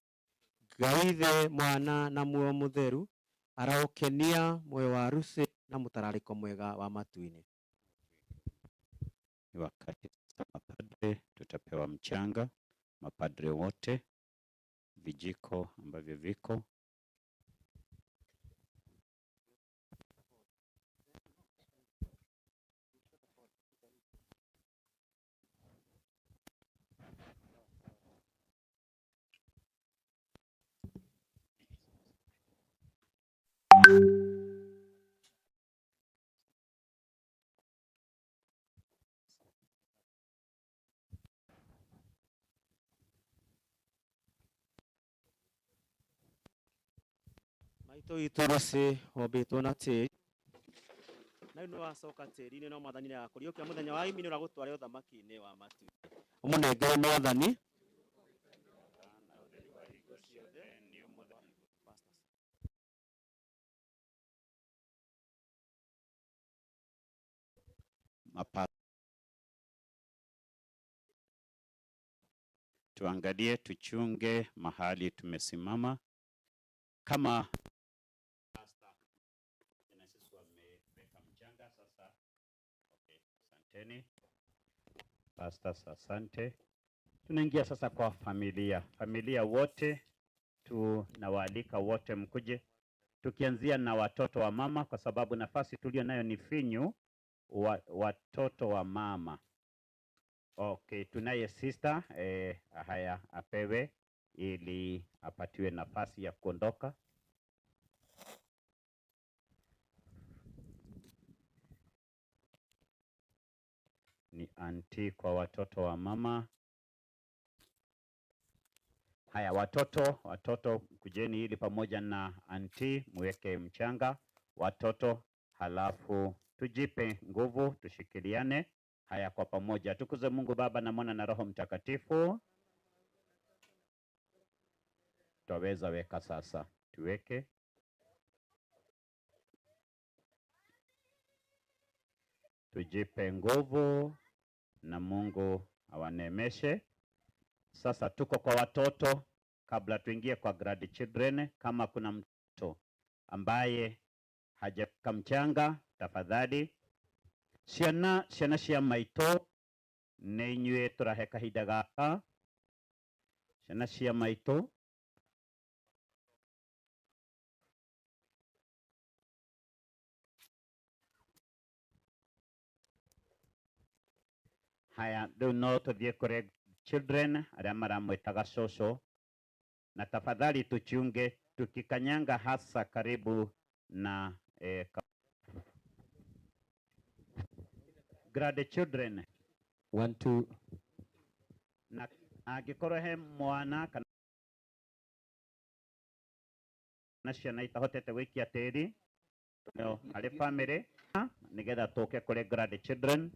Speaker 20: Ngai Ithe, Mwana na Muoyo Mũtheru araũkenia muoyo wa Rucĩ na mũtararĩko mwega wa matu-inĩ.
Speaker 10: Ni wakati sasa mapadre tutapewa mchanga, mapadre wote, vijiko ambavyo viko.
Speaker 20: Maitũ witũ Rucĩ wombĩtwo na tĩri na rĩu nĩwacoka tĩri-inĩ no Mwathani nĩagakũriũkia mũthenya wa imi nĩũragũtware ũthamaki-inĩ wa matu. Ũmũnengere Mwathani.
Speaker 10: Tuangalie, tuchunge mahali tumesimama. Kama wameweka mchanga sasa. Okay, asanteni pastors, asante. Tunaingia sasa kwa familia. Familia wote tunawaalika wote mkuje, tukianzia na watoto wa mama, kwa sababu nafasi tulio nayo ni finyu. Watoto wa mama. Okay, tunaye sister haya apewe ili apatiwe nafasi ya kuondoka. Ni anti kwa watoto wa mama. Haya watoto kujeni ili pamoja na anti muweke mchanga watoto, halafu tujipe nguvu, tushikiliane. Haya kwa pamoja, tukuze Mungu Baba na Mwana na Roho Mtakatifu. Twaweza weka sasa, tuweke. Tujipe nguvu na Mungu awanemeshe. Sasa tuko kwa watoto, kabla tuingie kwa grandchildren. Kama kuna mtoto ambaye hajaweka mchanga, tafadhali. Ciana cia maitũ nĩ inyuĩ tũrahe kahinda gaka. Ciana cia maitũ. Haya, rĩu no tũthiĩ kũrĩ children arĩa maramwĩtaga cũcũ, na tafadhali tuchunge tukikanyanga hasa karibu na grandchildren.
Speaker 20: 1 2.
Speaker 10: Na angĩkorwo he mwana kana ciana itahotete gũikia tĩri no harĩ family, nĩgetha tũke kũrĩ grandchildren.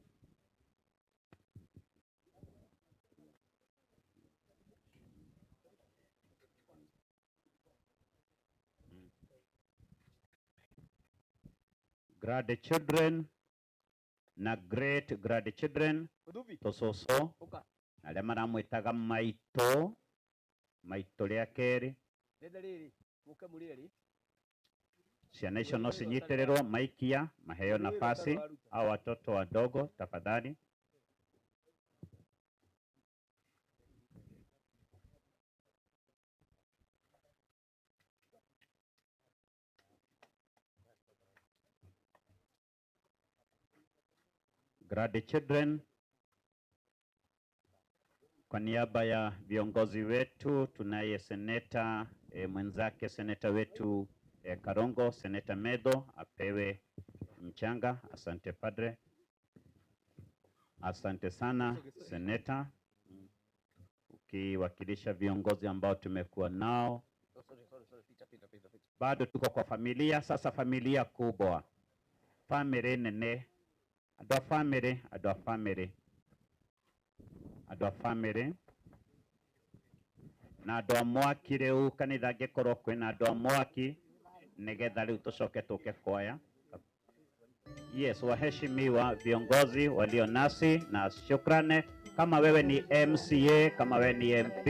Speaker 10: Grandchildren na great grandchildren tũcũcũ na arĩa maramwĩtaga maitũ, maitũ rĩa kerĩ. Ciana icio no cinyitĩrĩrwo maikia maheo nafasi au watoto wadogo tafadhali. Grandchildren, kwa niaba ya viongozi wetu tunaye seneta mwenzake seneta wetu Karongo, Seneta Medo apewe mchanga. Asante padre, asante sana seneta, ukiwakilisha viongozi ambao tumekuwa nao. Bado tuko kwa familia sasa, familia kubwa, family nene, andũ a family, andũ a family, andũ a family na andũ a mwaki. Rĩu kanitha angĩkorwo kwĩna andũ a mwaki nigetha rĩu tũcoke tũke kwaya. Yes, waheshimiwa viongozi walio nasi na shukrani. Kama wewe ni MCA, kama wewe ni MP,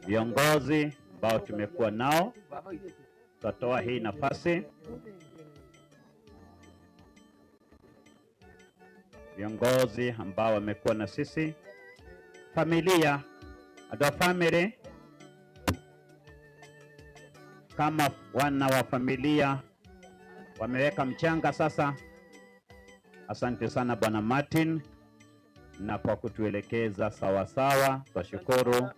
Speaker 10: viongozi ambao tumekuwa nao, tutatoa hii nafasi. Viongozi ambao wamekuwa na sisi, familia, andũ a family, kama wana wa familia wameweka mchanga sasa. Asante sana Bwana Martin na kwa kutuelekeza sawasawa, twashukuru.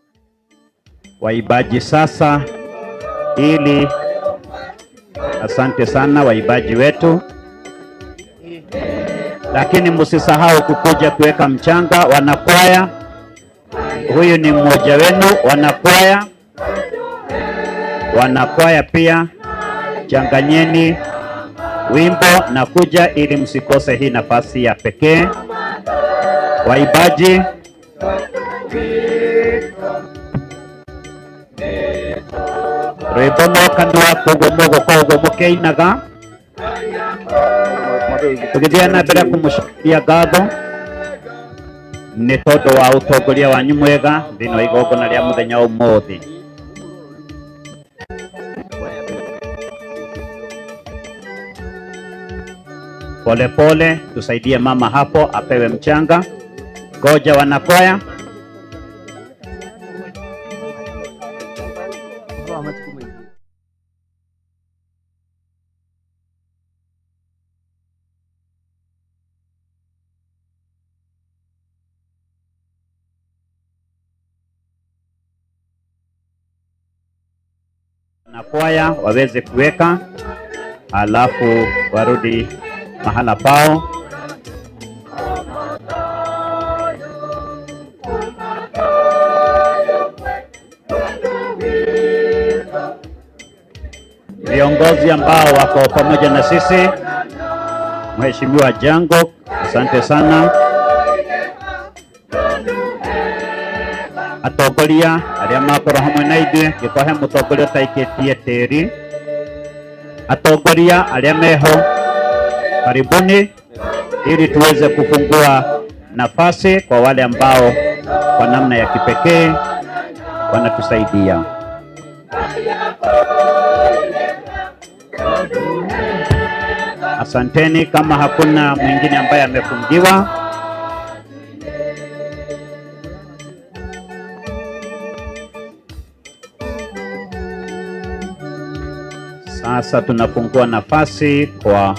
Speaker 10: Waibaji sasa, ili asante sana waibaji wetu, lakini msisahau kukuja kuweka mchanga. Wanakwaya, huyu ni mmoja wenu wanakwaya. Wanakwaya pia changanyeni wimbo na kuja ili msikose hii nafasi ya pekee. Waibaji, rwimbo no kanua koguo mũgũka ũguo mũkĩinaga, tũgĩthiĩ na mbere kũmũcokeria ngatho nĩ tondũ wa ũtongoria wanyu mwega thĩinĩ wa igongona rĩa mũthenya wa ũmũthĩ. Pole pole tusaidie mama hapo apewe mchanga. Goja wanakwaya. Wanakwaya waweze kuweka, alafu warudi mahala pao. Viongozi ambao wako pamoja na sisi, Mheshimiwa Jango, asante sana. Atongoria arĩa makorwo hamwe na ithuĩ, ngĩkorwo he mũtongoria ũtaikĩtie tĩri, atongoria arĩa meho, karibuni ili tuweze kufungua nafasi kwa wale ambao kwa namna ya kipekee wanatusaidia. Asanteni. Kama hakuna mwingine ambaye amefungiwa, sasa tunafungua nafasi kwa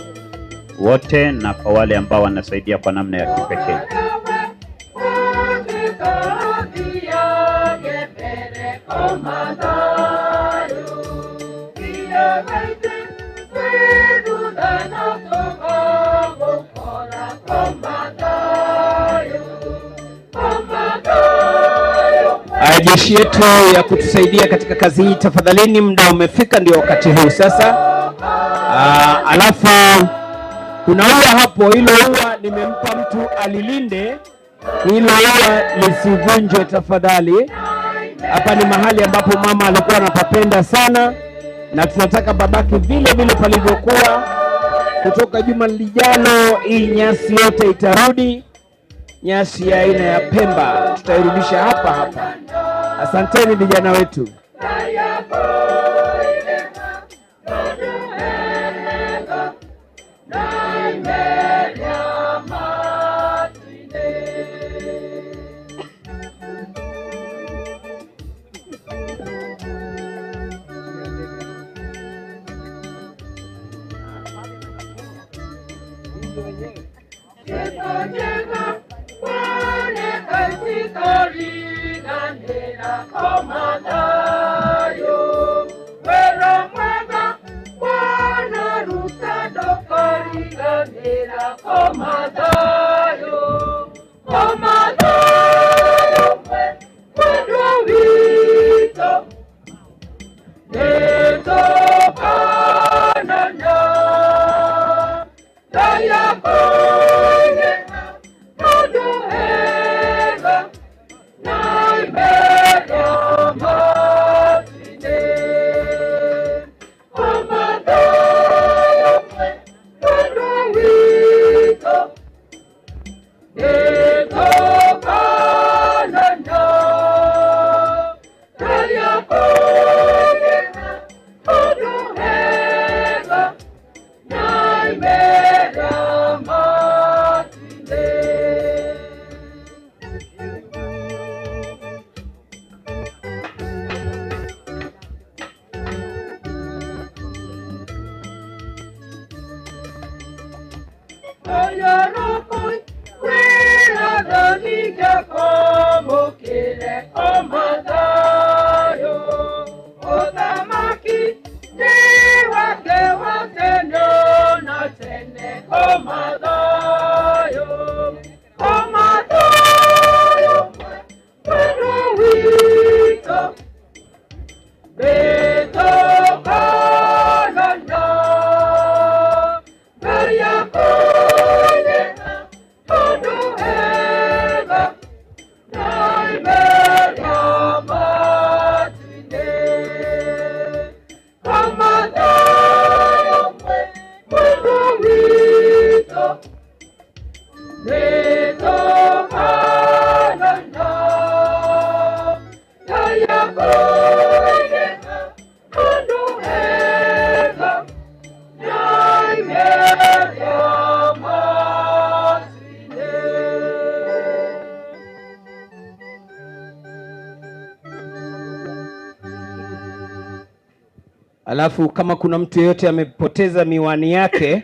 Speaker 10: wote na kwa wale ambao wanasaidia kwa namna ya kipekee.
Speaker 14: Jeshi yetu ya kutusaidia katika kazi hii, tafadhalini, muda umefika, ndio wakati huu sasa. Alafu kuna ua hapo, hilo ua nimempa mtu alilinde, hilo ua lisivunjwe tafadhali. Hapa ni mahali ambapo mama alikuwa anapapenda sana, na tunataka babaki vile vile palivyokuwa. Kutoka juma lijalo, hii nyasi yote itarudi, nyasi ya aina ya Pemba tutairudisha hapa hapa. Asanteni vijana wetu. Alafu kama kuna mtu yeyote amepoteza miwani yake,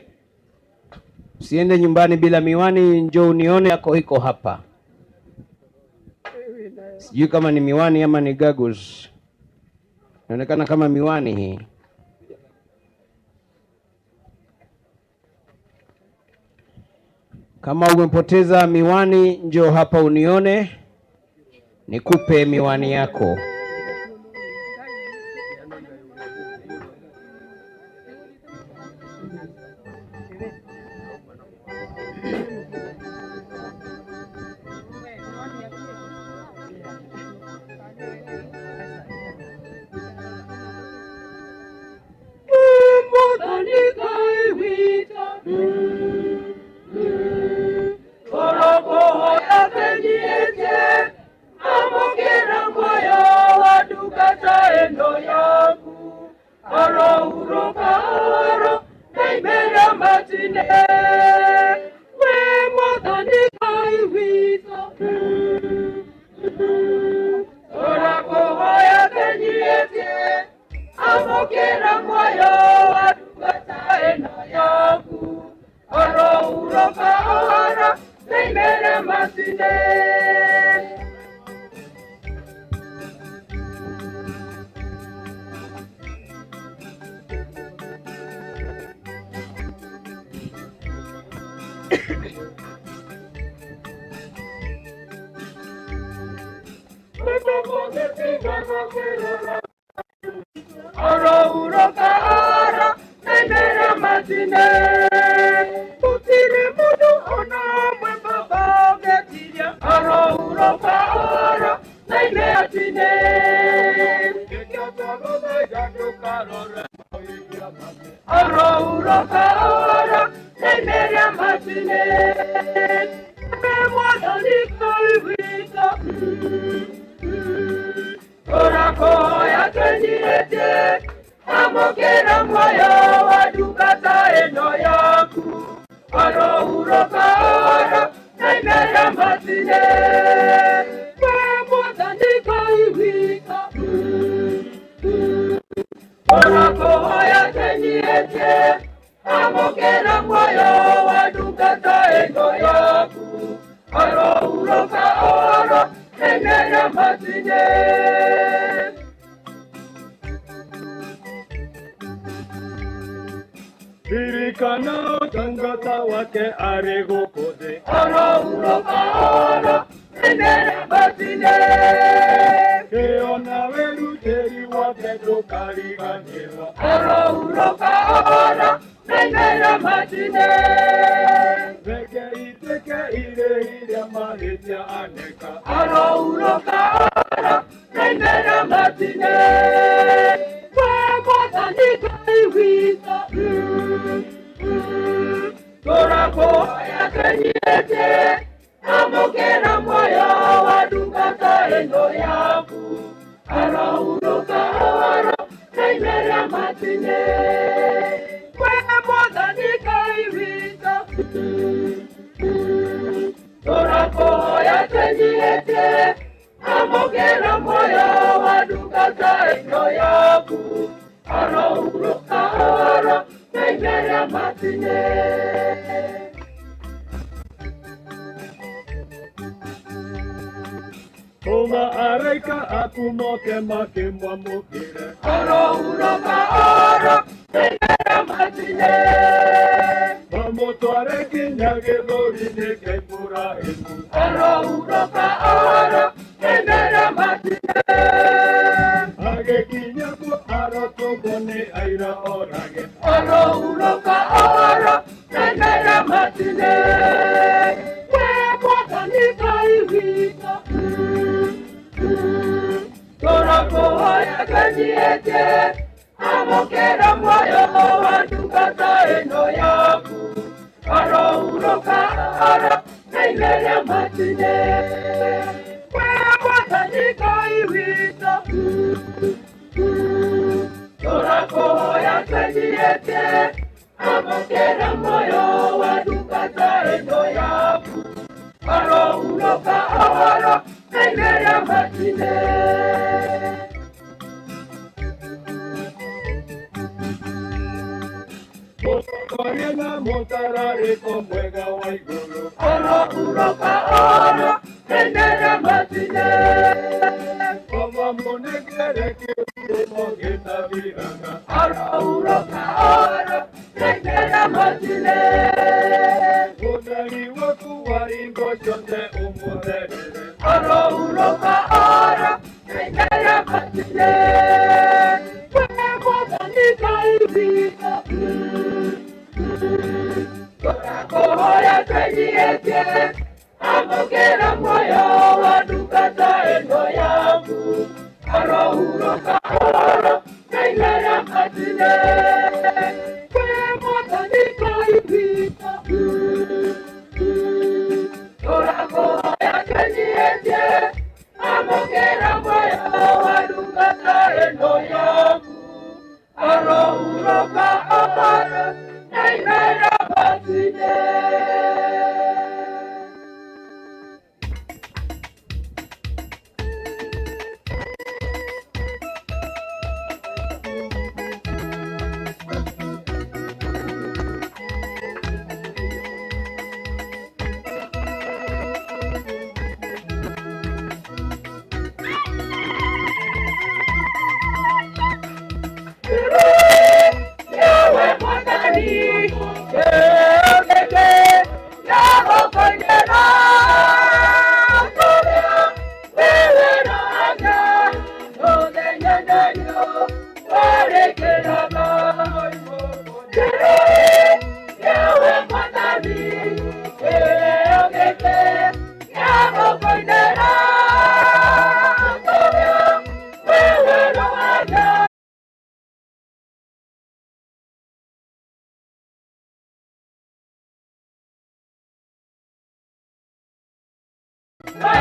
Speaker 14: usiende nyumbani bila miwani, njoo unione, yako iko hapa. Sijui kama ni miwani ama ni goggles. Inaonekana kama miwani hii. Kama umepoteza miwani, njoo hapa unione, nikupe miwani yako.
Speaker 11: Oro, uro, ka, oro. na imeria matine. Mwathani Ngai witũ, tũrakũhoya twĩnyihĩtie, amũkĩra muoyo wa ndungata ĩno yaku, arohurũka oro na imeria matine. We Mwathani Ngai witũ, tũrakũhoya twĩnyihĩtie, amũkĩra muoyo wa ndungata ĩno yaku, arohurũka oro na imeria matine.
Speaker 6: Ririkana ũtungata wake arĩ gũkũ thĩ.
Speaker 11: Arohurũka oro na imeria matine.
Speaker 6: Kĩo na wĩrutĩri wake ndũkariganĩrwo.
Speaker 11: Arohurũka oro na imeria matine.
Speaker 6: Reke ituĩke irĩhi rĩa mahĩtia aneka.
Speaker 11: Arohurũka oro na imeria matine. We Mwathani Ngai witũ, tũrakũhoya twĩnyihĩtie, amũkĩra muoyo wa ndungata ĩno yaku, arohurũka oro na imeria matine. We Mwathani Ngai witũ, tũrakũhoya twĩnyihĩtie, amũkĩra muoyo wa ndungata ĩno yaku, arohurũka oro na imeria matine.
Speaker 6: Tũma araika aku moke makĩmwamũkĩre.
Speaker 11: Arohurũka oro na imeria matine.
Speaker 6: Mamũtware nginya gĩthũri-inĩ kĩa Iburahĩmu.
Speaker 11: Arohurũka oro na imeria matine.
Speaker 6: Agĩkinya kuo arotũngwo nĩ aira orage.
Speaker 11: Arohurũka oro na imeria matine. We Mwathani Ngai witũ, tũrakũhoya twĩnyihĩtie, amũkĩra muoyo wa ndungata ĩno yaku, arohurũka oro na imeria matine. We Mwathani Ngai witũ, tũrakũhoya twĩnyihĩtie, amũkĩra muoyo wa ndungata ĩno yaku, arohurũka oro na imeria matine.
Speaker 6: Mũtongoria na mũtararĩko mwega wa igũrũ.
Speaker 11: Arohurũka oro na imeria matine.
Speaker 6: Ũmamũnengere kĩhumo gĩtathiraga.
Speaker 11: Arohurũka oro na imeria matine.
Speaker 6: Ũtheri waku wa hingo ciothe ũmũtherere.
Speaker 11: Arohurũka oro na imeria matine. We Mwathani Ngai witũ, tũrakũhoya twĩnyihĩtie, amũkĩra muoyo wa ndungata ĩno yaku, arohurũka oro na imeria matine. We Mwathani Ngai witũ, tũrakũhoya twĩnyihĩtie, amũkĩra muoyo wa ndungata ĩno yaku, arohurũka oro na imeria matine. Yawe Mwathani,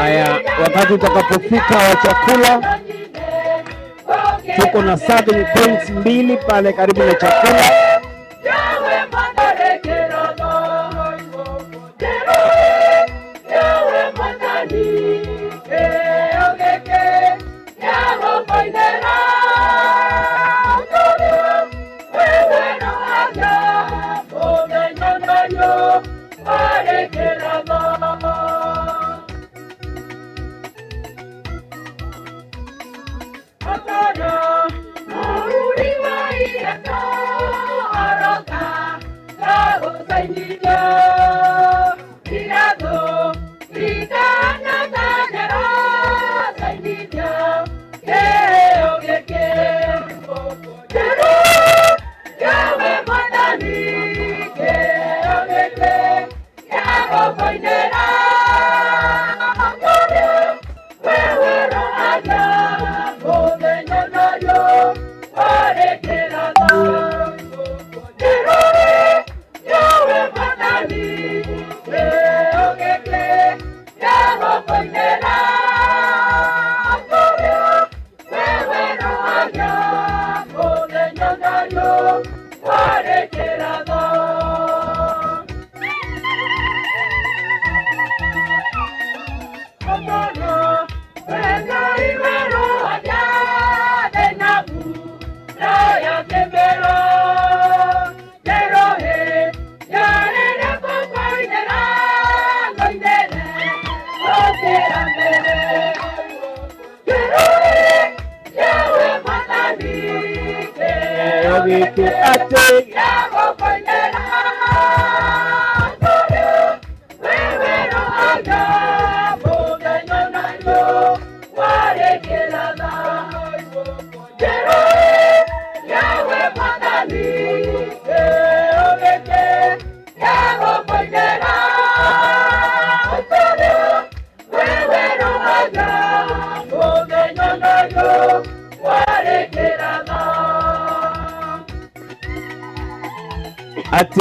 Speaker 14: Haya, wakati utakapofika wa chakula, tuko na serving points 2 pale karibu na chakula.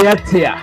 Speaker 14: Atia.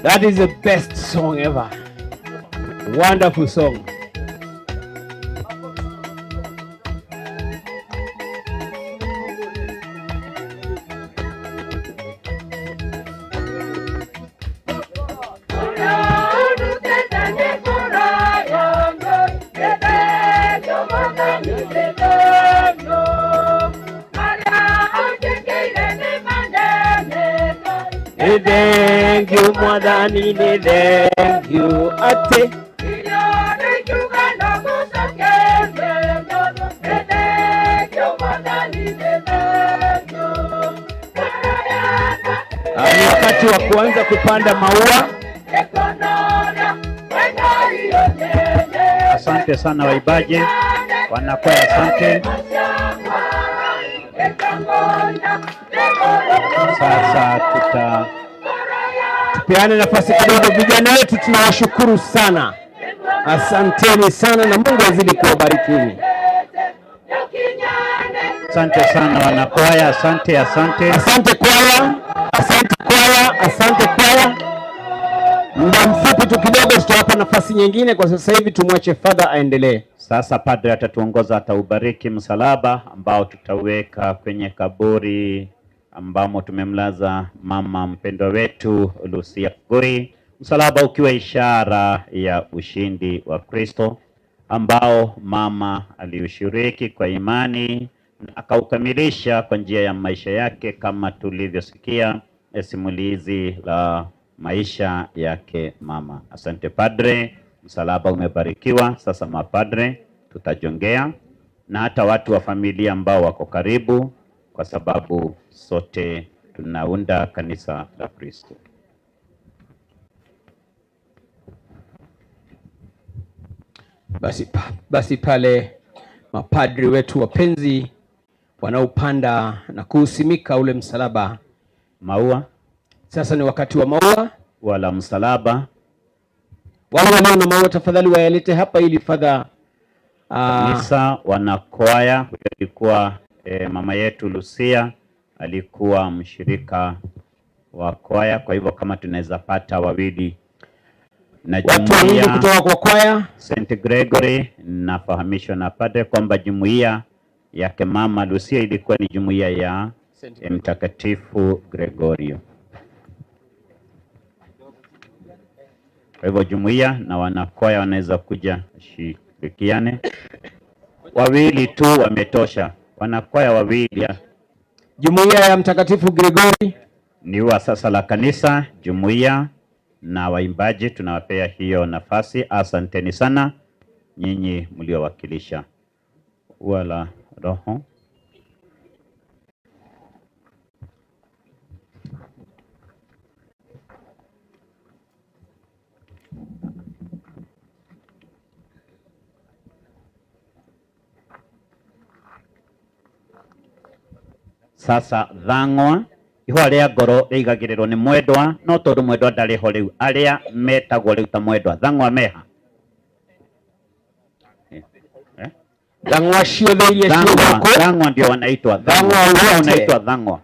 Speaker 14: That is the best song ever. Wonderful song. Thank you, Mwathani, thank you, ate. Ni wakati wa kuanza kupanda maua.
Speaker 10: Asante sana waibaji, wanakwaya, asante. Sasa
Speaker 14: tupeane nafasi kidogo. Vijana wetu tunawashukuru sana, asanteni sana na Mungu azidi kuwabarikini.
Speaker 10: Asante sana wanakwaya, asante, asante.
Speaker 14: Asante kwaya, asante kwaya, asante kwaya. Muda mfupi tu kidogo tutawapa nafasi nyingine. Kwa sasa hivi tumwache Father aendelee.
Speaker 10: Sasa padre atatuongoza, ataubariki msalaba ambao tutaweka kwenye kaburi ambamo tumemlaza mama mpendwa wetu Lucia Guri, msalaba ukiwa ishara ya ushindi wa Kristo ambao mama aliushiriki kwa imani na akaukamilisha kwa njia ya maisha yake, kama tulivyosikia simulizi la maisha yake mama. Asante padre, msalaba umebarikiwa. Sasa mapadre tutajongea na hata watu wa familia ambao wako karibu, kwa sababu sote tunaunda kanisa la Kristo.
Speaker 7: Basi pale mapadri wetu wapenzi wanaopanda na kuusimika ule msalaba.
Speaker 10: Maua.
Speaker 7: Sasa ni wakati wa maua.
Speaker 10: Wala msalaba.
Speaker 7: Wale walio na maua tafadhali wayalete hapa ili Father
Speaker 10: Kanisa wanakwaya. Huyo alikuwa mama yetu Lucia alikuwa mshirika wa kwaya, kwa hivyo kama tunaweza pata wawili na
Speaker 7: watu wawili kutoka kwa kwaya
Speaker 10: St. Gregory. Nafahamishwa na padre kwamba jumuiya yake mama Lucia ilikuwa ni jumuiya ya Mtakatifu Gregorio. Kwa hivyo jumuiya na wanakwaya wanaweza kuja shirikiane. Wawili tu wametosha, wanakwaya wawili.
Speaker 7: Jumuiya ya Mtakatifu Gregory
Speaker 10: ni wa sasa la kanisa, jumuiya na waimbaji tunawapea hiyo nafasi. Asanteni sana nyinyi mliowakilisha ua la Roho. Sasa thang'wa ihũa rĩa ngoro rĩigagĩrĩrwo nĩ mwendwa, no tondũ mwendwa ndarĩ ho rĩu, arĩa metagwo rĩu ta mwendwa thang'wa meha.
Speaker 7: Thang'wa ciothe iria ciĩ
Speaker 10: Thang'wa ndio wanaitwa
Speaker 7: Thang'wa wote.
Speaker 10: Wanaitwa thang'wa.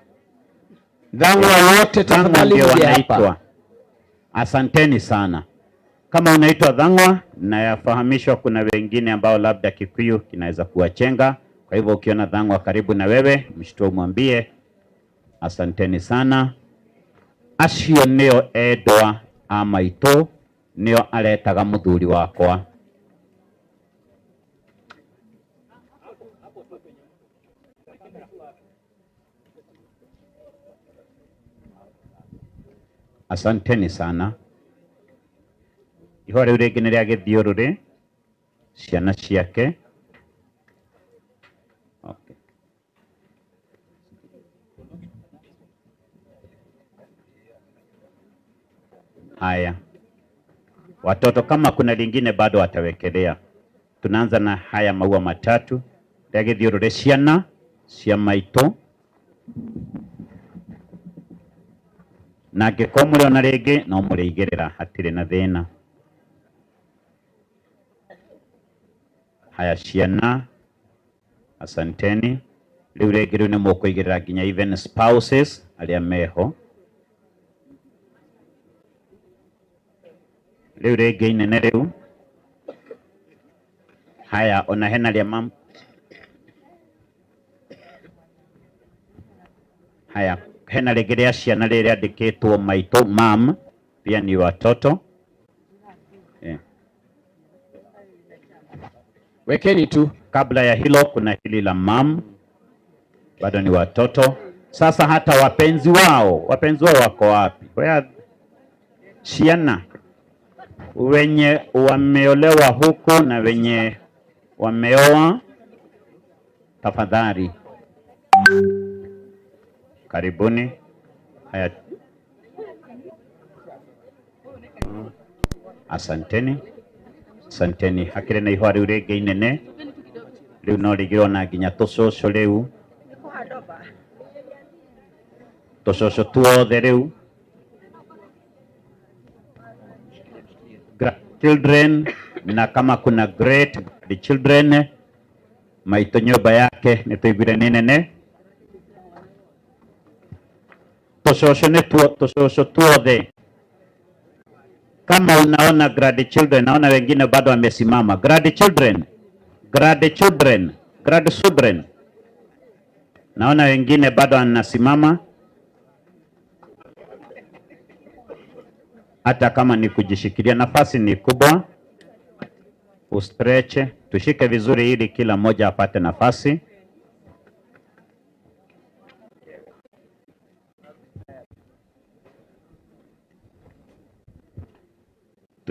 Speaker 7: Thang'wa wote tafadhali
Speaker 10: ndio
Speaker 7: mje hapa.
Speaker 10: wanaitwa. Asanteni sana. Kama unaitwa thang'wa, nayafahamishwa kuna wengine ambao labda Kikuyu kinaweza kuwachenga. Kwa hivyo ukiona thang'wa karibu na wewe, mshtue umwambie asanteni sana. Acio nĩo endwa a maitũ, nĩo aretaga mũthuri wakwa. Asanteni sana. Ihũa rĩu rĩngĩ nĩ rĩa gĩthiũrũrĩ, ciana ciake. Okay. Haya, watoto, kama kuna lingine bado watawekelea. Tunaanza na haya maua matatu rĩa gĩthiũrũrĩ, ciana cia maitũ, na angĩkorwo mũrĩ ona rĩngĩ no mũrĩigĩrĩra, hatirĩ na thĩna. Haya ciana, asanteni. Rĩu rĩngĩ rĩu nĩ mũkũigĩrĩra nginya even spouses arĩa meho. Rĩu rĩngĩ inene rĩu. Haya, ona hena rĩa mam. Haya, hena rĩngĩ rĩa ciana rĩrĩa rĩandĩkĩtwo maitũ, mam, pia ni watoto.
Speaker 7: Wekeni tu.
Speaker 10: Kabla ya hilo kuna hili la mam, bado ni watoto. Sasa hata wapenzi wao wako wapi? Where ciana wenye wameolewa huko na wenye wameoa, tafadhali karibuni. Haya, asanteni, asanteni. Hakĩrĩ na ihũa rĩu rĩngĩ inene, rĩu no rĩigĩrwo na nginya tũcũcũ rĩu, tũcũcũ tuothe rĩu. Grandchildren, na kama kuna great grandchildren, maitũ nyũmba yake nĩ tũiguire nĩ nene. Tũcũcũ nĩ tũcũcũ tuothe. Kama unaona grandchildren, naona wengine bado wamesimama. Grandchildren, grandchildren, grandchildren, naona wengine bado wanasimama. Hata kama ni kujishikilia, nafasi ni kubwa, ustretch, tushike vizuri ili kila mmoja apate nafasi.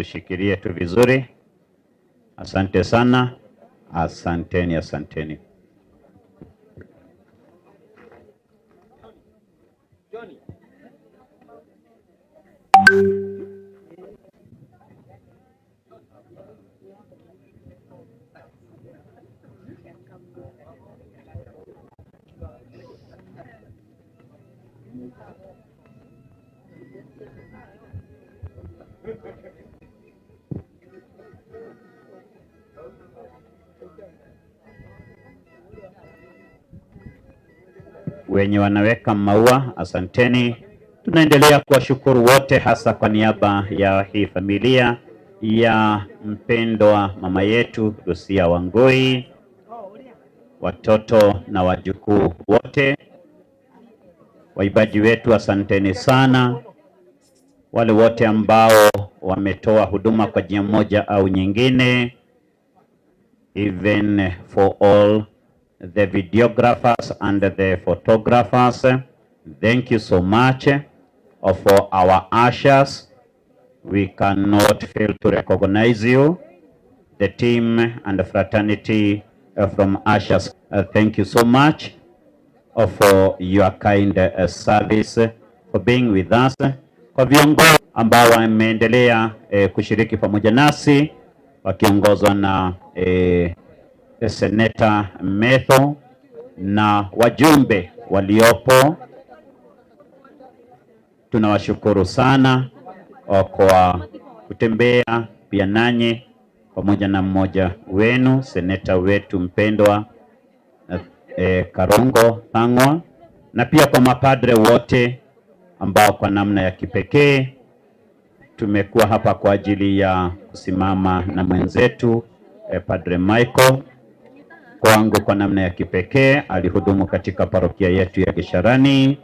Speaker 10: Mtushikilie tu vizuri. Asante sana, asanteni, asanteni. Wenye wanaweka maua, asanteni. Tunaendelea kuwashukuru wote, hasa kwa niaba ya hii familia ya mpendwa mama yetu Lucia Wangui, watoto na wajukuu wote, waibaji wetu, asanteni sana. Wale wote ambao wametoa huduma kwa njia moja au nyingine, even for all the videographers and the photographers, thank you so much. For our ushers, we cannot fail to recognize you. The team and the fraternity from ushers, thank you so much for your kind service, for being with us. Kwa viongozi ambao wameendelea kushiriki pamoja nasi wakiongozwa na Seneta Metho na wajumbe waliopo, tunawashukuru sana kwa kutembea pia nanyi pamoja na mmoja wenu seneta wetu mpendwa Karongo Thang'wa, na pia kwa mapadre wote ambao kwa namna ya kipekee tumekuwa hapa kwa ajili ya kusimama na mwenzetu Padre Michael. Kwangu kwa namna ya kipekee alihudumu katika parokia yetu ya Gisharani.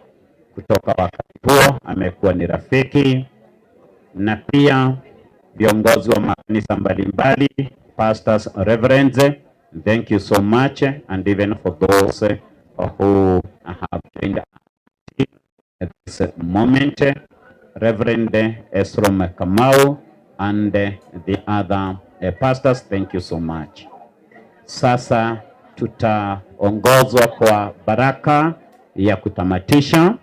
Speaker 10: Kutoka wakati huo amekuwa ni rafiki, na pia viongozi wa makanisa mbalimbali, pastors, reverends, thank you so much, and even for those who have joined us at this moment, Reverend Esrom Kamau and the other pastors, thank you so much. Sasa tutaongozwa kwa baraka ya kutamatisha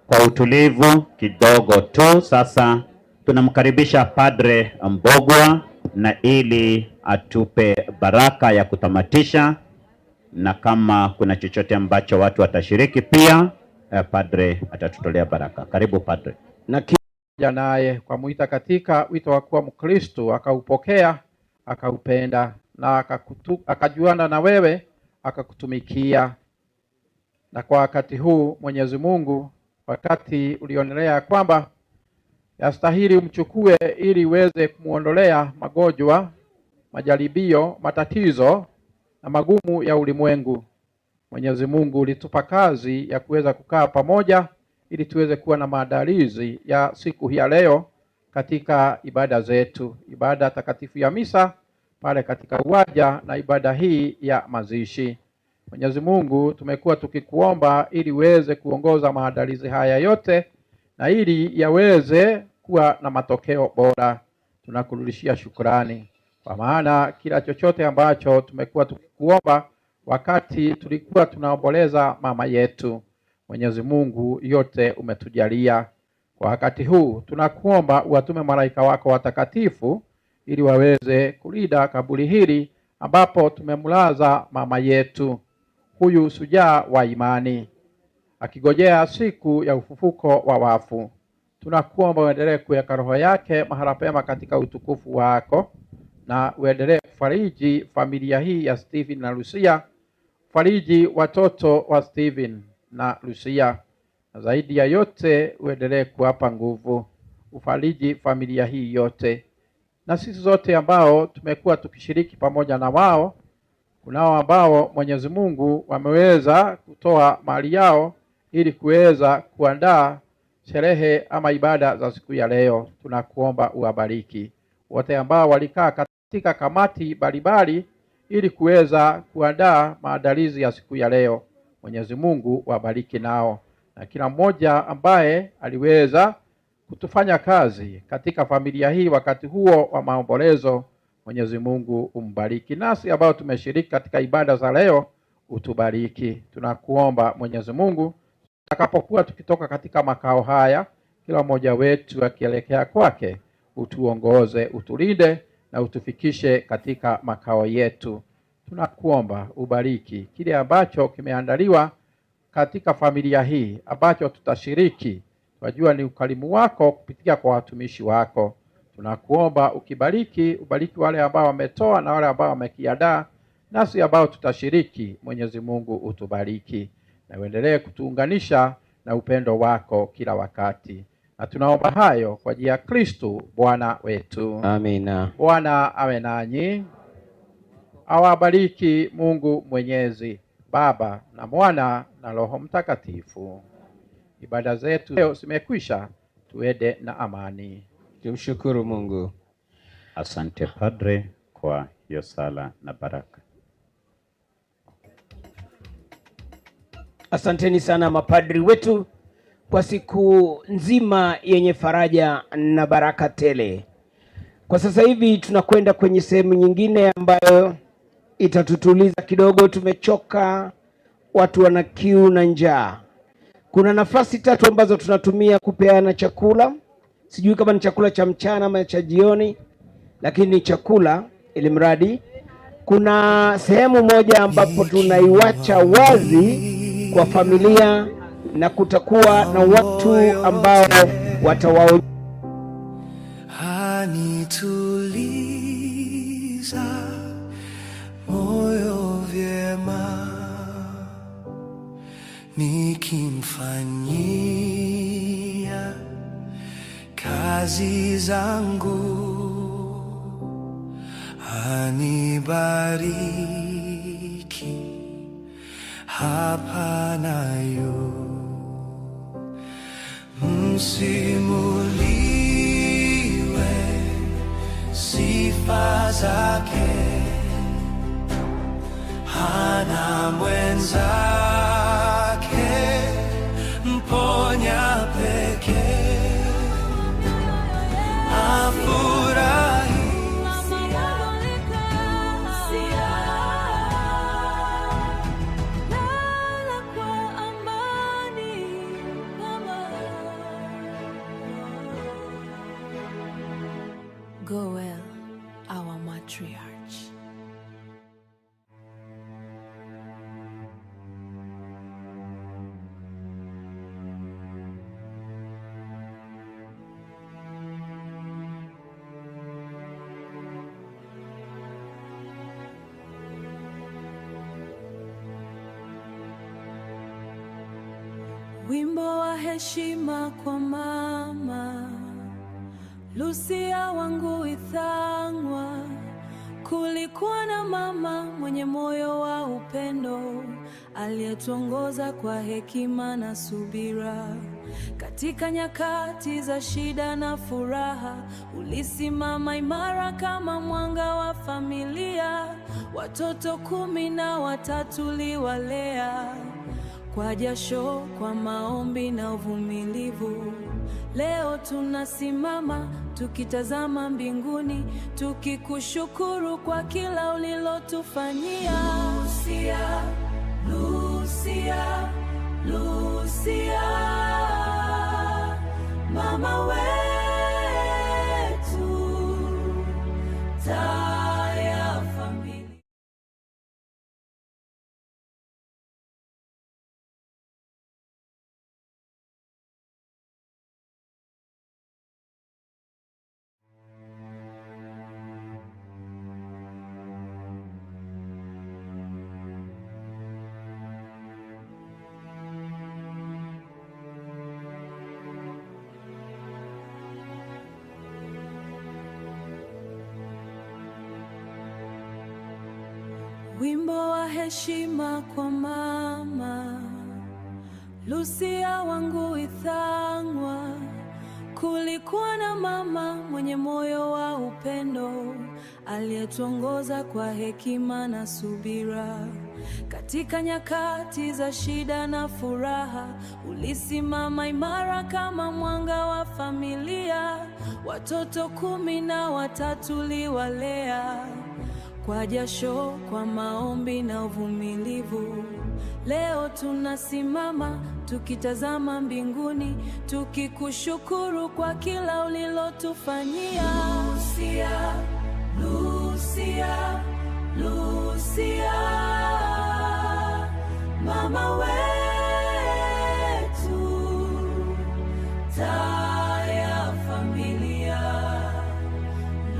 Speaker 10: kwa utulivu kidogo tu. Sasa tunamkaribisha Padre Mbogwa na ili atupe baraka ya kutamatisha, na kama kuna chochote ambacho watu watashiriki pia, Padre atatutolea baraka. Karibu Padre.
Speaker 8: Na kija naye kwa muita katika wito wa kuwa Mkristo, akaupokea, akaupenda na akajuana na wewe, akakutumikia. Na kwa wakati huu Mwenyezi Mungu, wakati ulionelea kwamba yastahili umchukue ili uweze kumuondolea magonjwa, majaribio, matatizo na magumu ya ulimwengu, Mwenyezi Mungu ulitupa kazi ya kuweza kukaa pamoja ili tuweze kuwa na maandalizi ya siku hii ya leo katika ibada zetu, ibada takatifu ya misa pale katika uwanja na ibada hii ya mazishi. Mwenyezi Mungu, tumekuwa tukikuomba ili uweze kuongoza maandalizi haya yote na ili yaweze kuwa na matokeo bora. Tunakurudishia shukrani kwa maana kila chochote ambacho tumekuwa tukikuomba wakati tulikuwa tunaomboleza mama yetu, Mwenyezi Mungu, yote umetujalia. Kwa wakati huu tunakuomba uwatume malaika wako watakatifu ili waweze kulinda kaburi hili ambapo tumemlaza mama yetu huyu shujaa wa imani, akigojea siku ya ufufuko wa wafu. Tunakuomba uendelee kuweka roho yake mahala pema katika utukufu wako, na uendelee kufariji familia hii ya Stephen na Lucia, fariji watoto wa Stephen na Lucia, na zaidi ya yote uendelee kuwapa nguvu, ufariji familia hii yote na sisi zote ambao tumekuwa tukishiriki pamoja na wao. Kunao ambao Mwenyezi Mungu wameweza kutoa mali yao ili kuweza kuandaa sherehe ama ibada za siku ya leo. Tunakuomba uwabariki wote ambao walikaa katika kamati mbalimbali ili kuweza kuandaa maandalizi ya siku ya leo. Mwenyezi Mungu wabariki nao, na kila mmoja ambaye aliweza kutufanya kazi katika familia hii wakati huo wa maombolezo. Mwenyezi Mungu umbariki. Nasi ambao tumeshiriki katika ibada za leo, utubariki. Tunakuomba Mwenyezi Mungu, tutakapokuwa tukitoka katika makao haya, kila mmoja wetu akielekea kwake, utuongoze, utulinde na utufikishe katika makao yetu. Tunakuomba ubariki kile ambacho kimeandaliwa katika familia hii ambacho tutashiriki. Tunajua ni ukarimu wako kupitia kwa watumishi wako. Tunakuomba ukibariki, ubariki wale ambao wametoa na wale ambao wamekiandaa, nasi ambao tutashiriki. Mwenyezi Mungu utubariki na uendelee kutuunganisha na upendo wako kila wakati, na tunaomba hayo kwa njia ya Kristo Bwana wetu.
Speaker 7: Amina.
Speaker 8: Bwana awe nanyi, awabariki Mungu Mwenyezi, Baba na Mwana na Roho Mtakatifu. Ibada zetu leo zimekwisha, tuende na amani.
Speaker 7: Tumshukuru Mungu.
Speaker 10: Asante Padre kwa hiyo sala na baraka.
Speaker 14: Asanteni sana mapadri wetu kwa siku nzima yenye faraja na baraka tele. Kwa sasa hivi tunakwenda kwenye sehemu nyingine ambayo itatutuliza kidogo. Tumechoka, watu wana kiu na njaa. Kuna nafasi tatu ambazo tunatumia kupeana chakula. Sijui kama ni chakula cha mchana ama cha jioni, lakini ni chakula ili mradi. Kuna sehemu moja ambapo tunaiwacha wazi kwa familia na kutakuwa na watu ambao watawao
Speaker 16: Anituliza moyo vyema, nikimfanyia kazi zangu, anibariki hapa nayo, msimuliwe sifa zake, hana mwenzake, mponya pekee, afurahi.
Speaker 13: Go well, our matriarch. Wimbo wa heshima kwa mama Lucia wangu Ithang'wa. Kulikuwa na mama mwenye moyo wa upendo aliyetuongoza kwa hekima na subira. Katika nyakati za shida na furaha, ulisimama imara kama mwanga wa familia. Watoto 13 uliwalea kwa jasho, kwa maombi na uvumilivu. Leo tunasimama tukitazama mbinguni, tukikushukuru kwa kila ulilotufanyia. Lucia, Lucia, Lucia, mama wetu, taa ya familia. Wimbo wa heshima kwa mama Lucia wangu Ithang'wa. Kulikuwa na mama mwenye moyo wa upendo, aliyetuongoza kwa hekima na subira. Katika nyakati za shida na furaha, ulisimama imara kama mwanga wa familia. Watoto 13 uliwalea kwa jasho, kwa maombi na uvumilivu. Leo tunasimama tukitazama mbinguni, tukikushukuru kwa kila ulilotufanyia. Lucia, Lucia, Lucia, mama wetu, taa ya familia.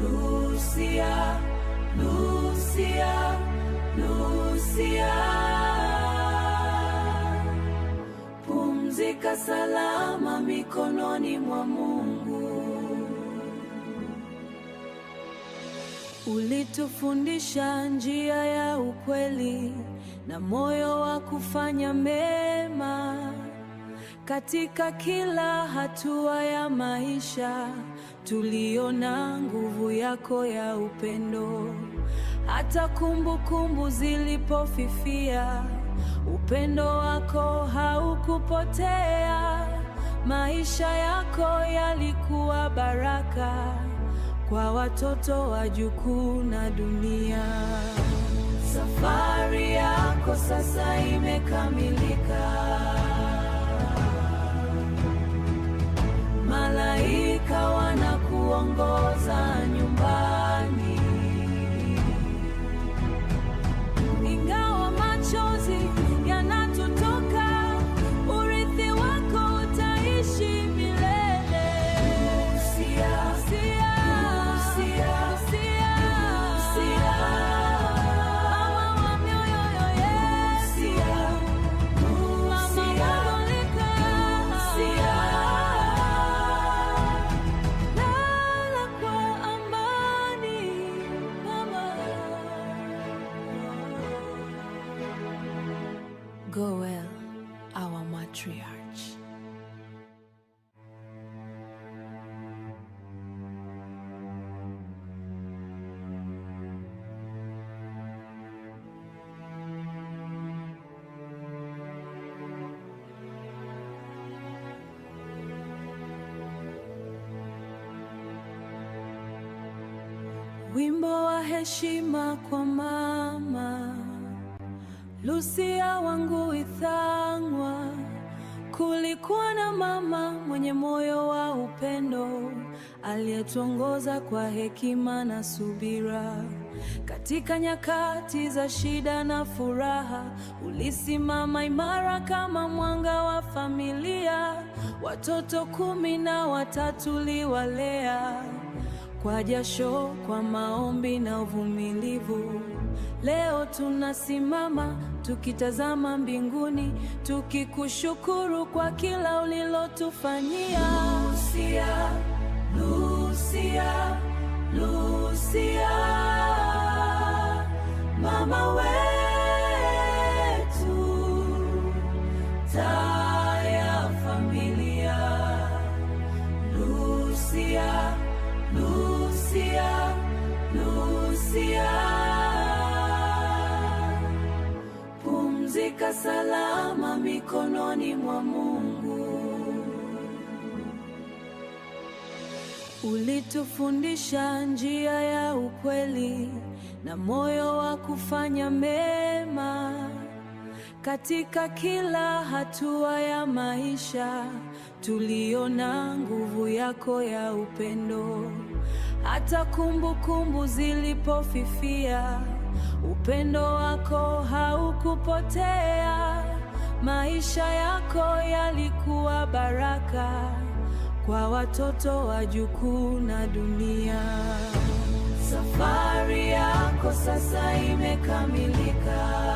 Speaker 13: Lucia, Lucia, Lucia, pumzika salama mikononi mwa Mungu. Ulitufundisha njia ya ukweli na moyo wa kufanya mema. Katika kila hatua ya maisha tuliona nguvu yako ya upendo. Hata kumbukumbu zilipofifia, upendo wako haukupotea. Maisha yako yalikuwa baraka kwa watoto, wajukuu na dunia. Safari yako sasa imekamilika. Malaika wanakuongoza nyumbani. Ingawa machozi yanatutoka, urithi wako utaishi milele. Lucia, Lucia, Lucia, Lucia, mama wa mioyo yetu, mama Katolika, Lucia, lala kwa amani, mama. Go well, our matriarch. Wimbo wa heshima kwa mama Lucia wangu Ithang'wa. Kulikuwa na mama mwenye moyo wa upendo, aliyetuongoza kwa hekima na subira. Katika nyakati za shida na furaha, ulisimama imara kama mwanga wa familia. Watoto 13 uliwalea kwa jasho, kwa maombi na uvumilivu. Leo tunasimama tukitazama mbinguni, tukikushukuru kwa kila ulilotufanyia. Lucia, Lucia, Lucia, mama wetu, taa ya familia. Lucia, Lucia, Lucia, pumzika salama mikononi mwa Mungu. Ulitufundisha njia ya ukweli na moyo wa kufanya mema. Katika kila hatua ya maisha tuliona nguvu yako ya upendo. Hata kumbukumbu zilipofifia, upendo wako haukupotea. Maisha yako yalikuwa baraka kwa watoto, wajukuu na dunia. Safari yako sasa imekamilika.